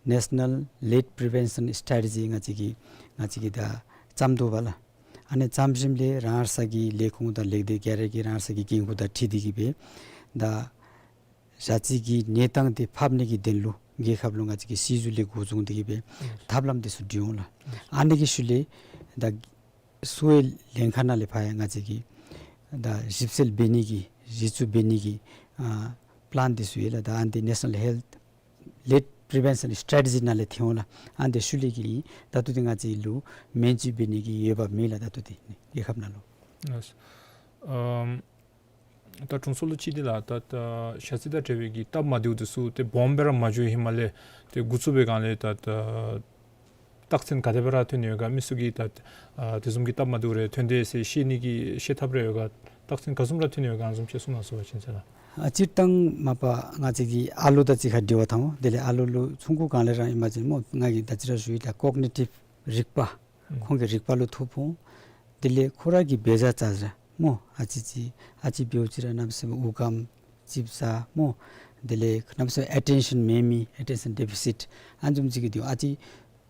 ནེ་ཤ་ནཱལ་ལེཌ་པི་རི་ཝེན་ཤཱན་སི་ཊེ་རེ་ཊི་ཇི་ང་བཅས་ཀྱིས་ང་བཅས་ཀྱིས་ད་བརྩམ་དོ་པ་ལགས། ཨ་ནི་བརྩམ་ཞིནམ་ལས་རང་སོའི་ལས་ཁུངས་དང་ལེགས་སྡེ་ག་ར་གིས་རང་སོའི་འགན་ཁུར་དང་འཁྲིལ་ཏེ་གིས་སྦེ་ད་ཞ་རྩི་གི་གནས་སྟངས་འདི་ཕབ་ནི་གི་དོན་ལུ་རྒྱལ་ཁབ་ལུ་ང་བཅས་ཀྱིས་སྲིད་ཞུ་ལས་འགོ་བཟུང་སྟེ་གིས་སྦེ་ཐབས་ལམ་འདི་ཚུ་སྒྲིག་འོང་ལགས། ཨ་ནི་གི་ཤུལ་ལས་ད་གསོ་བའི་ལྷན་ཁག་ནང་ལས་ཕར་ཡང་ང་བཅས་ཀྱིས་ད་ཞིབ་འཚོལ་འབད་ནི་གི་རི་ཚུ་འབད་ནི་གི་ཨ་པི་ལཱན་འདི་ཚུ་ཡོད་ལགས། ད་ཨ་ནི་འདི་ནེ་ཤ་ནཱལ་ཧེལཐ་ལེཌ་པི་རི་ཝེན་ཤཱན་སི་ཊེ་རེ་ཊི་ཇི་ནང་ལས་ཐོན་འོང་ལགས། ཨ་ནི་འདི་ཤུལ་ལས་ཀྱི་ད་ལྟོ་འདི་ང་བཅས་ལུ་སྨན་བཅོས་འབད་ནི་གི་འོས་འབབ་མེད་ལགས། ད་ལྟོ་འདི་རྒྱལ་ཁབ་ནང་ལུ། ལགས། ཨམ་ད་དྲུང་འཚོ་ལུ་ཅིག་འདི་ལགས། ད་ད་ཞ་རྩི་དང་འབྲེལ་བའི་གི་སྟབས་མ་བདེཝ་འདི་ཚུ་ཏེ་སྦོམ་སྦེ་ར་མ་འགྱོ་ཧེ་མ་ལས་ཏེ་འགོ་བཙུགས་པའི་སྒང་ལས་ད་ད་རྟགས་མཚན་ག་དེ་སྦེ་ར་ཐོན་ནི་ཡོད་ག། མི་ཚུ་གིས་ད་ཨ་དེ་བཟུམ་གྱི་སྟབས་མ་བདེཝ་རེ་ཐོན་དེས་ཟེར་ཤེས་ནི་གི་ཤེས་ཐབས་རེ་ཡོད་ག། རྟགས་མཚན་ག་བཟུམ་ར་ཐོན་ནི་ཡོད་ག་ཨ་ནི་བཟུམ་ཅིག་གསུང་གནང་ཟེར་བ་ཅིན་ཟེར་ལགས། ཨ་སྤྱིར་བཏང་མ་པ་ང་བཅས་ཀྱི་ཨ་ལོ་དང་གཅིག་ཁར་འབྲེལ་བ་འཐབ་འོང་། དེ་ལས་ཨ་ལོ་ལུ་ཆུང་ཀུ་སྒང་ལས་ར་ཨིན་པ་ཅིན་སྨོ་ང་གིས་ད་ཅི་ར་ཞུ་ཡི། ད་ཀོག་ནི་ཊིབ་རིག་པ་ཨུམ་ཁོང་གི་རིག་པ་ལུ་ཐོ་ཕོག། དེ་ལས་ཁོ་ར་གི་འབད་བཞག་བྱ་བཞག་སྨོ་ཨ་ཙི་ཅིག་ཨ་ཙི་འབདཝ་ཅིག་ར་གནམ་མེད་ས་མེད་དབུགས་སྐམ་ཅིག་ཟ་སྨོ། དེ་ལས་གནམ་མེད་ས་མེད་ཨེ་ཊེན་ཤཱན་མེད་མི་ཨེ་ཊེན་ཤཱན་ཌེ་ཕི་སིཊ་ཨ་ནི་བཟུམ་ཅིག་གི་འདི་ཨ་ཙི་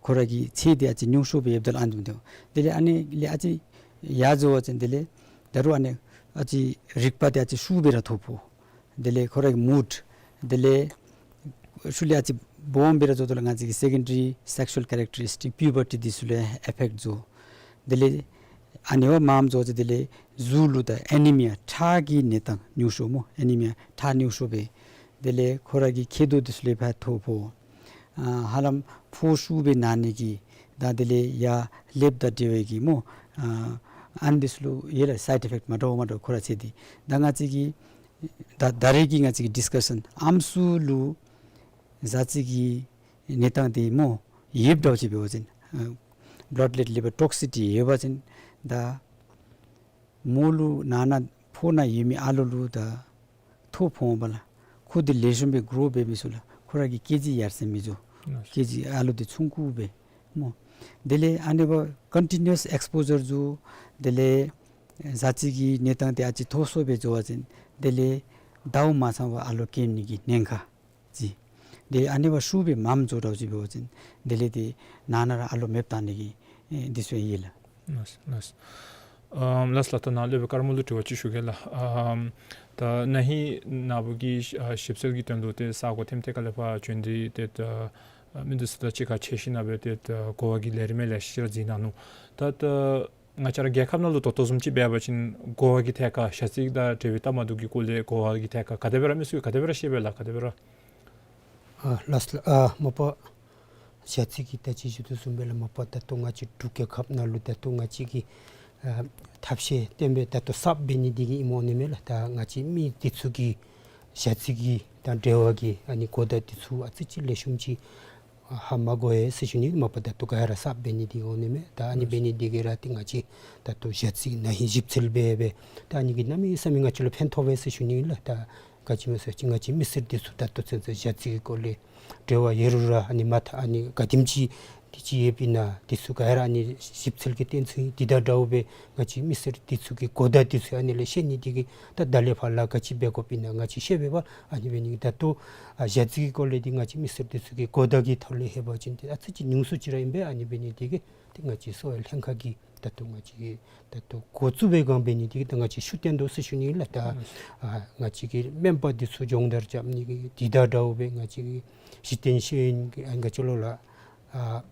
ཁོ་ར་གི་ཚད་འདི་ཨ་ཙི་ཉུང་ཤོས་སྦེ་ཡོདཔ་ད་ལུ་ཨ་ནི་བཟུམ་འདི་དེ་ལས་ཨ་ནི་ལས་ཨ་ཙི་ཡར་འགྱོ་བ་ཅིན་དེ་ལས་ད་རུང་ཨ་ནི་ ཨ་ཙི་རིག་པ་འདི་ཨ་ཙི་ཤུགས་སྦེ་ར་ཐོབ་འོང་། དེ་ལས་ཁོ་རའི་མུཌ། དེ་ལས་ཤུལ་ལས་ཨ་ཙི་སྦོམ་སྦེ་ར་འགྱོཝ་ད་ལུ་ང་བཅས་ཀྱི་སེ་ཀེན་ཌ་རི་སེག་ཤུ་ཨལ་ཀེ་རེག་ཊ་རིསི་ཊིཀ་པིའུ་བར་ཊི་འདི་ཚུ་ལུ་ཨེཕ་ཕེཀཊ་འགྱོ། དེ་ལས་ཨ་ནི་བ་མངམ་འགྱོ་ཅི། དེ་ལས་གཟུགས་ལུ་ད་ཨེ་ནི་མི་ཡ་ཁྲག་གི་གནས་སྟངས་ཉུང་ཤོས་སྨོ། ཨེ་ནི་མི་ཡ་ཁྲག་ཉུང་ཤོས་སྦེ། དེ་ལས་ཁོ་ར་གི་མཁལ་རྡོག་འདི་ཚུ་ལུ་ཕར་ཐོབ་འོང་། ཨ་ཧ་ལམ་ཕོཝ་ཤུགས་སྦེ་ན་ནི་གི་ད་དེ་ལས་ཡར་ཀླདཔ་དང་འབྲེལ་བའི་གི་སྨོ། ཨ་ཨ་ནི་འདི་ཚུ་ལུ་ཡོད་ལགས། སའིཌ་ཨེཕེཀཊ་མ་འདྲཝ་མ་འདྲཝ་ཁོ་ར་ཚུ་འདི། ད་ང་བཅས་ཀྱི་ད་ད་རེས་ཀྱི་ང་བཅས་ཀྱི་ཌིསི་ཀ་ཤཱན་ཨམ་སྲུ་ལུ་ཟ་ཅིག་གི་གནས་སྟངས་འདི་སྨོ་ཡོདཔ་འདྲཝ་ཅིག་འབད་བ་ཅིན་ཨ་བླཌ་ལེཌ་ལི་བར་ཊོག་སི་ཊི་ཡོད་པ་ཅིན་ད་མོ་ལུ་ནང་ན་ཕོཝ་ནང་ཡོད་མི་ཨ་ལོ་ལུ་ད་ཐོ་ཕོག་འོང་པ་ལགས། ཁོ་འདི་ལེགས་ཤོམ་སྦེ་གུ་རོཝ་འབད་མི་ཚུགས་ལགས། ཁོ་ར་གི་ཀེ་ཇི་ཡར་སེང་མི་འགྱོ། ཀེ་ཇི་ཨ་ལོ་འདི་ཆུང་ཀུ་སྦེ་སྨོ། དེ་ལས་ཨ་ནི་བ་ཀོན་ཊི་ནིའུ་ཨས་ཨེགསི་པོ་ཇར་འགྱོ། དེ་ལས་ཟ་ཅིག་གི་གནས་སྟངས་འདི་ཨ་ཙི་མཐོ་སུ་སྦེ་འགྱོ་བ་ཅིན་དེ་ལས་ཟླཝ་མ་ཚང་བར་ཨ་ལོ་སྐྱེ་ནི་གི་ཉེན་ཁ་ཅིག། དེ་ཨ་ནི་བ་ཤུགས་སྦེ་མངམ་འགྱོ་འདྲཝ་ཅིག་འབད་བ་ཅིན་དེ་ལས་དེ་ནང་ན་ར་ཨ་ལོ་མེདཔ་བཏང་ནི་གི་ཨེ་འདི་ཚུ་ཡོད་ལགས། ལགས་ལགས། ཨམ་ལགས་ལགས། ད་ནཱ་སློབ་དཔོན་དཀར་མོ་ལུ་དྲི་བ་ཅིག་ཞུ་གེ་ལགས། ཨམ་ད་ན་ཧིང་ནཱ་བུ་གིས་ཨ་ཞིབ་འཚོལ་གྱི་དོན་ལུ་ཏེ་ས་གོ་ཐེམ་ཐེ་ཁ་ལས་ཕར་བྱོན་ཏེ་ཏེ་ད་ཨ་མི་འདི་ཚུ་དང་གཅིག་ཁར་ཕྱད་ཞིནམ་ལས་ཏེ་ད་གོ་བ་གི་ལས་རིམ་ལེ་ཤ་ར་གཟིགས་གནང་ནུག། ད་ད་ང་བཅས་ར་རྒྱལ་ཁབ་ནང་ལུ་ད་ལྟོ་བཟུམ་ཅིག་འབད་བ་ཅིན་གོ་བ་གི་ཐད་ཁར་ཞ་རྩི་དང་འབྲེལ་བའི་སྟབས་མ་བདེཝ་གི་སྐོར་ལས་གོ་བ་གི་ཐད་ཁར་ག་དེ་སྦེ་ར་མི་སེར་ག་དེ་སྦེ་ར་ཤེས་པས་ལགས། ག་དེ་སྦེ་ར། ཨ་ལགས་ལགས། ཨ་མ་པ་ཞ་རྩི་གི་ད་ཅི་ཞུ་དོ་བཟུམ་སྦེ་ལགས། མ་པ་ད་ལྟོ་ང་བཅས་འབྲུག་རྒྱལ་ཁབ་ནང་ལུ་ད་ལྟོ་ང་བཅས་ཀྱི་ཨ་ཐབས་ཤེས་བཏོན་སྦེ་ད་ལྟོ་གསརཔ་འབད་ནི་འདི་གིས་ཨིནམ་འོང་ནི་མས་ལགས། ད་ང་བཅས་མི་འདི་ཚུ་གིས་ཞ་རྩི་གི་དང་འབྲེལ་བ་གི་ཨ་ནི་གོ་བརྡ་འདི་ཚུ་ཨ་ཙི་ཅིག་ལེགས་ཤོམ་ཅིག་ཧ་མ་གོ་ཡི་ཟེར་ཞུ་ནི། མ་པ་ད་ལྟོ་ག་ར་གསརཔ་འབད་ནི་འདི་འོང་ནི་མས། ད་ཨ་ནི་འབད་ནི་འདི་གིས་ར་ཏེ་ང་བཅས་ད་ལྟོ་ཞ་རྩི་ན་ཧིང་ཞིབ་འཚོལ་འབད་འབད་ད་ཨ་ནི་གིས་གནམ་མེད་ས་མེད་ང་བཅས་ལུ་ཕན་ཐོགས་པས་ཟེར་ཞུ་ནི་ལགས། ད་ག་ཅི་སྨོ་ཟེར་བ་ཅིན་ང་བཅས་མི་སེར་འདི་ཚུ་ད་ལྟོ་ཚུན་ཚོད་ཞ་རྩི་གི་སྐོར་ལས་འབྲེལ་བ་ཡོད་རུང་ར་ཨ་ནི་མ་ཐག་ཨ་ནི་ག་དེམ་ཅིག་འདི་ཅིག་ཡོདཔ་ཨིན་ན་འདི་ཚུ་ག་ར་ཨ་ནི་ཞིབ་འཚོལ་གྱི་བསྟན་ཚུལ་འདི་དང་འདྲཝ་སྦེ་ང་བཅས་མི་སེར་འདི་ཚུ་གི་གོ་བརྡ་འདི་ཚུ་ཨ་ནི་ལས་ཤེས་ནི་འདི་གིས་ད་ད་ལས་ཕར་ལཱ་ག་ཅི་འབད་དགོཔ་ཨིན་ན་ང་བཅས་ཤེས་པས་པ། ཨ་ནི་འབད་ནི་ད་ལྟོ་ཨ་ཞ་རྩི་གི་སྐོར་ལས་འདི་ང་བཅས་མི་སེར་འདི་ཚུ་གི་གོ་བརྡ་གི་ཐོག་ལས་ལྷོད་པ་ཅིན་ཏེ་ཨ་ཙི་ཅིག་ཉུང་སུ་ཅིག་ར་ཨིན་པས། ཨ་ནི་འབད་ནི་འདི་གིས་ཏེ་ང་བཅས་གསོ་བའི་ལྷན་ཁག་གིས་ད་ལྟོ་ང་བཅས་ད་ལྟོ་འགོ་བཙུགས་པའི་སྒང་འབད་ནི་འདི་གིས་ད་ང་བཅས་ཤུགས་བཏོན་དོ་ཟེར་ཞུ་ནི་ལགས། ད་ཨ་ང་བཅས་ཀྱི་སྨན་པ་འདི་ཚུ་སྦྱོང་བརྡར་རྐྱབ་ནི་གི་འདི་དང་འདྲཝ་སྦེ་ང་བཅས་ཀྱི་གཞི་རྟེན་ཤེས་ཡོན་གྱི་ཨ་ང་བཅས་ལོག་ལགས་ཨ་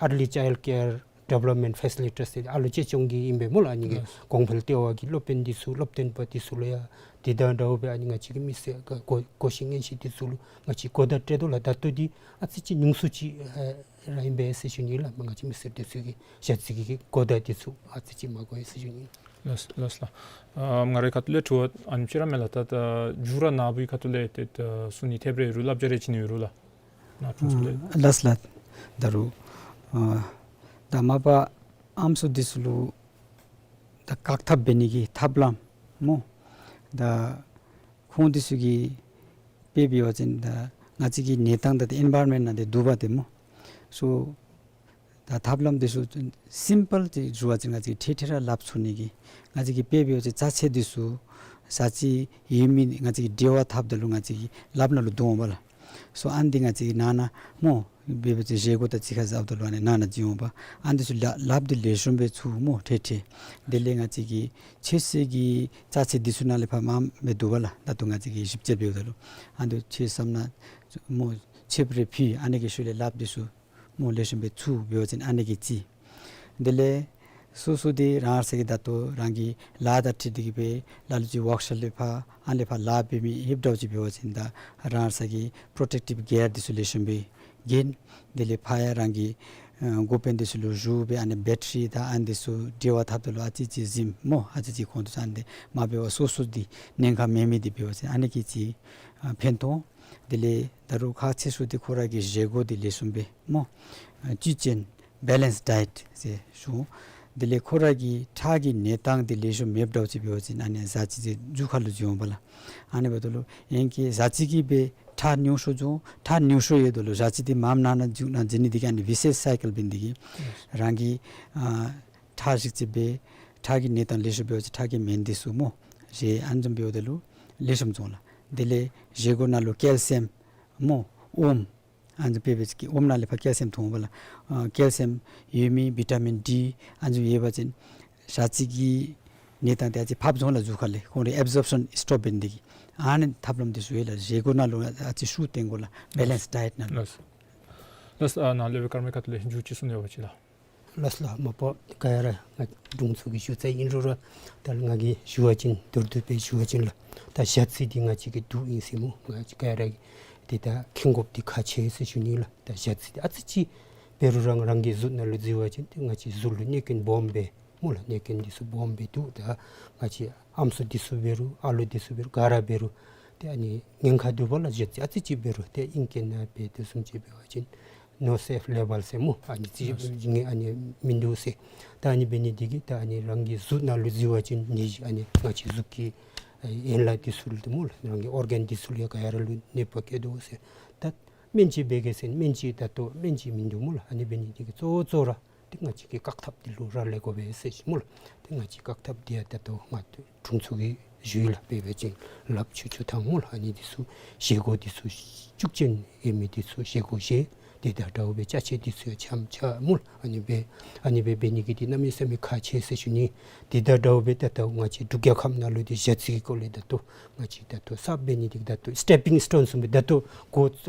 ཨ་early childcare development facilitators ཟེར་ཨ་ལོ་གཅེས་སྐྱོང་གི་ཨིན་པས་སྨོ་ལགས། ཨ་ནི་གི་གོང་འཕེལ་ལྟེ་བ་གི་སློབ་དཔོན་འདི་ཚུ་སློབ་སྟོན་པ་འདི་ཚུ་ལུ་ཡང་འདི་དང་འདྲཝ་སྦེ་ཨ་ནི་ང་བཅས་ཀྱི་མི་སེར་ག་གོ་གོ་ཤེས་ཉན་ཤེས་འདི་ཚུ་ལུ་ང་བཅས་གོ་བརྡ་སྤྲོད་དོ་ལགས། ད་ལྟོ་འདི་ཨ་ཙི་ཅིག་ཉུང་སུ་ཅིག་ཨ་ར་ཨིན་པས་ཟེར་ཞུ་ནི་ལགས། མ་ང་བཅས་མི་སེར་འདི་ཚུ་གིས་ཞ་རྩི་གི་གོ་བརྡ་འདི་ཚུ་ཨ་ཙི་ཅིག་མ་གོ་ཡི་ཟེར་ཞུ་ནི། ལགས་ལགས་ལགས། ཨ་ང་རའི་ཁ་ཐུག་ལས་དྲི་བ་ཨ་ནེམ་ཅིག་ར་མས་ལགས། ད་ད་མཇུག་ར་ནཱ་བུའི་ཁ་ཐུག་ལས་ཏེ་ད་གསུང་ནི་ཐེབས་རེ་ཡོད་རུང་བསླབ་བྱ་རེ་བྱིན་ནི་ཡོད་རུང་ལགས། ནཱ་དྲུང་འཚོ་ལས། ཨ་ལགས་ལགས། ད་རུང་ཨ་ད་མ་པ་ཨམ་སྲུ་འདི་ཚུ་ལུ་ད་བཀག་ཐབས་འབད་ནི་གི་ཐབས་ལམ་སྨོ། ད་ཁོང་འདི་ཚུ་གིས་དཔེ་འབད་བ་ཅིན་ད་ང་བཅས་ཀྱི་གནས་སྟངས་ད་ཏེ་ཨེན་བཱའི་རོན་མེནཊ་ནང་ཏེ་འདུག་པ་ཏེ་སྨོ། སོ་ད་ཐབས་ལམ་འདི་ཚུ་སིམ་པཱལ་ཅིག་ཞུ་བ་ཅིན་ང་བཅས་ཀྱིས་ཐད་ཐད་ར་སླབ་ཚུགས་ནི་གི་ང་བཅས་ཀྱིས་དཔེ་འབད་བ་ཅིན་རྩ་ཚད་འདི་ཚུ་ཟ་ཅིག་ཡོད་མི་ང་བཅས་ཀྱིས་འབྲེལ་བ་འཐབ་ད་ལུ་ང་བཅས་ཀྱི་ལགཔ་ནང་ལུ་བརྡུང་འོང་པ་ལགས། སོ་ཨ་ནི་འདི་ང་བཅས་ཀྱིས་ནང་ན་སྨོ་འབད་བ་ཅིན་བཞེས་སྒོ་དང་གཅིག་ཁར་འཛོམས་ད་ལུ་ཨ་ནི་ནང་ན་བྱིན་འོང་པ། ཨ་ནི་འདི་ཚུ་ལག་ལགཔ་འདི་ལེགས་ཤོམ་སྦེ་ཚུགས་སྨོ་ཐད་ཐད། དེ་ལས་ང་བཅས་ཀྱི་མཆོད་རྫས་ཀྱི་རྩ་ཚད་འདི་ཚུ་ནང་ལས་ཕར་མངམ་སྦེ་འདུག་པ་ལགས། ད་ལྟོ་ང་བཅས་ཀྱིས་ཞིབ་དཔྱད་འབདཝ་ད་ལུ་ཨ་ནི་འདི་ཚུ་བསམ་ན་སྨོ་མཆོདཔ་རེ་ཕུལ། ཨ་ནི་གི་ཤུལ་ལས་ལགཔ་འདི་ཚུ་སྨོ་ལེགས་ཤོམ་སྦེ་ཚུགས་འབད་བ་ཅིན་ཨ་ནི་གི་གཅིག། དེ་ལས་སོ་སོ་འདི་རང་རང་སོ་གི་ད་ལྟོ་རང་གི་ལཱ་དང་འཁྲིལ་ཏེ་གིས་སྦེ་ལ་ལུ་ཅིག་ཝརཀ་ཤོབ་ལས་ཕར་ཨ་ནི་ལས་ཕར་ལཱ་འབད་མི་ཡོདཔ་འདྲཝ་ཅིག་འབད་བ་ཅིན་ད་རང་རང་སོ་གི་པྲོ་ཊེག་ཊིབ་གིར་འདི་ཚུ་ལེགས་ཤོམ་སྦེ་གྱོན། དེ་ལས་ཕར་ཡང་རང་གི་ཨ་འགོ་དཔོན་འདི་ཚུ་ལུ་ཞུ་སྦེ་ཨ་ནི་བེ་ཊ་རི་དང་ཨ་ནི་འདི་ཚུ་འབྲེལ་བ་འཐབ་ད་ལུ་ཨ་ཙི་ཅིག་གཟིམ་སྨོ། ཨ་ཙི་ཅིག་ཁོང་དུ་ཚང་སྟེ་མ་འབད་བར་སོ་སོ་འདི་ཉེན་ཁ་མེད་མི་འདི་འབད་བ་ཅིན་ཨ་ནི་གི་ཅིག་ཨ་ཕན་ཐོགས། དེ་ལས་ད་རུང་ཁག་ཆེ་ཤོས་འདི་ཁོ་ར་གི་བཞེས་སྒོ་འདི་ལེགས་ཤོམ་སྦེ་སྨོ་ཨ་བཅུད་ཅན་བེ་ལེནསི་ཌའེཊ་ཟེར་ཞུ། དེ་ལས་ཁོ་ར་གི་ཁྲག་གི་གནས་སྟངས་འདི་ལེགས་ཤོམ་མེདཔ་འདྲཝ་ཅིག་འབད་བ་ཅིན་ཨ་ནི་ཟ་ཅིག་འདི་མཇུག་ཁ་ལུ་འགྱོ་འོང་པ་ལགས། ཨ་ནི་འབདཝ་ད་ལུ་ཨིན་གྱི་ཟ་ཅིག་གིས་སྦེ་ཁྲག་ཉུང་སུ་འགྱོ། ཁྲག་ཉུང་སུ་ཡོདཔ་ད་ལུ་ཟ་ཅིག་འདི་མངམ་ནང་ན་འགྱོ་ནང་འགྱོ་ནི་འདི་གིས་ཨ་ནི་ཝི་ཤེསི་སའི་ཀལ་འབད་ནི་འདི་གིས་རང་གི་ཨ་ཁྲག་ཞིབ་འཚོལ་འབད། ཁྲག་གི་གནས་སྟངས་ལེགས་ཤོམ་འབད་བ་ཅིན་ཁྲག་གི་སྨན་འདི་ཚུ་སྨོ་བཞེས། ཨ་ནི་བཟུམ་འབདཝ་ད་ལུ་ལེགས་ཤོམ་འགྱོ་འོང་ལགས། དེ་ལས་བཞེས་སྒོ་ནང་ལུ་ཀེལ་ཤི་ཡམ་སྨོ་ཨོམ་ཨ་ནི་བཟུམ་འབད་བ་ཅིན་ཨོམ་ནང་ལས་ཕར་ཀེལ་ཤི་ཡམ་ཐོན་འོང་པ་ལགས། ཨ་ཀེལ་ཤི་ཡམ་ཡོད་མི་བི་ཊ་མིན་ཌི་ཨ་ནི་བཟུམ་ཡོད་པ་ཅིན་ཟ་ཅིག་གིས་ ནད་དང་དེ་ཨ་ཙི་ཕབ་ཚོང་ལ་འཛུལ་ཁ་ལས་ཁོང་རའི་ཨེབ་ཟོརབ་ཤཱན་སི་ཊོབ་འབད་ནི་དེ་གིས་ཨ་ནི་ཐབས་ལམ་དེ་ཚུ་ཡོད་ལགས། བཞེས་སྒོ་ནང་ལུ་ཨ་ཙི་ཤུགས་བཏོན་དགོ་ལགས། བེ་ལེནསི་ཌའེཊ་ནང་ལུ། ལགས། ལགས། ཨ་ནཱ་སློབ་དཔོན་ཀརྨ་ཁ་ཐུག་ལས་མཇུག་ཅིག་གསུང་ནི་ཡོད་པ་ཅིན་ལགས། ལགས་ལགས། མ་པ་ག་ཡ་ར་ང་དྲུང་འཚོ་གིས་ཞུ་ཚར་ཨིན་རུང་ར་ད་ང་གིས་ཞུ་བ་ཅིན་མདོར་བསྡུས་སྦེ་ཞུ་བ་ཅིན་ལགས། ད་ཞ་རྩི་འདི་ང་བཅས་ཀྱི་དུག་ཨིན་ཟེར་སྨོ། ང་བཅས་ག་ར་གིས་ཏེ་ད་མཁྱེན་དགོཔ་འདི་ཁག་ཆེ་ཟེར་ཞུ་ནི་ལགས། ད་ཞ་རྩི་འདི་ཨ་ཙི་ཅིག་འབད་རུང་རང་རང་གི་གཟུགས་ནང་ལུ་བཙིར་བ་ཅིན་ཏེ་ང་བཅས་གཟུགས་ལུ་གནོད་སྐྱོན་སྦོམ་སྦེ་སྨོ་ལགས། གནོད་སྐྱོན་འདི་ཚུ་སྦོམ་སྦེ་འདུག། ད་ང་བཅས་ཨམ་སྲུ་འདི་ཚུ་འབད་རུང་ཨ་ལོ་འདི་ཚུ་འབད་རུང་ག་ར་འབད་རུང་ཏེ་ཨ་ནི་ཉེན་ཁ་འདུག་པ་ལགས། ཞ་རྩི་ཨ་ཙི་ཅིག་འབད་རུང་ཏེ་ཨིང་སྐད་ནང་སྦེ་དེ་བཟུམ་ཅིག་འབད་བ་ཅིན་ནོ་སེཕ་ལེ་བཱལ་ཟེར་སྨོ། ཨ་ནི་ཅིག་ཨ་ནི་མིན་འདུག་ཟེར། ད་ཨ་ནི་འབད་ནི་འདི་གིས་ད་ཨ་ནི་རང་གི་གཟུགས་ནང་ལུ་བཙིར་བ་ཅིན་ནད་གཞི་ཨ་ནི་ང་བཅས་གཟུགས་ཀྱི་ཨ་ཡན་ལག་འདི་ཚུ་ལུ་སྨོ་ལགས། རང་གི་ཨོར་གཱན་འདི་ཚུ་ལུ་ཡང་ག་ཡ་ར་ལུ་གནོད་པ་བཀལ་དོ་ཟེར། ད་སྨན་བཅོས་འབད་གེ་ཟེར་སྨན་བཅོས་ད་ལྟོ་སྨན་བཅོས་མིན་འདུག་སྨོ་ལགས། ཨ་ནི་འབད་ནི་འདི་གིས་གཙོ་བོ་གཙོ་བོ་ར་ཏེ་ང་བཅས་ཀྱིས་བཀག་ཐབས་འདི་ལུ་རག་ལས་དགོ་པས་ཟེར་ཞུ་སྨོ་ལགས། ཏེ་ང་བཅས་བཀག་ཐབས་འདི་ཡང་ད་ལྟོ་ང་དྲུང་འཚོ་གིས་ཞུ་ཡི་ལགས། དཔེ་འབད་བ་ཅིན་ལགཔ་འཁྱུ་འཁྱུ་ཐངས་སྨོ་ལགས། ཨ་ནི་འདི་ཚུ་བཞེས་སྒོ་འདི་ཚུ་ཤུགས་ཅན་ཡོད་མི་འདི་ཚུ་བཞེས་སྒོ་བཞེས། དེ་དང་འདྲཝ་སྦེ་ཅ་ཆས་འདི་ཚུ་ཡང་འཆམ་འཆམ་སྨོ་ལགས། ཨ་ནི་སྦེ་ཨ་ནི་སྦེ་འབད་ནི་གི་འདི་གནམ་མེད་ས་མེད་ཁག་ཆེ་ཟེར་ཞུ་ནི། དེ་དང་འདྲཝ་སྦེ་ད་ལྟོ་ང་བཅས་འབྲུག་རྒྱལ་ཁབ་ནང་ལུ་འདི་ཞ་རྩི་གི་སྐོར་ལས་ད་ལྟོ་ང་བཅས་ད་ལྟོ་གསརཔ་འབད་ནི་འདི་ད་ལྟོ་སི་ཊེ་པིང་སི་ཊོན་བཟུམ་སྦེ་ད་ལྟོ་གོ་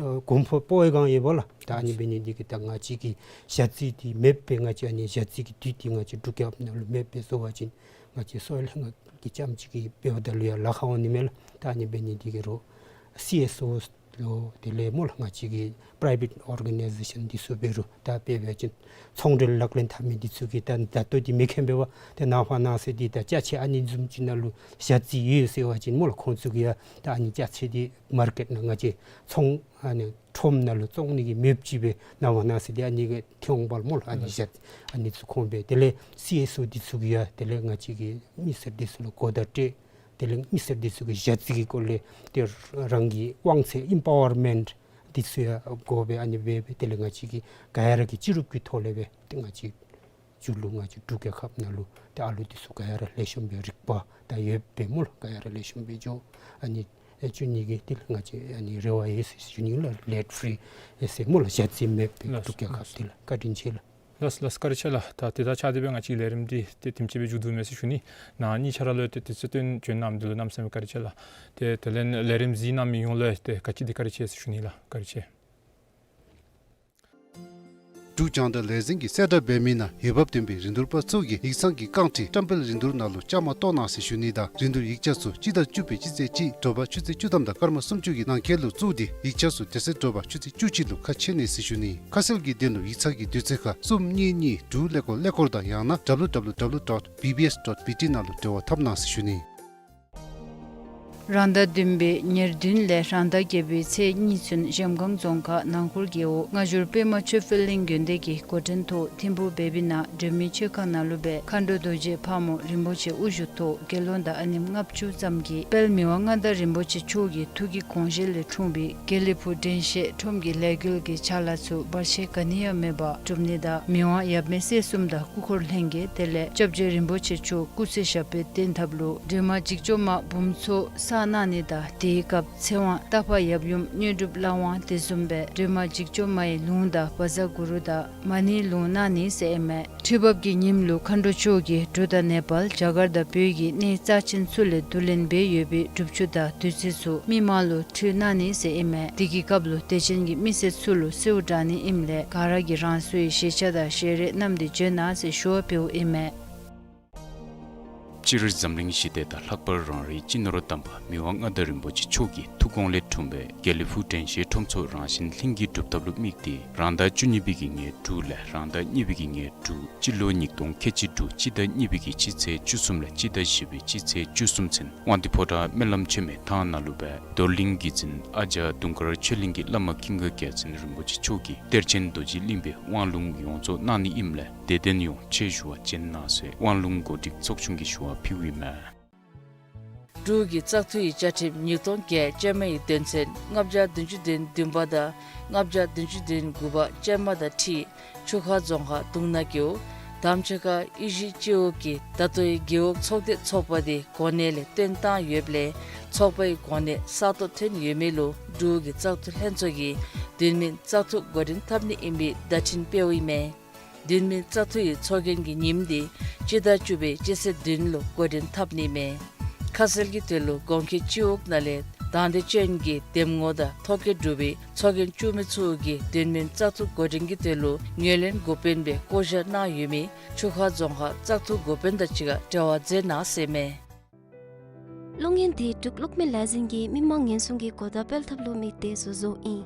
གོམ་པ་སྤོ་བའི་སྒང་ཡོད་པ་ལགས། ད་ཨ་ནི་འབད་ནི་འདི་གིས་ད་ང་བཅས་ཀྱིས་ཞ་རྩི་འདི་མེདཔ་སྦེ་ང་བཅས་ཨ་ནི་ཞ་རྩི་གི་དུས་འདི་ང་བཅས་འབྲུག་རྒྱལ་ཁབ་ནང་ལུ་མེདཔ་སྦེ་བཟོ་བ་ཅིན་ང་བཅས་སོ་ལྷན་ཁག་གི་རྐྱངམ་ཅིག་གིས་འབདཝ་ད་ལུ་ཡང་ལཱ་ཁག་འོང་ནི་མས་ལགས། ད་ཨ་ནི་འབད་ནི་འདི་གིས་རོགས་སི་ཨེསི་ཨོ་ལོ་དེ་ལས་སྨོ་ལགས་ང་བཅས་ཀྱི་པི་རའི་ཝེཊ་ཨོར་ག་ནའི་ཟེ་ཤཱན་འདི་ཚུ་འབད་རུང་ད་དཔེ་འབད་བ་ཅིན་ཚོང་འབྲེལ་ལག་ལེན་འཐབ་མི་འདི་ཚུ་གིས་ད་ད་ལྟོ་འདི་མེ་མཁན་འབད་བ་ཏེ་ནངས་པ་གནངས་ཚེ་འདི་ད་ཅ་ཆས་ཨ་ནི་བཟུམ་ཅིག་ནང་ལུ་ཞ་རྩི་ཡོད་ཟེར་བ་ཅིན་སྨོ་ལགས་ཁོང་ཚུ་གིས་ཡང་ད་ཨ་ནི་ཅ་ཆས་འདི་མར་ཀེཊ་ནང་ང་བཅས་ཚོང་ཨ་ནི་ཁྲོམ་ནང་ལུ་བཙོང་ནི་གི་མེདཔ་ཅིག་སྦེ་ནངས་པ་གནངས་ཚེ་འདི་ཨ་ནི་གི་ཐོན་འོང་པ་ལགས་སྨོ་ལགས། ཨ་ནི་ཞ་ཨ་ནི་ཚུ་ཁོང་སྦེ་དེ་ལས་སི་ཨེསི་ཨོ་འདི་ཚུ་གིས་ཡང་དེ་ལས་ང་བཅས་ཀྱི་མི་སེར་འདི་ཚུ་ལུ་གོ་བརྡ་སྤྲོད། དེ་ལས་མི་སེར་འདི་ཚུ་གིས་ཞ་རྩི་གི་སྐོར་ལས་ཏེ་རང་གི་དབང་ཚད་ཨིམ་པ་ཝར་མེནཊ་འདི་ཚུ་ཡང་དགོ་པས། ཨ་ནི་སྦེ་སྦེ་དེ་ལས་ང་བཅས་ཀྱི་ག་ཡ་ར་གི་སྤྱི་རུབ་ཀྱི་ཐོག་ལས་སྦེ་ཏེ་ང་བཅས་མཇུག་ལུ་ང་བཅས་འབྲུག་རྒྱལ་ཁབ་ནང་ལུ་ཏེ་ཨ་ལོ་འདི་ཚུ་ག་ཡ་ར་ལེགས་ཤོམ་སྦེ་རིག་པ་དང་ཡོདཔ་སྦེ་སྨོ་ལགས་ག་ཡ་ར་ལེགས་ཤོམ་སྦེ་འགྱོ། ཨ་ནི་ཨེ་བཅུ་གཉིས་ཀྱི་ཏེ་ང་བཅས་ཨ་ནི་རེ་བ་ཡོད་ཟེར་ཞུ་ནི་ལགས། ལེཌ་ཕི་རི་ཨེ་ཟེར་སྨོ་ལགས་ཞ་རྩི་མེདཔ་སྦེ་ལགས། འབྲུག་རྒྱལ་ཁབ་འདི་ལགས། བཀའ་དྲིན་ཆེ་ལགས། ལགས་ལགས། བཀའ་དྲིན་ཆེ་ལགས། ད་དེ་དང་ཆ་སྟེ་སྦེ་ང་བཅས་ལས་རིམ་འདི་ཏེ་དེམ་ཅིག་སྦེ་མཇུག་བསྡུ་མས་ཟེར་ཞུ་ནི། ནཱ་གཉིས་ཆ་ར་ལུ་ཏེ་དུས་ཚོད་བཏོན་བྱོན་གནང་མི་འདི་ལུ་གནམ་མེད་ས་མེད་བཀའ་དྲིན་ཆེ་ལགས། ཏེ་དེ་ལས་ལས་རིམ་གཟིགས་གནང་མི་ཡོངས་ལུ་ཏེ་ག་ཅི་འདི་བཀའ་དྲིན་ཆེ་ཟེར་ཞུ་ནི་ལགས། བཀའ་དྲིན་ཆེ། འབྲུག་རྒྱང་བསྒྲགས་ལས་འཛིན་གྱིས་གསལ་བསྒྲགས་འབད་མི་ནང་འོས་འབབ་ལྡན་པའི་རིན་བསྡུར་པ་ཚུ་གིས་ཡིག་ཚང་གི་རྐང་ཁྲི་བཀྲམ་སྤེལ་རིན་བསྡུར་ནང་ལུ་བཅའ་མར་གཏོགས་གནང་ཟེར་ཞུ་ནི་དང་རིན་བསྡུར་ཡིག་ཆ་ཚུ་སྤྱི་ཟླ་བཅུ་པའི་སྤྱི་ཚེས་གཅིག་དྲོ་པ་ཆུ་ཚོད་བཅུ་ཐམ་དང་སྐར་མ་སུམ་ཅུ་གི་ནང་འཁོད་ལུ་བཙུགས་ཏེ་ཡིག་ཆ་ཚུ་དེ་ཚེ་དྲོ་པ་ཆུ་ཚོད་བཅུ་གཅིག་ལུ་ཁ་ཕྱེ་ནི་ཟེར་ཞུ་ནི། ཁ་གསལ་གྱི་དོན་ལུ་ཡིག་ཚང་གི་དུས་ཚོད་ཁར་གསུམ་གཉིས་གཉིས་དྲུག་ཀླད་ཀོར་ཀླད་ཀོར་དང་ཡང་ན་W W W dot B B S dot B T ནང་ལུ་འབྲེལ་བ་འཐབ་གནང་ཟེར་ཞུ་ནི། རང་ཟླ་བདུན་པའི་ཉེར་བདུན་ལས་རང་ཟླ་བརྒྱད་པའི་ཚེས་གཉིས་ཚུན་གཞལམ་སྒང་རྫོང་ཁག་ནང་འཁོར་རྒེད་འོག་སྔ་འགྱུར་པདྨ་ཆོས་འཕེལ་གླིང་དགོན་སྡེ་གི་འགོ་འདྲེན་ཐོག་ཐིམ་ཕུག་བེ་བི་ན་སྒྲོལ་མའི་མཆོད་ཁང་ནང་ལུ་སྦེ་མཁའ་འགྲོ་རྡོ་རྗེ་ཕག་མོ་རིན་པོ་ཆེ་དབུ་བཞུགས་ཐོག་དགེ་སློང་དང་ཨ་ནེམོ་ལྔ་བཅུ་ཙམ་གྱིས་དཔལ་མི་དབང་མངའ་བདག་རིན་པོ་ཆེ་མཆོག་གི་ཐུགས་ཀྱི་དགོངས་བཞེད་ལས་འཁྲུངས་པའི་དགེ་ལེགས་ཕུག་དྲན་ཤེས་ཁྲོམ་གྱི་ལས་འགུལ་གྱི་ཕྱག་ལཱ་ཚུ་བར་ཆད་ག་ནི་ཡང་མེད་པར་སྒྲུབ་ནི་དང་མི་དབང་ཡབ་མེས་སྲས་གསུམ་དང་སྐུ་འཁོར་ལྷན་རྒྱས་དེ་ལས་སྐྱབས་རྗེ་རིན་པོ་ཆེ་མཆོག་སྐུ་ཚེ་ཞབས་པད་བརྟན་ཐབས་ལུ་སྒྲོལ་མ་འཇིགས་བྱེད་མ་འབུམ་ཚོགས་བསགས་གནང་ནི་དང་དེའི་སྐབས་ཚེ་དབང་སྟག་ཕག་ཡབ་ཡུམ་དངོས་གྲུབ་ལྷ་དབང་དེ་བཟུམ་སྦེ་སྒྲོལ་མ་འཇིགས་བྱེད་མ་ཡི་ལུང་དང་བཛྲ་གུ་རུ་དང་མ་ཎིའི་ལུང་གནང་ནི་ཟེར་ཨིན་མས། ཁྲི་འབབ་ཀྱི་ཉིནམ་ལུ་མཁའ་འགྲོ་མཆོག་གིས་འབྲུག་དང་ནེ་པཱལ་རྒྱ་གར་དང་བོད་ཀྱི་གནས་རྩ་ཆེན་ཚུ་ལས་བསྡུ་ལེན་འབད་ཡོད་པའི་སྒྲུབ་ཆུ་དང་བདུད་རྩི་ཚུ་མི་མང་ལུ་ཁྲུས་གནང་ནི་ཟེར་ཨིན་མས། དེ་གི་སྐབས་ལུ་དད་ཅན་གྱི་མི་སེར་ཚུ་ལུ་གསོལཝ་དྲང་ནི་ཨིནམ་ལས་ག་ར་གིས་རང་སོའི་ཞལ་ཆས་དང་ཞལ་རས་བསྣམས་ཏེ་འབྱོན་གནང་ཟེར་ཞུ་བ་འབདཝ་ཨིན་མས། སྤྱིར་འཛམ་གླིང་ཞི་བདེ་དང་ལྷག་པར་རང་རེའི་སྤྱི་ནོར་དམ་པ་མི་དབང་མངའ་བདག་རིན་པོ་ཆེ་མཆོག་གི་ཐུགས་དགོངས་ལས་འཁྲུངས་པའི་དགེ་ལེགས་ཕུག་དྲན་ཤེས་ཁྲོམ་ཚོགས་རང་བཞིན་ལྷུན་གྱིས་གྲུབ་ཐབས་ལུ་དམིགས་ཏེ་རང་ཟླ་བཅུ་གཉིས་པའི་གི་ཉེར་དྲུག་ལས་རང་ཟླ་གཉིས་པའི་གི་ཉེར་དྲུག་སྤྱི་ལོ་ཉིས་སྟོང་ཁལ་གཅིག་དྲུག་སྤྱི་ཟླ་གཉིས་པའི་གི་སྤྱི་ཚེས་བཅུ་གསུམ་ལས་སྤྱི་ཟླ་བཞི་པའི་སྤྱི་ཚེས་བཅུ་གསུམ་ཚུན་དབང་འདུས་ཕོ་བྲང་སྨོན་ལམ་མཆོད་མེ་ཐང་ནང་ལུ་སྦེ་རྡོར་གླིང་གི་འཛིན་ཨ་ཇ་དུང་དཀར་ཆོས་གླིང་གི་བླ་མ་ཀུན་དགའ་རྒྱལ་མཚན་རིན་པོ་ཆེ་མཆོག་གིས་གཏེར་ཆེན་རྡོ་རྗེ་གླིང་པའི་དབང་ལུང་ཡོངས་རྫོགས་གནང་ནི་ཨིནམ་ལས་དད་ལྡན་ཡོངས་ཆེད་ཞུ་བ་བྱོན་གནང་ཟེར་དབང་ལུང་གོ་སྒྲིག་ཚོགས་ཆུང་གིས་ཞུ་བ་ཕུལཝ་ཨིན་མས། འབྲུག་གི་བཙག་འཐུ་ཡི་བཅའ་ཁྲིམས་ཉིས་སྟོང་བརྒྱད་ཅན་མ་ཡི་དོན་ཚན་ལྔ་བརྒྱ་བདུན་ཅུ་དོན་བདུན་པ་དང་ལྔ་བརྒྱ་བདུན་ཅུ་དོན་དགུ་པ་ཅན་མ་དང་འཁྲིལ་ཆུ་ཁ་རྫོང་ཁག་གདུང་ནག་རྒེད་འོག་དམ་ཆོས་ཁ་ཨི་ཤི་སྤྱི་འོག་གི་ད་ལྟོའི་རྒེད་འོག་ཚོགས་སྡེ་ཚོགས་པ་དེ་གོ་གནས་ལས་བཏོན་བཏང་ཡོདཔ་ལས་ཚོགས་པའི་གོ་གནས་གསར་གཏོད་ཐོན་ཡོད་མི་ལུ་འབྲུག་གི་བཙག་འཐུ་ལྷན་ཚོགས་ཀྱིས་དོན་མིན་བཙག་འཐུ་འགོ་འདྲེན་འཐབ་ནི་ཨིན་པའི་བརྡ་འཕྲིན་སྤེལཝ་ཨིན་མས། དོན་མེད་བཙག་འཐུའི་ཚོགས་རྒྱན་གྱི་ཉིནམ་དེ་སྤྱི་ཟླ་བཅུ་པའི་སྤྱི་ཚེས་བདུན་ལུ་འགོ་འདྲེན་འཐབ་ནི་མས། ཁ་གསལ་གྱི་དོན་ལུ་གོང་འཁོད་སྤྱི་འོག་ནང་ལས་དང་འདོད་ཅན་གྱི་འདེམས་ངོ་དང་ཐོ་བཀོད་གྲུབ་པའི་ཚོགས་རྒྱན་བཙུགས་མི་ཚུ་གིས་དོན་མེད་བཙག་འཐུ་འགོ་འདྲེན་གྱི་དོན་ལུ་ངོས་ལེན་འགོ་དཔོན་སྦེ་བསྐོ་བཞག་གནང་ཡོད་མི་ཆུ་ཁ་རྫོང་ཁག་བཙག་འཐུ་འགོ་དཔོན་དང་གཅིག་ཁར་འབྲེལ་བ་མཛད་གནང་ཟེར་མས། གློག་བརྙན་དེ་འབྲུག་གློག་མེ་ལས་འཛིན་གྱིས་མི་དམངས་ཉེན་སྲུང་གི་གོ་བརྡ་སྤེལ་ཐབས་ལུ་དམིགས་ཏེ་བཟོ་བཟོཝ་ཨིན།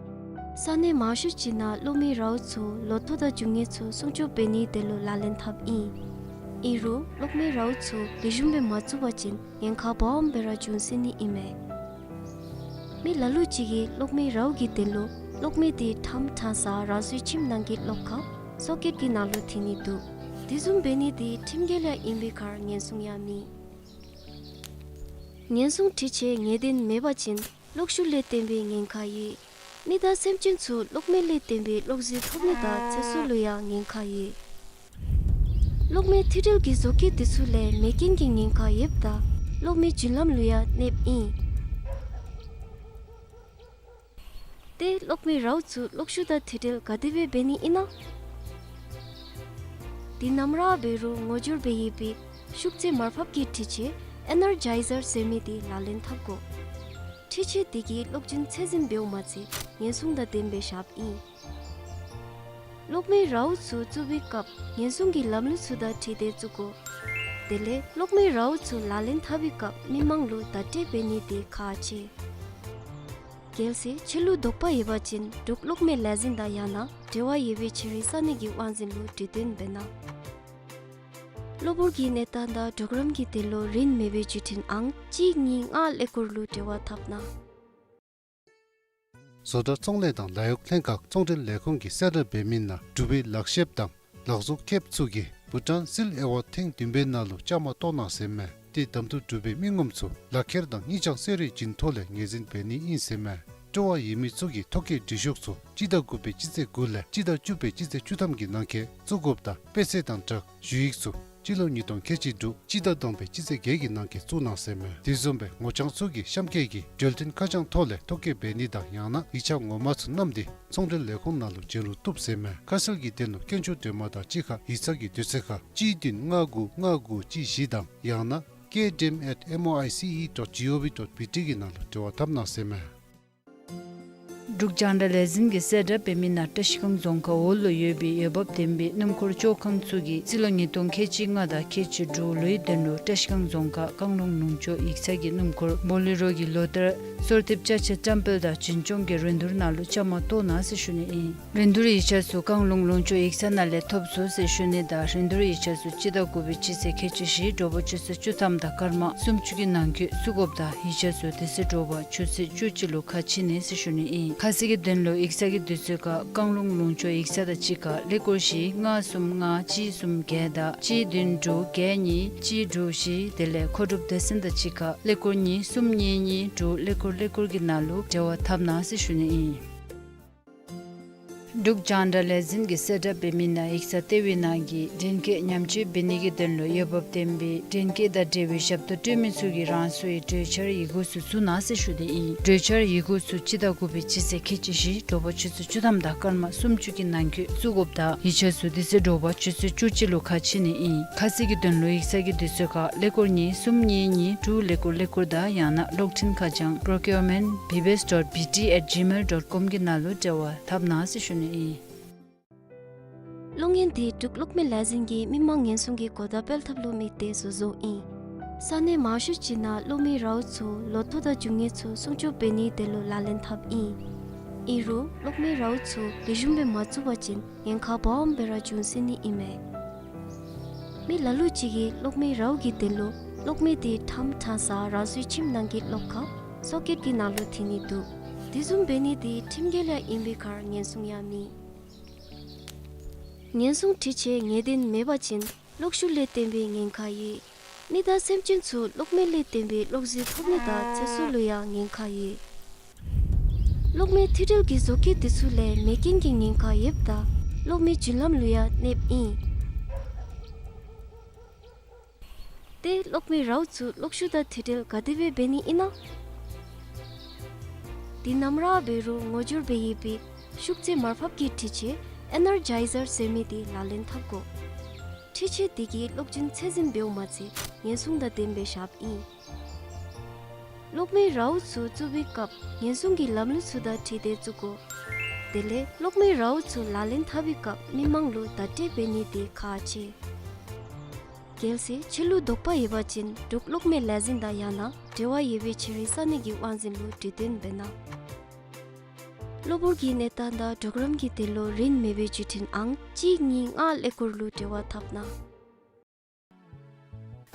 ས་གནས་མང་ཤོས་ཅིག་ནང་གློག་མེ་རཝ་ཚུ་ལོ་ཐོག་དང་རྒྱུ་དངོས་ཚུ་སྲུང་སྐྱོབ་འབད་ནིའི་དོན་ལུ་ལག་ལེན་འཐབ་ཨིན། ཨིན་རུང་གློག་མེ་རཝ་ཚུ་ལེགས་ཤོམ་སྦེ་མ་བཙུགས་པ་ཅིན་ཉེན་ཁ་སྦོམ་སྦེ་ར་འབྱུང་སྲིད་ནི་ཨིན་མས། མི་ལ་ལུ་ཅིག་གིས་གློག་མེ་རཝ་གི་དོན་ལུ་གློག་མེ་དེ་ཕྲང་ཕྲང་ས་རང་སོའི་ཁྱིམ་ནང་གི་གློག་ཁང་སོ་ཀེཊ་ཀྱི་ནང་ལུ་འཐེན་ནི་འདུག། དེ་བཟུམ་འབད་ནི་དེ་ཁྲིམས་འགལ་ཡང་ཨིན་པའི་ཁར་ཉེན་སྲུང་ཡང་མེད། ཉེན་སྲུང་འཕྲུལ་ཆས་ངེས་གཏན་མེད་པ་ཅིན་གློག་ཤུགས་ལས་བརྟེན་པའི་ཉེན་ཁ་ཡོད། མི་དང་སེམས་ཅན་ཚུ་གློག་མེ་ལས་བརྟེན་པའི་གློག་རྫས་ཐོབ་ནི་དང་ཚེ་སྲོག་ལུ་ཡང་ཉེན་ཁ་ཡོད། གློག་མེ་མཐིལ་སྒྲིལ་གྱི་བཟོ་བཀོད་དེ་ཚུ་ལས་མེ་རྐྱེན་གྱི་ཉེན་ཁ་ཡོདཔ་ད་གློག་མེ་རྒྱུན་ལམ་ལུ་ཡང་གནསཔ་ཨིན། ཏེ་གློག་མེ་རཝ་ཚུ་གློག་ཤུགས་དང་མཐུད་འབྲེལ་ག་དེ་སྦེ་འབད་ནི་ཨིན་ན། དེ་ནམ་ར་འབད་རུང་ངོ་སྦྱོར་འབད་ཡོད་པའི་ཤུགས་ཚད་མར་ཕབ་ཀྱི་འཕྲུལ་ཆས་ཨེ་ནར་ཇའི་ཟར་ཟེར་མི་དེ་ལག་ལེན་འཐབ་དགོ། འཕྲུལ་ཆས་དེ་གིས་གློག་རྒྱུན་ཚད་འཛིན་འབདཝ་མ་ཚད་ཉེན་སྲུང་དང་ལྡནམ་སྦེ་བཞགཔ་ཨིན། གློག་མེ་རཝ་ཚུ་བཙུགས་པའི་སྐབས་ཉེན་སྲུང་གི་ལམ་ལུགས་ཚུ་དང་འཁྲིལ་ཏེ་བཙུགས་དགོ། དེ་ལས་གློག་མེ་རཝ་ཚུ་ལག་ལེན་འཐབ་པའི་སྐབས་མི་མང་ལུ་བརྡ་སྤྲོད་འབད་ནི་དེ་ཁག་ཆེ། གལ་སྲིད་ཁྱོད་ལུ་དོགས་པ་ཡོད་པ་ཅིན་འབྲུག་གློག་མེ་ལས་འཛིན་དང་ཡང་ན་འབྲེལ་བ་ཡོད་པའི་ཁྱོད་རའི་ས་གནས་ཀྱི་དབང་འཛིན་ལུ་འབྲེལ་གཏོགས་འབད་གནང་། གློ་བུར་གྱི་གནས་སྟངས་དང་གྲོགས་རམ་གྱི་དོན་ལུ་རིན་མེད་པའི་བརྒྱུད་འཕྲིན་ཨང་གཅིག་གཉིས་ལྔ་ཀླད་ཀོར་ལུ་འབྲེལ་བ་འཐབ་གནང་། བཟོ་གྲྭ་ཚོང་ལས་དང་ལཱ་གཡོག་ལྷན་ཁག་ཚོང་འབྲེལ་ལས་ཁུངས་ཀྱིས་གསལ་བསྒྲགས་འབད་མི་ནང་འབྲུག་པའི་ལག་ཤེསཔ་དང་ལག་བཟོ་མཁསཔ་ཚུ་གིས་བྷུ་ཊཱན་སིལ་ཨེ་ཝཱཌ་ཐེངས་བདུན་པའི་ནང་ལུ་བཅའ་མར་གཏོགས་གནང་ཟེར་མས། ཏེ་གདམ་འཐུ་གྲུབ་པའི་མི་ངོམ་ཚུ་ལག་ཁྱེར་དང་སྙིང་བཅངས་གསོལ་རས་བྱིན་ཐོག་ལས་ངོས་འཛིན་འབད་ནི་ཨིན་ཟེར་མས། སྤྲོ་བ་ཡོད་མི་ཚུ་གིས་ཐོ་བཀོད་འབྲི་ཤོག་ཚུ་སྤྱི་ཟླ་དགུ་པའི་སྤྱི་ཚེས་དགུ་ལས་སྤྱི་ཟླ་བཅུ་པའི་སྤྱི་ཚེས་བཅུ་ཐམ་གྱི་ནང་འཁོད་བཙུགས་དགོཔ་དང་དཔེ་ཚད་དང་སྦྲགས་ཞུ་ཡིག་ཚུ་སྤྱི་ལོ་ཉིས་སྟོང་ཁལ་གཅིག་དྲུག་སྤྱི་ཟླ་བདུན་པའི་སྤྱི་ཚེས་བརྒྱད་ཀྱི་ནང་འཁོད་བཙུགས་གནང་ཟེར་མས། དེ་བཟུམ་སྦེ་ངོ་རྐྱང་ཚུ་གིས་གཤམ་འཁོད་ཀྱི་འབྲེལ་མཐུད་ཁ་བྱང་ཐོག་ལས་ཐོ་བཀོད་འབད་ནི་དང་ཡང་ན་ཡིག་ཆ་ངོ་མ་ཚུ་བསྣམས་ཏེ་ཚོང་འབྲེལ་ལས་ཁུངས་ནང་ལུ་བྱོན་རུང་བཏུབ་ཟེར་མས། ཁ་གསལ་གྱི་དོན་ལུ་དཀོན་མཆོག་སྒྲོལ་མ་དང་གཅིག་ཁར་ཡིག་ཚང་གི་དུས་ཚོད་ཁར་གཅིག་བདུན་ལྔ་དགུ་ལྔ་དགུ་གཅིག་བཞི་དང་ཡང་ན་ཀེ་ཌི་ཨེམ་ཨེཊ་མོ་ཨའི་སི་ཨི་ཌོཊ་ཇི་ཨོ་ཝི་ཌོཊ་བི་ཊི་གི་ནང་ལུ་འབྲེལ་བ་འཐབ་གནང་ཟེར་མས། འབྲུག་རྒྱང་བསྒྲགས་ལས་འཛིན་གྱིས་གསལ་བསྒྲགས་འབད་མི་ནང་བཀྲིས་སྒང་རྫོང་ཁག་འོག་ལུ་ཡོད་པའི་འོས་འབབ་ལྡན་པའི་སྣུམ་འཁོར་བཅོ་ཁང་ཚུ་གིས་རྩིས་ལོ་ཉིས་སྟོང་ཁལ་གཅིག་ལྔ་དང་ཁལ་གཅིག་དྲུག་ལོའི་དོན་ལུ་བཀྲིས་སྒང་རྫོང་ཁག་བཀང་ལུང་ལུང་ཕྱོགས་ཡིག་ཚང་གི་སྣུམ་འཁོར་བོ་ལེ་རོ་གི་ལོ་ལྟར་གསོལ་འདེབས་ཅ་ཆས་བཀྲམ་སྤེལ་དང་བྱིན་སྐྱོང་གི་རིན་བསྡུར་ནང་ལུ་བཅའ་མར་གཏོགས་གནང་ཟེར་ཞུ་ནི་ཨིན། རིན་བསྡུར་ཡིག་ཆ་ཚུ་བཀང་ལུང་ལུང་ཕྱོགས་ཡིག་ཚང་ནང་ལས་ཐོབ་ཚུགས་ཟེར་ཞུ་ནི་དང་རིན་བསྡུར་ཡིག་ཆ་ཚུ་སྤྱི་ཟླ་དགུ་པའི་སྤྱི་ཚེས་ཁལ་གཅིག་བཞི་དྲོ་པ་ཆུ་ཚོད་བཅུ་ཐམ་དང་སྐར་མ་སུམ་ཅུ་གི་ནང་འཁོད་བཙུགས་དགོཔ་དང་ཡིག་ཆ་ཚུ་དེ་ཚེ་དྲོ་པ་ཆུ་ཚོད་བཅུ་གཅིག་ལུ་ཁ་ཕྱེ་ནི་ཟེར་ཞུ་ནི་ཨིན། ཁ་གསལ་གྱི་དོན་ལུ་ཡིག་ཚང་གི་དུས་ཚོད་ཁར་བཀང་ལུང་ལུང་ཕྱོགས་ཡིག་ཚང་དང་གཅིག་ཁར་ཀླད་ཀོར་བཞི་ལྔ་གསུམ་ལྔ་གཅིག་གསུམ་བརྒྱད་དང་གཅིག་བདུན་དྲུག་བརྒྱད་གཉིས་གཅིག་དྲུག་བཞི་དེ་ལས་མཁོ་སྒྲུབ་སྡེ་ཚན་དང་གཅིག་ཁར་ཀླད་ཀོར་གཉིས་གསུམ་གཉིས་གཉིས་དྲུག་ཀླད་ཀོར་ཀླད་ཀོར་གྱི་ནང་ལུ་འབྲེལ་བ་འཐབ་གནང་ཟེར་ཞུ་ནི་ཨིན། འབྲུག་རྒྱང་བསྒྲགས་ལས་འཛིན་གྱིས་གསལ་བསྒྲགས་འབད་མི་ནང་ཡིག་ཚང་ལྟེ་བའི་ནང་གི་འདྲེན་སྐས་ཉམས་བཅོས་འབད་ནི་གི་དོན་ལུ་འོས་འབབ་ལྡན་པའི་འདྲེན་སྐས་དང་འབྲེལ་བའི་ཞབས་ཏོག་སྤྲོད་མི་ཚུ་གིས་རང་སོའི་གྲོས་འཆར་ཡི་གུ་ཚུ་བཙུགས་གནང་ཟེར་ཞུ་ནི་ཨིན། གྲོས་འཆར་ཡི་གུ་ཚུ་སྤྱི་ཟླ་དགུ་པའི་སྤྱི་ཚེས་ཁལ་གཅིག་བཞི་དྲོ་པ་ཆུ་ཚོད་བཅུ་ཐམ་དང་སྐར་མ་སུམ་ཅུ་གི་ནང་འཁོད་བཙུགས་དགོཔ་དང་ཡིག་ཆ་ཚུ་དེ་ཚེ་དྲོ་པ་ཆུ་ཚོད་བཅུ་གཅིག་ལུ་ཁ་ཕྱེ་ནི་ཨིན། ཁ་གསལ་གྱི་དོན་ལུ་ཡིག་ཚང་གི་དུས་ཚོད་ཁར་ཀླད་ཀོར་གཉིས་གསུམ་གཉིས་གཉིས་དྲུག་ཀླད་ཀོར་ཀླད་ཀོར་དང་ཡང་ན་གློག་འཕྲིན་ཁ་བྱང་procurement bbs dot bt at gmail dot com གི་ནང་ལུ་འབྲེལ་བ་འཐབ་གནང་ཟེར་ཞུ་ནི་ཨིན། གློག་བརྙན་དེ་འབྲུག་གློག་མེ་ལས་འཛིན་གྱིས་མི་དམངས་ཉེན་སྲུང་གི་གོ་བརྡ་སྤེལ་ཐབས་ལུ་དམིགས་ཏེ་བཟོ་བཟོཝ་ཨིན། ས་གནས་མང་ཤོས་ཅིག་ནང་གློག་མེ་རཝ་ཚུ་ལོ་ཐོག་དང་རྒྱུ་དངོས་ཚུ་སྲུང་སྐྱོབ་འབད་ནིའི་དོན་ལུ་ལག་ལེན་འཐབ་ཨིན། ཨིན་རུང་གློག་མེ་རཝ་ཚུ་ལེགས་ཤོམ་སྦེ་མ་བཙུགས་པ་ཅིན་ཉེན་ཁ་སྦོམ་སྦེ་ར་འབྱུང་སྲིད་ནི་ཨིན་མས། མི་ལ་ལུ་ཅིག་གིས་གློག་མེ་རཝ་གི་དོན་ལུ་གློག་མེ་དེ་ཕྲང་ཕྲང་ས་རང་སོའི་ཁྱིམ་ནང་གི་གློག་ཁང་སོ་ཀེཊ་ཀྱི་ནང་ལུ་འཐེན་ནི་འདུག། དེ་བཟུམ་འབད་ནི་དེ་ཁྲིམས་འགལ་ཡང་ཨིན་པའི་ཁར་ཉེན་སྲུང་ཡང་མེད། ཉེན་སྲུང་འཕྲུལ་ཆས་ངེས་གཏན་མེད་པ་ཅིན་གློག་ཤུགས་ལས་བརྟེན་པའི་ཉེན་ཁ་ཡོད། མི་དང་སེམས་ཅན་ཚུ་གློག་མེ་ལས་བརྟེན་པའི་གློག་རྫས་ཐོབ་ནི་དང་ཚེ་སྲོག་ལུ་ཡང་ཉེན་ཁ་ཡོད། གློག་མེ་མཐིལ་སྒྲིལ་གྱི་བཟོ་བཀོད་དེ་ཚུ་ལས་མེ་རྐྱེན་གྱི་ཉེན་ཁ་ཡོདཔ་ད་གློག་མེ་རྒྱུན་ལམ་ལུ་ཡང་གནསཔ་ཨིན། ཏེ་གློག་མེ་རཝ་ཚུ་གློག་ཤུགས་དང་མཐུད་འབྲེལ་ག་དེ་སྦེ་འབད་ནི་ཨིན་ན། དེ་ནམ་ར་འབད་རུང་ངོ་སྦྱོར་འབད་ཡོད་པའི་ཤུགས་ཚད་མར་ཕབ་ཀྱི་འཕྲུལ་ཆས་ ཨེ་ནར་ཇའི་ཟར་ཟེར་མི་འདི་ལག་ལེན་འཐབ་དགོ། འཕྲུལ་ཆས་འདི་གིས་གློག་འཕྲིན་ཚད་འཛིན་འབདཝ་མ་ཚད་ཉེན་སྲུང་དང་ལྡནམ་སྦེ་བཞགཔ་ཨིན། གློག་མེ་རཝ་ཚུ་བཙུགས་པའི་སྐབས་ཉེན་སྲུང་གི་ལམ་ལུགས་ཚུ་དང་འཁྲིལ་ཏེ་བཙུགས་དགོ། དེ་ལས་གློག་མེ་རཝ་ཚུ་ལག་ལེན་འཐབ་པའི་སྐབས་མི་མང་ལུ་བརྡ་སྤྲོད་འབད་ནི་འདི་ཁག་ཆེ། གལ་སྲིད་ཁྱོད་ལུ་དོགས་པ་ཡོད་པ་ཅིན་འབྲུག་གློག་མེ་ལས་འཛིན་དང་ཡང་ན་འབྲེལ་བ་ཡོད་པའི་ཕྱི་རོལ་ས་གནས་ཀྱི་དབང་འཛིན་ལུ་གྲོས་བསྟུན་འབད་གནང་། གློ་བུར་གྱི་གནས་སྟངས་དང་གྲོགས་རམ་གྱི་དོན་ལུ་རིན་མེད་པའི་བརྒྱུད་འཕྲིན་ཨང་གཅིག་གཉིས་ལྔ་ཀླད་ཀོར་ལུ་འབྲེལ་བ་འཐབ་གནང་།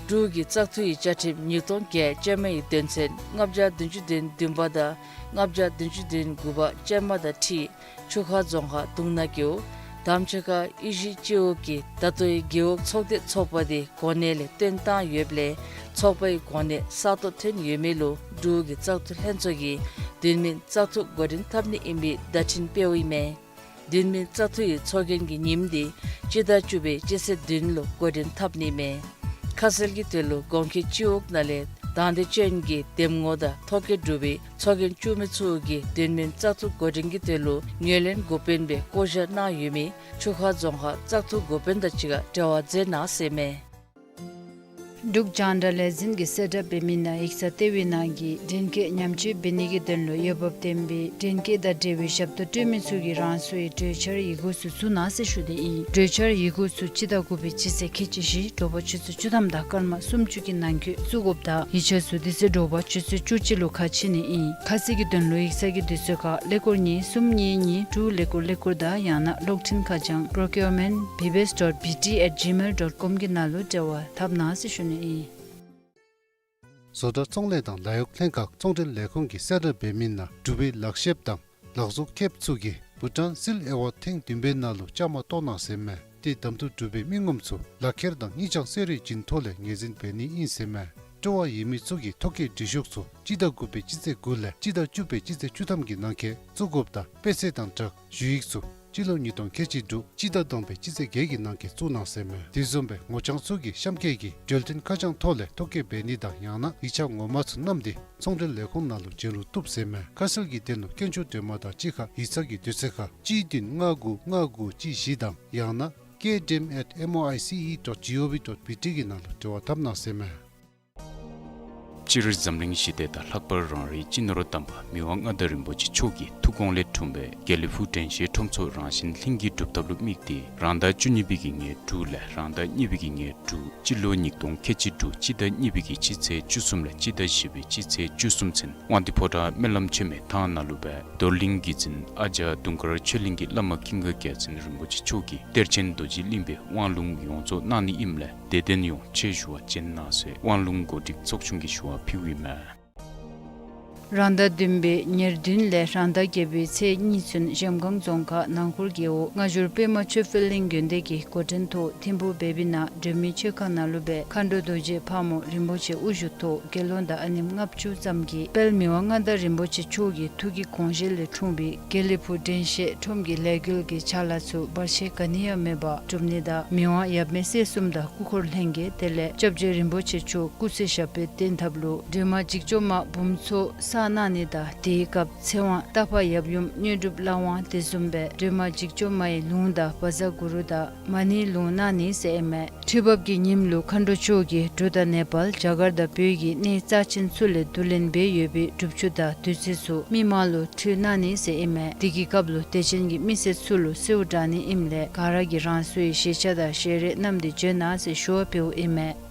འབྲུག་གི་བཙག་འཐུ་ཡི་བཅའ་ཁྲིམས་ཉིས་སྟོང་བརྒྱད་ཅན་མའི་དོན་ཚན་ལྔ་བརྒྱ་བདུན་ཅུ་དོན་བདུན་པ་དང་ལྔ་བརྒྱ་བདུན་ཅུ་དོན་དགུ་པ་ཅན་མ་དང་འཁྲིལ་ཆུ་ཁ་རྫོང་ཁག་དུང་ནག་རྒེད་འོག་དམ་ཆོས་ཁ་ཨི་ཤི་སྤྱི་འོག་གི་ད་ལྟོའི་རྒེད་འོག་ཚོགས་སྡེ་ཚོགས་པ་དེ་གོ་གནས་ལས་བཏོན་བཏང་ཡོདཔ་ལས་ཚོགས་པའི་གོ་གནས་ས་སྟོང་ཐོན་ཡོད་མི་ལུ་འབྲུག་གི་བཙག་འཐུ་ལྷན་ཚོགས་ཀྱིས་དུས་མིན་བཙག་འཐུ་འགོ་འདྲེན་འཐབ་ནི་ཨིན་པའི་བརྡ་འཕྲིན་སྤེལཝ་ཨིན་མས། དུས་མིན་བཙག་འཐུ་ཡི་ཚོགས་རྒྱན་གྱི་ཉིནམ་དེ་སྤྱི་ཟླ་བཅུ་པའི་སྤྱི་ཚེས་བདུན་ལུ་འགོ་འདྲེན་འཐབ་ནི་མས། ཁ་གསལ་གྱི་དོན་ལུ་གོང་འཁོད་སྤྱི་འོག་ནང་ལས་དང་འདོད་ཅན་གྱི་འདེམས་ངོ་དང་ཐོ་བཀོད་གྲུབ་པའི་ཚོགས་རྒྱན་བཙུགས་མི་ཚུ་གིས་དུས་མིན་བཙག་འཐུ་འགོ་འདྲེན་གྱི་དོན་ལུ་ངོས་ལེན་འགོ་དཔོན་སྦེ་བསྐོ་བཞག་གནང་ཡོད་མི་ཆུ་ཁ་རྫོང་ཁག་བཙག་འཐུ་འགོ་དཔོན་དང་གཅིག་ཁར་འབྲེལ་བ་མཛད་གནང་ཟེར་མས། འབྲུག་རྒྱང་བསྒྲགས་ལས་འཛིན་གྱིས་གསལ་བསྒྲགས་འབད་མི་ནང་ཡིག་ཚང་ལྟེ་བའི་ནང་གི་འདྲེན་སྐས་ཉམས་བཅོས་འབད་ནི་གི་དོན་ལུ་འོས་འབབ་ལྡན་པའི་འདྲེན་སྐས་དང་འབྲེལ་བའི་ཞབས་ཏོག་སྤྲོད་མི་ཚུ་གིས་རང་སོའི་གྲོས་འཆར་ཡི་གུ་ཚུ་བཙུགས་གནང་ཟེར་ཞུ་ནི་ཨིན། གྲོས་འཆར་ཡི་གུ་ཚུ་སྤྱི་ཟླ་དགུ་པའི་སྤྱི་ཚེས་ཁལ་གཅིག་བཞི་དྲོ་པ་ཆུ་ཚོད་བཅུ་ཐམ་དང་སྐར་མ་སུམ་ཅུ་གི་ནང་འཁོད་བཙུགས་དགོཔ་དང་ཡིག་ཆ་ཚུ་དེ་ཚེ་དྲོ་པ་ཆུ་ཚོད་བཅུ་གཅིག་ལུ་ཁ་ཕྱེ་ནི་ཨིན། ཁ་གསལ་གྱི་དོན་ལུ་ཡིག་ཚང་གི་དུས་ཚོད་ཁར་ཀླད་ཀོར་གཉིས་གསུམ་གཉིས་གཉིས་དྲུག་ཀླད་ཀོར་ཀླད་ཀོར་དང་ཡང་ན་གློག་འཕྲིན་ཁ་བྱང་procurement B B S dot B T at gmail dot com གི་ནང་ལུ་འབྲེལ་བ་འཐབ་གནང་ཟེར་ཞུ་ནི་ཨིན། བཟོ་གྲྭ་ཚོང་ལས་དང་ལཱ་གཡོག་ལྷན་ཁག་ཚོང་འབྲེལ་ལས་ཁུངས་ཀྱིས་གསལ་བསྒྲགས་འབད་མི་ནང་འབྲུག་པའི་ལག་ཤེསཔ་དང་ལག་བཟོ་མཁསཔ་ཚུ་གིས་བྷུ་ཊཱན་སིལ་ཨེ་ཝཱཌ་ཐེངས་བདུན་པའི་ནང་ལུ་བཅའ་མར་གཏོགས་གནང་ཟེར་མས། ཏེ་གདམ་འཐུ་གྲུབ་པའི་མི་ངོམ་ཚུ་ལག་ཁྱེར་དང་སྙིང་བཅངས་གསོལ་རས་བྱིན་ཐོག་ལས་ངོས་འཛིན་འབད་ནི་ཨིན་ཟེར་མས། སྤྲོ་བ་ཡོད་མི་ཚུ་གིས་ཐོ་བཀོད་འབྲི་ཤོག་ཚུ་སྤྱི་ཟླ་དགུ་པའི་སྤྱི་ཚེས་དགུ་ལས་སྤྱི་ཟླ་བཅུ་པའི་སྤྱི་ཚེས་བཅུ་ཐམ་གྱི་ནང་འཁོད་བཙུགས་དགོཔ་དང་དཔེ་ཚད་དང་སྦྲགས་ཞུ་ཡིག་ཚུ་སྤྱི་ལོ་ཉིས་སྟོང་ཁལ་གཅིག་དྲུག་སྤྱི་ཟླ་བདུན་པའི་སྤྱི་ཚེས་བརྒྱད་ཀྱི་ནང་འཁོད་བཙུགས་གནང་ཟེར་མས། དེ་བཟུམ་སྦེ་ངོ་རྐྱང་ཚུ་གིས་གཤམ་འཁོད་ཀྱི་འབྱོར་ལྡན་ཁ་བྱང་ཐོག་ལས་ཐོ་བཀོད་འབད་ནི་དང་ཡང་ན་ཡིག་ཆ་ངོ་མ་ཚུ་བསྣམས་ཏེ་ཚོང་འབྲེལ་ལས་ཁུངས་ནང་ལུ་བྱོན་རུང་བཏུབ་ཟེར་མས། ཁ་གསལ་གྱི་དོན་ལུ་དཀོན་མཆོག་སྒྲོལ་མ་དང་གཅིག་ཁར་ཡིག་ཚང་གི་དུས་ཚོད་ཁར་གཅིག་བདུན་ལྔ་དགུ་ལྔ་དགུ་གཅིག་བཞི་དང་ཡང་ན་K D M at M O I C E dot G O V dot B T གི་ནང་ལུ་འབྲེལ་བ་འཐབ་གནང་ཟེར་མས། སྤྱིར་འཛམ་གླིང་ཞི་བདེ་དང་ལྷག་པར་རང་རེའི་སྤྱི་ནོར་དམ་པ་མི་དབང་མངའ་བདག་རིན་པོ་ཆེ་མཆོག་གི་ཐུགས་དགོངས་ལས་འཁྲུངས་པའི་དགེ་ལེགས་ཕུག་དྲན་ཤེས་ཁྲོམ་ཚོགས་རང་བཞིན་ལྷུན་གྱིས་གྲུབ་ཐབས་ལུ་དམིགས་ཏེ་རང་ཟླ་བཅུ་གཉིས་པའི་གི་ཉེར་དྲུག་ལས་རང་ཟླ་གཉིས་པའི་གི་ཉེར་དྲུག་སྤྱི་ལོ་ཉིས་སྟོང་ཁལ་གཅིག་དྲུག་སྤྱི་ཟླ་གཉིས་པའི་གི་སྤྱི་ཚེས་བཅུ་གསུམ་ལས་སྤྱི་ཟླ་བཞི་པའི་སྤྱི་ཚེས་བཅུ་གསུམ་ཚུན་དབང་འདུས་ཕོ་བྲང་སྨོན་ལམ་ཆེན་མོའི་ཐང་ནང་ལུ་སྦེ་རྡོར་གླིང་གི་འཛིན་ཨ་ཇ་དུང་དཀར་ཆོས་གླིང་གི་བླ་མ་ཀུན་དགའ་རྒྱལ་མཚན་རིན་པོ་ཆེ་མཆོག་གིས་གཏེར་ཆེན་རྡོ་རྗེ་གླིང་པའི་དབང་ལུང་ཡོངས་རྫོགས་གནང་ནི་ཨིནམ་ལས་དད་ལྡན་ཡོངས་ཆེད་ཞུ་བ་བྱོན་གནང་ཟེར་དབང་ལུང་གོ་སྒྲིག་ཚོགས་ཆུང་གིས་ཞུ་བ་ཕུལཝ་ཨིན་མས། རང་ཟླ་བདུན་པའི་ཉེར་བདུན་ལས་རང་ཟླ་བརྒྱད་པའི་ཚེས་གཉིས་ཚུན་གཞལམ་སྒང་རྫོང་ཁག་ནང་འཁོར་རྒེད་འོག་སྔ་འགྱུར་པདྨ་ཆོས་འཕེལ་གླིང་དགོན་སྡེ་གི་འགོ་འདྲེན་ཐོག་ཐིམ་ཕུག་བེ་བི་ན་སྒྲོལ་མའི་ཆོས་ཁང་ནང་ལུ་སྦེ་མཁའ་འགྲོ་རྡོ་རྗེ་ཕག་མོ་རིན་པོ་ཆེ་དབུ་བཞུགས་ཐོག་དགེ་སློང་དང་ཨ་ནེམོ་ལྔ་བཅུ་ཙམ་གྱིས་དཔལ་མི་དབང་མངའ་བདག་རིན་པོ་ཆེ་མཆོག་གི་ཐུགས་ཀྱི་དགོངས་བཞེད་ལས་འཁྲུངས་པའི་དགེ་ལེགས་ཕུག་དྲན་ཤེས་ཁྲོམ་གྱི་ལས་འགུལ་གྱི་ཕྱག་ལཱ་ཚུ་བར་ཆད་ག་ནི་ཡང་མེད་པར་གྲུབ་ནི་དང་མི་དབང་ཡབ་མེས་སྲས་གསུམ་དང་སྐུ་འཁོར་ལྷན་རྒྱས་དེ་ལས་སྐྱབས་རྗེ་རིན་པོ་ཆེ་མཆོག་སྐུ་ཚེ་ཞབས་པད་བརྟན་ཐབས་ལུ་སྒྲོལ་མ་འཇིགས་བྱེད་མ་འབུམ་ཚོགས་བསགས་གནང་ནི་དང་དེའི་སྐབས་ཚེ་དབང་རྟ་ཕག་ཡབ་ཡུམ་དངོས་གྲུབ་བླ་དབང་དེ་བཟུམ་སྦེ་སྒྲོལ་མ་འཇིགས་བྱེད་མའི་ལུང་དང་བཛྲ་གུ་རུ་དང་མ་ཎིའི་ལུང་གནང་ནི་ཟེར་ཨིན་མས། ཁྲི་འབབ་ཀྱི་ཉིནམ་ལུ་མཁའ་འགྲོ་མཆོག་གིས་འབྲུག་དང་ནེ་པཱལ་རྒྱ་གར་དང་བོད་ཀྱི་གནས་རྩ་ཆེན་ཚུ་ལས་བསྡུ་ལེན་འབད་ཡོད་པའི་སྒྲུབ་ཆུ་དང་བདུད་རྩི་ཚུ་མི་མང་ལུ་ཕུལ་གནང་ནི་ཟེར་ཨིན་མས། དེ་གི་སྐབས་ལུ་དད་ཅན་གྱི་མི་སེར་ཚུ་ལུ་གསོལཝ་བསྒྲགས་ནི་ཨིནམ་ལས་ག་ར་གིས་རང་སོའི་ཞལ་ཆས་དང་ཞལ་རས་བསྣམས་ཏེ་བྱོན་གནང་ཟེར་ཞུ་བ་ཕུལཝ་ཨིན་མས།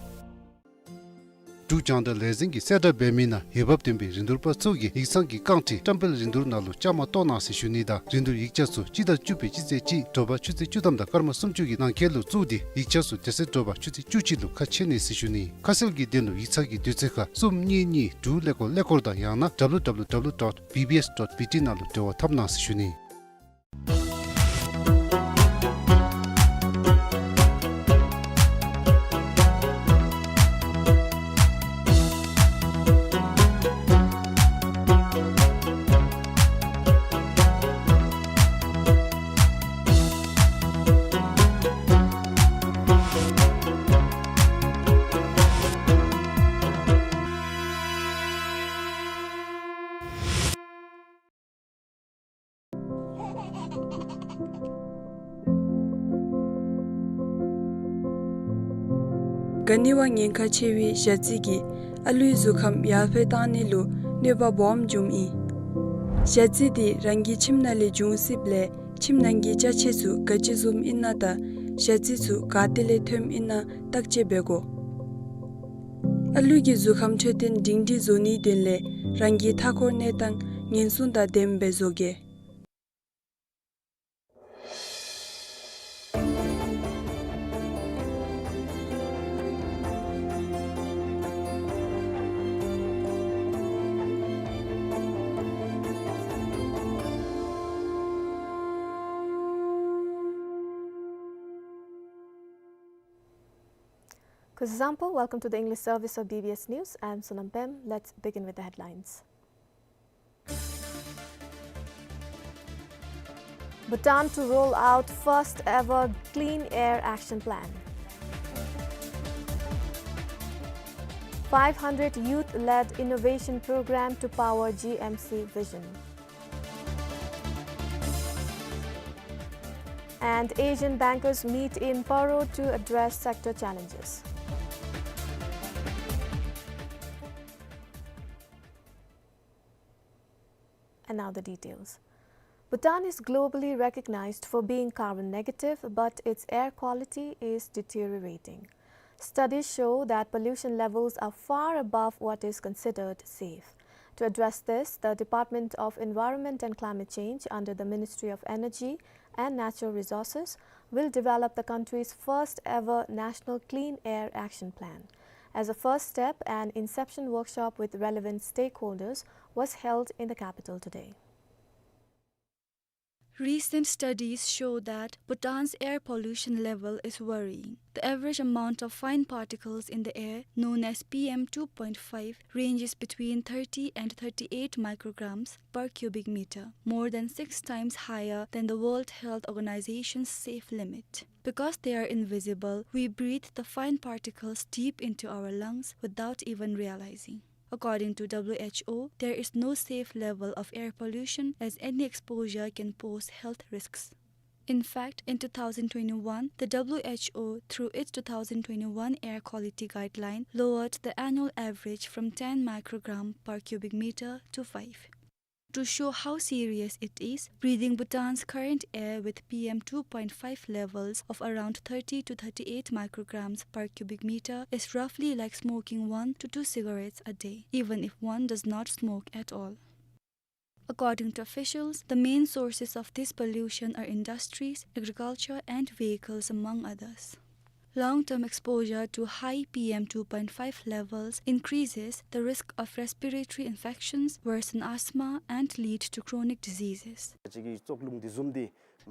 འབྲུག་རྒྱང་བསྒྲགས་ལས་འཛིན་གྱིས་གསལ་བསྒྲགས་འབད་མི་ནང་འོས་འབབ་ལྡན་པའི་རིན་བསྡུར་པ་ཚུ་གིས་ཡིག་ཚང་གི་རྐང་ཁྲི་བཀྲམ་སྤེལ་རིན་བསྡུར་ནང་ལུ་བཅའ་མར་གཏོགས་གནང་ཟེར་ཞུ་ནི་དང་རིན་བསྡུར་ཡིག་ཆ་ཚུ་སྤྱི་ཟླ་བཅུ་པའི་སྤྱི་ཚེས་གཅིག་དྲོ་པ་ཆུ་ཚོད་བཅུ་ཐམ་དང་སྐར་མ་སུམ་ཅུ་གི་ནང་འཁོད་ལུ་བཙུགས་ཏེ་ཡིག་ཆ་ཚུ་དེ་ཚེ་དྲོ་པ་ཆུ་ཚོད་བཅུ་གཅིག་ལུ་ཁ་ཕྱེ་ནི་ཟེར་ཞུ་ནི། ཁ་གསལ་གྱི་དོན་ལུ་ཡིག་ཚང་གི་དུས་ཚོད་ཁར་གསུམ་གཉིས་གཉིས་དྲུག་ཀླད་ཀོར་ཀླད་ཀོར་དང་ཡང་ན་W W W dot B B S dot B T ནང་ལུ་འབྲེལ་བ་འཐབ་གནང་ཟེར་ཞུ་ནི། ག་ནི་བ་ཉེན་ཁ་ཆེ་བའི་ཞ་རྩི་གིས་ཨ་ལུའི་གཟུགས་ཁམས་ཡར་འཕེལ་བཏང་ནི་ལུ་གནོད་པ་སྦོམ་འབྱུངམ་ཨིན། ཞ་རྩི་འདི་རང་གི་ཁྱིམ་ནང་ལས་འབྱུང་སྲིདཔ་ལས་ཁྱིམ་ནང་གི་ཅ་ཆས་ཚུ་ག་ཅི་བཟུམ་ཨིན་ན་དང་ཞ་རྩི་ཚུ་ག་ཏེ་ལས་ཐོནམ་ཨིན་ན་བརྟག་དཔྱད་འབད་དགོ། ཨ་ལུ་གི་གཟུགས་ཁམས་འཕྲོད་བསྟེན་སྒྲིང་སྒྲིང་བཟོ་ནིའི་དོན་ལས་རང་གི་མཐའ་འཁོར་གནས་སྟངས་ཉེན་སྲུང་དང་ལྡནམ་སྦེ་བཟོ་གེ། Kuzuzangpo, welcome to the English service of B B S News. I am Sonam Pem. Let's begin with the headlines. Bhutan to roll out first ever Clean Air Action Plan. Five hundred youth-led innovation program to power G M C vision. And Asian bankers meet in Paro to address sector challenges. And now the details. Bhutan is globally recognized for being carbon negative, but its air quality is deteriorating. Studies show that pollution levels are far above what is considered safe. To address this, the Department of Environment and Climate Change under the Ministry of Energy and Natural Resources will develop the country's first ever national clean air action plan. As a first step, an inception workshop with relevant stakeholders was held in the capital today. Recent studies show that Bhutan's air pollution level is worrying. The average amount of fine particles in the air, known as P M two point five, ranges between thirty and thirty-eight micrograms per cubic meter, more than six times higher than the World Health Organization's safe limit. Because they are invisible, we breathe the fine particles deep into our lungs without even realizing. According to W H O, there is no safe level of air pollution, as any exposure can pose health risks. In fact, in two thousand twenty-one, the W H O, through its two thousand twenty-one air quality guideline, lowered the annual average from ten microgram per cubic meter to five. To show how serious it is, breathing Bhutan's current air with P M two point five levels of around thirty to thirty-eight micrograms per cubic meter is roughly like smoking one to two cigarettes a day, even if one does not smoke at all. According to officials, the main sources of this pollution are industries, agriculture, and vehicles, among others. Long-term exposure to high P M two point five levels increases the risk of respiratory infections, worsen asthma, and lead to chronic diseases.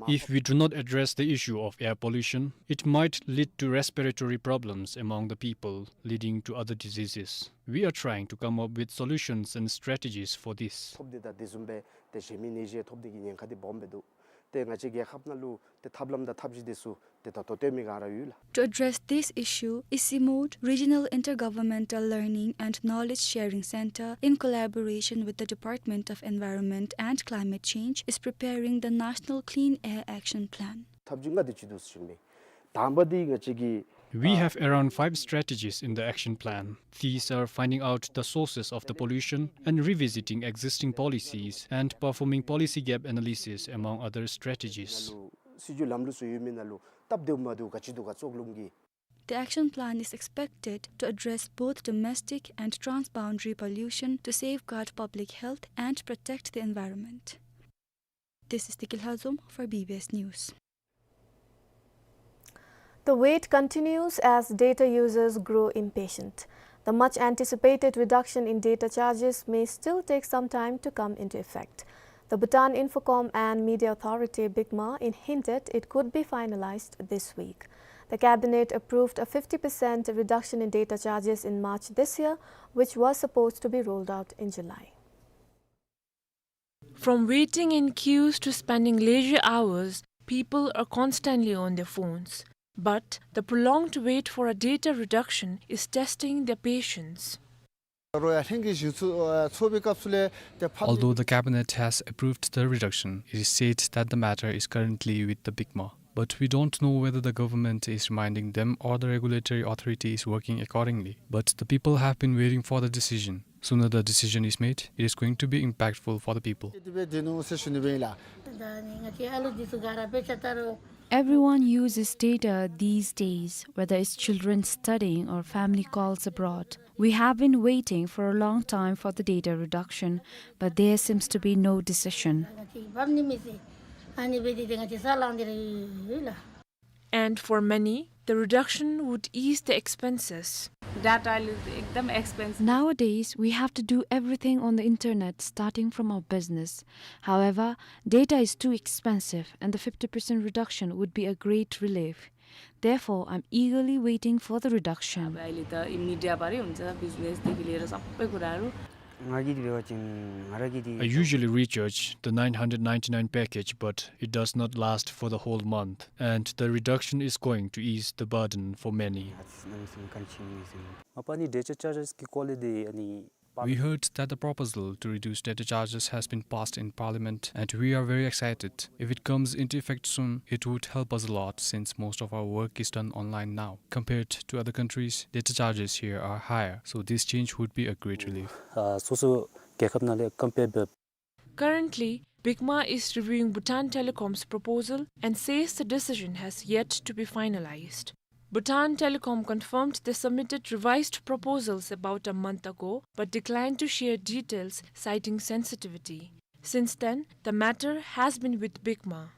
If we do not address the issue of air pollution, it might lead to respiratory problems among the people, leading to other diseases. We are trying to come up with solutions and strategies for this. ཐོབ་སྟེ་ད་དེ་བཟུམ་སྦེ་ཏེ་གཞན་མི་ནད་གཞི་ཐོབ་ནི་གི་ཉེན་ཁ་འདི་སྦོམ་སྦེ་འདུག། ཏེ་ང་བཅས་རྒྱལ་ཁབ་ནང་ལུ་ཏེ་ཐབས་ལམ་དང་ཐབས་ཤེས་འདི་ཚུ་ཏེ་ད་ལྟོ་སྟོན་མི་ག་ར་ཡོད་ལགས། To address this issue, ICIMOD, Regional Intergovernmental Learning and Knowledge Sharing Center, in collaboration with the Department of Environment and Climate Change, is preparing the National Clean Air Action Plan. ཐབས་ཇུས་ལྔ་དེ་ཅིག་འདུག་ཟེར་ཞུ་ནི། དང་པ་འདི་ང་བཅས་ཀྱི་We have around five strategies in the action plan. These are finding out the sources of the pollution and revisiting existing policies and performing policy gap analysis, among other strategies. སྲིད་ཇུས་ལམ་ལུགས་ཚུ་ཡོད་མི་ནང་ལུ་སྟབས་བདེཝ་མ་བདེཝ་ག་ཅི་འདུག་ག་ཙོག་ལུམ་གི། The action plan is expected to address both domestic and transboundary pollution to safeguard public health and protect the environment. This is Tiki Lhazom for B B S News. The wait continues as data users grow impatient. The much anticipated reduction in data charges may still take some time to come into effect. The Bhutan Infocom and Media Authority, BICMA, in hinted it could be finalized this week. The cabinet approved a fifty percent reduction in data charges in March this year, which was supposed to be rolled out in July. From waiting in queues to spending leisure hours, people are constantly on their phones. But the prolonged wait for a data reduction is testing their patience. Although the cabinet has approved the reduction, it is said that the matter is currently with the BICMA. But we don't know whether the government is reminding them or the regulatory authority is working accordingly. But the people have been waiting for the decision. Sooner the decision is made, it is going to be impactful for the people. Everyone uses data these days, whether it's children studying or family calls abroad. We have been waiting for a long time for the data reduction, but there seems to be no decision. And for many, the reduction would ease the expenses. Data ले एकदम expensive. Nowadays, we have to do everything on the internet, starting from our business. However, data is too expensive, and the fifty percent reduction would be a great relief. Therefore, I'm eagerly waiting for the reduction. अब अहिले त media बाटै हुन्छ, business देखि लिएर सबै कुराहरू। I usually recharge the nine hundred ninety-nine package, but it does not last for the whole month, and the reduction is going to ease the burden for many. We heard that the proposal to reduce data charges has been passed in Parliament, and we are very excited. If it comes into effect soon, it would help us a lot, since most of our work is done online now. Compared to other countries, data charges here are higher, so this change would be a great relief. ཨ་སོ་སོ་རྒྱལ་ཁབ་ནང་ལས་compare འབད། Currently, BICMA is reviewing Bhutan Telecom's proposal and says the decision has yet to be finalized. Bhutan Telecom confirmed they submitted revised proposals about a month ago, but declined to share details, citing sensitivity. Since then, the matter has been with BICMA.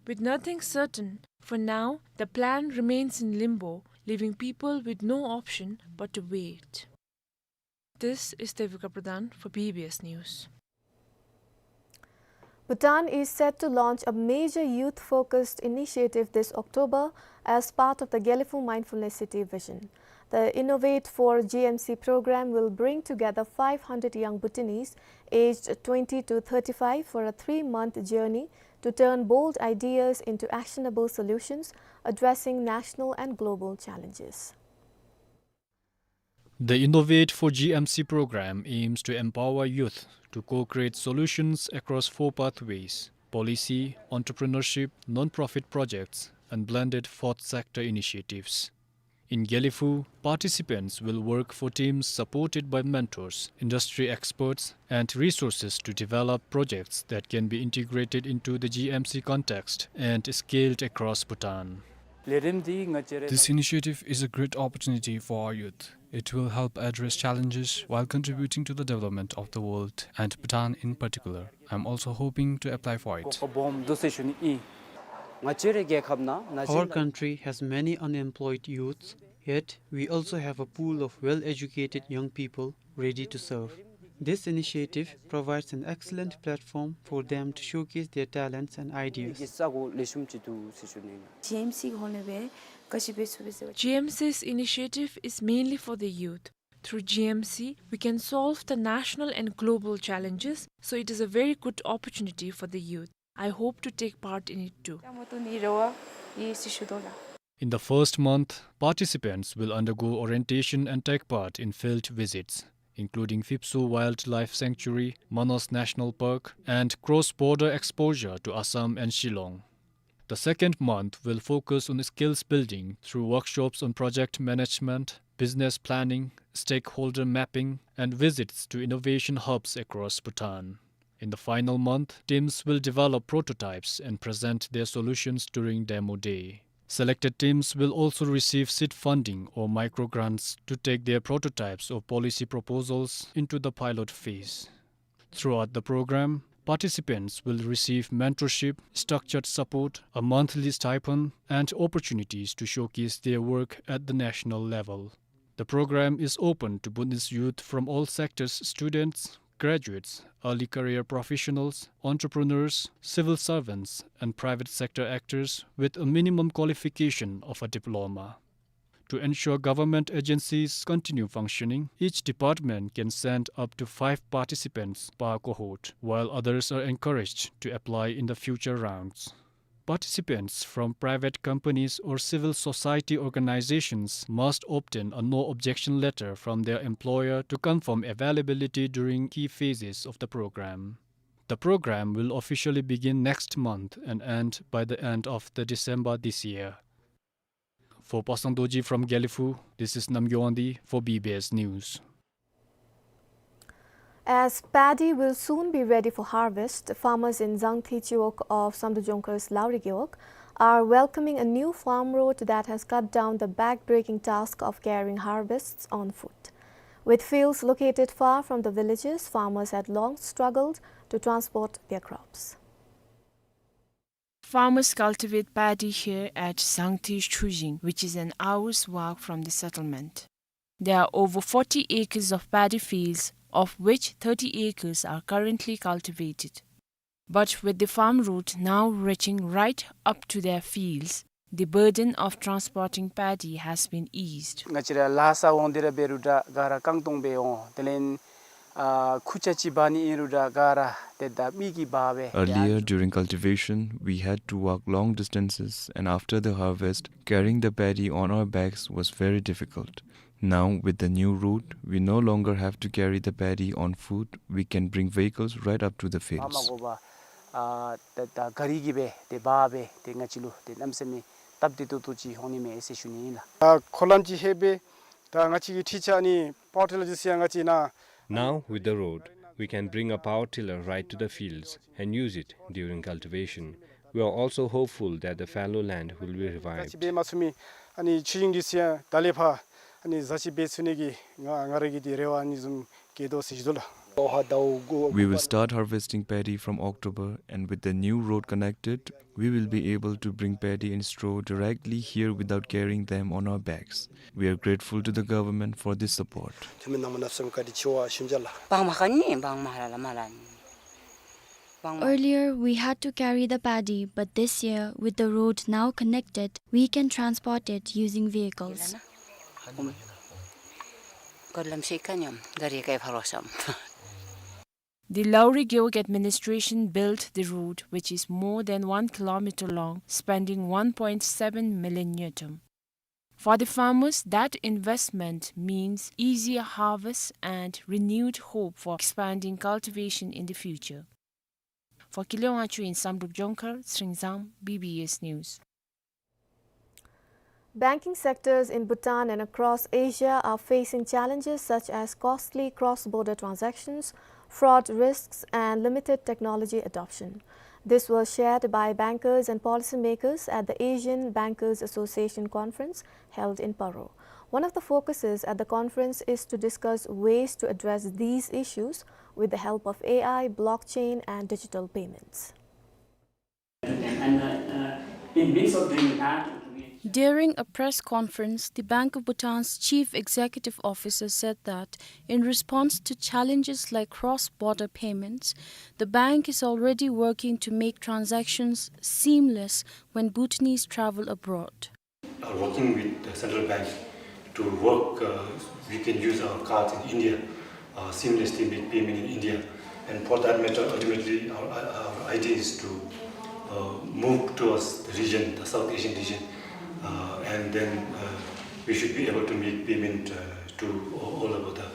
With nothing certain, for now, the plan remains in limbo, leaving people with no option but to wait. This is Devika Pradhan for B B S News. Bhutan is set to launch a major youth-focused initiative this October as part of the Gelephu Mindfulness City vision. The Innovate for G M C program will bring together five hundred young Bhutanese aged twenty to thirty-five for a three-month journey to turn bold ideas into actionable solutions, addressing national and global challenges. The Innovate for G M C program aims to empower youth to co-create solutions across four pathways: policy, entrepreneurship, non-profit projects, and blended fourth sector initiatives. In Gelephu, participants will work for teams supported by mentors, industry experts, and resources to develop projects that can be integrated into the G M C context and scaled across Bhutan. This initiative is a great opportunity for our youth. It will help address challenges while contributing to the development of the world and Bhutan in particular. I'm also hoping to apply for it. Our country has many unemployed youths, yet we also have a pool of well-educated young people ready to serve. This initiative provides an excellent platform for them to showcase their talents and ideas. G M C's initiative is mainly for the youth. Through G M C, we can solve the national and global challenges, so it is a very good opportunity for the youth. I hope to take part in it too. In the first month, participants will undergo orientation and take part in field visits, including Phipso Wildlife Sanctuary, Manas National Park, and cross-border exposure to Assam and Shillong. The second month will focus on skills building through workshops on project management, business planning, stakeholder mapping, and visits to innovation hubs across Bhutan. In the final month, teams will develop prototypes and present their solutions during demo day. Selected teams will also receive seed funding or micro grants to take their prototypes or policy proposals into the pilot phase. Throughout the program, participants will receive mentorship, structured support, a monthly stipend, and opportunities to showcase their work at the national level. The program is open to Bhutanese youth from all sectors: students, graduates, early career professionals, entrepreneurs, civil servants, and private sector actors with a minimum qualification of a diploma. To ensure government agencies continue functioning, each department can send up to five participants per cohort, while others are encouraged to apply in the future rounds. Participants from private companies or civil society organizations must obtain a no-objection letter from their employer to confirm availability during key phases of the program. The program will officially begin next month and end by the end of the December this year. For Pasang Dorji from Gelephu, this is Namgay Wangdi for B B S News. As paddy will soon be ready for harvest, farmers in Zangthi Chiwog of Samdrup Jongkhar's Lauri Gewog are welcoming a new farm road that has cut down the back-breaking task of carrying harvests on foot. With fields located far from the villages, farmers had long struggled to transport their crops. Farmers cultivate paddy here at Zangthi Chujing, which is an hour's walk from the settlement. There are over forty acres of paddy fields, of which thirty acres are currently cultivated. But with the farm route now reaching right up to their fields, the burden of transporting paddy has been eased. ང་བཅས་ར་ལ་ས་འོང་སྟེ་ར་འབད་རུང་འདྲ་ག་ར་རྐང་སྟོང་སྦེ་འོང་། དེ་ལས་ཨ་ཁུར་ཆ་ཅིག་འབག་ནི་ཨིན་རུང་འདྲ་ག་ར་ཏེ་ད་མི་གིས་འབག་སྦེ། Earlier, during cultivation, we had to walk long distances, and after the harvest, carrying the paddy on our backs was very difficult. Now, with the new route, we no longer have to carry the paddy on foot, we can bring vehicles right up to the fields. འབག་མ་དགོ་པར་ཨ་ད་ད་ག་རི་གིས་སྦེ་ཏེ་འབག་སྦེ་ཏེ་ང་བཅས་ལུ་ཏེ་གནམ་མེད་ས་མེད་སྟབས་བདེ་ཏོག་ཏོ་ཅིག་འོང་ནི་མས་ཟེར་ཞུ་ནི་ཨིན་ལགས། ད་འཁོར་ལམ་ཅིག་ལྷོད་པས། ད་ང་བཅས་ཀྱི་ཁྲི་ཆ་ནི་པཱཝར་ཊི་ལར་འདི་ཚུ་ཡང་ང་བཅས་ནཱ། Now, with the road, we can bring a power tiller right to the fields and use it during cultivation. We are also hopeful that the fallow land will be revived. ཟ་ཅིག་འབད་མ་ཚུགས་མི་ཨ་ནི་ཆུ་ཞིང་འདི་ཚུ་ཡང་ད་ལས་ཕར་ཨ་ནི་ཟ་ཅིག་འབད་ཚུགས་ནི་གི་ང་ང་ར་གི་འདི་རེ་བ་ཨ་ནི་བཟུམ་བསྐྱེད་དོ་ཟེར་ཞུ་དོ་ལགས། We will start harvesting paddy from October, and with the new road connected, we will be able to bring paddy in straw directly here without carrying them on our backs. We are grateful to the government for this support. འབངས་མ་ཁ་ནི་འབངས་མ་ཧ་ལ་ལ་མ་ལ་ནི། འབངས་མ། Earlier, we had to carry the paddy, but this year, with the road now connected, we can transport it using vehicles. The Lauri Gewog administration built the road, which is more than one kilometer long, spending one point seven million ngultrum. For the farmers, that investment means easier harvests and renewed hope for expanding cultivation in the future. For Kile Wangchuk in Samdrup Jongkhar, Sringzang, B B S News. Banking sectors in Bhutan and across Asia are facing challenges such as costly cross-border transactions, fraud risks, and limited technology adoption. This was shared by bankers and policymakers at the Asian Bankers Association Conference held in Paro. One of the focuses at the conference is to discuss ways to address these issues with the help of A I, blockchain, and digital payments. And, uh, uh, in midst of doing that, we During a press conference, the Bank of Bhutan's chief executive officer said that, in response to challenges like cross-border payments, the bank is already working to make transactions seamless when Bhutanese travel abroad. Are working with the central bank to work, uh, we can use our cards in India, uh, seamlessly make payment in India. And for that matter, ultimately, our, our idea is to, uh, move towards the region, the South Asian region, uh, and then, uh, we should be able to make payment, uh, to all, all over the,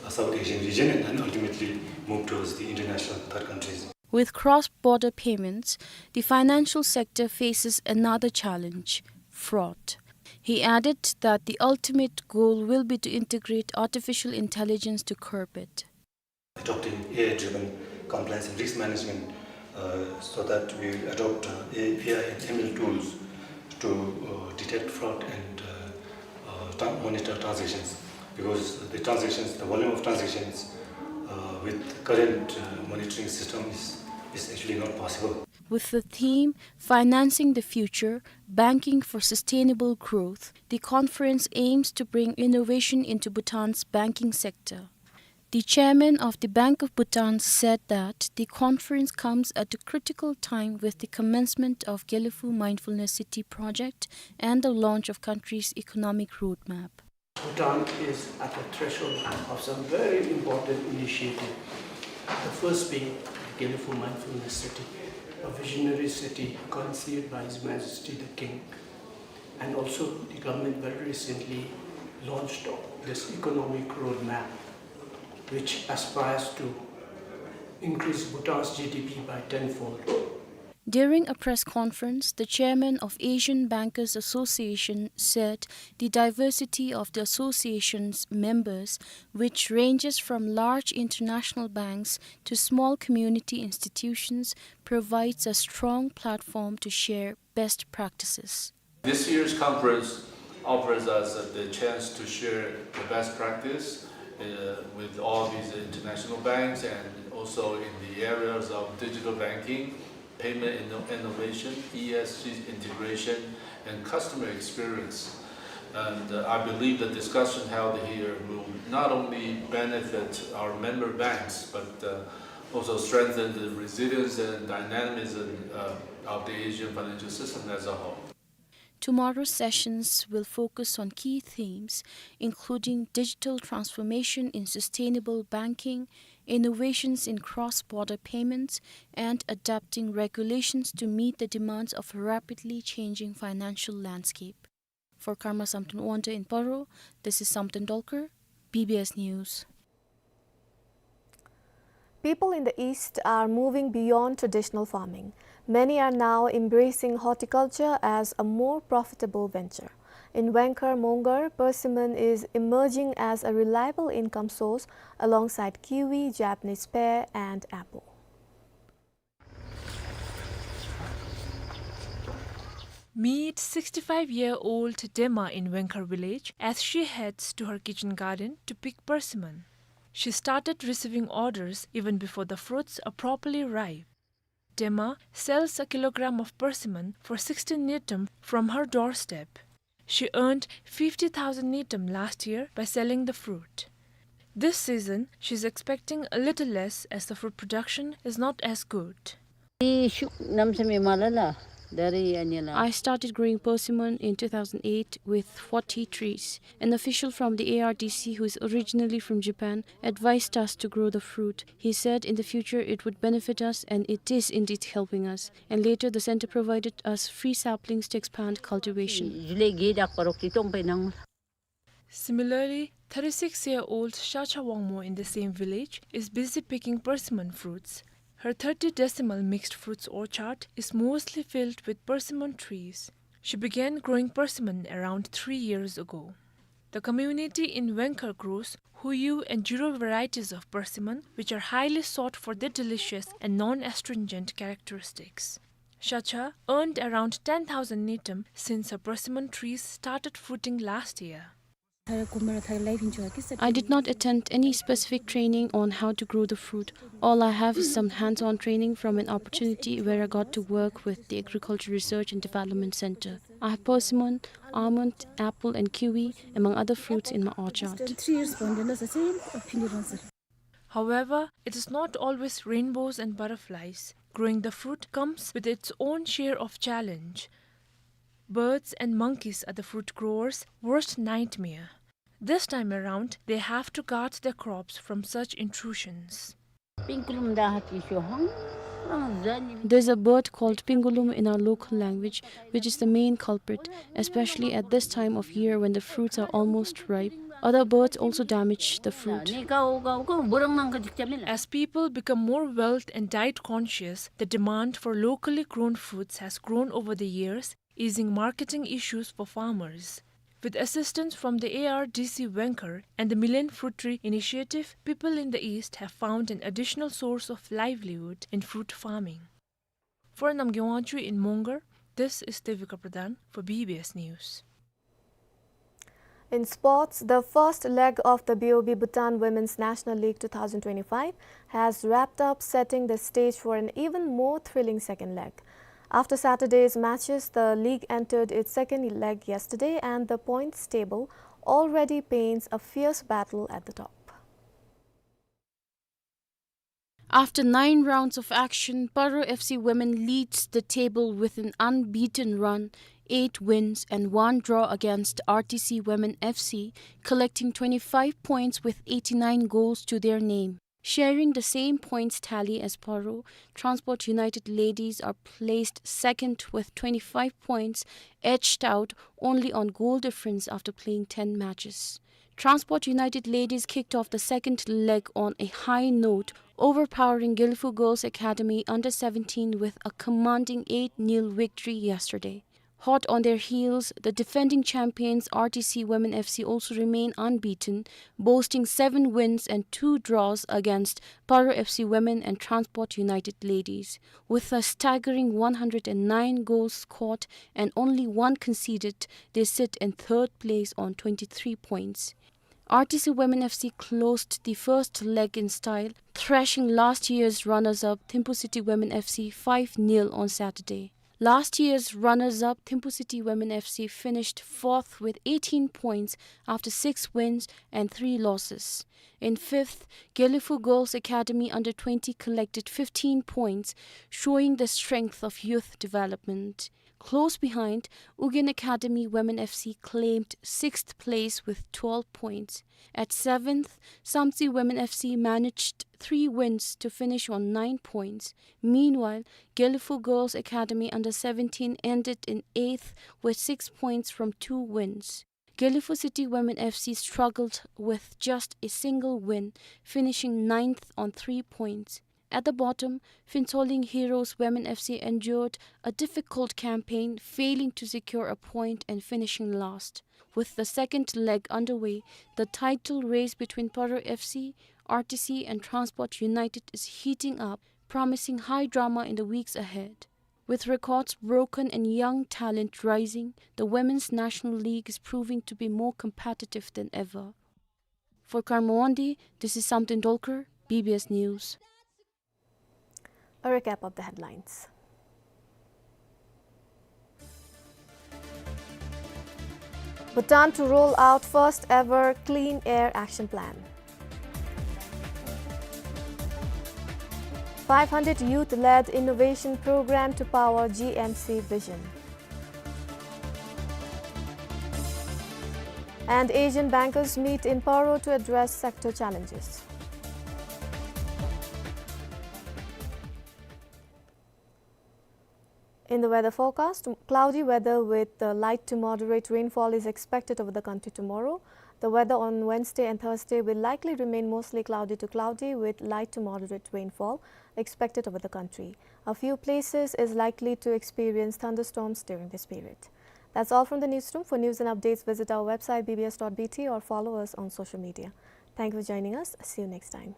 uh, South Asian region, and then ultimately move towards the international third countries. With cross-border payments, the financial sector faces another challenge: fraud. He added that the ultimate goal will be to integrate artificial intelligence to curb it. Adopting A I-driven compliance and risk management, uh, so that we will adopt, uh, A I and M L tools to, uh, detect fraud and, uh, uh, tran-, monitor transactions, because the transactions, the volume of transactions, uh, with current, uh, monitoring system is, is actually not possible. With the theme, Financing the Future, Banking for Sustainable Growth, the conference aims to bring innovation into Bhutan's banking sector. The chairman of the Bank of Bhutan said that the conference comes at a critical time with the commencement of Gelephu Mindfulness City project and the launch of country's economic roadmap. Bhutan is at the threshold of some very important initiative. The first being Gelephu Mindfulness City, a visionary city conceived by His Majesty the King, and also the government very recently launched this economic roadmap, which aspires to increase Bhutan's G D P by tenfold. During a press conference, the chairman of Asian Bankers Association said the diversity of the association's members, which ranges from large international banks to small community institutions, provides a strong platform to share best practices. This year's conference offers us the chance to share the best practice, uh, with all these international banks and also in the areas of digital banking, payment inno-, innovation, E S G integration, and customer experience. And, uh, I believe the discussion held here will not only benefit our member banks, but, uh, also strengthen the resilience and dynamism, uh, of the Asian financial system as a whole. Tomorrow's sessions will focus on key themes, including digital transformation in sustainable banking, innovations in cross-border payments, and adapting regulations to meet the demands of a rapidly changing financial landscape. For Karma Samten Wangda in Paro, this is Samten Dolkar, B B S News. People in the East are moving beyond traditional farming. Many are now embracing horticulture as a more profitable venture. In Wengkar Mongar, persimmon is emerging as a reliable income source alongside kiwi, Japanese pear, and apple. Meet sixty-five-year-old Dema in Wengkar village as she heads to her kitchen garden to pick persimmon. She started receiving orders even before the fruits are properly ripe. Dema sells a kilogram of persimmon for sixty ngultrum from her doorstep. She earned fifty thousand ngultrum last year by selling the fruit. This season, she's expecting a little less as the fruit production is not as good. I started growing persimmon in two thousand eight with forty trees. An official from the A R D C, who is originally from Japan, advised us to grow the fruit. He said in the future it would benefit us, and it is indeed helping us. And later, the center provided us free saplings to expand cultivation. Similarly, thirty-six-year-old Shacha Wangmo in the same village is busy picking persimmon fruits. Her thirty decimal mixed fruits orchard is mostly filled with persimmon trees. She began growing persimmon around three years ago. The community in Wengkar grows Huyu and Juro varieties of persimmon, which are highly sought for their delicious and non-astringent characteristics. Shacha earned around ten thousand ngultrum since her persimmon trees started fruiting last year. I did not attend any specific training on how to grow the fruit. All I have is some hands-on training from an opportunity where I got to work with the Agriculture Research and Development Center. I have persimmon, almond, apple, and kiwi, among other fruits, in my orchard. However, it is not always rainbows and butterflies. Growing the fruit comes with its own share of challenge. Birds and monkeys are the fruit growers' worst nightmare. This time around, they have to guard their crops from such intrusions. There's a bird called pingulum in our local language, which is the main culprit, especially at this time of year when the fruits are almost ripe. Other birds also damage the fruit. As people become more wealth and diet conscious, the demand for locally grown fruits has grown over the years, easing marketing issues for farmers. With assistance from the A R D C Wengkar and the Million Fruit Tree Initiative, people in the East have found an additional source of livelihood in fruit farming. For Namgay Wangchuk in Mongar, this is Devika Pradhan for B B S News. In sports, the first leg of the B O B Bhutan Women's National League two thousand twenty-five has wrapped up, setting the stage for an even more thrilling second leg. After Saturday's matches, the league entered its second leg yesterday, and the points table already paints a fierce battle at the top. After nine rounds of action, Paro F C Women leads the table with an unbeaten run, eight wins and one draw against R T C Women F C, collecting twenty-five points with eighty-nine goals to their name. Sharing the same points tally as Paro, Transport United Ladies are placed second with twenty-five points, edged out only on goal difference after playing ten matches. Transport United Ladies kicked off the second leg on a high note, overpowering Gelephu Girls Academy under seventeen with a commanding eight nil victory yesterday. Hot on their heels, the defending champions R T C Women F C also remain unbeaten, boasting seven wins and two draws against Paro F C Women and Transport United Ladies. With a staggering one hundred and nine goals scored and only one conceded, they sit in third place on twenty-three points. R T C Women F C closed the first leg in style, thrashing last year's runners-up Thimphu City Women F C five nil on Saturday. Last year's runners-up Thimphu City Women F C finished fourth with eighteen points after six wins and three losses. In fifth, Gelephu Girls Academy under twenty collected fifteen points, showing the strength of youth development. Close behind, Ugyen Academy Women F C claimed sixth place with twelve points. At seventh, Samtse Women F C managed three wins to finish on nine points. Meanwhile, Gelephu Girls Academy under seventeen ended in eighth with six points from two wins. Gelephu City Women F C struggled with just a single win, finishing ninth on three points. At the bottom, Phuentsholing Heroes Women F C endured a difficult campaign, failing to secure a point and finishing last. With the second leg underway, the title race between Paro F C, R T C and Transport United is heating up, promising high drama in the weeks ahead. With records broken and young talent rising, the Women's National League is proving to be more competitive than ever. For Karma Wangdi, this is Samten Dolkar, B B S News. A recap of the headlines. Bhutan to roll out first ever Clean Air Action Plan. Five hundred youth-led innovation program to power G M C vision. And Asian bankers meet in Paro to address sector challenges. In the weather forecast, cloudy weather with, uh, light to moderate rainfall is expected over the country tomorrow. The weather on Wednesday and Thursday will likely remain mostly cloudy to cloudy with light to moderate rainfall expected over the country. A few places is likely to experience thunderstorms during this period. That's all from the newsroom. For news and updates, visit our website B B S dot B T or follow us on social media. Thank you for joining us. See you next time.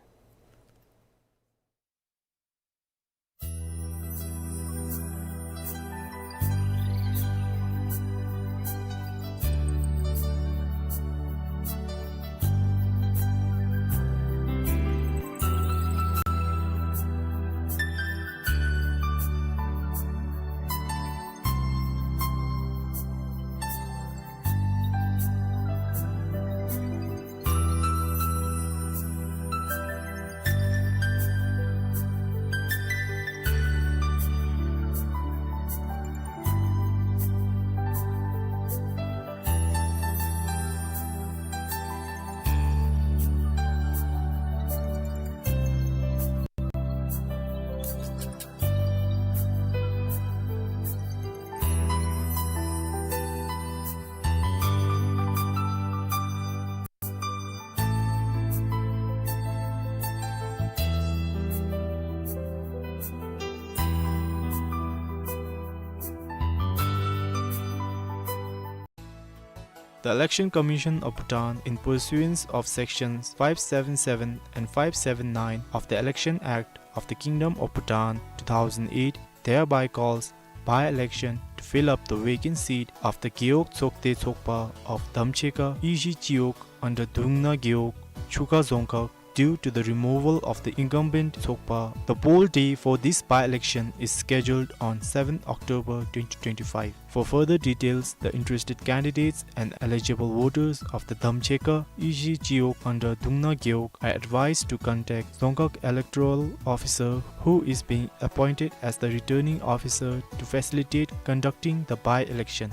The Election Commission of Bhutan, in pursuance of Sections five seven seven and five seven nine of the Election Act of the Kingdom of Bhutan two thousand eight, thereby calls by-election to fill up the vacant seat of the Gewog Tsokde Tsokpa of Damchekha Ishi Chiwog under Dungna Gewog, Chukha Dzongkhag, due to the removal of the incumbent Tsokpa. The poll day for this by-election is scheduled on seventh October twenty twenty-five. For further details, the interested candidates and eligible voters of the Damchekha Ishi Chiwog under Dungna Gewog are advised to contact Dzongkhag Electoral Officer, who is being appointed as the returning officer to facilitate conducting the by-election.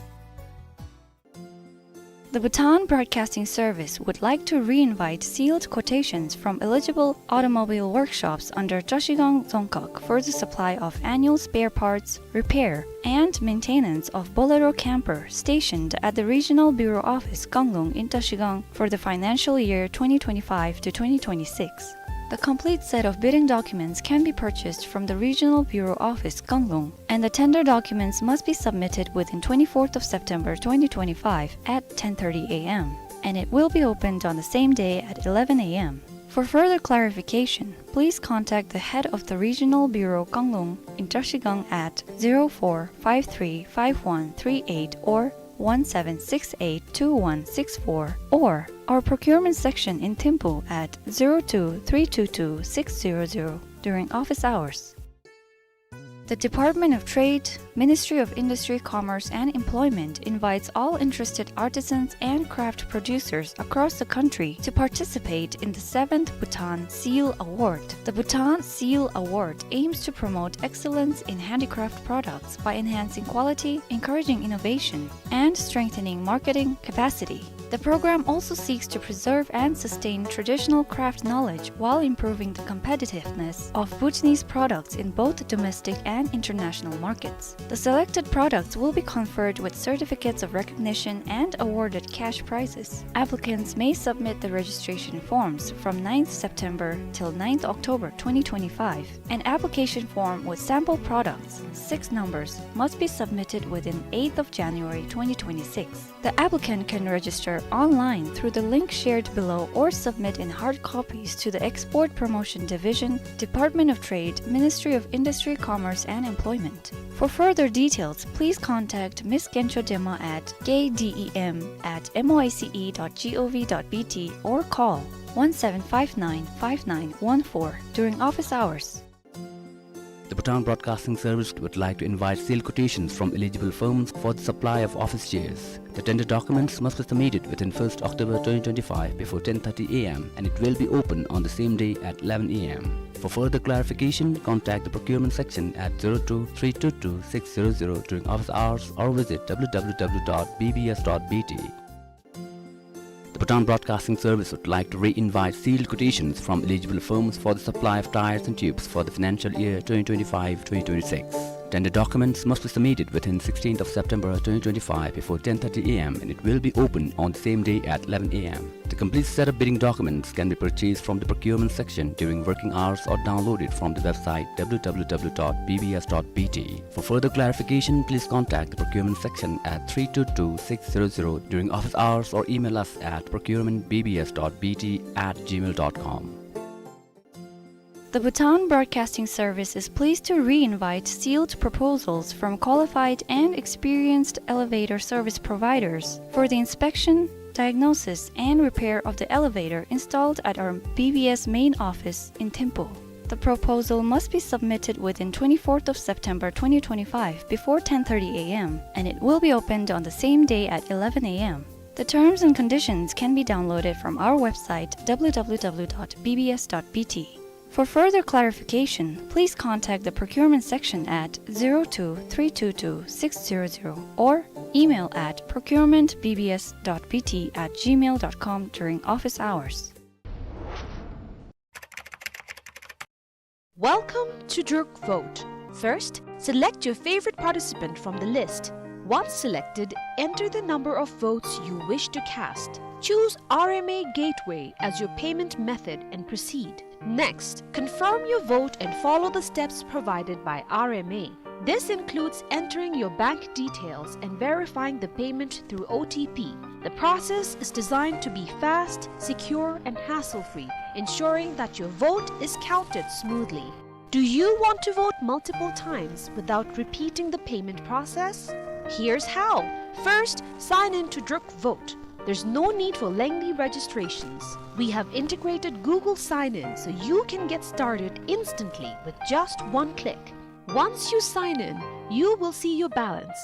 The Bhutan Broadcasting Service would like to re-invite sealed quotations from eligible automobile workshops under Trashigang Dzongkhag for the supply of annual spare parts, repair, and maintenance of Bolero camper stationed at the Regional Bureau Office Kanglung in Trashigang for the financial year twenty twenty-five to twenty twenty-six. The complete set of bidding documents can be purchased from the Regional Bureau Office Kanglung, and the tender documents must be submitted within twenty-fourth of September twenty twenty-five at ten thirty A M, and it will be opened on the same day at eleven A M. For further clarification, please contact the head of the Regional Bureau Kanglung in Trashigang at zero four five three five one three eight or one seven six eight two one six four, or our procurement section in Thimphu at zero two three two two six zero zero during office hours. The Department of Trade, Ministry of Industry, Commerce and Employment invites all interested artisans and craft producers across the country to participate in the seventh Bhutan Seal Award. The Bhutan Seal Award aims to promote excellence in handicraft products by enhancing quality, encouraging innovation, and strengthening marketing capacity. The program also seeks to preserve and sustain traditional craft knowledge while improving the competitiveness of Bhutanese products in both domestic and international markets. The selected products will be conferred with certificates of recognition and awarded cash prizes. Applicants may submit the registration forms from ninth September till ninth October twenty twenty-five. An application form with sample products, six numbers, must be submitted within eighth of January twenty twenty-six. The applicant can register online through the link shared below or submit in hard copies to the Export Promotion Division, Department of Trade, Ministry of Industry, Commerce and Employment. For further details, please contact Miss Gencho Dema at K D E M at M O I C E dot G O V dot B T or call one seven five nine five nine one four during office hours. The Bhutan Broadcasting Service would like to invite sealed quotations from eligible firms for the supply of office chairs. The tender documents must be submitted within first October twenty twenty-five before ten thirty A M, and it will be open on the same day at eleven A M. For further clarification, contact the procurement section at zero two three two two six zero zero during office hours or visit W W W dot B B S dot B T. The Bhutan Broadcasting Service would like to re-invite sealed quotations from eligible firms for the supply of tires and tubes for the financial year twenty twenty-five twenty twenty-six. Tender documents must be submitted within sixteenth of September twenty twenty-five before ten thirty A M, and it will be open on the same day at eleven A M. The complete set of bidding documents can be purchased from the procurement section during working hours or downloaded from the website W W W dot B B S dot B T. For further clarification, please contact the procurement section at three two two six zero zero during office hours or email us at procurement B B S dot B T at gmail dot com. The Bhutan Broadcasting Service is pleased to re-invite sealed proposals from qualified and experienced elevator service providers for the inspection, diagnosis, and repair of the elevator installed at our B B S main office in Thimphu. The proposal must be submitted within twenty-fourth of September twenty twenty-five before ten thirty A M, and it will be opened on the same day at eleven A M. The terms and conditions can be downloaded from our website W W W dot B B S dot B T. For further clarification, please contact the procurement section at zero two three two two six zero zero or email at procurement B B S dot B T at gmail dot com during office hours. Welcome to Druk Vote. First, select your favorite participant from the list. Once selected, enter the number of votes you wish to cast. Choose R M A Gateway as your payment method and proceed. Next, confirm your vote and follow the steps provided by R M A. This includes entering your bank details and verifying the payment through O T P. The process is designed to be fast, secure, and hassle-free, ensuring that your vote is counted smoothly. Do you want to vote multiple times without repeating the payment process? Here's how. First, sign in to Druk Vote. There's no need for lengthy registrations. We have integrated Google Sign-In so you can get started instantly with just one click. Once you sign in, you will see your balance.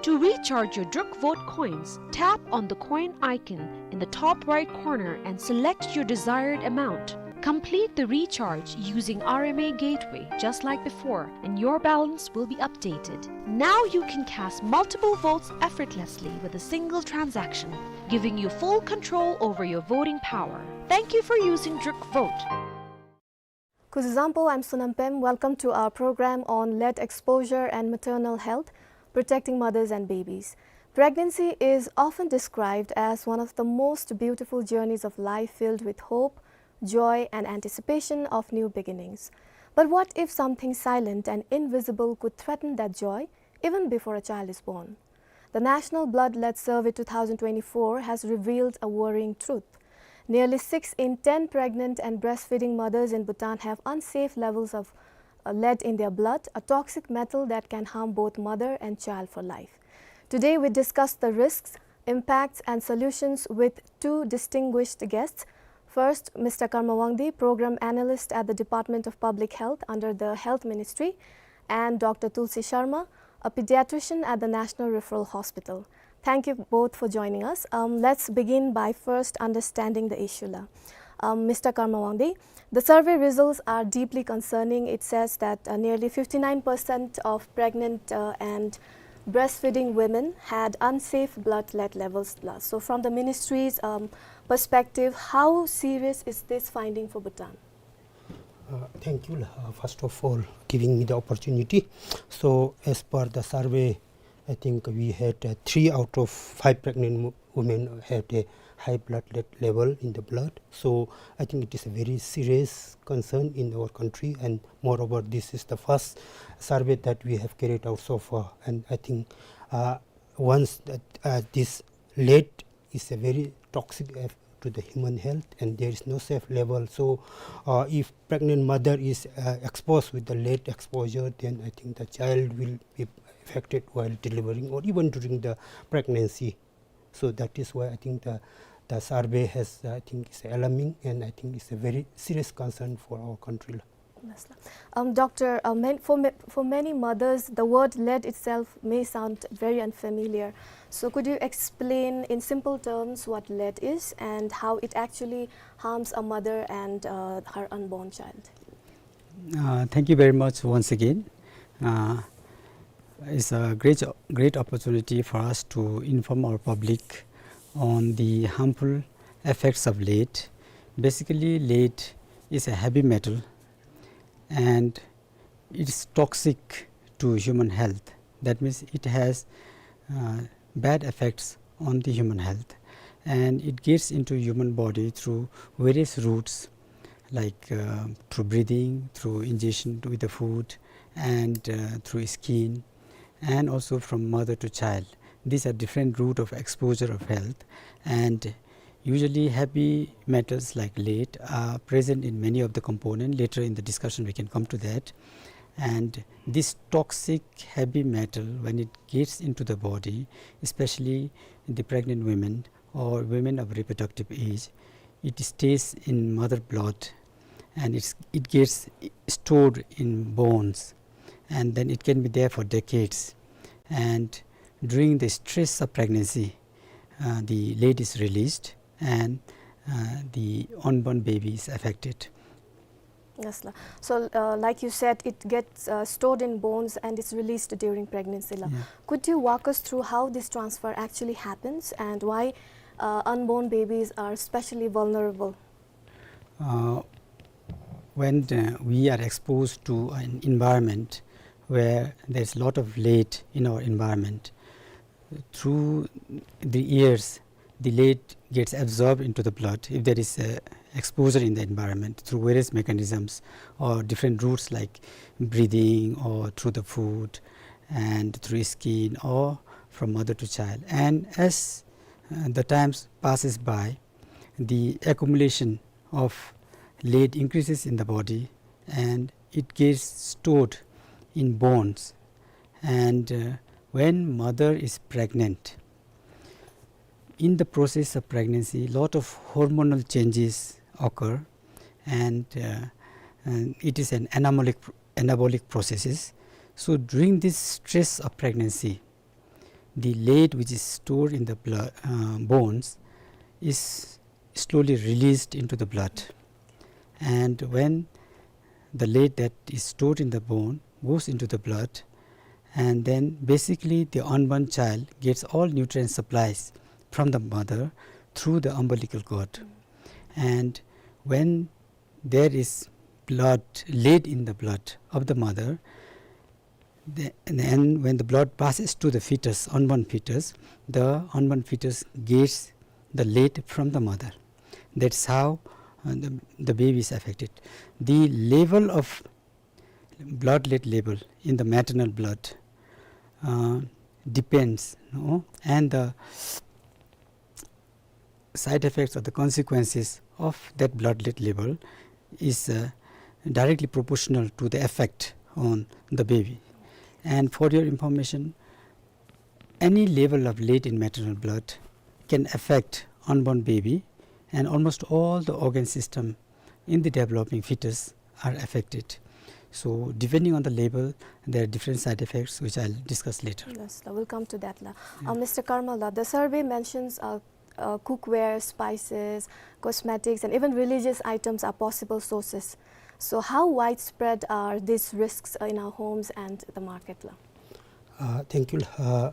To recharge your Druk Vote coins, tap on the coin icon in the top right corner and select your desired amount. Complete the recharge using R M A Gateway just like before, and your balance will be updated. Now you can cast multiple votes effortlessly with a single transaction, giving you full control over your voting power. Thank you for using Druk Vote. Kuzuzangpo, I'm Sonam Pem. Welcome to our program on lead exposure and maternal health, protecting mothers and babies. Pregnancy is often described as one of the most beautiful journeys of life, filled with hope, joy, and anticipation of new beginnings. But what if something silent and invisible could threaten that joy even before a child is born? The National Blood Lead Survey two thousand twenty-four has revealed a worrying truth. Nearly six in ten pregnant and breastfeeding mothers in Bhutan have unsafe levels of, uh, lead in their blood, a toxic metal that can harm both mother and child for life. Today, we discuss the risks, impacts, and solutions with two distinguished guests. First, Mister Karma Wangdi, Program Analyst at the Department of Public Health under the Health Ministry, and Doctor Tulsi Sharma, a pediatrician at the National Referral Hospital. Thank you both for joining us. Um, let's begin by first understanding the issue la. Um, Mister Karma Wangdi, the survey results are deeply concerning. It says that, uh, nearly fifty-nine percent of pregnant, uh, and breastfeeding women had unsafe blood lead levels la. So from the ministry's, um, perspective, how serious is this finding for Bhutan? Uh, thank you, uh, first of all, giving me the opportunity. So, as per the survey, I think we had, uh, three out of five pregnant mo-, women had a high blood lead level in the blood. So, I think it is a very serious concern in our country, and moreover, this is the first survey that we have carried out so far. And I think, uh, once that, uh, this lead is a very toxic eff-, to the human health, and there is no safe level. So, uh, if pregnant mother is, uh, exposed with the lead exposure, then I think the child will be affected while delivering or even during the pregnancy. So that is why I think the, the survey has, I think, is alarming, and I think it's a very serious concern for our country. Yes, la. Um, Doctor, uh, man-, for ma-, for many mothers, the word lead itself may sound very unfamiliar. So could you explain in simple terms what lead is and how it actually harms a mother and, uh, her unborn child? Uh, thank you very much once again. Uh, it's a great, great opportunity for us to inform our public on the harmful effects of lead. Basically, lead is a heavy metal, and it's toxic to human health. That means it has, uh, bad effects on the human health, and it gets into human body through various routes, like, uh, through breathing, through ingestion with the food, and, uh, through skin, and also from mother to child. These are different route of exposure of health, and usually heavy metals like lead are present in many of the component. Later in the discussion we can come to that. And this toxic heavy metal, when it gets into the body, especially the pregnant women or women of reproductive age, it stays in mother blood, and it's, it gets stored in bones, and then it can be there for decades. And during the stress of pregnancy, uh, the lead is released, and, uh, the unborn baby is affected. Yes, la. So, uh, like you said, it gets, uh, stored in bones and it's released during pregnancy la. Yeah. Could you walk us through how this transfer actually happens and why, uh, unborn babies are especially vulnerable? Uh, when, uh, we are exposed to an environment where there's a lot of lead in our environment, through the years, the lead gets absorbed into the blood if there is a exposure in the environment through various mechanisms or different routes like breathing or through the food and through skin or from mother to child. And as, uh, the times passes by, the accumulation of lead increases in the body and it gets stored in bones. And, uh, when mother is pregnant, in the process of pregnancy, lot of hormonal changes occur, and, uh, and it is an anabolic, anabolic processes. So during this stress of pregnancy, the lead which is stored in the blood, uh, bones is slowly released into the blood, And when the lead that is stored in the bone goes into the blood, and then basically the unborn child gets all nutrient supplies from the mother through the umbilical cord. And when there is blood, lead in the blood of the mother, the, and when the blood passes to the fetus, unborn fetus, the unborn fetus gets the lead from the mother. That's how, uh, the, the baby is affected. The level of blood lead level in the maternal blood, uh, depends, no? And the side effects or the consequences of that blood lead level is, uh, directly proportional to the effect on the baby. And for your information, any level of lead in maternal blood can affect unborn baby, and almost all the organ system in the developing fetus are affected. So depending on the level, there are different side effects which I'll discuss later. Yes, la, we'll come to that, la. Uh, Mister Karmal, la, the survey mentions, uh, uh, cookware, spices, cosmetics, and even religious items are possible sources. So how widespread are these risks, uh, in our homes and the market, la? Uh, thank you. Uh,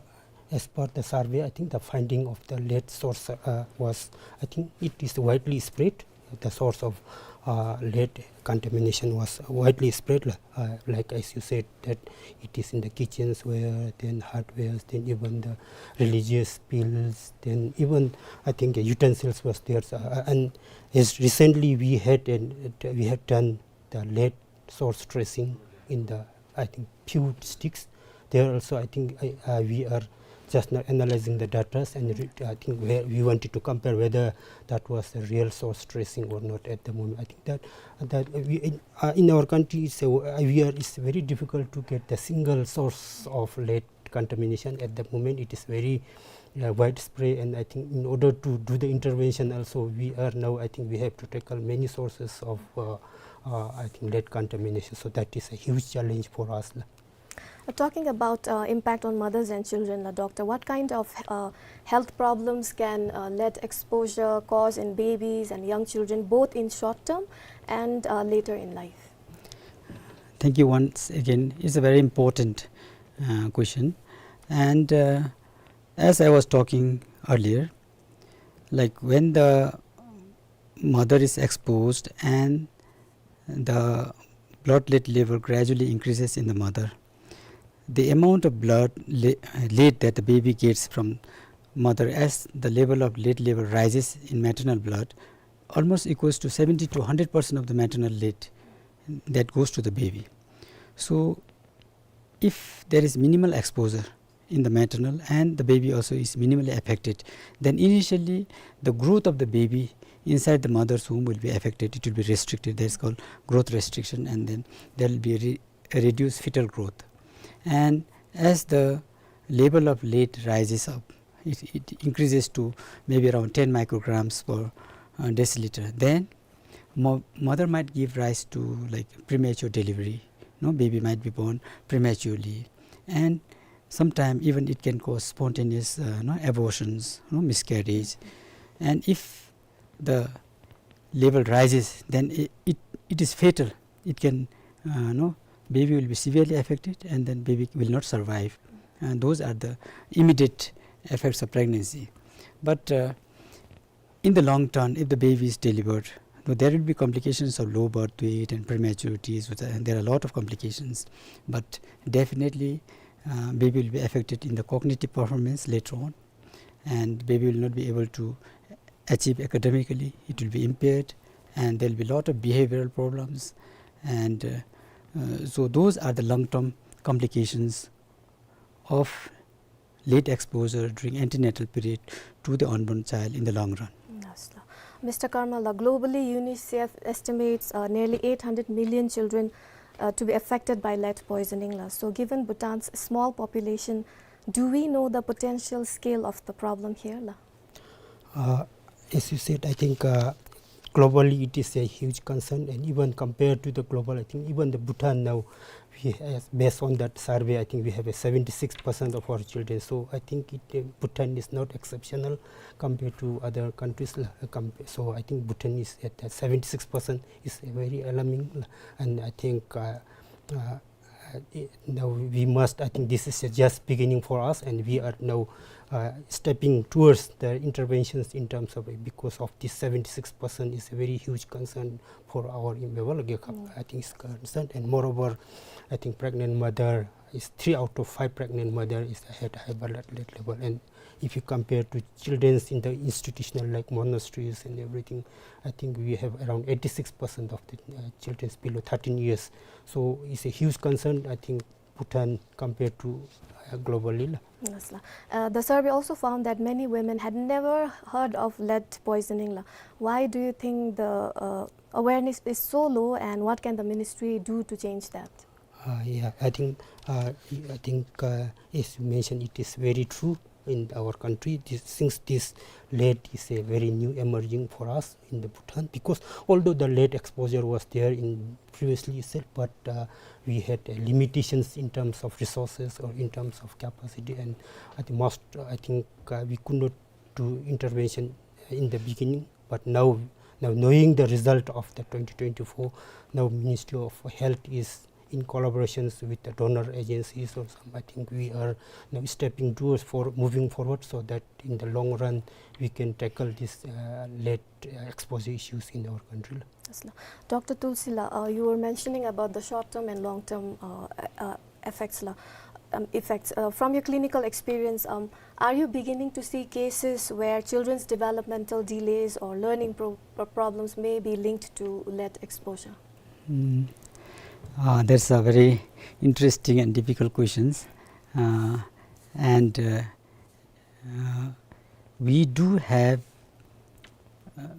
as per the survey, I think the finding of the lead source, uh, was, I think it is widely spread. The source of, uh, lead contamination was widely spread, uh, like as you said, that it is in the kitchens where, then hardwares, then even the religious pills, then even, I think, utensils was there. So, uh, and as recently we had an, we had done the lead source tracing in the, I think, few districts. There also, I think, I, uh, we are just now analyzing the data, and re-, I think we, we wanted to compare whether that was a real source tracing or not at the moment. I think that, that we, in, uh, in our country, it's a, uh, we are, it's very difficult to get the single source of lead contamination at the moment. It is very, uh, widespread, and I think in order to do the intervention also, we are now, I think we have to tackle many sources of, uh, uh, I think, lead contamination. So that is a huge challenge for us. Uh, talking about, uh, impact on mothers and children, la, doctor, what kind of, uh, health problems can, uh, lead exposure cause in babies and young children, both in short term and, uh, later in life? Thank you once again. It's a very important, uh, question. And, uh, as I was talking earlier, like, when the mother is exposed and the blood lead level gradually increases in the mother, the amount of blood le-, lead that the baby gets from mother, as the level of lead level rises in maternal blood, almost equals to seventy to hundred percent of the maternal lead that goes to the baby. So if there is minimal exposure in the maternal and the baby also is minimally affected, then initially the growth of the baby inside the mother's womb will be affected. It will be restricted. That is called growth restriction, and then there will be a re-, a reduced fetal growth. And as the level of lead rises up, it, it increases to maybe around ten micrograms per, uh, deciliter. Then mo-, mother might give rise to, like, premature delivery. No, baby might be born prematurely, and sometime even it can cause spontaneous, uh, no, abortions, no, miscarriage. And if the level rises, then it, it, it is fatal. It can, uh, no, baby will be severely affected, and then baby will not survive. And those are the immediate effects of pregnancy. But, uh, in the long term, if the baby is delivered, though there will be complications of low birth weight and prematurities, which are, and there are a lot of complications, but definitely, uh, baby will be affected in the cognitive performance later on, and baby will not be able to achieve academically. It will be impaired, and there will be a lot of behavioral problems, and, uh, uh, so those are the long-term complications of lead exposure during antenatal period to the unborn child in the long run. Yes, la. Mister Karmal, la, globally, UNICEF estimates, uh, nearly eight hundred million children, uh, to be affected by lead poisoning, la. So, given Bhutan's small population, do we know the potential scale of the problem here, la? Uh, as you said, I think, uh, Globally, it is a huge concern, and even compared to the global, I think even the Bhutan now, we, as based on that survey, I think we have a seventy-six percent of our children. So I think it, uh, Bhutan is not exceptional compared to other countries, uh, compa-, so I think Bhutan is at, uh, seventy-six percent is very alarming, and I think, uh, uh, uh, i-, now we must, I think this is just beginning for us, and we are now, uh, stepping towards the interventions in terms of, because of this seventy-six percent is a very huge concern for our Imphal, uh, I think it's concerned. And moreover, I think pregnant mother is, three out of five pregnant mother is at high blood level, and if you compare to children in the institutional, like monasteries and everything, I think we have around eighty-six percent of the, uh, children below thirteen years. So it's a huge concern, I think, Bhutan compared to, uh, globally la. Yes la. Uh, the survey also found that many women had never heard of lead poisoning la. Why do you think the, uh, awareness is so low, and what can the ministry do to change that? Uh, yeah, I think, uh, I think, uh, as you mentioned, it is very true in our country. This, since this lead is a very new emerging for us in the Bhutan, because although the lead exposure was there in previously itself, but, uh, we had, uh, limitations in terms of resources or in terms of capacity, and at the most, uh, I think, uh, we could not do intervention in the beginning. But now, now knowing the result of the twenty twenty-four, now Ministry of Health is in collaborations with the donor agencies or some, I think we are now stepping towards for moving forward so that in the long run we can tackle this, uh, lead, uh, exposure issues in our country. Yes la. Doctor Tulsi la, uh, you were mentioning about the short-term and long-term, uh, uh, effects la, um, effects. Uh, from your clinical experience, um, are you beginning to see cases where children's developmental delays or learning pro-, pro-, problems may be linked to lead exposure? Mm. Uh, that's a very interesting and difficult questions. Uh, and, uh, uh, we do have a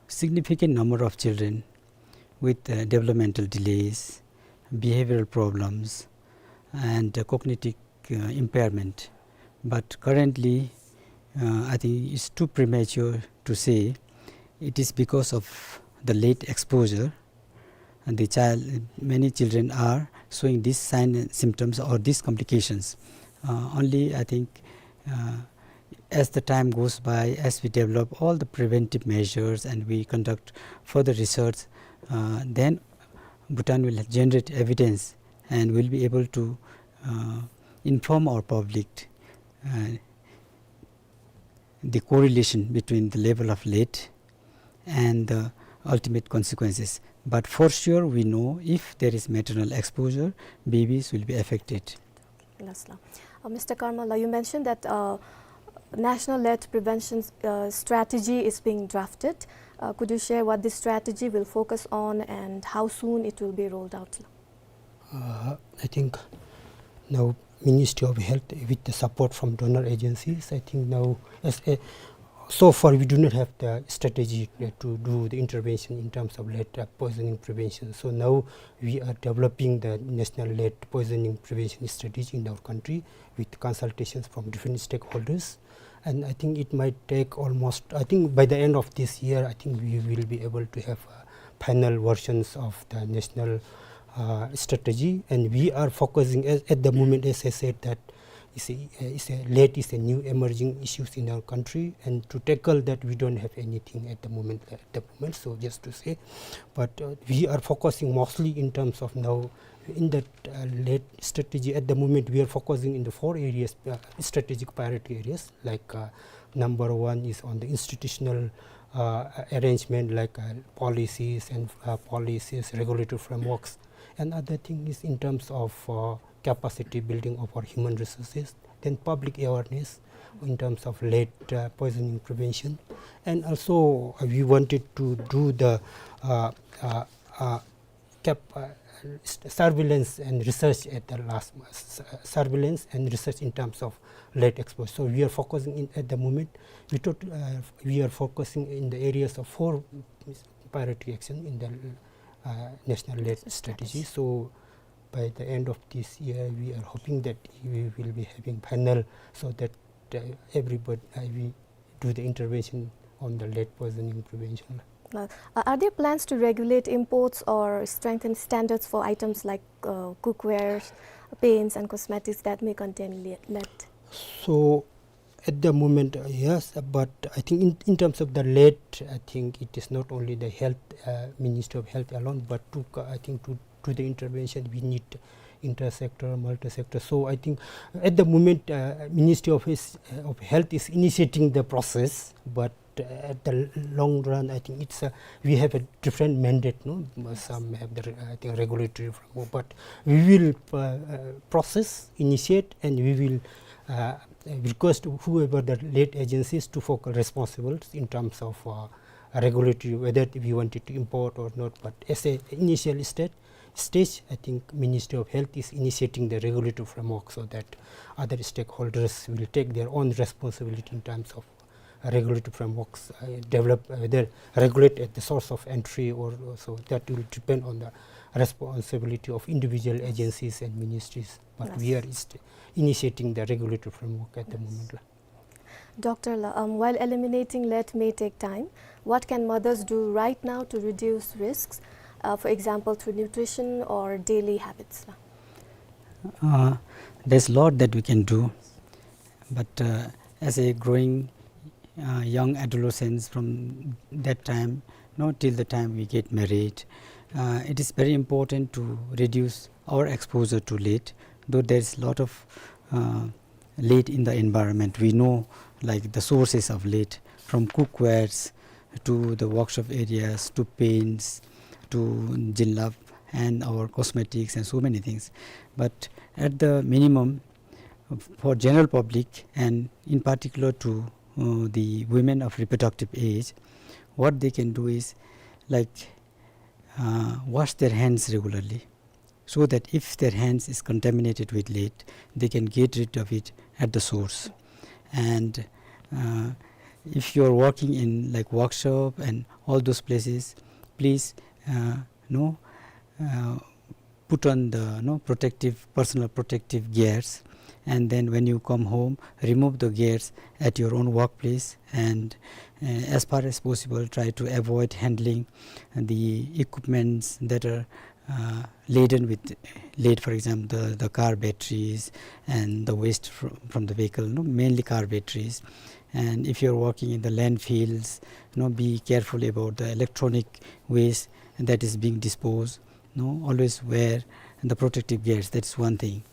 significant number of children with, uh, developmental delays, behavioral problems, and, uh, cognitive, uh, impairment. But currently, uh, I think it's too premature to say it is because of the lead exposure and the child, many children are showing these signs and symptoms or these complications. Uh, only, I think, uh, as the time goes by, as we develop all the preventive measures and we conduct further research, uh, then Bhutan will generate evidence and will be able to, uh, inform our public, uh, the correlation between the level of lead and the ultimate consequences. But for sure, we know if there is maternal exposure, babies will be affected. Yes la. Uh, Mister Karma la, you mentioned that, uh, National Lead Prevention, uh, Strategy is being drafted. Uh, could you share what this strategy will focus on and how soon it will be rolled out? Uh, I think now Ministry of Health, with the support from donor agencies, I think now as a, so far we do not have the strategy, uh, to do the intervention in terms of lead, uh, poisoning prevention. So now we are developing the national lead poisoning prevention strategy in our country with consultations from different stakeholders. And I think it might take almost, I think by the end of this year, I think we will be able to have, uh, final versions of the national, uh, strategy. And we are focusing at, at the moment, as I said, that is a, uh, is a, lead is a new emerging issues in our country. And to tackle that, we don't have anything at the moment, at the moment. So just to say, but, uh, we are focusing mostly in terms of now in that, uh, lead strategy. At the moment, we are focusing in the four areas, uh, strategic priority areas, like, uh, number one is on the institutional, uh, arrangement, like, uh, policies and, uh, policies, regulatory frameworks. Another thing is in terms of, uh, capacity building of our human resources, then public awareness in terms of lead, uh, poisoning prevention. And also, uh, we wanted to do the, uh, uh, uh, cap-, uh, s-, surveillance and research at the last, s-, surveillance and research in terms of lead exposure. So we are focusing in, at the moment, we thought, uh, we are focusing in the areas of four priority action in the, uh, national lead strategy. So by the end of this year, we are hoping that we will be having panel so that, uh, everybody, uh, we do the intervention on the lead poisoning prevention. Uh, are there plans to regulate imports or strengthen standards for items like uh, cookware, paints, and cosmetics that may contain le- lead? So, at the moment, uh, yes, uh, but I think in, in terms of the lead, I think it is not only the health, uh, Ministry of Health alone, but to, co- I think to, to the intervention we need inter-sector, multi-sector. So I think at the moment, uh, Ministry of, is, uh, of Health is initiating the process, but uh, at the l- long run, I think it's a, we have a different mandate. No, some have the re- I think regulatory framework, but we will uh, uh, process, initiate, and we will uh, request whoever the lead agencies to focal responsible in terms of uh, regulatory, whether we wanted to import or not. But as a initial state, stage, I think Ministry of Health is initiating the regulatory framework so that other stakeholders will take their own responsibility in terms of regulatory frameworks uh, develop, uh, whether regulate at the source of entry or so that will depend on the responsibility of individual agencies and ministries. But we are inst- initiating the regulatory framework at the moment. La. Doctor La, um, while eliminating lead may take time, what can mothers do right now to reduce risks, uh, for example, through nutrition or daily habits? La? Uh, there's a lot that we can do, but uh, as a growing uh, young adolescents from that time, no, till the time we get married, uh, it is very important to reduce our exposure to lead, though there's a lot of uh, lead in the environment. We know, like, the sources of lead, from cookwares to the workshop areas to paints to jilbab and our cosmetics and so many things. But at the minimum, for general public and in particular to uh, the women of reproductive age, what they can do is, like, uh, wash their hands regularly, so that if their hands is contaminated with lead, they can get rid of it at the source. And uh, if you are working in, like, workshop and all those places, please uh, no uh, put on the, no, protective, personal protective gears, and then when you come home, remove the gears at your own workplace, and uh, as far as possible, try to avoid handling the equipments that are uh, laden with lead, for example, the, the car batteries and the waste fr- from the vehicle, no, mainly car batteries. And if you're working in the landfills, you know, be careful about the electronic waste that is being disposed. No, always wear the protective gears. That's one thing.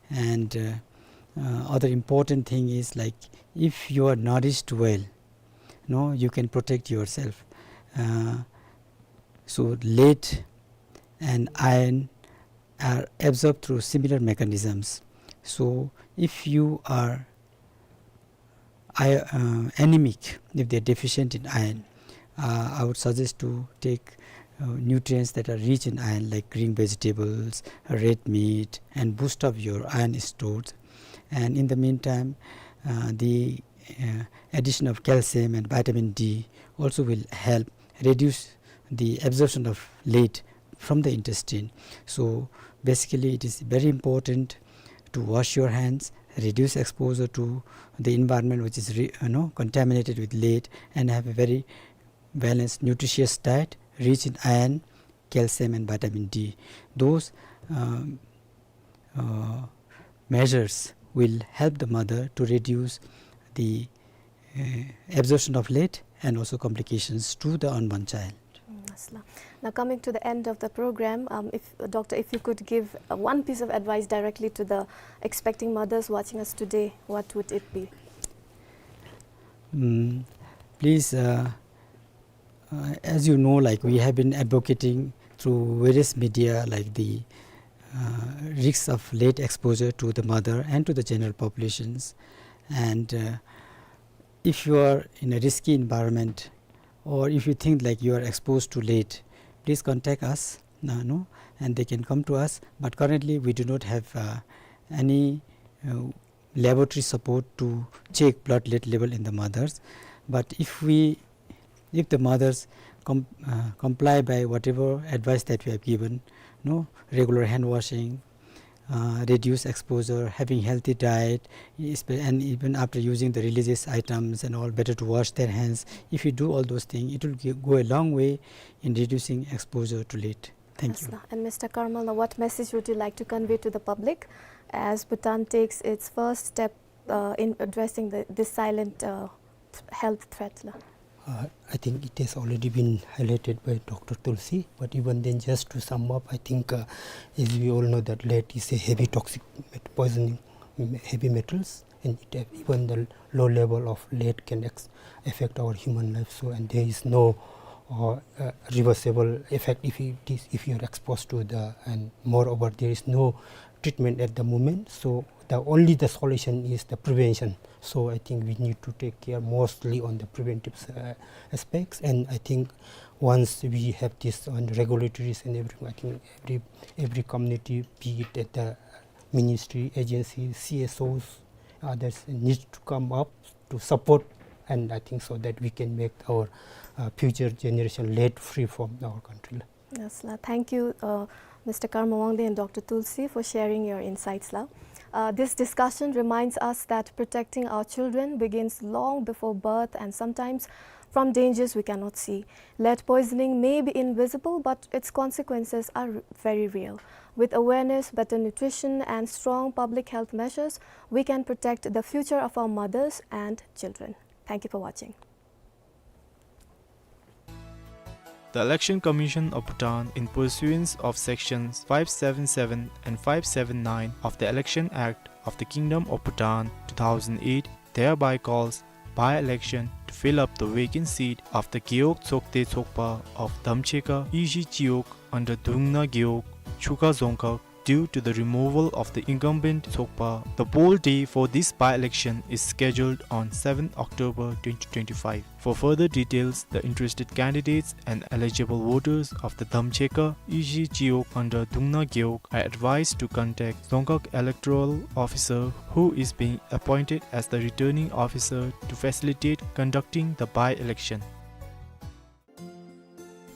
And uh, uh, other important thing is, like, if you are nourished well, no, you can protect yourself. Uh, so lead and iron are absorbed through similar mechanisms. So if you are I, uh, anemic, if they are deficient in iron, uh, I would suggest to take uh, nutrients that are rich in iron, like green vegetables, red meat, and boost up your iron stores. And in the meantime, uh, the uh, addition of calcium and vitamin D also will help reduce the absorption of lead from the intestine. So basically, it is very important to wash your hands, reduce exposure to the environment which is re- you know, contaminated with lead, and have a very balanced, nutritious diet rich in iron, calcium, and vitamin D. Those um, uh, measures will help the mother to reduce the uh, absorption of lead and also complications to the unborn child. Mm, yes, la. Now, coming to the end of the program, um, if, Doctor, if you could give uh, one piece of advice directly to the expecting mothers watching us today, what would it be? Mm, please, uh, uh, as you know, like, we have been advocating through various media, like the uh, risks of lead exposure to the mother and to the general populations. And uh, if you are in a risky environment, or if you think, like, you are exposed to lead, please contact us, uh, no? And they can come to us. But currently, we do not have uh, any uh, laboratory support to check blood lead level in the mothers. But if we, if the mothers com- uh, comply by whatever advice that we have given, no, regular hand washing, uh, reduce exposure, having healthy diet, espe-, and even after using the religious items and all, better to wash their hands. If we do all those things, it will gi-, go a long way in reducing exposure to lead. Thank you. Yes, sir. And Mister Karmal, now what message would you like to convey to the public as Bhutan takes its first step, uh, in addressing the, this silent, uh, th-, health threat, la? Uh, I think it has already been highlighted by Doctor Tulsi, but even then, just to sum up, I think, uh, as we all know that lead is a heavy toxic met-, poisoning, mm, heavy metals, and it, uh, even the low level of lead can ex-, affect our human life. So, and there is no, uh, uh, reversible effect if it is, if you are exposed to the, and moreover, there is no treatment at the moment. So the only the solution is the prevention. So I think we need to take care mostly on the preventive, uh, aspects. And I think once we have this on regulatories and everything, I think every, every community, be it at the ministry, agency, C S Os, others need to come up to support, and I think so that we can make our, uh, future generation lead free from our country. Yes, la. Thank you, uh, Mister Karma Wangdi and Doctor Tulsi, for sharing your insights, la. Uh, this discussion reminds us that protecting our children begins long before birth and sometimes from dangers we cannot see. Lead poisoning may be invisible, but its consequences are r-, very real. With awareness, better nutrition, and strong public health measures, we can protect the future of our mothers and children. Thank you for watching. The Election Commission of Bhutan, in pursuance of Sections five seven seven and five seven nine of the Election Act of the Kingdom of Bhutan two thousand eight, thereby calls by-election to fill up the vacant seat of the Gewog Tsokde Tsokpa of Damcheka Ishi Chiwog under Dungna Gewog, Chuka Dzongkhag, due to the removal of the incumbent Tsokpa. The poll day for this by-election is scheduled on seventh October twenty twenty-five. For further details, the interested candidates and eligible voters of the Damcheka Ishi Chiwog under Dungna Gewog are advised to contact Dzongkhag Electoral Officer, who is being appointed as the returning officer to facilitate conducting the by-election.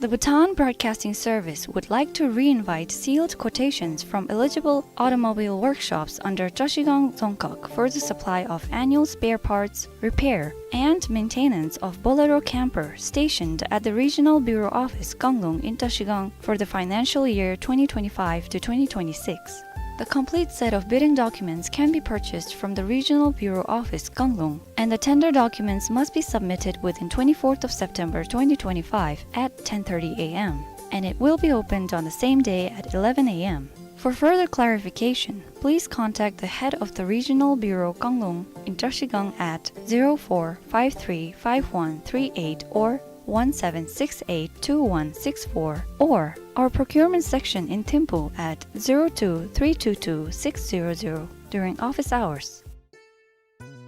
The Bhutan Broadcasting Service would like to re-invite sealed quotations from eligible automobile workshops under Trashigang Dzongkhag for the supply of annual spare parts, repair, and maintenance of Bolero camper stationed at the Regional Bureau Office, Kanglung in Trashigang for the financial year twenty twenty-five to twenty twenty-six. The complete set of bidding documents can be purchased from the Regional Bureau Office, Kanglung, and the tender documents must be submitted within twenty-fourth of September twenty twenty-five at ten thirty A M, and it will be opened on the same day at eleven A M. For further clarification, please contact the head of the Regional Bureau, Kanglung in Trashigang at zero four five three five one three eight or one seven six eight two one six four, or our procurement section in Thimphu at zero two three two two six zero zero during office hours.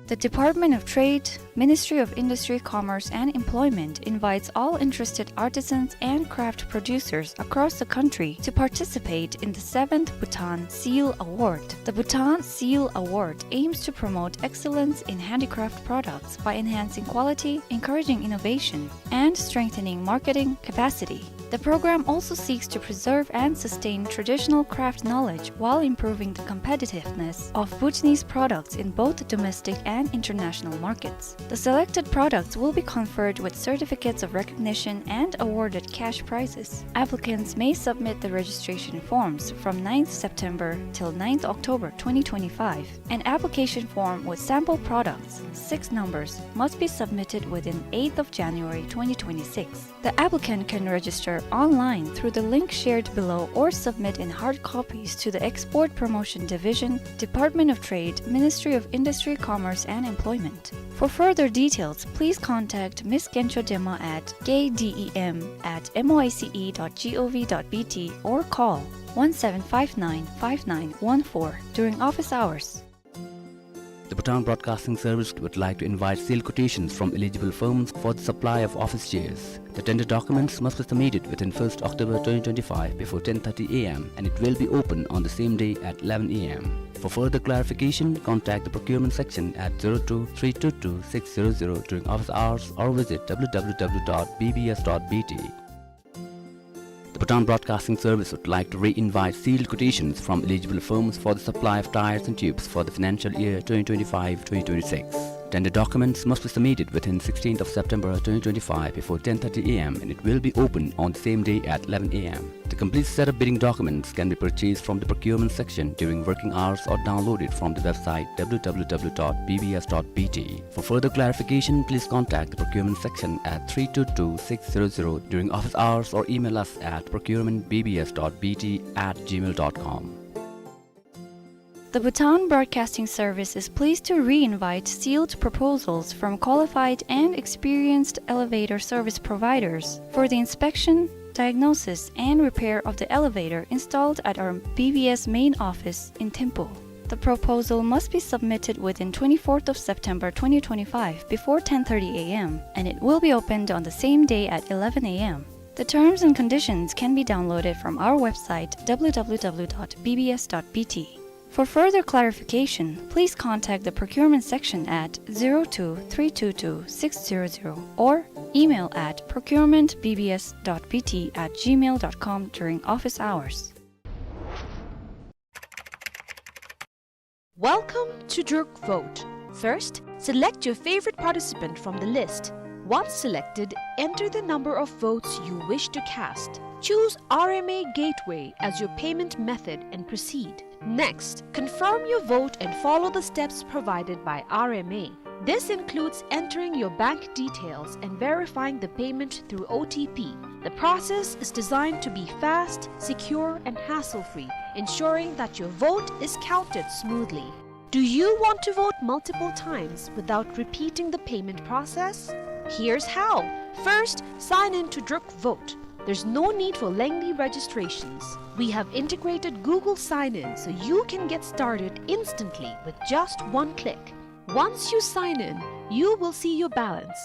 The Department of Trade, Ministry of Industry, Commerce and Employment invites all interested artisans and craft producers across the country to participate in the seventh Bhutan Seal Award. The Bhutan Seal Award aims to promote excellence in handicraft products by enhancing quality, encouraging innovation, and strengthening marketing capacity. The program also seeks to preserve and sustain traditional craft knowledge while improving the competitiveness of Bhutanese products in both domestic and international markets. The selected products will be conferred with certificates of recognition and awarded cash prizes. Applicants may submit the registration forms from ninth September till ninth October twenty twenty-five. An application form with sample products, six numbers, must be submitted within eighth of January twenty twenty-six. The applicant can register online through the link shared below or submit in hard copies to the Export Promotion Division, Department of Trade, Ministry of Industry, Commerce and Employment. For further details, please contact Miss Gencho Dema at K D E M at M O I C E dot G O V dot B T or call one seven five nine five nine one four during office hours. The Bhutan Broadcasting Service would like to invite sealed quotations from eligible firms for the supply of office chairs. The tender documents must be submitted within first October twenty twenty-five before ten thirty A M, and it will be open on the same day at eleven A M. For further clarification, contact the procurement section at zero two three two two six zero zero during office hours or visit W W W dot B B S dot B T. The Bhutan Broadcasting Service would like to re-invite sealed quotations from eligible firms for the supply of tires and tubes for the financial year twenty twenty-five twenty twenty-six. Tender documents must be submitted within sixteenth of September twenty twenty-five before ten thirty A M and it will be open on the same day at eleven A M. The complete set of bidding documents can be purchased from the procurement section during working hours or downloaded from the website W W W dot B B S dot B T. For further clarification, please contact the procurement section at three two two six zero zero during office hours or email us at procurement B B S dot B T at gmail dot com. The Bhutan Broadcasting Service is pleased to re-invite sealed proposals from qualified and experienced elevator service providers for the inspection, diagnosis, and repair of the elevator installed at our B B S main office in Thimphu. The proposal must be submitted within twenty-fourth of September twenty twenty-five before ten thirty A M, and it will be opened on the same day at eleven A M. The terms and conditions can be downloaded from our website W W W dot B B S dot B T. For further clarification, please contact the procurement section at zero two three two two six zero zero or email at procurement B B S dot B T at gmail dot com during office hours. Welcome to Druk Vote. First, select your favorite participant from the list. Once selected, enter the number of votes you wish to cast. Choose R M A Gateway as your payment method and proceed. Next, confirm your vote and follow the steps provided by R M A. This includes entering your bank details and verifying the payment through O T P. The process is designed to be fast, secure, and hassle-free, ensuring that your vote is counted smoothly. Do you want to vote multiple times without repeating the payment process? Here's how. First, sign in to Druk Vote. There's no need for lengthy registrations. We have integrated Google Sign-In so you can get started instantly with just one click. Once you sign in, you will see your balance.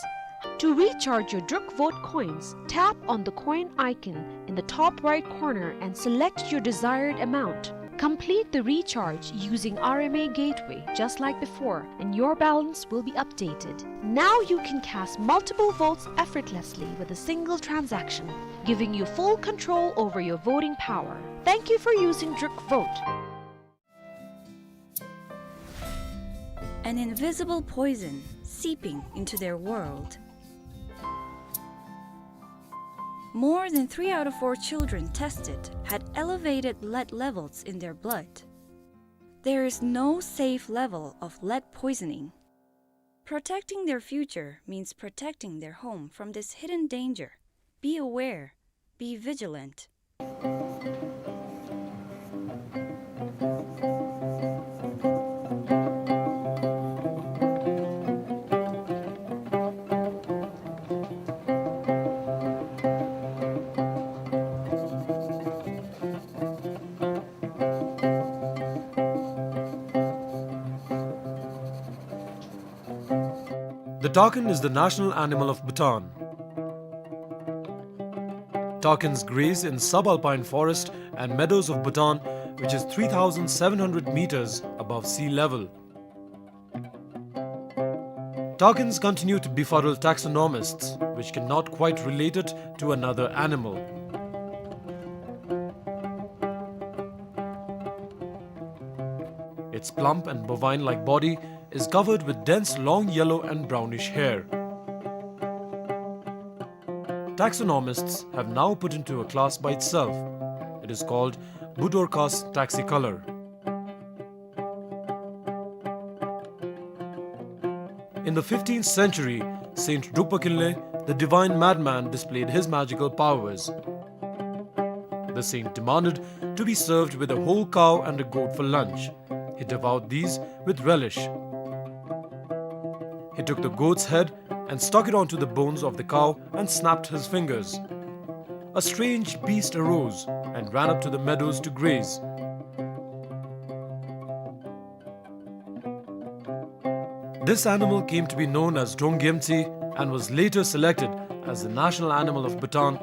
To recharge your Druk Vote coins, tap on the coin icon in the top right corner and select your desired amount. Complete the recharge using R M A Gateway just like before, and your balance will be updated. Now you can cast multiple votes effortlessly with a single transaction, giving you full control over your voting power. Thank you for using Druk Vote. An invisible poison seeping into their world. More than three out of four children tested had elevated lead levels in their blood. There is no safe level of lead poisoning. Protecting their future means protecting their home from this hidden danger. Be aware, be vigilant. The takin is the national animal of Bhutan. Takins graze in subalpine forest and meadows of Bhutan, which is three thousand seven hundred meters above sea level. Takins continue to befuddle taxonomists, which cannot quite relate it to another animal. Its plump and bovine-like body is covered with dense long yellow and brownish hair. Taxonomists have now put into a class by itself. It is called Budorcas taxicolor. In the fifteenth century, Saint Drukpa Kinley, the divine madman, displayed his magical powers. The saint demanded to be served with a whole cow and a goat for lunch. He devoured these with relish. He took the goat's head and stuck it onto the bones of the cow and snapped his fingers. A strange beast arose and ran up to the meadows to graze. This animal came to be known as Drongyemtsi and was later selected as the national animal of Bhutan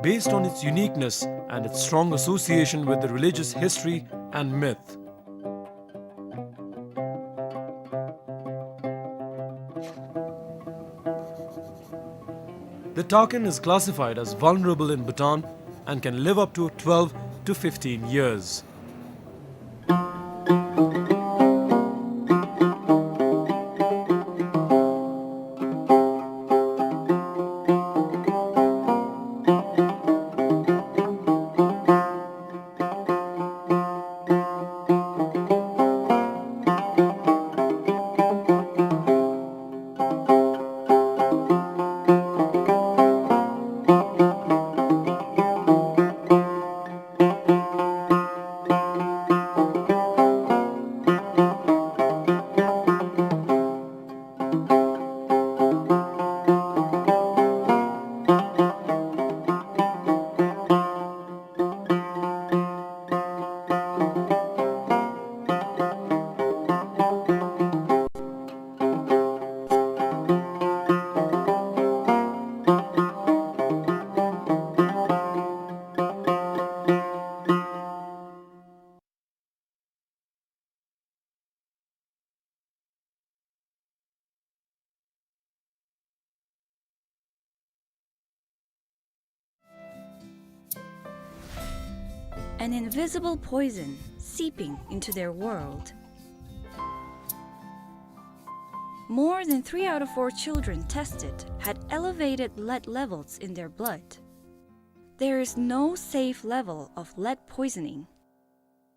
based on its uniqueness and its strong association with the religious history and myth. The takin is classified as vulnerable in Bhutan and can live up to twelve to fifteen years. An invisible poison seeping into their world. More than three out of four children tested had elevated lead levels in their blood. There is no safe level of lead poisoning.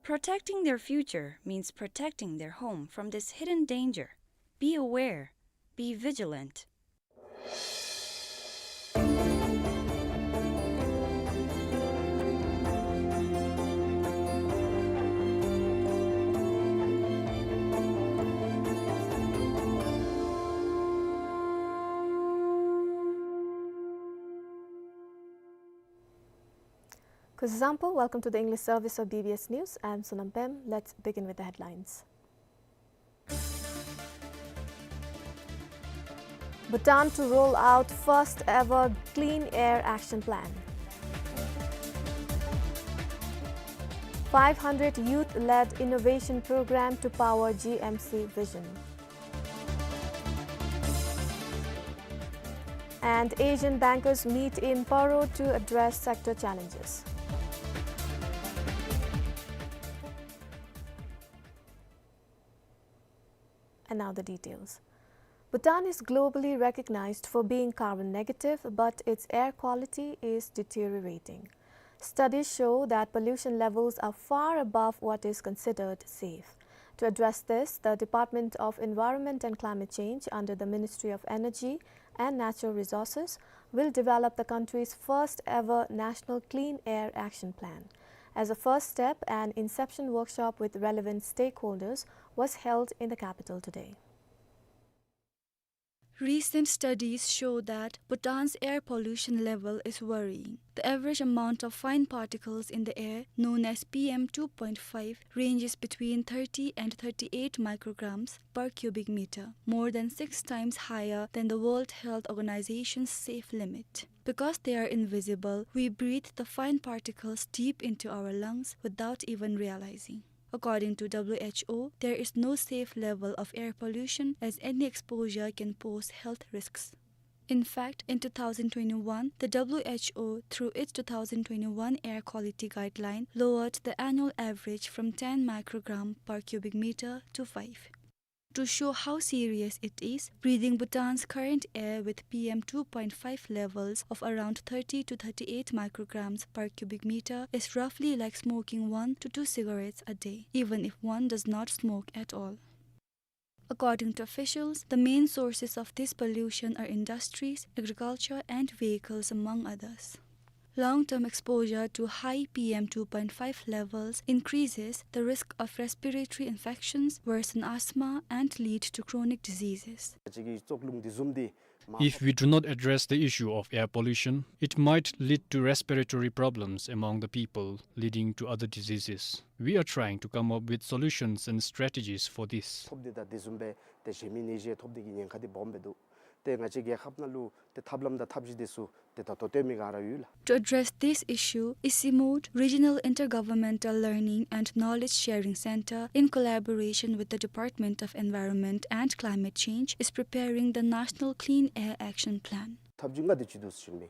Protecting their future means protecting their home from this hidden danger. Be aware, be vigilant. Kuzuzangpo, welcome to the English service of B B S News. I'm Sonam Pem. Let's begin with the headlines. Bhutan to roll out first ever Clean Air Action Plan. Five hundred youth-led innovation program to power G M C vision. And Asian bankers meet in Paro to address sector challenges. And now the details. Bhutan is globally recognized for being carbon negative, but its air quality is deteriorating. Studies show that pollution levels are far above what is considered safe. To address this, the Department of Environment and Climate Change under the Ministry of Energy and Natural Resources will develop the country's first ever National Clean Air Action Plan. As a first step, an inception workshop with relevant stakeholders was held in the capital today. Recent studies show that Bhutan's air pollution level is worrying. The average amount of fine particles in the air, known as P M two point five, ranges between thirty and thirty-eight micrograms per cubic meter, more than six times higher than the World Health Organization's safe limit. Because they are invisible, we breathe the fine particles deep into our lungs without even realizing. According to W H O, there is no safe level of air pollution, as any exposure can pose health risks. In fact, in two thousand twenty-one, the W H O, through its two thousand twenty-one air quality guideline, lowered the annual average from ten microgram per cubic meter to five. To show how serious it is, breathing Bhutan's current air with P M two point five levels of around thirty to thirty-eight micrograms per cubic meter is roughly like smoking one to two cigarettes a day, even if one does not smoke at all. According to officials, the main sources of this pollution are industries, agriculture, and vehicles, among others. Long-term exposure to high P M two point five levels increases the risk of respiratory infections, worsen asthma, and lead to chronic diseases. If we do not address the issue of air pollution, it might lead to respiratory problems among the people, leading to other diseases. We are trying to come up with solutions and strategies for this. ཐོབ་སྟེ་ད་དེ་བཟུམ་སྦེ་ཏེ་གཞན་མི་ནད་གཞི་ཐོབ་སྟེ་གི་ཉེན་ཁ་དེ་སྦོམ་སྦེ་འདུག། ཏེ་ང་བཅས་རྒྱལ་ཁབ་ནང་ལུ་ཏེ་ཐབས་ལམ་དང་ཐབས་ཤེས་དེ་ཚུ་ཏེ་ད་ལྟོ་སྟོན་མི་ག་ར་ཡོད་ལགས། To address this issue, Issi Mot Regional Intergovernmental Learning and Knowledge Sharing Center, in collaboration with the Department of Environment and Climate Change, is preparing the National Clean Air Action Plan. ཐབས་ཇུས་ལྔ་དེ་ཅིག་འདུག་ཟེར་ཞུ་ནི།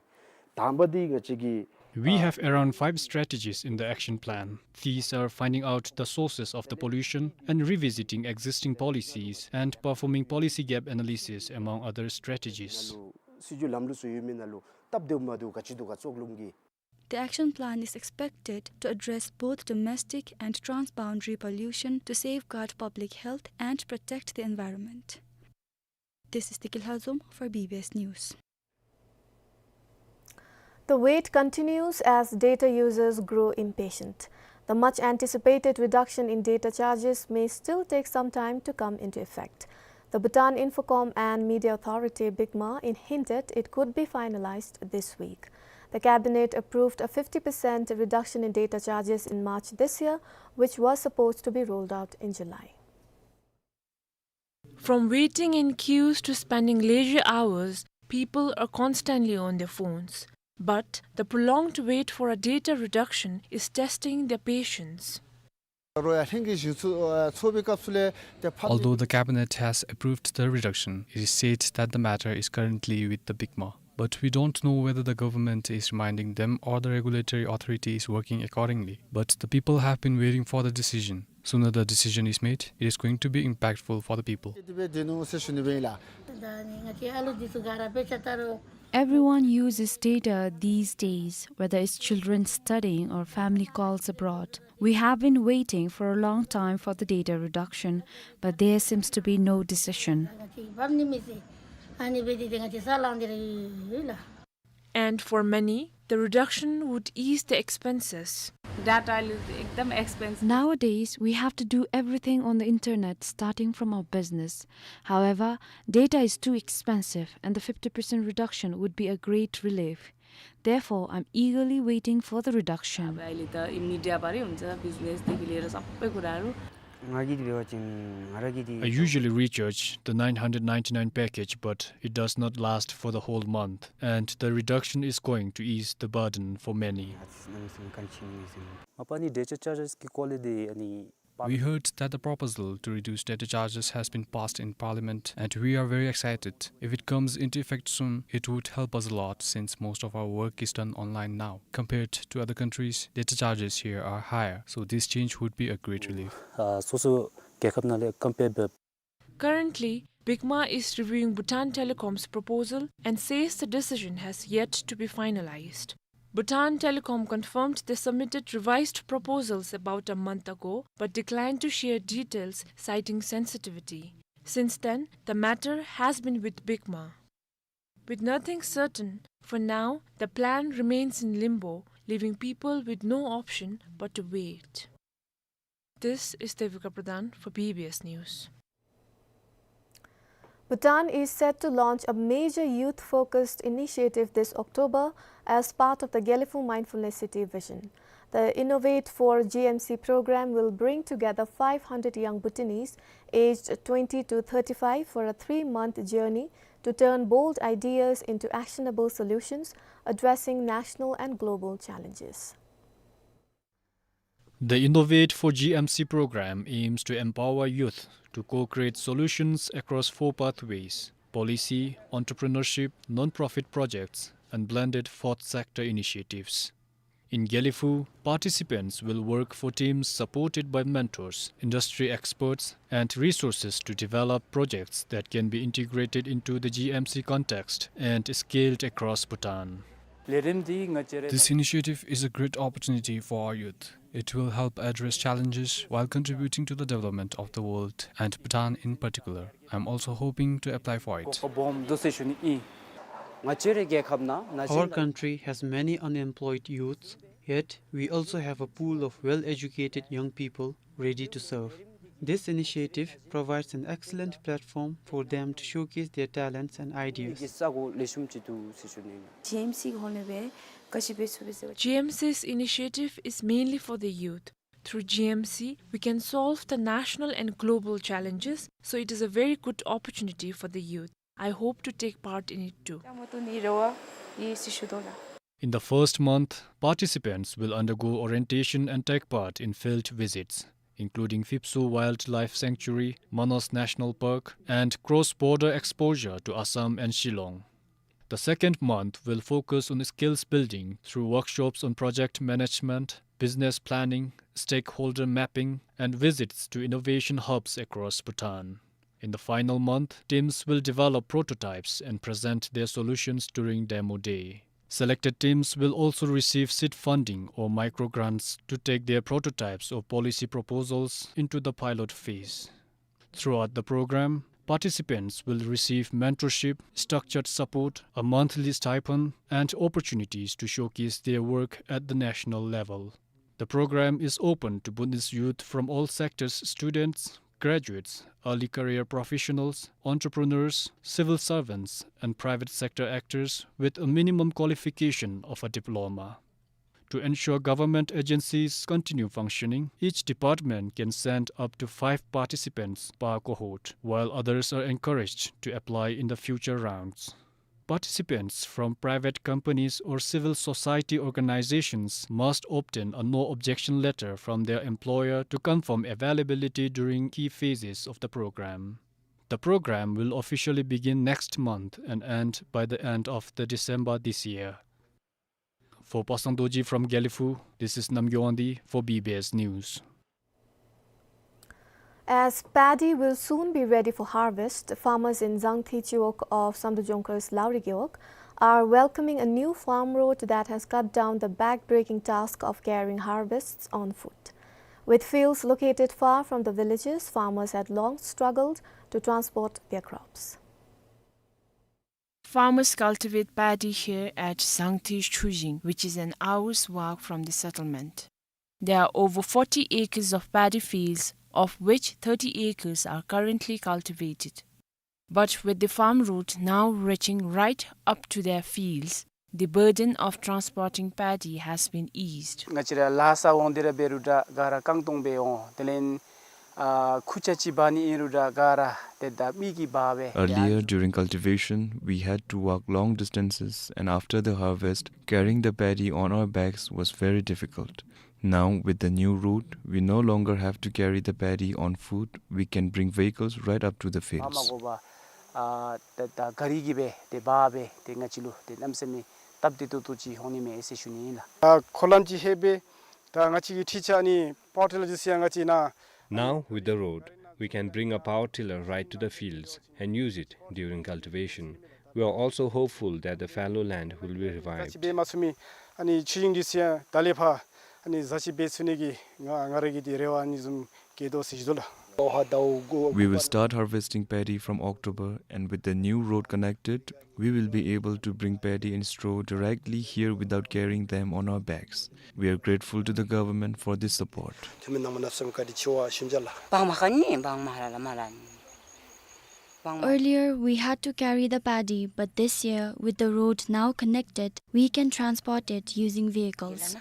དང་པ་འདི་ང་བཅས་ཀྱི་ We have around five strategies in the action plan. These are finding out the sources of the pollution and revisiting existing policies and performing policy gap analysis, among other strategies. ནང་ལུ་སྲིད་བྱུས་ལམ་ལུགས་ཚུ་ཡོད་མེད་ནང་ལུ་སྟབས་བདེཝ་མ་བདེཝ་ག་ཅི་འདུག་ག་ཚོགས་ལུང་གི། The action plan is expected to address both domestic and transboundary pollution to safeguard public health and protect the environment. This is Tiki Lhazom for B B S News. The wait continues as data users grow impatient. The much anticipated reduction in data charges may still take some time to come into effect. The Bhutan Infocom and Media Authority, BICMA, in hinted it could be finalized this week. The cabinet approved a fifty percent reduction in data charges in March this year, which was supposed to be rolled out in July. From waiting in queues to spending leisure hours, people are constantly on their phones. But the prolonged wait for a data reduction is testing their patience. Although the cabinet has approved the reduction, it is said that the matter is currently with the BICMA. But we don't know whether the government is reminding them or the regulatory authority is working accordingly. But the people have been waiting for the decision. Sooner the decision is made, it is going to be impactful for the people. Everyone uses data these days, whether it's children studying or family calls abroad. We have been waiting for a long time for the data reduction, but there seems to be no decision. And for many, the reduction would ease the expenses. Data is एकदम expensive. Nowadays, we have to do everything on the internet, starting from our business. However, data is too expensive, and the fifty percent reduction would be a great relief. Therefore, I'm eagerly waiting for the reduction. अब अहिले त media बाटै हुन्छ, business देखि लिएर सबै कुराहरू। I usually recharge the nine hundred ninety-nine package, but it does not last for the whole month, and the reduction is going to ease the burden for many. We heard that the proposal to reduce data charges has been passed in Parliament, and we are very excited. If it comes into effect soon, it would help us a lot, since most of our work is done online now. Compared to other countries, data charges here are higher, so this change would be a great relief. ཨ་སོ་སོ་རྒྱལ་ཁབ་ནང་ལས་compare འབད། Currently, BICMA is reviewing Bhutan Telecom's proposal and says the decision has yet to be finalized. Bhutan Telecom confirmed they submitted revised proposals about a month ago, but declined to share details, citing sensitivity. Since then, the matter has been with BICMA. With nothing certain, for now, the plan remains in limbo, leaving people with no option but to wait. This is Devika Pradhan for B B S News. Bhutan is set to launch a major youth-focused initiative this October as part of the Gelephu Mindfulness City vision. The Innovate for G M C program will bring together five hundred young Bhutanese aged twenty to thirty-five for a three-month journey to turn bold ideas into actionable solutions addressing national and global challenges. The Innovate for G M C program aims to empower youth to co-create solutions across four pathways: policy, entrepreneurship, non-profit projects, and blended fourth sector initiatives. In Gelephu, participants will work for teams supported by mentors, industry experts, and resources to develop projects that can be integrated into the G M C context and scaled across Bhutan. This initiative is a great opportunity for our youth. It will help address challenges while contributing to the development of the world and Bhutan in particular. I'm also hoping to apply for it. Our country has many unemployed youths, yet we also have a pool of well-educated young people ready to serve. This initiative provides an excellent platform for them to showcase their talents and ideas. G M C's initiative is mainly for the youth. Through G M C, we can solve the national and global challenges, so it is a very good opportunity for the youth. I hope to take part in it too. In the first month, participants will undergo orientation and take part in field visits, including Phipso Wildlife Sanctuary, Manas National Park, and cross-border exposure to Assam and Shillong. The second month will focus on skills building through workshops on project management, business planning, stakeholder mapping, and visits to innovation hubs across Bhutan. In the final month, teams will develop prototypes and present their solutions during demo day. Selected teams will also receive seed funding or micro grants to take their prototypes or policy proposals into the pilot phase. Throughout the program, participants will receive mentorship, structured support, a monthly stipend, and opportunities to showcase their work at the national level. The program is open to Bhutanese youth from all sectors: students, graduates, early career professionals, entrepreneurs, civil servants, and private sector actors with a minimum qualification of a diploma. To ensure government agencies continue functioning, each department can send up to five participants per cohort, while others are encouraged to apply in the future rounds. Participants from private companies or civil society organizations must obtain a no objection letter from their employer to confirm availability during key phases of the program. The program will officially begin next month and end by the end of the December this year. For Pasang Dorji from Gelephu, this is Namgyo Wangdi for B B S News. As paddy will soon be ready for harvest, farmers in Zangthi Chiwog of Samdrup Jongkhar's Lauri Gewog are welcoming a new farm road that has cut down the back-breaking task of carrying harvests on foot. With fields located far from the villages, farmers had long struggled to transport their crops. Farmers cultivate paddy here at Zangthi Chujing, which is an hour's walk from the settlement. There are over forty acres of paddy fields, of which thirty acres are currently cultivated. But with the farm route now reaching right up to their fields, the burden of transporting paddy has been eased. ང་བཅས་ར་ལ་ས་འོང་སྟེ་ར་འབད་རུང་ད་ག་ར་རྐང་སྟོང་སྦེ་འོང་། དེ་ལས་ཨ་ཁུར་ཆ་ཅིག་འབག་ནི་ཨིན་རུང་ད་ག་ར་ཏེ་ད་མི་གིས་འབག་སྦེ། Earlier, during cultivation, we had to walk long distances, and after the harvest, carrying the paddy on our backs was very difficult. Now, with the new route, we no longer have to carry the paddy on foot, we can bring vehicles right up to the fields. འབག་མ་དགོ་པར་ཨ་ད་ད་ག་རི་གིས་སྦེ་ཏེ་འབག་སྦེ་ཏེ་ང་བཅས་ལུ་ཏེ་གནམ་མེད་ས་མེད་སྟབས་བདེ་ཏོག་ཏོ་ཅིག་འོང་ནི་མས་ཟེར་ཞུ་ནི་ཨིན་ལགས། ཨ་འཁོར་ལམ་ཅིག་ལྷོད་པས། ད་ང་བཅས་ཀྱིས་ཁྲིད་ཆ་ཨ་ནི་པཱཝར་ཊི་ལར་འདི་ཚུ་ཡང་ང་བཅས་ནཱ། Now, with the road, we can bring a power tiller right to the fields and use it during cultivation. We are also hopeful that the fallow land will be revived. ཅིག་འབད་མ་ཚུགས་མི་ཨ་ནི་ཆུ་ཞིང་འདི་ཚུ་ཡང་ད་ལས་ཕར་ཨ་ནི་བཟའ་ཅིག་འབད་ཚུགས་ནི་གི་ང་ང་ར་གི་འདི་རེ་བ་ཨ་ནི་བཟུམ་བསྐྱེད་དོ་ཟེར་ཞུ་དོ་ལགས། We will start harvesting paddy from October, and with the new road connected, we will be able to bring paddy and straw directly here without carrying them on our backs. We are grateful to the government for this support. འཐུས་མི་ནང་མ་ནབ་སམ་བཀའ་དྲིན་ཆེ་བ་ཞུ་ཅ་ལགས། འབག་མ་ཁ་ནི་འབག་མ་ཧ་ལ་མ་ལ་ནི། འབག་མ། Earlier, we had to carry the paddy, but this year, with the road now connected, we can transport it using vehicles.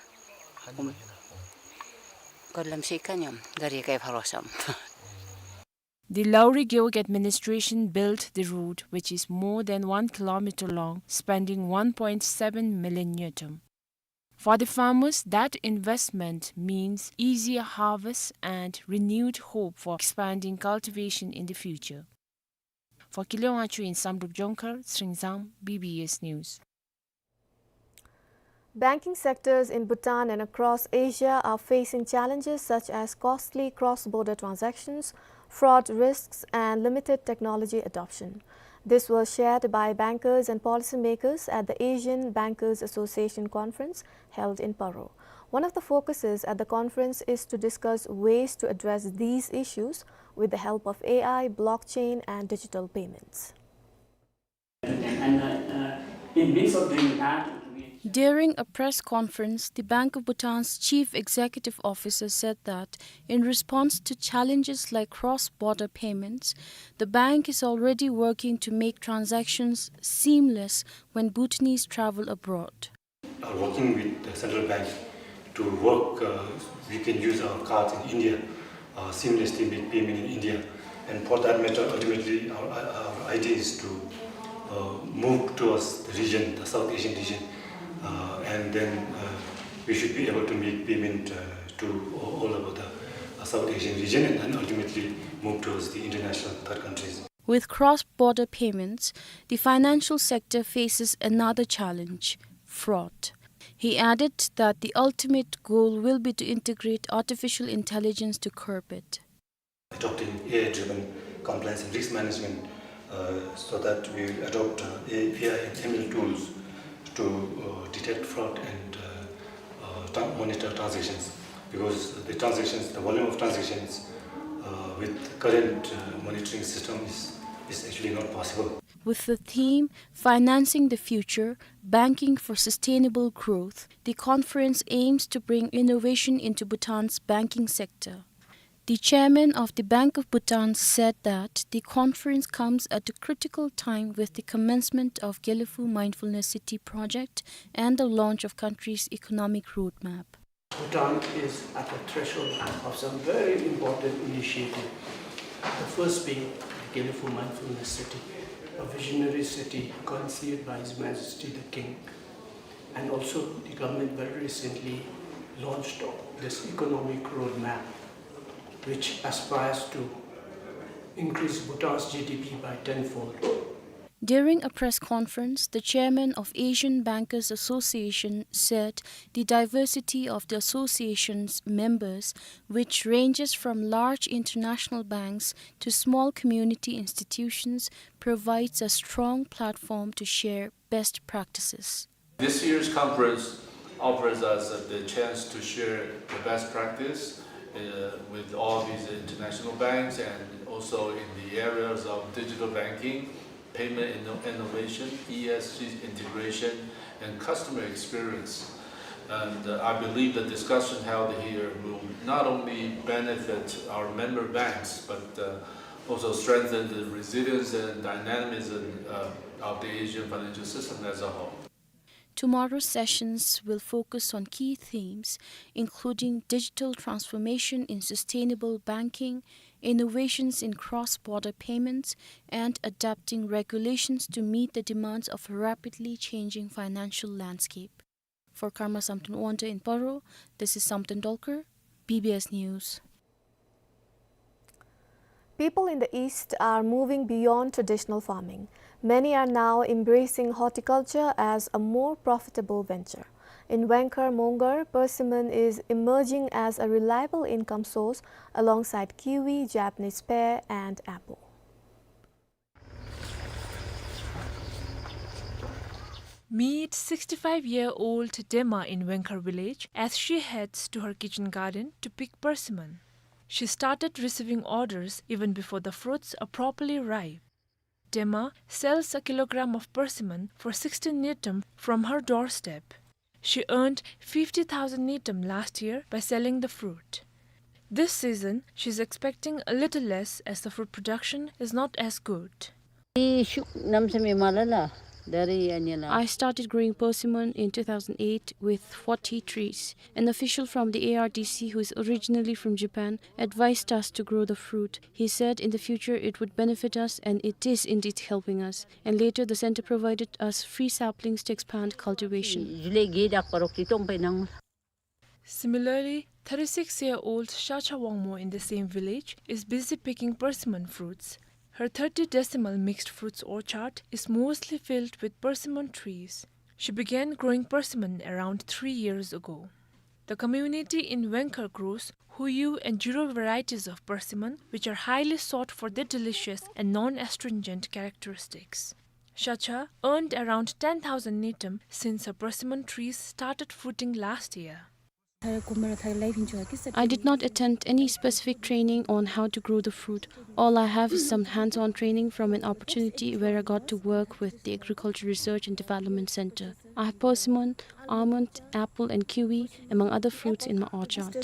འཁོར་ལམ་ཤེས་ཀ་ཉམས་ག་རི་ག་ཡི་ཕར་རོ་སམ། The Lauri Gewog administration built the road, which is more than one kilometer long, spending one point seven million ngultrum. For the farmers, that investment means easier harvests and renewed hope for expanding cultivation in the future. For Kile Wangchuk in Samdrup Jongkhar, Sringzang, B B S News. Banking sectors in Bhutan and across Asia are facing challenges such as costly cross-border transactions, fraud risks, and limited technology adoption. This was shared by bankers and policymakers at the Asian Bankers Association Conference held in Paro. One of the focuses at the conference is to discuss ways to address these issues with the help of A I, blockchain, and digital payments. And, uh, uh, in midst of doing that, we During a press conference, the Bank of Bhutan's chief executive officer said that in response to challenges like cross-border payments, the bank is already working to make transactions seamless when Bhutanese travel abroad. Are working with the central bank to work, uh, we can use our cards in India, uh, seamlessly make payment in India. And for that matter, ultimately, our, our idea is to, uh, move towards the region, the South Asian region, uh, and then, uh, we should be able to make payment, uh, to all, all over the, uh, South Asian region, and then ultimately move towards the international third countries. With cross-border payments, the financial sector faces another challenge: fraud. He added that the ultimate goal will be to integrate artificial intelligence to curb it. Adopting A I-driven compliance and risk management, uh, so that we adopt, uh, A I and M L tools to, uh, detect fraud and, uh, uh, tra-, monitor transactions, because the transactions, the volume of transactions, uh, with current, uh, monitoring system is, is actually not possible. With the theme, "Financing the Future, Banking for Sustainable Growth," the conference aims to bring innovation into Bhutan's banking sector. The chairman of the Bank of Bhutan said that the conference comes at a critical time with the commencement of Gelephu Mindfulness City project and the launch of country's economic roadmap. Bhutan is at the threshold of some very important initiative. The first being the Gelephu Mindfulness City, a visionary city conceived by His Majesty the King. And also, the government very recently launched this economic roadmap, which aspires to increase Bhutan's G D P by tenfold. During a press conference, the chairman of Asian Bankers Association said the diversity of the association's members, which ranges from large international banks to small community institutions, provides a strong platform to share best practices. This year's conference offers us the chance to share the best practice, uh, with all these international banks, and also in the areas of digital banking, payment inno-, innovation, E S G integration, and customer experience. And, uh, I believe the discussion held here will not only benefit our member banks, but, uh, also strengthen the resilience and dynamism, uh, of the Asian financial system as a whole. Tomorrow's sessions will focus on key themes, including digital transformation in sustainable banking, innovations in cross-border payments, and adapting regulations to meet the demands of a rapidly changing financial landscape. For Karma Samten Wangda in Paro, this is Samten Dolkar, B B S News. People in the East are moving beyond traditional farming. Many are now embracing horticulture as a more profitable venture. In Wengkar Mongar, persimmon is emerging as a reliable income source alongside kiwi, Japanese pear, and apple. Meet sixty-five-year-old Dema in Wengkar village as she heads to her kitchen garden to pick persimmon. She started receiving orders even before the fruits are properly ripe. Dema sells a kilogram of persimmon for sixty ngultrum from her doorstep. She earned fifty thousand ngultrum last year by selling the fruit. This season, she's expecting a little less as the fruit production is not as good. I started growing persimmon in two thousand eight with forty trees. An official from the A R D C, who is originally from Japan, advised us to grow the fruit. He said in the future it would benefit us, and it is indeed helping us. And later, the center provided us free saplings to expand cultivation. Similarly, thirty-six-year-old Shacha Wangmo in the same village is busy picking persimmon fruits. Her thirty decimal mixed fruits orchard is mostly filled with persimmon trees. She began growing persimmon around three years ago. The community in Wengkar grows Huyu and Jiro varieties of persimmon, which are highly sought for their delicious and non-astringent characteristics. Shacha earned around ten thousand ngultrum since her persimmon trees started fruiting last year. I did not attend any specific training on how to grow the fruit. All I have is some hands-on training from an opportunity where I got to work with the Agriculture Research and Development Center. I have persimmon, almond, apple, and kiwi, among other fruits, in my orchard.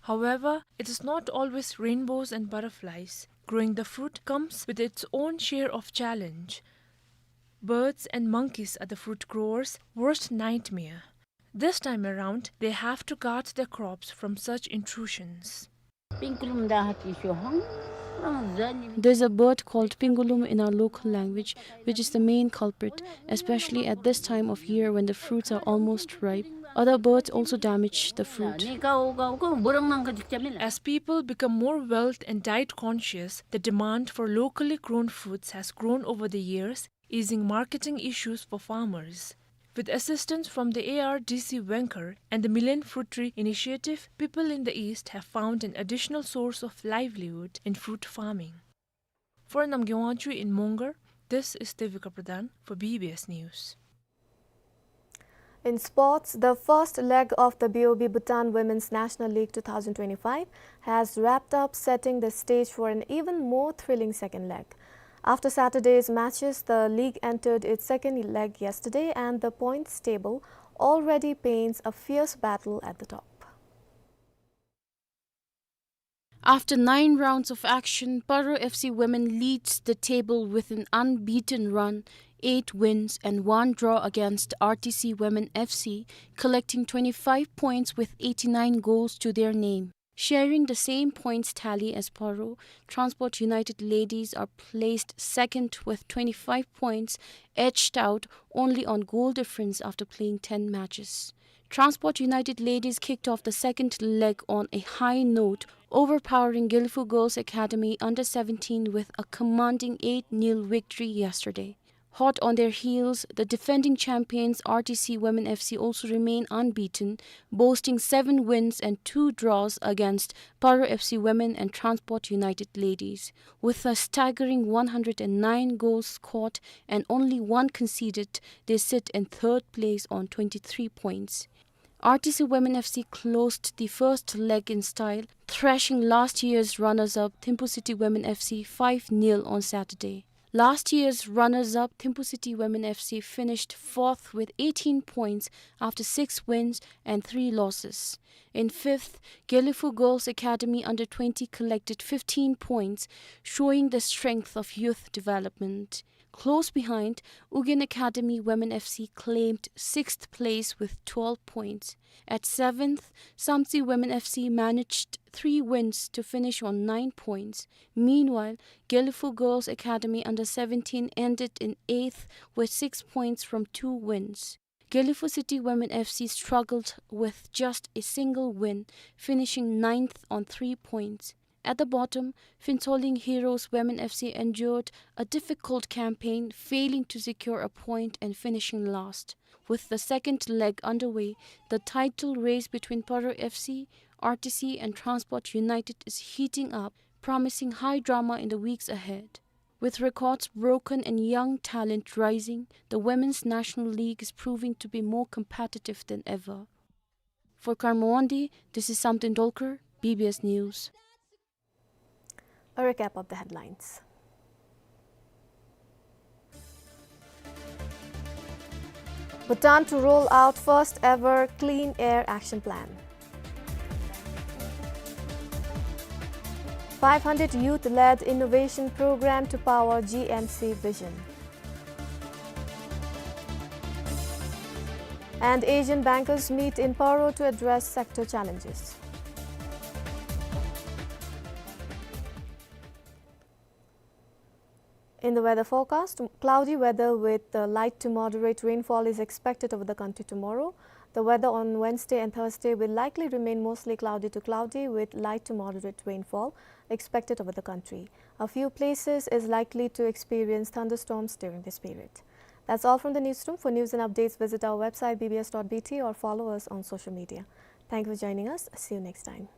However, it is not always rainbows and butterflies. Growing the fruit comes with its own share of challenge. Birds and monkeys are the fruit growers' worst nightmare. This time around, they have to guard their crops from such intrusions. There's a bird called pingulum in our local language, which is the main culprit, especially at this time of year when the fruits are almost ripe. Other birds also damage the fruit. As people become more wealth and diet conscious, the demand for locally grown fruits has grown over the years, easing marketing issues for farmers. With assistance from the A R D C Wenger and the Million Fruit Tree Initiative, people in the East have found an additional source of livelihood in fruit farming. For Namgay Wangchuk in Mongar, this is Devika Pradhan for B B S News. In sports, the first leg of the B O B Bhutan Women's National League two thousand twenty-five has wrapped up, setting the stage for an even more thrilling second leg. After Saturday's matches, the league entered its second leg yesterday, and the points table already paints a fierce battle at the top. After nine rounds of action, Paro F C Women leads the table with an unbeaten run, eight wins and one draw against R T C Women F C, collecting twenty-five points with eighty-nine goals to their name. Sharing the same points tally as Paro, Transport United Ladies are placed second with twenty-five points, edged out only on goal difference after playing ten matches. Transport United Ladies kicked off the second leg on a high note, overpowering Gelephu Girls Academy under seventeen with a commanding eight nil victory yesterday. Hot on their heels, the defending champions R T C Women F C also remain unbeaten, boasting seven wins and two draws against Paro F C Women and Transport United Ladies. With a staggering one hundred and nine goals scored and only one conceded, they sit in third place on twenty-three points. R T C Women F C closed the first leg in style, thrashing last year's runners-up Thimphu City Women F C five nil on Saturday. Last year's runners-up Thimphu City Women F C finished fourth with eighteen points after six wins and three losses. In fifth, Gelephu Girls Academy under twenty collected fifteen points, showing the strength of youth development. Close behind, Ugyen Academy Women F C claimed sixth place with twelve points. At seventh, Samtse Women F C managed three wins to finish on nine points. Meanwhile, Gelephu Girls Academy under seventeen ended in eighth with six points from two wins. Gelephu City Women F C struggled with just a single win, finishing ninth on three points. At the bottom, Phuentsholing Heroes Women F C endured a difficult campaign, failing to secure a point and finishing last. With the second leg underway, the title race between Paro F C, R T C and Transport United is heating up, promising high drama in the weeks ahead. With records broken and young talent rising, the Women's National League is proving to be more competitive than ever. For Karma Wangdi, this is Samten Dolkar, B B S News. A recap of the headlines. Bhutan to roll out first ever Clean Air Action Plan. Five hundred youth-led innovation program to power G M C vision. And Asian bankers meet in Paro to address sector challenges. In the weather forecast, cloudy weather with, uh, light to moderate rainfall is expected over the country tomorrow. The weather on Wednesday and Thursday will likely remain mostly cloudy to cloudy with light to moderate rainfall expected over the country. A few places is likely to experience thunderstorms during this period. That's all from the newsroom. For news and updates, visit our website B B S dot B T or follow us on social media. Thank you for joining us. See you next time.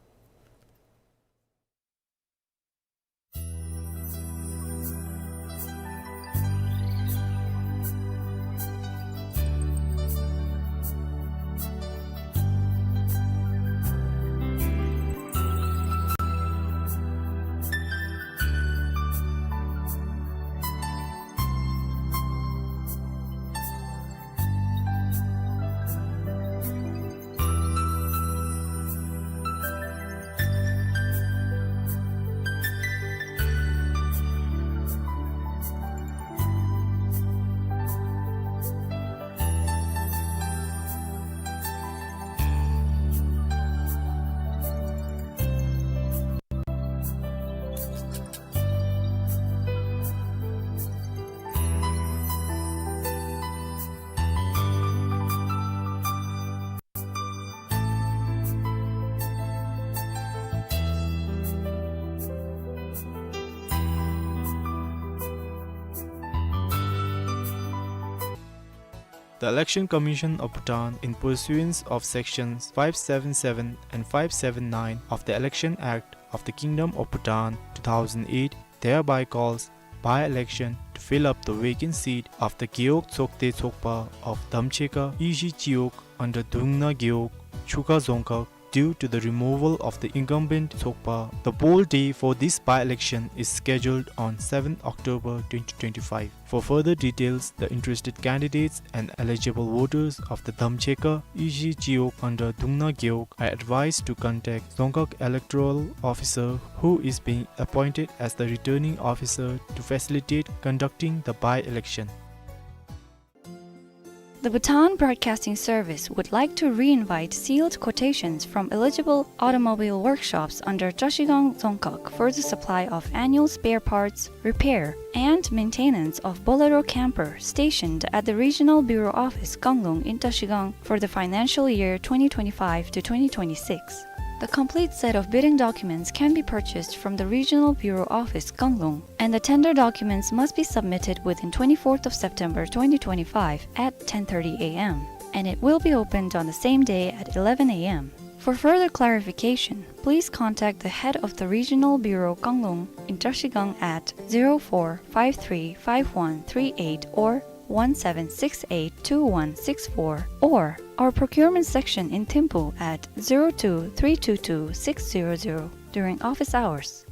The Election Commission of Bhutan, in pursuance of Sections five seven seven and five seven nine of the Election Act of the Kingdom of Bhutan two thousand eight, thereby calls by-election to fill up the vacant seat of the Gewog Tshogte Tshogpa of Damchekha Ishi Chiwog under Dungna Gewog, Chukha Dzongkhag, due to the removal of the incumbent Tshogpa. The poll day for this by-election is scheduled on seventh October twenty twenty-five. For further details, the interested candidates and eligible voters of the Damchekha Ishi Chiwog under Dungna Gewog are advised to contact Dzongkhag Electoral Officer, who is being appointed as the returning officer, to facilitate conducting the by-election. The Bhutan Broadcasting Service would like to re-invite sealed quotations from eligible automobile workshops under Trashigang Dzongkhag for the supply of annual spare parts, repair, and maintenance of Bolero camper stationed at the Regional Bureau Office, Kanglung in Trashigang for the financial year twenty twenty-five to twenty twenty-six. The complete set of bidding documents can be purchased from the Regional Bureau Office, Kanglung, and the tender documents must be submitted within twenty-fourth of September twenty twenty-five at ten thirty A M, and it will be opened on the same day at eleven A M. For further clarification, please contact the head of the Regional Bureau, Kanglung in Trashigang at zero four five three five one three eight or one seven six eight two one six four, or our procurement section in Thimphu at zero two three two two six zero zero during office hours.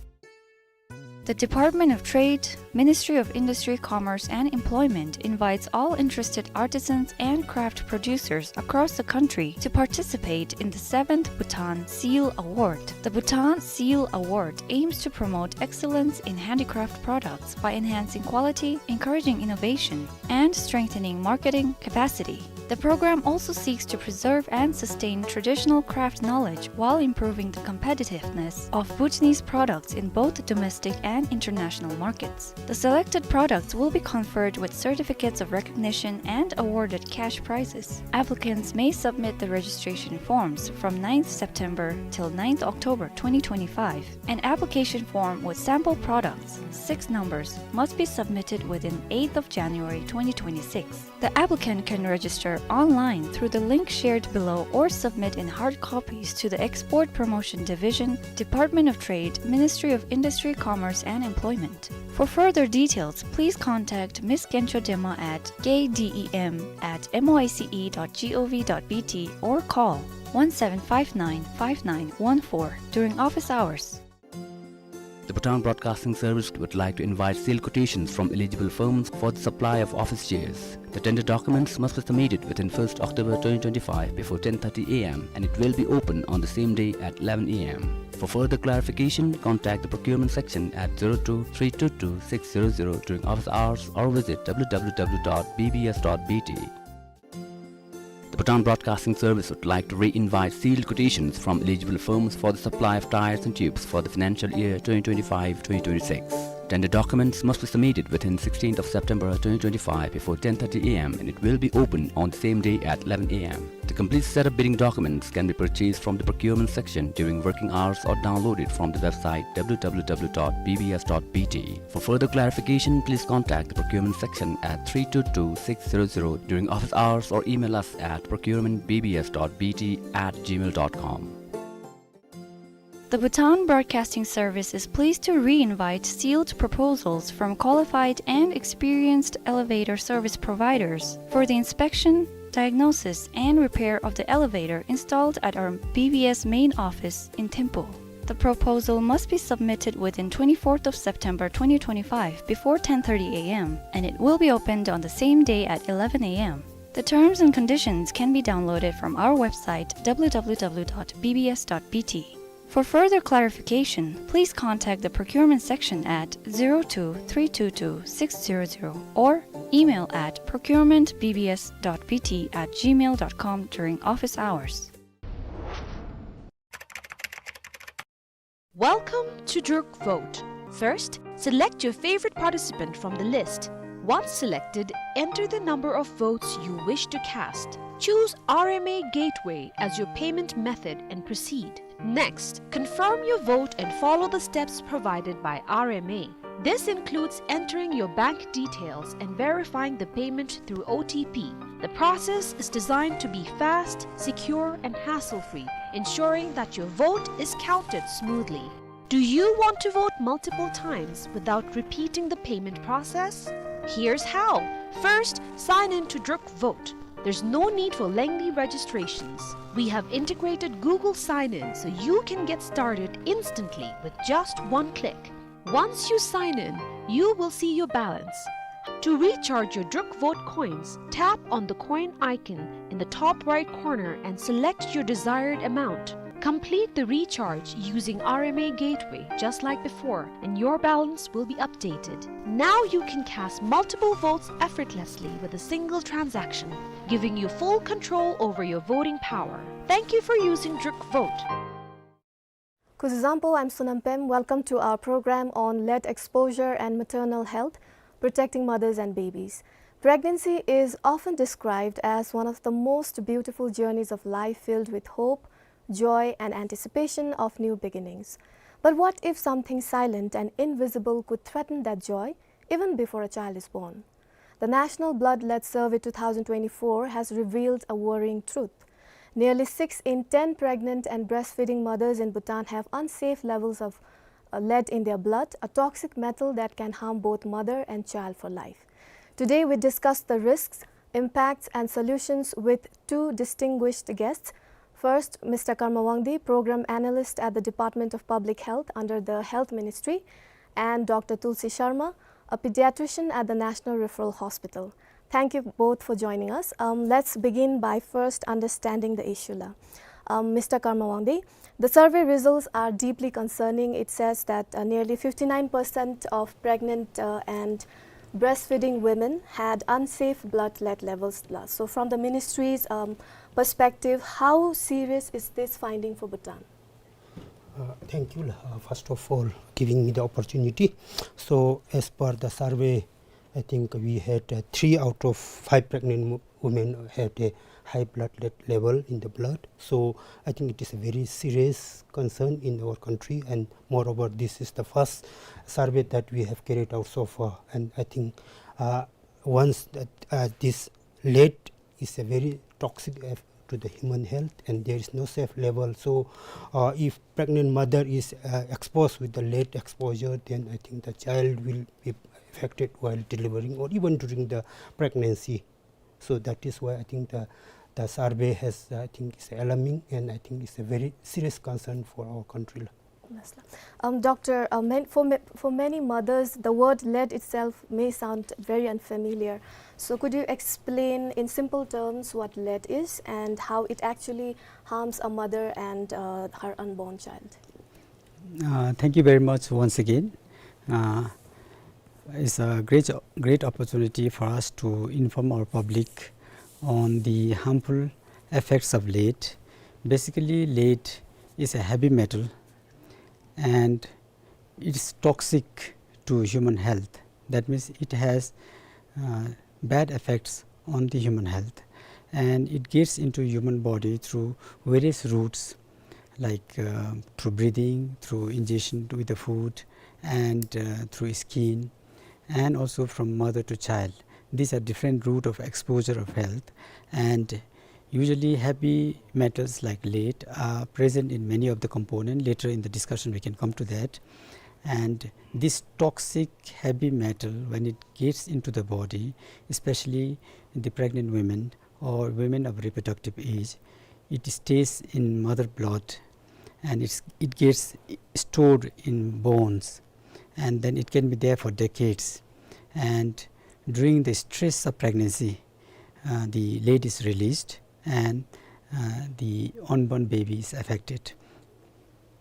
The Department of Trade, Ministry of Industry, Commerce and Employment invites all interested artisans and craft producers across the country to participate in the seventh Bhutan Seal Award. The Bhutan Seal Award aims to promote excellence in handicraft products by enhancing quality, encouraging innovation, and strengthening marketing capacity. The program also seeks to preserve and sustain traditional craft knowledge while improving the competitiveness of Bhutanese products in both domestic and international markets. The selected products will be conferred with certificates of recognition and awarded cash prizes. Applicants may submit the registration forms from ninth September till ninth October twenty twenty-five. An application form with sample products, six numbers, must be submitted within eighth of January twenty twenty-six. The applicant can register online through the link shared below or submit in hard copies to the Export Promotion Division, Department of Trade, Ministry of Industry, Commerce and Employment. For further details, please contact Miss Gencho Dema at K D E M at M O I C E dot G O V dot B T or call one seven five nine five nine one four during office hours. The Bhutan Broadcasting Service would like to invite sealed quotations from eligible firms for the supply of office chairs. The tender documents must be submitted within first October twenty twenty-five before ten thirty A M, and it will be open on the same day at eleven A M. For further clarification, contact the procurement section at zero two three two two six zero zero during office hours or visit W W W dot B B S dot B T. The Bhutan Broadcasting Service would like to re-invite sealed quotations from eligible firms for the supply of tires and tubes for the financial year twenty twenty-five twenty twenty-six. Tender documents must be submitted within sixteenth of September twenty twenty-five before ten thirty A M, and it will be open on the same day at eleven A M. The complete set of bidding documents can be purchased from the procurement section during working hours or downloaded from the website W W W dot B B S dot B T. For further clarification, please contact the procurement section at three two two six zero zero during office hours or email us at procurement B B S dot B T at gmail dot com. The Bhutan Broadcasting Service is pleased to re-invite sealed proposals from qualified and experienced elevator service providers for the inspection, diagnosis, and repair of the elevator installed at our B B S main office in Thimphu. The proposal must be submitted within twenty-fourth of September twenty twenty-five before ten thirty A M, and it will be opened on the same day at eleven A M. The terms and conditions can be downloaded from our website W W W dot B B S dot B T. For further clarification, please contact the procurement section at zero two three two two six zero zero or email at procurement B B S dot B T at gmail dot com during office hours. Welcome to Druk Vote. First, select your favorite participant from the list. Once selected, enter the number of votes you wish to cast. Choose R M A Gateway as your payment method and proceed. Next, confirm your vote and follow the steps provided by R M A. This includes entering your bank details and verifying the payment through O T P. The process is designed to be fast, secure, and hassle-free, ensuring that your vote is counted smoothly. Do you want to vote multiple times without repeating the payment process? Here's how. First, sign in to Druk Vote. There's no need for lengthy registrations. We have integrated Google Sign-In so you can get started instantly with just one click. Once you sign in, you will see your balance. To recharge your Druk Vote coins, tap on the coin icon in the top right corner and select your desired amount. Complete the recharge using R M A Gateway just like before, and your balance will be updated. Now you can cast multiple votes effortlessly with a single transaction, giving you full control over your voting power. Thank you for using Druk Vote. Kuzuzangpo, I'm Sonam Pem. Welcome to our program on lead exposure and maternal health, protecting mothers and babies. Pregnancy is often described as one of the most beautiful journeys of life, filled with hope, joy, and anticipation of new beginnings. But what if something silent and invisible could threaten that joy even before a child is born? The National Blood Lead Survey two thousand twenty-four has revealed a worrying truth. Nearly six in ten pregnant and breastfeeding mothers in Bhutan have unsafe levels of, uh, lead in their blood, a toxic metal that can harm both mother and child for life. Today, we discuss the risks, impacts, and solutions with two distinguished guests. First, Mister Karma Wangdi, Program Analyst at the Department of Public Health under the Health Ministry, and Doctor Tulsi Sharma, a pediatrician at the National Referral Hospital. Thank you both for joining us. Um, let's begin by first understanding the issue la. Um, Mister Karma Wangdi, the survey results are deeply concerning. It says that, uh, nearly fifty-nine percent of pregnant, uh, and breastfeeding women had unsafe blood lead levels la. So from the ministry's, um, perspective, how serious is this finding for Bhutan? Uh, thank you, uh, first of all, giving me the opportunity. So, as per the survey, I think we had, uh, three out of five pregnant wo-, women had a high blood lead level in the blood. So, I think it is a very serious concern in our country, and moreover, this is the first survey that we have carried out so far. And I think, uh, once that, uh, this lead is a very toxic eff-, to the human health, and there is no safe level. So, uh, if pregnant mother is, uh, exposed with the lead exposure, then I think the child will be affected while delivering or even during the pregnancy. So that is why I think the, the survey has, I think, is alarming, and I think it's a very serious concern for our country. Yes, sir. Um, Doctor, uh, man-, for ma-, for many mothers, the word lead itself may sound very unfamiliar. So could you explain in simple terms what lead is and how it actually harms a mother and, uh, her unborn child? Uh, thank you very much once again. Uh, it's a great, great opportunity for us to inform our public on the harmful effects of lead. Basically, lead is a heavy metal and it's toxic to human health. That means it has, uh, bad effects on the human health, and it gets into human body through various routes, like, uh, through breathing, through ingestion with the food, and, uh, through skin, and also from mother to child. These are different route of exposure of health, and usually heavy metals like lead are present in many of the component. Later in the discussion we can come to that. And this toxic heavy metal, when it gets into the body, especially the pregnant women or women of reproductive age, it stays in mother blood, and it's, it gets stored in bones, and then it can be there for decades. And during the stress of pregnancy, uh, the lead is released, and, uh, the unborn baby is affected.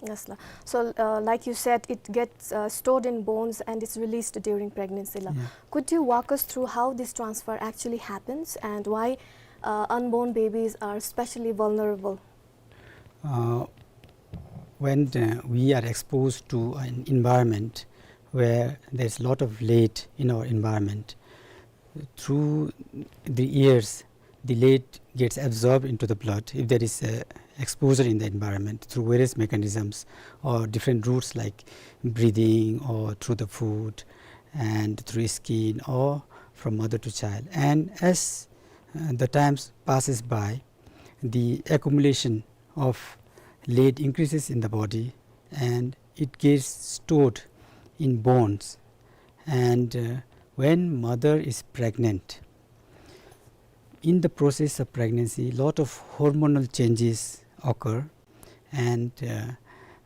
Yes, la. So, uh, like you said, it gets, uh, stored in bones and it's released during pregnancy la. Yeah. Could you walk us through how this transfer actually happens and why, uh, unborn babies are especially vulnerable? Uh, when, uh, we are exposed to an environment where there's a lot of lead in our environment, through the ears, the lead gets absorbed into the blood. If there is a, exposure in the environment through various mechanisms or different routes like breathing or through the food and through skin or from mother to child. And as, uh, the times passes by, the accumulation of lead increases in the body and it gets stored in bones. And, uh, when mother is pregnant, in the process of pregnancy, lot of hormonal changes occur, and, uh,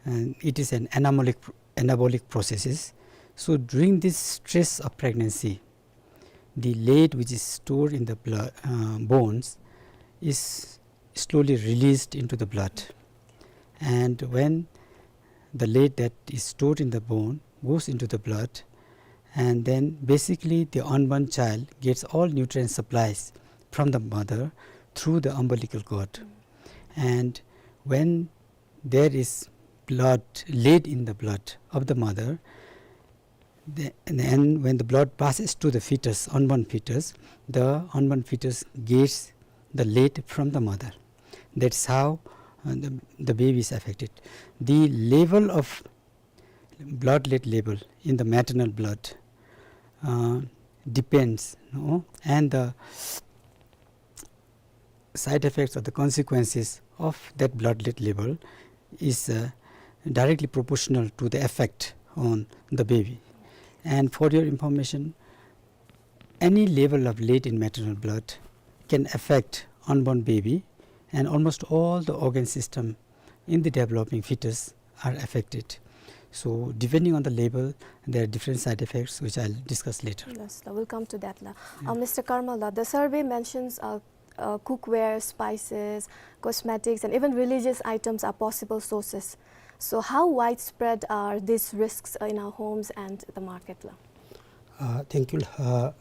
and it is an anabolic, anabolic processes. So during this stress of pregnancy, the lead which is stored in the blood, uh, bones is slowly released into the blood. And when the lead that is stored in the bone goes into the blood, and then basically the unborn child gets all nutrient supplies from the mother through the umbilical cord. And when there is blood, lead in the blood of the mother, the, and when the blood passes to the fetus, unborn fetus, the unborn fetus gets the lead from the mother. That's how, uh, the, the baby is affected. The level of blood lead level in the maternal blood, uh, depends, no? And the side effects or the consequences of that blood lead level is, uh, directly proportional to the effect on the baby. And for your information, any level of lead in maternal blood can affect unborn baby, and almost all the organ system in the developing fetus are affected. So depending on the level, there are different side effects which I'll discuss later. Yes, la, we'll come to that, la. Uh, Mister Karmal, la, the survey mentions, uh, uh, cookware, spices, cosmetics, and even religious items are possible sources. So how widespread are these risks, uh, in our homes and the market, la? Uh, thank you. Uh,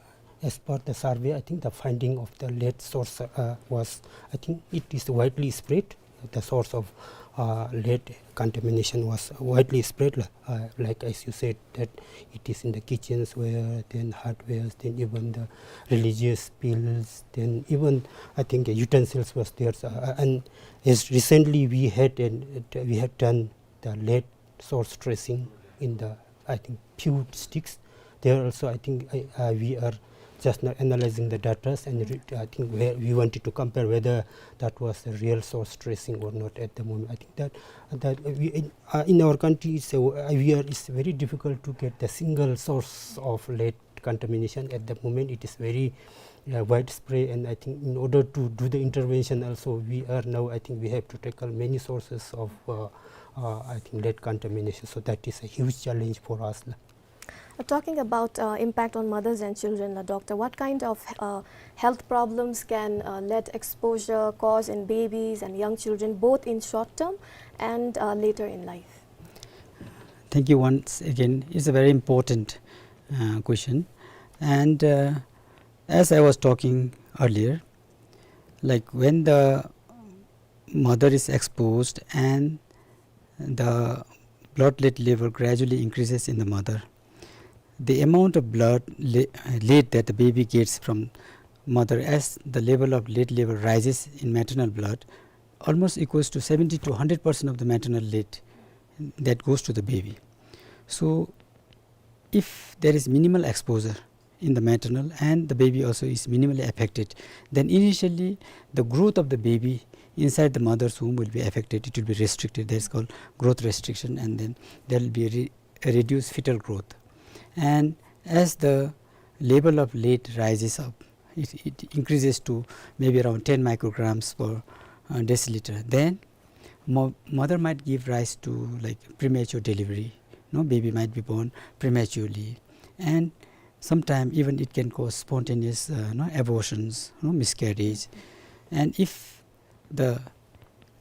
as per the survey, I think the finding of the lead source, uh, was, I think it is widely spread. The source of, uh, lead contamination was widely spread, uh, like as you said, that it is in the kitchens where, then hardwares, then even the religious bills, then even I think utensils was there. So, uh, and as recently we had, an, we had done the lead source tracing in the, I think, few districts. There also, I think, I, uh, we are just now analyzing the data, and re-, I think where we wanted to compare whether that was a real source tracing or not at the moment. I think that, that we, in, uh, in our country, it's a, uh, we are, it's very difficult to get the single source of lead contamination at the moment. It is very, uh, widespread, and I think in order to do the intervention also, we are now, I think we have to tackle many sources of, uh, uh, I think lead contamination. So that is a huge challenge for us. Uh, talking about, uh, impact on mothers and children, la, doctor, what kind of, uh, health problems can, uh, lead exposure cause in babies and young children, both in short term and, uh, later in life? Thank you once again. It's a very important, uh, question. And, uh, as I was talking earlier, like, when the mother is exposed and the blood lead level gradually increases in the mother, the amount of blood le-, lead that the baby gets from mother, as the level of lead level rises in maternal blood, almost equals to seventy to hundred percent of the maternal lead that goes to the baby. So if there is minimal exposure in the maternal and the baby also is minimally affected, then initially the growth of the baby inside the mother's womb will be affected. It will be restricted. That is called growth restriction, and then there will be re-, a reduced fetal growth. And as the level of lead rises up, it, it increases to maybe around ten micrograms per, uh, deciliter. Then mo-, mother might give rise to, like, premature delivery. No, baby might be born prematurely, and sometime even it can cause spontaneous, uh, no, abortions, no, miscarriage. And if the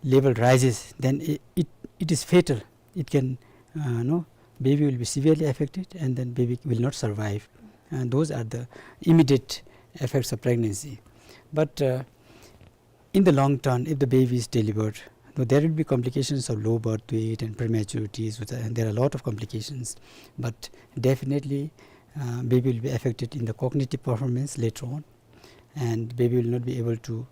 level rises, then it, it, it is fatal. It can, uh, no, baby will be severely affected, and then baby will not survive. And those are the immediate effects of pregnancy. But, uh, in the long term, if the baby is delivered, though there will be complications of low birth weight and prematurities, with, and there are a lot of complications, but definitely, uh, baby will be affected in the cognitive performance later on, and baby will not be able to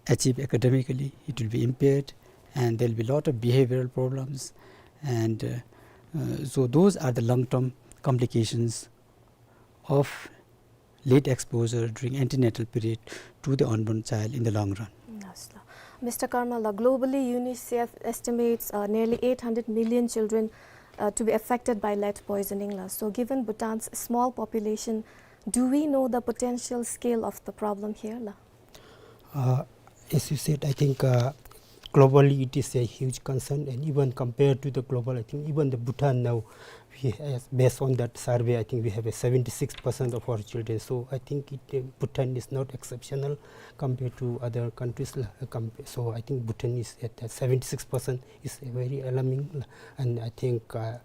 achieve academically. It will be impaired, and there'll be a lot of behavioral problems, and uh, uh, so those are the long-term complications of lead exposure during antenatal period to the unborn child in the long run. Yes, sir. Mister Karmala, globally, UNICEF estimates uh, nearly eight hundred million children uh, to be affected by lead poisoning, la. So, given Bhutan's small population, do we know the potential scale of the problem here, la? Uh, as you said, I think uh, globally it is a huge concern, and even compared to the global, I think even the Bhutan now, we has, based on that survey, I think we have a seventy-six percent of our children. So I think it, uh, Bhutan is not exceptional compared to other countries, la, uh, compa- so I think Bhutan is at uh, seventy-six percent is very alarming, la, and I think uh,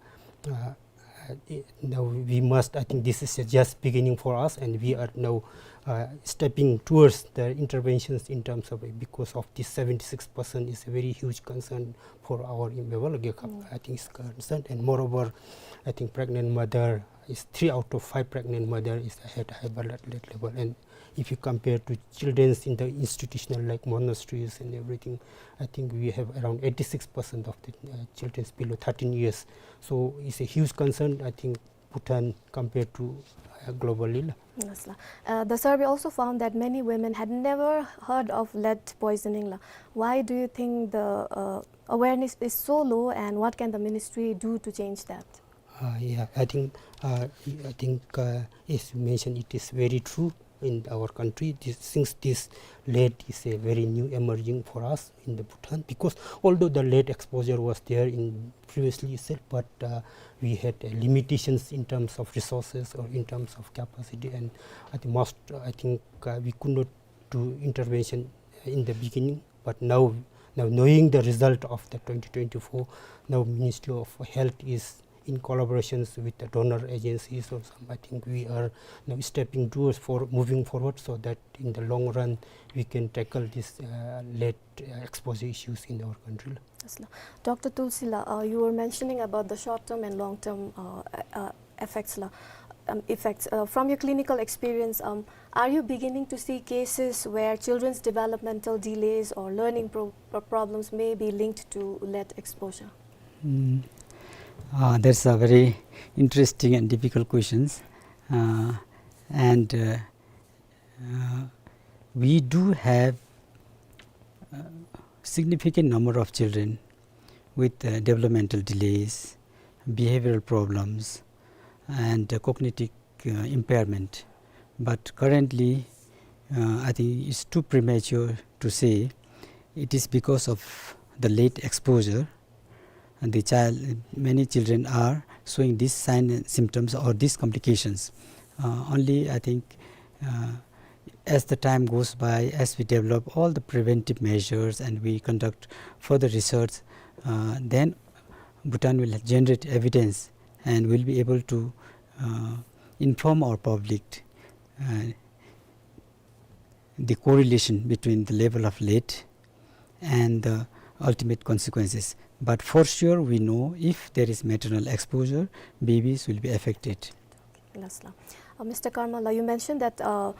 uh, uh, i- now we must, I think this is just beginning for us, and we are now uh, stepping towards the interventions in terms of, because of this seventy-six percent is a very huge concern for our in-, well, ge- Mm. I think it's concerned, and moreover, I think pregnant mother is, three out of five pregnant mother is at high blood lead level, and if you compare to children in the institutional like monasteries and everything, I think we have around eighty-six percent of the uh, children below thirteen years. So it's a huge concern, I think, Bhutan compared to uh, globally, la. Yes, la. Uh, the survey also found that many women had never heard of lead poisoning, la. Why do you think the uh, awareness is so low, and what can the ministry do to change that? Uh, yeah, I think uh, I think uh, as you mentioned, it is very true in our country. This, since this lead is a very new emerging for us in the Bhutan, because although the lead exposure was there in previously itself, but uh, we had uh, limitations in terms of resources or in terms of capacity, and I think most, I think uh, we could not do intervention in the beginning. But now, now knowing the result of the twenty twenty-four, now Ministry of Health is in collaborations with the donor agencies or some, I think we are now stepping towards for moving forward so that in the long run we can tackle this uh, lead uh, exposure issues in our country. Yes, la. Doctor Tulsi, la, uh, you were mentioning about the short-term and long-term uh, uh, effects, la. Um, effects. Uh, from your clinical experience, um, are you beginning to see cases where children's developmental delays or learning pro- pro- problems may be linked to lead exposure? Mm. Uh, that's a very interesting and difficult questions. Uh, and uh, uh, we do have a significant number of children with uh, developmental delays, behavioral problems, and uh, cognitive uh, impairment. But currently, uh, I think it's too premature to say it is because of the lead exposure and the child, many children are showing these signs and symptoms or these complications. Uh, only, I think, uh, as the time goes by, as we develop all the preventive measures and we conduct further research, uh, then Bhutan will generate evidence and will be able to uh, inform our public uh, the correlation between the level of lead and the ultimate consequences. But for sure, we know if there is maternal exposure, babies will be affected. Yes, la. Uh, Mister Karmala, you mentioned that uh,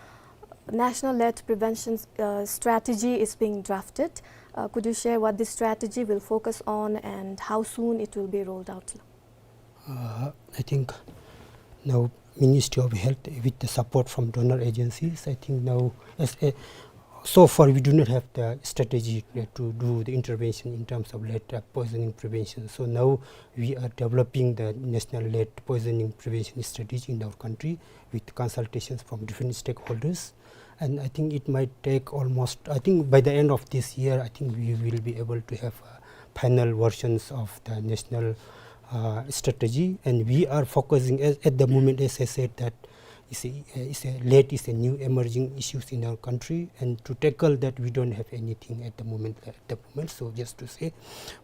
national lead prevention uh, strategy is being drafted. Uh, could you share what this strategy will focus on and how soon it will be rolled out? Uh, I think now Ministry of Health with the support from donor agencies, I think now as a, so far we do not have the strategy uh, to do the intervention in terms of lead uh, poisoning prevention. So now we are developing the national lead poisoning prevention strategy in our country with consultations from different stakeholders. And I think it might take almost, I think by the end of this year, I think we will be able to have uh, final versions of the national uh, strategy. And we are focusing as, at the moment, as I said, that is a, is a lead is a new emerging issues in our country, and to tackle that we don't have anything at the moment, at the moment. So just to say,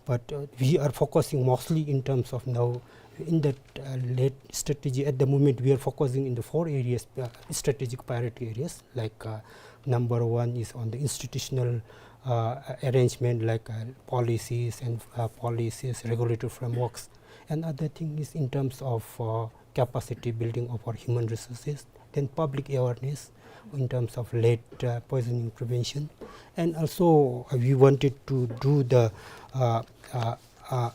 but uh, we are focusing mostly in terms of now in that uh, lead strategy at the moment, we are focusing in the four areas, uh, strategic priority areas, like uh, number one is on the institutional uh, arrangement, like uh, policies and uh, policies, regulatory frameworks. And other thing is in terms of uh, capacity building of our human resources, then public awareness in terms of lead uh, poisoning prevention, And also, uh, we wanted to do the, uh, uh, uh,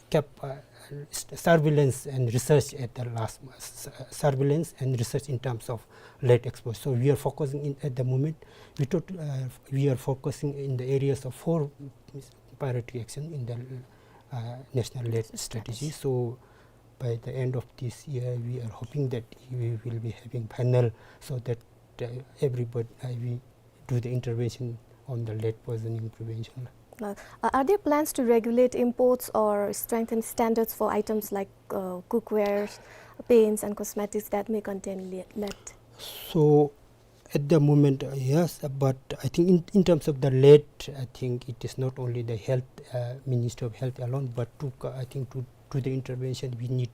cap-, uh, s-, surveillance and research at the last, s-, surveillance and research in terms of lead exposure. So we are focusing in, at the moment, we thought, uh, we are focusing in the areas of four priority action in the, uh, national lead strategy. Strategy. So by the end of this year, we are hoping that we will be having panel so that, uh, everybody, uh, we do the intervention on the lead poisoning prevention. Uh, are there plans to regulate imports or strengthen standards for items like, uh, cookware, paints and cosmetics that may contain le-, lead? So, at the moment, uh, yes, uh, but I think in, in terms of the lead, I think it is not only the health, uh, Ministry of Health alone, but to co-, I think to, to the intervention, we need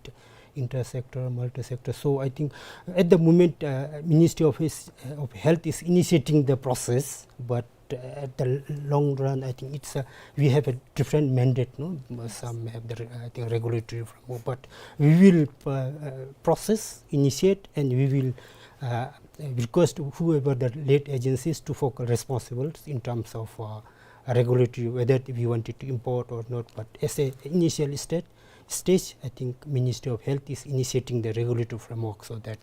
inter-sector, multi-sector. So I think at the moment, uh, Ministry of His, uh, of Health is initiating the process, but, uh, at the l-, long run, I think it's a, we have a different mandate, no? Some have the re-, I think, regulatory framework, but we will, uh, uh, process, initiate, and we will, uh, request whoever the lead agencies to focal responsible in terms of, uh, regulatory, whether we wanted to import or not. But as a initial state, stage, I think Ministry of Health is initiating the regulatory framework so that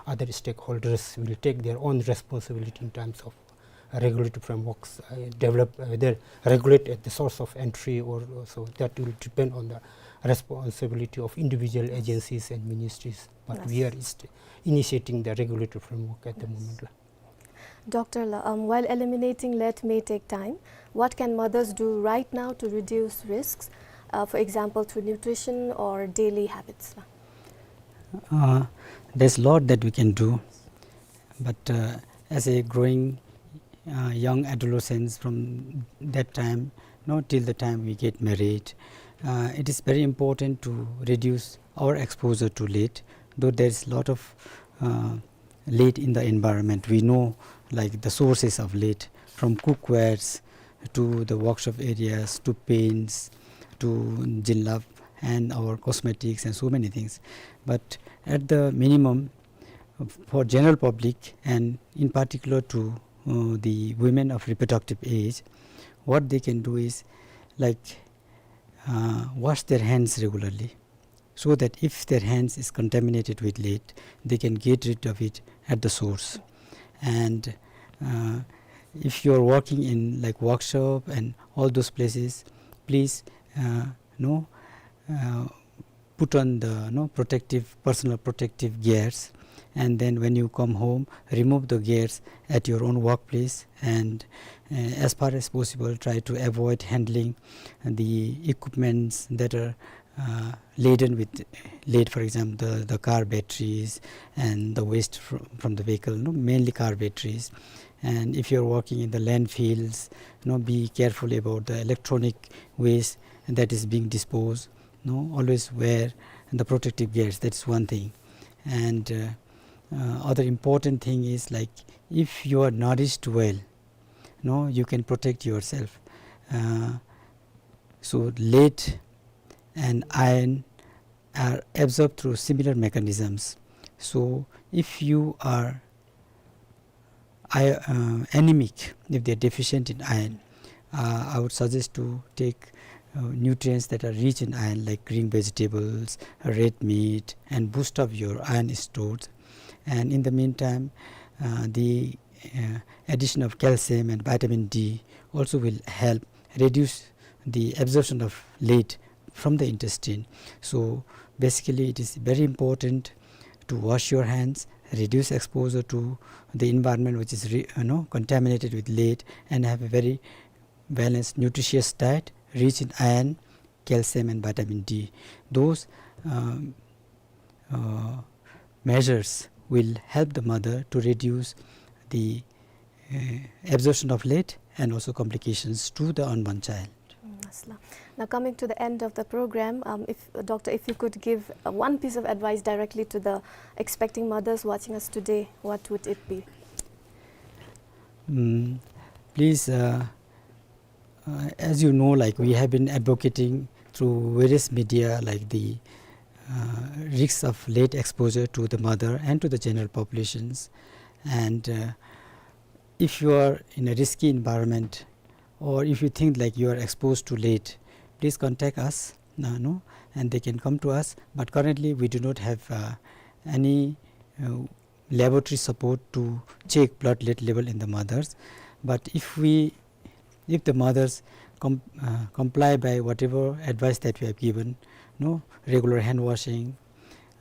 other stakeholders will take their own responsibility in terms of regulatory frameworks, uh, develop, uh, whether regulate at the source of entry or, or so. That will depend on the responsibility of individual agencies and ministries. But we are inst-, initiating the regulatory framework at the moment la. Doctor la, um, while eliminating lead may take time, what can mothers do right now to reduce risks, uh, for example, through nutrition or daily habits la? Uh, there's a lot that we can do, but, uh, as a growing, uh, young adolescents from that time, you know, till the time we get married, uh, it is very important to reduce our exposure to lead, though there is a lot of, uh, lead in the environment. We know, like, the sources of lead, from cookwares to the workshop areas to paints to jilbab and our cosmetics and so many things. But at the minimum, for general public and in particular to, uh, the women of reproductive age, what they can do is, like, uh, wash their hands regularly, so that if their hands is contaminated with lead, they can get rid of it at the source. And, uh, if you are working in, like, workshop and all those places, please, uh, know, uh, put on the, you know, protective, personal protective gears, and then when you come home, remove the gears at your own workplace, and, uh, as far as possible, try to avoid handling the equipments that are, uh, laden with lead, for example, the, the car batteries and the waste fr-, from the vehicle, you know, mainly car batteries. And if you are working in the landfills, you know, be careful about the electronic waste that is being disposed. No, always wear the protective gears. That's one thing. And, uh, uh, other important thing is, like, if you are nourished well, no, you can protect yourself. Uh, so lead and iron are absorbed through similar mechanisms. So if you are I-, uh, anemic, if they are deficient in iron, uh, I would suggest to take, uh, nutrients that are rich in iron, like green vegetables, red meat, and boost up your iron stores. And in the meantime, uh, the, uh, addition of calcium and vitamin D also will help reduce the absorption of lead from the intestine. So basically, it is very important to wash your hands, reduce exposure to the environment which is re-, you know, contaminated with lead, and have a very balanced, nutritious diet rich in iron, calcium, and vitamin D. Those, um, uh, measures will help the mother to reduce the, uh, absorption of lead and also complications to the unborn child. Mm, mashallah. Now, coming to the end of the program, um, if, Doctor, if you could give, uh, one piece of advice directly to the expecting mothers watching us today, what would it be? Mm, please, uh, uh, as you know, like, we have been advocating through various media, like the, uh, risks of lead exposure to the mother and to the general populations. And, uh, If you are in a risky environment, or if you think like you are exposed to lead, please contact us, uh, no, and they can come to us. But currently, we do not have, uh, any, uh, laboratory support to check blood lead level in the mothers. But if we, if the mothers com-, uh, comply by whatever advice that we have given, no, regular hand washing,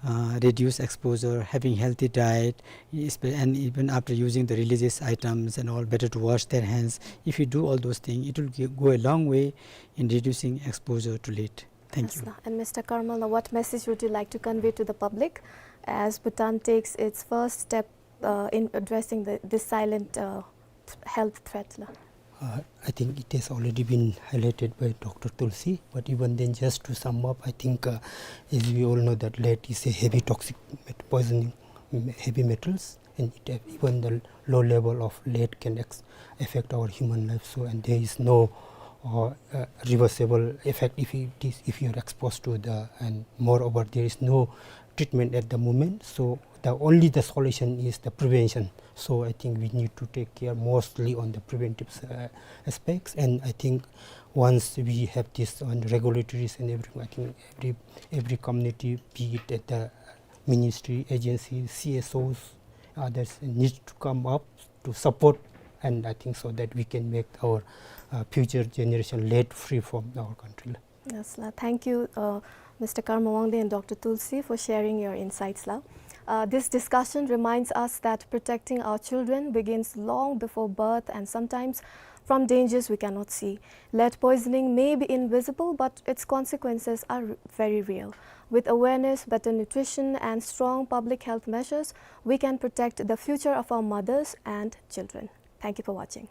uh, reduce exposure, having healthy diet, espe-, and even after using the religious items and all, better to wash their hands. If you do all those things, it will gi-, go a long way in reducing exposure to lead. Thank you. Yes, sir. And Mister Karmal, now what message would you like to convey to the public as Bhutan takes its first step, uh, in addressing the, this silent, uh, th-, health threat, la? Uh, I think it has already been highlighted by Doctor Tulsi, but even then, just to sum up, I think, uh, as we all know that lead is a heavy toxic met-, poisoning, mm, heavy metals, and it, uh, even the low level of lead can ex-, affect our human life. So, and there is no, uh, uh, reversible effect if it is, if you are exposed to the, and moreover, there is no treatment at the moment. So the only the solution is the prevention. So I think we need to take care mostly on the preventive, uh, aspects. And I think once we have this on regulatories and everything, I think every, every community, be it at the ministry, agency, C S Os, others need to come up to support, and I think so that we can make our, uh, future generation lead free from our country. Yes, la. Thank you, uh, Mister Karma Wangdi and Doctor Tulsi, for sharing your insights, la. Uh, this discussion reminds us that protecting our children begins long before birth and sometimes from dangers we cannot see. Lead poisoning may be invisible, but its consequences are r-, very real. With awareness, better nutrition, and strong public health measures, we can protect the future of our mothers and children. Thank you for watching.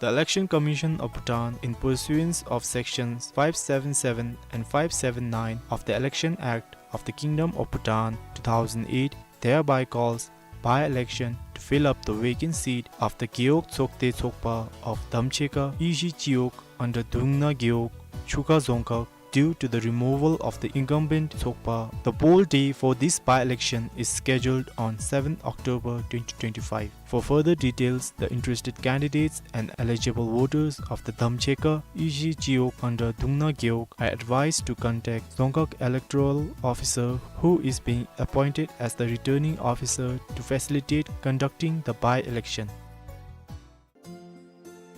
The Election Commission of Bhutan, in pursuance of Sections five seven seven and five seven nine of the Election Act of the Kingdom of Bhutan two thousand eight, thereby calls by-election to fill up the vacant seat of the Gewog Tsokte Tsokpa of Damcheka Ishi Chiwog under Dungna Gewog, Chukha Dzongkhag, due to the removal of the incumbent Tsokpa. The poll day for this by-election is scheduled on seventh October twenty twenty-five. For further details, the interested candidates and eligible voters of the Damcheka Ishi Chiwog under Dungna Gewog are advised to contact Dzongkhag Electoral Officer, who is being appointed as the returning officer to facilitate conducting the by-election.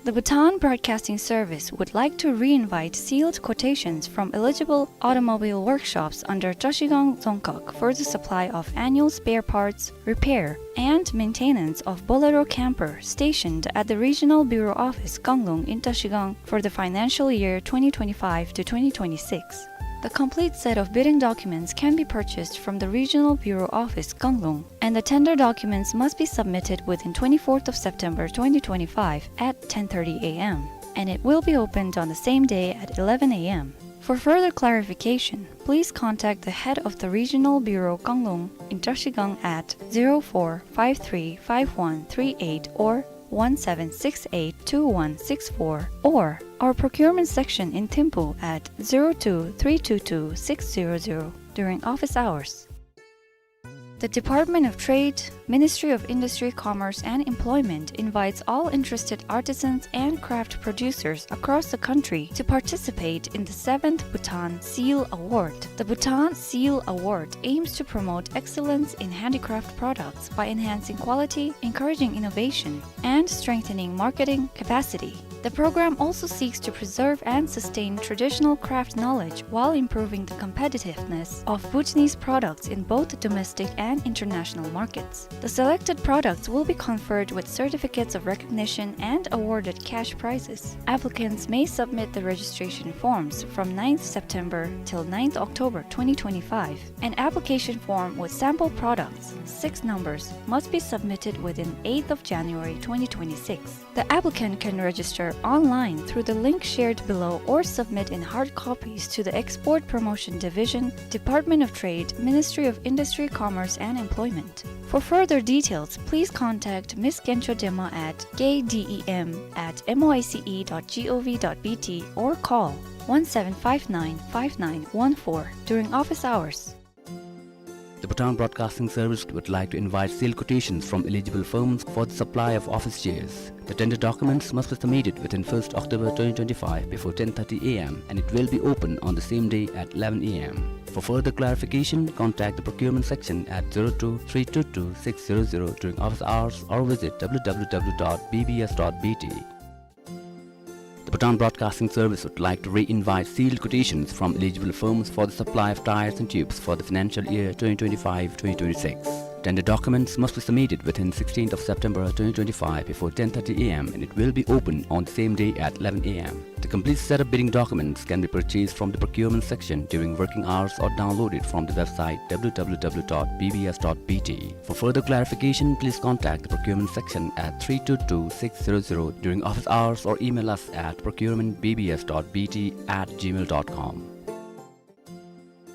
The Bhutan Broadcasting Service would like to re-invite sealed quotations from eligible automobile workshops under Trashigang Dzongkhag for the supply of annual spare parts, repair, and maintenance of Bolero camper stationed at the Regional Bureau Office Kanglung in Trashigang for the financial year twenty twenty-five to twenty twenty-six. The complete set of bidding documents can be purchased from the Regional Bureau Office Kanglung, and the tender documents must be submitted within twenty-fourth of September twenty twenty-five at ten thirty A M, and it will be opened on the same day at eleven A M. For further clarification, please contact the head of the Regional Bureau Kanglung in Trashigang at zero four five three five one three eight or one seven six eight two one six four, or our procurement section in Thimphu at zero two three two two six zero zero during office hours. The Department of Trade, Ministry of Industry, Commerce and Employment invites all interested artisans and craft producers across the country to participate in the seventh Bhutan Seal Award. The Bhutan Seal Award aims to promote excellence in handicraft products by enhancing quality, encouraging innovation, and strengthening marketing capacity. The program also seeks to preserve and sustain traditional craft knowledge while improving the competitiveness of Bhutanese products in both domestic and international markets. The selected products will be conferred with certificates of recognition and awarded cash prizes. Applicants may submit the registration forms from ninth September till ninth October twenty twenty-five. An application form with sample products, six numbers, must be submitted within eighth of January twenty twenty-six. The applicant can register online through the link shared below or submit in hard copies to the Export Promotion Division, Department of Trade, Ministry of Industry, Commerce and Employment. For further details, please contact Miss Gencho Dema at K D E M at M O I C E dot G O V dot B T or call one seven five nine five nine one four during office hours. The Bhutan Broadcasting Service would like to invite sealed quotations from eligible firms for the supply of office chairs. The tender documents must be submitted within first October twenty twenty-five before ten thirty a m and it will be open on the same day at eleven a m. For further clarification, contact the procurement section at zero two three two two six zero zero during office hours or visit w w w dot b b s dot b t. The Bhutan Broadcasting Service would like to re-invite sealed quotations from eligible firms for the supply of tires and tubes for the financial year twenty twenty-five twenty twenty-six. Tender documents must be submitted within sixteenth of September twenty twenty-five before ten thirty a m and it will be open on the same day at eleven a m. The complete set of bidding documents can be purchased from the procurement section during working hours or downloaded from the website w w w dot b b s dot b t. For further clarification, please contact the procurement section at three two two six zero zero during office hours or email us at procurement b b s dot b t at gmail dot com.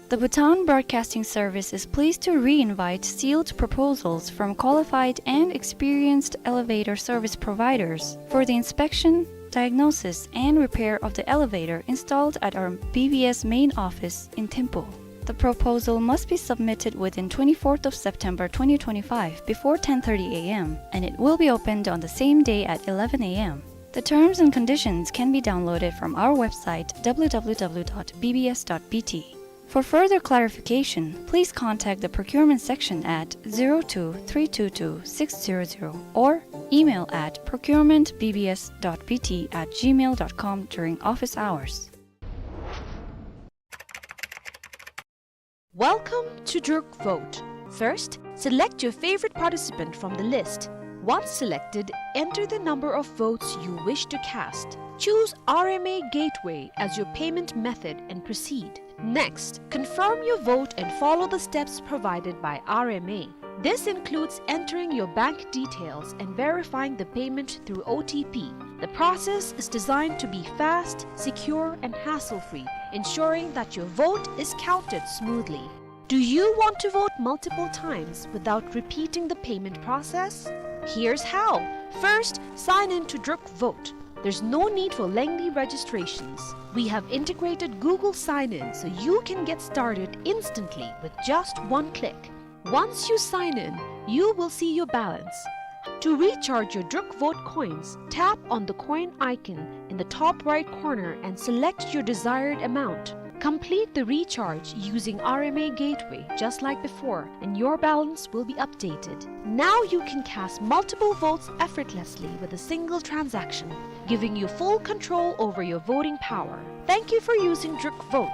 The Bhutan Broadcasting Service is pleased to re-invite sealed proposals from qualified and experienced elevator service providers for the inspection, diagnosis, and repair of the elevator installed at our B B S main office in Thimphu. The proposal must be submitted within twenty-fourth of September twenty twenty-five before ten thirty a m, and it will be opened on the same day at eleven a m. The terms and conditions can be downloaded from our website w w w dot b b s dot b t. For further clarification, please contact the procurement section at zero two three two two six zero zero or email at procurement b b s dot b t at gmail dot com during office hours. Welcome to Druk Vote. First, select your favorite participant from the list. Once selected, enter the number of votes you wish to cast. Choose R M A Gateway as your payment method and proceed. Next, confirm your vote and follow the steps provided by R M A. This includes entering your bank details and verifying the payment through O T P. The process is designed to be fast, secure, and hassle-free, ensuring that your vote is counted smoothly. Do you want to vote multiple times without repeating the payment process? Here's how. First, sign in to Druk Vote. There's no need for lengthy registrations. We have integrated Google Sign-In so you can get started instantly with just one click. Once you sign in, you will see your balance. To recharge your Druk Vote coins, tap on the coin icon in the top right corner and select your desired amount. Complete the recharge using R M A Gateway just like before, and your balance will be updated. Now you can cast multiple votes effortlessly with a single transaction, giving you full control over your voting power. Thank you for using Druk Vote.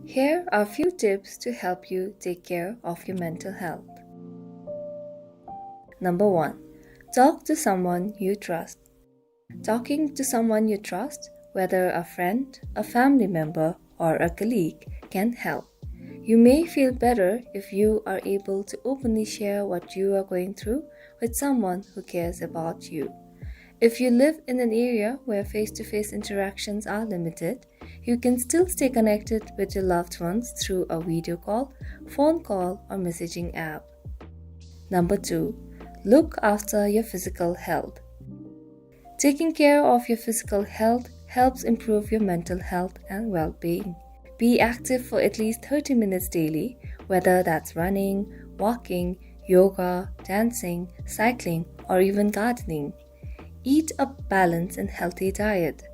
Here are a few tips to help you take care of your mental health. Number one, talk to someone you trust. Talking to someone you trust, whether a friend, a family member, or a colleague, can help. You may feel better if you are able to openly share what you are going through with someone who cares about you. If you live in an area where face-to-face interactions are limited, you can still stay connected with your loved ones through a video call, phone call, or messaging app. Number two, look after your physical health. Taking care of your physical health helps improve your mental health and well-being. Be active for at least thirty minutes daily, whether that's running, walking, yoga, dancing, cycling, or even gardening. Eat a balanced and healthy diet.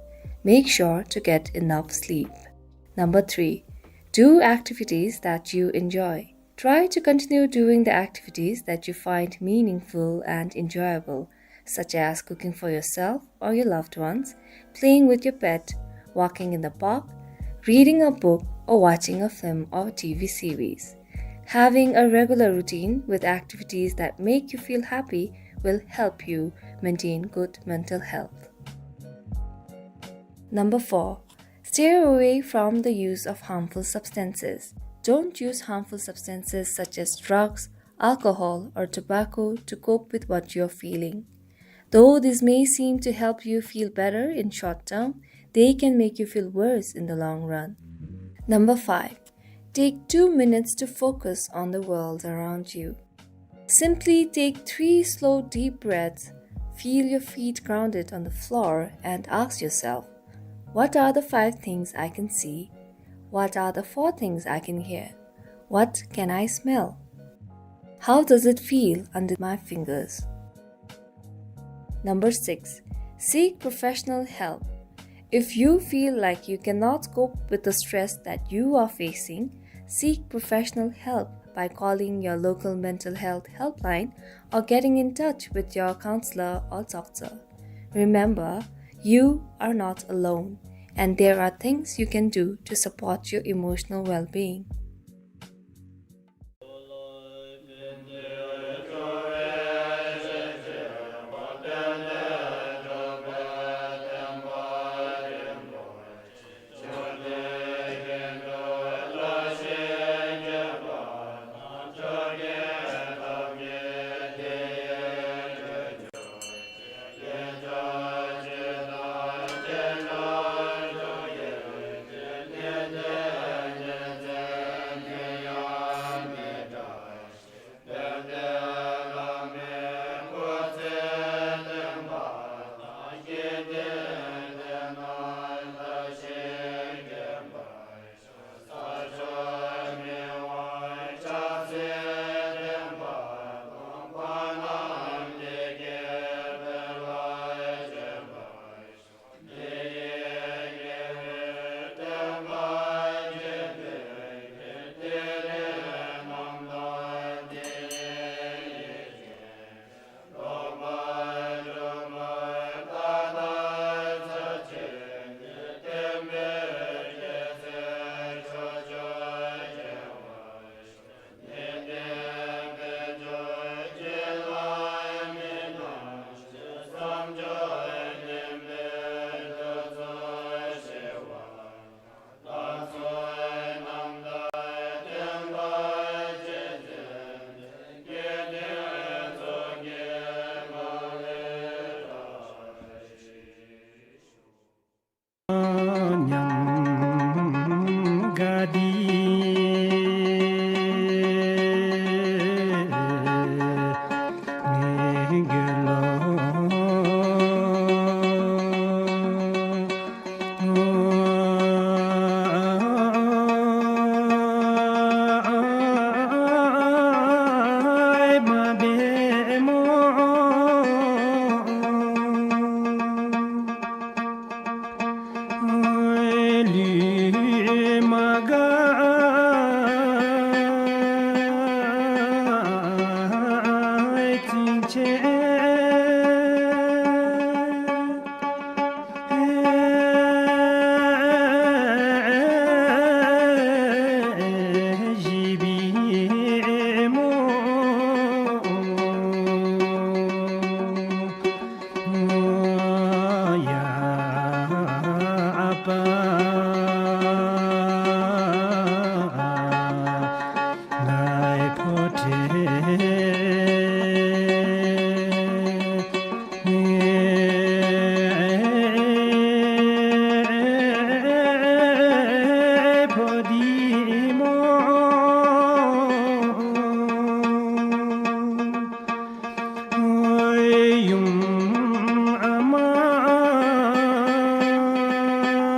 Make sure to get enough sleep. Number three, do activities that you enjoy. Try to continue doing the activities that you find meaningful and enjoyable, such as cooking for yourself or your loved ones, playing with your pet, walking in the park, reading a book, or watching a film or T V series. Having a regular routine with activities that make you feel happy will help you maintain good mental health. Number four, steer away from the use of harmful substances. Don't use harmful substances such as drugs, alcohol, or tobacco to cope with what you're feeling. Though this may seem to help you feel better in short term, they can make you feel worse in the long run. Number five, take two minutes to focus on the world around you. Simply take three slow, deep breaths, feel your feet grounded on the floor, and ask yourself, "What are the five things I can see? What are the four things I can hear? What can I smell? How does it feel under my fingers? Number six, seek professional help. If you feel like you cannot cope with the stress that you are facing, seek professional help by calling your local mental health helpline or getting in touch with your counselor or doctor. Remember, you are not alone, and there are things you can do to support your emotional well-being.